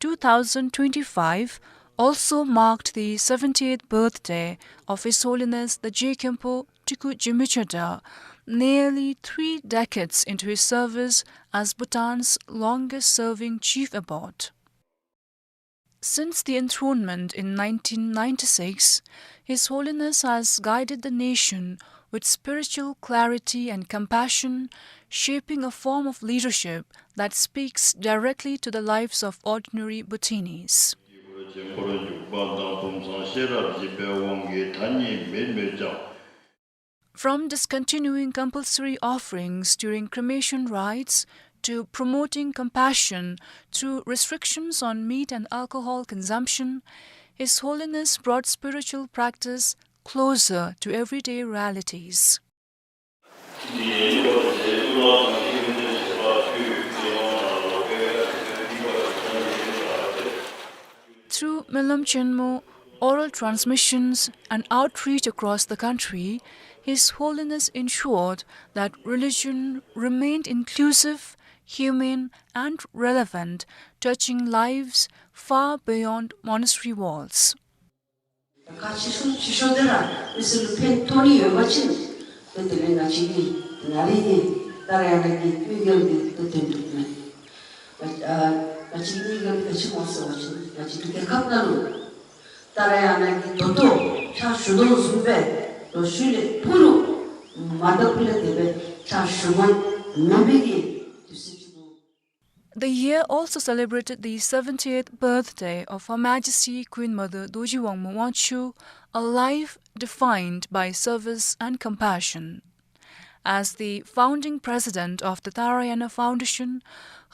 Two thousand twenty-five also marked the seventieth birthday of His Holiness the Je Khenpo Tikhul Jigmechoda, nearly three decades into his service as Bhutan's longest-serving chief abbot. Since the enthronement in nineteen ninety-six, His Holiness has guided the nation with spiritual clarity and compassion, shaping a form of leadership that speaks directly to the lives of ordinary Bhutanese. From discontinuing compulsory offerings during cremation rites to promoting compassion through restrictions on meat and alcohol consumption, His Holiness brought spiritual practice closer to everyday realities. Through Melam Chenmo, oral transmissions, and outreach across the country, His Holiness ensured that religion remained inclusive, humane, and relevant, touching lives far beyond monastery walls. གལ་ཆེ་ཤོས་ཆེ་ཤོས་དེ་ར་མི་སེར་ལུ་ཕན་ཐོགས་ནི་ཡོད་པ་ཅིན་ཏེ་དེ་ལས་ང་བཅས་ཀྱི་ནཱ་ལས་ཀྱི་ཏཱ་ར་ཡ་ན་གི་དམིགས་ཡུལ་འདི་ཏེ་དོན་འགྲུབ་མས། ང་ཨ་ང་བཅས་དམིགས་ཡུལ་ག་ཅི་སྨོ་ཟེར་བ་ཅིན་ང་བཅས་ཀྱི་རྒྱལ་ཁབ་ནང་ལུ་ཏཱ་ར་ཡ་ན་གི་ད་ལྟོ་ཕྱག་ཞུ་དོ་བཟུམ་སྦེ་ལོ་ཤུལ་ལས་ཕུལ་རུང་མ་ད་ཕུལ་ལས་དེ་སྦེ་ཕྱག་ཞུ་དགོ་མེད་པའི་གི་དུས་ཚོད་ཅིག་འདུག། The year also celebrated the seventieth birthday of Her Majesty Queen Mother Dorji Wangmo Wangchuck, a life defined by service and compassion. As the founding president of the Tarayana Foundation,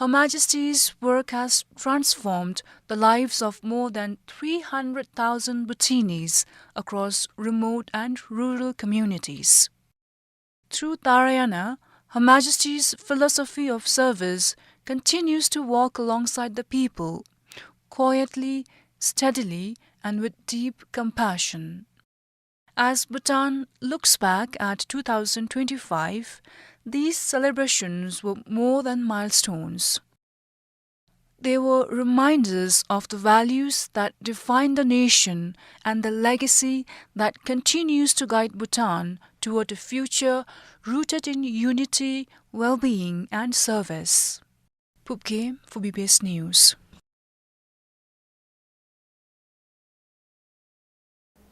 Her Majesty's work has transformed the lives of more than three hundred thousand Bhutanese across remote and rural communities. Through Tarayana, Her Majesty's philosophy of service continues to walk alongside the people, quietly, steadily, and with deep compassion. As Bhutan looks back at two thousand twenty-five, these celebrations were more than milestones. They were reminders of the values that define the nation and the legacy that continues to guide Bhutan toward a future rooted in unity, well-being, and service. Phub Game for B B S News.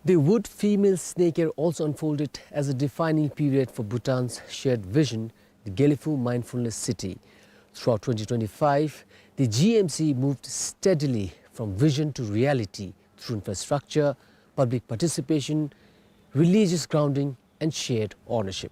The wood female snake year also unfolded as a defining period for Bhutan's shared vision, the Gelephu Mindfulness City. Throughout twenty twenty-five, the G M C moved steadily from vision to reality through infrastructure, public participation, religious grounding, and shared ownership.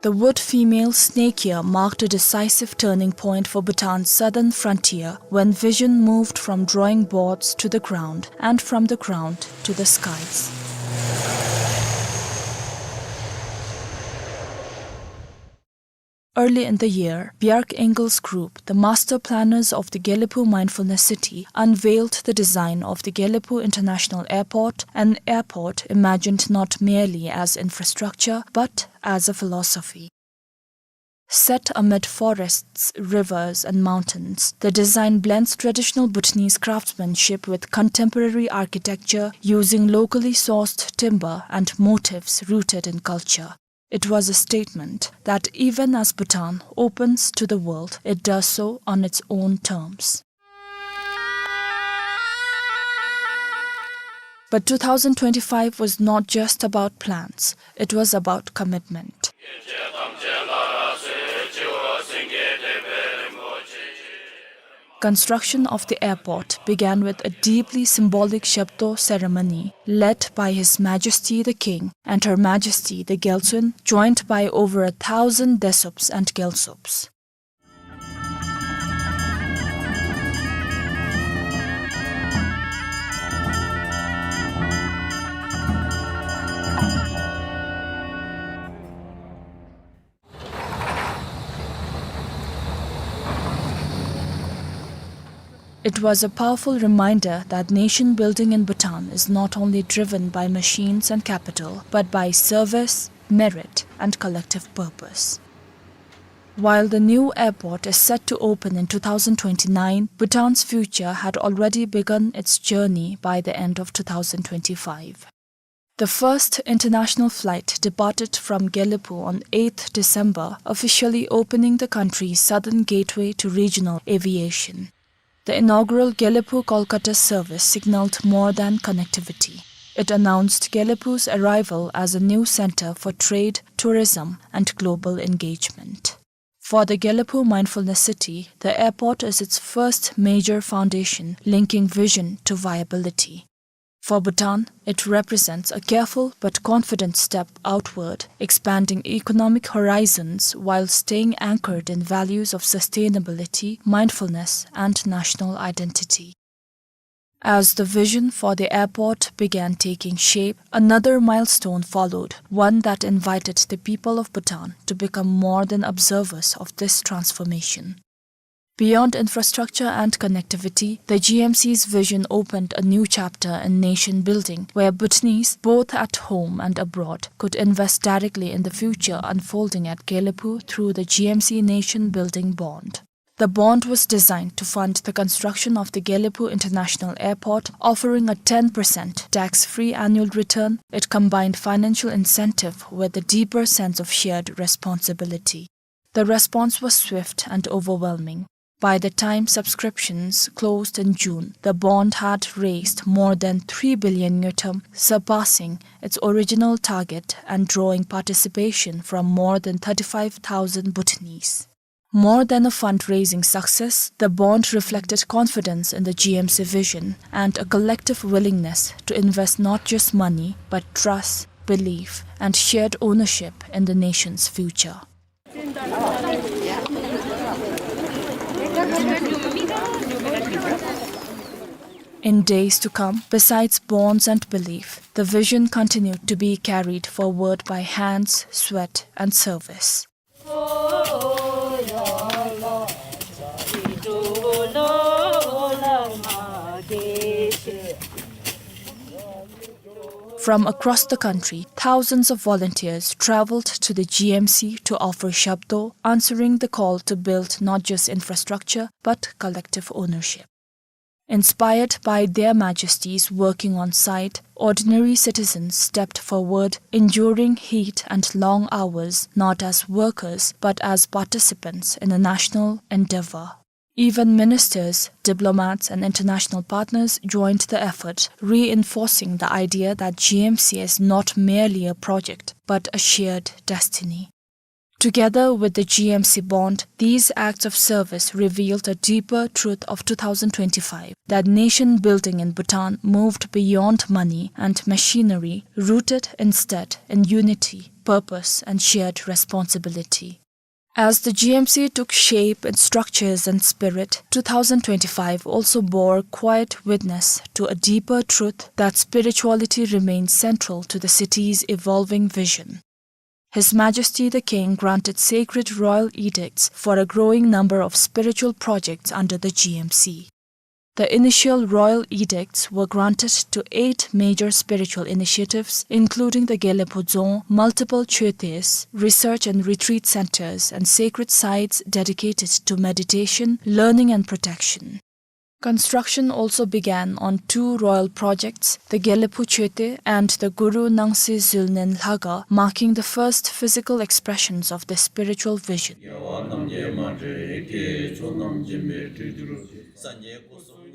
The wood female snake year marked a decisive turning point for Bhutan's southern frontier, when vision moved from drawing boards to the ground and from the ground to the skies. Early in the year, Bjarke Ingels Group, the master planners of the Gelephu Mindfulness City, unveiled the design of the Gelephu International Airport, an airport imagined not merely as infrastructure, but as a philosophy. Set amid forests, rivers, and mountains, the design blends traditional Bhutanese craftsmanship with contemporary architecture, using locally sourced timber and motifs rooted in culture. It was a statement that even as Bhutan opens to the world, it does so on its own terms. But two thousand twenty-five was not just about plans, it was about commitment. Construction of the airport began with a deeply symbolic Shabdo ceremony led by His Majesty the King and Her Majesty the Gyaltsuen, joined by over a thousand Desops and Gyalsops. It was a powerful reminder that nation building in Bhutan is not only driven by machines and capital, but by service, merit, and collective purpose. While the new airport is set to open in two thousand twenty-nine, Bhutan's future had already begun its journey by the end of two thousand twenty-five. The first international flight departed from Gelephu on eighth December, officially opening the country's southern gateway to regional aviation. The inaugural Gelephu-Kolkata service signaled more than connectivity. It announced Gelephu's arrival as a new center for trade, tourism, and global engagement. For the Gelephu Mindfulness City, the airport is its first major foundation linking vision to viability. For Bhutan, it represents a careful but confident step outward, expanding economic horizons while staying anchored in values of sustainability, mindfulness, and national identity. As the vision for the airport began taking shape, another milestone followed, one that invited the people of Bhutan to become more than observers of this transformation. Beyond infrastructure and connectivity, the G M C's vision opened a new chapter in nation building, where Bhutanese, both at home and abroad, could invest directly in the future unfolding at Gelephu through the G M C Nation Building Bond. The bond was designed to fund the construction of the Gelephu International Airport, offering a ten percent tax-free annual return. It combined financial incentive with a deeper sense of shared responsibility. The response was swift and overwhelming. By the time subscriptions closed in June, the bond had raised more than three billion ngultrum, surpassing its original target and drawing participation from more than thirty-five thousand Bhutanese. More than a fundraising success, the bond reflected confidence in the G M C vision and a collective willingness to invest not just money, but trust, belief, and shared ownership in the nation's future. In days to come, besides bonds and belief, the vision continued to be carried forward by hands, sweat, and service. From across the country, thousands of volunteers traveled to the G M C to offer Shabdo, answering the call to build not just infrastructure, but collective ownership. Inspired by their majesties working on site, ordinary citizens stepped forward, enduring heat and long hours, not as workers, but as participants in a national endeavor. Even ministers, diplomats, and international partners joined the effort, reinforcing the idea that G M C is not merely a project, but a shared destiny. Together with the G M C bond, these acts of service revealed a deeper truth of two thousand twenty-five, that nation building in Bhutan moved beyond money and machinery, rooted instead in unity, purpose, and shared responsibility. As the G M C took shape in structures and spirit, two thousand twenty-five also bore quiet witness to a deeper truth, that spirituality remains central to the city's evolving vision. His Majesty the King granted sacred royal edicts for a growing number of spiritual projects under the G M C. The initial royal edicts were granted to eight major spiritual initiatives, including the Gelephu Dzong, multiple chötes, research and retreat centers, and sacred sites dedicated to meditation, learning, and protection. Construction also began on two royal projects, the Gelephu Chöte and the Guru Nangsi Zülnen Lhaga, marking the first physical expressions of this spiritual vision.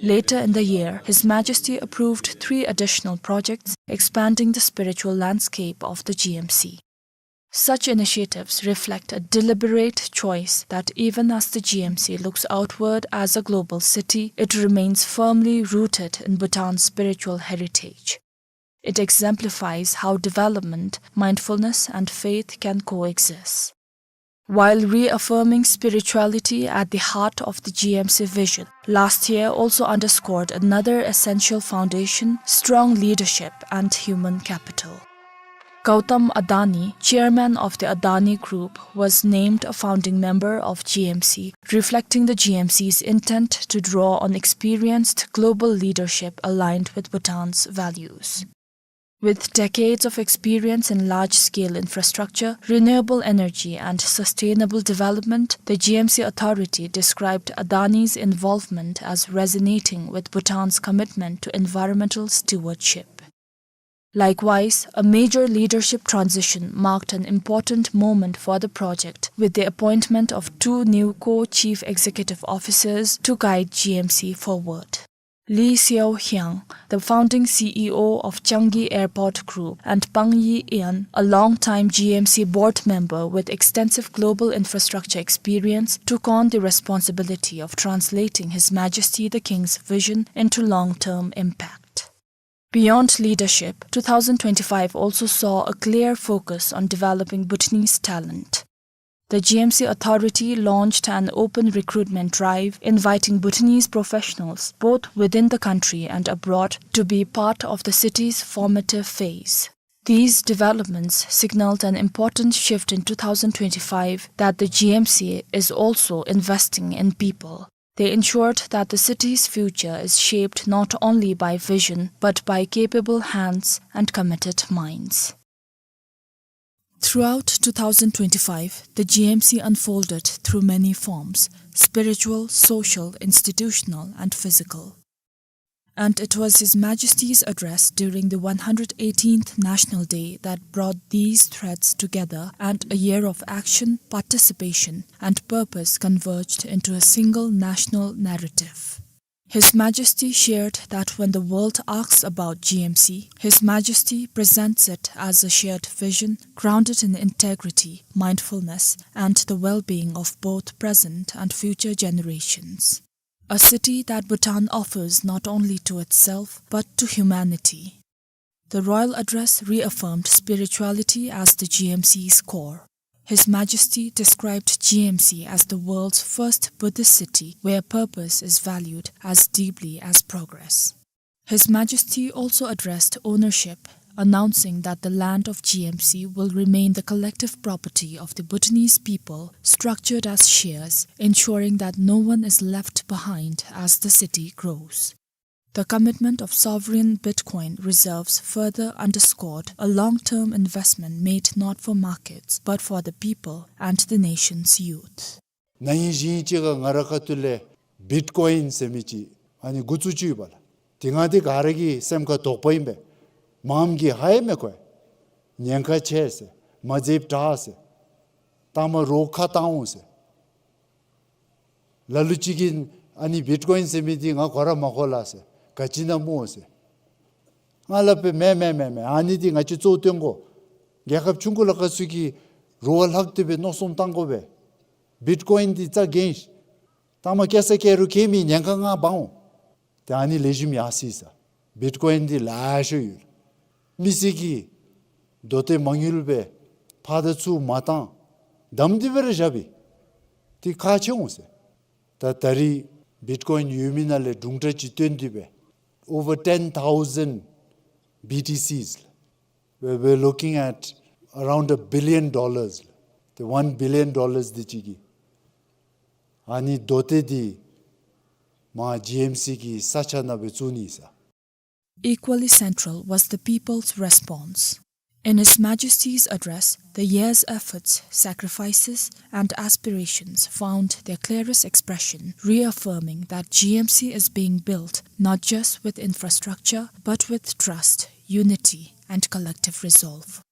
Later in the year, His Majesty approved three additional projects, expanding the spiritual landscape of the G M C. Such initiatives reflect a deliberate choice that even as the G M C looks outward as a global city, it remains firmly rooted in Bhutan's spiritual heritage. It exemplifies how development, mindfulness, and faith can coexist. While reaffirming spirituality at the heart of the G M C vision, last year also underscored another essential foundation: strong leadership and human capital. Gautam Adani, chairman of the Adani Group, was named a founding member of G M C, reflecting the G M C's intent to draw on experienced global leadership aligned with Bhutan's values. With decades of experience in large-scale infrastructure, renewable energy, and sustainable development, the G M C authority described Adani's involvement as resonating with Bhutan's commitment to environmental stewardship. Likewise, a major leadership transition marked an important moment for the project, with the appointment of two new co-chief executive officers to guide G M C forward. Lee Seo Hyang, the founding C E O of Changi Airport Group, and Pang Yi Ian, a long-time G M C board member with extensive global infrastructure experience, took on the responsibility of translating His Majesty the King's vision into long-term impact. Beyond leadership, two thousand twenty-five also saw a clear focus on developing Bhutanese talent. The G M C authority launched an open recruitment drive inviting Bhutanese professionals, both within the country and abroad, to be part of the city's formative phase. These developments signaled an important shift in two thousand twenty-five, that the G M C is also investing in people. They ensured that the city's future is shaped not only by vision, but by capable hands and committed minds. Throughout two thousand twenty-five, the G M C unfolded through many forms: spiritual, social, institutional, and physical. And it was His Majesty's address during the one hundred eighteenth National Day that brought these threads together, and a year of action, participation, and purpose converged into a single national narrative. His Majesty shared that when the world asks about G M C, His Majesty presents it as a shared vision grounded in integrity, mindfulness, and the well-being of both present and future generations. A city that Bhutan offers not only to itself, but to humanity. The royal address reaffirmed spirituality as the G M C's core. His Majesty described G M C as the world's first Buddhist city where purpose is valued as deeply as progress. His Majesty also addressed ownership, announcing that the land of G M C will remain the collective property of the Bhutanese people, structured as shares, ensuring that no one is left behind as the city grows. The commitment of sovereign Bitcoin reserves further underscored a long-term investment made not for markets, but for the people and the nation's youth. ན་ཧིང་ཞིབ་ཅིག་ཁར་ང་རའི་ཁ་ཐུག་ལས་བིཊ་ཀོ་ཡིན་ཟེར་མི་ཅིག་ ཨ་ནི་འགོ་བཙུགས་ཅི་ཡོདཔ་ལགས། དེ་སྒང་འདི་ག་ར་གི་སེམས་ཁར་དོགས་པ་ཨིན་པས། མངམ་གིས་ཧ་ཡང་མི་གོ་བས། ཉེན་ཁ་ཆེ་ཟེར། མ་མཛདཔ་དྲག་ཟེར། ལྟ་མ་རོགས་ཁ་བཏང་འོང་ཟེར། ལ་ལུ་ཅིག་གིས་ཨ་ནི་བིཊ་ཀོ་ཡིན་ཟེར་མི་འདི་ང་གོ་ར་མ་གོ་ལགས་ཟེར། ག་ཅི་ཨིན་ན་སྨོ་ཟེར། ང་སླབ་པས་མེན་མེན་མེན་མེན། ཨ་ནི་འདི་ང་བཅས་གཙོ་བོ་སྟོན་དགོ། རྒྱལ་ཁབ་ཆུང་ཀུ་ལ་ཁ་ཚུད་ཀྱི་རུ་བ་ལྷག་སྟེ་སྦེ་མནོ་བསམ་བཏང་དགོ་པས། བིཊ་ཀོ་ཡིན་འདི་རྩ་འགེངས་ཤིག། ལྟ་མ་སྐྱེ་ས་སྐྱེ་རུང་ཁྱད་མེད། ཉེན་ཁ་ང་འབག་འོང་། ཏེ་ཨ་ནི་ལེགས་ཤོམ་ཡར་སོ་ཡི་ཟེར། བིཊ་ཀོ་ཡིན་འདི་ལེ་ཤ་ཡོད། མི་སེར་གྱིས་རྡོ་ཏེ་མ་དངུལ་སྦེ་ཕར་དང་ཚུར་མ་བཏང་། བསྡམས་ཏེ་སྦེ་ར་བཞགཔ་ཨིན། ཏེ་ཁག་ཆེ་འོང་ཟེར། ད་ད་རིས་བིཊ་ཀོ་ཡིན་ཡོད་མི་ནང་ལས་དྲུང་འདྲ་ཅིག་བཏོན་ཏེ་སྦེ་over ten thousand B T Cs we were looking at around a billion dollars. ཏེ་one billion dollars དེ་ཅིག་གིས་ཨ་ནི་རྡོ་ཏེ་འདི་མར་ཇི་ཨེམ་སི་གི་ས་ཆ་ནང་སྦེ་བཙུགས་ནི་ཟེར། Equally central was the people's response. In His Majesty's address, the year's efforts, sacrifices, and aspirations found their clearest expression, reaffirming that G M C is being built not just with infrastructure, but with trust, unity, and collective resolve.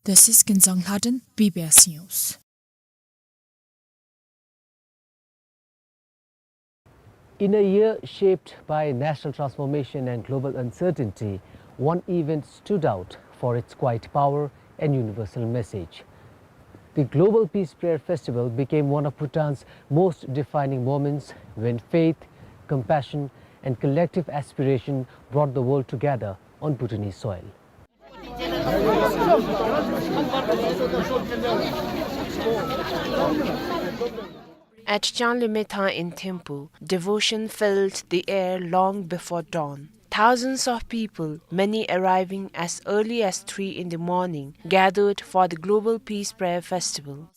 This is Kinzang Lhaden, B B S News. In a year shaped by national transformation and global uncertainty, one event stood out for its quiet power and universal message. The Global Peace Prayer Festival became one of Bhutan's most defining moments, when faith, compassion, and collective aspiration brought the world together on Bhutanese soil. At Changlimethang in Thimphu, devotion filled the air long before dawn. Thousands of people, many arriving as early as three in the morning, gathered for the Global Peace Prayer Festival.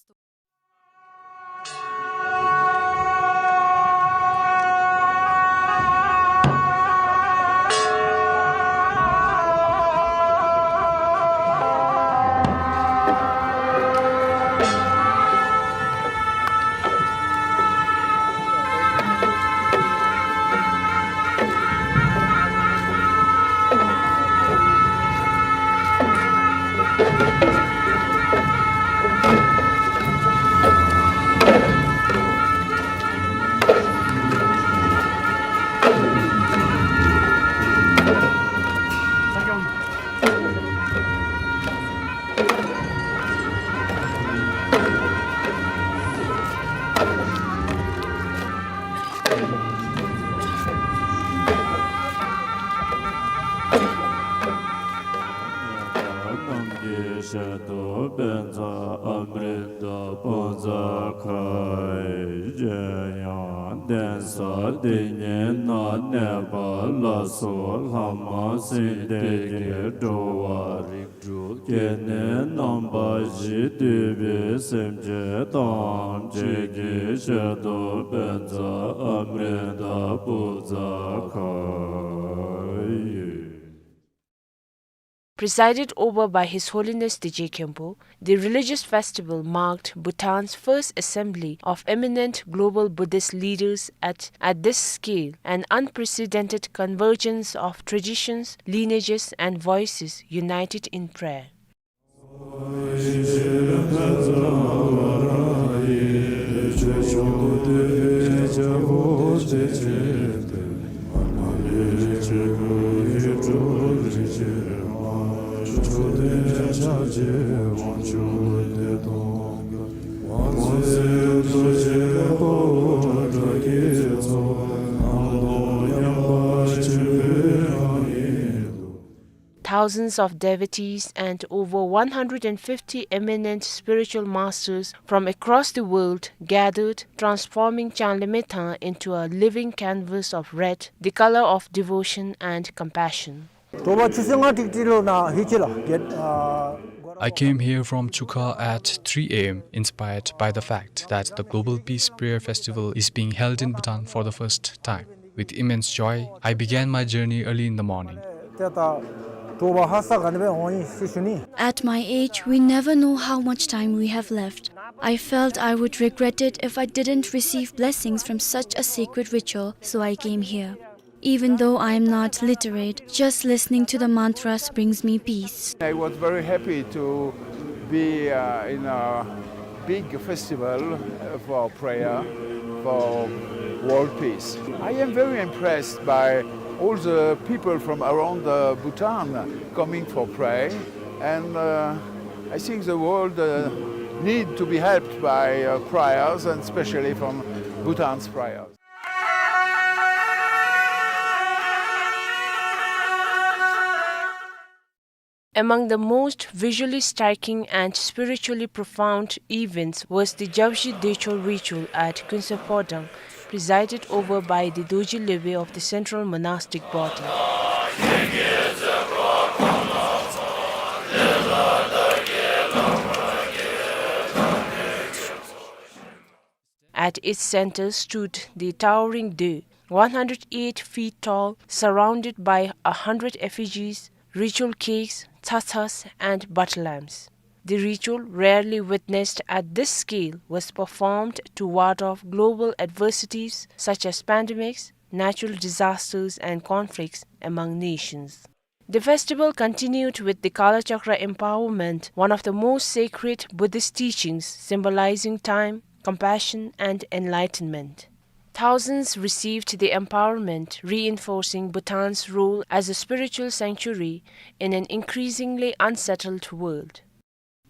གྲུབ་སྐྱེ་གནས་རྣམ་པ་བཞི་འདུས་པའི་སེམས་ཅན་ཐམས་ཅད་ཀྱི་ཞལ་དུ་བཛྲ་ཨ་མྲྀ་ཏ་པུ་ཛ་ཁ་ཡོད། Presided over by His Holiness Teje Khenpo, the religious festival marked Bhutan's first assembly of eminent global Buddhist leaders at, at this scale, an unprecedented convergence of traditions, lineages, and voices united in prayer. Thousands of devotees and over one hundred and fifty eminent spiritual masters from across the world gathered, transforming Changlimethang into a living canvas of red, the color of devotion and compassion. དྲོ་པ་ཆུ་ཚོད་ལྔ་ཏིག་ཏིག་ལུ་ནཱ་ཧེ་ཅི་ལགས། I came here from Chukha at three A M, inspired by the fact that the Global Peace Prayer Festival is being held in Bhutan for the first time. With immense joy, I began my journey early in the morning. ཏེ་ད་ དྲོ་པ་ཧ་སག་ག་ནི་སྦེ་འོང་ཡི་ཟེར་ཞུ་ནི། At my age, we never know how much time we have left. I felt I would regret it if I didn't receive blessings from such a sacred ritual, so I came here. Even though I am not literate, just listening to the mantras brings me peace. I was very happy to be, uh, in a big festival, uh, for prayer, for world peace. I am very impressed by all the people from around, uh, Bhutan coming for prayer, and, uh, I think the world, uh, need to be helped by, uh, prayers, and especially from Bhutan's prayers. Among the most visually striking and spiritually profound events was the Jabshi Dechol ritual at Kunse Phodang, presided over by the Dorji Lebe of the Central Monastic Body. At its center stood the towering Doe, one hundred eight feet tall, surrounded by a hundred effigies, ritual cakes, tsatsas, and butter lambs. The ritual, rarely witnessed at this scale, was performed to ward off global adversities such as pandemics, natural disasters, and conflicts among nations. The festival continued with the Kalachakra empowerment, one of the most sacred Buddhist teachings symbolizing time, compassion, and enlightenment. Thousands received the empowerment, reinforcing Bhutan's role as a spiritual sanctuary in an increasingly unsettled world.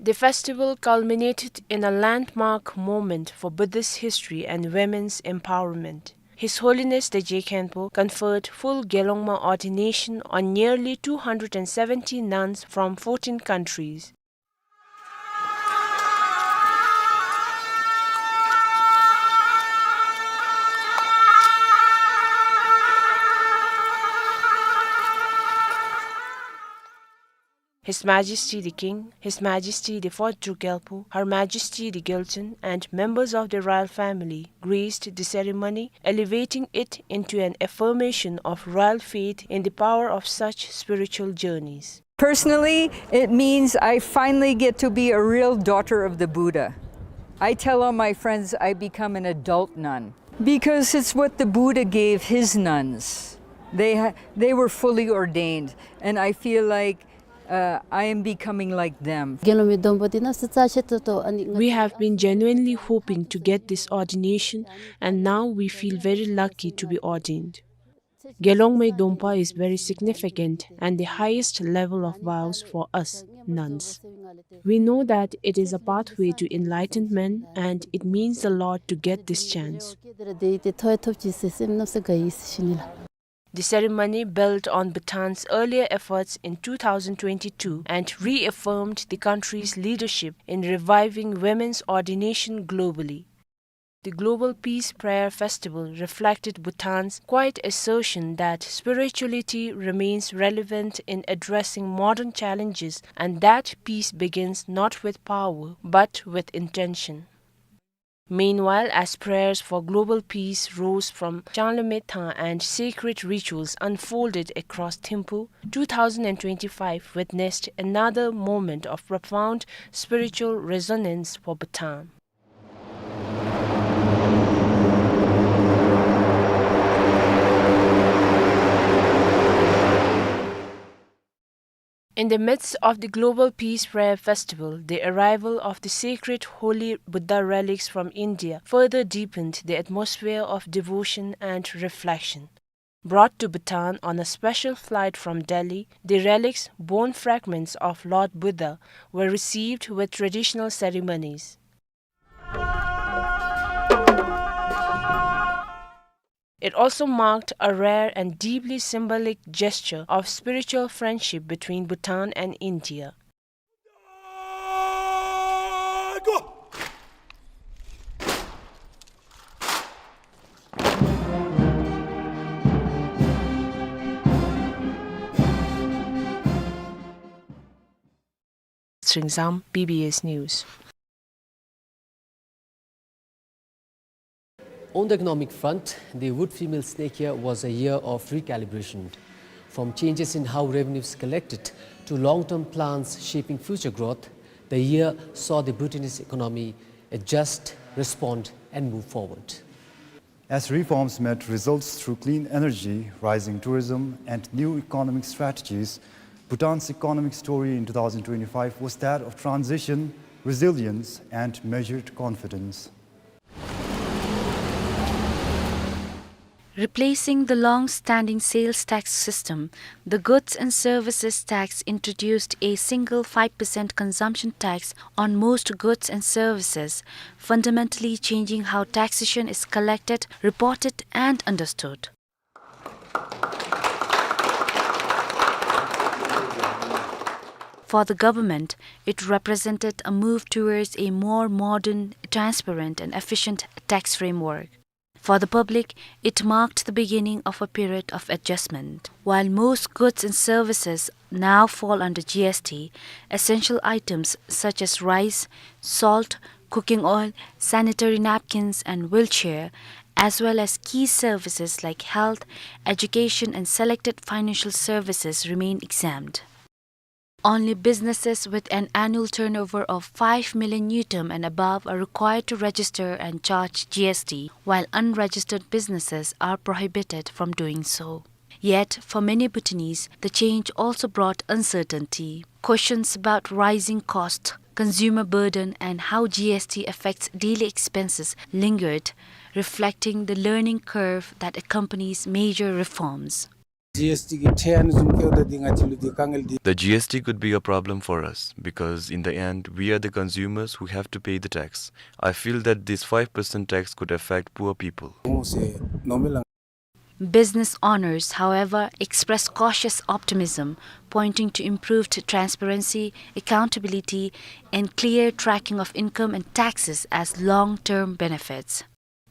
The festival culminated in a landmark moment for Buddhist history and women's empowerment. His Holiness Dorje Khenpo conferred full Gelongma ordination on nearly two hundred and seventy nuns from fourteen countries. His Majesty the King, His Majesty the Fourth Druk Gyalpo, Her Majesty the Gyaltsuen, and members of the royal family graced the ceremony, elevating it into an affirmation of royal faith in the power of such spiritual journeys. Personally, it means I finally get to be a real daughter of the Buddha. I tell all my friends I become an adult nun because it's what the Buddha gave his nuns. They ha-, they were fully ordained, and I feel like, uh, I am becoming like them. དགེ་སློང་མའི་སྡོམ་པ་འདི་གནམ་ས་རྩ་ཆེ་ཏོག་ཏོ་ཨ་ནི། We have been genuinely hoping to get this ordination, and now we feel very lucky to be ordained. དགེ་སློང་མའི་སྡོམ་པ is very significant and the highest level of vows for us nuns. We know that it is a pathway to enlightenment, and it means a lot to get this chance. The ceremony built on Bhutan's earlier efforts in two thousand twenty-two and reaffirmed the country's leadership in reviving women's ordination globally. The Global Peace Prayer Festival reflected Bhutan's quiet assertion that spirituality remains relevant in addressing modern challenges and that peace begins not with power, but with intention. Meanwhile, as prayers for global peace rose from Changlamethang and sacred rituals unfolded across Thimphu, two thousand and twenty-five witnessed another moment of profound spiritual resonance for Bhutan. In the midst of the Global Peace Prayer Festival, the arrival of the sacred holy Buddha relics from India further deepened the atmosphere of devotion and reflection. Brought to Bhutan on a special flight from Delhi, the relics, bone fragments of Lord Buddha, were received with traditional ceremonies. It also marked a rare and deeply symbolic gesture of spiritual friendship between Bhutan and India. Sringzam, B B S News. On the economic front, the Woodfeed Mill snake year was a year of recalibration. From changes in how revenue is collected to long-term plans shaping future growth, the year saw the Bhutanese economy adjust, respond, and move forward. As reforms met results through clean energy, rising tourism, and new economic strategies, Bhutan's economic story in two thousand twenty-five was that of transition, resilience, and measured confidence. Replacing the long-standing sales tax system, the goods and services tax introduced a single five percent consumption tax on most goods and services, fundamentally changing how taxation is collected, reported, and understood. For the government, it represented a move towards a more modern, transparent, and efficient tax framework. For the public, it marked the beginning of a period of adjustment. While most goods and services now fall under G S T, essential items such as rice, salt, cooking oil, sanitary napkins, and wheelchair, as well as key services like health, education, and selected financial services remain exempt. Only businesses with an annual turnover of five million ngultrum and above are required to register and charge G S T, while unregistered businesses are prohibited from doing so. Yet, for many Bhutanese, the change also brought uncertainty. Questions about rising cost, consumer burden, and how G S T affects daily expenses lingered, reflecting the learning curve that accompanies major reforms. G S T གི་ཁྲལ་ཨ་ནི་བཟུམ་བཀལཝ་ད་འདི་ང་བཅས་ལུ་འདི་དཀའ་ངལ་འདི། The G S T could be a problem for us because in the end, we are the consumers who have to pay the tax. I feel that this five percent tax could affect poor people. འོང་ཟེར་མནོཝ་མས་ལགས། Business owners, however, expressed cautious optimism, pointing to improved transparency, accountability, and clear tracking of income and taxes as long-term benefits.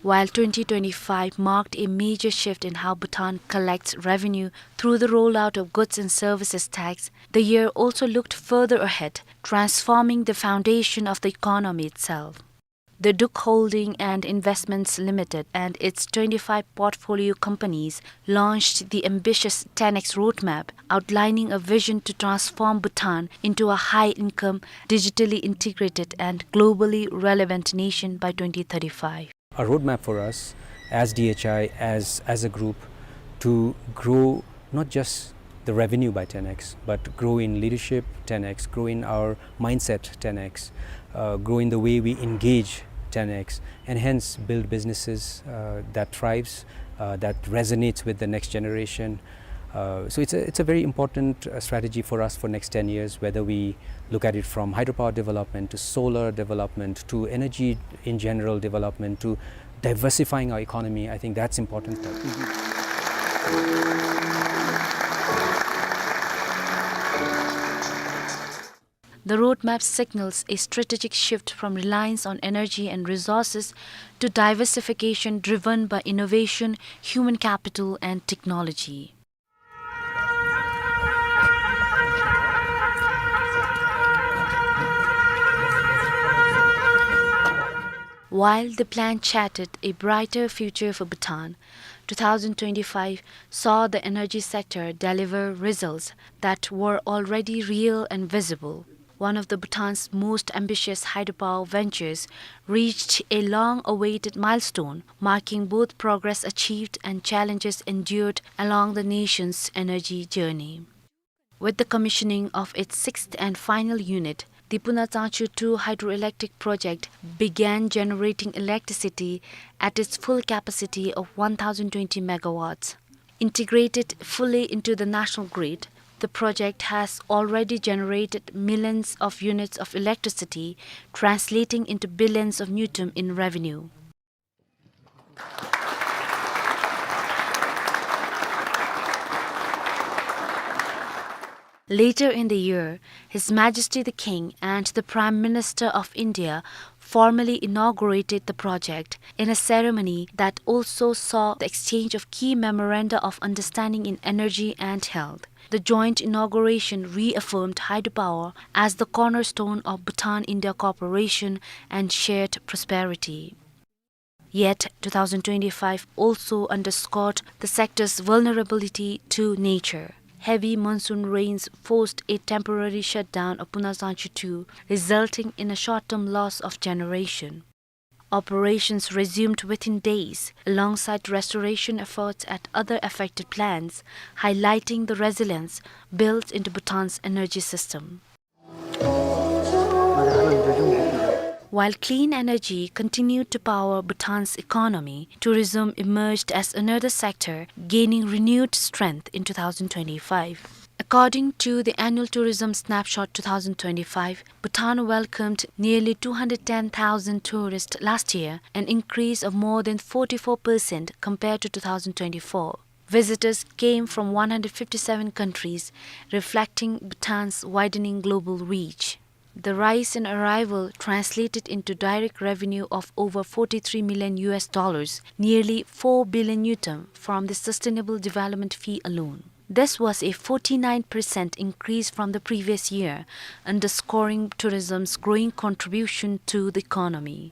While twenty twenty-five marked a major shift in how Bhutan collects revenue through the rollout of goods and services tax, the year also looked further ahead, transforming the foundation of the economy itself. The Duk Holding and Investments Limited and its twenty-five portfolio companies launched the ambitious ten X roadmap, outlining a vision to transform Bhutan into a high-income, digitally integrated, and globally relevant nation by twenty thirty-five. A roadmap for us as D H I, as, as a group, to grow not just the revenue by ten X, but grow in leadership ten X, grow in our mindset ten X, uh, grow in the way we engage ten X, and hence build businesses, uh, that thrives, uh, that resonates with the next generation. Uh, so it's a, it's a very important, uh, strategy for us for next ten years, whether we look at it from hydropower development to solar development to energy in general development to diversifying our economy. I think that's important. The roadmap signals a strategic shift from reliance on energy and resources to diversification driven by innovation, human capital, and technology. While the plan charted a brighter future for Bhutan, two thousand twenty-five saw the energy sector deliver results that were already real and visible. One of the Bhutan's most ambitious hydropower ventures reached a long-awaited milestone, marking both progress achieved and challenges endured along the nation's energy journey. With the commissioning of its sixth and final unit, the Puna Tsangchu two hydroelectric project began generating electricity at its full capacity of one thousand twenty megawatts. Integrated fully into the national grid, the project has already generated millions of units of electricity, translating into billions of ngultrum in revenue. Later in the year, His Majesty the King and the Prime Minister of India formally inaugurated the project in a ceremony that also saw the exchange of key memoranda of understanding in energy and health. The joint inauguration reaffirmed hydropower as the cornerstone of Bhutan-India cooperation and shared prosperity. Yet, two thousand twenty-five also underscored the sector's vulnerability to nature. Heavy monsoon rains forced a temporary shutdown of Bunasangchu two, resulting in a short-term loss of generation. Operations resumed within days, alongside restoration efforts at other affected plants, highlighting the resilience built into Bhutan's energy system. While clean energy continued to power Bhutan's economy, tourism emerged as another sector gaining renewed strength in two thousand twenty-five. According to the Annual Tourism Snapshot two thousand twenty-five, Bhutan welcomed nearly two hundred ten thousand tourists last year, an increase of more than forty-four percent compared to two thousand twenty-four. Visitors came from one hundred fifty-seven countries, reflecting Bhutan's widening global reach. The rise in arrival translated into direct revenue of over forty-three million U S dollars, nearly four billion ngultrum, from the sustainable development fee alone. This was a forty-nine percent increase from the previous year, underscoring tourism's growing contribution to the economy.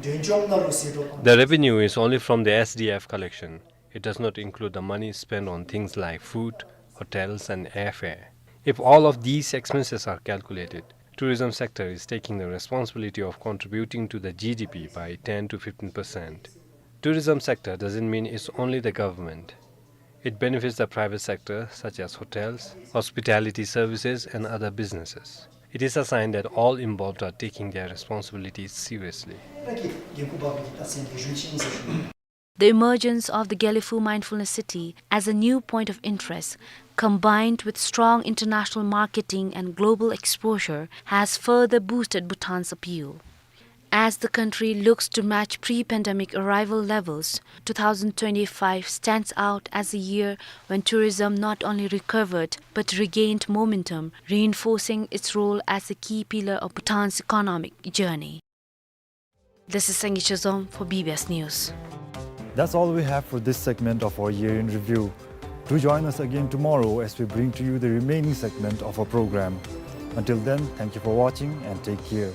The revenue is only from the S D F collection. It does not include the money spent on things like food, hotels, and airfare. If all of these expenses are calculated, tourism sector is taking the responsibility of contributing to the G D P by ten to fifteen percent. Tourism sector doesn't mean it's only the government. It benefits the private sector, such as hotels, hospitality services, and other businesses. It is a sign that all involved are taking their responsibilities seriously. The emergence of the Gelephu Mindfulness City as a new point of interest, combined with strong international marketing and global exposure, has further boosted Bhutan's appeal. As the country looks to match pre-pandemic arrival levels, two thousand twenty-five stands out as a year when tourism not only recovered but regained momentum, reinforcing its role as a key pillar of Bhutan's economic journey. This is Sangay Chezom for B B S News. That's all we have for this segment of our Year in Review. Do join us again tomorrow as we bring to you the remaining segment of our program. Until then, thank you for watching and take care.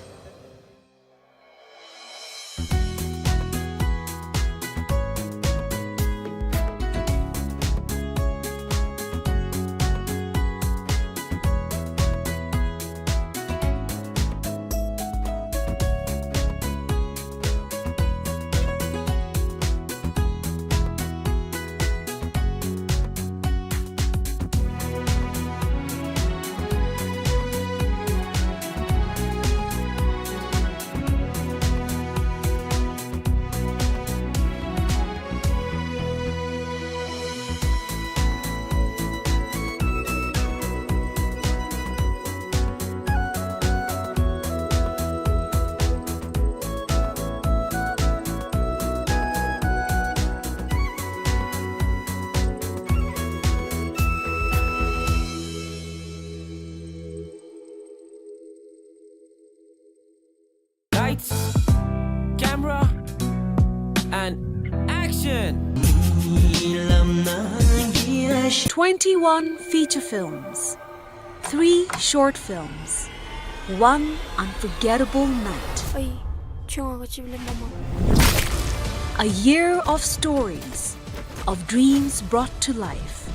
Lights, camera, and action! Twenty-one feature films, three short films, one unforgettable night. A year of stories, of dreams brought to life.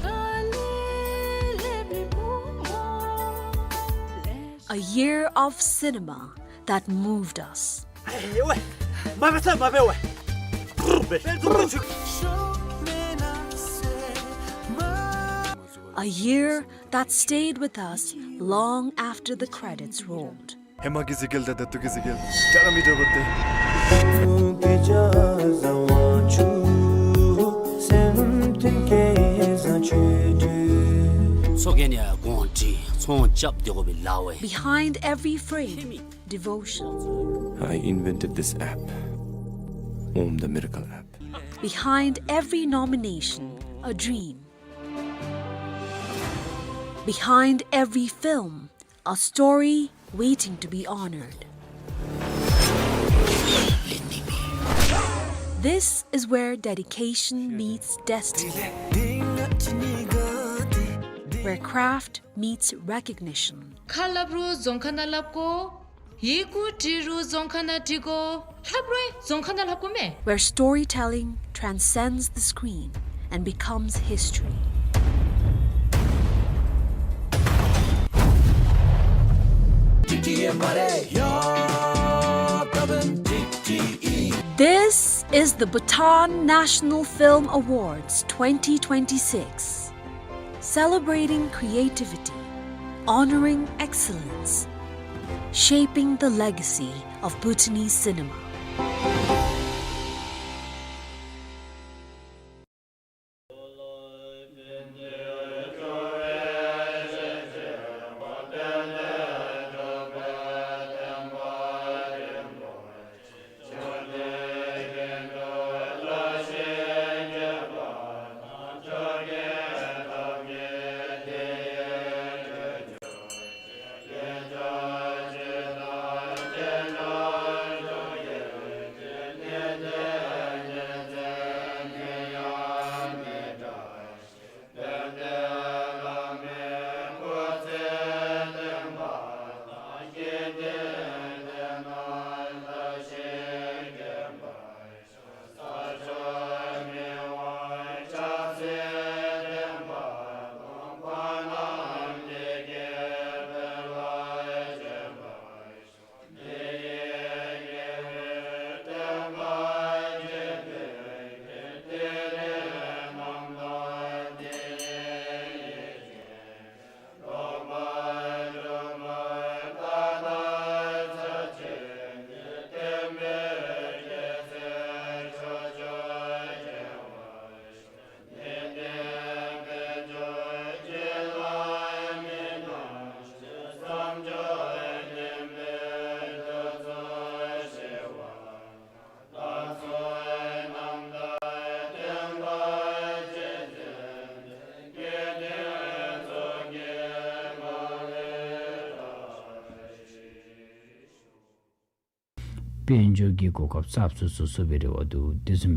A year of cinema that moved us. A year that stayed with us long after the credits rolled. ཧེ་མ་གི་གཟིགས་སྐལ་དང་ད་ལྟོ་གི་གཟིགས་སྐལ་བར་མི་འདྲ་བ་སྟེ། Behind every frame, devotion. I invented this app, Om the Miracle App. Behind every nomination, a dream. Behind every film, a story waiting to be honored. This is where dedication meets destiny, where craft meets recognition. ཁ་སླབ་རུང་རྫོང་ཁ་ནང་སླབ་དགོ། ཡི་གུ་འབྲི་རུང་རྫོང་ཁ་ནང་འབྲི་དགོ། ལྷབ་རུང་རྫོང་ཁ་ནང་ལྷབ་དགོ་མས། Where storytelling transcends the screen and becomes history. This is the Bhutan National Film Awards twenty twenty-six, celebrating creativity, honoring excellence, shaping the legacy of Bhutanese cinema. དཔལ་འབྱོར་གྱི་གོ་སྐབས་ཚབས་ཚུབ་སོ་སོ་སྦེ་རེ་བ་འདུག། དེ་བཟུམ་